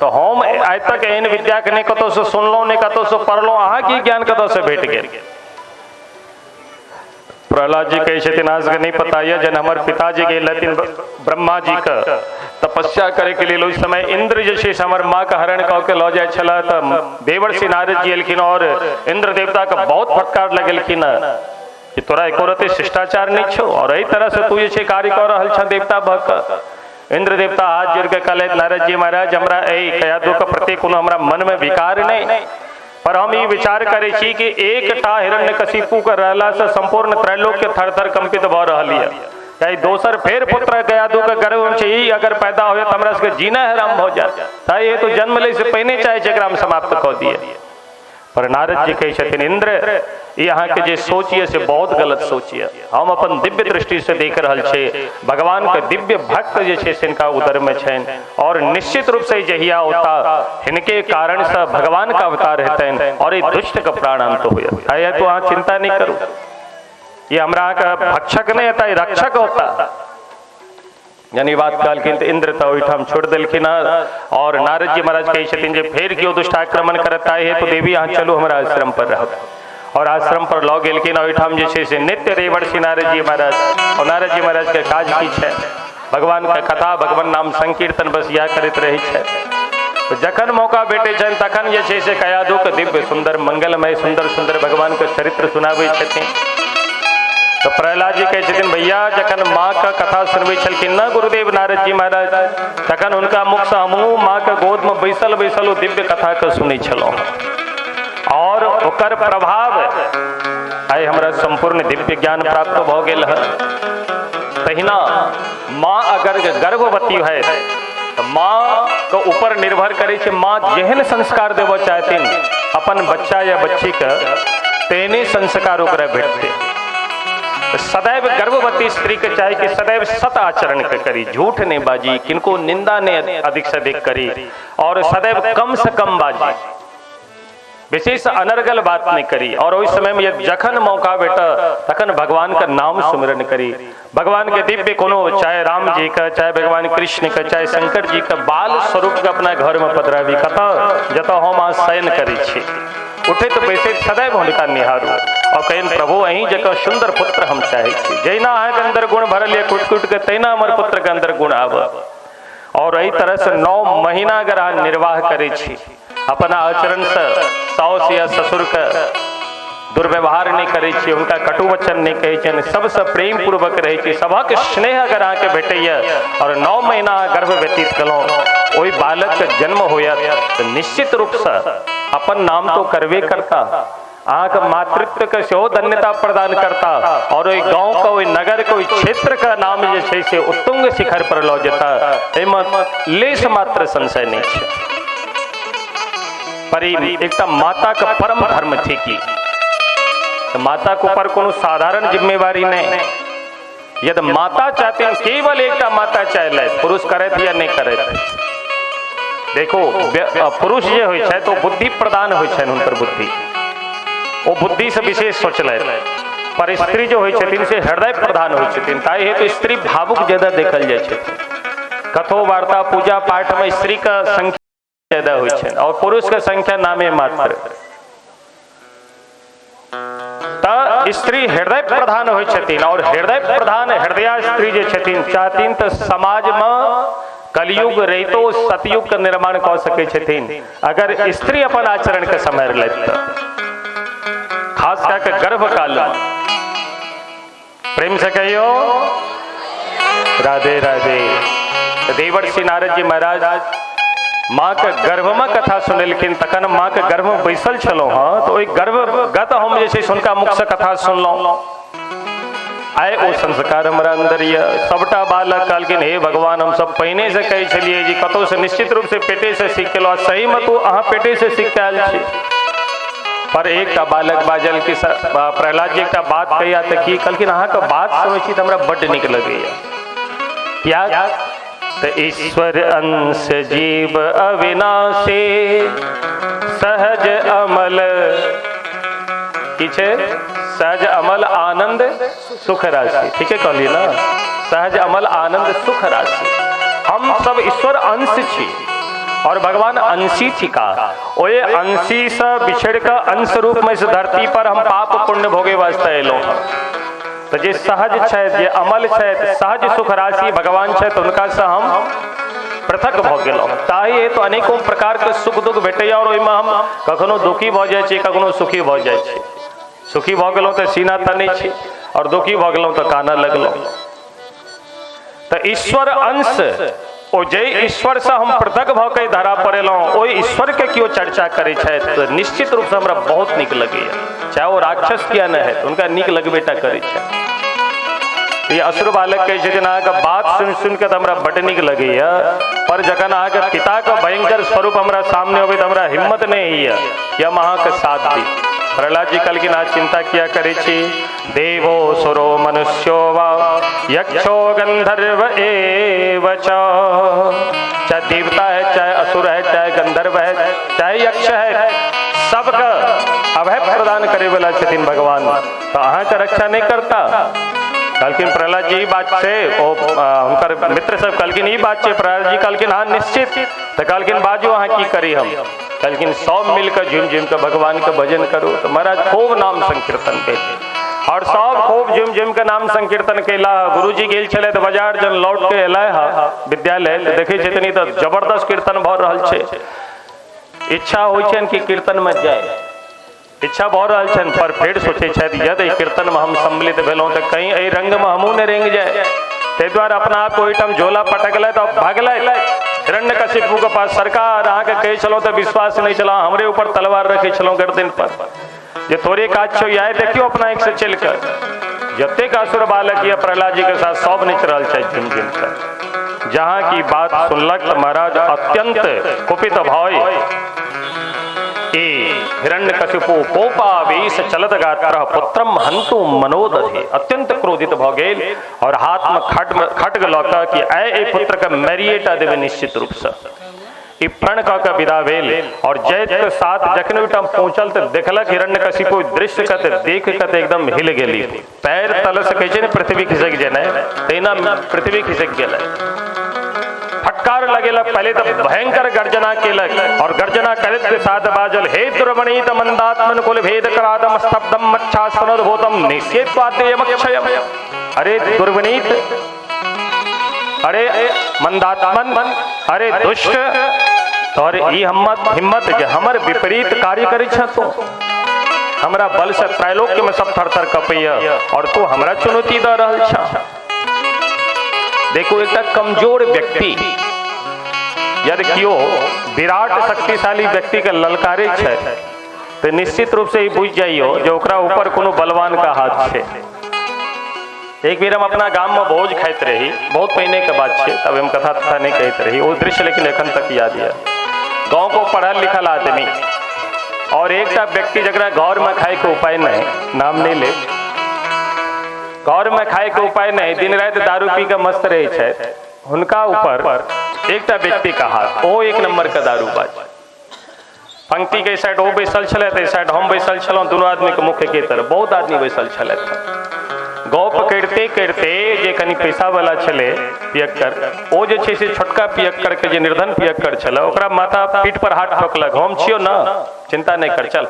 तो हम आइ तक एहन विद्या के नहि कतौसँ सुनलहुँ नहि कतौसँ पढ़लहुँ, अहाँके ई ज्ञान कतौसँ भेट गेल? प्रहलाद जी कहै छथिन अहाँ सबके नहि पता यऽ, जहन हमर पिताजी गेल रहथिन ब्रह्मा जी के तपस्या करे के लेल, ओहि समय इंद्र जे छै से हमर माँ के हरण कऽ के लऽ जाइ छलए, तऽ देवर्षि नारद जी एलखिन और इंद्र देवता के बहुत फटकार लगेलखिन कि तोरा एको रत्ती शिष्टाचार नहि छौ और एहि तरह से तू जे छै कार्य कऽ रहल छह देवता भऽ कऽ। इंद्र देवता हाथ जोड़ के कहलथि नारद जी महाराज हमरा एहि कयाधु के प्रति कोनो हमरा मन में विकार नहि, पर हम ई विचार करै छी कि एकटा हिरण्यकशिपु के रहला से संपूर्ण त्रैलोक्य थर थर कंपित भऽ रहल यऽ, चाहे दोसर फेर पुत्र कयाधु के गर्भ में छै, ई अगर पैदा होय तऽ हमरा सबके जीना हराम भऽ जायत, ताहि हेतु जन्म लै से पहिने चाहै छै एकरा हम समाप्त कऽ दिअ। पर नारद जी कहै छथिन इंद्र ई अहाँके जे सोच यऽ से बहुत गलत सोच यऽ, हम अपन दिव्य दृष्टि से देख रहल छी भगवान के दिव्य भक्त जे छै से हिनका उदर में छनि और निश्चित रूप से जहिया औता हिनके कारण से भगवान का अवतार हेतनि और ई दुष्ट के प्राणांत होयत। ताहि हेतु अहाँ चिंता नहि करू, ई हमरा अहाँके भक्षक नहि हेता, ई रक्षक होता। यानी बात कहलखिन तऽ इंद्र तऽ ओहिठाम छोड़ि देलखिन हँ और नारद जी महाराज कहै छथिन जे फेर केओ दुष्ट आक्रमण करत ताहि हेतु देवी अहाँ चलू हमरा आश्रम पर रहब। और आश्रम पर लऽ गेलखिन। ओहिठाम जे छै से नित्य देवर्षि नारद जी महाराज, और नारद जी महाराज के काज की छै? भगवान के कथा, भगवान नाम संकीर्तन, बस इएह करैत रहै छै। जखन मौका भेटै छनि तखन जे छै से कयाधु के दिव्य सुंदर मंगलमय सुंदर सुंदर भगवान के चरित्र सुनाबै छथिन। तो प्रहलाद जी कहै छथिन, भैया जखन माँ के कथा सुनबै छलखिन ना गुरुदेव नारद जी महाराज, तखन हुनका मुख से हमहूँ माँ के गोद में बैसल बैसल ओ दिव्य कथा के सुनै छलहुँ और ओकर प्रभाव आइ हमरा संपूर्ण दिव्य ज्ञान प्राप्त भऽ गेल है। तहिना माँ अगर गर्भवती है तो माँ के ऊपर निर्भर करै छै, माँ जेहन संस्कार देबऽ चाहथिन अपन बच्चा या बच्ची के तेहने संस्कार ओकरा भेटतै। सदैव गर्भवती स्त्री के चाही कि सदैव सत आचरण के करी, झूठ नहीं बाजी, किनको निंदा नहीं अधिक से अधिक करी और सदैव कम से कम बाजी, विशेष अनर्गल बात नहीं करी। और उस समय में जखन मौका भेट तखन भगवान का नाम सुमिरन करी, भगवान के दिव्य कोनो चाहे राम जी का, चाहे भगवान कृष्ण का, चाहे शंकर जी का बाल स्वरूप के अपना घर में पधरावी, कतऽ जतऽ हम अहाँ शयन करै छी, उठैत बैसैत सदैव हुनका निहारू और कहन प्रभु अहीं जकाँ सुंदर पुत्र हम चाहै छी, जहिना अहाँके अंदर गुण भरल यऽ कुटि कुटि के तहिना हमर पुत्र के अंदर गुण आबऽ। और एहि तरह से 9 महीना अगर अहाँ निर्वाह करै छी, अपना आचरण से साउस या ससुर के दुर्व्यवहार नहीं करै छी, हुनका कटु वचन नहीं कहै छियनि, सबसँ प्रेम पूर्वक रहै छी, सभक स्नेह अगर अहाँके भेटैए और 9 महीना अहाँ गर्भ व्यतीत केलहुँ, ओहि बालकके जन्म होयत तऽ निश्चित रूपसँ अपन नाम तो करबे करता, अहाँके मातृत्व के सेहो धन्यता प्रदान करता और ओहि गाँव के, ओहि नगर के, ओहि क्षेत्र के नाम जे छै से उत्तुंग शिखर पर लऽ जेता, एहिमे लेश मात्र संशय नहीं छै। पर एकटा माता के परम धर्म थिकी, माता के ऊपर कोनो साधारण जिम्मेवारी नहीं। यदि माता चाहते हैं, केवल एकटा माता चाहले, पुरुष करत या नहीं करत। देखो पुरुष जे होइ छै तो बुद्धि प्रदान होइ छनि, हुनकर बुद्धि ओ बुद्धि से विशेष सोचलथि, पर स्त्री जो होइ छथिन से हृदय प्रधान होइ छथिन, ताहि हेतु स्त्री भावुक ज्यादा देखल जाइ छथिन। कथो वार्ता पूजा पाठ में स्त्री के संख्या ज्यादा होइ छनि और पुरुष के संख्या नामे मात्र। त स्त्री हृदय प्रधान होइ छथिन और हृदय प्रधान हृदय स्त्री जे छथिन चाहथिन तऽ समाज में कलयुग रहितो सतयुग के निर्माण कऽ सकै छथिन अगर स्त्री अपन आचरण के सम्हारि लेत तऽ, खास कऽ के गर्भकाल में। प्रेम से कहियो राधे राधे। देवर्षि नारद जी महाराज माँ के गर्भ में कथा सुनेलखिन, तखन माँ के गर्भ में बैसल छलहुँ हँ तो ओहि गर्भगत हम जे छै से हुनका मुख से कथा सुनलहुँ, आइ ओ संस्कार हमरा अंदर यऽ। सबटा बालक कहलखिन हे भगवान हम सब पहिने से कहै छलियै जे कतौ से निश्चित रूप से पेटे से सीख के सही में तू अहाँ पेटे से सीख के आयल छी। पर एकटा बालक बाजल कि प्रहलाद जी एकटा बात कहिया तऽ की? कहलखिन अहाँके बात सुनै छी तऽ हमरा बड्ड नीक लगैया। किया? तऽ ईश्वर अंश जीव अविनाशी सहज अमल की छै, सहज अमल आनंद सुख राशि। ठीक है कहलिए ना, सहज अमल आनंद सुख राशि। हम सब ईश्वर अंश छी और भगवान अंशी थिका, ओए अंशी से बिछड़ के अंश रूप में इस धरती पर हम पाप पुण्य भोगे वास्ते एलहुँ हँ। तो जे सहज छै, जे अमल छै, सहज सुख राशि भगवान छै, तो हुनका से हम पृथक भऽ गेलहुँ। ताहि हेतु अनेकों प्रकार के सुख दुख भेटैया और ओहिमे हम कखनो दुखी भऽ जाइ छी, कखनो सुखी भऽ जाइ छी। सुखी भऽ गेलहुँ तऽ सीना तनै छी और दुखी भऽ गेलहुँ तऽ कानऽ लगलहुँ। तऽ ईश्वर अंश, ओ जे ईश्वर से हम पृथक भऽ के धरा पर एलहुँ, ओहि ईश्वर के केओ चर्चा करै छथि तऽ निश्चित रूपसँ हमरा बहुत नीक लगैया, चाहे ओ राक्षस किया नहि हैत, हुनका नीक लगबे टा करै छथि। ई असुर बालक कहै छथिन अहाँके बात सुनि सुनि के तऽ हमरा बड्ड नीक लगैया, पर जखन अहाँके पिताके भयंकर स्वरूप हमरा सामने अबै तऽ हमरा हिम्मत नहि होइया कि हम अहाँके साथ दी। प्रहलाद जी कहलखिन अहाँ चिंता किया करै छी, देवो सुरो मनुष्यो वा यक्षो गंधर्व एव च। चाहे देवता है, चाहे असुर है, चाहे गंधर्व है, चाहे यक्ष है, सबके अभय प्रदान करे वाला छथिन भगवान, तो अहाँके रक्षा नहीं करता। कहलखिन प्रहलाद जी ई बात छै, ओ हुनकर मित्र सब कहलखिन ई बात छै। प्रहलाद जी कहलखिन हाँ निश्चित। तऽ कहलखिन बाजू अहाँ की करी हम। कहलखिन सब मिलकर झुमि झुमि के भगवान के भजन करू। तो महाराज खूब नाम संकीर्तन भेल और सब खूब झुमि झुमि के नाम संकीर्तन कैला। गुरुजी गेल छलै तऽ बाजार जन लौट के एलै हा विद्यालय, देखै छथिन तऽ जबरदस्त कीर्तन भऽ रहल छै। इच्छा होइ छनि कि कीर्तन में जाय, इच्छा भऽ रहल छनि, पर फेर सोचै छथि यदि कीर्तन में हम सम्मिलित भेलहुँ तऽ कहीं एहि रंग में हमहूँ नहि रेंग जाय। ताहि दुआरे अपना आप ओहिठाम झोला पटकलथि और भागलथि हिरण्यकशिपु के पास। सरकार अहाँके कहै छलहुँ तऽ विश्वास नहि छल, हमरे ऊपर तलवार रखै छलहुँ गर्दन पर जे तोरे काज छौ, आइ देखियौ अपना आँखि से चलि कऽ। जतेक असुर बालक यऽ प्रहलाद जी के साथ सब नाचि रहल छथि झुमि झुमि कऽ। जहाँ की बात सुनलक तऽ महाराज अत्यंत कुपित भय हिरण्यकशिपु कोपावेश चलत गात्र पुत्रम हन्तु मनोदधे, अत्यंत क्रोधित भऽ गेल और हाथ में खड्ग लऽ कऽ कि आइ एहि पुत्र के मारिएटा देबै निश्चित रूप से। ई प्रण कऽ के विदा भेल और जैत के साथ जखन ओहिठाम पहुंचल तऽ देखलक हिरण्यकशिपु दृश्य के, तऽ देख के तऽ एकदम हिल गेली, पैर तल से कहै छै ने पृथ्वी खिसक जेनाइ, तहिना पृथ्वी खिसक गेलै। फटकार लगेलक, पहले तो भयंकर गर्जना केलक और गर्जना करैत के साथ बाजल, हे दुर्वणीत मंदात्मन कुल भेद करादम स्तब्धम मच्छासनोद्भूतम निषेत्वातेयमक्षयम। अरे दुर्वणीत, अरे मंदात्मन, अरे दुष्ट, तोहर ई हिम्मत जे हमर विपरीत कार्य करै छ तू, हमरा बल से त्रैलोक्य में सब थर थर कपैया और तू हमरा चुनौती दऽ रहल छ। देखो एकटा कमजोर व्यक्ति यदि केओ विराट शक्तिशाली व्यक्ति के ललकारे छै तऽ निश्चित रूप से ई बुझि जाइयो जे ओकरा ऊपर कोनो बलवान का हाथ छै। एक बेर हम अपना गाम में भोज खाइत रही, बहुत पहिने के बात छै, तब हम कथा तथा नहीं कहैत रही, ओ दृश्य लेकिन एखन तक याद यऽ। गाँव को पढ़ल लिखल आदमी और एकटा व्यक्ति जकरा घर में खाय के उपाय नहीं, नाम नहीं ले, घर में खाय के उपाय नहीं, दिन राति दारू पी के मस्त रहे छै, हुनका ऊपर एकटा व्यक्ति का हाथ, ओ एक नंबर के दारूबाज। पंक्ति के साइड ओ बैसल छलथि, एहि साइड हम बैसल छलहुँ, दुनू आदमी के मुख एके तरफ, बहुत आदमी बैसल छलथि। गप करिते करिते जे कनि पैसा वाला छलै पियक्कर, ओ जे छै से छोटका पियक्कर के जे निर्धन पियक्कर छलै ओकरा माथा पीठ पर हाथ ठोकलक, हम छियौ न, चिंता नहीं कर, चल।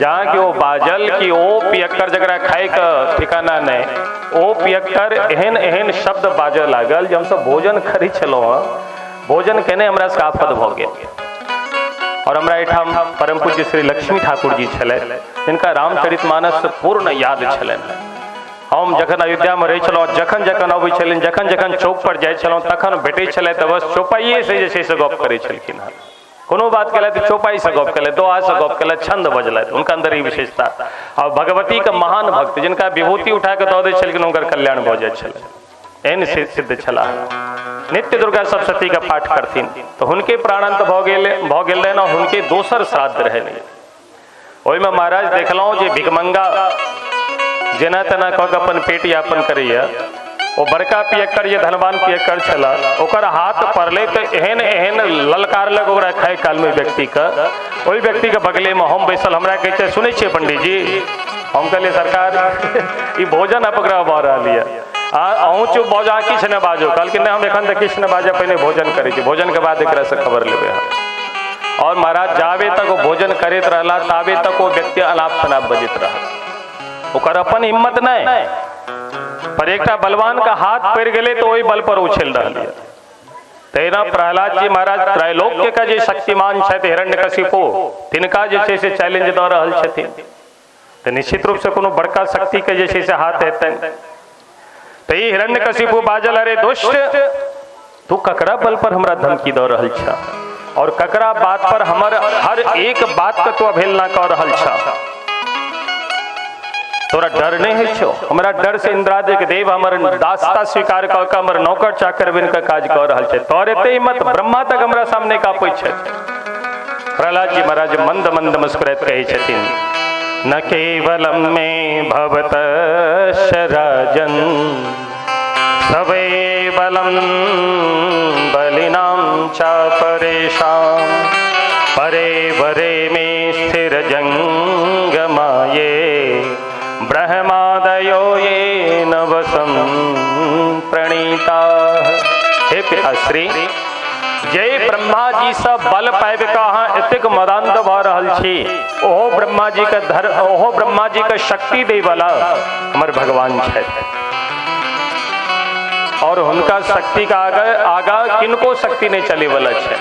जहाँ कि ओ बाजल कि ओ पियक्कर जकरा खाय के ठिकाना नहीं, ओ पियक्कर एहन एहन शब्द बाजऽ लागल जे हमसब भोजन करै छलहुँ हँ, भोजन केने हमरा सबके आफत भऽ गेल। और हमरा एहिठाम परम पूज्य श्री लक्ष्मी ठाकुर जी छलथि, जिनका रामचरितमानस पूर्ण याद छलनि। हम जखन अयोध्यामे रहै छलहुँ, जखन जखन अबै छलनि, जखन जखन चौक पर जाइ छलहुँ तखन भेटै छलथि, तऽ बस चौपाइए से जे छै से गप करै छलखिन हँ। कोनो बात केलथि चौपाइसँ गप केलथि, दोहासँ गप केलथि, छंद बजलथि, हुनका अन्दर ई विशेषता। और भगवतीके महान भक्त जिनका विभूति उठा कऽ दऽ दै छलखिन हुनकर कल्याण भऽ जाइ छलनि, एहन सिद्ध छलाह। नित्य दुर्गा सप्तशती के पाठ करथिन तऽ हुनके प्राणांत भऽ गेल रहनि और हुनके दोसर श्राद्ध रहनि। ओहिमे महाराज देखलहुँ जे भिखमंगा जेना तेना कऽ के अपन पेट यापन करैया, ओ बड़का पियक्कर जे धनवान पियक्कर छला ओकर हाथ पड़लै तऽ एहन एहन ललकारलक ओकरा खाय कालमे व्यक्तिके। ओहि व्यक्तिके बगलेमे हम बैसल, हमरा कहै छै सुनै छियै पंडीजी? हम कहलियै सरकार ई भोजन अपग्रह भऽ रहल यऽ, अहूँ चुप भऽ जाउ, किछु नहि बाजू। कहलखिन नहि, हम एखन तऽ किछु नहि बाजब, पहिने भोजन करै छी, भोजनके बाद एकरासँ खबर लेबै हम। और महाराज जाबे तक ओ भोजन करैत रहला ताबे तक ओ व्यक्ति अनाप शनाप बजैत रहल, ओकर अपन हिम्मत नहि, पर एकटा बलवान के हाथ पड़ि गेलै तऽ ओहि बल पर उछलि रहल यऽ। तहिना प्रहलाद जी महाराज त्रैलोक्य के जे शक्तिमान छथि हिरण्यकशिपु, तिनका जे छै से चैलेंज दऽ रहल छथिन, तऽ निश्चित रूप से कोनो बड़का शक्ति के जे छै से हाथ हेतनि। तऽ ई हिरण्यकशिपु बाजल, अरे दुष्ट, तू ककरा बल पर हमरा धमकी दऽ रहल छह और ककरा बात पर हमर हर एक बात के तू अवहेलना कऽ रहल छह? तोरा डर नहीं होइ छौ? हमरा डर से इंद्रादिक देव हमर दासता स्वीकार कऽ के हमर नौकर चाकर बनि कऽ काज कऽ रहल छै, तोर एते हिम्मत ब्रह्मा तक हमरा सामने काँपै छै। प्रहलाद जी महाराज मंद मंद मुस्कुराइत कहै छथिन, न केवलम मे भवतः राजन सवे बलम बलिनां च परेषां परे वरे मे स्थिर जंगमाये ब्रह्मादयो ये नवसं प्रणीता। हे पिताश्री, जे ब्रह्मा जी से बल पाबि कऽ अहाँ एतेक मदान्त भऽ रहल छी, ओहो ब्रह्मा जी के धर, ओहो ब्रह्मा जी के शक्ति दै वाला हमर भगवान छथि। और हुनका शक्ति के आगा आगा किनको शक्ति नहीं चले वाला छै।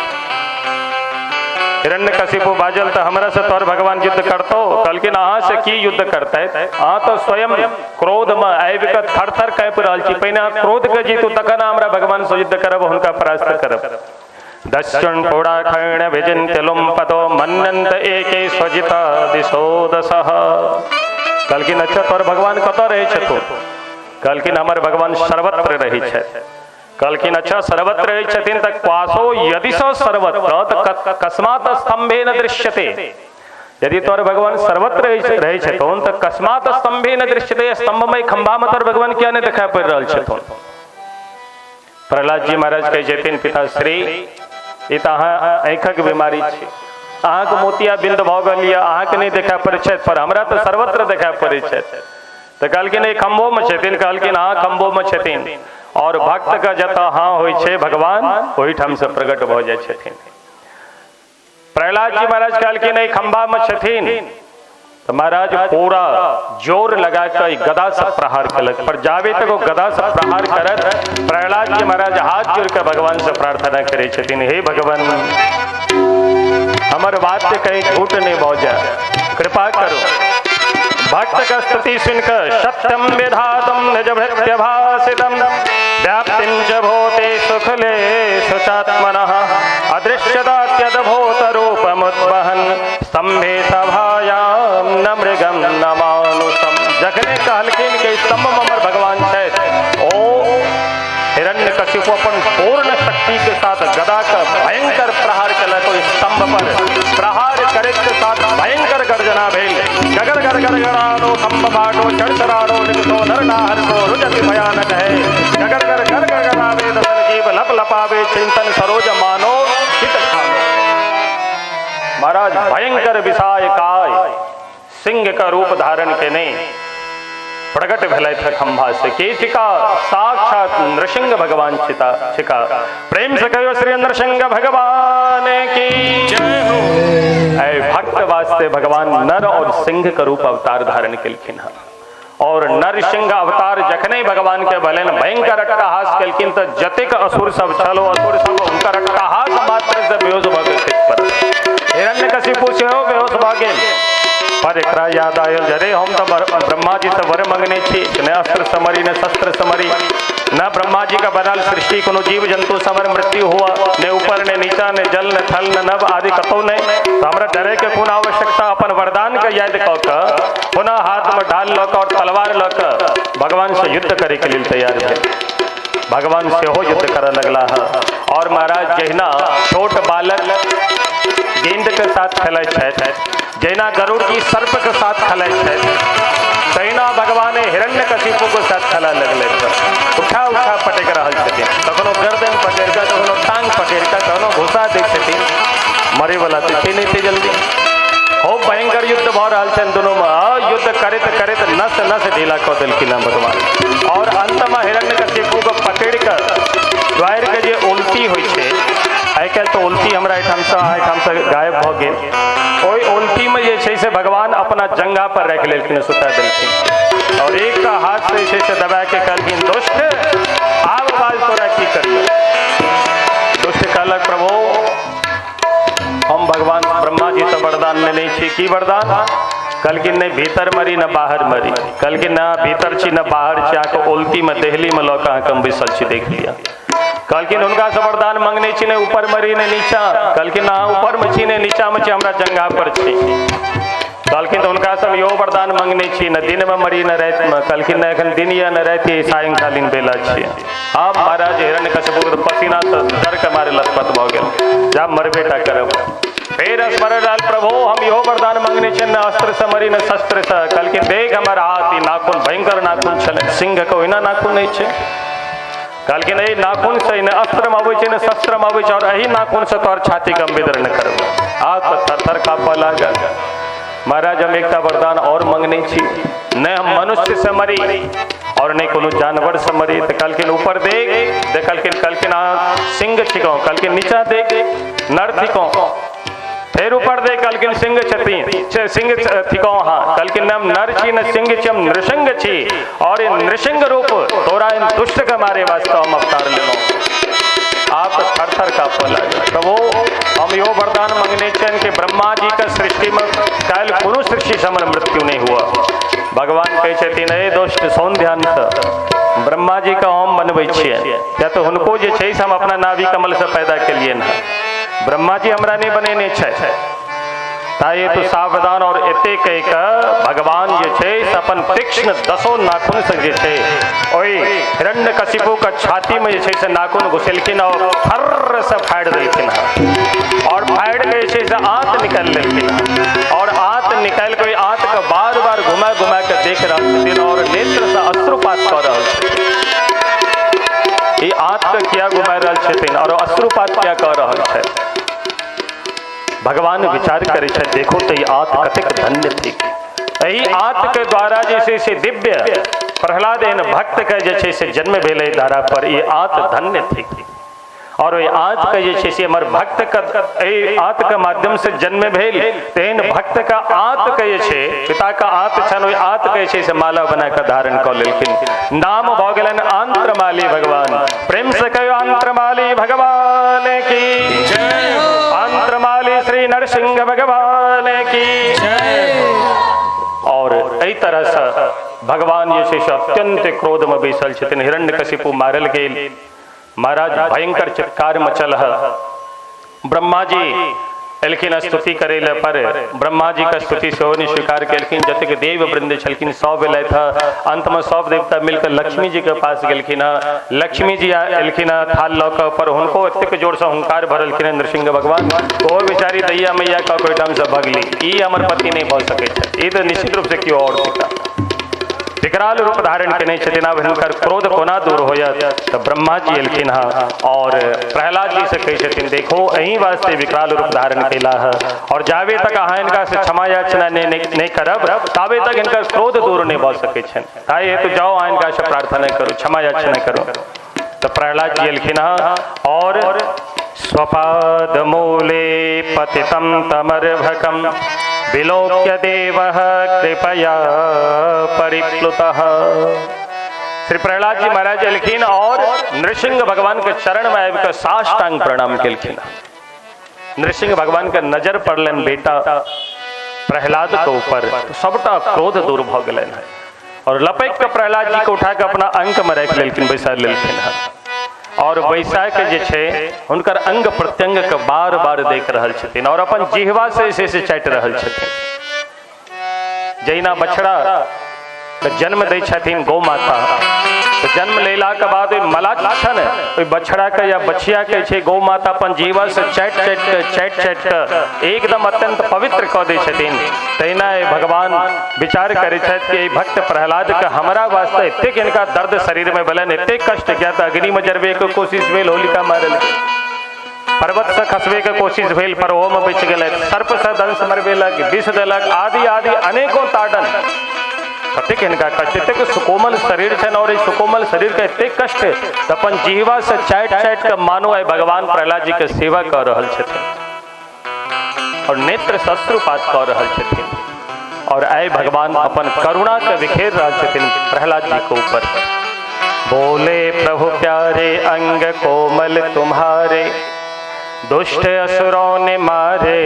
हिरण्यकशिपु बाजल तऽ हमरा से तोहर भगवान युद्ध करतो? कहलखिन अहाँ से की युद्ध करतै, अहाँ तऽ स्वयं क्रोध में आबि कऽ थर थर काँपि रहल छी। पहिने अहाँ क्रोध के जीतू तखन हमरा भगवान से युद्ध करब, हुनका परास्त करब। दस्युन पोड़ाखैण विजिन्त्य लुम्पतो मन्यन्त एके स्वजिता दिशो दशः। कहलखिन अच्छा तोहर भगवान कतऽ रहै छथुन? कहलखिन हमर भगवान सर्वत्र रहै छथि। कहलखिन अच्छा सर्वत्र रहै छथिन तऽ क्वासो यदि स सर्वत्र तऽ कस्मात् स्तंभे न दृश्यते। यदि तोहर भगवान सर्वत्र रहै छथुन तऽ कस्मात् स्तंभे न दृश्यते, स्तंभमय खंभा में तोहर भगवान किया नहि देखाइ पड़ि रहल छथुन? प्रहलाद जी महाराज कहै छथिन पिताश्री ई तऽ अहाँ आँखिक बीमारी छी, अहाँके मोतिया बिंद भऽ गेल यऽ, अहाँके नहि देखाइ पड़ै छथि, पर हमरा तऽ सर्वत्र देखाइ पड़ै छथि। तऽ कहलखिन एहि खम्भोमे छथिन? कहलखिन हाँ खम्भोमे छथिन। और भक्त के जतऽ हाँ होइ छै भगवान ओहिठाम से प्रकट भऽ जाइ छथिन। प्रहलाद जी महाराज कहलखिन एहि खम्भामे छथिन। तऽ महाराज पूरा जोर लगा कऽ गदा से प्रहार केलक, पर जाबे तक ओ गदा से प्रहार करत प्रहलाद जी महाराज हाथ जोड़ के भगवान से प्रार्थना करै छथिन, हे भगवान हमर बात कहीं झूठ नहीं भऽ जाए, कृपा करो। भक्त का स्तुति सुनकर सत्यम विधातम निज भृत्य भाषितम व्याप्तिं च भूते सुखले सुचात्मनः अदृश्यदात्यद्भूत रूपमुद्वहन् स्तंभे सभायां न मृगं न मानुषम। जखने कहलखिन कि स्तंभ में हमर भगवान छथि, ओ हिरण्यकशिपु अपन पूर्ण शक्ति के साथ गदा का भयंकर प्रहार केलक। ओहि स्तंभ पर प्रहार करे के साथ भयंकर गर्जना भेल। गगर गर गर गरानो खंभ फाटो चढ़चरानो निकटो नर नाहर को रुजति भयानक है। गगर गर गर गर गरावे दसन जीव लप लपावे चिंतन सरोज मानो चित खानो। महाराज भयंकर विषाय काय सिंह का रूप धारण केने प्रकट भेलथि खंभा से। के थिका? साक्षात नृसिंह भगवान छिता छिका। प्रेम से कहियो श्री नृसिंह भगवान की जय हो। ऐ भक्त वास्ते भगवान नर और सिंह का रूप अवतार धारण केलखिन हँ। और नर सिंह अवतार जखने भगवान के भेलनि भयंकर अट्टहास केलखिन तऽ जतेक असुर सब छल असुर सब हुनकर अट्टहास मात्र से बेहोश भऽ गेल। हिरण्यकशिपु सेहो बेहोश भऽ गेल। पर एकरा याद आयल अरे हम तऽ ब्रह्मा जी से वर मंगने छी, न अस्त्र समरी न शस्त्र समरी, न ब्रह्मा जी का बनल सृष्टि कोनो जीव जंतु समर मृत्यु हुआ, ने ऊपर ने नीचा ने जल ने थल ने नभ आदि कतौ नहि, तऽ हमरा डरे के कोन आवश्यकता। अपन वरदान के याद कऽ कऽ पुनः हाथ में ढाल लऽ कऽ और तलवार लऽ कऽ भगवान से युद्ध करे के लेल तैयार भेल। भगवान सेहो युद्ध करऽ लगला हँ। और महाराज जहिना छोट बालक गेंद के साथ खेलै छथि, जहिना गरुड़ जी सर्प के साथ खेलै छथि, तहिना भगवान हिरण्यकशिपु के साथ खेलऽ लगलै। उठा उठा पटकि रहल छथिन, कखनो गर्दन पकड़ि कऽ, कखनो टांग पकड़ि कऽ, कखनो घुसा दै छथिन। मरैवला तऽ छै नहि जल्दी। खूब भयंकर युद्ध भऽ रहल छनि दुनूमे। युद्ध करैत करैत नस नस ढीला कऽ देलखिन हँ भगवान। और अंतमे हिरण्यकशिपु के पकड़ि कऽ द्वारि के जे उल्टी होइ छै, आइ काल्हि तऽ उल्टी हमरा एहिठामसँ अहाँ गायब भऽ गेल, ओहि उल्टीमे जे छै से भगवान अपना जंघा पर राखि लेलखिन, सुता देलखिन और एकटा हाथ से जे छै से दबा के कहलखिन दुष्ट आब बाज तोरा की करियौ। दुष्ट कहलक प्रभु हम भगवान ब्रह्मा जी से वरदान लेने छी। की वरदान? कहलखिन नहीं भीतर मरी न बाहर मरी। कहलखिन ना भीतर छी न बाहर छी, अहाँके उल्टी में देहली में लऽ कऽ अहाँके हम बैसल छी देख लिअ। कहलखिन हुनका से वरदान मंगने छी, नहीं ऊपर मरी नहीं नीचा। कहलखिन ना ऊपर में छी नहीं नीचा में छी, हमरा जंघा पर छी। कहलखिन तऽ हुनका से इहो वरदान मंगने छी, न दिन में मरी न राति में। कहलखिन न एखन दिन या न राति, सायंकालीन बेला छी। आब महाराज हिरण्यकशिपु पसीना से डर के मारे लथपथ भऽ गेल, जा मरबे टा करब। फेर स्मरण रहल प्रभु हम इहो वरदान मंगने छी, न अस्त्र से मरी न शस्त्र से। कहलखिन देख हमर हाथ ई नाखून भयंकर नाखून छलै, सिंह के ओहिना नाखून नहि छै। कहलखिन एहि नाखून से ने अस्त्र में अबै छै ने शस्त्र में अबै छै, और एहि नाखून से तोहर छाती के हम विदर्ण करब। आब तऽ थर थर काँपऽ लागल। महाराज हम एकटा वरदान और मंगने छी, नहीं हम मनुष्य से मरी और नहीं कोनो जानवर से मरी। तो कहलखिन ऊपर देख, देखलखिन, कहलखिन अहाँ सिंह छिकौ, कहलखिन नीचा देख नर थिकौ, फिर ऊपर देख, कहलखिन सिंह छथिन, सिंह थिकौ अहाँ, कहलखिन हम नर छी न सिंह छी, हम नृसिंह छी और इन नृसिंह रूप तोरा इन दुष्ट के मारे वास्ते हम अवतार लेलहुँ। आप थर थर काँपऽ लागल। तो वो हम यो वरदान मंगने छनि कि ब्रह्मा जी के सृष्टि में काल्हि कोनो सृष्टि से हमर मृत्यु नहीं हुआ। भगवान कहै छथिन ए दोस्त सोन ध्यान से, ब्रह्मा जी के हम बनबै छियै, या तो हुनको जे छै से हम अपना नाभि कमल से पैदा केलियनि हँ, ब्रह्मा जी हमरा नहीं बनेने छै। ताहि तो सावधान। और एते कहि कऽ भगवान जे छै से अपन तीक्ष्ण दसो नाखून से जे छै ओहि हिरण्यकशिपु के छाती में जे छै से नाखून घुसेलखिन और फर्र से फाड़ि देलखिन हँ और फाड़ि के जे छै से आंत निकालि लेलखिन हँ और आंत निकालि के ओहि आंत के बार बार घुमा घुमा के देख रहल छथिन और नेत्र से अश्रुपात कऽ रहल छथिन। ई आंत के किया घुमा रहल छथिन और अश्रुपात किया कऽ रहल छथि? भगवान विचार करे छथि, देखो तो आंत कतेक धन्य थिक, एहि आंत के द्वारा जे छै से दिव्य प्रहलाद एहन भक्त के जे छै से जन्म भेलै धारा पर, ई आंत धन्य थिक और ओहि आंत के जे छै से हमर भक्त के एहि आंत के माध्यम से जन्म भेल, तेहन भक्त के आंत के जे छै पिता के आंत छनि, ओहि आंत के जे छै से माला बना कऽ धारण कऽ लेलखिन। नाम भऽ गेलनि आंत्रमाली भगवान। प्रेम से कहियो आंत्रमाली भगवान की जय, आंत्रमाली श्री नरसिंह भगवान की जय। और एहि तरह से भगवान जे छै से अत्यंत क्रोध में बैसल छथिन। हिरण्यकशिपु मारल गेल, महाराज भयंकर चित्कार मचल है। ब्रह्मा जी एलखिन स्तुति करे ले, पर ब्रह्मा जी का स्तुति सेहो नहीं स्वीकार केलखिन। जतेक देव वृंद छलखिन सब एलथि हँ, अंत में सब देवता मिलकर लक्ष्मी जी के पास गेलखिन हँ। लक्ष्मी जी एलखिन हँ थाल लऽ कऽ, पर हुनको एतेक जोर से हुंकार भरलखिन हँ नृसिंह भगवान, ओहो बेचारी दैया मैया कऽ ओहिठाम से भगली, ई हमर पति नहीं भऽ सकै छथि, ई तऽ निश्चित रूप से केओ और थिका। विकराल रूप धारण केने छथिन, आब हिनकर क्रोध कोना दूर होयत? तऽ ब्रह्मा जी एलखिन हँ और प्रहलाद जी से कहै छथिन देखो एहि वास्ते विकराल रूप धारण केला है और जाबे तक अहाँ हिनका से क्षमा याचना नहीं करब ताबे तक हिनकर क्रोध दूर नहीं भऽ सकै छनि, ताहि हेतु जाओ अहाँ हिनका से प्रार्थना करू, क्षमा याचना करू। तऽ प्रहलाद जी एलखिन हँ और स्वपाद मूले पतितं तमर्भकं विलोक्य देवः कृपया परिप्लुतः। श्री प्रहलाद जी महाराज एलखिन और नृसिंह भगवान के चरण में आबि कऽ साष्टांग प्रणाम केलखिन। नृसिंह भगवान के नजर पड़लनि बेटा प्रहलाद के ऊपर, तो सबटा क्रोध दूर भऽ गेलनि और लपकि कऽ प्रहलाद जी के उठा कऽ अपना अंक में राखि लेलखिन, बैसा लेलखिन हँ और बैसा के जे छै हुनकर अंग प्रत्यंग के बार बार देख रहल छथिन और अपन जिहवा से से चाटि रहल छथिन। जहिना बछड़ा के जन्म दै छथिन गौ माता, तो जन्म लेला के बाद ओहि मलाच्छन ओहि बछड़ा के या बछिया के छै गौ माता अपन जिहवा से चाटि चाटि के एकदम अत्यंत पवित्र कऽ दै छथिन। तहिना भगवान विचार करै छथि कि एहि भक्त प्रहलाद के हमरा वास्ते एतेक हिनका दर्द शरीर में भेलनि, एतेक कष्ट किया तऽ अग्नि में जरबे के कोशिश भेल, होलिका मारल, पर्वत से खसबे के कोशिश भेल पर ओहो में बचि गेलथि, सर्प से दंश मरबेलक, विष देलक, आदि आदि अनेकों ताड़न। कतेक हिनका कष्ट, एतेक सुकोमल शरीर छनि और एहि सुकोमल शरीर के एतेक कष्ट तऽ अपन जिहवा से चाटि चाटि के मानो आइ भगवान प्रहलाद जी के सेवा कऽ रहल छथिन और नेत्र शस्त्रुपात कऽ रहल छथिन और आइ भगवान अपन करुणा के बिखेर रहल छथिन प्रहलाद जी के ऊपर। बोले प्रभु प्यारे अंग कोमल तुम्हारे, दुष्ट असुरों ने मारे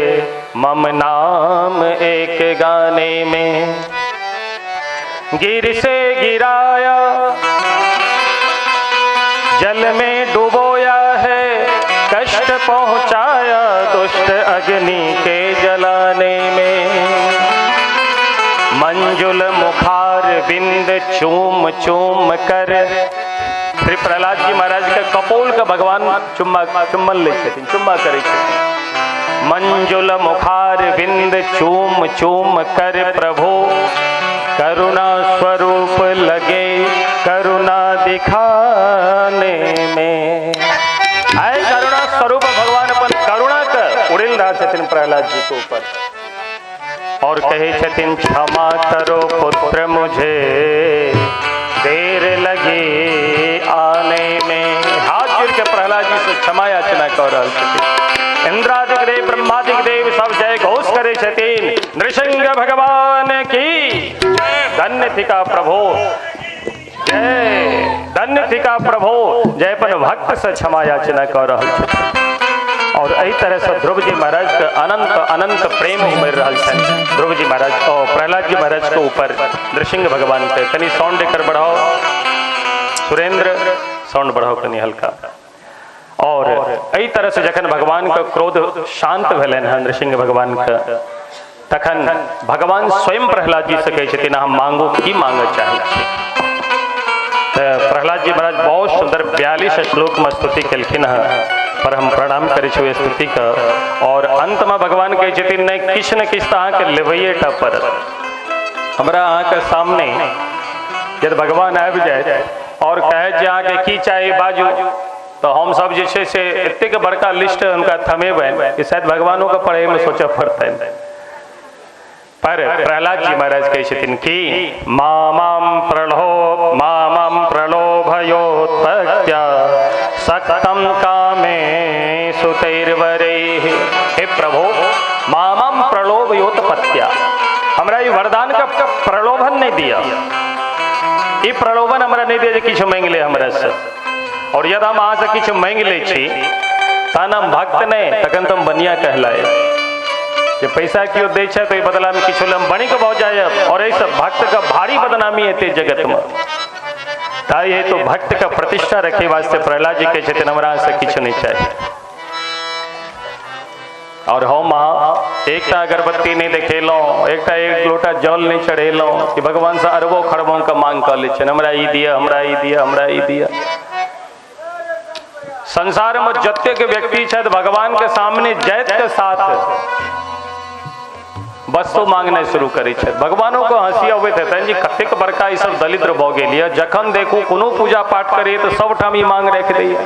मम नाम एक गाने में। गिर से गिराया जल में डुबोया है, कष्ट पहुंचाया दुष्ट अग्नि के जलाने में। मंजुल मुखार बिंद चूम चूम कर, श्री प्रहलाद जी महाराज के कपोल के भगवान चुम्मा चुम्बन लै छथिन, चुम्मा करै छथिन। मंजुल मुखार बिंद चूम चूम कर प्रभु, करुणा स्वरूप लगे करुणा दिखाने में। आए करुणा स्वरूप भगवान अपन करुणा के उड़िल रहल छथिन प्रहलाद जी के ऊपर। और कहै छथिन क्षमा करो पुत्र मुझे देर लगी आने में। हाथ जोड़ के प्रहलाद जी से क्षमा याचना कऽ रहल छथिन। इंद्रादिक देव ब्रह्मादिक देव सब जय घोष करै छथिन, नृसिंह भगवान की धन्य थिका प्रभु जय, धन्य थिका प्रभु जय। अपन भक्त से क्षमा याचना कऽ रहल छथिन। और एहि तरह से ध्रुव जी महाराज के अनंत अनंत प्रेम उमड़ रहल छनि ध्रुव जी महाराज और प्रहलाद जी महाराज के ऊपर नृसिंह भगवान के। कनी साउंड एकर बढ़ाओ सुरेंद्र, साउंड बढ़ाओ कनी हल्का। और एहि तरह से जखन भगवान के क्रोध शांत भेलनि हन नृसिंह भगवान के, तखन भगवान स्वयं प्रहलाद जी से कहै छथिन अहाँ मांगू की मांगऽ चाहै छी। प्रहलाद जी महाराज बहुत सुंदर 42 श्लोक में स्तुति केलखिन हँ, पर हम प्रणाम करै छी ओहि स्तुति के। और अंत में भगवान कहै छथिन नहि किछु ने किछु तऽ अहाँके लेबैए टा पड़त। हमरा अहाँके सामने यदि भगवान आबि जाए और कहै जे अहाँके की चाही बाजू, तो हम सब जे छै से एतेक बड़का लिस्ट हुनका थमेबनि कि शायद भगवानोके पढ़ैमे सोचऽ पड़तनि। पर प्रहलाद जी महाराज कहै छथिन कि मामां प्रलोभयोत्पत्त्या सक्तं कामे सुतैर्वरैः। हे प्रभु मामां प्रलोभयोत्पत्त्या, हमरा ई वरदान का प्रलोभन नहीं दिया, ई प्रलोभन हमरा नहीं दिया जे किछु मांगि ले हमरा से। और यदि हम अहाँ से किछु मांगि लै छी तहन हम भक्त नहीं, तखन तो हम बनिया कहलाए। जे पैसा केओ दै छै तो बदला में किछु हम बनिक भऽ जायब, और एहिसँ भक्त के भारी बदनामी हेतै जगत में। ताहि हेतु भक्त के प्रतिष्ठा रखे वास्ते प्रहलाद जी कहै छथिन हमरा से किछु नहीं चाही। और हम अहाँ एकटा अगरबत्ती नहीं देखेलहुँ, एकटा एक लोटा जल नहीं चढ़ेलहुँ कि भगवान से अरबों खरबों के मांग कऽ लै छियनि, हमरा ई दिअ, हमरा ई दिअ, हमरा ई दिअ। संसार में जतेक व्यक्ति छथि भगवान के सामने जाइत के साथ वस्तु मांगनाइ शुरू करै छथि। भगवानों को हंसी अबैत हेतनि जे कतेक बड़का ई सब दलिद्र भऽ गेल यऽ, जखन देखू कोनो पूजा पाठ करियै तऽ सबठाम ई मांग राखि दैया।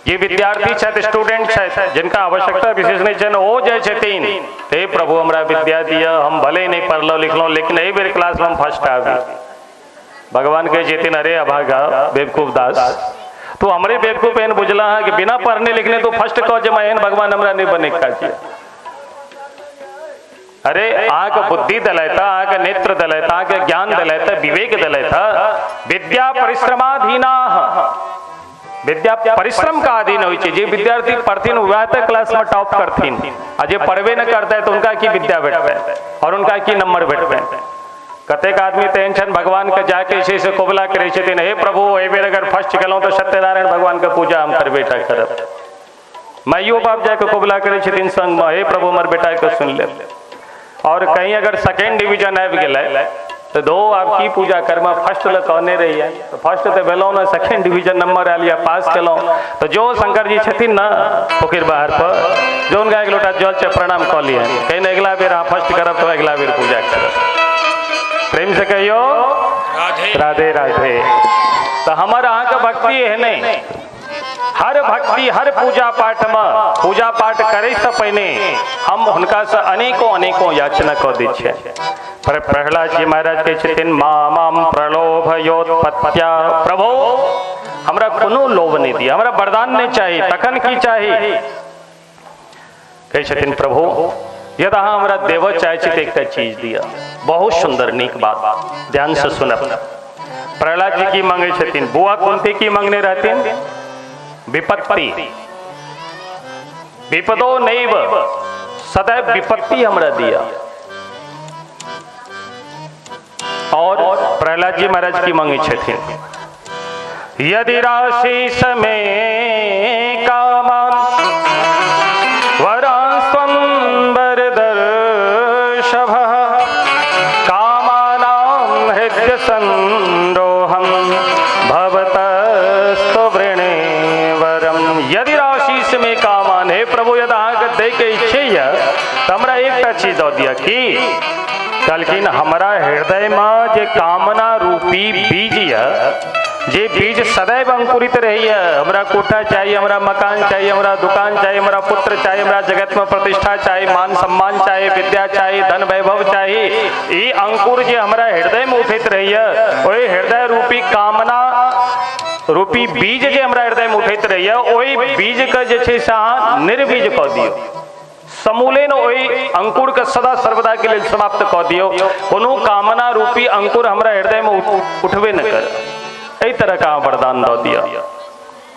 जे विद्यार्थी छथि, स्टूडेंट छथि, जिनका आवश्यकता विशेष नहीं छनि, ओ जाइ छथिन हे प्रभु हमरा विद्या दिअ, हम भले नहीं पढ़लहुँ लिखलहुँ लेकिन एहि बेर क्लासमे हम फर्स्ट आबी। भगवान कहै छथिन अरे अभागा बेवकूफ दास, तू हमरे बेवकूफ एहन बुझला है कि बिना पढ़ने लिखने तू फर्स्ट कह जे एहन भगवान हमरा नहीं बने काज। अरे अहाँके बुद्धि देलथि, अहाँके नेत्र देलथि, अहाँके ज्ञान देलथि, विवेक देलथि। विद्या परिश्रमाधीना, विद्या परिश्रम का अधीन होइ छै। जे विद्यार्थी पढ़थिन वएह तऽ क्लास में टॉप करथिन, आ जे पढ़बे न करतै तऽ उनका की विद्या भेटतै और उनका की नंबर भेटतै। कतेक आदमी तऽ एहन छनि भगवान के जाके जे छै से कबुला करै छथिन हे प्रभु एहि बेर अगर फर्स्ट केलहुँ तऽ सत्यनारायण भगवान के पूजा हम करबे टा करब। माइयो बाप जाके कबुला करै छथिन संगमे, हे प्रभु हमर बेटाके सुनि लेब। और कहीं अगर सेकेंड डिवीजन आबि गेलै तो दो आब की पूजा करबा, फर्स्ट लए कहने रहियै तऽ फर्स्ट तऽ भेलहुँ ने, सेकेंड डिवीजन नंबर आयल या पास केलहुँ। तऽ जो शंकर जी छथिन ने पोखरि बाहर पर, जो हुनका एक लोटा जल छै प्रणाम कऽ लिहन, कहीं ने अगिला बेर अहाँ फर्स्ट करब तऽ अगिला बेर पूजा करब। प्रेम से कहियो राधे राधे। तऽ हमर अहाँके भक्ति एहने, हर भक्ति हर पूजा पाठ में पूजा पाठ करे से पहिने हम हुनका से अनेकों अनेकों याचना कऽ दै छियै। पर प्रहलाद जी महाराज कहै छथिन मामां प्रलोभयोत्पत्त्या, प्रभु हमरा कोनो लोभ नहीं दिया, हमरा वरदान नहीं चाही, तखन की चाही? कहै छथिन प्रभु यदि अहाँ हमरा देबऽ चाहै छी तऽ एकटा चीज दिअ। बहुत सुंदर नीक बात, ध्यान से सुनब। प्रहलाद जी की मांगै छथिन? बुआ कुंती की मांगने रहथिन? विपत्ति, विपदो नैव, सदैव विपत्ति हमरा दिया। और प्रहलाद जी महाराज की मांगे छथिन? यदि राशि समय कामान वरांस्त्वं वरदर्षभः कामानां हृदय संरोहं भवतस्तु वृणे वरम। यदि राशि समय कामान, हे प्रभु यदि अहाँके दै के इच्छे यऽ तऽ हमरा एकटा चीज दऽ दिअ। की? कहलखिन हमरा हृदय में जे कामना रूपी बीज यऽ जे बीज सदैव अंकुरित रहैए, हमरा कोठा चाही, हमरा मकान चाही, हमरा दुकान चाही, हमरा पुत्र चाही, हमरा जगत में प्रतिष्ठा चाही, मान सम्मान चाही, विद्या चाही, धन वैभव चाही, ई अंकुर जे हमरा हृदय में उठैत रहैए, ओहि हृदय रूपी कामना रूपी बीज जे हमरा हृदय में उठैत रहैए, ओहि बीज के जे छै से अहाँ निर्बीज कऽ दियौ, समूलेन ओहि अंकुर के सदा सर्वदा के लेल समाप्त कऽ दियौ। कोनो कामना रूपी अंकुर हमरा हृदय में उठबे न कर, एहि तरह का वरदान दऽ दिअ।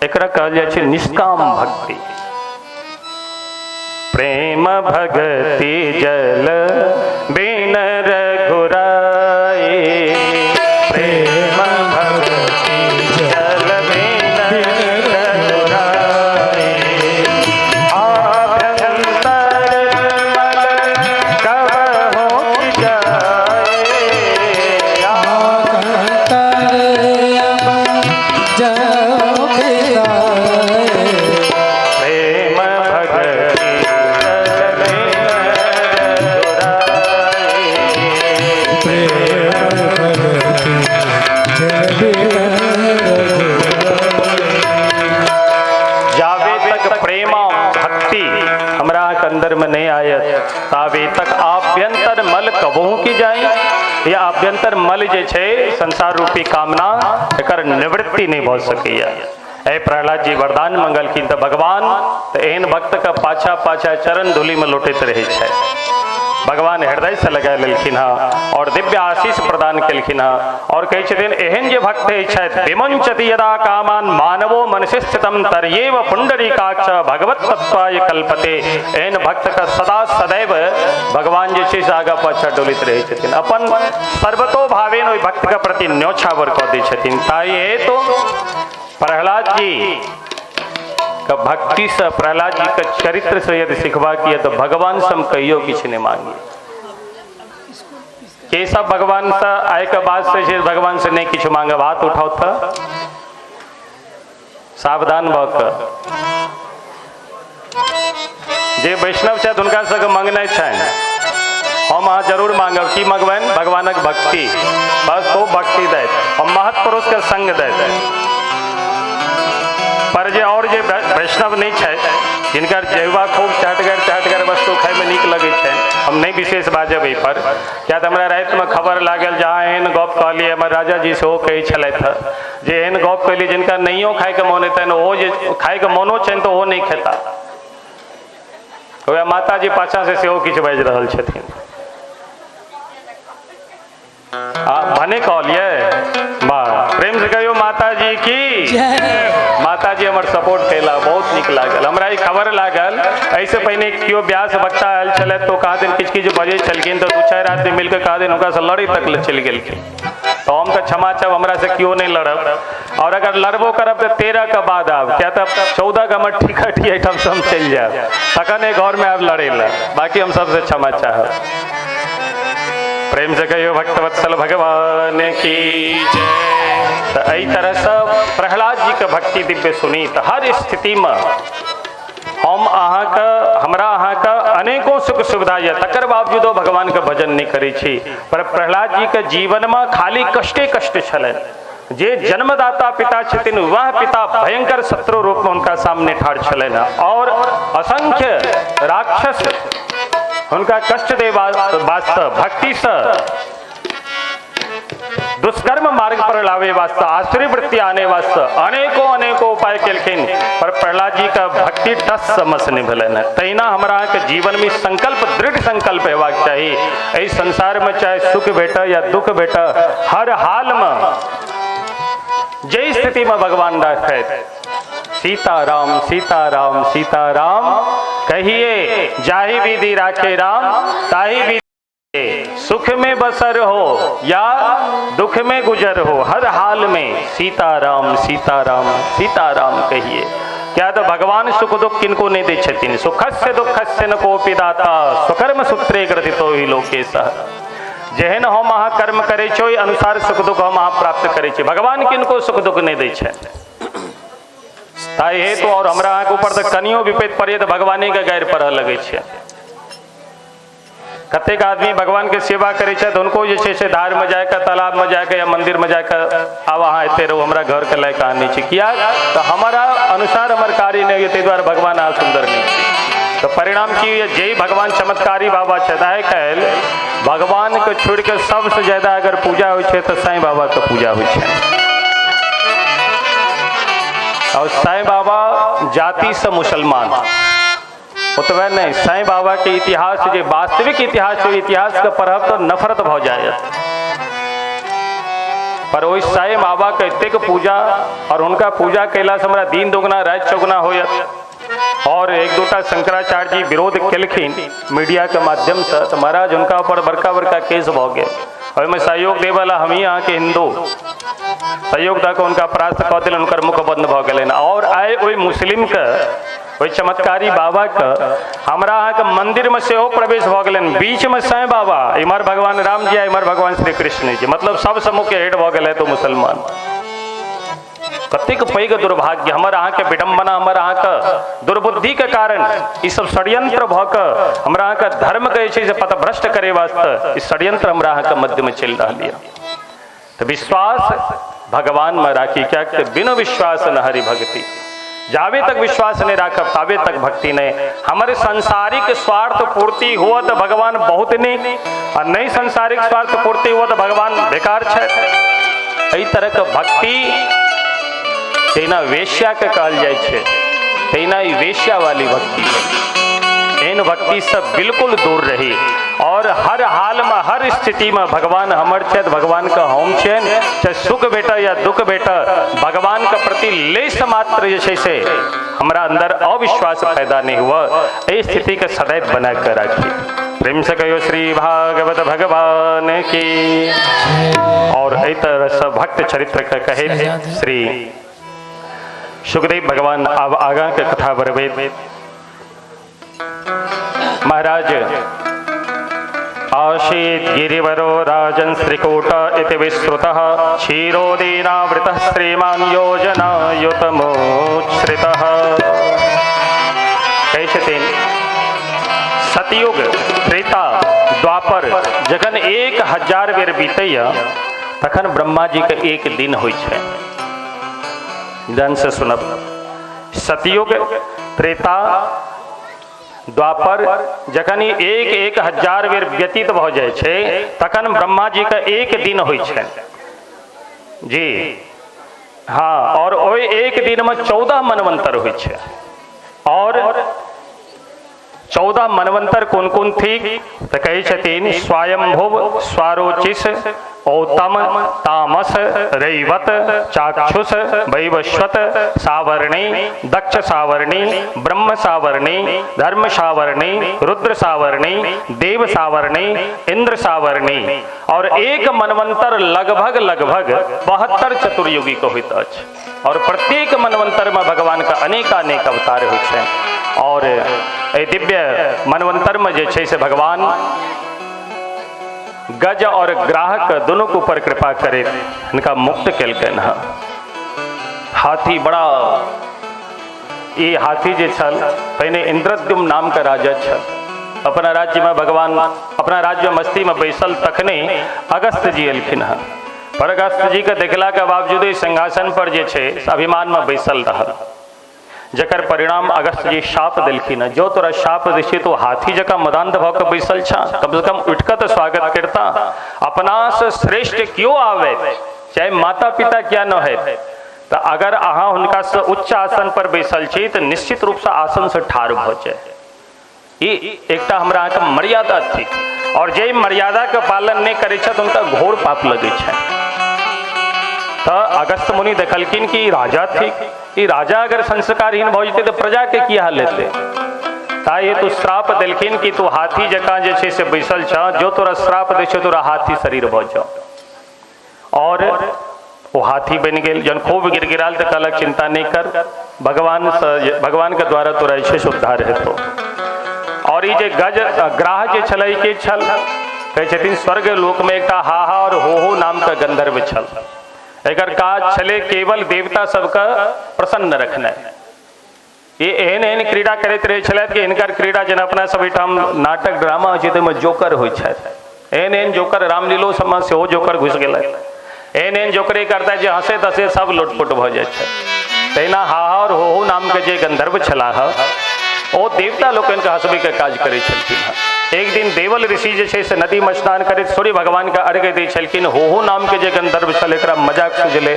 एकरा कहल जाइ छै निष्काम भक्ति। प्रेम भक्ति जल बिन रघुराई, प्रेम भक्ति जल बिन रघुराई, आभ्यंतर मल कबहु जाए, प्रेम भक्ति जल बिन रघुराई, जावे तक प्रेमा भक्ति हमरा के अंदर में नहीं आयत तावे तक आभ्यंतर मल कबहू की जाए। या आभ्यंतर मल जे छै संसार रूपी कामना, एकर निवृत्ति नहीं भऽ सकैया। ए प्रहलाद जी वरदान मंगलखिन तऽ भगवान तऽ एहन भक्त के पाछा पाछा चरण धूलि में लोटैत रहै छै। भगवान हृदय से लगा लेलखिन हँ और दिव्य आशीष प्रदान केलखिन हँ और कहै छथिन एहन जे भक्त छथि, विमुंचति यदा कामान मानवो मनसि स्थितम तर्येव पुंडरीकाक्ष भगवत तत्वाय कल्पते। एहन भक्त के सदा सदैव भगवान जे छै से आगा पाछा डोलैत रहै छथिन, अपन सर्वतो भावेन ओहि भक्त के प्रति न्योछावर कऽ दै छथिन। ताहि हेतु प्रहलाद जी के भक्ति से, प्रहलाद जी के चरित्र से यदि सिखबाक यऽ तऽ भगवान से हम कहियो किछु नहीं मांगी। के सब भगवान से आय के बाद से जे भगवान से नहीं किछु मांगब, हाथ उठाओ तऽ सावधान भऽ कऽ। जे वैष्णव छथि हुनका सबके मंगनाइ छनि, हम अहाँ जरूर मांगब। की मंगबनि? भगवानक भक्ति, बस ओ भक्ति दैत, हम महत पुरुष के संग दैत। पर जे और जे वैष्णव नहीं छै, जिनकर जेवा खूब चहटगर चहटगर वस्तु खाइमे नीक लगै छै, हम नहीं विशेष बाजब एहि पर, किया तऽ हमरा रातिमे खबर लागल जहाँ एहन गप कहलियै, हमर राजा जी सेहो कहै छलथि हँ जे एहन गप कहलियै जिनका नहियो खाइके मोन हेतनि, ओहो जे खाइके मोनो छनि तऽ ओहो नहि खेता। वएह माता जी पाछाँ से सेहो किछु बाजि रहल छथिन। आ भने कहलियै, वाह, प्रेम से कहियो माता जी की। माता जी हमर सपोर्ट कैला, बहुत नीक लागल। हमरा ई खबर लागल, एहिसँ पहिने केओ व्यास वक्ता आयल छलथि तऽ कहाँ दिन किछु किछु बजै छलखिन, तऽ 2-4 आदमी मिलके कहाँ दिन हुनकासँ लड़ै तक ले चलि गेलखिन। तऽ हम तऽ क्षमा चाहब, हमरा से केओ नहीं लड़ब, और अगर लड़बो करब तऽ 13 के बाद आब, किया तऽ 14 के हमर टिकट एहिठाम से हम चलि जायब, तखन एहि घरमे आब लड़ै लए। बाकी हम सबसे क्षमा चाहब। प्रेम से कहियो भक्तवत्सल भगवान की जय। तऽ एहि तरहसँ प्रहलाद जी के भक्ति दिव्य सुनी तऽ हर स्थितिमे हम अहाँके, हमरा अहाँके अनेकों सुख सुविधा यऽ, तकर बावजूदो भगवानके भजन नहि करै छी। पर प्रहलाद जी के जीवनमे खाली कष्टे कष्ट छलनि। जे जन्मदाता पिता छथिन वह पिता भयंकर शत्रु रूपमे हुनका सामने ठाढ़ छलनि और असंख्य राक्षस हुनका कष्ट दे वास्ते, भक्ति से दुष्कर्म मार्ग पर लावे वास्ते, आसुरी वृत्ति आने वास्ते अनेकों अनेकों उपाय केलखिन, पर प्रहलाद जी का भक्ति टस समस नहीं भेलनि। तहिना हमरा के जीवन में संकल्प, दृढ़ संकल्प हेबाक चाही, एहि संसार में चाहे सुख भेटे या दुख भेटे, हर हाल में जै स्थिति में भगवान राखथि, सीताराम सीताराम सीताराम कहिए, जाहि विधि राखे राम ताहि विधि। सुख में बसर हो या दुख में गुजर हो, हर हाल में सीताराम सीताराम सीताराम कहिए। क्या तो भगवान सुख दुख किनको नहीं दे छथिन। सुखस्य दुखस्य न कोपि दाता, स्वकर्म सूत्रे ग्रथितो हि लोकेशः। जेहन हम अहाँ कर्म करै छी ओहि अनुसार सुख दुख हम अहाँ प्राप्त करै छी। भगवान किनको सुख दुख नहीं दै छथि। ताहि हेतु और हमरा अहाँके ऊपर तऽ कनियो विपैत पड़ैए तऽ भगवाने के गारि पढ़ऽ लगै छै। कतेक आदमी भगवान के सेवा करै छथि, हुनको जे छै से धार में जाके, तालाब में जाके या मंदिर में जाके आब अहाँ एते रहू, हमरा घर के लायक अहाँ नहि छी। किया तऽ हमारा अनुसार हमर कार्य नहि होइए, ताहि दुआरे भगवान अहाँ सुंदर नहि छी। तऽ परिणाम की होइए, जे भगवान चमत्कारी बाबा छथि, आइ काल्हि भगवान के छोड़ि के सबसे ज्यादा अगर पूजा होइ छै तऽ साईं बाबा के पूजा होइ छै। और साईं बाबा जाति से मुसलमान, ओतबे नहीं, साईं बाबा के इतिहास जे वास्तविक इतिहास छै, इतिहास के पढ़ब तो नफरत भऽ जायत। पर ओहि साईं बाबा के एतेक पूजा और हुनका पूजा कयला से हमरा दिन दोगुना राति चौगुना होयत। और एक दूटा शंकराचार्य जी विरोध केलखिन मीडिया के माध्यम से, तो महाराज हुनका ऊपर बड़का बड़का केस भऽ गेल। ओहिमे सहयोग देवला हमही अहाँके हिंदू सहयोग दऽ कऽ हुनका परास्त कऽ देलनि, हुनकर मुख बंद भऽ गेलनि। और आइ ओहि मुस्लिमके, ओहि चमत्कारी बाबाके हमरा अहाँके मंदिरमे सेहो प्रवेश भऽ गेलनि। बीचमे साईं बाबा, इम्हर भगवान राम जी, इम्हर भगवान श्री कृष्ण जी, मतलब सबसँ मुख्य हेड भऽ गेलै तो मुसलमान। कतेक पैघ दुर्भाग्य हमर अहाँके विडम्बना, हमर अहाँके दुर्बुद्धि के कारण ई सब षड्यंत्र भऽ कऽ हमरा अहाँके धर्म के जे छै से पथभ्रष्ट करे वास्ते ई षड्यंत्र हमरा अहाँके मध्यमे चलि रहल यऽ। तऽ विश्वास भगवान में राखी, क्या बिनु विश्वास न हरि भक्ति। जावे तक विश्वास नहीं राखब तावे तक भक्ति नहीं। हमारे सांसारिक स्वार्थ पूर्ति हुआ तो भगवान बहुत नीक, और नहीं सांसारिक स्वार्थ पूर्ति हुआ तो भगवान बेकार छै। एहि तरह के भक्ति तहिना वेश्या के कहल जाइ छै, तहिना ई वेश्या वाली भक्ति है। एहन भक्ति से बिल्कुल दूर रही और हर हाल में हर स्थिति में भगवान हमर छथि, भगवान के हम छियनि, चाहे सुख भेटय या दुख भेटय, भगवान के प्रति लेश मात्र जे छै से हमरा अंदर अविश्वास पैदा नहीं हुआ, एहि स्थिति के सदैव बना के राखी। प्रेम से कहियो श्री भागवत भगवान की। और एहि तरह से भक्त चरित्र के कहे श्री सुखदेव भगवान अब आगा के कथा बढ़बैत महाराज आसीत् गिरिवरो राजन् श्रीकूट इति विश्रुतः क्षीरोदीनावृतः श्रीमान् योजनायुतमोच्छ्रितः। कहै छथिन सतयुग त्रेता द्वापर जखन 1000 बेर बीतैया तखन ब्रह्मा जी के एक दिन होइ छै। ध्यान से सुनब, सतयुग त्रेता द्वापर जखन 1000 बेर व्यतीत भऽ जाइ छै तखन ब्रह्मा जी के एक दिन होइ छै जी हाँ। और ओहि एक दिन में 14 मनवंतर होइ छै। और 14 मनवंतर कोन कोन थिक तऽ कहै छथिन स्वयंभुव स्वारोचिष औतम तामस रैवत चाक्षुष वैवस्वत सावर्णी दक्ष सावर्णी ब्रह्म सावर्णी धर्म सावर्णी रुद्र सावर्णी देव सावर्णी इंद्र सावर्णी। और एक मनवंतर लगभग लगभग 72 चतुर्युगी के होइत अछि। और प्रत्येक मनवंतर में भगवान का अनेकानेक अवतार होइ छै। और एहि दिव्य मनवंतर में जे छै से भगवान गज और ग्राहक दोनों के ऊपर कृपा करे हिनका मुक्त केलकनि हँ। हाथी बड़ा, ये हाथी जे छल पहिने इंद्रद्युम्न नाम के राजा छल, अपना राज्य में भगवान अपना राज्य में मस्ती में बैसल तखने अगस्त जी एलखिन हँ। पर अगस्त जी के देखला के बावजूद सिंहासन पर जे छै अभिमान में बैसल रहल, जकर परिणाम अगस्त जी शाप देलखिन। जो तोरा शाप दै छियै तो हाथी जकाँ मदान्त भऽ के बैसल छा, कम से कम उठि कऽ तऽ स्वागत करता। अपना से श्रेष्ठ क्यों आवे चाहे माता पिता क्या न है, तऽ अगर अहाँ हुनका से उच्च आसन पर बैसल छी तऽ निश्चित रूप से आसन से ठाढ़ भऽ जाए। ई एकटा हमरा अहाँके मर्यादा थिक, और जे मर्यादा के पालन नहि करै छथि हुनका घोर पाप लगै छनि। तऽ अगस्त मुनि देखलखिन कि राजा थिक, ई राजा अगर संस्कारहीन भऽ जेतै तऽ प्रजा के की हाल हेतै। ताहि हेतु श्राप देलखिन कि तू हाथी जकाँ जे छै से बैसल छह, जो तोरा श्राप दै छौ तोरा हाथी शरीर भऽ जाउ। और ओ हाथी बनि गेल। जहन खूब गिड़गिड़ायल तऽ कहलक चिंता नहि कर, भगवान से भगवान के द्वारा तोरा जे छै से उद्धार हेतौ। और ई जे गज ग्राह जे छलै के छल, कहै छथिन स्वर्ग लोक में एकटा हा हा और हो हो नाम के गंधर्व छल। एकर काज छलै केवल देवता सबके प्रसन्न रखनाइ। ई एहन एहन क्रीड़ा करैत रहै छलथि कि हिनकर क्रीड़ा जेना अपना सब एहिठाम नाटक ड्रामा होइ छै ताहिमे जोकर होइ छथि, एहन एहन जोकर रामलीलो सबमे सेहो जोकर घुसि गेलथि, एहन एहन जोकरे करता जे हँसैत हँसैत सब लोटपोट भऽ जाइ छै। तहिना हाहा और हो नामके जे गंधर्व छलाह ओ देवता लोकनिके हँसबैके काज करै छलखिन हँ। एक दिन देवल ऋषि जे छै से नदीमे स्नान करैत सूर्य भगवानके अर्घ्य दै छलखिन। हो नामके जे गंधर्व छल एकरा मजाक सुझलै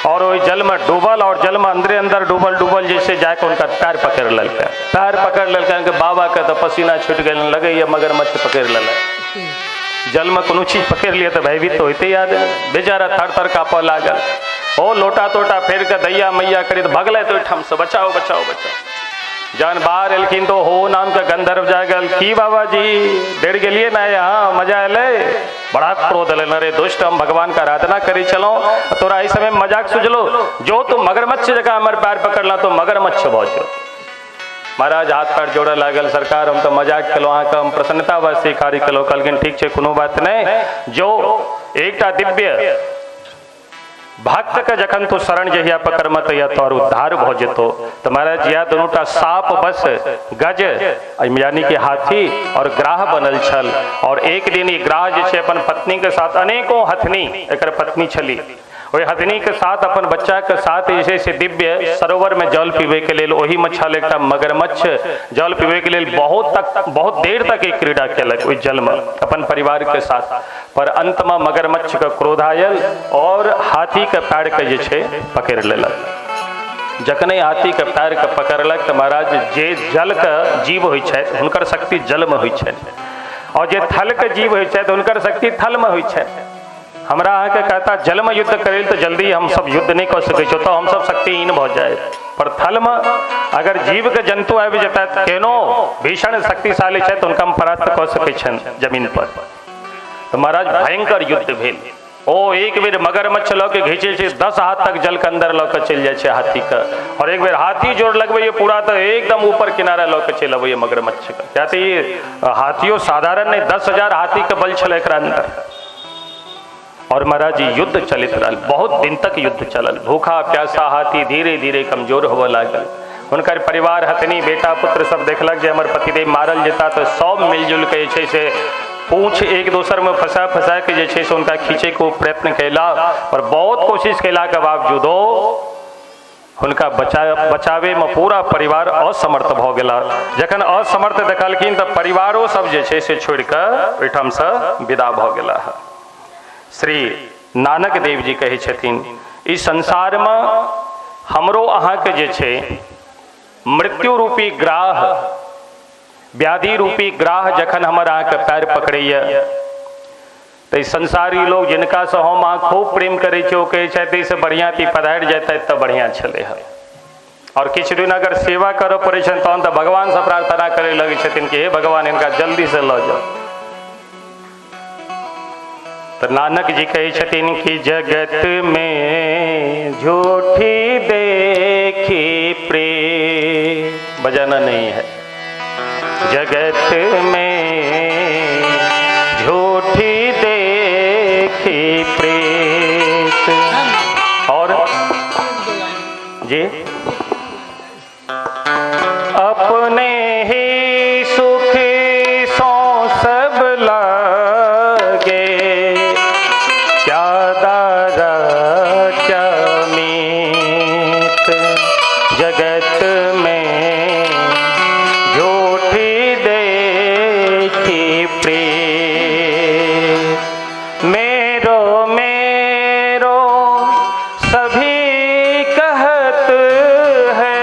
और ओहि जलमे डूबल और जलमे अंदरे अंदर डूबल डूबल जे छै जाके हुनकर पैर पकड़ि लेलकै। पैर पकड़ि लेलकै बाबाके तऽ पसीना छुटि गेलनि, लगैए मगरमच्छ पकड़ि लेलक। जलमे कोनो चीज पकड़ि लिअ तऽ भयभीत तऽ होइते आदमी, बेचारा थर थर काँपऽ लागल। ओ लोटा तोटा फेर कऽ दैया मैया करैत भगलथि ओहिठामसँ, बचाओ बचाओ बचाओ। जहन बाहर एलखिन तो हो नाम के गंधर्व जागल, की बाबा जी डर गेलिए ना यहाँ, मजा एलै? बड़ा क्रोध एलै, अरे दुष्ट, हम भगवान के आराधना करै छलहुँ, तोरा एहि समय मजाक सुझलो, जो तू मगरमच्छ जकाँ हमर पैर पकड़ला तो मगरमच्छ भऽ जो। महाराज हाथ पैर जोड़ऽ लागल, सरकार हम तऽ मजाक केलहुँ अहाँके, हम प्रसन्नता वास्ते कार्य केलहुँ। कहलखिन ठीक छै कोनो बात नहि, जो एकटा दिव्य भक्त के जखन तू शरण जहिया पकड़मे तहिया तोहर उद्धार भऽ जेतौ। तऽ महाराज इएह दुनूटा साप बस गज यानी कि हाथी और ग्राह बनल छल। और एक दिन ई ग्राह जे छै अपन पत्नी के साथ, अनेकों हथनी एकर पत्नी छली, ओहि हथनी के साथ अपन बच्चा के साथ जे छै से दिव्य सरोवर में जल पीबै के लेल, ओहिमे छल एकटा मगरमच्छ, जल पीबै के लेल बहुत देर तक एक क्रीड़ा केलक ओहि जलमे अपन परिवार के साथ। पर अंत में मगरमच्छ के क्रोध आयल और हाथी के पैर के जे छै पकड़ि लेलक। जखने हाथी के पैर के पकड़लक तऽ महाराज जे जल के जीव होइ छथि हुनकर शक्ति जल में होइ छनि और जे थल के जीव होइ छथि हुनकर शक्ति थल में होइ छनि। हमरा अहाँके कहता जलमे युद्ध करै तऽ जल्दी हमसब युद्ध नहि कऽ सकै छी, तऽ हमसब शक्तिहीन भऽ जाए। पर थलमे अगर जीवके जन्तु आबि जेता केनो भीषण शक्तिशाली छथि तऽ हुनका हम परास्त कऽ सकै छनि जमीन पर। तऽ महाराज भयंकर युद्ध भेल। ओ एक बेर मगरमच्छ लऽ के घीचै छै 10 हाथ तक जल के अंदर लऽ के चलि जाइ छै हाथीके, और एक बेर हाथी जोर लगबैए पूरा तऽ एकदम ऊपर किनारा लऽ के चलि अबैए मगरमच्छके। किया तऽ ई हाथियो साधारण नहि, 10,000 हाथीके बल छलै एकरा अंदर। और महाराज युद्ध चलैत रहल, बहुत दिन तक युद्ध चलल। भूखा प्यासा हाथी धीरे धीरे कमजोर होबऽ लागल। हुनकर परिवार हथनी बेटा पुत्र सब देखलक जे हमर पतिदेव मारल जेता, तऽ सब मिलजुल के जे छै से पूँछ एक दोसरमे फंसा फंसा के जे छै से हुनका खींचैके ओ प्रयत्न कयला। पर बहुत कोशिश कयलाके बावजूदो हुनका बचाबैमे पूरा परिवार असमर्थ भऽ गेला। जखन असमर्थ देखलखिन तऽ परिवारो सब जे छै से छोड़ि कऽ ओहिठामसँ विदा भऽ गेला। श्री नानक देव जी कहै छथिन ई संसारमे हमरो अहाँके जे छै मृत्यु रूपी ग्राह, व्याधि रूपी ग्राह जखन हमर अहाँके पैर पकड़ैए तऽ ई संसारी लोग जिनकासँ हम अहाँ खूब प्रेम करै छी ओ कहै छथि एहिसँ बढ़िआँ तऽ पधारि जेतथि तऽ बढ़िआँ छलै हँ। और किछु दिन अगर सेवा करऽ पड़ै छनि तहन तऽ भगवानसँ प्रार्थना करै लगै छथिन कि हे भगवान हिनका जल्दीसँ लऽ जाउ। तऽ नानक जी कहै छथिन कि जगत में झूठी देखी प्रेम, बजाना नहीं है। जगत में झूठी देखी प्रेत। और जी अपने ही सुख सो सब लागे, क्या दारा क्या मीत, जगत में झूठी देखी प्रीत। मेरो मेरो सभी कहत है।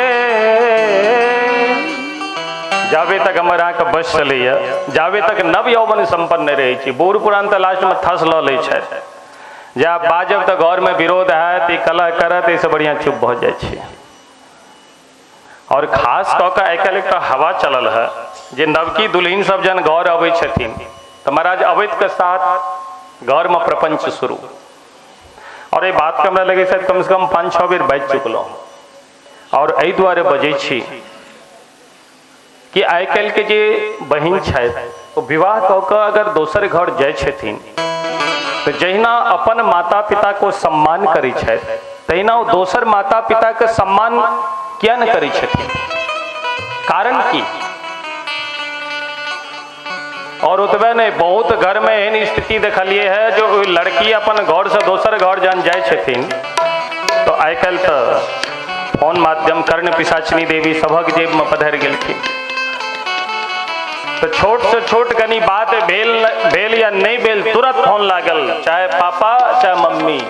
जाबे तक हमर अहाँके बस चलैए, जाबे तक नव यौवन सम्पन्न नहि रहै छी, बूढ़ पुरान तऽ लास्टमे थस लऽ लै छथि। जे आब बाजब तऽ घरमे विरोध हैत, ई कलह करत, एहिसँ बढ़िआँ चुप भऽ जाइ छी। और खास कऽ कऽ आइकाल्हि एकटा हवा चलल है जे नवकी दुल्हिन सब जहन घर अबै छथिन तऽ महाराज अबैत के साथ घरमे प्रपंच शुरू। और एहि बातके हमरा लगै शायद कमसँ कम 5-6 बेर बाजि चुकलहुँ। और एहि दुआरे बजै छी कि आइ काल्हिके जे बहिन छथि ओ विवाह कऽ कऽ अगर दोसर घर जाइ छथिन तऽ जहिना अपन माता पिताके ओ सम्मान करै छथि तहिना ओ दोसर माता पिताके सम्मान किया नहि करै छथिन। कारण की? और ओतबे नहीं, बहुत घर में एहन स्थिति देखलिए है जो लड़की अपन घर से दोसर घर जहन जाइ छथिन तो आइ काल्हि तऽ फोन माध्यम कर्ण पिशाचिनी देवी सभक जेब में पधरि गेलखिन। तो छोट से छोट कनी बात भेल भेल या नहीं भेल तुरंत फोन लागल, चाहे पापा चाहे मम्मी।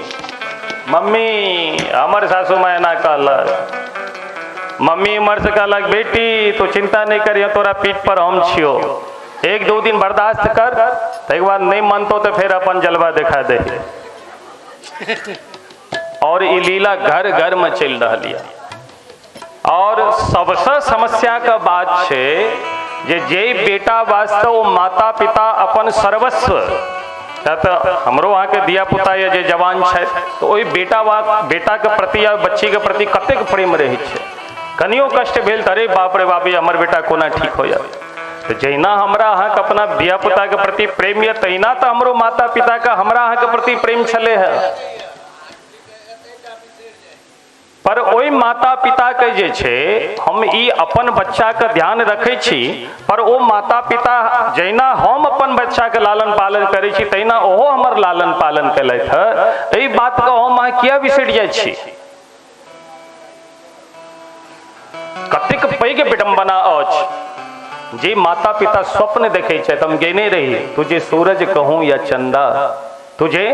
मम्मी हमर सासू माँ एना कहलक, मम्मी उमर से कहलक बेटी तू चिंता नहीं करियो, तोरा पीठ पर हम छियो, एक दो दिन बर्दाश्त कर, तक बाद नहीं मानतो तो फिर अपन जलवा दिखा दे। और ई लीला घर घर में चल रहा है। और सबसे समस्या का बात छे जे जे बेटा वास्ते वो माता पिता अपन सर्वस्व, तो हमरो अहाँ के धिया पुता या जे जवान छै तो ओहि बेटा बेटा के प्रति या बच्ची के प्रति कतेक प्रेम रहै छै। कनियो कष्ट भेल तऽ अरे बाप रे बाप, हमर बेटा कोना ठीक हो जाए। तो जहिना हमरा अहाँ के अपना धिया पुता के प्रति प्रेम यऽ तहिना तऽ हमरो माता पिता के हमरा अहाँ के प्रति प्रेम छलै है। पर ओहि माता पिता के जे छै हम ई अपन बच्चा के ध्यान रखै छी, पर ओ माता पिता जहिना हम अपन बच्चा के लालन पालन करै छी तहिना ओहो हमर लालन पालन केलथि है। एहि बात के हम अहाँ किया बिसरि जाइ छी? कतेक पैघ विडम्बना अछि जे माता पिता स्वप्न देखै छथि। हम गेने रही, तुझे सूरज कहूँ या चंदा, तुझे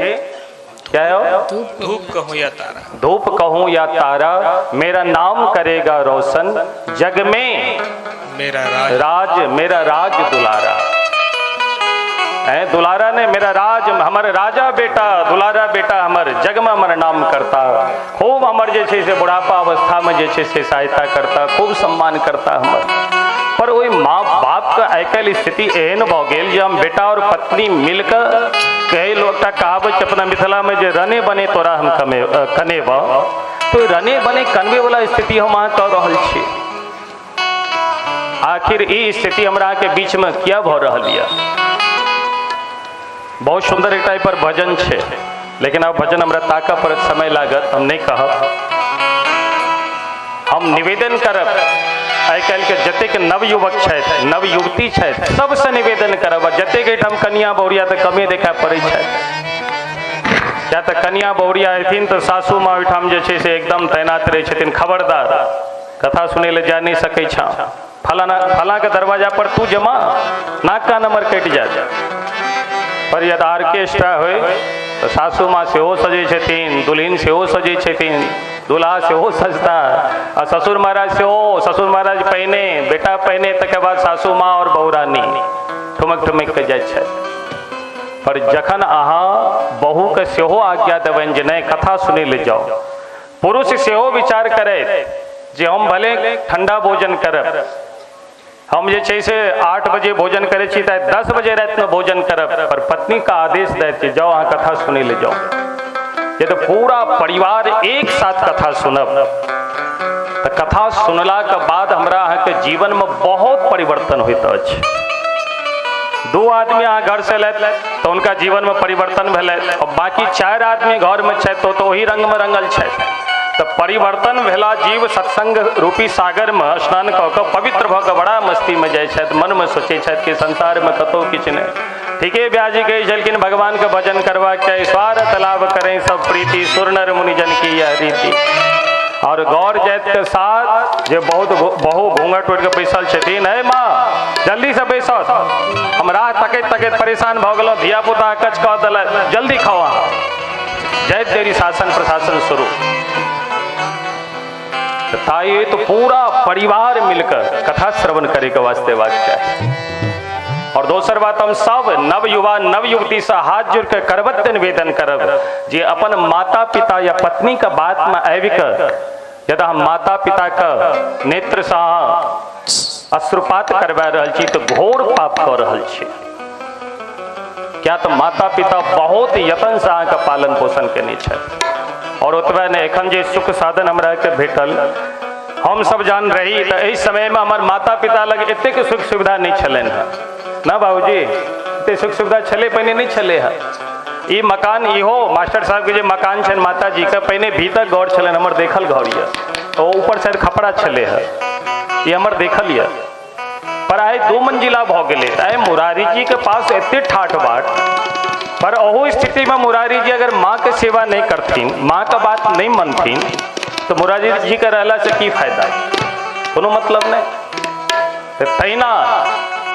क्या है धूप कहूँ या तारा, धूप कहूँ या तारा, मेरा नाम करेगा रोशन जग में मेरा राज, राज मेरा राज दुलारा है। दुलारा ने मेरा राज, हमर राजा बेटा दुलारा बेटा हमर जग में हमर नाम करता, खूब हमर जे छै से बुढ़ापा अवस्था में जे छै से सहायता करता, खूब सम्मान करता हमर। पर ओहि माँ बाप के आइ काल्हि स्थिति एहन भऽ गेल जे हम बेटा और पत्नी मिलकर कहे लोग एकटा कहावत अपना मिथिला में जे रने बने तोरा हम कनेब, तो रने बने कनबे वाला स्थिति हम अहाँ कऽ रहल छी। आखिर ई स्थिति हमरा अहाँके बीच में किया भऽ रहल यऽ? बहुत सुंदर एक पर भजन छै, लेकिन अब भजन हमरा ताकऽ पड़त, समय लागत, हम नहीं कहब। हम निवेदन करब आइ काल्हि के जतेक नवयुवक छथि नवयुवती छथि सबसँ निवेदन करब, जतेक एहिठाम कनिया बहुरिया तऽ कमे देखाय पड़ै छथि। किया तऽ कनिया बहुरिया अयथिन तऽ सासू माँ ओहिठाम जे छै से एकदम तैनात रहै छथिन, खबरदार कथा सुनै लए जा नहि सकै छह, फलाना फलाके दरवाजा पर तू जमा, नाक का नंबर कटि जायत। पर यदि आर्केस्ट्रा होइ तऽ सासू माँ सेहो सजै छथिन, दुल्हिन सेहो सजै छथिन, दूल्हा सेहो सजता, आ ससुर महाराज सेहो, ससुर महाराज पहिने, बेटा पहिने, तकर बाद सासू माँ और बहुरानी ठुमक ठुमक के जाइ छथि। पर जखन अहाँ बहुके सेहो आज्ञा देबनि जे नहि कथा सुनै लए जाउ, पुरुष सेहो विचार करैत जे हम भले ठंडा भोजन करब, हम जे छै से 8 बजे भोजन करै छी तऽ 10 बजे रातिमे भोजन करब, पर पत्नीके आदेश दैत जे जाउ अहाँ कथा सुनै लए जाउ। जे तो पूरा परिवार एक साथ कथा सुनब तऽ कथा सुनलाके बाद हमरा अहाँके जीवनमे बहुत परिवर्तन होइत अछि। 2 आदमी अहाँ घर से एलथि तऽ हुनका जीवनमे परिवर्तन भेलै, और बाकी 4 आदमी घरमे छथि तो ओही रंगमे रंगल छथि। तऽ परिवर्तन भेला जीव सत्संग रूपी सागरमे स्नान कऽ कऽ पवित्र भऽ कऽ बड़ा मस्तीमे जाइ छथि, मनमे सोचै छथि कि संसारमे कतहु किछु नहि। ठीके ब्याजी कहै छलखिन भगवानके भजन करबाक चाही, स्वार्थ लाभ करें सब प्रीति, सुर नर मुनिजन की यह रीति। और गौर जाति के साथ जे बहुत बहु घूंघट उठि कऽ बैसल छथिन, हे माँ जल्दी से बैसत, हम राह तकैत तकैत परेशान भऽ गेलहुँ, धिया पुता कच कऽ देलक, जल्दी खाओ अहाँ। जाइत देरी शासन प्रशासन शुरू। ताई तो पूरा परिवार मिलकर कथा श्रवण करे के वास्ते बात चाही। और दोसर बात, हम सब नवयुवा नवयुवती से हाथ जोड़ के करबद्ध निवेदन करब जे अपन माता पिता या पत्नी के बात में आबि के यदि हम माता पिता के नेत्र से अश्रुपात करवा रहल छी तो घोर पाप कर रहल छी। क्या तो माता पिता बहुत यत्न से अहाँके पालन पोषण केने छथि। और ओतबे नहि, एखन जे सुख साधन हमरा के भेटल, हम सब जान रही तऽ एहि समयमे हमर माता पिता लग एतेक सुख सुविधा नहि छलनि हेँ ना बाबूजी, एते सुख सुविधा छलै पहिने नहि छलै हेँ। ई मकान, इहो मास्टर साहबके जे मकान छनि माताजीके, पहिने भीतर घर छलनि, हमर देखल घर यऽ, ओ ऊपर शायद खपड़ा छलै हेँ। ई हमर देखल यऽ। पर आइ 2 मंजिला भऽ गेलै तऽ आइ मुरारी जी के पास एते ठाठ बाट, पर ओहू स्थितिमे मुरारी जी अगर माँके सेवा नहि करथिन, माँके बात नहि मनथिन, तऽ मुरारी जी के रहलासँ की फायदा? कोनो मतलब नहि। तऽ तहिना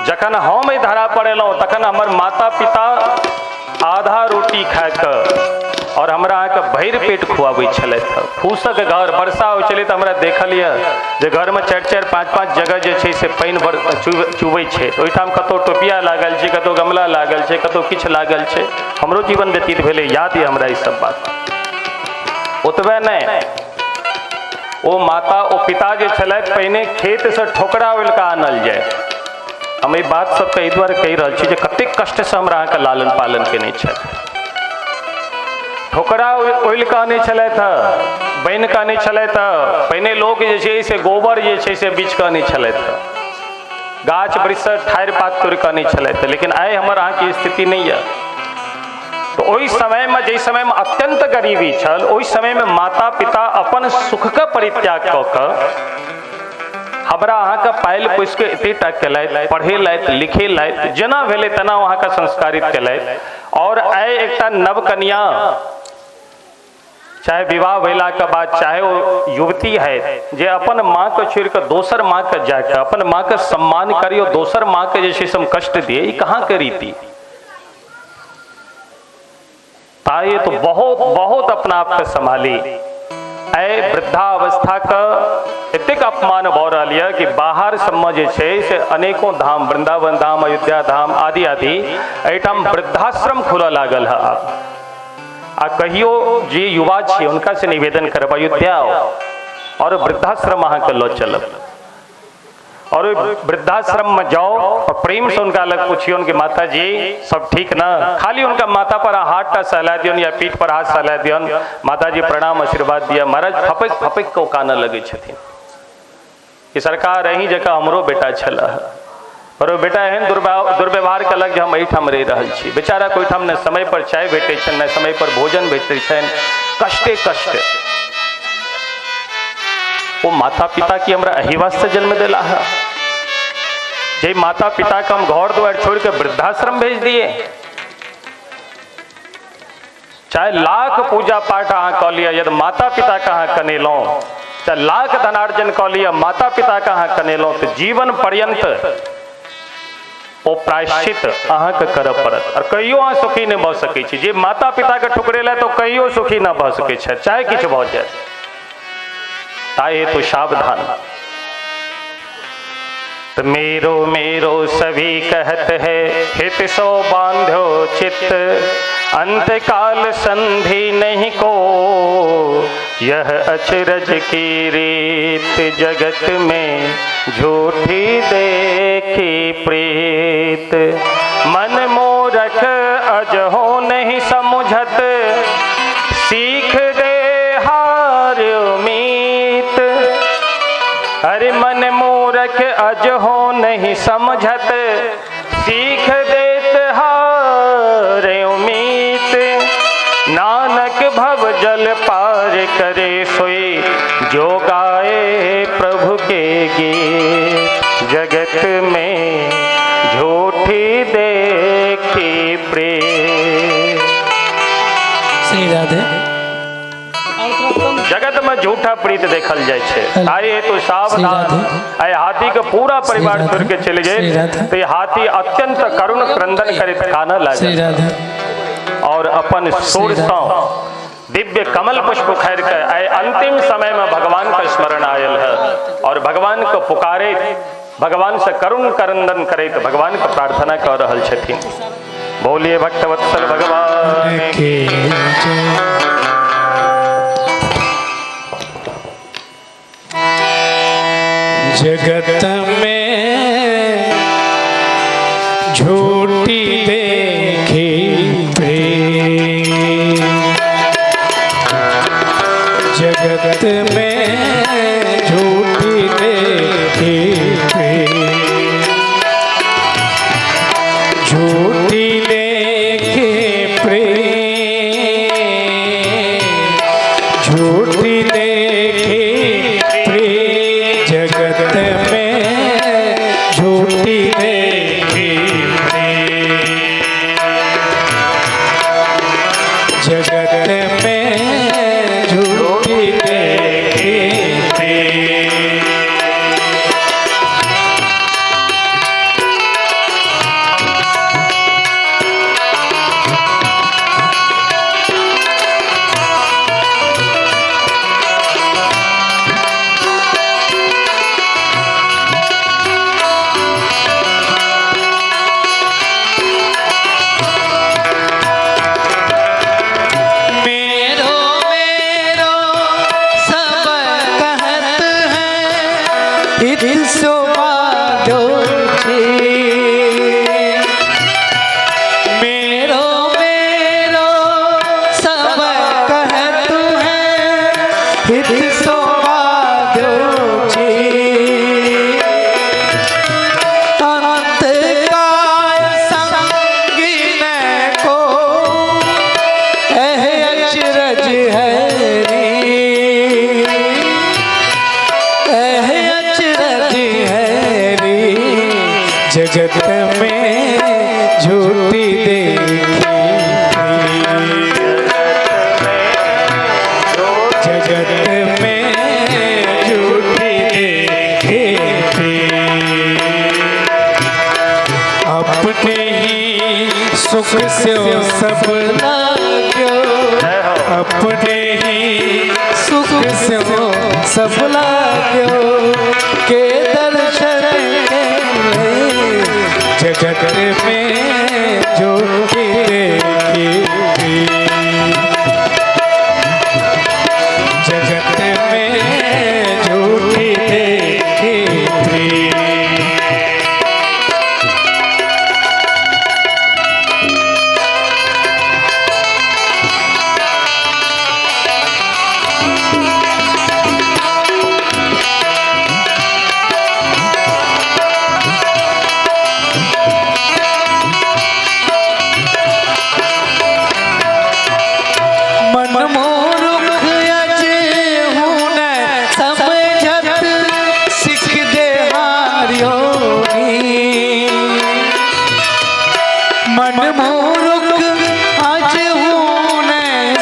जखन हम एहि धरा पर एलहुँ तखन हमर माता पिता आधा रोटी खाके और हमरा अहाँके भरि पेट खुआबै छलथि। फूसक घर, वर्षा होइ छलै तऽ हमरा देखल यऽ जे घरमे 4 4 5 5 जगह जे छै से पानि चुबै छै। ओहिठाम कतहु टोपिया लागल छै, कतहु गमला लागल छै, कतहु किछु लागल छै। हमरो जीवन व्यतीत भेलै, याद यऽ हमरा ई सब बात। ओतबे नहि, ओ माता ओ पिता जे छलथि पहिने खेतसँ ठोकरा ओलि कऽ आनल जाय। हम एहि बात सबके एहि दुआरे कहि रहल छी जे कतेक कष्टसँ हमरा अहाँके लालन पालन केने छथि। ठोकरा ओलि कऽ आनै छलथि हँ, बनि कऽ आनै छलथि हँ। पहिने लोक जे छै से गोबर जे छै से बीछ कऽ आनै छलथि हँ, गाछ वृक्षसँ ठाढ़ि पात तोड़ि कऽ आनै छलथि। लेकिन आइ हमर अहाँके स्थिति नहि यऽ। तऽ ओहि समयमे, जाहि समयमे अत्यंत गरीबी छल, ओहि समयमे माता पिता अपन सुखके परित्याग कऽ कऽ हमरा अहाँके पालि पोसिके एतेटा केलथि, पढ़ेलथि लिखेलथि, जेना भेलै तेना अहाँके संस्कारित केलथि। और आइ एकटा नवकनिया चाहे विवाह भेलाके बाद चाहे ओ युवती है जे अपन माँके छोड़ि कऽ दोसर माँके जाके अपन माँके सम्मान करी और दोसर माँके जे छै से हम कष्ट दिए, ई कहाँके रीति? ताई तो बहुत बहुत अपना आपके संभाली। आइ वृद्धावस्था के एतेक अपमान भऽ रहल यऽ कि बाहर सबमे जे छै से अनेकों धाम, वृंदावन धाम, अयोध्या धाम आदि आदि, एहिठाम वृद्धाश्रम खुलऽ लागल है आब। आ कहियो जे युवा छी हुनका से निवेदन करब, अयोध्या आउ और वृद्धाश्रम अहाँके लऽ चलब और वृद्धाश्रम में जाओ और प्रेम से उनका अलग पूछियो कि माता जी सब ठीक ना? खाली उनका माता पर हाथ टा सहला दियन या पीठ पर हाथ सहला दियन, माता जी प्रणाम आशीर्वाद दिया। महाराज फपक फपक के कानऽ लगै छथिन कि सरकार अहीं जकाँ हमरो बेटा छल, पर ओ बेटा एहन दुर्व्यवहार कलक जे हम एहिठाम रहि रहल छी। बेचारा के ओहिठाम ने समय पर चाय भेटै छनि, ने समय पर भोजन भेटै छनि, कष्टे कष्ट। ओ माता पिता की हमरा एहि वास्ते जन्म देला है जे माता पिता के हम घर द्वार छोड़ के वृद्धाश्रम भेज दिए। चाहे लाख पूजा पाठ अहाँ कऽ लिअ, यदि माता पिता के अहाँ कनेलहुँ, चाहे लाख धनार्जन कऽ लिअ, माता पिता के अहाँ कनेलहुँ, तऽ जीवन पर्यंत ओ प्रायश्चित अहाँके करऽ पड़त और कहियो अहाँ सुखी नहि भऽ सकै छी। जे माता पिता के ठुकरेला तऽ कहियो सुखी नहि भऽ सकै छथि, चाहे किछु भऽ जाय। ताहि हेतु सावधान। तो मेरो मेरो सभी कहत है, हित सो बांधो चित्त, अंत काल संधि नहीं को, यह अचरज की रीत, जगत में झूठी देखी प्रीत। मन मूरख अजहो नहीं समुझत, सीख दे हार उमीत। अरे मन मूरख अजहो नहीं समझत, सीख देत हार उमीत। नानक भव जल पार करे सोई, जो गाए प्रभु के गीत। जगत में झूठी देखी प्रेम। श्री राधे। जगत में झूठा प्रीत देखल जाय छै, ताहि हेतु सावधान। आइ हाथी के पूरा परिवार छोड़ के चलि गेल तो हाथी अत्यंत करुण क्रंदन करैत कानऽ लागल और अपन सुर सँ दिव्य कमल पुष्प उखाड़ि के आइ अंतिम समय में भगवान के स्मरण आयल है और भगवान के पुकारे, भगवान से करुण क्रंदन करैत भगवान के प्रार्थना कऽ रहल छथिन। बोलिए भक्तवत्सल भगवान की जय। जगत में झूठी देखी प्रेम, जगत में झूठी देखी प्रेम, झूठी देखी प्रेम, झूठी देखी प्रेम, जगत में में झूठी देखी, जगत में झूठी देखी। मेरो मेरो सब कहत हैं हित सो बाधो जी। मेरो मेरो सब कहत हैं हित सो बाधो जी। अंत काल संग न को एह अचरज है री, एह अचरज है री। जगत में झूठी देखी, जगत में झूठी देखी। अपने ही सुख से सब लाग्यो, अपने ही सुख से सब लाग्यो के दर्शन के जगत में झूठी देखी, जगत में झूठी देखी। मन मूर्ख अज हूँ न समझत सिख दे हारियो। मन मूर्ख अज हूँ न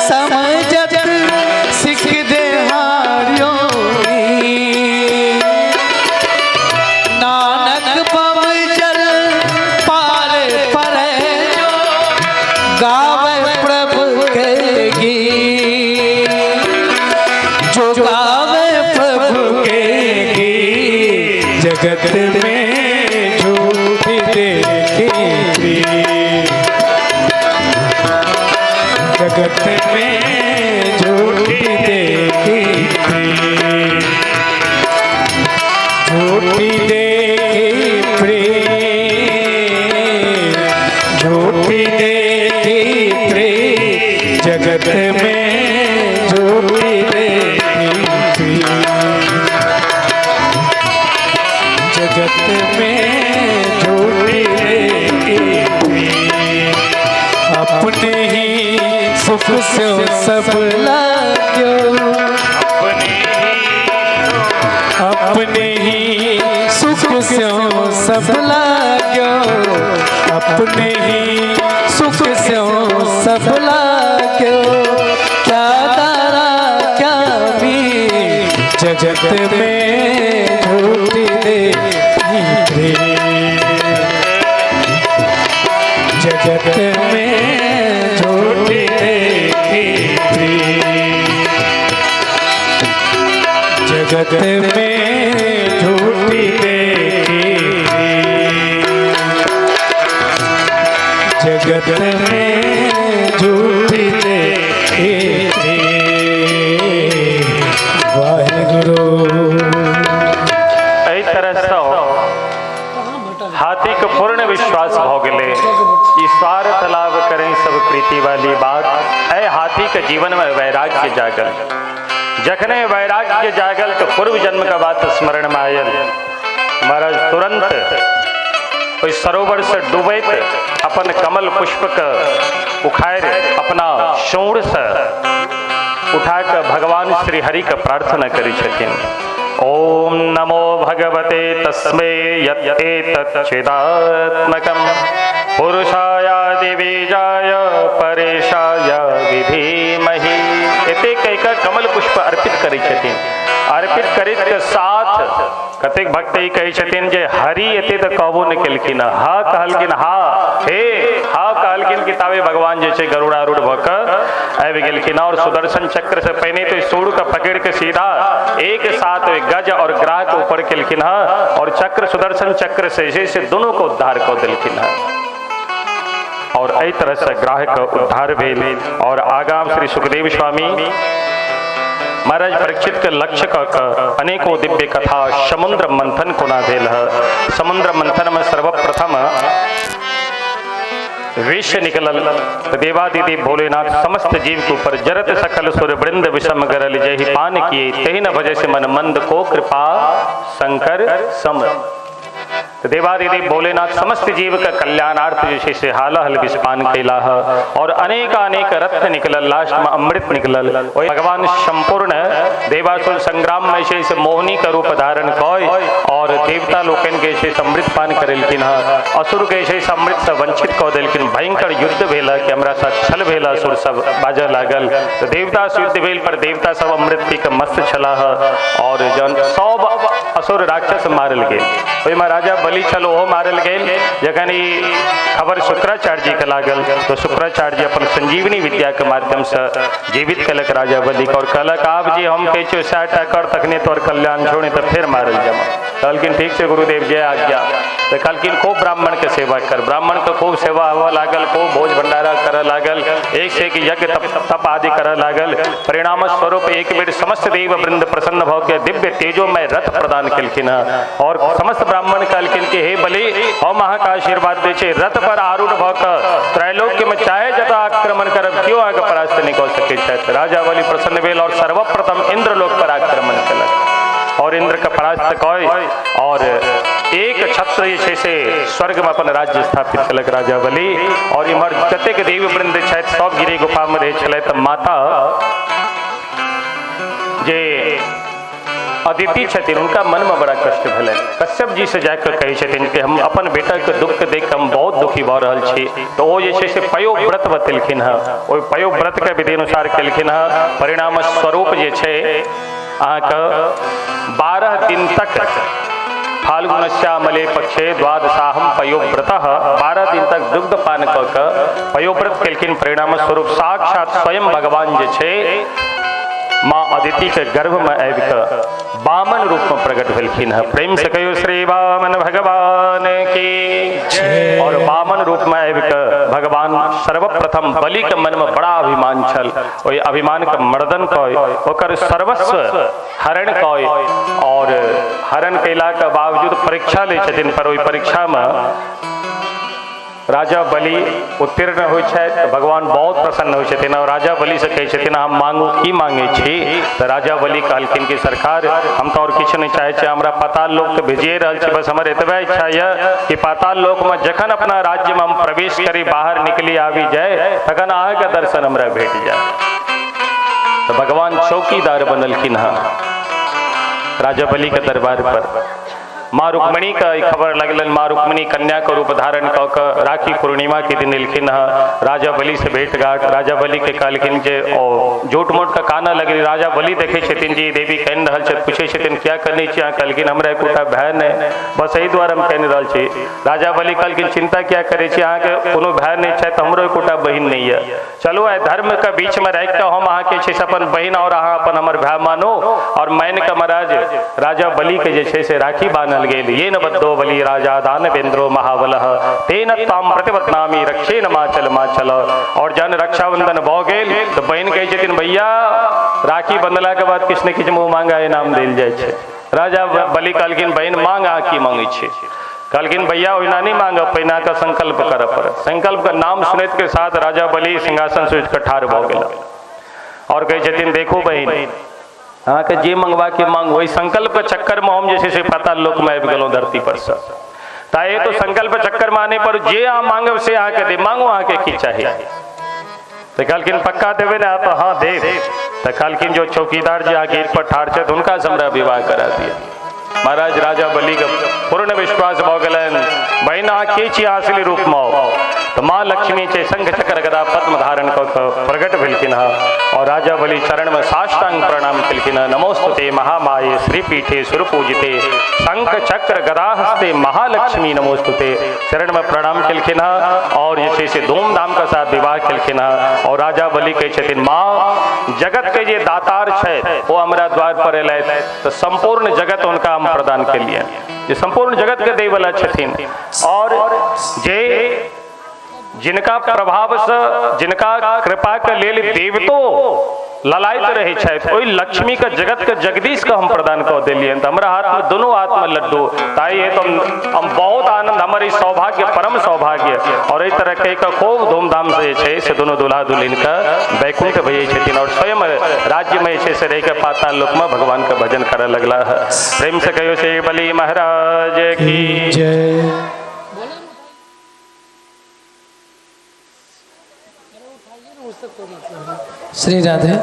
समझत सिख दे हारियो। नानक पव जल पार परे जो गावे प्रभु के गीत, जो गावे प्रभु के गीत। जगत में झूठी देखी, जगत में झूठी देखी, झूठी देखी प्रेम, झूठी देखी प्रेम। जगत में झूठी देखी, जगत में झूठी देखी। अपने ही सुख से सब लाग्यो, अपने ही सुख से सब लाग्यो, अपने ही सुख से सब लाग्यो। क्या तारा क्या भी जगत में झूठी देखी, जगत में झूठी देखी, जगत में झूठी देखी, जगत में झूठी देखी। वाहेगुरु। एहि तरहसँ हाथी के पूर्ण विश्वास भ गेलै ई स्वार्थ लाभ करें सब प्रीति वाली बात। एहि हाथी के जीवन में वैराग्य जागल। जखने वैराग्य जागल तो पूर्व जन्म का बात स्मरण में आयल। महाराज तुरंत ओहि सरोवर से डूबैत अपन कमल पुष्प के उखाड़ि अपना सूँढ़ से उठा के भगवान श्री हरि के प्रार्थना करै छथिन। ओम नमो भगवते तस्मै यत्एतच्चिदात्मकं पुरुषायादिबीजाय परेशाय विधीमहि। एते कहि कऽ कमल पुष्प अर्पित करै छथिन। अर्पित करैत के साथ कतेक भक्त ई कहै छथिन जे हरि एते तऽ कहबो नहि केलखिन, हा कहलखिन, हा हे हा कहलखिन कि ताबे भगवान जे छै गरुड़ारूढ़ भऽ कऽ आबि गेलखिन और सुदर्शन चक्र से पहिने तो सूर के पकड़ के सीधा एक साथ गज और ग्राह के ऊपर केलखिन हँ और चक्र सुदर्शन चक्र से जे से दोनों को उद्धार कऽ देलखिन हँ और एहि तरह से ग्राह के उद्धार भेल। और आगाँ श्री सुखदेव स्वामी महाराज परीक्षित के लक्ष्य कऽ कऽ अनेकों दिव्य कथा समुद्र मंथन कोना भेल है। समुद्र मंथन में सर्वप्रथम विष निकलल देवादिदेव भोलेनाथ समस्त जीव के ऊपर जरत सकल सुर वृंद विषम गरल जहि पान किए तहि न भजे से मन मंद को कृपा शंकर सम। तो देवादिदेव भोलेनाथ समस्त जीव के कल्याणार्थ जे से हालाहल विषपान कैला और अनेक अनेक रत्न निकलल, लास्ट में अमृत निकलल। भगवान संपूर्ण देवासुर संग्राम में जे से मोहिनी के रूप धारण कय और देवता लोकनि के जे अमृत पान करेलखिन हँ, असुर के जे अमृत से वंचित कऽ देलखिन। भयंकर युद्ध भेल कि हमरा साथ छल भेल, असुर सब बाजऽ लागल। तो देवता से युद्ध भेल पर देवता सब अमृत पी के मस्त छलाह और जहन सब असुर राक्षस मारल गेल ओहिमे राजा बलि छल ओहो मारल गेल। जखन ई खबर शुक्राचार्य जी के लागल तो शुक्राचार्य जी अपन संजीवनी विद्या के माध्यम से जीवित कलक राजा बलि के और कहलक आब जे हम कहै छियौ सएह टा कर तखने तोहर कल्याण छौ, नहीं तऽ फेर मारल जमा। कहलखिन ठीक छै गुरुदेव जय आज्ञा। तऽ कहलखिन खूब ब्राह्मण के सेवा कर। ब्राह्मण के खूब सेवा होअ लागल, खूब भोज भंडारा करऽ लागल, एक से एक यज्ञ तप तप आदि करऽ लागल। परिणाम स्वरूप एक बेर समस्त देव वृंद प्रसन्न भऽ के दिव्य तेजोमय रथ प्रदान केलखिन हँ और समस्त ब्राह्मण कहलखिन कि हे बलि हम अहाँके आशीर्वाद दै छी, रथ पर आरूढ़ भऽ कऽ त्रैलोक्य में चाहे जतऽ आक्रमण करब केओ अहाँके परास्त नहि कऽ सकै छथि। राजा बलि प्रसन्न भेल और सर्वप्रथम इंद्रलोक पर आक्रमण केलक और इंद्र के परास्त कय और एक छत्र जे छै से स्वर्ग में अपन राज्य स्थापित केलक राजा बलि। और इम्हर जतेक देव वृंद छथि सब गिरी गुफा में रहै छलथि। माता जे अदिति छथिन उनका मन में बड़ा कष्ट भेलनि। कश्यप जी से जाके कहै छथिन कि हम अपन बेटा के दुख देख हम बहुत दुखी भऽ रहल छी। तो ओ जे छै से पयोव्रत बतेलखिन हँ, ओहि पयोव्रत के विधि अनुसार केलखिन हँ। परिणाम स्वरूप जे छै अहाँके 12 दिन तक फाल्गुनश्यामले पक्षे द्वादशाहम पयोव्रतः 12 दिन तक दुग्ध पान कऽ कऽ पयोव्रत केलखिन। परिणाम स्वरूप साक्षात स्वयं भगवान जे छै माँ अदिति के गर्भ में आबि कऽ वामन रूप में प्रकट भेलखिन हँ। प्रेम से कहियो श्री वामन भगवान की। और वामन रूप में आबि कऽ भगवान सर्वप्रथम बलि के मन में बड़ा अभिमान छल, ओहि अभिमान के मर्दन कय ओकर सर्वस्व हरण कय और हरण कयला के बावजूद परीक्षा लै छथिन पर ओहि परीक्षा में राजा बलि उत्तीर्ण होइ छथि। भगवान बहुत प्रसन्न होइ छथिन और राजा बलि से कहै छथिन हम मांगू की मांगै छी। तऽ राजा बलि कहलखिन कि सरकार हम तऽ और किछु नहि चाहै छी, हमरा पाताल लोक तऽ भेजिए रहल छी, बस हमर एतबे इच्छा यऽ कि पाताल लोकमे जखन अपना राज्यमे हम प्रवेश करी बाहर निकली आबि जाय तखन अहाँके दर्शन हमरा भेट जाय। तऽ भगवान चौकीदार बनलखिन हँ राजा बलि के दरबार पर। माँ रुक्मिणी के खबर लगलनि, माँ रुक्मिणी कन्या के रूप धारण कऽ कऽ राखी पूर्णिमा के दिन एलखिन हँ राजा बलि से भेंट घाट। राजा बलि के कहलखिन जे ओ झूठ मूठ के कानऽ लगली। राजा बलि देखै छथिन जे देवी कानि रहल छथि, पूछै छथिन किया कनै छी अहाँ? कहलखिन हमरा एकोटा भाय नहि, बस एहि दुआरे हम कानि रहल छी। राजा बलि कहलखिन चिंता किया करै छी, अहाँके कोनो भाय नहि छथि, हमरो एकोटा बहिन नहि यऽ, चलू आइ धर्म के बीच में राखि कऽ हम अहाँके छै से अपन बहिन और अहाँ अपन हमर भाय मानू। और मानि कऽ महाराज राजा बलि के जे छै से राखी बान्हल गेल। ये न बद्धो बलि राजा दानवेन्द्रो महाबलः तेन ताम प्रतिबध्नामि रक्षेण माचल माचल। और जहन रक्षाबंधन भऽ गेल तऽ बहिन कहै छथिन भैया राखी बंधला के बाद किछु ने किछु मुँह मांगा इनाम देल जाइ छै। राजा बलि कहलखिन बहिन मांग अहाँ की मांगै छी? कहलखिन भैया ओहिना नहि मांगब, पहिने अहाँके संकल्प करऽ पड़त। संकल्प के नाम सुनैत के साथ राजा बलि सिंहासन से उठि कऽ ठाढ़ भऽ गेला और कहै छथिन देखू बहिन अहाँके जे मंगबाके मांग, ओहि संकल्प के चक्कर में हम जे छै से पाताल लोक में आबि गेलहुँ धरती पर से, ताहि तो संकल्प चक्कर में आने पर जे अहाँ मांगब से अहाँके देब, मांगू अहाँके की चाही? तऽ कहलखिन पक्का देबै ने? तऽ हाँ देब। तऽ कहलखिन जो चौकीदार जे अहाँ गेट पर ठाढ़ छथि हुनकासँ हमरा विवाह करा दिअ। महाराज राजा बलिके पूर्ण विश्वास भऽ गेलनि, बहिन अहाँ के छी असली रूपमे? तऽ माँ लक्ष्मी छै शंख चक्र गदा पद्म धारण कऽ कऽ प्रकट भेलखिन हँ और राजा बलि चरणमे साष्टांग प्रणाम केलखिन हँ। नमोस्तुते महामाये श्रीपीठे सुरपूजिते शंख चक्र गदा हस्ते महालक्ष्मी नमोस्तुते। चरणमे प्रणाम केलखिन हँ और जे छै से धूमधाम के साथ विवाह केलखिन हँ। और राजा बलि कहै छथिन माँ जगत के जे दातार छथि ओ हमरा द्वार पर एलथि तऽ सम्पूर्ण जगत हुनका हम प्रदान केलियनि, जे सम्पूर्ण जगत के दै वला छथिन और जे जिनका प्रभाव से जिनका कृपा के लेल देवतो ललायत रहे छथि ओहि लक्ष्मी के जगत के जगदीश के हम प्रदान कऽ देलियनि। तऽ हमरा हाथ में दोनों हाथ में लड्डू, ताहि हेतु हम बहुत आनंद, हमर ई सौभाग्य परम सौभाग्य। और एहि तरह के खूब धूमधाम से जे छै से दोनों दुल्हा दुल्हिन के वैकुंठ भेजै छथिन और स्वयं राज्य में जे छै से रहि के पाताल लोक में भगवान के भजन करऽ लगला है। प्रेम से कहियो श्री बलि महाराज की जय। श्री राधे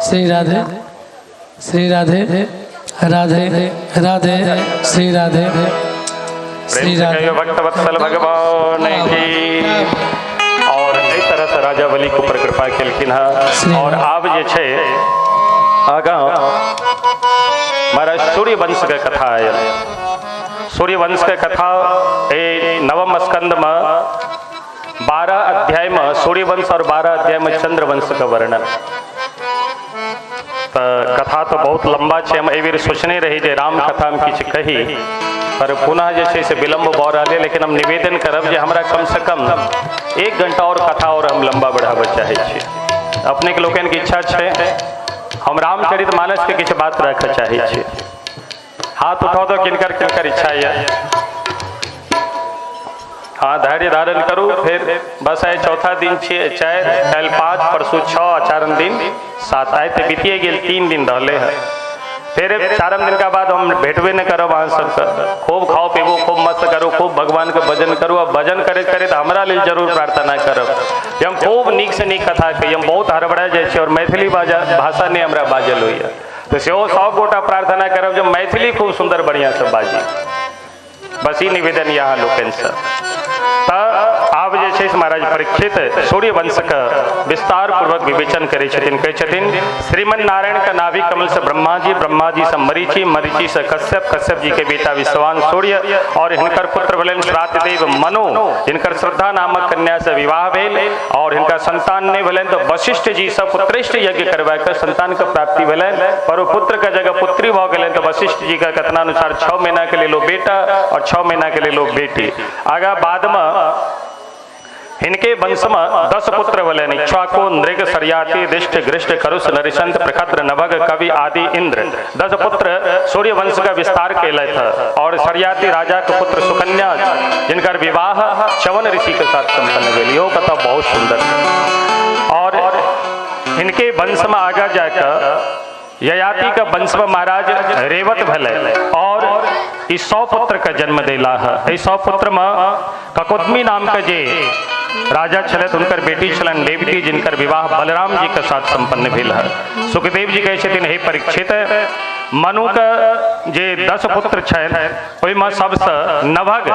श्री राधे श्री राधे राधे राधे श्री राधे श्री राधे भक्त वत्सल भगवान की। और एहि तरह से राजा बलि के ऊपर कृपा केलखिन हँ। और आब जे छै आगाँ महाराज सूर्यवंश के कथा आयल। सूर्यवंश के कथा ए नवम स्कंद में 12 अध्याय में सूर्यवंश और 12 अध्याय में चंद्रवंश का वर्णन। तो कथा तो बहुत लंबा छै, हम एहि बेर सोचने रही जे राम कथा में किछु कही, पर पुनः जे छै से विलम्ब भऽ रहल है। लेकिन हम निवेदन करब जे हमरा कम से कम 1 घंटा और कथा और हम लंबा बढ़ाबऽ चाहै छी। अपने के लोकनिके इच्छा छै हम रामचरित मानस के किछु बात राखऽ चाहै छी। हाथ उठाओ तो किनकर किनकर इच्छा यऽ? हाँ, धैर्य धारण करू। फिर बस आइ चौथा दिन छियै, 4 काल्हि 5 परसू 6 आ चारम दिन 7। आइ तऽ बीतिए गेल, 3 दिन रहले है। फिर चारम दिन का बाद हम भेटबे नहीं करब अहाँ सबके। खूब खाओ पीबू, खूब मस्त करू, खूब भगवान के भजन करू। आ भजन करैत करैत हमरा लेल जरूर प्रार्थना करब जे हम खूब नीक से नीक कथा कही। हम बहुत हड़बड़ा जाइ छी और मैथिली भाषा नहीं हमरा बाजल होइए, तऽ सेहो 100 गोटा प्रार्थना करब जे मैथिली खूब सुन्दर बढ़िआँ से बाजी। बस ई निवेदन यहाँ लोकनिसँ। तऽ आब जे छै से महाराज परीक्षित सूर्यवंश के विस्तार पूर्वक विवेचन करै छथिन। कहै छथिन श्रीमन नारायण के नाभि कमल से ब्रह्मा जी, ब्रह्मा जी से मरीचि, मरीचि से कश्यप, कश्यप जी के बेटा विश्वान सूर्य और हिनकर पुत्र भेलनि श्राद्धदेव मनु, जिनकर श्रद्धा नामक कन्या से विवाह भेल और हिनका संतान नहि भेलनि तऽ वशिष्ठ जी से पुत्रेष्ट यज्ञ करवा के संतान के प्राप्ति भेलनि। पर ओ पुत्र के जगह पुत्री भऽ गेलनि तऽ वशिष्ठ जी के कथनानुसार 6 महीना के लेल ओ बेटा और 6 महीना के लेल ओ बेटी। आगा बाद में हिनके वंश में 10 पुत्र भेलनि, इक्ष्वाकु, नृग, सरयाति, दिष्ट, गृष्ट, करुष, नरिशंत, प्रखद्र, नभग, कवि आदि इंद्र। 10 पुत्र सूर्य वंश का विस्तार केलथि और सरयाति राजा के पुत्र सुकन्या जिनकर विवाह च्यवन ऋषि के साथ संपन्न भेल। इहो कथा बहुत सुंदर। और हिनके वंश में आगा जाकर ययाति के वंश में महाराज रेवत भेलै और ई 100 पुत्र के जन्म देला है। एहि 100 पुत्र में ककुदमी नाम के जे राजा छलथि हुनकर बेटी छलनि रेवती, जिनकर विवाह बलराम जी के साथ संपन्न भेल है। सुखदेव जी कहै छथिन हे परीक्षित, मनु के जे 10 पुत्र छनि ओहिमे सबसँ नभग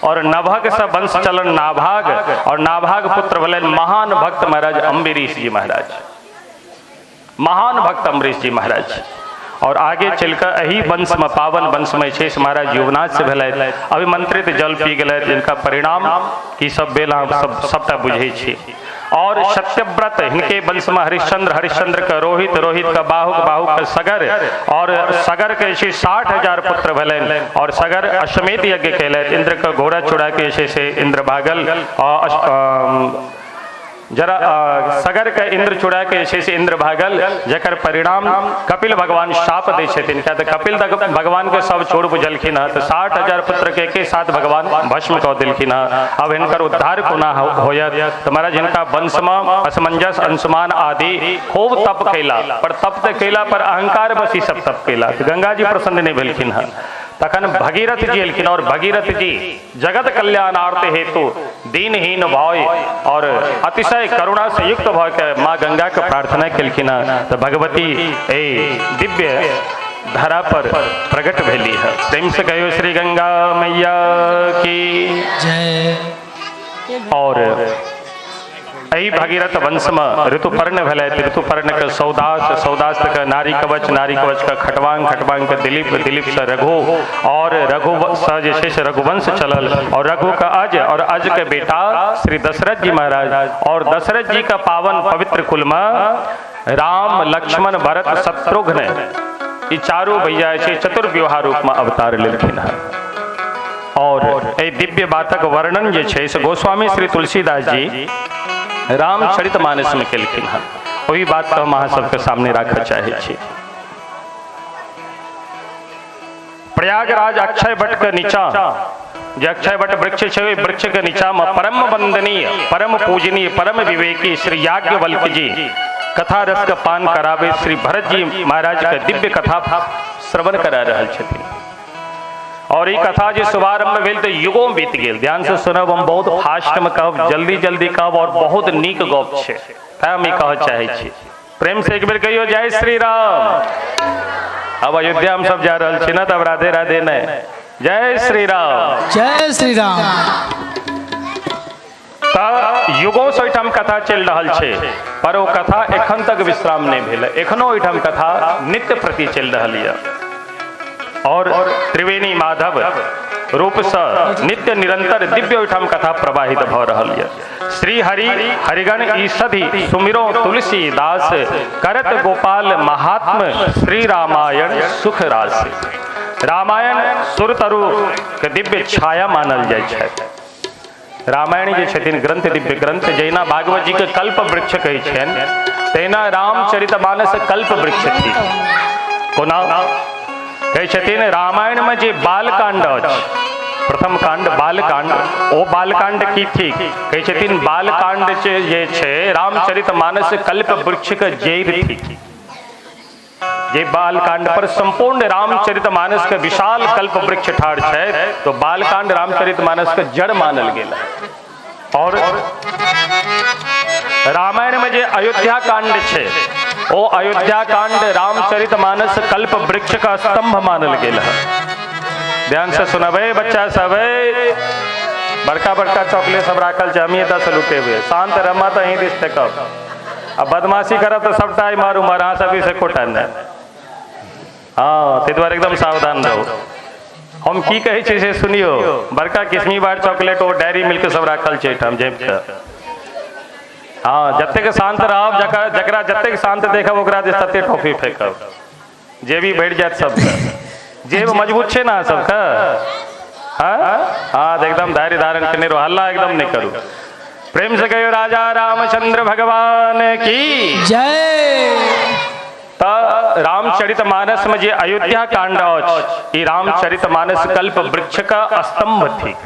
और नभग से वंश चलन नाभाग और नाभाग पुत्र भेलनि महान भक्त महाराज अम्बरीश जी महाराज, महान भक्त अम्बरीश जी महाराज। और आगे चलकर एही वंश में पावन वंश में छै से महाराज युवनाथ से भेलथि, अभिमंत्रित जल पी गेलथि, जिनका परिणाम की सब भेल अहाँ सब सबटा बुझै छी। और सत्यव्रत हिनके वंश में हरिश्चंद्र, हरिश्चंद्र के रोहित, रोहित के बाहुक, बाहुक के सगर और सगर के जे 60,000 पुत्र भेलनि और सगर अश्वमेध यज्ञ केलथि, इंद्र के घोड़ा चुड़ा के जे से इंद्र भागल और जरा सगर के इंद्र चुड़ा के जे से इंद्र भागल, जकर परिणाम कपिल भगवान शाप दै छथिन। किया तऽ कपिल तक भगवान के सब चोर बुझलखिन हँ, तऽ 60,000 पुत्र के एके साथ भगवान भस्म कऽ देलखिन हँ। अब हिनकर उद्धार कोना होयत? तऽ महाराज हिनका वंश में असमंजस, अंशुमान आदि खूब तप कैला, पर तप तऽ कैला पर अहंकार बस ई सब तप कैला, तऽ गंगा जी प्रसन्न नहि भेलखिन हँ। तखन भगीरथ जी एलखिन और भगीरथ जी जगत कल्याणार्थ हेतु दीनहीन भय और अतिशय करुणा से युक्त भऽ के माँ गंगा के प्रार्थना केलखिन हँ तऽ भगवती ए दिव्य धरा पर प्रकट भेली है। प्रेम से कहियो श्री गंगा मैया की जय। और एहि भगीरथ वंश में ऋतुपर्ण भेलै, ऋतुपर्ण के सौदास, सौदास के नारी कवच, नारी कवच के खटवांग, खटवांग के दिलीप, दिलीप से रघु, और रघु से जे छै से रघुवंश चलल, और रघु के अज, और अज के बेटा श्री दशरथ जी महाराज, और दशरथ जी का पावन पवित्र कुल में राम, लक्ष्मण, भरत, शत्रुघ्न ई चारू भैया छै चतुर्व्यूहा रूप में अवतार लेलखिन हँ। और एहि दिव्य बातक वर्णन जे छै से गोस्वामी श्री तुलसीदास जी रामचरित मानस में केलखिन हँ। ओहि बात के हम अहाँ सबके सामने राखऽ चाहै छी। प्रयागराज अक्षय वट के नीचा जे अक्षय वट वृक्ष छै, ओहि वृक्ष के नीचा में परम वंदनीय, परम पूजनीय, परम विवेकी श्री याज्ञवल्क्य जी कथा रस के पान करावे श्री भरत जी महाराज के दिव्य कथा श्रवण करा रहल छथिन। और ई कथा जे शुभारंभ भेल तऽ युगों बीत गेल। ध्यान से सुनब, हम बहुत फास्ट में कहब, जल्दी जल्दी कहब और बहुत नीक गप छै, तैं हम ई कहऽ चाहै छी। प्रेम से एक बेर कहियो जय श्री राम। अब अयोध्या हम सब जा रहल छी ना, तब राधे राधे नहीं, जय श्री राम, जय श्री राम। तऽ युगों से ओहिठाम कथा चलि रहल छै, पर ओ कथा एखन तक विश्राम नहि भेल, एखनो ओहिठाम कथा नित्य प्रति चलि रहल यऽ। और त्रिवेणी माधव रूप से नित्य निरंतर दिव्य ओहिठाम कथा प्रवाहित भऽ रहल यऽ। श्री हरि हरिगण ईसधि सुमिरो तुलसीदास, करत गोपाल महात्म श्री रामायण सुख रास। रामायण सुरतरु के दिव्य छाया मानल जाइ छै। रामायण जे छथिन ग्रंथ, दिव्य ग्रंथ, जहिना भागवत जी के कल्प वृक्ष कहै छनि, तहिना रामचरित मानस कल्प वृक्ष थिक। कोना कहै छथिन रामायण में जे बालकांड अछि, प्रथम कांड बालकांड, ओ बालकांड की थिक? कहै छथिन बालकांड जे छै रामचरित मानस कल्प वृक्ष के जड़ि थिक। जे बालकांड पर संपूर्ण रामचरित मानस के विशाल कल्प वृक्ष ठाढ़ छै, तो बालकांड रामचरित मानस के जड़ मानल गेल। और रामायण में जे अयोध्या कांड छै, ओ अयोध्या कांड रामचरित मानस कल्प वृक्ष का स्तंभ मानल गेल है। ध्यान से सुनबै बच्चा सब, बड़का बड़का चॉकलेट सब राखल छै, हमी एतऽ से लुटेबै। शांत रहमा तऽ अहीं दिस फेकब, आ बदमाशी करब तऽ सबटा मारू मार, अहाँ सब दिस एकोटा नहि। हाँ, ताहि दुआरे एकदम सावधान रहू। हम की कहै छियै से सुनियौ। बड़का किशमी बार चॉकलेट ओ डेयरी मिल्क सब राखल छै एहिठाम झाँपि कऽ। हाँ, जतेक शांत रहब, जकरा जतेक शांत देखब ओकरा दिस तते टॉफी फेंकब, जेबी भरि जायत सबके। जेब मजबूत छै ना सबके? हाँ हाँ, एकदम धैर्य धारण केने रहू, हल्ला एकदम नहि करू। प्रेम से कहियो राजा रामचंद्र भगवान की जय। तऽ रामचरित मानस में जे अयोध्या कांड अछि, ई रामचरित मानस कल्प वृक्ष का स्तंभ थिक।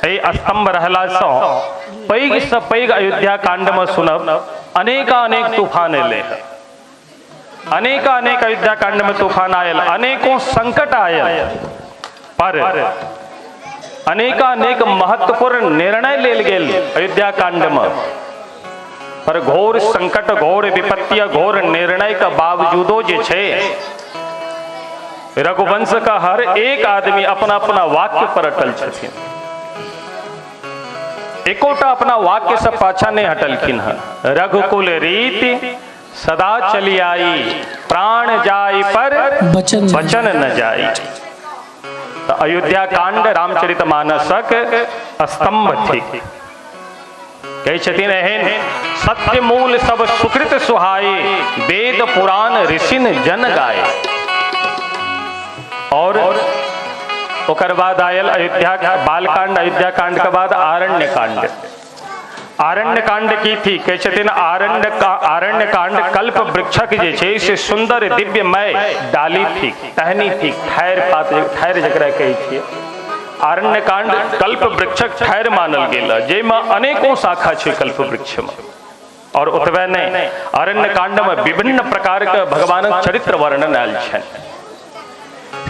एहि स्तंभ रहला सँ पैघ से पैघ अयोध्या कांड में सुनब अनेकानेक तूफान एलै, अनेकानेक अयोध्या कांड में तूफान आयल, अनेकों संकट आयल, पर अनेकानेक महत्वपूर्ण निर्णय लेल गेल अयोध्या कांड में। पर घोर संकट, घोर विपत्ति, घोर निर्णय के बावजूदो जे छै रघुवंश का हर एक आदमी अपना अपना वाक्य पर अटल छथिन, एकोटा अपना वाक्य से पाछा नहीं हटलखिन हन। रघुकुल रीति सदा चली आई, प्राण जाई पर बचन बचन न जाई। तो अयोध्या कांड रामचरित मानसक स्तंभ थिक। कहै छथिन एहन सत्य मूल सब सुकृत सुहाए, वेद पुराण ऋषिन जन गाए। और ओकर बाद आयल अयोध्या बालकांड, अयोध्या कांड के बाद आरण्य कांड। आरण्य कांड की थी? कहै छथिन आरण्य कांड कल्प वृक्षक जे छै से सुंदर दिव्यमय डाली थी, टहनी थी, ठैर पात, ठैर जकरा कहै छियै। आरण्य कांड कल्प वृक्षक ठैर मानल गेल, जाहिमे अनेकों शाखा छै कल्प वृक्ष में। और ओतबे नहि, अरण्य कांड में विभिन्न प्रकार के भगवानक चरित्र वर्णन आयल छनि।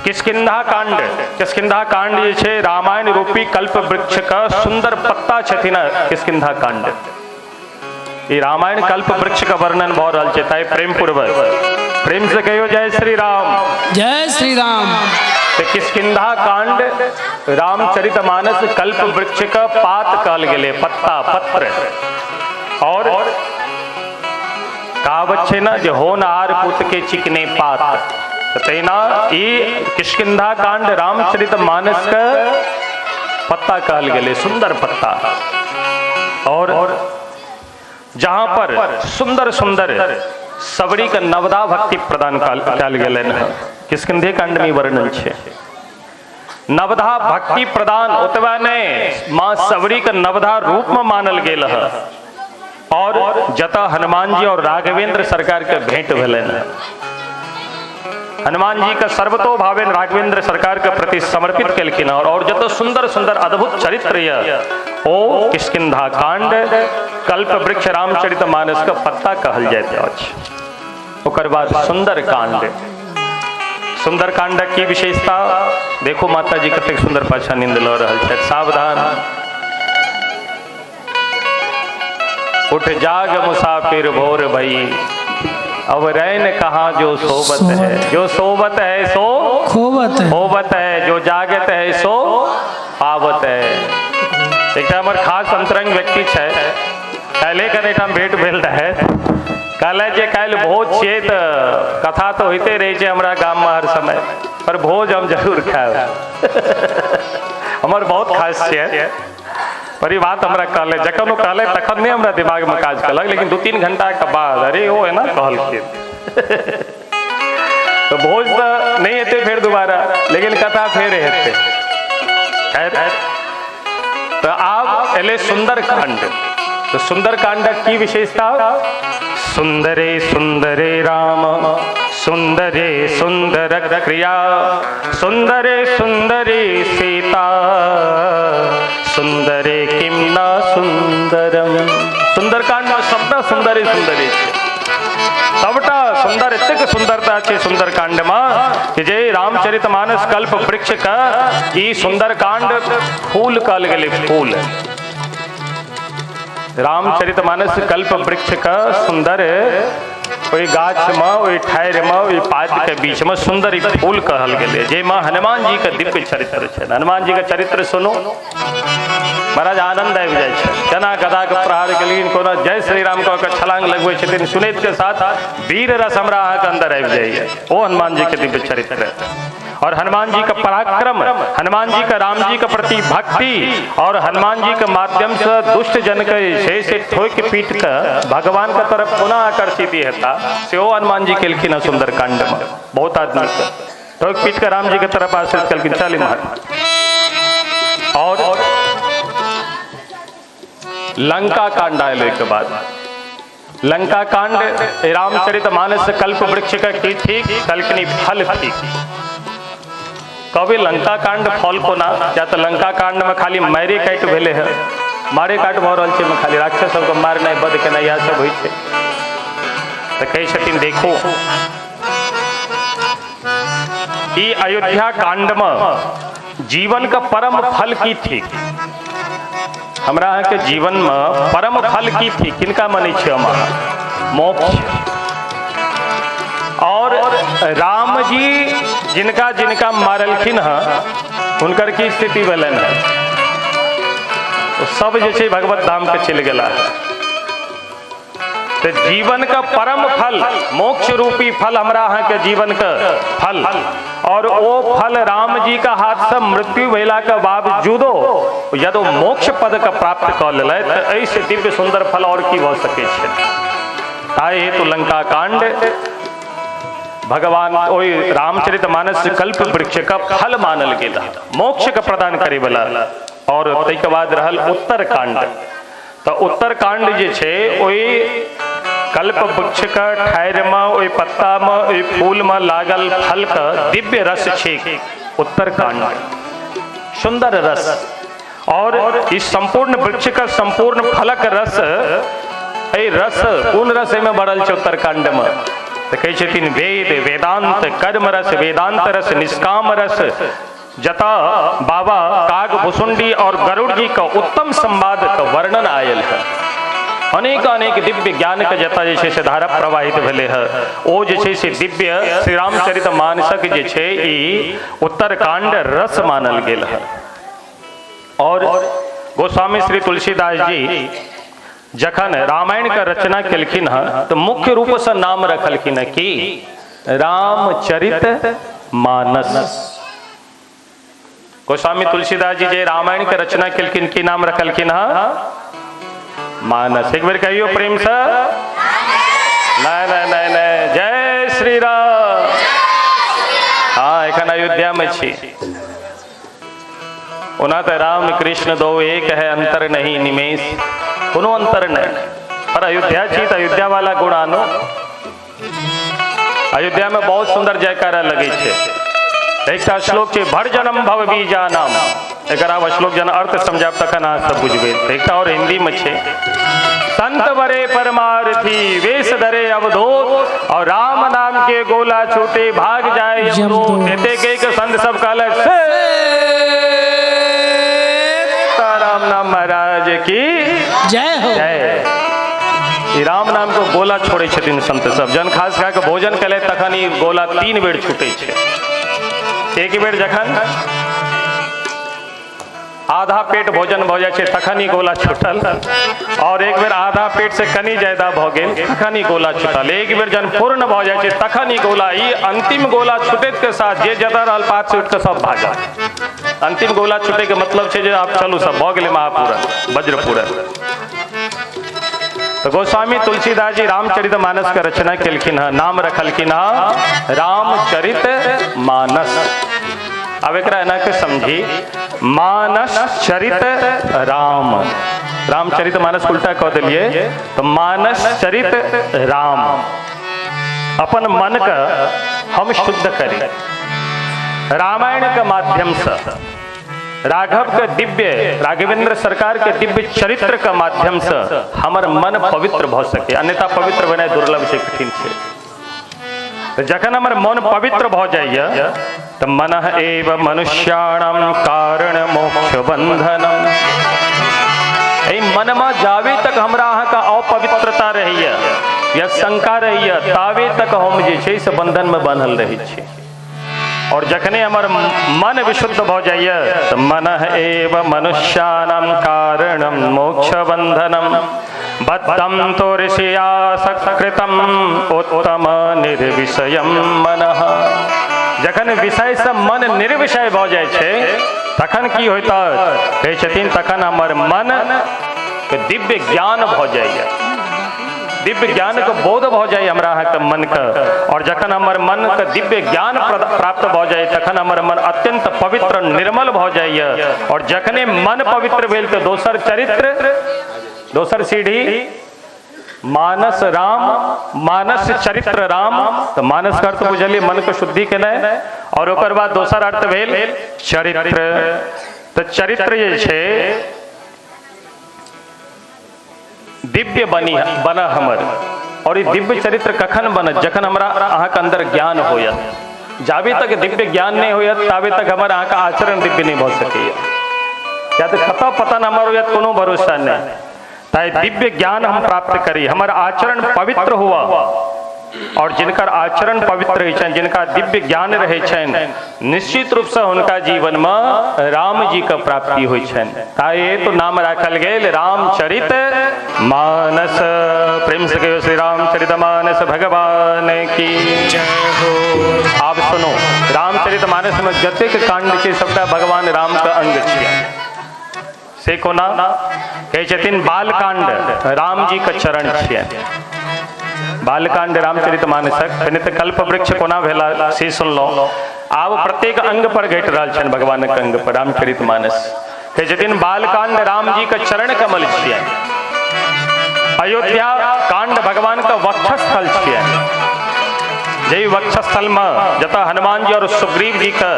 किष्किंधा कांड, किष्किंधा कांड जे छै रामायण रूपी कल्प वृक्ष का सुंदर पत्ता छथिन किष्किंधा कांड। ई रामायण कल्प वृक्ष का वर्णन भऽ रहल छै, ताहि प्रेम पूर्वक प्रेम से कहियो जय श्री राम, जय श्री राम। तो किष्किंधा कांड रामचरित मानस कल्प वृक्ष का पात कहल गेलै, पत्ता पत्र। और कहावत छै ना जे होनहार पुत के चिकने पात, तहिना ई किष्किंधा कांड रामचरित मानस का पत्ता कहल गेलै, सुंदर पत्ता। और जहां पर सुंदर सुंदर सबरी के नवदा भक्ति प्रदान कयल गेलनि हँ, किष्किंधे कांड में वर्णन छै। नवधा भक्ति प्रदान ओतबा नहि, माँ सबरी के नवधा रूप में मानल गेल हँ। और जतऽ हनुमान जी और राघवेंद्र सरकार के भेंट भेलनि, हनुमान जी के सर्वतो भावेन राघवेंद्र सरकार के प्रति समर्पित केलखिन। और जतऽ सुंदर सुंदर अद्भुत चरित्र यऽ ओ किष्किंधा कांड कल्प वृक्ष रामचरित मानस के पत्ता कहल जाइत अछि। ओकर बाद सुंदर कांड। सुंदर कांडक की विशेषता देखो, माता जी कतेक सुंदर पाछा नींद लऽ रहल छथि। सावधान, उठ जाग मुसाफिर भोर भई, अब रैन कहाँ जो सोबत है। जो सोबत है सो खोवत है, खोवत है, जो जागत है सो पावत है। एकटा हमर खास अंतरंग व्यक्ति छै, काल्हि कने एहिठाम भेंट भेल रहै, कहले जे काल्हि भोज छियै तऽ कथा तऽ होइते रहै छै हमरा गाममे हर समय, पर भोज हम जरूर खायब। हमर बहुत खास छियै, पर ई बात हमरा कहले, जखन ओ कहले तखन नहि हमरा दिमागमे काज कलक, लेकिन 2-3 घंटा के बाद अरे ओ एना कहलखिन। तऽ भोज तऽ नहि हेतै फेर दोबारा, लेकिन कथा फेर हेतै। तऽ आब एलै सुंदर कांड। तो सुंदर कांडक की विशेषता, सुंदरे सुंदरे राम सुंदरे सुंदर क्रिया, सुंदरे सुंदरे सीता सुंदरे किम न सुंदरम। सुंदर कांड में सबटा सुंदरे सुंदरे छै, सबटा सुंदर, एतेक सुंदरता छै सुंदर कांड में कि जे रामचरित मानस कल्प वृक्ष का ई सुंदर कांड फूल कहल गेलै, फूल। रामचरित मानस कल्प वृक्ष का सुंदर ओहि गाछ में, ओहि ठाढ़ि में, ओहि पात के बीच में सुंदर फूल कहल गेलै, जाहिमे हनुमान जी के दिव्य चरित्र छै। हनुमान जी के चरित्र सुनू महाराज आनंद आबि जाइ छै। केना गदा के प्रहार केलखिन, कोना जय श्री राम कह के छलांग लगबै छथिन, सुनैत के साथ वीर रस हमरा अहाँके अंदर आबि जाइए। ओ हनुमान जी के दिव्य चरित्र। और हनुमान जी का पराक्रम, हनुमान जी का राम जी के प्रति भक्ति, और हनुमान जी के माध्यम से दुष्ट जन के जे से ठोक पीट के भगवान के तरफ पुनः आकर्षित हेता, सेहो हनुमान जी केलखिन सुंदर कांड में। बहुत आदमी के ठोक पीट के राम जी के तरफ आश्रित केलखिन, चल इम्हर। और लंका कांड आयल के बाद, लंका कांड रामचरित मानस कल्प वृक्ष का की ठीक कल्पनी फल थी। कभी लंका कांड फल कोना, या तो लंका कांड में खाली मारे काटि भेलै है, मारे काट भऽ रहल छै, खाली राक्षस सबके मारनाइ वध केनाइ इएह सब होइ छै। तऽ कहै छथिन देखो ई अयोध्या कांड में जीवन का परम फल की थी। हमरा अहाँके जीवन में परम फल की थी, किनका मानै छियै हम? मोक्ष। और राम जी जिनका जिनका मारलखिन हँ हुनकर की स्थिति भेलनि हँ, सब जे छै भगवत धाम के चलि गेला। तो जीवन का परम फल मोक्ष रूपी फल हमरा अहाँके जीवन का फल, और वो फल राम जी का हाथ से मृत्यु भेला के बावजूदो यदि मोक्ष पद के प्राप्त कऽ लेलथि तऽ एहिसँ दिव्य सुंदर फल और की भऽ सकै छै। ताहि हेतु लंका कांड भगवान ओहि रामचरित मानस कल्प वृक्ष का फल मानल गेल, मोक्ष के प्रदान करे वाला। और ताहिके बाद रहल उत्तर कांड। तो उत्तर कांड जे छै ओहि कल्प वृक्ष के ठाढ़ि में, ओहि पत्ता में, ओहि फूल में लागल फल के दिव्य रस छै उत्तर कांड, सुंदर रस। और इस संपूर्ण वृक्ष का संपूर्ण फलक रस, एहि रस कोन रस एहिमे भरल छै उत्तर कांड में? तऽ कहै छथिन वेद वेदांत कर्म रस वेदांत रस निष्काम रस, जतऽ बाबा काग भुसुंडी और गरुड़ जी का उत्तम संवाद का वर्णन आयल है। अनेक अनेक दिव्य ज्ञान के जतऽ जे छै से धारा प्रवाहित भेलै है, ओ जे छै से दिव्य श्री रामचरित मानसक जे छै ई उत्तरकांड रस मानल गेल है। और गोस्वामी श्री तुलसीदास जी जखन रामायण के रचना केलखिन हँ तो मुख्य रूप से नाम रखलखिन हँ कि रामचरित मानस। गोस्वामी तुलसीदास जी जे रामायण के रचना केलखिन की नाम रखलखिन हँ? मानस। एक बेर कहियो प्रेम से, नहीं नहीं नहीं नहीं, जय श्री राम। हाँ, एखन अयोध्या में छी। ओना तो राम कृष्ण दो एक है, अंतर नहीं निमेष, कोनो अंतर नहीं, पर अयोध्या छी तो अयोध्या वाला गुण आनो। अयोध्या में बहुत सुंदर जयकारा लगे छे। एकटा श्लोक छे भर जन्म भव बीजा नाम, एकर आब श्लोक जन अर्थ समझाब तखन अहाँ सब बुझबै। एकटा और हिंदी में छे, संत बरे परमार्थी वेश धरे अवधूत, और राम नाम के गोला छूटे भाग जाए यमदूत। एते के संत सब कहलक राम नाम महाराज की जय हो। जय। राम नाम को गोला छोड़े छथिन संत सब। जन खास खा के भोजन कले तखन ई गोला 3 बेर छूटे छे। एक बेर जखन आधा पेट भोजन भ जाइ छै तखन ई गोला छूटल, और एक बेर आधा पेट से कनी ज्यादा भ गेल तखन ई गोला छूटल, एक बेर जन पूर्ण भ जाइ छै तखन ई गोला, ई अंतिम गोला छूटैत के साथ जे जतऽ रहल पात से उठि के सब भागल। अंतिम गोला छूटे के मतलब छै जे आब चलू सब भ गेलै महापूरन वज्रपूरन। तो गोस्वामी तुलसीदास जी रामचरित मानस के रचना केलखिन हँ, नाम रखलखिन हँ रामचरित मानस। अब एकरा एना के समझी, मानस चरित राम, रामचरित मानस उल्टा कह दिलिए तो मानस चरित राम। अपन मन के हम शुद्ध करी रामायण के माध्यम से, राघव के दिव्य राघवेंद्र सरकार के दिव्य चरित्र के माध्यम से हमर मन पवित्र भ सके, अन्यथा पवित्र बनाए दुर्लभ छै, कठिन छै। तो जखन हमर मन पवित्र भ जाइए तो मन एव मनुष्याणाम कारण मोक्ष बंधनम। एहि मन में जावे तक हमरा अहाँ का अपवित्रता रहैया या शंका रहैया तावे तक हम जे छै से बंधन में बान्हल रहै छी। और जखने हमर मन विशुद्ध भ जाइए तो मन एव मनुष्याणाम कारणम मोक्ष बंधनम बद्धम तो ऋषिया सकृतम उत्तम निर्विषयम मनः। जखन विषय से मन निर्विषय भ जाइ छै तखन की होइत कहै छथिन तखन हमर मन के दिव्य ज्ञान भ जाइए, दिव्य ज्ञान के बोध भ जाए हमरा अहाँके मन के। और जखन हमर मन के दिव्य ज्ञान प्राप्त भ जाए तखन हमर मन अत्यंत पवित्र निर्मल भ जाइए। और जखने मन पवित्र भेल तो दोसर चरित्र, दोसर सीढ़ी मानस राम, मानस चरित्र राम। तो मानस का अर्थ बुझलिए मन के शुद्धि केनाइ, और ओकर बाद दोसर अर्थ भेल चरित्र। तो चरित्र जे छै दिव्य बनी बना हमर। और ये दिव्य चरित्र कखन बनत? जखन हमरा अहाँके अंदर ज्ञान होयत। जाबे तक दिव्य ज्ञान नहीं होयत ताबे तक हमर अहाँके आचरण दिव्य नहीं भऽ सकैया, या तो कतऽ पतन हमर होयत कोनो भरोसा नहीं। ताहि दिव्य ज्ञान हम प्राप्त करी, हमर आचरण पवित्र हुआ। और जिनकर आचरण पवित्र रहै छनि, जिनका दिव्य ज्ञान रहै छनि, निश्चित रूप से हुनका जीवन में राम जी के प्राप्ति होइ छनि। ताहि तो नाम राखल गेल रामचरित मानस। प्रेम से कहियो श्री रामचरित मानस भगवान की जय हो। आब सुनो, रामचरित मानस में जतेक कांड छै सबटा भगवान राम के अंग छियै। से कोना कहै छथिन बालकांड राम जी के चरण छियै। बालकांड रामचरित मानसक पहिने तऽ कल्प वृक्ष कोना भेला से सुनलहुँ। आब प्रत्येक अंग पर घटि रहल छनि भगवानक अंग पर रामचरित मानस। कहै छथिन बालकांड राम जी के चरण कमल छियै। अयोध्या कांड भगवान के वक्षस्थल छियै। जै वक्षस्थल में जतऽ हनुमान जी और सुग्रीव जी के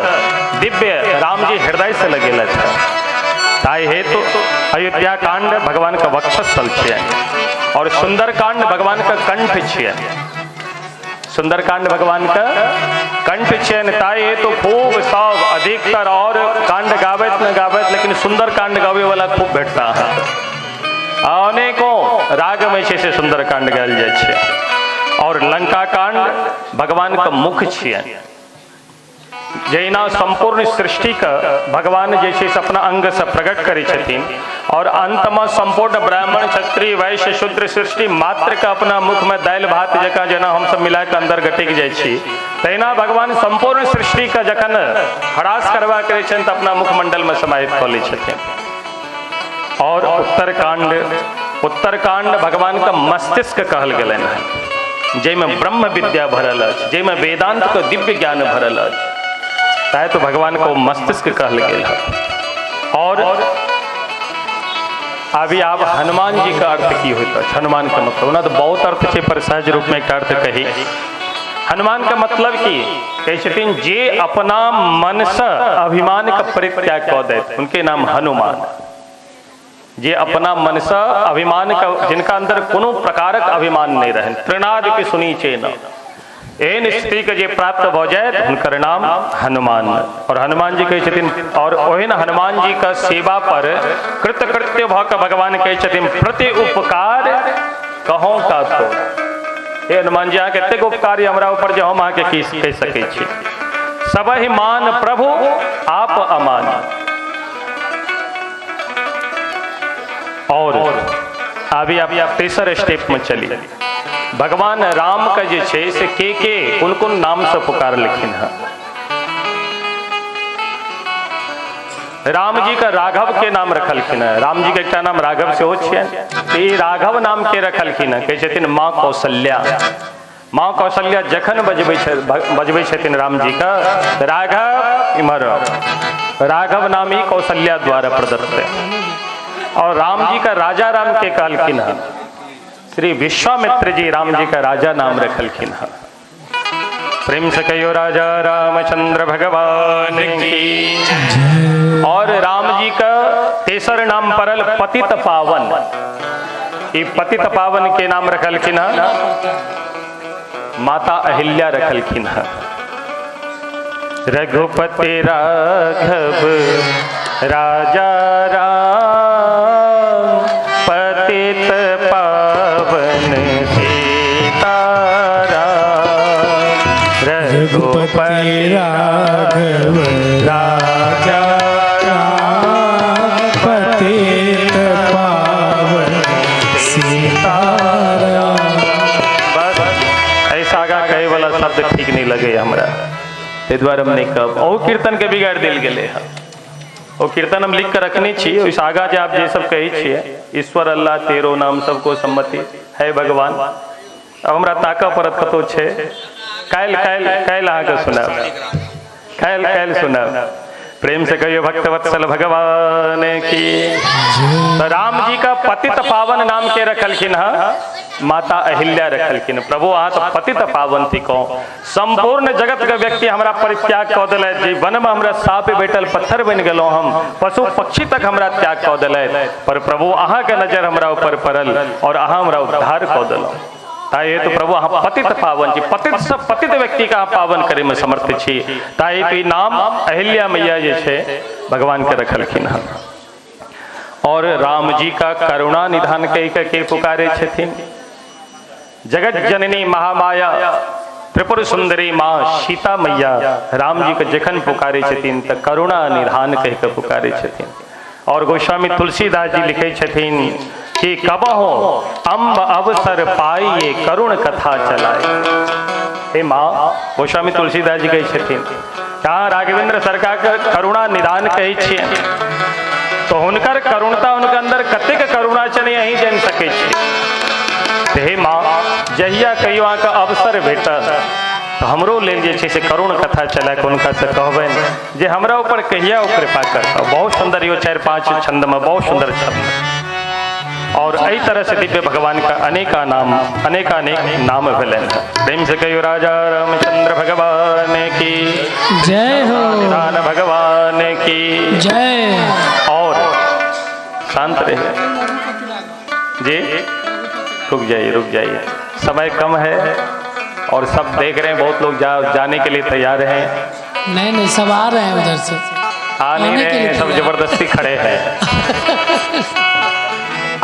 दिव्य राम जी हृदय से लगेल छै, ताहि हेतु अयोध्या कांड भगवान के वक्षस्थल छियै। और सुंदर कांड भगवान के कंठ छियै। सुंदरकांड भगवान का कंठ चयन ताई तो खूब सब अधिकतर और कांड गावत न गावत, लेकिन सुंदरकांड गावे वाला खूब भेटता है। अनेकों राग में छै से सुंदरकांड गायल जाइ छै। और लंका कांड भगवान का मुख छियनि, जहिना संपूर्ण सृष्टि का भगवान जे छै से अपना अंग से प्रकट करै छथिन और अंत में संपूर्ण ब्राह्मण क्षत्रिय वैश्य शूद्र सृष्टि मात्र का अपना मुख में दालि भात जकाँ जेना हमसब मिला के अंदर गटकि जाइ छी, तहिना भगवान संपूर्ण सृष्टि का जखन ह्रास करबाक रहै छनि तऽ अपना मुखमंडल में समाहित कऽ लै छथिन। और उत्तरकांड, उत्तरकांड भगवान का मस्तिष्क कहल गेलनि हँ, जाहिमे ब्रह्म विद्या भरल अछि, जाहिमे वेदांत के दिव्य ज्ञान भरल अछि, ताहि तो भगवान को मस्तिष्क कहल गेल है। और अभी आप हनुमान जी का अर्थ की होता है, हनुमान का मतलब ना तो बहुत अर्थ है, पर सहज रूप में एक अर्थ कही। हनुमान का मतलब की कहै छथिन जे अपना मन से अभिमान का परित्याग कऽ देत उनके नाम हनुमान। जे अपना मन से अभिमान का, जिनका अंदर कोनो प्रकारक अभिमान नहीं रहे, तृणादि सुनी चेन, एहन स्थिति के जे प्राप्त भऽ जायत हुनकर नाम हनुमान। और हनुमान जी कहै छथिन, और ओहन हनुमान जी का सेवा पर कृतकृत्य भऽ के भगवान कहै छथिन प्रति उपकार कहों का तो। हे हनुमान जी, अहाँके एतेक उपकार यऽ हमरा ऊपर जे हम अहाँके की कहि सकै छी। सबहि मान प्रभु आप अमान। और अभी आप तेसर स्टेप में चली, भगवान राम का जे छै से के कोन कोन नाम से पुकारलखिन हँ। राम जी का राघव के नाम रखलखिन हँ, राम जी के एकटा नाम राघव सेहो छियनि, तऽ ई राघव नाम के रखलखिन हँ, कहै छथिन माँ कौशल्या। माँ कौशल्या जखन बजबै छथिन राम जी का, राघव इम्हर, राघव नाम ही कौशल्या द्वारा प्रदत्त। और राम जी का राजा राम के कहलखिन हँ श्री विश्वामित्र जी, राम जी का राजा नाम रखलखिन हँ। प्रेम से कहियो राजा रामचंद्र भगवान की। और राम जी का तेसर नाम पड़ल पतित पावन। ई पतित पावन के नाम रखलखिन हँ माता अहिल्या रखलखिन हँ। रघुपति राघव राजा राम पतित पावन सीताराम। रघुपति राघव राजा राम पतित पावन सीताराम। बस ऐसा आगा कहे वाला शब्द ठीक नहीं लगे हमरा, ताहि दुआरे हम नहीं कहब। ओ कीर्तन के बिगाड़ देल गेलै हँ, ओ कीर्तन हम लिख के रखने छी, ओहिसँ आगाँ जे आप जे सब कहै छियै ईश्वर अल्लाह तेरो नाम सबको सम्मति है भगवान, अब हमरा ताकऽ पड़त कतहु छै। काल्हि काल्हि काल्हि अहाँके सुनायब, काल्हि काल्हि सुनायब। प्रेम से कहियो भक्त वत्सल भगवान की। तो राम जी का पतित पावन नाम के रखलखिन हँ माता अहिल्या रखलखिन। प्रभु अहाँ तो पतित पावन थिकौ, संपूर्ण जगत के व्यक्ति हमरा परित्याग कऽ देलथि, जे वन में हमरा साप बैठल पत्थर बनि गेलहुँ हम, पशु पक्षी तक हमरा त्याग कऽ देलथि, पर प्रभु अहाँ के नजर हमरा ऊपर पड़ल और अहाँ हमरा उद्धार कऽ देलहुँ। ताहि हेतु प्रभु अहाँ पतित पावन छी, पतित से पतित व्यक्ति के अहाँ पावन करे में समर्थ छी। ताहि हेतु ई नाम अहिल्या मैया जे छै भगवान के रखलखिन हँ। और राम जी का करुणा निधान कहि के पुकारे छथिन जगत जननी महामाया त्रिपुर सुंदरी माँ सीता मैया। राम जी के जखन पुकारे छथिन तऽ करुणा निधान कहि के पुकारे छथिन। और गोस्वामी तुलसीदास जी लिखे छथिन कि कबहो अम्ब अवसर पाइए करुण कथा चलाए। हे माँ, गोस्वामी तुलसीदास जी कहै छथिन कहाँ राघवेंद्र सरकार के करुणा निधान कहै छियै तो हुनकर करुणता हुनकर अंदर कतेक करुणा छनि अहीं जानि सकै छी। हे माँ, जहिया कहियो अहाँके अवसर भेटत तऽ हमरो लेल जे छै से करुण कथा चला के हुनका से कहबनि जे हमरा ऊपर कहिया ओ कृपा करता। बहुत सुंदर यो 4-5 छंद में बहुत सुंदर छंद। और एहि तरह से दिव्य भगवान का अनेका नाम अनेकानेक नाम भेलनि। प्रेम से कहियो राजा रामचंद्र भगवान की जय हो, निधान भगवान की जय। और शांत रहे जी, रुक जाइए रुक जाइए, समय कम है। और सब देख रहे हैं, बहुत लोग जाने के लिए तैयार हैं। नहीं नहीं, सब आ रहे हैं उधर से, आ नहीं रहे हैं, सब जबरदस्ती खड़े हैं।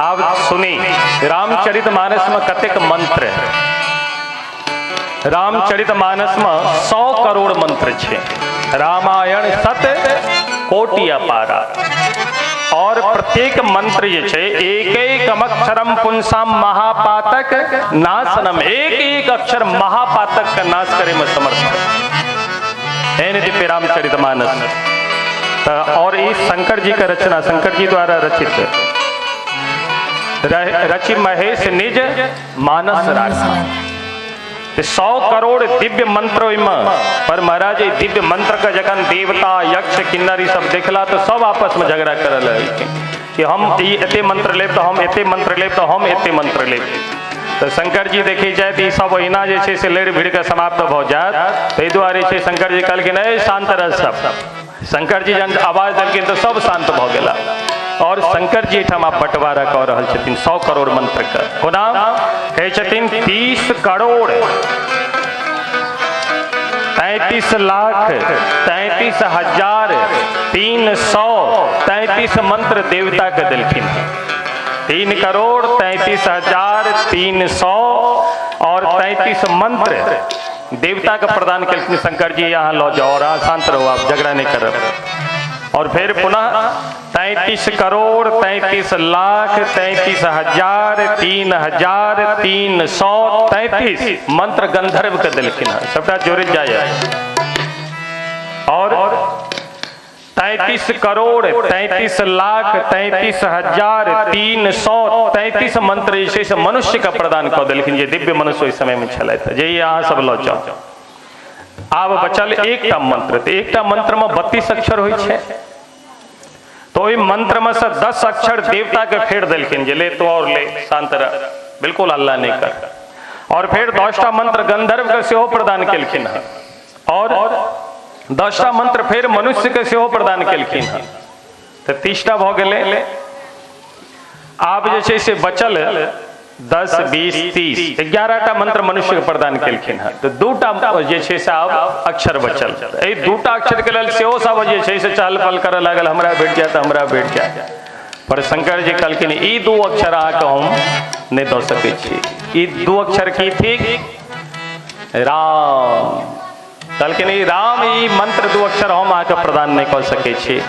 आप सुनी रामचरित मानस में कतेक मंत्र है। रामचरित मानस में 100 करोड़ मंत्र छे। रामायण सत कोटि अपारा। और प्रत्येक मंत्र जे छे एक एक अक्षरम पुंसाम महापातक नाशनम, एक एक अक्षर महापातक का नाश करे में समर्थ है दिव्य रामचरित मानस। और इस शंकर जी का रचना, शंकर जी द्वारा रचित, रचि महेश निज मानस राखा। 100 करोड़ दिव्य मंत्र ओहिमे, पर महाराज दिव्य मंत्र के जखन देवता यक्ष किन्नर ई सब देखला तो सब आपस में झगड़ा कर लगलखिन कि हम ई एते मंत्र लेब तो हम एते मंत्र लेब तो हम एते मंत्र लेब। तो शंकर जी देखी जाए तो ई सब ओहिना जे छै से लड़ि भिड़ के समाप्त भऽ जायत। ताहि दुआरे छै शंकर जी कहलखिन ए शांत रह सब। शंकर जी जहन आवाज देलखिन तो सब शांत भऽ गेला। और शंकर जी एहिठाम आब बंटवारा कऽ रहल छथिन 100 करोड़ मंत्र के। कोना कहै छथिन 30 करोड़ 33 लाख 33 हजार 333 मंत्र देवता के देलखिन। 3 करोड़ 33 हजार 300 और 33 मंत्र देवता के प्रदान केलखिन शंकर जी। यहाँ लऽ जाओ और शांत रहो, आप झगड़ा नहीं करब। और फिर पुनः 33 करोड़ 33 लाख 33 हजार 3,333 मंत्र गंधर्व के देलखिन हँ। सबटा जोड़ि जाय। और 33 करोड़ 33 लाख 33 हजार 333 मंत्र जे छै से मनुष्य के प्रदान कऽ देलखिन, जे दिव्य मनुष्य ओहि समय में छलथि, जे अहाँ सब लऽ जाउ। आब बचल एकटा मंत्र। तो एकटा मंत्र में 32 अक्षर होइ छै, तो ओहि मंत्र में से 10 अक्षर देवता के फेर देलखिन जे ले तो और ले, शांत रह, बिल्कुल हल्ला नहीं कर। और फिर 10टा मंत्र गंधर्व के सेहो प्रदान केलखिन हँ। और 10टा मंत्र फेर मनुष्य के सेहो प्रदान केलखिन हँ। तो 30टा भऽ गेलै। आब जे छै से बचल 10 20 30 11टा मंत्र मनुष्य के प्रदान केलखिन हँ। तो 2टा जे छै से आब अक्षर बचल। एहि 2टा अक्षर के लेल सेहो सब जे छै से चहल पहल करऽ लागल, हमरा भेट जायत हमरा भेट जायत। पर शंकर जी कहलखिन ई 2 अक्षर अहाँके हम नहि दऽ सकै छी। ई 2 अक्षर की थिक? राम। कहलखिन ई राम, ई मंत्र 2 अक्षर हम अहाँके प्रदान नहि कऽ सकै छी।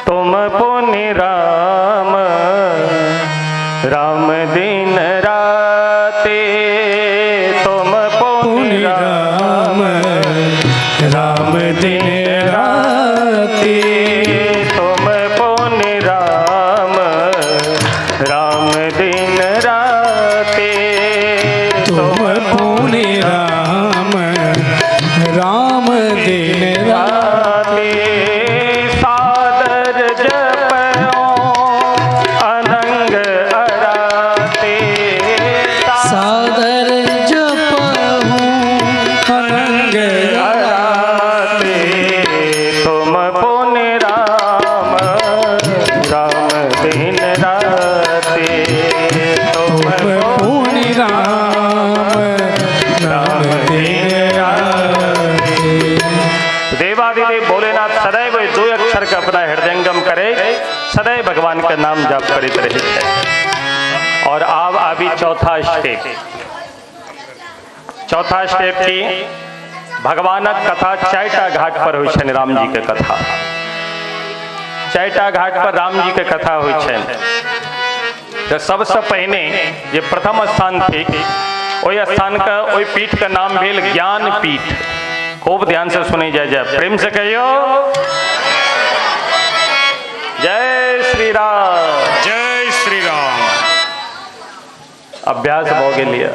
तुम पुनि राम राम दिन राते, तुम पुनि राम राम दिन राते, तुम पुनि राम राम दिन राते, तुम पुनि राम राम दिन राते। सादर जपो अनंग अराते, सादर जपहूँ अनंग अराते, तुम पुनि राम राम दिन राते, तुम पुनि राम राम दिन राते। देवादिदेव भोलेनाथ सदैव 2 अक्षर के अपना हृदयंगम करे, सदैव भगवान के नाम जाप करैत रहे छै। और आब आबी चौथा स्टेप। चौथा स्टेप की भगवानक कथा 4टा घाट पर होइ छनि। राम जी के कथा 4टा घाट पर राम जी के कथा होइ छनि। तो सबसे पहिने जे प्रथम स्थान थिक, ओहि स्थान के, ओहि पीठ के नाम भेल ज्ञान पीठ। खूब ध्यान से सुनी जाय, जाय प्रेम से कहियो जय श्री राम, जय श्री राम। अभ्यास भऽ गेल यऽ,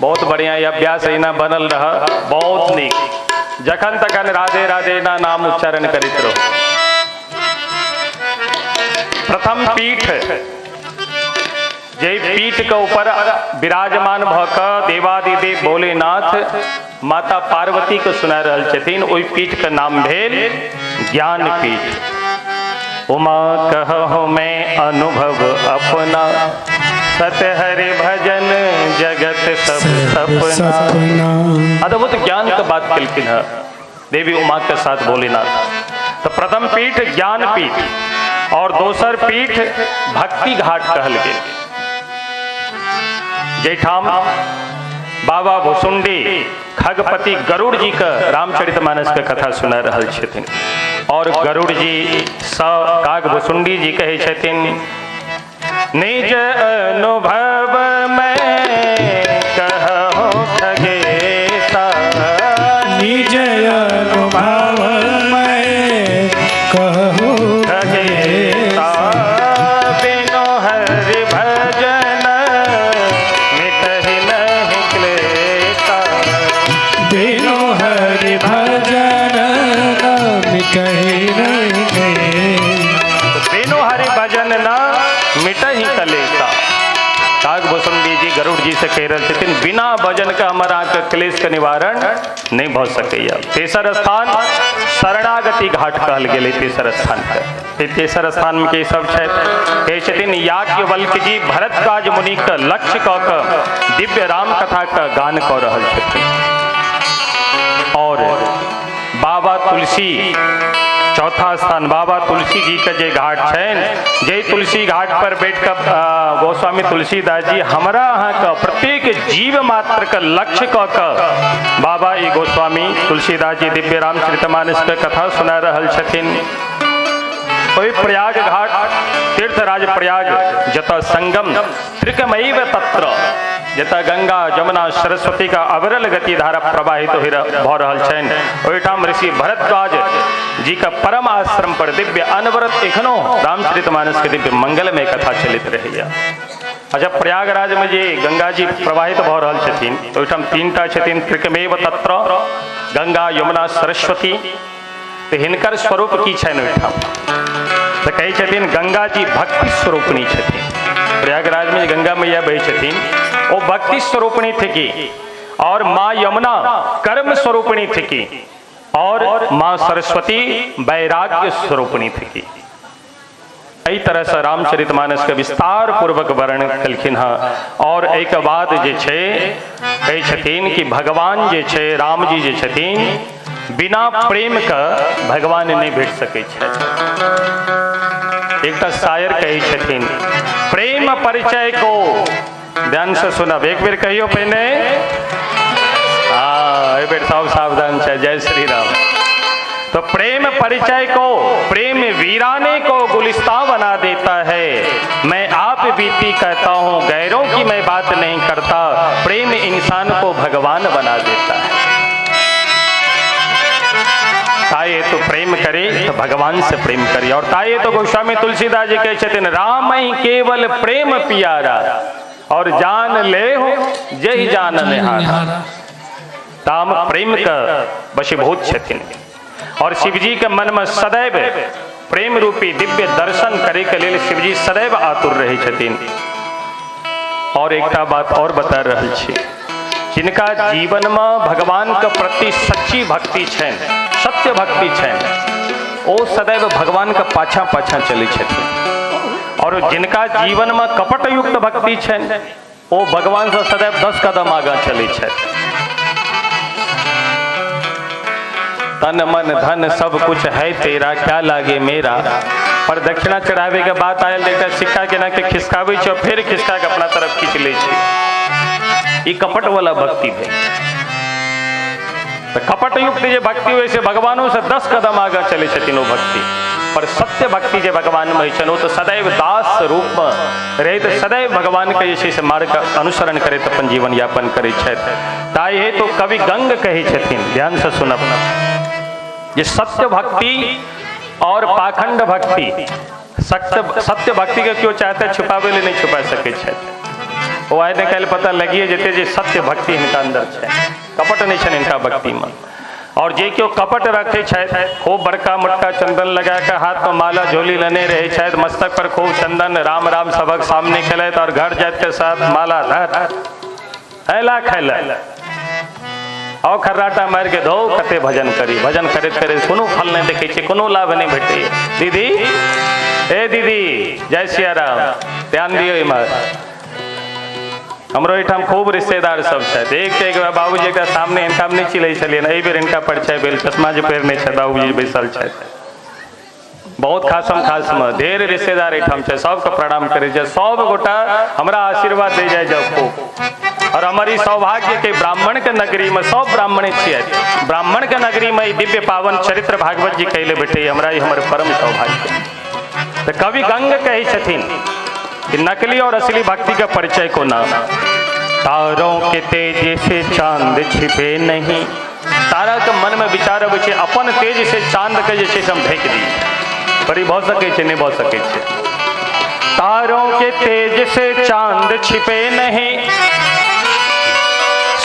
बहुत बढ़िया। ई अभ्यास एहिना बनल रह, बहुत नीक। जखन तखन राधे राधे एना नाम उच्चारण करैत रहू। प्रथम पीठ, जे पीठ के ऊपर विराजमान भऽ कऽ देवादिदेव भोलेनाथ माता पार्वती के सुना रहल छथिन, ओहि पीठ के नाम भेल ज्ञान पीठ। उमा कहूँ मैं अनुभव अपना, सत हरि भजन जगत सब सपना। अद्भुत ज्ञान के बात केलखिन है देवी उमा के साथ भोलेनाथ। तो प्रथम पीठ ज्ञान पीठ और दोसर पीठ भक्ति घाट कहल गेल, जैठाम बाबा भुसुंडी खगपति गरुड़ जी के रामचरितमानस के कथा सुना रहल छथिन। और गरुड़ जी स काग भुसुंडी जी कहै छथिन, निज अनुभव में कहो खगेसा, निज अनुभव में कहो खगेसा, बिनु हरि भजन मिटहि नहि क्लेशा, बिनु हरि भजन मिटहि नहि क्लेशा, बिनु हरि भजन न मिटहि कलेशा। काग भुसुंडी जी गरुड़ जी से कह रहे छथिन, बिना भजन के हमारा अहाँके क्लेश के निवारण नहीं भऽ सकैया। तेसर स्थान शरणागति घाट कहल गेलै तेसर स्थान के। तेसर स्थान में के सब छथि, कहै छथिन याज्ञवल्क्य जी भरद्वाज मुनि के लक्ष्य कऽ के दिव्य राम कथा के गान कऽ रहल छथिन। और बाबा तुलसी चौथा स्थान बाबा तुलसी जी के जे घाट छनि, जे तुलसी घाट पर बैठ कऽ गोस्वामी तुलसीदास जी हमरा अहाँके प्रत्येक जीव मात्र के लक्ष्य कऽ कऽ बाबा ई गोस्वामी तुलसीदास जी दिव्य रामचरितमानस के कथा सुना रहल छथिन। ओहि प्रयाग घाट तीर्थराज प्रयाग जतऽ संगम त्रिकमैव तत्र, जतऽ गंगा जमुना सरस्वती का अविरल गति धारा प्रवाहित भऽ रहल छनि, ओहिठाम ऋषि भरद्वाज जी का परम आश्रम पर दिव्य अनवरत एखनो रामचरितमानस के दिव्य मंगलमय कथा चलैत रहैया। अच्छा, प्रयागराज में जे गंगा जी प्रवाहित भऽ रहल छथिन तो ओहिठाम तीनटा छथिन त्रिकमेव तत्र, गंगा यमुना सरस्वती। तो हिनकर स्वरूप की छनि ओहिठाम? तो कहै छथिन गंगा जी भक्ति स्वरूपिणी छथिन। प्रयागराज में गंगा मैया बहै छथिन ओ भक्ति स्वरूपिणी थी, और माँ यमुना कर्म स्वरूपिणी थी, और माँ सरस्वती वैराग्य स्वरूपिणी थी। एहि तरह से रामचरितमानस के विस्तार पूर्वक वर्णन केलखिन हँ। और एक बाद जे छै कहै छथिन कि भगवान जे छै राम जी जे छथिन बिना प्रेम के भगवान नहीं भेट सकै छथि। एकटा शायर कहै छथिन, प्रेम परिचय को, ध्यान से सुनब, एक बेर कहियो पहिने, हाँ एहि बेर सब सावधान छै, जय श्री राम। तो प्रेम परिचय को प्रेम वीराने को गुलिस्तां बना देता है, मैं आप बीती कहता हूँ गैरों की मैं बात नहीं करता, प्रेम इंसान को भगवान बना देता है। ताये तो प्रेम करे तो भगवान से प्रेम करे। और ताये तो गोस्वामी तुलसीदास जी कहै छथिन, राम ही केवल प्रेम पियारा और जान ले हो जय जान निहारा। ताम प्रेम के वशीभूत छथिन और शिवजी के मन में सदैव प्रेम रूपी दिव्य दर्शन करे के लेल शिवजी सदैव आतुर रहे छथिन। और एकटा बात और बता रहल छी, जिनका जीवन में भगवान के प्रति सच्ची भक्ति छनि, सत्य भक्ति छनि, ओ सदैव भगवान के पाछा पाछा चलै छथिन। और जिनका जीवन में कपट युक्त भक्ति छनि ओ भगवान से सदैव 10 कदम आगा चलै छथि। तन मन धन सब कुछ है तेरा क्या लागे मेरा, पर दक्षिणा चढ़ावे के बात आयल एकटा सिक्का केना के खिसकाबै छै और फिर खिसका के अपना तरफ खींच लै छै, ई कपट वाला भक्ति भेल। तो कपट युक्त जे भक्ति होइ से भगवानों से 10 कदम आगा चलै छथिन ओ भक्ति। पर सत्य भक्ति जे भगवान में होइ छनि ओ तो सदैव दास रूप में रहैत सदैव भगवान के जे छै से मार्ग के अनुसरण करैत अपन जीवन यापन करै छथि। ताहि हेतु कवि गंग कहै छथिन, ध्यान से सुनब, जे सत्य भक्ति और पाखंड भक्ति, सत्य भक्ति के क्यों चाहते छुपावे ले नहीं छुपा सकै छथि। ओ आइ काल्हि पता लगिए जेतै जे सत्य भक्ति हिनका अंदर छै, कपट नहीं छनि हिनका भक्ति में। और जे केओ कपट रखे छथि, खूब बड़का मोटका चंदन लगा के हाथ में माला झोली लेने रहे छथि, मस्तक पर खूब चंदन, राम राम सबक सामने केलथि और घर जाइत के साथ माला धर हैला खैला और खर्राटा मारि के धो कते भजन करी, भजन करैत करैत कोनो फल नहीं देखै छियै, कोनो लाभ नहीं भेटै। दीदी, ए दीदी, जय सिया राम, ध्यान दियौ इम्हर। हमरो एहिठाम खूब रिश्तेदार सब छथि। एक एक बाबूजी एकटा सामने हिनका हम नहि चिन्है छलियनि, एहि बेर हिनका परिचय भेल, चश्मा जे पहिरने छथि बाबूजी बैसल छथि। बहुत खासम खासमे ढेर रिश्तेदार एहिठाम छै, सबके प्रणाम करै छै, सब गोटा हमरा आशीर्वाद दे जाइ जाउ खूब। और हमर ई सौभाग्य के ब्राह्मण के नगरी में सब ब्राह्मणे छियै, ब्राह्मण के नगरी में ई दिव्य पावन चरित्र भागवत जी कैले भेटै, हमरा ई हमर परम सौभाग्य। तऽ कवि गंग कहै छथिन कि नकली और असली भक्ति के परिचय कोना, तारों के तेज से चांद छिपे नहीं। तारा के मन में विचार अबै छै अपन तेज से चांद के जे छै से हम ढकि दी, पर ई भऽ सकै छै नहि भऽ सकै छै। तारों के तेज से चांद छिपे नहीं,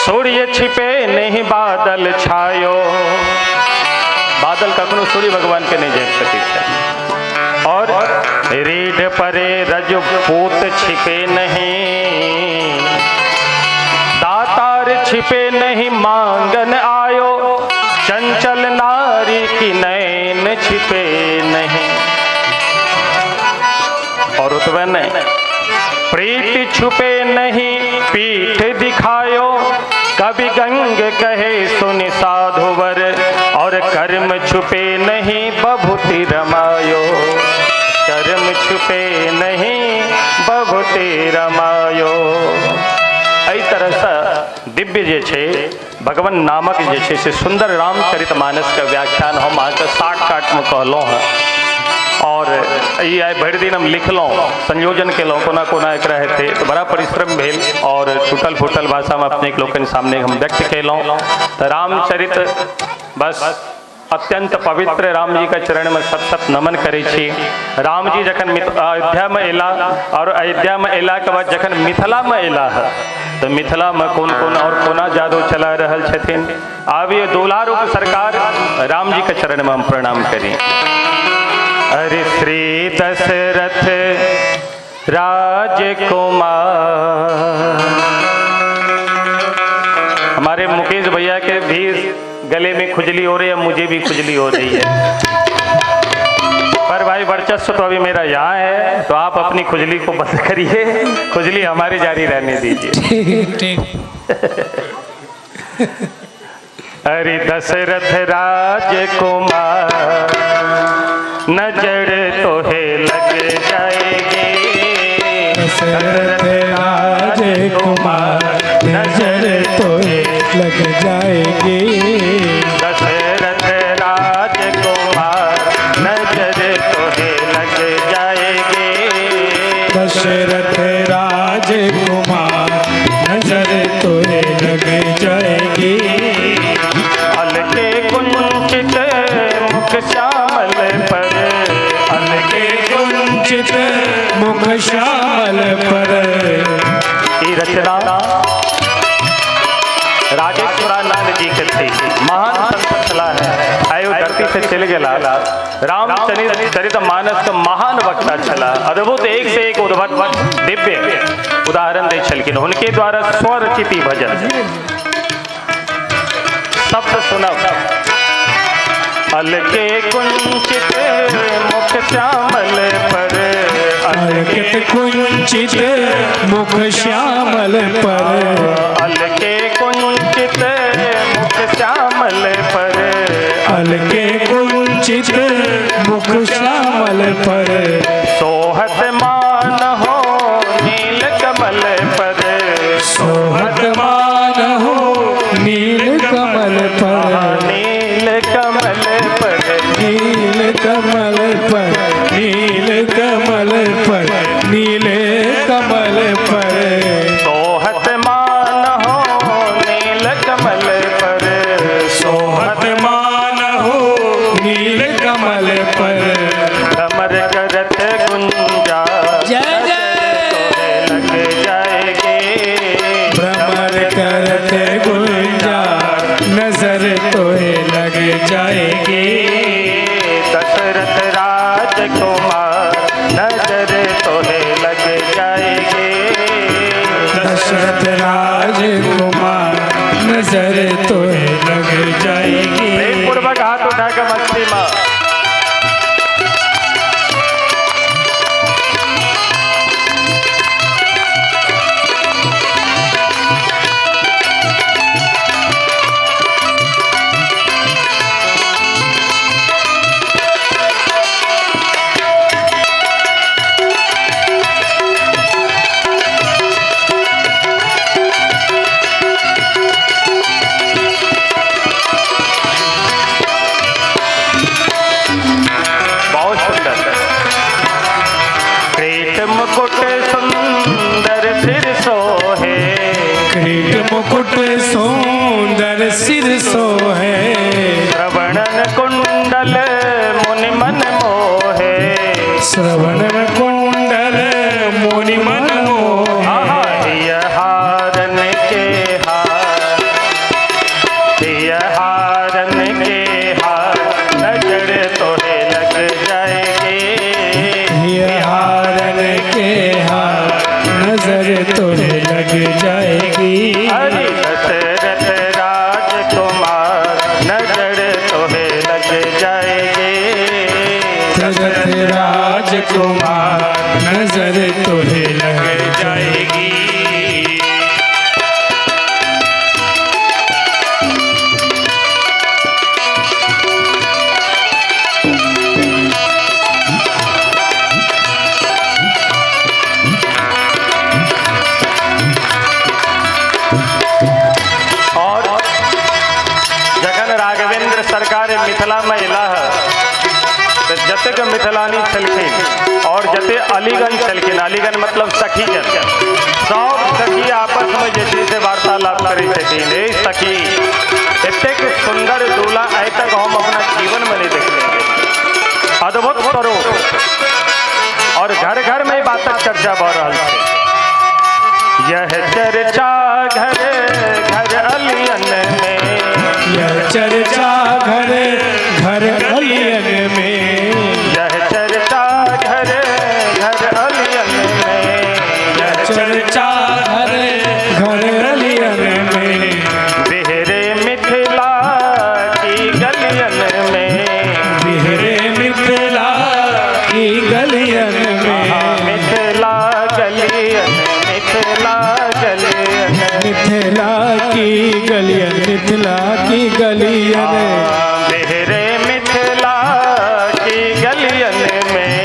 सूर्य छिपे नहीं बादल छायो। बादल कखनो सूर्य भगवान के नहीं झाँपि सकै छै। और रीढ़ परे रजपूत छिपे नहीं, दातार छिपे नहीं मांगन आयो, चंचल नारी की नैन छिपे नहीं। और उतबे नहीं, प्रीति छुपे नहीं पीठ दिखायो, कभी गंग कहे सुन साधुवर, और कर्म छुपे नहीं बभूति रमायो, कर्म छुपे नहीं बभूति रमायो। एहि तरहसँ दिव्य जे छै भगवान नामक जे छै से सुंदर रामचरित मानसके व्याख्यान हम अहाँके साठ काटमे कहलहुँ हँ। और ई आइ भरि दिन हम लिखलहुँ, संयोजन केलहुँ, कोना कोना एकरा हेतै, तऽ बड़ा परिश्रम भेल और टूटल फूटल भाषामे अपने लोकनि सामने हम व्यक्त केलहुँ। तऽ रामचरित बस अत्यंत पवित्र राम जी के चरण में सत सत नमन करै छी। राम जी जखन अयोध्या में अयला और अयोध्या में अयला के बाद जखन मिथिला में अयला है तो मिथिला में कोन कोन और कोना जादू चला रहल छथिन। आब ये दुलारूप सरकार राम जी के चरण में हम प्रणाम करी। अरे श्री दशरथ राजकुमार, हमारे मुकेश भैया के भी गले में खुजली हो रही है, मुझे भी खुजली हो रही है, पर भाई वर्चस्व तो अभी मेरा यहाँ है, तो आप अपनी खुजली को बंद करिए, खुजली हमारी जारी रहने दीजिए। ठीक ठीक। अरे दशरथ राजकुमार नजर तो है लग जाएगी, दशरथ राजकुमार नजर तो है लग जाएगी, दशरथ राजकुमार नजर तो है लग जाएगी, दशरथ राजकुमार नजर तो है लग जाएगी। अलके कुंचित मुख श्यामल पर, अलके कुंचित मुख श्यामल पर। ई रचना राजेश्वरानंद जी के थे, महान संत छला है, आयो धरती से चले गेला। रामचरित मानस के महान वक्ता छला, अद्भुत एक से एक उद्भट दिव्य उदाहरण दै छलखिन। हुनके द्वारा स्वरचित ई भजन शब्द सुनब। अलके कुंचित मुख श्यामल पर, अलके कुंचित मुख श्यामल पर, अलके कुंचित मुख श्यामल पर, अलके कुंचित मुख श्यामल पर, सोहत मान हो नील कमल पर, सोहत मान हो नील कमल पर, नील कमल पर, नील कमल पर, नील कमल पर, नीले कमल पर, सोहत मान हो नील कमल पर, सोहत मान हो नील कमल पर, कमर करत गुंजा जय जय लग जाएगी, भ्रमर करत गुंजा नजर तोहे लग जाएगी, दशरथ राजकुमार नजर तोहे लग जाएगी, दशरथ राजकुमार नजर तोहे लग जाएगी। प्रेम पूर्वक हाथ उठा के मस्ती में मुकुट सुंदर सिर सोहे, किरीट मुकुट सुंदर सिर सोहे, श्रवणन कुंडल मुनि मन मोहे, श्रवण कुंडल मुनि मन मोहे, हारन के हार, हारन के हार नजर तोहे लग जाएगी, हारन के हार नजर तोहे लग जाएगी। हरि दशरथ राजकुमार नजर तोहे लग जाएगी, दशरथ राजकुमार नजर तोहे लग जाएगी। और जखन राघवेंद्र सरकार मिथिला में अयलाह तऽ जतेक मिथिलानी छलखिन और जते अलीगंज छलखिन, अलीगंज मतलब सखीगण, सब सखी आपस में जे छै से वार्तालाप करै छथिन। हे सखी, एतेक सुंदर दूल्हा आइ तक हम अपना जीवन में नहीं देखने, अद्भुत स्वरूप। और घर घर में बातक चर्चा भऽ रहल छै। यह चर्चा घर घर अलियन में, यह चर्चा घर घर अलियन में, यह चर्चा घर घर अलियन में, यह चर्चा घर घर अलियन में, बिहरे मिथिला की गलियन में, बिहरे मिथिला की गलियन में, मिथिला गलियन, मिथिला गलियन, मिथिला की गलियन, मिथिला की गलियन, बिहरे मिथिला की गलियन में,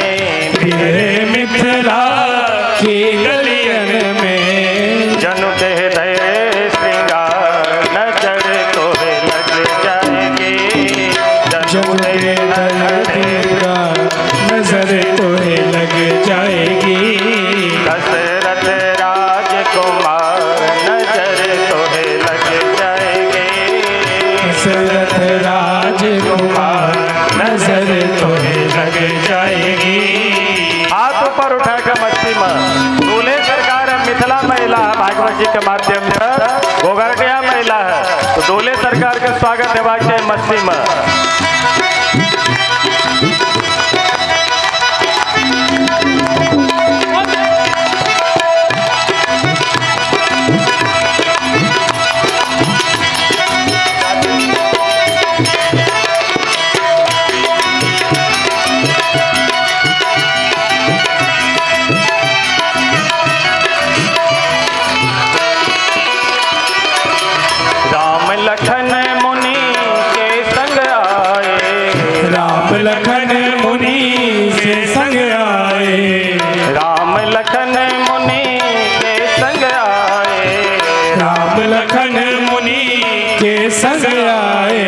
बिहरे मिथिला की गलियन में, जनु देह श्रृंगार नजर तोहे लग जाएगी, जनु देह श्रृंगार नजर तोहे लग जाएगी, दशरथ राजकुमार नजर तोहे लग जाएगी, दशरथ राजकुमार नजर तोहे लग जाएगी। हाथ ऊपर उठाकर मस्ती में दूल्हे सरकार मिथिला महिला भागवत जी के माध्यम से गोगरटिया महिला है, तो दूल्हे सरकार के स्वागत हेबाक चाही मस्ती में। राम लखन मुनि के संग आए, राम लखन मुनि के संग आए, राम लखन मुनि के संग आए, राम लखन मुनि के संग आए,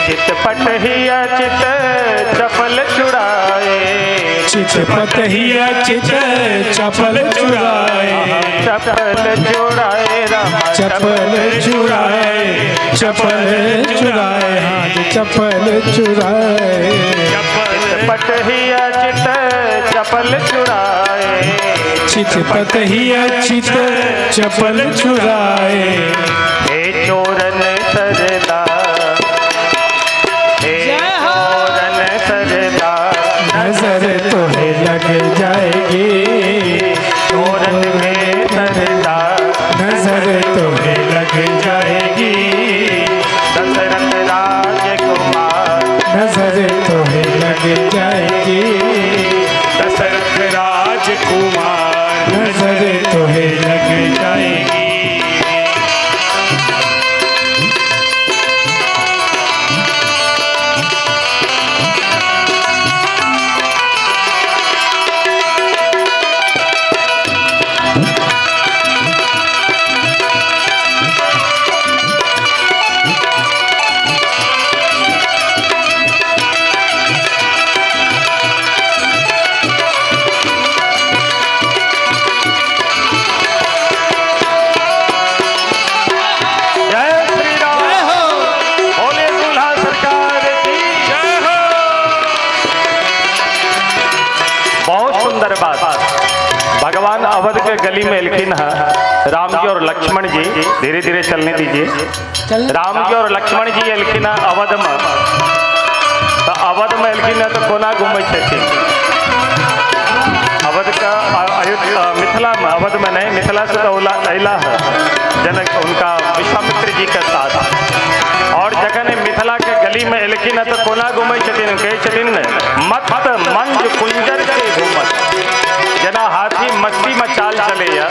चितपट ही अचित चपल चुराए, चितपट ही अचित चपल चुराए, चपल चुराए राम चपल चुराए, चपल चुराए, हाथ चपल चुराए, चितपट ही अचित चपल चुराए, चितपट ही अचित चपल चुराए, हे चोरन सरदार, हे चोरन सरदार नजर तोहे लग जाएगी, चोरन के सरदार नजर तोहे लग जाएगी, दशरथ राजकुमार नजर तोहे लग जाएगी, दशरथ राजकुमार नजर तोहे लग जाएगी। दोसर बात, भगवान अवध के गली में एलखिन है राम जी और लक्ष्मण जी। धीरे धीरे चलने दीजिए। राम जी और लक्ष्मण जी एलखिन है अवध में, तो अवध में एलखिन है तो कोना घूमै छथिन? अवध का अयोध्या मिथिला में, अवध में नहीं, मिथिला से तो अला है जनक उनका विश्वामित्र जी के साथ। और जखन मिथिला के गली में एलखिन है तो कोना घूमै छथिन? कहै छथिन ने मत मंज कुंजर से घूमत। जेना हाथी मस्ती में चाल चलैया,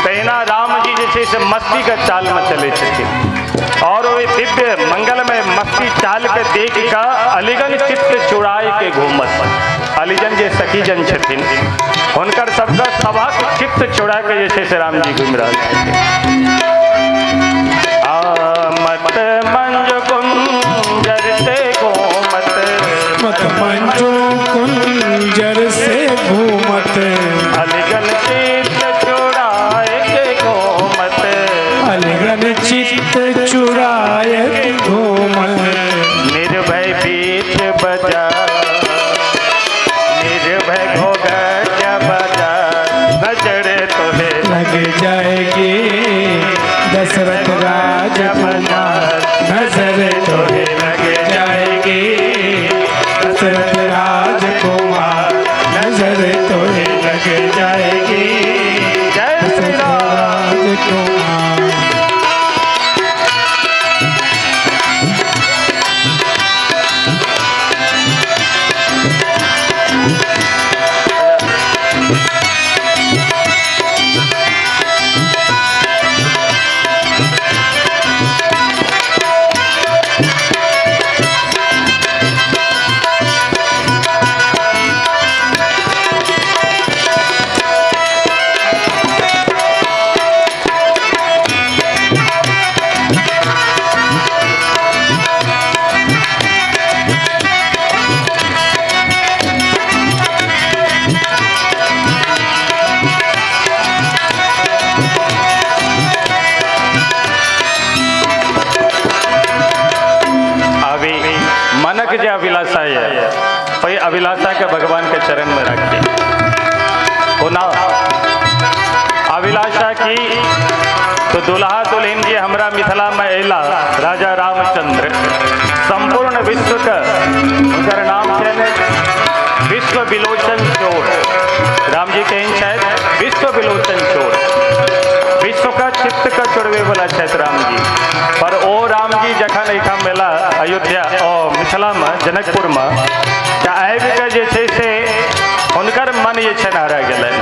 तहिना राम जी जे छै से मस्ती के चाल में चलै छथिन। और ओहि दिव्य मंगलमय मस्ती चाल के देख कऽ अलिगन चित्त चुराय के घूमत। अलिजन जे सखीजन छथिन हुनकर सबके सभक चित्त चुरा के जे छै से राम जी घूमि रहल छथिन। आ मत मंज कुंजर से घूमत, मत मंजू कुंजर से घूमत, अलिगन चित्त चुराए के घूमत, अलगन चित्त चुराए घूमत, निर्भय बीच बजा, निर्भय घोघट बजा, नजर तोहे लग जाएगी दशरथ राजकुमार, नजर तोहे लग जाएगी दशरथ राजकुमार, नजर तोहे लग जाएगी जय श्री दशरथ राम। राजकुमार। अभी मनक जे अभिलाषा है ओहि अभिलाषा के भगवान के चरण में रखी। कोना अभिलाषा की तो दुल्हा दुल्हन जी हमरा मिथिला में अला राजा रामचंद्र, संपूर्ण विश्व के उनकर नाम छनि विश्व विलोचन चोर। राम जी कहन छथि विश्व विलोचन चोर, विश्व का चित्त का चोरवे वाला छथि राम जी। पर ओ राम जी जखन एहिठाम एला अयोध्या और मिथिला में जनकपुर में, तऽ आबि कऽ जे छै से हुनकर मन जे छै हरा गेलनि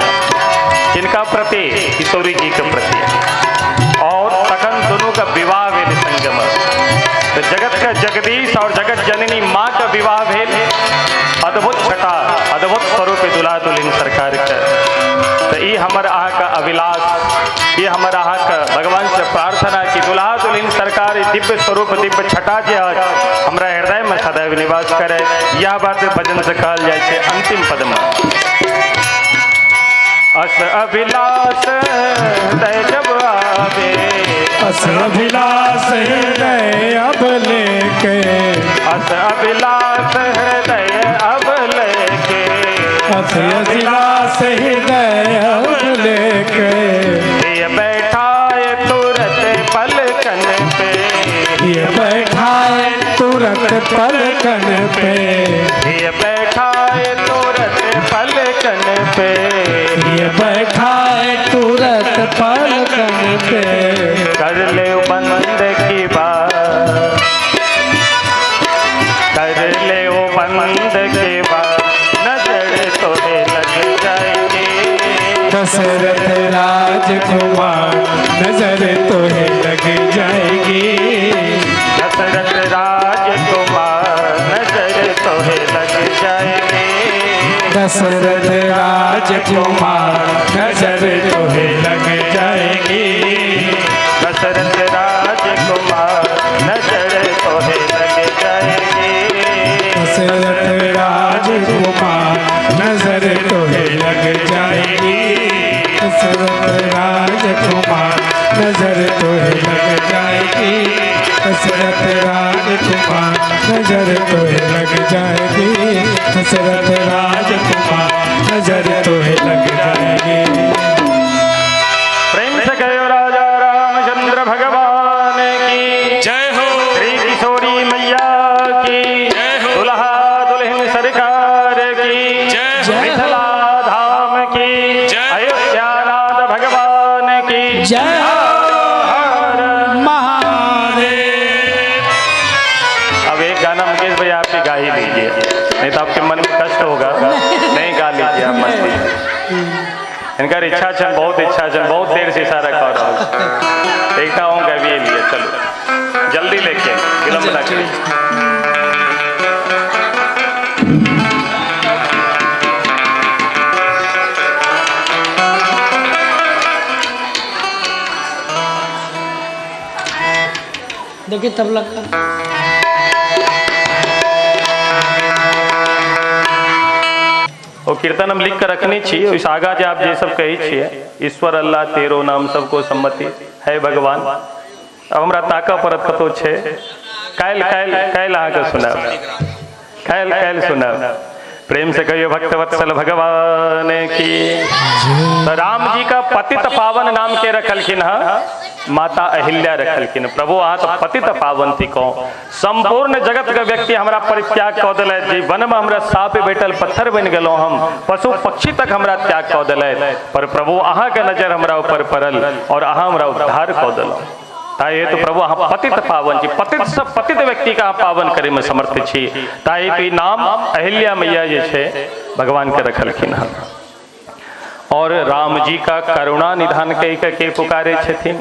किनका प्रति? किशोरी जी के प्रति। और तखन दुनू के विवाह भेल संगम। तो जगत के जगदीश और जगत जननी माँ के विवाह भेल। अद्भुत छटा, अद्भुत स्वरूप दुल्हा दुल्हन सरकार के। तो ई हमर अहाँके अभिलाष, ये हमर अहाँके भगवान से प्रार्थना कि दुल्हा दुल्हन सरकार दिव्य स्वरूप दिव्य छटा जे अछि हमरा हृदय में सदैव निवास करे। यह बात भजन से कहल जाइ छै अंतिम पद में। अस अभिलाष हृदय जब आवे, अस अभिलाष हृदय अब लेके, अस अभिलाष हृदय अब लेके, अस अभिलाष हृदय अब लेके, ये बैठाए तुरत पलकन पे, ये बैठाए तुरंत पलकन पे, ये बैठाए तुरत पलकन पे, ये बैठाए तुरंत पलकन पे, कर ले बंद की बात, कर ले बंद की बात, नजर तोहे लग जाएगी दशरथ राजकुमार, नजर तोहे लग जाएगी दशरथ राजकुमार, नजर तोहे लग जाएगी दशरथ राजकुमार, नजर तोहे लग जाएगी दशरथ राजकुमार, नजर तोहे लग जाएगी दशरथ राजकुमार, नजर तोहे लग जाएगी दशरथ राजकुमार, नजर तोहे लग जाएगी। हसरत राजकुमार नजर तोहे लग जाएगी, हसरत राजकुमार नजर तोहे लग जाएगी। प्रेम से कहो राजा रामचंद्र भगवान की जय हो, श्री किशोरी मैया की जय हो, दुल्हा दुल्हन सरकार की जय हो, मिथिला धाम की जय, अयोध्यानाथ भगवान की जय हो महादेव। अब एक गाना मुकेश भाई आपके गा ही लीजिए, नहीं तो आपके मन में कष्ट होगा। नहीं गा लीजिए आप, मस्ती। इनका इच्छा छन, बहुत इच्छा छन, बहुत देर से इशारा कर रहा हूँ। देखता हूँ कभी ये लिए। चलो जल्दी लेके, विलंब ना करें। देखिए तबला का वो कीर्तन हम लिख कर रखने छी। ओहिसँ आगाँ जे आप जे सब कहै छियै, ईश्वर अल्लाह तेरो नाम सबको सम्मति है भगवान। अब हमरा ताकऽ पड़त कतौ छै। काल्हि काल्हि काल्हि अहाँके सुनाब, काल्हि काल्हि सुनाब। प्रेम से कहियो भक्त वत्सल भगवान की। तो राम जी का पतित पावन नाम के रखलखिन हँ, माता अहिल्या रखलखिन। प्रभु अहाँ तो पतित पावन थिकौ, संपूर्ण जगत के व्यक्ति हमरा परित्याग कऽ देलथि। जे वन में हमरा साप बैठल पत्थर बनि गेलहुँ हम, पशु पक्षी तक हमरा त्याग कऽ देलथि, पर प्रभु अहाँ के नजर हमरा ऊपर पड़ल और अहाँ हमरा उद्धार कऽ देलहुँ। ताहि हेतु प्रभु अहाँ पतित पावन छी, पतित से पतित व्यक्ति के अहाँ पावन करे में समर्थ छी। ताहि हेतु ई नाम अहिल्या मैया जे छै भगवान के रखलखिन हँ। और राम जी का करुणा निधान कहि के पुकारे छथिन,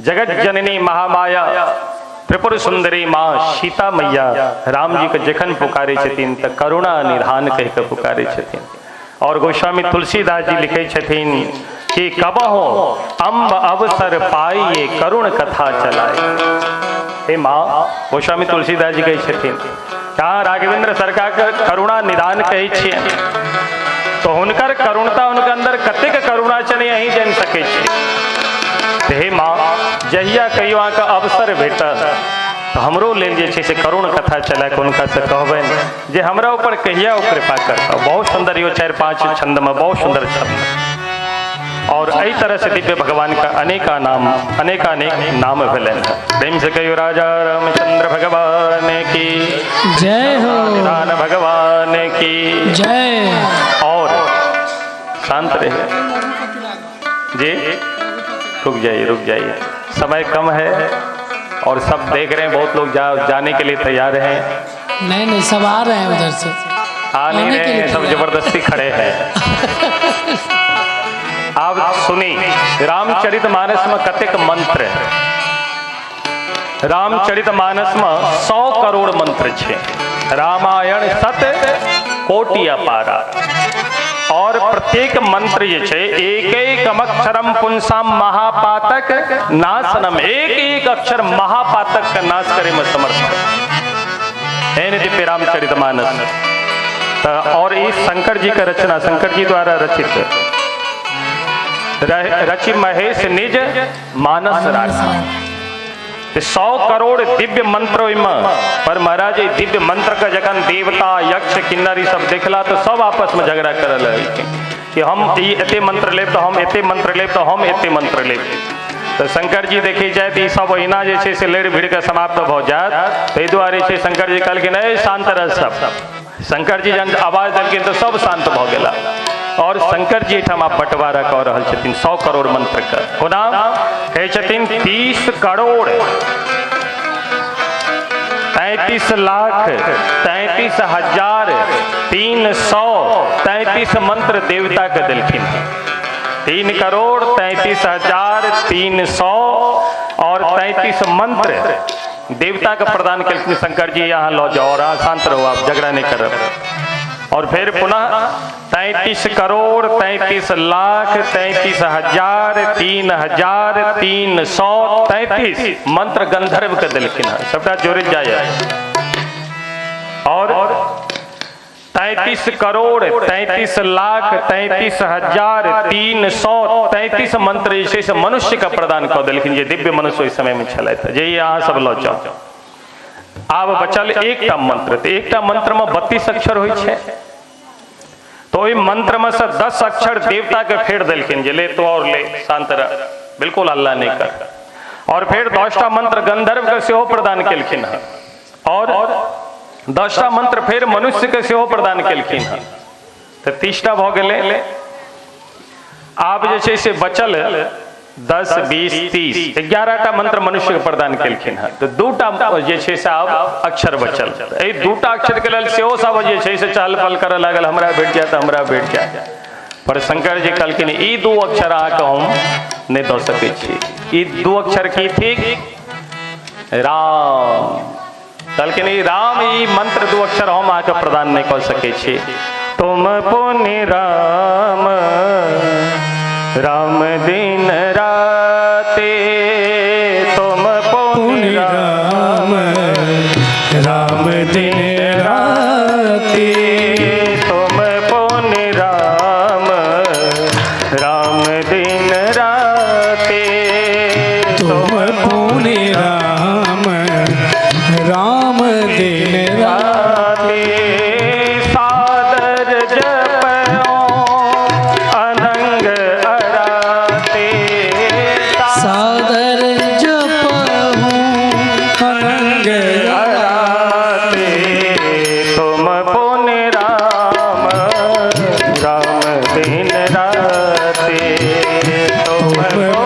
जगत जननी महामाया त्रिपुर सुंदरी माँ सीता मैया राम जी के जखन पुकारे छथिन तऽ करुणा निधान कहि के पुकारे छथिन। और गोस्वामी तुलसीदास जी लिखे छथिन कि कबहो अम्ब अवसर पाइए करुण कथा चलाए। हे माँ, गोस्वामी तुलसीदास जी कहै छथिन कहाँ राघवेंद्र सरकार के करुणा निधान कहै छियै तो हुनकर करुणता हुनकर अंदर कतेक करुणा छनि अहीं जानि सकै छी। हे माँ, जहिया कहियो अहाँके अवसर भेटत तो हमरो लेल जे छै से करुण कथा चला के हुनका से कहबनि जे हमरा ऊपर कहिया ओ कृपा करता। बहुत सुंदर यो 4-5 छंद में बहुत सुंदर छंद। और एहि तरह से दिव्य भगवान का अनेका नाम, अनेकानेक नाम भेलनि। प्रेम से कहियो राजा रामचंद्र भगवान की जय हो, निधान भगवान की जय। और शांत रहे जी, रुक जाइए रुक जाइए, समय कम है और सब देख रहे हैं, बहुत लोग जाने के लिए तैयार हैं। नहीं नहीं, सब आ रहे हैं उधर से, आ नहीं रहे हैं, सब जबरदस्ती खड़े हैं। आप सुनी रामचरित मानस में कतेक मंत्र है। रामचरित मानस में 100 करोड़ मंत्र छे। रामायण सत कोटि अपारा। और प्रत्येक मंत्र जे छै एक एक अक्षरम पुंसाम महापातक नाशनम, एक एक अक्षर महापातक का नाश करे में समर्थ है दिव्य रामचरित मानस। और इस शंकर जी का रचना, शंकर जी द्वारा रचित, रचि महेश निज मानस राखा। 100 करोड़ दिव्य मंत्र ओहिमे, पर महाराज दिव्य मंत्र के जखन देवता यक्ष किन्नर सब देखला तो सब आपस में झगड़ा कर लगलखिन कि हम एते मंत्र लेब तो हम एते मंत्र लेब तो हम एते मंत्र लेब। तो शंकर जी देखी जाए तो सब ओहिना जे छै से लड़ि भिड़ के समाप्त भऽ जायत। ताहि दुआरे छै शंकर जी कहलखिन ए शांत रह सब। शंकर जी जहन आवाज देलखिन तो सब शांत भऽ गेला। और शंकर जी एहिठाम आब बंटवारा कऽ रहल छथिन 100 करोड़ मंत्र के। कोना कहै छथिन 30 करोड़ 33 लाख 33,333 मंत्र देवता के देलखिन। 3 करोड़ 33,300 और 33 मंत्र देवता के प्रदान केलखिन शंकर जी। यहाँ लऽ जाओ और शांत रहो, आप झगड़ा नहीं करब। और फिर पुनः 33 करोड़ 33 लाख 33,000 3,333 मंत्र गंधर्व के देलखिन हँ। सबटा जोड़ैत जाय। और 33 करोड़ 33 लाख 33,333 मंत्र जे छै से मनुष्य के प्रदान कऽ देलखिन, जे दिव्य मनुष्य ओहि समय में छलथि, जे अहाँ सब लऽ जाउ। आब बचल एकटा मंत्र, तऽ एकटा मंत्र में 32 अक्षर होइ छै, तो ओहि मंत्र में से 10 अक्षर देवता के फेर देलखिन जे ले तो और ले, शांत रह, बिल्कुल हल्ला नहीं कर। और फिर 10टा मंत्र गंधर्व के सेहो प्रदान केलखिन हँ, और 10टा मंत्र फिर मनुष्य के सेहो प्रदान केलखिन हँ, तऽ 30टा भऽ गेलै। आब जे छै से बचल 10 20 30, 11टा मंत्र मनुष्य के प्रदान केलखिन हँ, तऽ 2टा जे छै से आब अक्षर बचल। एहि 2टा अक्षर के लेल सेहो सब जे छै से चहल पहल करऽ लागल, हमरा भेट जायत, हमरा भेट जायत। पर शंकर जी कहलखिन ई 2 अक्षर अहाँके हम नहि दऽ सकै छी। ई 2 अक्षर की थिक? राम। कहलखिन ई राम, ई मंत्र 2 अक्षर हम अहाँके प्रदान नहि कऽ सकै छी। तुम पुनि राम राम दिन राते, तुम पुनि राम राम दिन राते, तुम पुनि राम राम दिन राते, तुम पुनि राम राम दिन राते। सादर जपो अनंग अराते, सादर जपो अनंग अराते, तुम पुनि राम राम दिन राते, तुम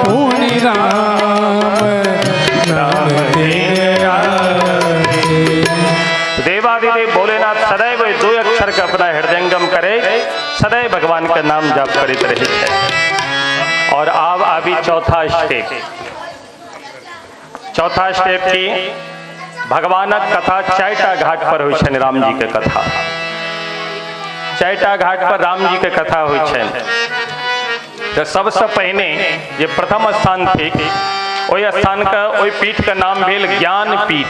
पुनि राम राम दिन राते। देवादिदेव भोलेनाथ सदैव 2 अक्षर के अपना हृदयंगम करे, सदैव भगवान के नाम जाप करैत रहे छै। और आब आबी चौथा स्टेप। चौथा स्टेप की भगवानक कथा 4टा घाट पर होइ छनि। राम जी के कथा 4टा घाट पर राम जी के कथा होइ छनि। तो सबसे पहिने जे प्रथम स्थान थिक, ओहि स्थान के, ओहि पीठ के नाम भेल ज्ञान पीठ।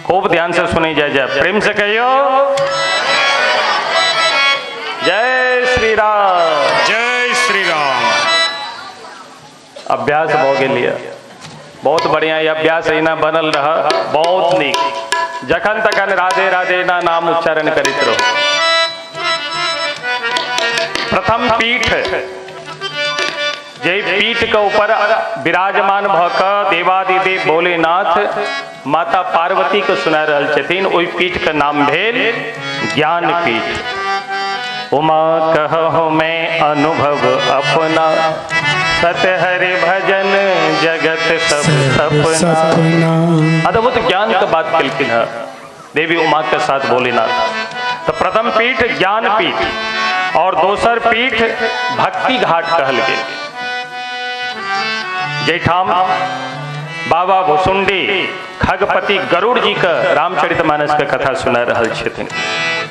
खूब ध्यान से सुनी जाय, जाय प्रेम से कहियो जय श्री राम, जय श्री राम। अभ्यास भऽ गेल यऽ, बहुत बढ़िया। ई अभ्यास एना बनल रह, बहुत नीक। जखन तखन राधे राधे ना नाम उच्चारण करैत रहू। प्रथम पीठ, जे पीठ के ऊपर विराजमान भऽ कऽ देवादिदेव भोलेनाथ माता पार्वती के सुना रहल छथिन, ओहि पीठ के नाम भेल ज्ञान पीठ। उमा कहु मैं अनुभव अपना, सत हरि भजन जगत सब सपना। अद्भुत ज्ञान के बात केलखिन हँ देवी उमा के साथ भोलेनाथ। तो प्रथम पीठ ज्ञान पीठ और दोसर पीठ भक्ति घाट कहल गेल, जैठाम बाबा भुसुंडी खगपति गरुड़ जी के रामचरितमानस के कथा सुना रहल छथिन।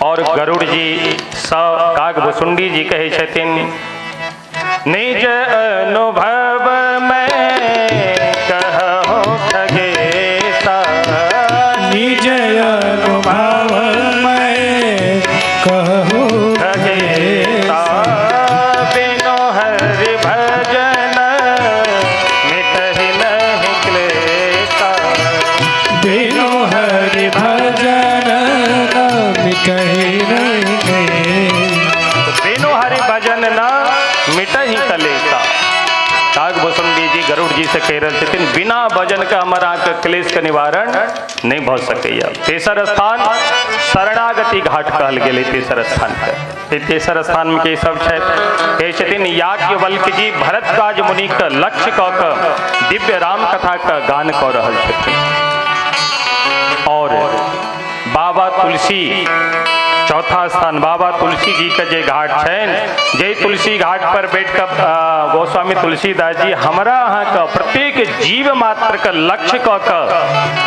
और गरुड़ जी स काग भुसुंडी जी कहै छथिन, निज अनुभव में कहो खगेसा, निज अनुभव में कहो खगेसा, बिनु हरि भजन मिटहि नहि क्लेशा, बिनु हरि भजन मिटहि नहि क्लेशा, बिनु हरि भजन न मिटहि कलेशा। काग भुसुंडी जी गरुड़ जी से कह रहल छथिन, बिना भजन के हमर अहाँके क्लेश के निवारण नहीं भऽ सकैया। तेसर स्थान शरणागति घाट कहल गेलै तेसर स्थान के। तेसर स्थान में के सब छथि? कहै छथिन याज्ञवल्क्य जी भरद्वाज मुनि के लक्ष्य कऽ कऽ दिव्य राम कथा के गान कऽ रहल छथिन। और बाबा तुलसी, चौथा स्थान बाबा तुलसी जी के जे घाट छनि, जे तुलसी घाट पर बैठ कऽ गोस्वामी तुलसीदास जी हमरा अहाँके प्रत्येक जीव मात्र के लक्ष्य कऽ कऽ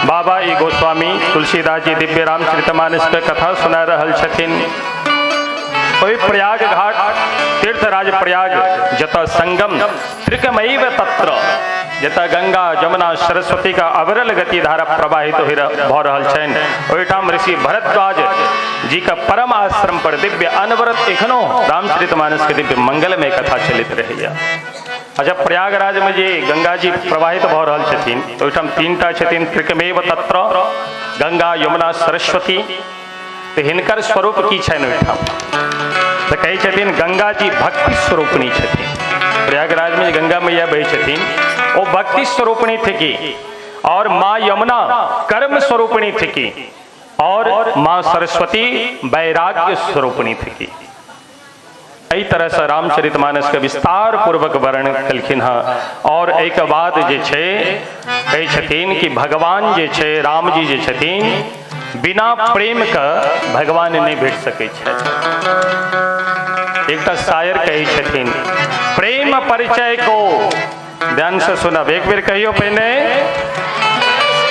बाबा ई गोस्वामी तुलसीदास जी दिव्य रामचरितमानस के कथा सुना रहल छथिन। ओहि प्रयाग घाट तीर्थ प्रयागराज प्रयाग जतऽ संगम त्रिकमैव तत्र, जतऽ गंगा जमुना सरस्वती का अविरल गति धारा प्रवाहित भऽ रहल छनि, ओहिठाम ऋषि भरद्वाज जी का परम आश्रम पर दिव्य अनवरत एखनो रामचरितमानस के दिव्य मंगलमय कथा चलैत रहैया। अच्छा, प्रयागराज में जे गंगा जी प्रवाहित भऽ रहल छथिन तऽ ओहिठाम तीनटा छथिन त्रिकमेव तत्र, गंगा यमुना सरस्वती। तऽ हिनकर स्वरूप की छनि ओहिठाम? तऽ कहै छथिन गंगा जी भक्ति स्वरूपिणी छथिन। प्रयागराज में जे गंगा मैया बहै छथिन ओ भक्ति स्वरूपिणी थिकी, और माँ यमुना कर्म स्वरूपिणी थिकी, और माँ सरस्वती वैराग्य स्वरूपिणी थिकी। एहि तरह से रामचरितमानस के विस्तार पूर्वक वर्णन कलखिन हँ। और एहिके बाद जे छै कहै छथिन कि भगवान जे छै, राम जी जे छथिन, बिना प्रेम के भगवान नहीं भेट सकै छथि। एकटा शायर कहै छथिन, प्रेम परिचय को, ध्यान से सुनब, एक बेर कहियो पहिने,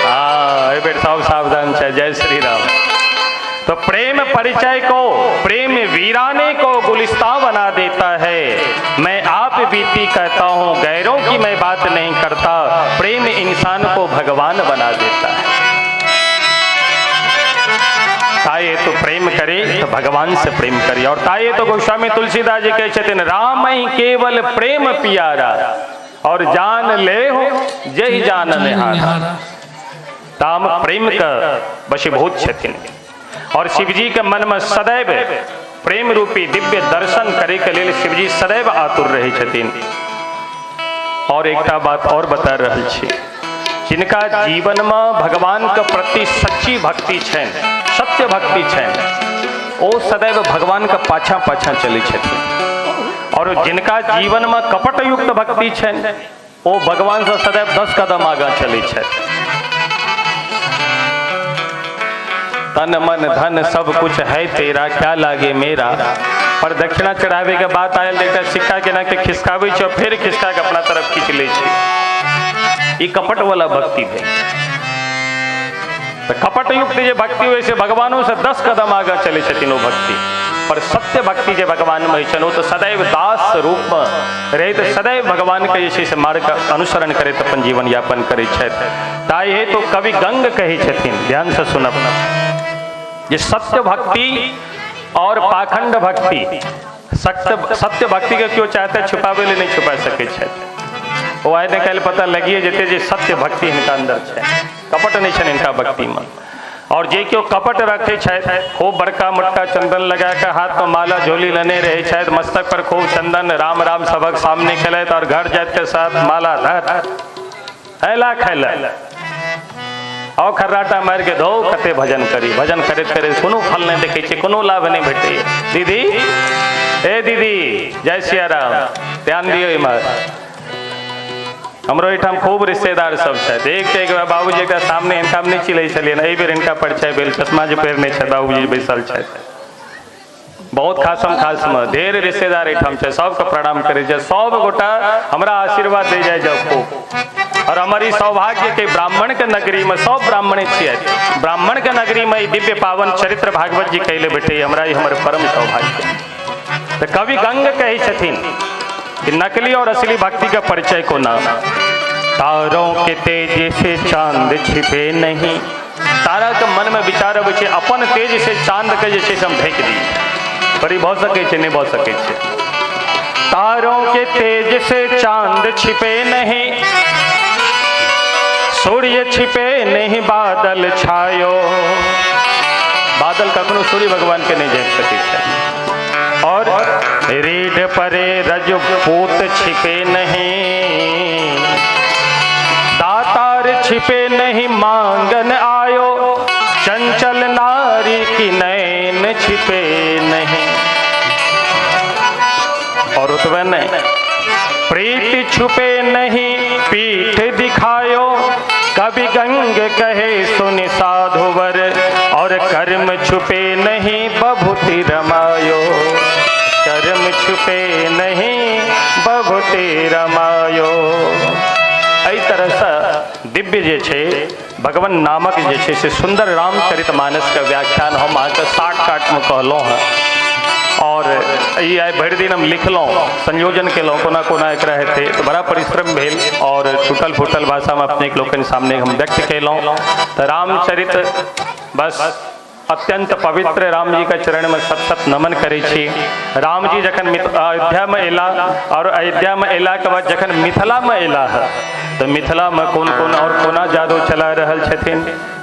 हाँ एहि बेर सब सावधान छै, जय श्री राम। तो प्रेम परिचय को प्रेम वीराने को गुलिस्तां बना देता है। मैं आप बीती कहता हूँ, गैरों की मैं बात नहीं करता, प्रेम इंसान को भगवान बना देता है। ताये तो प्रेम करे तो भगवान से प्रेम करे। और ताये तो गोस्वामी तुलसीदास जी कहै छथिन, राम ही केवल प्रेम पियारा और जान ले हो जय जान निहारा। ताम प्रेम के वशीभूत छथिन और शिवजी के मन में सदैव प्रेम रूपी दिव्य दर्शन करे के लेल शिवजी सदैव आतुर रहे छथिन। और एकटा बात और बता रहल छी, जिनका जीवन में भगवान के प्रति सच्ची भक्ति छनि, सत्य भक्ति छनि, ओ सदैव भगवान के पाछा पाछा चलै छथिन। और जिनका जीवन में कपट युक्त भक्ति छनि, ओ भगवान से सदैव 10 कदम आगा चलै छथि। तन मन धन सब कुछ है तेरा, क्या लागे मेरा। पर दक्षिणा चढ़ावे के बात आयल, एकटा सिक्का के ना के खिसकाबै छै और फिर खिसका के अपना तरफ खींच लै छै। ई कपट वाला भक्ति भेल। तो कपट युक्त जे भक्ति होइ छै, भगवानों से 10 कदम आगा चलै छथिन ओ भक्ति। पर सत्य भक्ति जे भगवान में होइ छनि, ओ तो सदैव दास रूप में रहैत सदैव भगवान के जे छै से मार्ग के अनुसरण करैत अपन जीवन यापन करै छथि। ताहि हेतु कवि गंग कहै छथिन, ध्यान से सुनब, जे सत्य भक्ति और पाखंड भक्ति, सत्य भक्ति के केओ चाहते छुपाबै ले नहीं छुपा सकै छथि। ओ आइ ने काल्हि पता लगिए जेतै जे सत्य भक्ति हिनका अंदर छै, कपट नहीं छनि हिनका भक्ति में। और जे केओ कपट रखै छथि, खूब बड़का मोटका चंदन लगा के हाथ में माला झोली लेने रहै छथि, मस्तक पर खूब चंदन, राम राम सबक सामने खेलैत और घर जाइत के साथ माला धर हैला खैला और खर्राटा मारि के धो कते भजन करी। भजन करैत करैत कोनो फल नहीं देखै छै, कोनो लाभ नहीं भेटै। दीदी, ए दीदी, जय सिया राम, ध्यान दियौ इमहर। हमरो एहिठाम खूब रिश्तेदार सब छथि। एक एक बाबूजी के सामने हिनका हम नहि चिन्है छलियनि, एहि बेर हिनका परिचय भेल, चश्मा जे पहिरने छथि बाबूजी बैसल छथि। बहुत खासम खासम ढेर रिश्तेदार एहिठाम छै, सबके प्रणाम करै छै, सब गोटा हमरा आशीर्वाद दे जाय जाउ खूब। और हमर ई सौभाग्य के ब्राह्मण के नगरी में सब ब्राह्मणे छियै, ब्राह्मण के नगरी में ई दिव्य पावन चरित्र भागवत जी कैले भेटै, हमरा ई हमर परम सौभाग्य। तऽ कवि गंग कहै छथिन कि नकली और असली भक्ति का परिचय को ना, तारों के तेज से चांद छिपे नहीं। तारा के मन में विचार अबै छै अपन तेज से चांद के जे छै से हम ढकि दी, पर ई भऽ सकै छै नहीं भऽ सकै छै। तारों के तेज से चांद छिपे नहीं, सूर्य छिपे नहीं बादल छायो। बादल कखनो सूर्य भगवान के नहीं झाँपि सकै छै। और रीढ़ परे रजपूत छिपे नहीं, दातार छिपे नहीं मांगन आयो, चंचल नारी की नैन छिपे नहीं। और उतबे नहीं, प्रीति छुपे नहीं पीठ दिखायो, कवि गंग कहे सुनि साधुवर, और कर्म छुपे नहीं बभूति रमायो, कर्म छुपे नहीं बभूति रमायो। एहि तरहसँ दिव्य जे छै भगवान नामक जे छै से सुंदर रामचरितमानस के व्याख्यान हम अहाँके शॉर्टकट में कहलहुँ हँ। और ई आइ भरि दिन हम लिखलहुँ, संयोजन केलहुँ, कोना कोना एकरा हेतै, तऽ बड़ा परिश्रम भेल और टूटल फूटल भाषामे अपने लोकनि सामने हम व्यक्त केलहुँ। तऽ रामचरित बस अत्यंत पवित्र राम जी के चरण में सत सत नमन करै छी। राम जी जखन अयोध्या में अयला और अयोध्या में अयला के बाद जखन मिथिला में अयला है तो मिथिला में कोन कोन और कोना जादू चला रहल छथिन।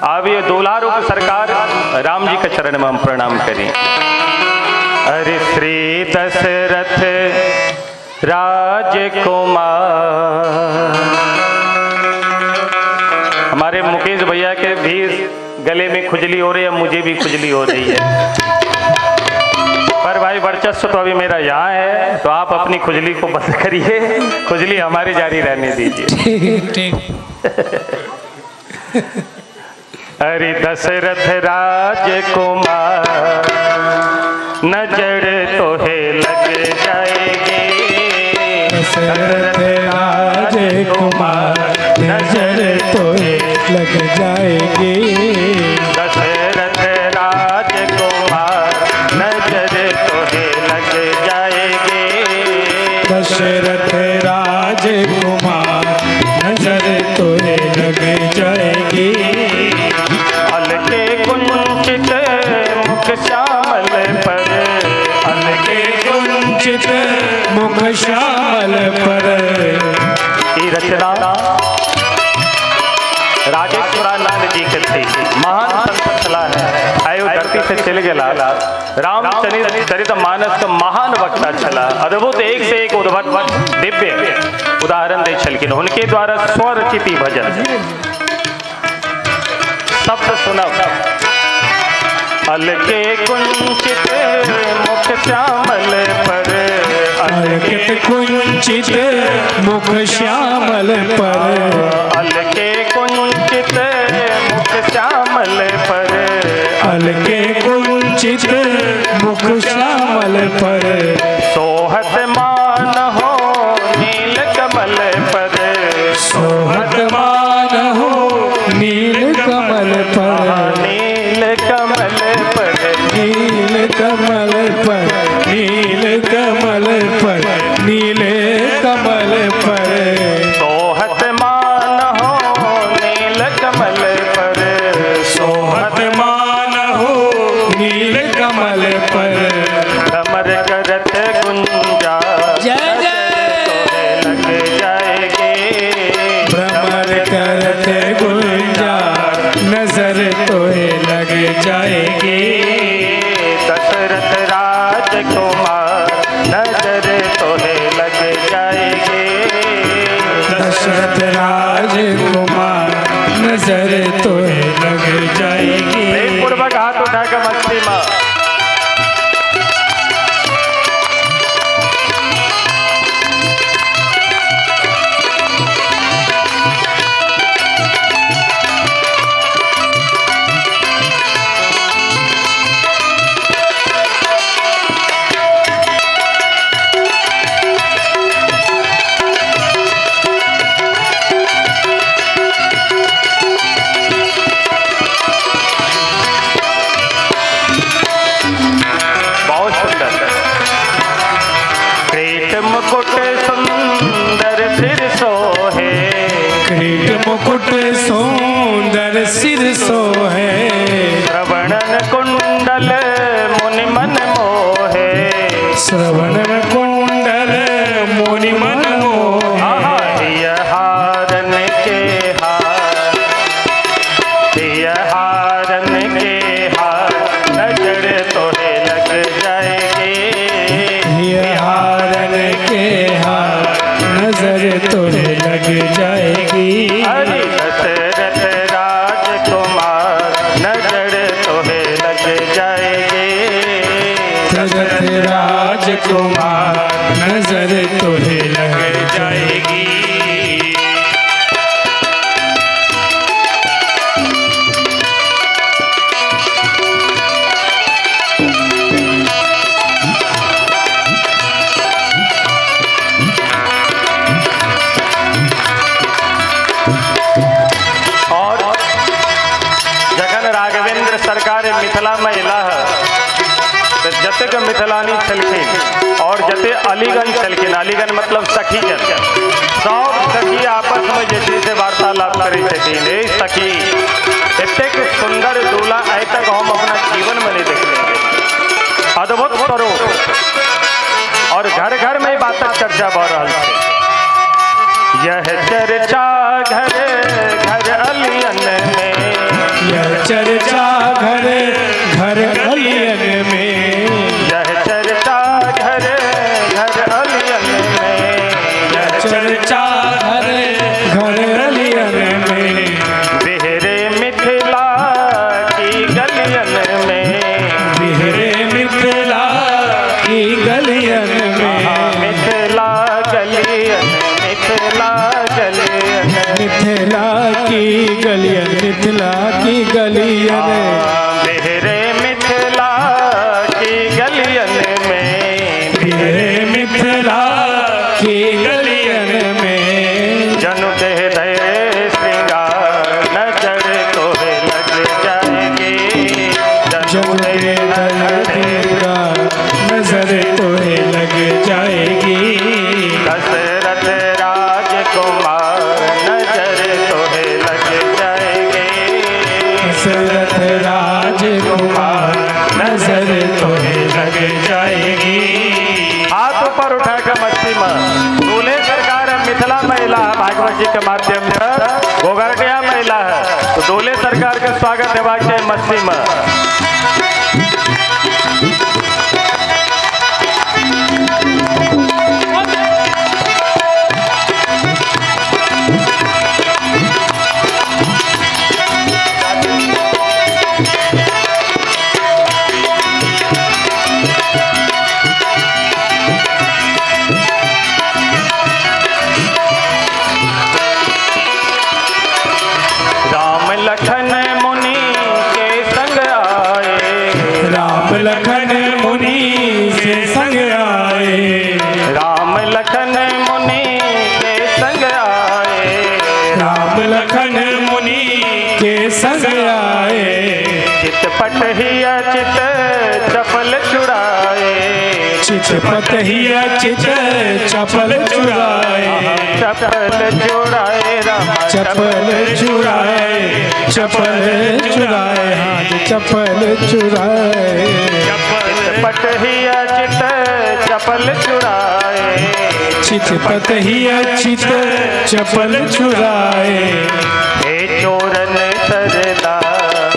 आब ये दोला रूप सरकार राम जी के चरण में हम प्रणाम करी। अरे श्री दशरथ राजकुमार, हमारे मुकेश भैया के भी गले में खुजली हो रही है, मुझे भी खुजली हो रही है, पर भाई वर्चस्व तो अभी मेरा यहाँ है, तो आप अपनी खुजली को बंद करिए, खुजली हमारी जारी रहने दीजिए। ठीक ठीक। अरे दशरथ राजकुमार नजर तो है लग जाएगी, दशरथ राजकुमार नजर तो है लग जाएगी, दशरथ राजकुमार नजर तो है लग जाएगी, दशरथ राजकुमार नजर तो है लग जाएगी। अलके कुंचित मुख श्यामल पर, अलके कुंचित मुख श्यामल पर। ई रचना राजेश्वरानंद जी के थे, महान संत छला है, आयो धरती से चल गया। रामचरित मानस का महान वक्ता छला, अद्भुत एक से एक उद्भट दिव्य उदाहरण दे छलखिन। उनके द्वारा स्वरचित भजन शब्द सुनब। अलके कुंचित मुख श्यामल पर, अलके कुंचित मुख श्यामल पर, अलके कुंचित मुख श्यामल पर, अलके कुंचित मुख श्यामल पर। सोहत मान हो नील कमल पर, सोहत मान हो नील कमल पर, नील कमल पर, नील कमल पर, नील कमल पर, नीले कमल पर। सोहत मान हो नील कमल पर, सोहत मान हो नील कमल पर। कमर करत गुंजा जय जय लग जाएगी, भ्रमर करत गुंजा नजर तोहे लग जाएगी, दशरथ राजकुमार नजर तोहे लग जाएगी, दशरथ राजकुमार नजर तोहे लग जाएगी। पूर्वक हाथ उठाकर मस्ती में मुकुट सुंदर सिर सोहे, श्रवणन कुंडल मुनि मन मोहे, श्रवण कुंडल मुनि मन मोहे। हारन के हार, हारन के हार नजर तोहे लग जाएगी, हारन के हार नजर तोहे लग जाएगी। अरे दशरथ राजकुमार नजर तोहे लग जाएगी, दशरथ राजकुमार नजर तोहे लग जाएगी। और जखन राघवेंद्र सरकार मिथिला में अयला है तो जत जतेक मिथिलानी छलखिन और जते अलीगंज छलखिन, अलीगंज मतलब सखीजन, सब सखी आपस में जे छै से वार्तालाप करै छथिन। ए सखी, एतेक सुंदर दूल्हा आइ तक हम अपना जीवन में नहीं देखने रही, अद्भुत स्वरूप। और घर घर में ई बातक चर्चा भऽ रहल छै। यह चर्चा घर घर अलियन में, यह चर्चा घर घर अलियन में, यह चर्चा घर घर अलियन में, यह चर्चा घर घर अलियन में, बिहरे मिथिला की गलियन में, बिहरे मिथिला की गलियन में, मिथिला गलियन, मिथिला गलियन, मिथिला की गलियन, मिथिला की गलियन, बिहरे मिथिला की गलियन में, बिहरे मिथिला की गलियन में, जनु देह धय श्रृंगार नजर तोहे लग जाएगी, जनु जनु देह दे श्रृंगार नजर तोहे लग जाएगी, दशरथ राजकुमार नजर तोहे लग जाएगी, दशरथ राजकुमार नजर तोहे लग जाएगी। हाथ ऊपर उठा के मस्ती में दूल्हे सरकार मिथिला महिला है, भागवत जी के माध्यम से गोगरटिया महिला है, तो दूल्हे सरकार के स्वागत हेबाक चाही मस्ती में। राम लखन मुनि के संग आए, राम लखन मुनि के संग आए, राम लखन मुनि के संग आए, राम लखन मुनि के संग आए, चितपट ही अचित चपल चुराए, चितपट ही अचित चपल चुराए, चपल चुराए राम चपल चुराए, चपल चुराए, हाँ चपल चुराए, चितपट ही अचित चपल चुराए, चितपट ही अचित चपल चुराए, हे चोरन सरदार,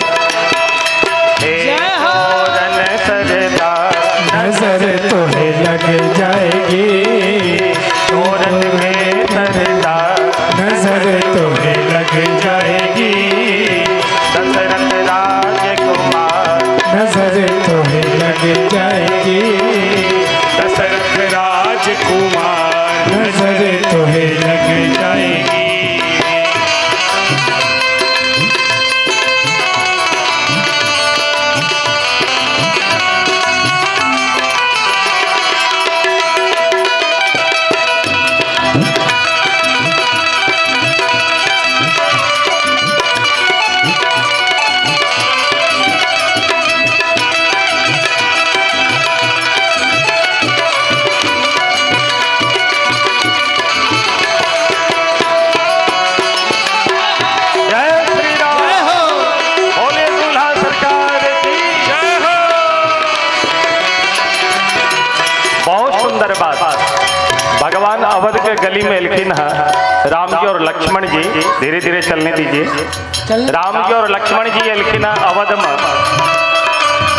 हे चोरन सरदार नजर तोहे लग जाएगी, चोरन के सरदार नजर तोहे लग जाएगी, दशरथ राजकुमार नजर तोहे लग जाएगी, दशरथ राजकुमार नजर तोहे लग जाएगी। जय श्री राम, बोले दूल्हा सरकार की जय हो। बहुत सुंदर बात। भगवान अवध के गली में एलखिन है राम जी और लक्ष्मण जी, धीरे धीरे चलने दीजिए। राम जी और लक्ष्मण जी एलखिन है अवध में,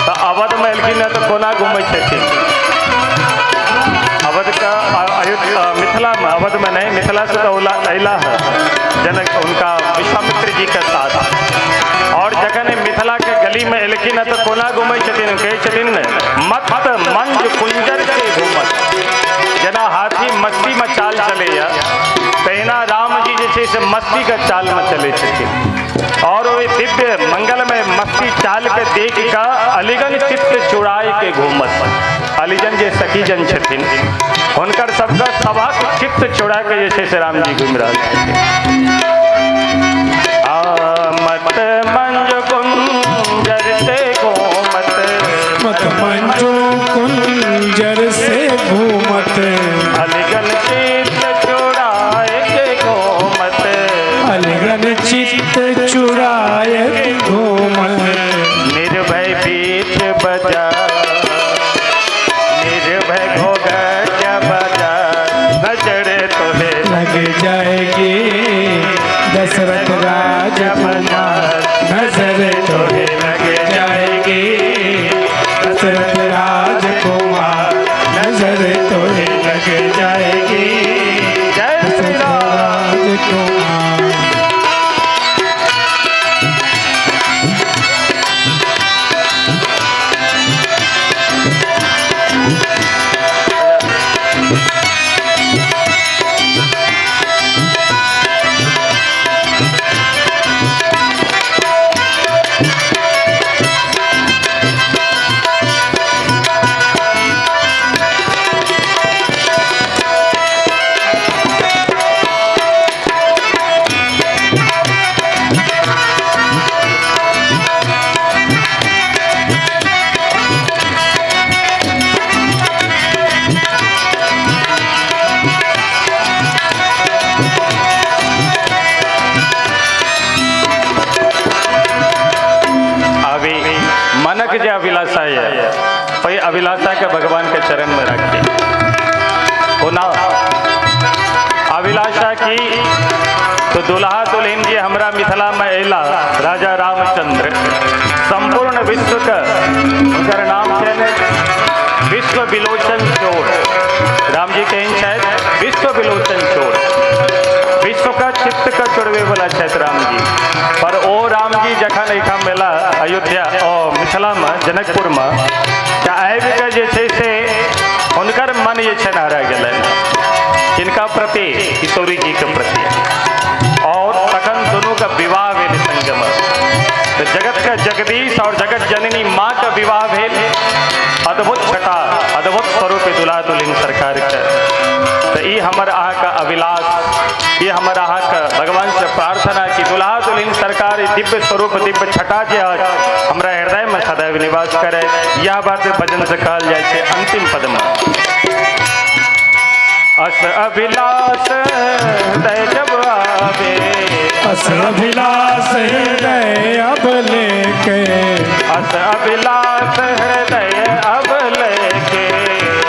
तो अवध में एलखिन है तो कोना घूमै छथिन? अवध का अयोध्या मिथिला में, अवध में नहीं, मिथिला से तो अला है जनक उनका विश्वामित्र जी के साथ। और जखन मिथिला के गली में एलखिन है तो कोना घूमै छथिन? कहै छथिन ने मत मंज कुंजर के घूमत, जेना हाथी मस्ती में चाल चलैया तहिना राम जी जे छै से मस्ती के चाल में चलै छथिन। और ओहि दिव्य मंगलमय मस्ती चाल के देख कऽ अलीगंज चित्त चुराय के घूमत। अलीगंज जे सखीजन छथिन हुनकर सबके सभक चित्त चुरा के जे छै से राम जी घूमि रहल छथिन। आ मत मंज कुंजर से घूमत, मत मंजू चित्त चुराए के घूमत, अलगन चित्त चुराए के घूमत, निर्भय बीच बाजार, निर्भय घोघट बाजार, नजर तोहे लग जाएगी दशरथ राजकुमार, नजर तोहे लग जाएगी दशरथ राजकुमार, नजर तोहे लग जाएगी जय श्री दशरथ राम। राजकुमार। अभी मनक जे अभिलाषा है वही अभिलाषा के भगवान के चरण में रखी। होना अभिलाषा की तो दुल्हा दुल्हन जी हमरा मिथिला में अला राजा रामचंद्र, संपूर्ण विश्व का उनकर नाम छनि विश्व विलोचन चोर। राम जी केहन छथि? विश्व विलोचन चोर, विश्व का चित्त का चोरवे वाला छथि राम जी। पर ओ राम जी जखन एहिठाम एला अयोध्या और मिथिला में जनकपुर में, तऽ आबि कऽ जे छै से हुनकर मन जे छै हरा गेलनि किनका प्रति? किशोरी जी के प्रति। और तखन दुनू का विवाह भेल संग में, तो जगत का जगदीश और जगत जननी माँ का विवाह भेल। अद्भुत छटा, अद्भुत स्वरूप दुल्हा दुल्हन सरकार के। तो ई हमर अहाँ का अभिलाष, ये हमर अहाँ का भगवान से प्रार्थना कि दुल्हा दुल्हन सरकार दिव्य स्वरूप दिव्य छटा जे हमरा हृदय में सदैव निवास करे। यह बात भजन से कहल जाइ छै अंतिम पद में। अस अभिलाष हृदय जब आवे, अस अभिलाष हृदय अब लेके, अस अभिलाष हृदय अब लेके,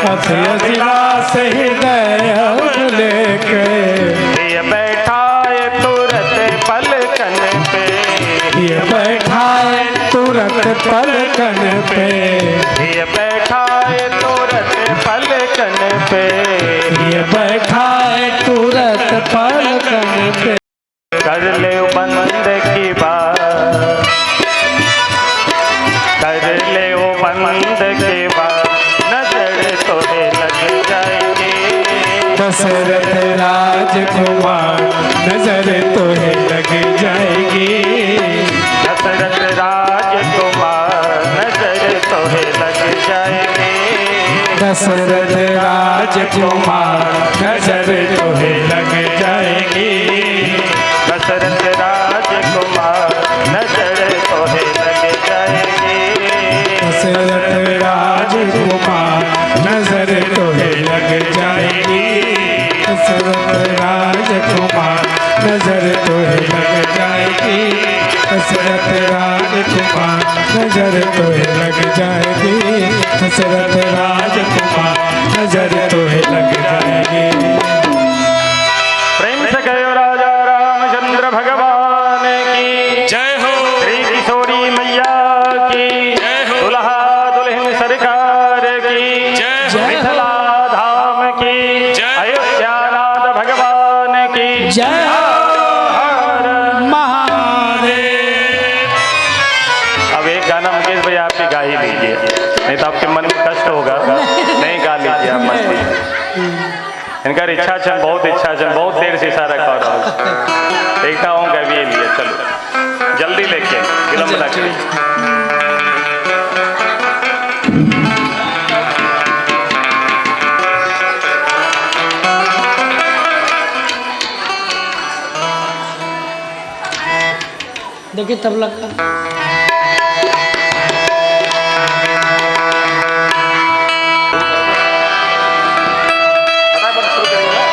अस अभिलाष हृदय अब लेके, ये बैठाए तुरंत पलकन पे, ये बैठाए तुरंत पलकन पे, ये बैठाए तुरंत पलकन पे, ये बैठाए तुरंत पलकन पे, कर ले बंद की बात, कर ले बंद की बात, नजर तोहे लग जाएगी दशरथ राजकुमार, नजर तोहे लग जाएगी दशरथ राजकुमार, नजर तोहे लग जाएगी दशरथ राजकुमार, नजर तोहे लग जाएगी दशरथ राजकुमार, नजर तोहे लग जाएगी दशरथ राजकुमार, नजर तोहे लग जाएगी दशरथ राजकुमार, नजर तोहे लग जाएगी दशरथ राजकुमार, नजर तोहे लग जाएगी दशरथ राजकुमार, नजर तोहे लग जाएगी। प्रेम से कहो राजा रामचंद्र भगवान की जय हो, श्री किशोरी मैया की जय हो, दुल्हा दुल्हन सरकार की जय हो, मिथिला धाम की जय, अयोध्या नाथ भगवान की जय हो। महादेव। अब एक गाना मुकेश भैया आपकी गा ही लीजिए, नहीं तो आपके मन में कष्ट होगा। नहीं गा लीजिए आप, मत लीजिए। इनका इच्छा छन, बहुत इच्छा छन, बहुत देर से इशारा कर रहा हूँ। देखता हूँ कभी ये लिए, चलो जल्दी लेके विलम्ब ना करें। देखिए तबला का फटाफट शुरू करिए ना।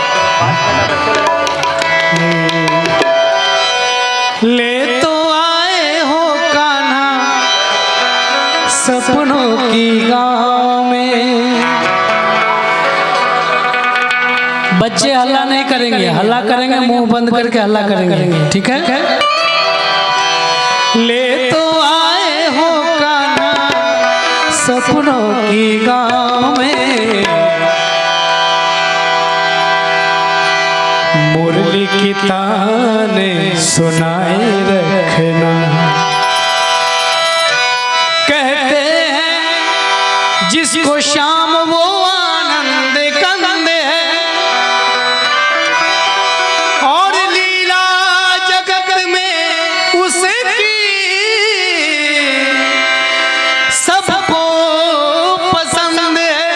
की गांव में। बच्चे हल्ला नहीं करेंगे, हल्ला करेंगे मुंह बंद करके हल्ला करेंगे, ठीक है? ले तो आए हो कान्हा सपनों की गांव में, मुरली की ताने सुनाए रखना। कहते हैं जिसको श्याम वो आनंद कंद है, और लीला जगत में उसकी सबको पसंद है।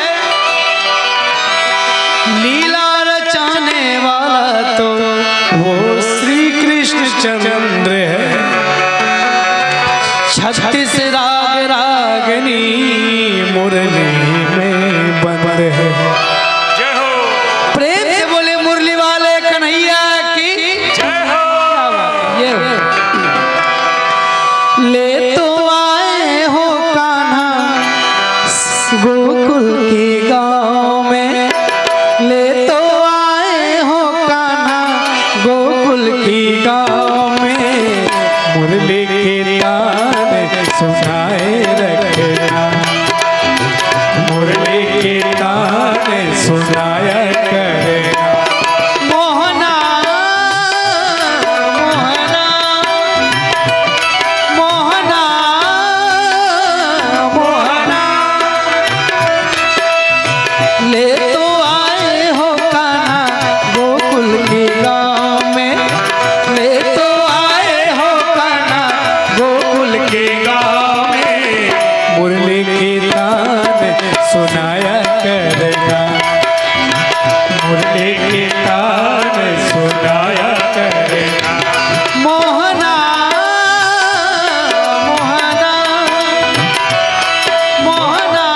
लीला रचाने वाला तो वो श्री कृष्ण चंद्र है। 36 राग रागनी मुरली में बंद है। जय हो। प्रेम से बोले मुरली वाले कन्हैया की जय हो। ये ले तो आए हो कान्हा गोकुल के गांव में, ले तो आए हो कान्हा गोकुल की गांव में, मुरली की ताने सुनाए रखना, मुरली की ताने सुनाया करना। मोहना मोहना मोहना मोहना, ले तो आए हो कान्हा गोकुल के गांव में, ले तो आए हो कान्हा गोकुल के गांव में, मुरली की ताने सुनाया करना, मुरली की ताने सुनाया करना। मोहना मोहना मोहना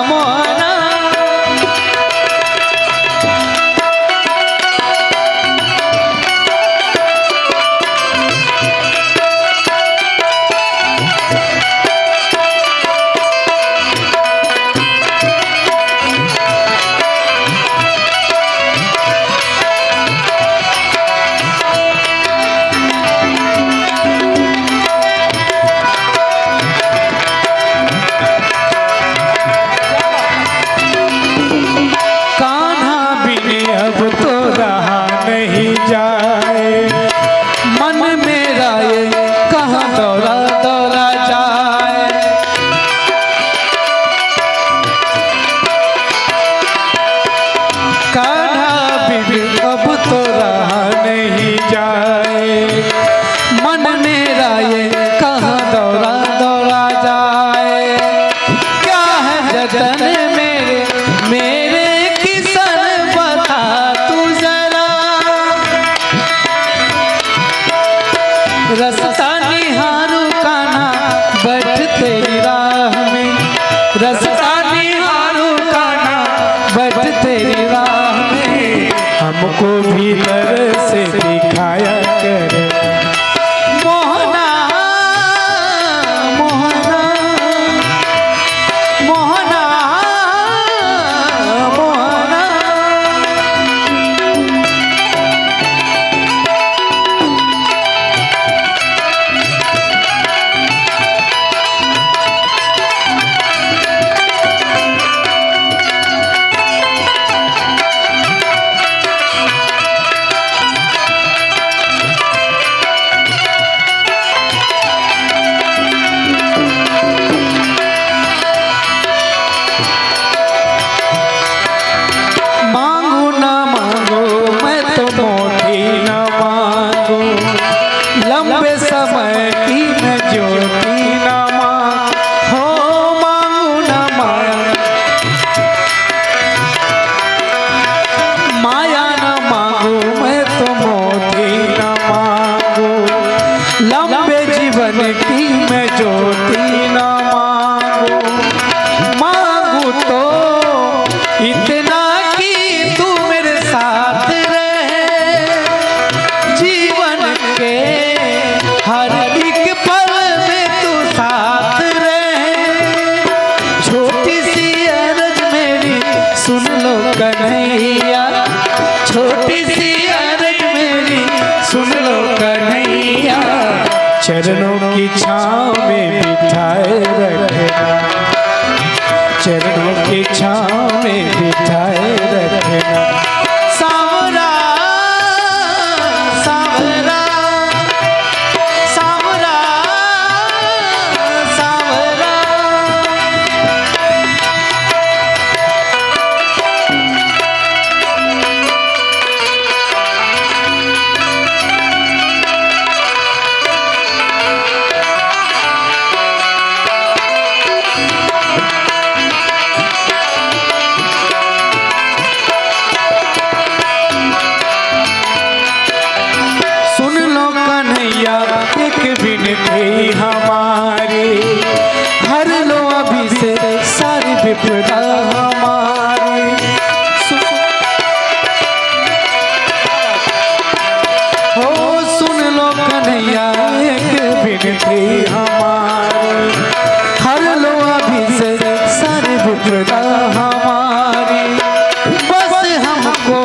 मोहना। कान्हा बिन अब तो रहा नहीं जाए, मन मेरा ये कहाँ दौड़ा दौड़ा जाए। कान्हा बिन अब तो रहा नहीं जाए, मन मेरा ये कहाँ दौड़ा दौड़ा जाए। क्या है जतन मेरे मेरे किसन बता तू जरा, रस्ता निहारू कान्हा बैठ तेरी राह में, रस्ता निहारू कान्हा बैठ तेरी राह में, हमको भी तरस दिखाया कर। मोहना मोहना मोहना मोहना। कन्हैया, छोटी सी अरज मेरी सुन लो कन्हैया, चरणों की छाँव में बिठाए रखना, चरणों की छाँव में बिठाए रखना। सांवरा सांवरा सांवरा सांवरा। सुन लो कन्हैया एक विनती हमारी, हर लो अभी से सारी विपदा हमारी। हो सुन लो कन्हैया एक विनती हमारी, हर लो अभी से सारी विपदा हमारी। बस हमको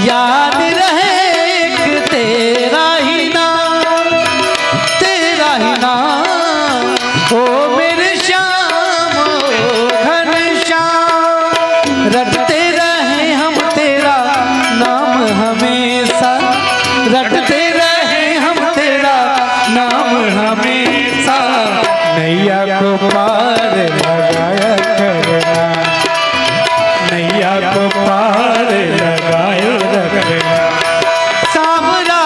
याद रहे एक तेरा ही नाम, तेरा ही नाम, ओ मेरे श्याम, ओ घनश्याम। रटते रहे हम तेरा नाम हमेशा, रटते रहे हम तेरा नाम हमेशा। नैया को पार लगाया करना, नैया को पार लगाए रखना। सांवरा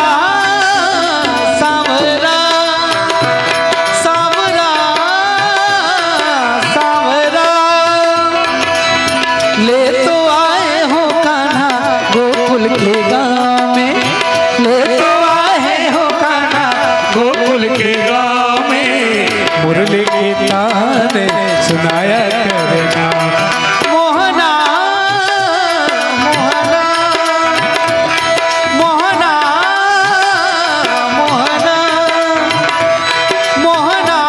सांवरा सांवरा सांवरा, ले तो आए हो कान्हा गोकुल के गाँव में, ले तो आए हो कान्हा गोकुल के गाँव में मुरली की तान सुनाया करना। मोहना मोहना मोहना मोहना मोहना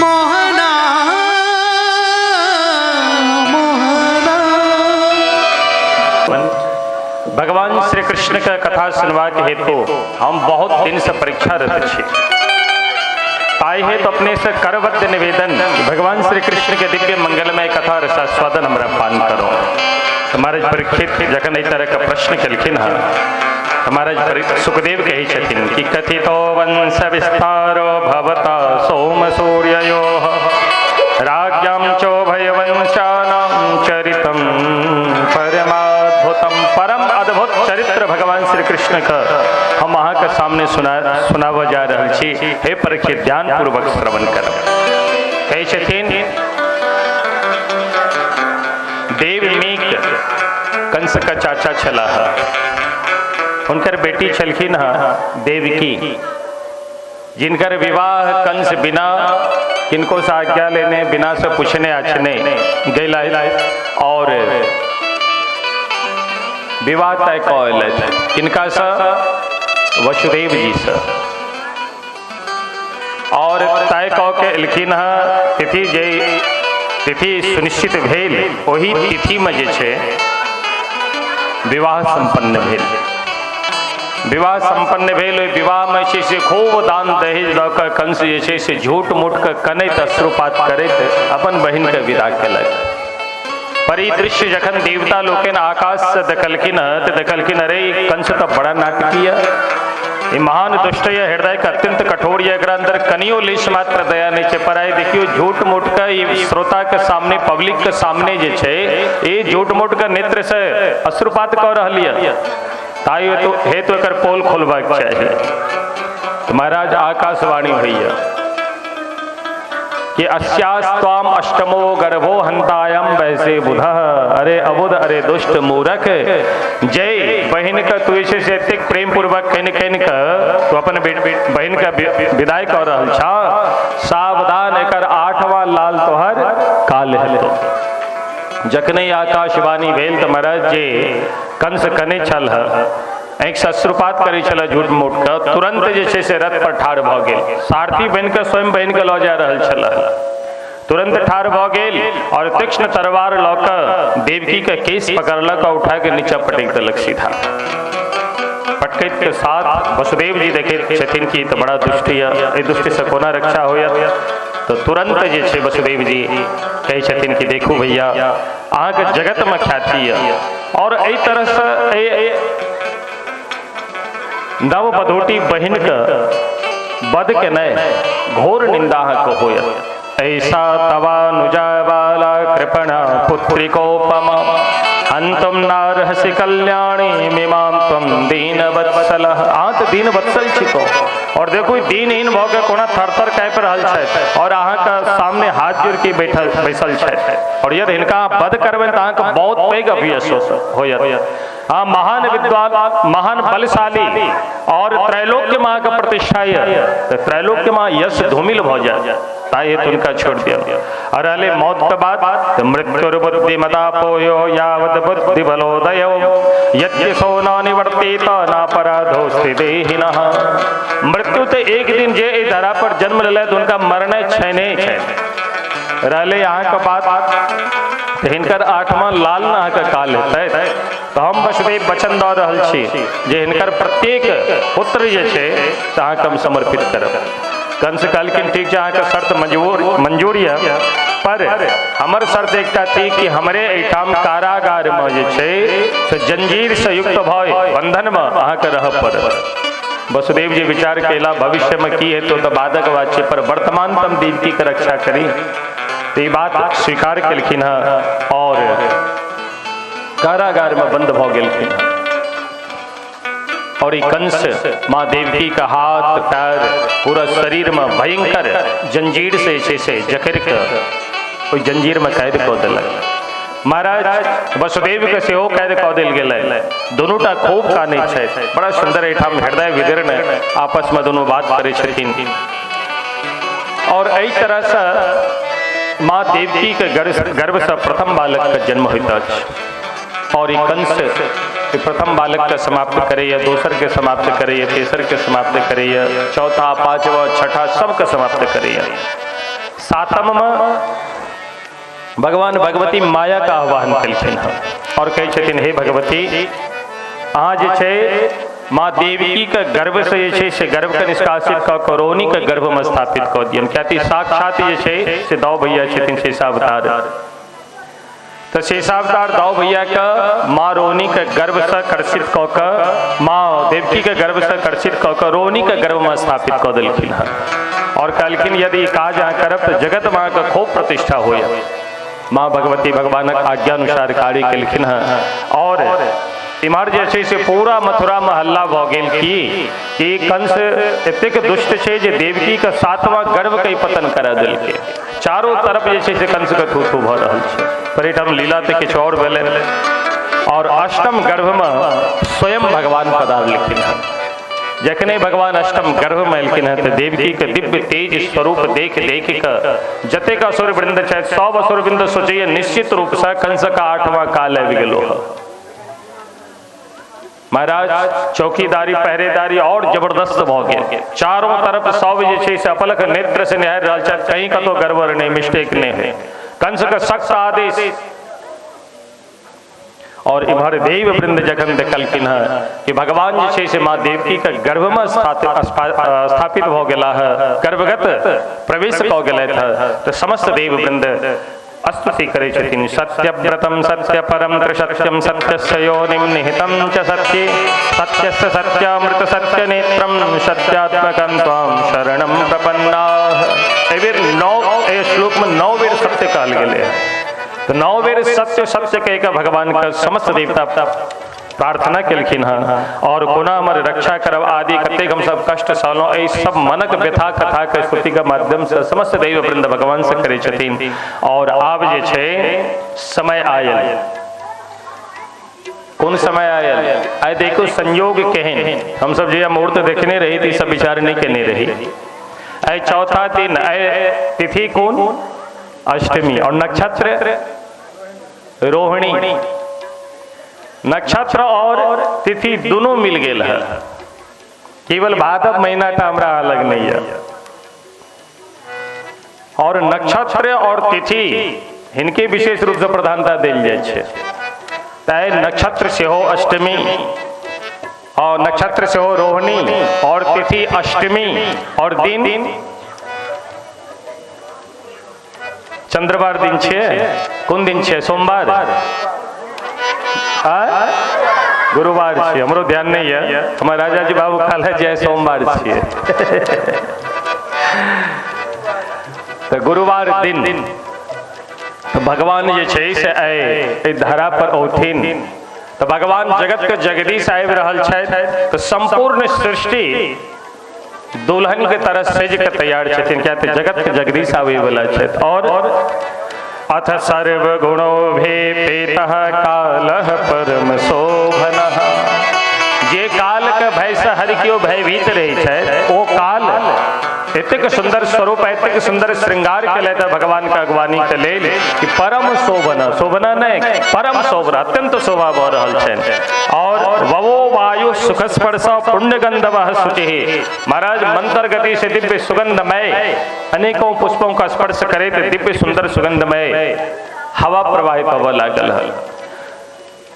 मोहना मोहना। भगवान श्री कृष्ण के कथा सुनबाक हेतु हम बहुत दिन से परीक्षारत छी। ताहि हेतु अपने से करबद्ध निवेदन, भगवान श्री कृष्ण के दिव्य मंगलमय कथा रसास्वादन हमरा पान करो। तो महाराज परीक्षित जखन एहि तरह के प्रश्न केलखिन हँ, तो महाराज सुखदेव कहै छथिन कि कथितो वंश विस्तारो भवता सोम सूर्ययोः राज्ञां चोभयवंशानां चरितं परमाद्भुतं। परम अद्भुत चरित्र भगवान श्री कृष्ण का हम अहाँ के सामने सुनाबऽ जा रहल छी। हे परीक्षित, ध्यान पूर्वक श्रवण करब। कहै छथिन देवमीक कंस का चाचा छलाह, हुनकर बेटी छलखिन हँ देवकी, जिनकर विवाह कंस बिना किनको से आज्ञा लेने, बिना से पूछने आछने गेला और विवाह तय कऽ एलथि। किनका से? वसुदेव जी से। और तय कऽ के एलखिन हँ, तिथि जे तिथि सुनिश्चित भेल ओही तिथि में जे छै विवाह संपन्न भेल। विवाह संपन्न भेल। ओहि विवाह में जे छै से खूब दान दहेज दऽ कऽ कंस जे छै से झूठ मूठ के कनैत अश्रुपात करैत अपन बहिन के विदा केलक। पर ई दृश्य जखन देवता लोकनि आकाश से देखलखिन हँ, तऽ देखलखिन अरे ई कंस तऽ बड़ा नाटकीय, ई महान दुष्ट यऽ, हृदय के अत्यंत कठोर यऽ, एकरा अंदर कनियो लेश मात्र दया नहीं छै। पर आइ देखियौ झूठ मूठ के ई श्रोता के सामने, पब्लिक के सामने जे छै ई झूठ मूठ के नेत्र से अश्रुपात कऽ रहल यऽ। ताहि हेतु एकर पोल खोलबाक चाही। तो महाराज आकाशवाणी होइए कि अस्यास्त्वाम अष्टमो गर्भो हंतायम वैसे बुध। अरे अबुध, अरे दुष्ट मूरख, जय बहिन का तू जे से एतेक प्रेम पूर्वक कनि कनि के तू अपन बहिन के विदाई कऽ रहल छा, सावधान एकर आठवां लाल तोहर काल हेतौ। जखने आकाशवाणी भेल तऽ महाराज जे कंस कने छल ह, आँखिसँ अश्रुपात करै छलै झूठ मूठके, तुरंत जे छै से रथ पर ठाढ़ भऽ गेल। सारथी बनि कऽ स्वयं बहिन के लऽ जा रहल छलै, तुरंत ठाढ़ भऽ गेल और तीक्ष्ण तलवार लऽ कऽ देवकी के केस पकड़लक और उठा के नीचा पटकि देलक सीधा। पटकैत के साथ वसुदेव जी देखैत छथिन कि तऽ बड़ा दुष्ट यऽ, एहि दुष्टसँ कोना रक्षा होयत। तऽ तुरंत जे छै वसुदेव जी कहै छथिन कि देखू भैया, अहाँके जगतमे ख्याति यऽ और एहि तरहसँ एहि नव बधोटी बहिनके वध केनाइ घोर निंदा अहाँके होयत। ऐसा तवानुजा बाला कृपणा पुत्रिकोपमा हन्तुम नारहसि कल्याणी मिमां त्वं दीनवत्सलः। अहाँ तऽ दीनवत्सल छी तो, और देखू दीनहीन भऽ के कोना थर थर काँपि रहल छथि और अहाँके सामने हाथ जोड़ के बैठल बैसल छथि। और यदि हिनका अहाँ वध करबै तऽ अहाँके बहुत पैघ अभियश होयत। हाँ, महान विद्वान, महान बलशाली और त्रैलोक्य माँ के प्रतिष्ठा यऽ, तऽ त्रैलोक्य माँ यश धूमिल भऽ जायत, ताहि हेतु हुनका छोड़ि दियौ। और रहलै मौत के बात, तऽ मृत्युर्बुद्धिमतापोयो यावत् बुद्धि बलोदयो यद्यसो न निवर्तेत नापराधोऽस्ति देहिनः। मृत्यु तऽ एक दिन जे एहि धरा पर जन्म लेलथि हुनका मरनाइ छै नहि छै। रहलै अहाँके बात, तऽ हिनकर आठवां लाल ने अहाँके काल हेतै, तऽ हम वसुदेव वचन दऽ रहल छी जे हिनकर प्रत्येक पुत्र जे छै से अहाँके हम समर्पित करब। कंस कहलखिन ठीक छै, अहाँके शर्त मंजूर मंजूर यऽ, पर हमर शर्त एकटा थी कि हमरे एहिठाम कारागारमे जे छै से जंजीरसँ युक्त भऽ बंधनमे अहाँके रहऽ पड़त। वसुदेव जी विचार केला भविष्यमे की हेतौ तऽ बादक बात छै, पर वर्तमान तऽ हम देवकीके रक्षा करी। तऽ ई बात स्वीकार केलखिन हँ और कारागारमे बंद भऽ गेलखिन हँ। और ई कंस माँ देवकी के हाथ पैर पूरा शरीर में भयंकर जंजीर से जे छै से जकड़ि कऽ ओहि जंजीर में कैद कऽ देलक। महाराज वसुदेव के सेहो कैद कऽ देल गेलै। दुनू टा खूब कानै छथि, बड़ा सुंदर एहिठाम हृदय विदीर्ण आपस में दुनू बात करै छथिन। और एहि तरहसँ माँ देवकी के गर्भसँ प्रथम बालक के जन्म होइत अछि और ई कंस प्रथम बालक के समाप्त करैए, दोसर के समाप्त करैए, तेसर के समाप्त करैए, चौथा पांचवा छठा सबके समाप्त करैए। सातम में भगवान भगवती माया का आह्वान केलखिन हँ और कहै छथिन हे भगवती, अहाँ जे छै माँ देवकी के गर्भ से जे छै से गर्भ के निष्कासित कऽ कऽ रोहिणी के गर्भ में स्थापित कऽ दियनि, कियाकि साक्षात जे छै से दाऊ भैया छथिन शेषावतार। तऽ शेषावतार दाऊ भैया के माँ रोहिणी के गर्भ से कर्षित कऽ कऽ माँ देवकी के गर्भ से कर्षित कऽ कऽ रोहिणी के गर्भ में स्थापित कऽ देलखिन हँ और कहलखिन यदि ई काज अहाँ करब तऽ जगत में अहाँके खूब प्रतिष्ठा होयत। माँ भगवती भगवानक आज्ञानुसार कार्य केलखिन हँ और इम्हर जे छै से पूरा मथुरा में हल्ला भऽ गेल कि कंस एतेक दुष्ट छै जे देवकी के सातवां गर्भ के पतन करा देलकै। चारों तरफ जे छै से कंस के थू थू भऽ रहल छै। पर एहिठाम लीला तऽ किछु और भेलै और अष्टम गर्भ में स्वयं भगवान पधारलखिन हँ। जखने भगवान अष्टम गर्भ में एलखिन हँ तऽ देवकी के दिव्य तेज स्वरूप देख देख कऽ जतेक असुर वृंद छथि सब असुर वृंद सोचैए निश्चित रूपसँ कंस के आठवां काल आबि गेलो हँ। महाराज चौकीदारी पहरेदारी और जबरदस्त भऽ गेल, चारों तरफ सब जे छै से अपलक नेत्र से निहारि रहल छथि, कहीं कतौ गड़बड़ नहि, मिस्टेक नहि होइ। कंस के सख्त आदेश। और इम्हर देव वृंद जखन देखलखिन हँ कि भगवान जे छै से माँ देवकी के गर्भ में स्थापित भऽ गेला हँ, गर्भगत प्रवेश कऽ गेलथि हँ, तऽ समस्त देव वृंद स्तुति करै छथिन। सत्यव्रतम सत्यपरम त्रिसत्यम सत्यस्य योनिं निहितं च सत्ये सत्यस्य सत्यामृत सत्यनेत्रम सत्यात्मकं त्वां शरणं प्रपन्नाः। एहि बेर नौ एहि श्लोक में 9 बेर सत्य कहल गेलै हँ। तऽ 9 बेर सत्य सत्य कहि कऽ भगवान के समस्त देवता प्रार्थना केलखिन हँ और कोना हमर रक्षा करब आदि कतेक हम सब कष्ट सहलहुँ, एहि सब मनक व्यथा कथा के स्तुति के माध्यम से समस्त दैव वृंद भगवान से करै छथिन। और आब जे छै समय आयल, कोन समय आयल आइ देखू संयोग केहन, हम सब जे मुहूर्त देखने रही तऽ ई सब विचार नहि केने रही। आइ चौथा दिन, आइ तिथि कोन अष्टमी और नक्षत्र रोहिणी। नक्षत्र और तिथि दोनों मिल गेल है। केवल भादव महीना का हमरा अलग नहीं है। और नक्षत्र और तिथि हिनके विशेष रूप से प्रधानता देल जाइ छै। तैं नक्षत्र सेहो अष्टमी और नक्षत्र सेहो रोहिणी और तिथि अष्टमी और दिन चंद्रवार दिन छे। कोन दिन छे? सोमवार गुरुवार छे। हमरो ध्यान नहीं है, हमारे राजा जी बाबू कहले जे सोमवार छे। तो गुरुवार दिन तो भगवान जे छै से आए धरा पर औथिन। तो भगवान जगत के जगदीश आबि रहल छथि। तो संपूर्ण सृष्टि दुल्हन के तरह सज के तैयार छथिन। क्या तो जगत के जगदीश आबै वाला छथि। और अथ सर्व गुणो भेपेतः कालः परम शोभनः। जे काल के भय से हर केओ भयभीत रहै छै, ओ काल एतेक सुंदर स्वरूप एतेक सुंदर श्रृंगार के लेता भगवान के अगवानी के लेल कि परम शोभना, शोभना नहीं परम शोभना, अत्यंत शोभा भऽ रहल छनि। और ववो वायु सुख स्पर्श पुण्य गंधवः शुचिः। महाराज मंत्र गति से दिव्य सुगंधमय अनेकों पुष्पों का स्पर्श करे तो दिव्य सुंदर सुगंधमय हवा प्रवाहित होबऽ लागल हल।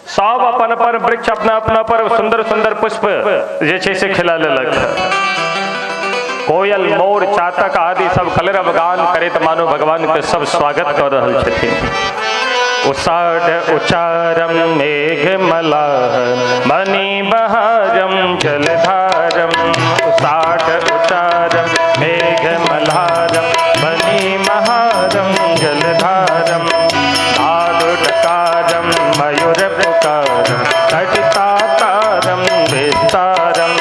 सब अपन अपन वृक्ष अपना अपना पर सुंदर सुंदर पुष्प जे छै से खिला लेलक। कोयल मोर चातक आदि सब कलरव गान करैत मानो भगवान के सब स्वागत कर रहल छथिन। उषाढ़ उचारम मेघ मलाह मणि बहारम जलधारम। उषाढ़ उचारम मेघ मल्हारम मणि महारम जलधारम। आरुडकारम मयूर पुकारम तटितातारम विस्तारम।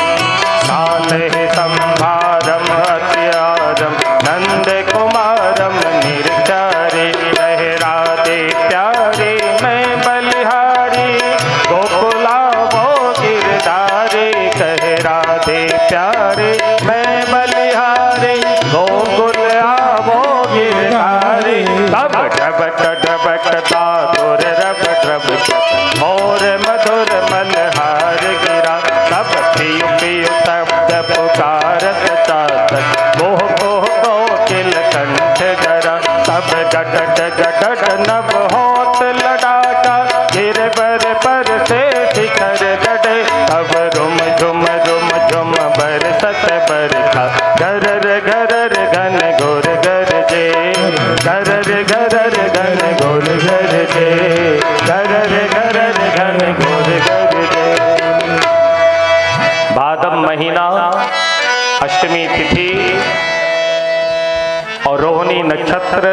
सालहि संभारम अत्यारम नंद कुमारम निर्चारे। राधे प्यारे मैं बलिहारी गोकुला वो गिरधारे। कह राधे प्यारे मैं बलिहारी गोकुल आवो गिरधारे। तब ढबक ढबक दादुर रब रब मोर मधुर मल्हार गिरा। तब पियु पियु शब्द पुकारत चातक गोह गोह कोकिल कंठ गरा। तब डट डट नभ होत लड़ाका गिरबर पर से शिखर डडे। तब रुम झुम रुम झुम बरसत बरखा घरर घरर घन घोर गरजे। घरर घरर घन घोर गरजे। घरर घरर घन घोर गरजे। भादव महीना अष्टमी तिथि और रोहिणी नक्षत्र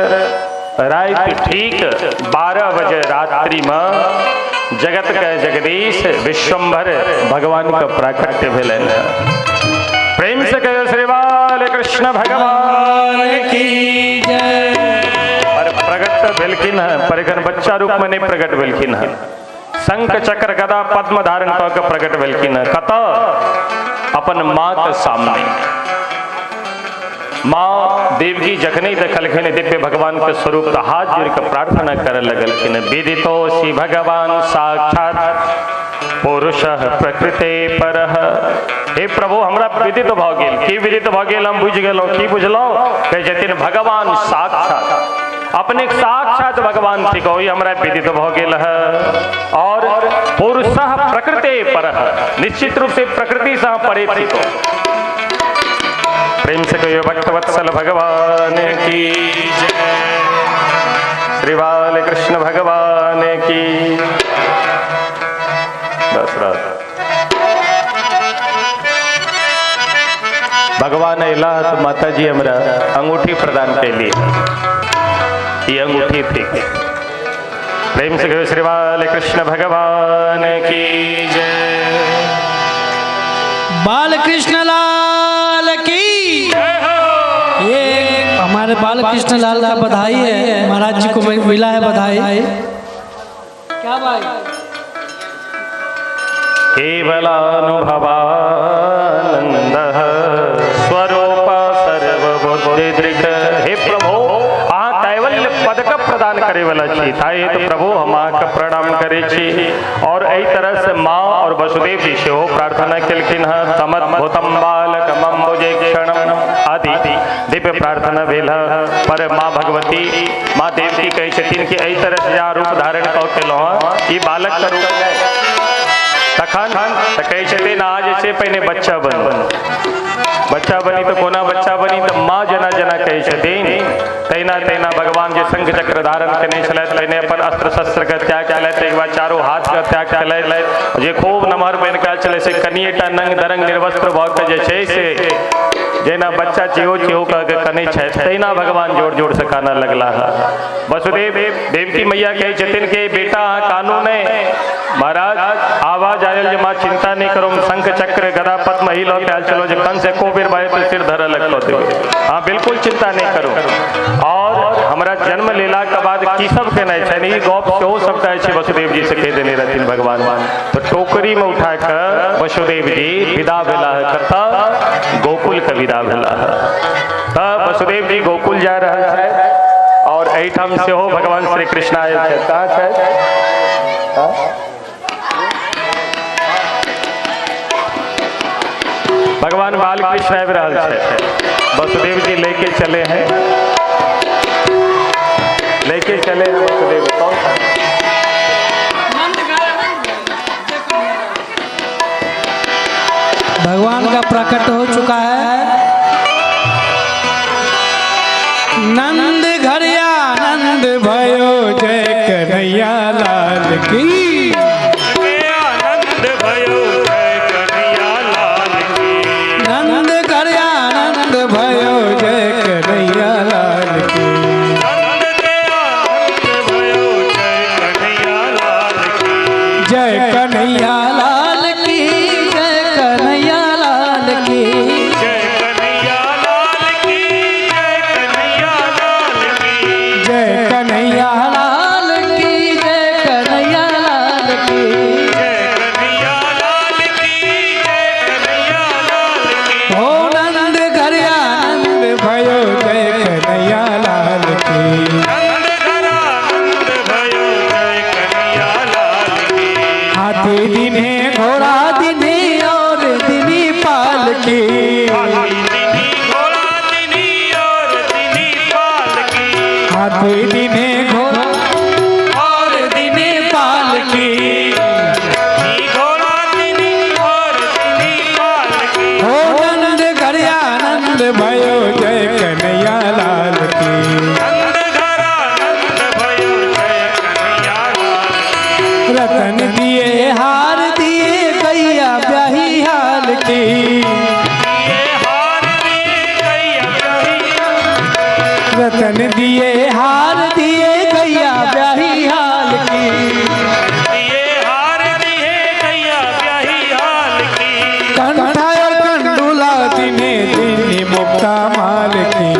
रात ठीक 12 बजे रात्रि में जगत के जगदीश विश्वम्भर भगवान का प्राकट्य भेलनि। प्रेम से कहो श्री बाल कृष्ण भगवान की जय। पर प्रकट भेलखिन है, पर एखन बच्चा रूप में नहीं प्रकट भेलखिन है। शंख चक्र गदा पद्म धारण कऽ के प्रकट भेलखिन है। कतऽ? अपन माँ के सामने। माँ देवकी जखने देखलखिन दिव्य भगवान के स्वरूप तो हाथ जोड़ के प्रार्थना करे लगलखिन। विदितोसि भगवान साक्षात पुरुष प्रकृते परः। हे प्रभु हमरा विदित भऽ गेल। की विदित भऽ गेल? हम बुझि गेलहुँ। की बुझलहुँ? कहै छथिन भगवान साक्षात, अपने साक्षात भगवान थिक, ओहि हमरा विदित भऽ गेल है। और पुरुष प्रकृते परः, निश्चित रूप से प्रकृति से परे थिक। प्रेम से कहियो भक्तवत्सल भगवान की जय। श्री बाल कृष्ण भगवान की बस। रात भगवान अयला तो माता जी हमरा अंगूठी प्रदान कैली। ये अंगूठी थी। प्रेम से कहियो श्री बाल कृष्ण भगवान की जय। बाल कृष्ण लाल की ये हमारे बाल कृष्ण लाल का बधाई है। महाराज जी को मिला है बधाई। क्या भाई? केवलानुभवानंद स्वरूप सर्वबुद्धिदृक्। हे प्रभु, अहाँ कैवल्य पद के प्रदान करे वाला छी। ताहि हेतु प्रभु हम अहाँके प्रणाम करै छी। और एहि तरह से माँ और वसुदेव जी सेहो प्रार्थना केलखिन हँ। तमद्भुतं बालकम अम्बुजेक्षणम आदि दिव्य प्रार्थना भेल हँ। पर माँ भगवती माँ देवकी कहै छथिन कि एहि तरह से जहाँ रूप धारण कऽ केलहुँ हँ, ई बालक के रूप तखन तऽ कहै छथिन अहाँ जे छै पहिने बच्चा बनू। बच्चा बनी तऽ कोना बच्चा बनी? तऽ माँ जेना जेना कहै छथिन तहिना तहिना भगवान जे शंख चक्र धारण केने छलथि, पहिने अपन अस्त्र शस्त्र के त्याग केलथि, ताहिके बाद चारू हाथ के त्याग केलथि। जे खूब नमहर बनि कऽ आयल छलै से कनिएटा नंग दरंग निर्वस्त्र भऽ के जे छै से जेना बच्चा चिहो चिहो कह के कनै छथि तहिना भगवान जोर जोर से कानऽ लगला। वसुदेव देवकी मैया कहै छथिन कि बेटा अहाँ कानू नहि। महाराज आवाज आयल जे माँ चिंता नहीं करो, हम शंख चक्र गदा पद्म ही लऽ के आयल छलहुँ जे कंस एको बेर बाजत तऽ सिर धरऽ लगतौ देबै, अहाँ बिल्कुल चिंता नहीं करू। और हमरा जन्म लेला के बाद की सब केनाइ छनि ई गप सेहो सबटा छै वसुदेव जी से कहि देने रहथिन भगवान। तो टोकरी में उठा कऽ वसुदेव जी विदा भेला है कतऽ? गोकुल के विदा भेला है। तऽ वसुदेव जी गोकुल जा रहल छथि और एहिठाम सेहो भगवान श्री कृष्ण आयल छथि। कहाँ छथि? भगवान बालकृष्ण आबि रहल छथि। वसुदेव जी लेके चले हैं, लेके चले हैं वसुदेव। कौन? भगवान का प्रकट हो चुका है। नंद घर आनंद भयो जय कन्हैया लाल की। आनंद भयो जय कन्हैया लाल की। नंद घर आनंद भयो जय कन्हैया लाल की। नंद के आनंद भयो जय कन्हैया लाल की। जय कन्हैया लाल की। जय कन्हैया लाल की। जय कन्हैया लाल की। जय कन्हैया लाल की। जय कन्हैया लाल की। जय कन्हैया लाल की। जय कन्हैया लाल की। जय कन्हैया लाल की। हो नंद घर आनंद भयो जय कन्हैया लाल की। नंद घर आनंद भयो जय कन्हैया लाल की। हाथी दिने घोड़ा दिने और दिनी पाल की। हाथी दिनी घोड़ा दिनी और दिनी पाल की। हाथी दिने घोड़ा और दिने पाल की। घोड़ा दिनी और दिनी पाल की। हो नंद घर आनंद भयो जय कन्हैया लाल की। नंद घर आनंद भयो जय कन्हैया लाल की। रतन दिए हार दिए गैया ब्याही हाल की। ये हार दिए गैया ब्याही। रतन दिए हार दिए गैया ब्याही हाल की। दिए हार दिए गैया ब्याही हाल की। कंठा और कंडुला दिने दिनी मुक्ता माल की।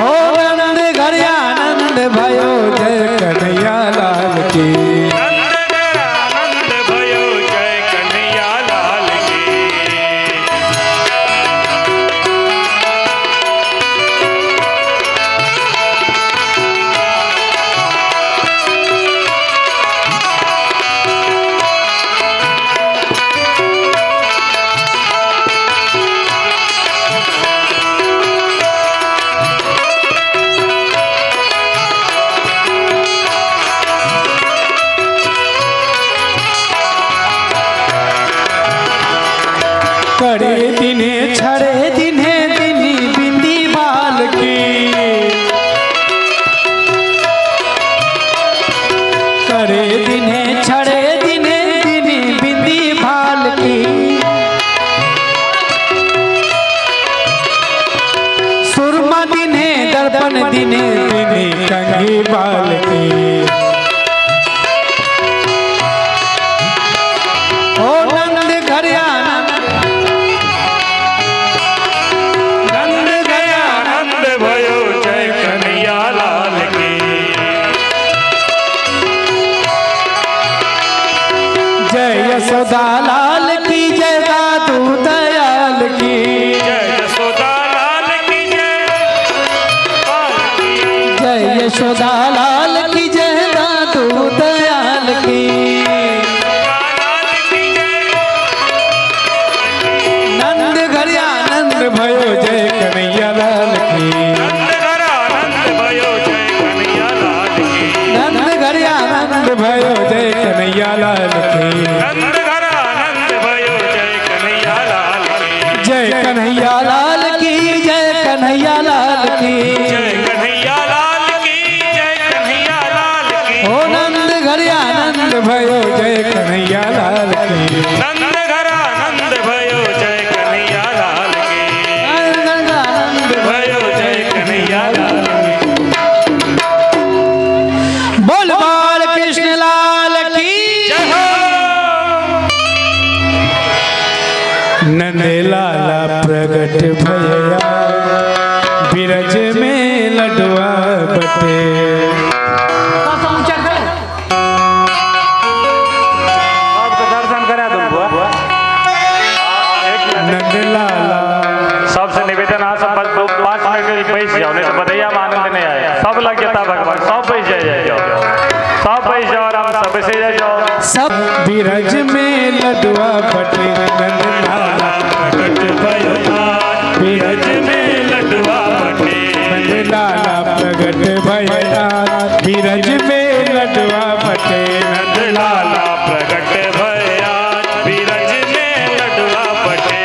हो नंद घर आनंद भयो जय कन्हैया लाल की। नंद घर आनंद भयो जय कन्हैया लाल की। करे दिने छड़े दिने दिनी बिंदी बाल की। करे दिने छड़े दिने दिनी बिंदी बाल की। सुरमा दिने दर्पण दिने दिनी कंघी बाल की। हो नंद घर आनंद नंद घर आनंद भयो जय कन्हैया लाल की। जय यशोदा लाल की। जय दादू दयाल की। जय यशोदा लाल की। जय यशोदा लाल की जय, दादू दयाल की। नंद घर आनंद भयो जय कन्हैया लाल की। नंद घर आनंद भयो जय कन्हैया लाल की। नंद घर आनंद भयो जय कन्हैया लाल की। नंद घर आनंद भयो जय कन्हैया लाल की। जय कन्हैया लाल की जय, कन्हैया लाल की जय, कन्हैया लाल की जय, कन्हैया लाल की। ओ नंद घर आनंद भयो जय कन्हैया लाल की। नंद घर आनंद भयो जय कन्हैया लाल की। नंद घर आनंद भयो जय कन्हैया लाल की। बोल बाल कृष्ण लाल की जय हो। नंद लाला प्रगट भैया, बिरज में लडुआ बटे। सबके दर्शन करा तुम बुआ। नंद लाला सबसे निवेदन आ सब 5 मिनट के बैठ जाओ, नहीं तो बधैया में आनंद नहीं आए। सब लग जाता भगवान, सब बैठ जाए जाओ, सब बैठ जाओ आराम से बैठ जाए जाओ। सब बिरज में लडुआ बटे। नंद लाला प्रगट भैया, बिरज में लडुआ बटे। नंद लाला प्रगट भैया, बिरज में लडुआ बटे। नंद लाला प्रगट भैया, बिरज में लडुआ बटे।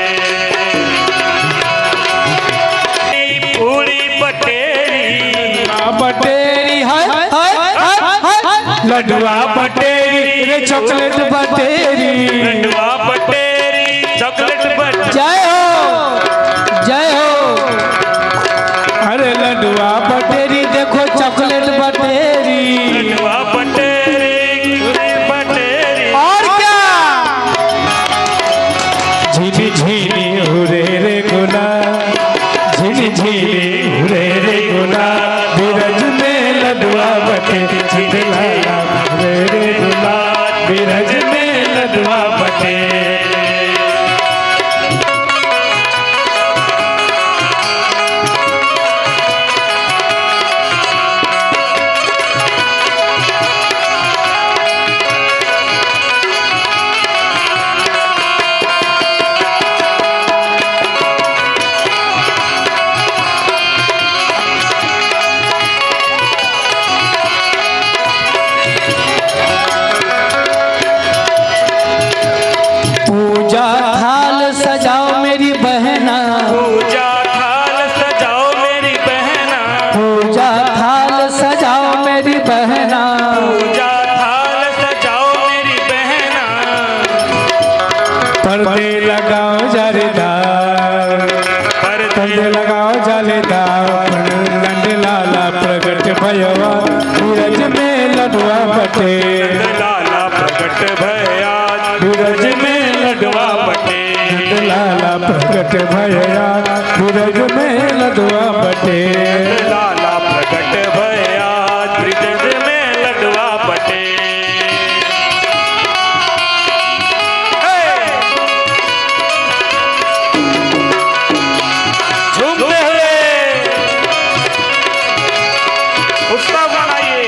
पूरी बटेरी बटेरी हाय हाय हाय हाय, लडुआ बटेरी रे चॉकलेट बटेरी। लडुआ बटेरी चॉकलेट बटे। जय हो जय हो। अरे लडुआ बटेरी देखो चॉकलेट बटेरी। लडुआ बटेरी बटेरी और क्या। झीनी झीनी हुरे रे गुला, झीनी झीनी हुरे रे गुला, बिरज में लडुआ बटे। झीनी लाला हुरे रे गुला, बिरज में लडुआ बटे। पूजा थाल सजाओ मेरी बहना, पूजा थाल सजाओ मेरी बहना, पूजा थाल सजाओ मेरी बहना, पूजा थाल सजाओ मेरी बहना। पर्दे लगाओ जालीदार, पर्दे लगाओ जालीदार। नंद लाला प्रगट भयवा, बिरज में लडुआ बटे। नंद लाला प्रगट भैया, बिरज में लडुआ बटे। नंद लाला प्रगट भैया, बिरज में लडुआ बटे। नंद लाला प्रगट भैया, ब्रिज में लडुआ बटे। झूमते हुए उत्सव मनाइए।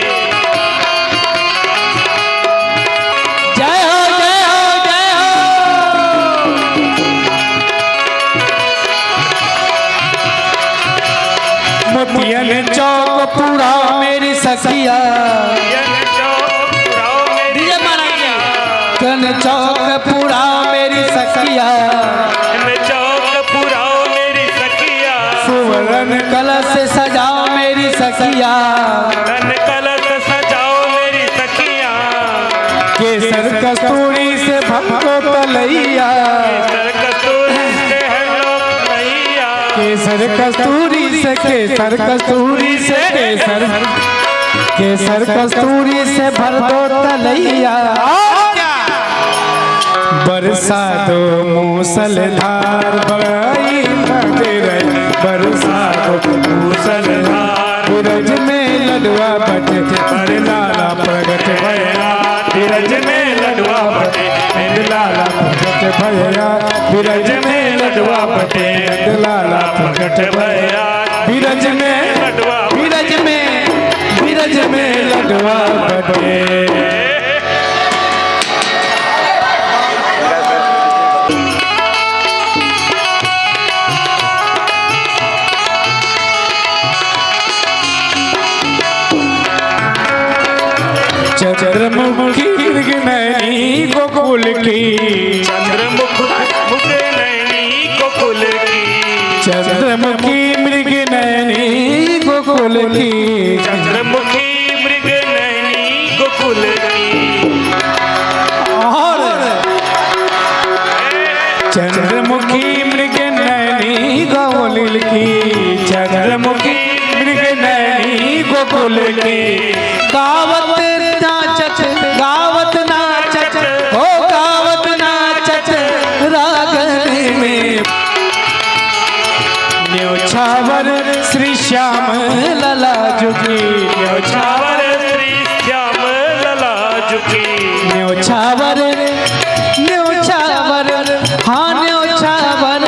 जय हो जय हो जय हो। मोतियन चौक पूरा मेरी सखिया, तन चौक पूरा मेरी सखिया, चौक पुराओ मेरी सखिया, सुवर्ण कलश सजाओ मेरी सखिया, तन कलश सजाओ मेरी सखिया, केसर कस्तूरी से भक्तो तलैया, केसर कस्तूरी से हलो नैया, केसर कस्तूरी से, केसर कस्तूरी से, केसर केसर कस्तूरी से भर दो तलैया। बरसा दो मूसलधार बड़ाई नजर, बरसा दो मूसलधार, बिरज में लडुआ बटे। नंद लाला प्रगट भैया, बिरज में लडुआ बटे। नंद लाला प्रगट भैया, बिरज में लडुआ बटे। नंद लाला प्रगट भैया, बिरज में लडुआ बिरज में, बिरज लडुआ बटे। चंद्रमुखी मृगनयनी गोकुल की, चंद्रमुख मृगनयनी गोकुल की, चंद्रमुखी मृगनयनी गोकुल की, चंद्रमुखी मृगनयनी गोकुल की, और चंद्रमुखी मृगनयनी गोकुल की, चंद्रमुखी मृगनयनी गोकुल की। गावत नाचत, गावत नाचत, हो गावत नाचत रागनी में। न्योछावर श्री श्याम लला जुगी, न्योछावर श्री श्याम लला जुगी, न्योछावर, न्योछावर, हाँ न्योछावर,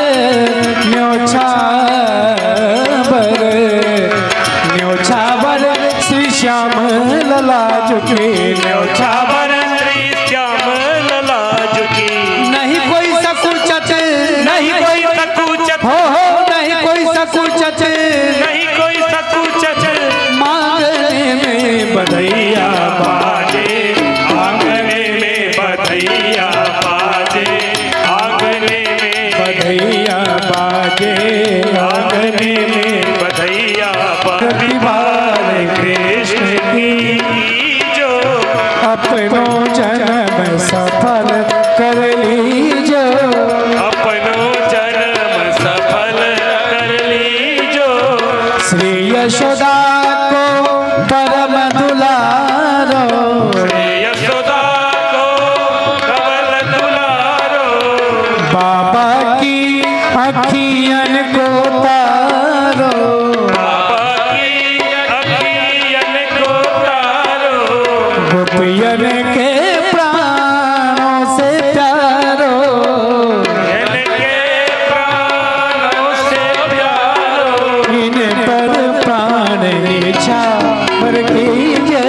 न्योछावर, न्योछावर श्री श्याम लला जुगी, न्योछावर श्री श्याम लला जुगी। नहीं कोई सकुचत, नहीं कोई सकुचत, हो हो नहीं कोई सकुचत, नहीं कोई सकुचत, मांगने में बधैया बाजे, आंगने में बधैया बाजे, आंगने में बधैया बाजे, आंगने में बधैया बाजे। प्रतिभार कृष्ण की जो अपनो जन्म सफल कर लीजो, अपनो जन्म सफल कर लीजो। श्री यशोदा को परम दुलारो, श्री यशोदा को कमल दुलारो, बाबा की अखियन को तारो, बाबा की अखियन को तारो, गोपियन के प्राणों से प्यारो, इनके प्राणों से प्यारो, इन पर प्राण निछावर कीजे,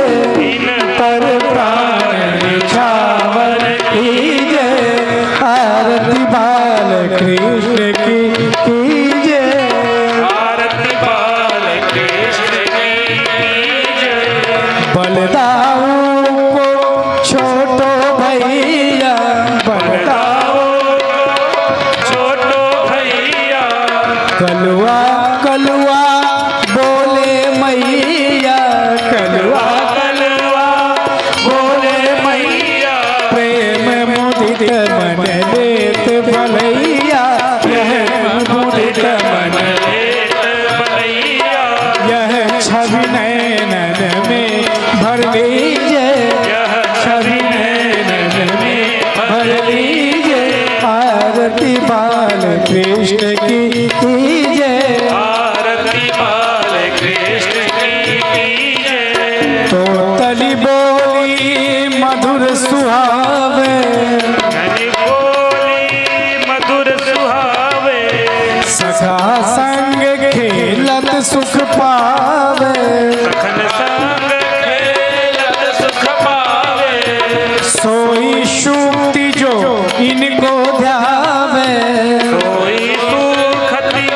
इन पर प्राण निछावर कीजे, आरती बाल कृष्ण की कीजे, आरती बाल कृष्ण की कीजे। बलदाऊ को छोटो भैया, बलदाऊ छोटो भैया, कलुआ कलुआ बोले मैया, कलुआ कलुआ बोले मैया, मैया, प्रेम मुदित मन लेत भलैया, प्रेम मुदित मन लेत भलैया, यह छवि नैनन में भर लीजे, यह छवि नैनन में भर लीजे, आरती बाल कृष्ण की कीजे, आरती बाल कृष्ण की कीजे। तो तली बोली मधुर सुहावे, ननी बोली मधुर सुहावे, सखा संग खेलत सुख पावे, सखन संग खेलत सुख पावे, सोई शुक्ति जो इनको ध्यावे, सोई सुखति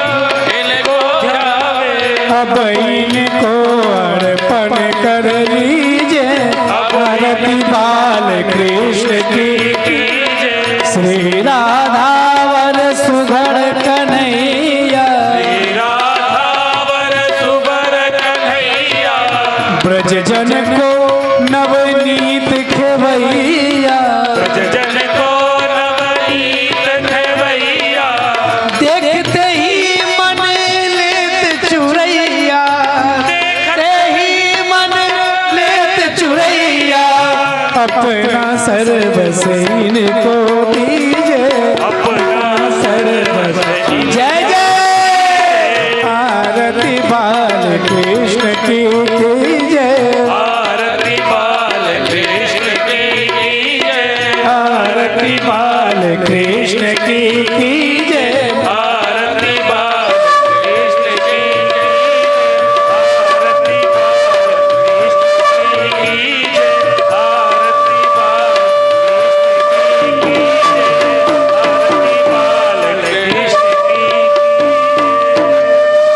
इनको ध्यावे, अब इनको अर्पण कर लीजे, आरती बाल कृष्ण की कीजे। श्री राधावर सुघड़ कन्हैया, श्री राधावर सुबर कन्हैया, ब्रज जन को नवनीत खेवैया, ब्रज जन को नवनीत खेवैया, देखते ही मन लेत चुरैया, देखते ही मन लेत चुरैया, अपना सर्वस इनको दीजे, अपना सर्वस जय जय आरती बाल कृष्ण की कीजे, आरती बाल कृष्ण की कीजे, आरती बाल कृष्ण की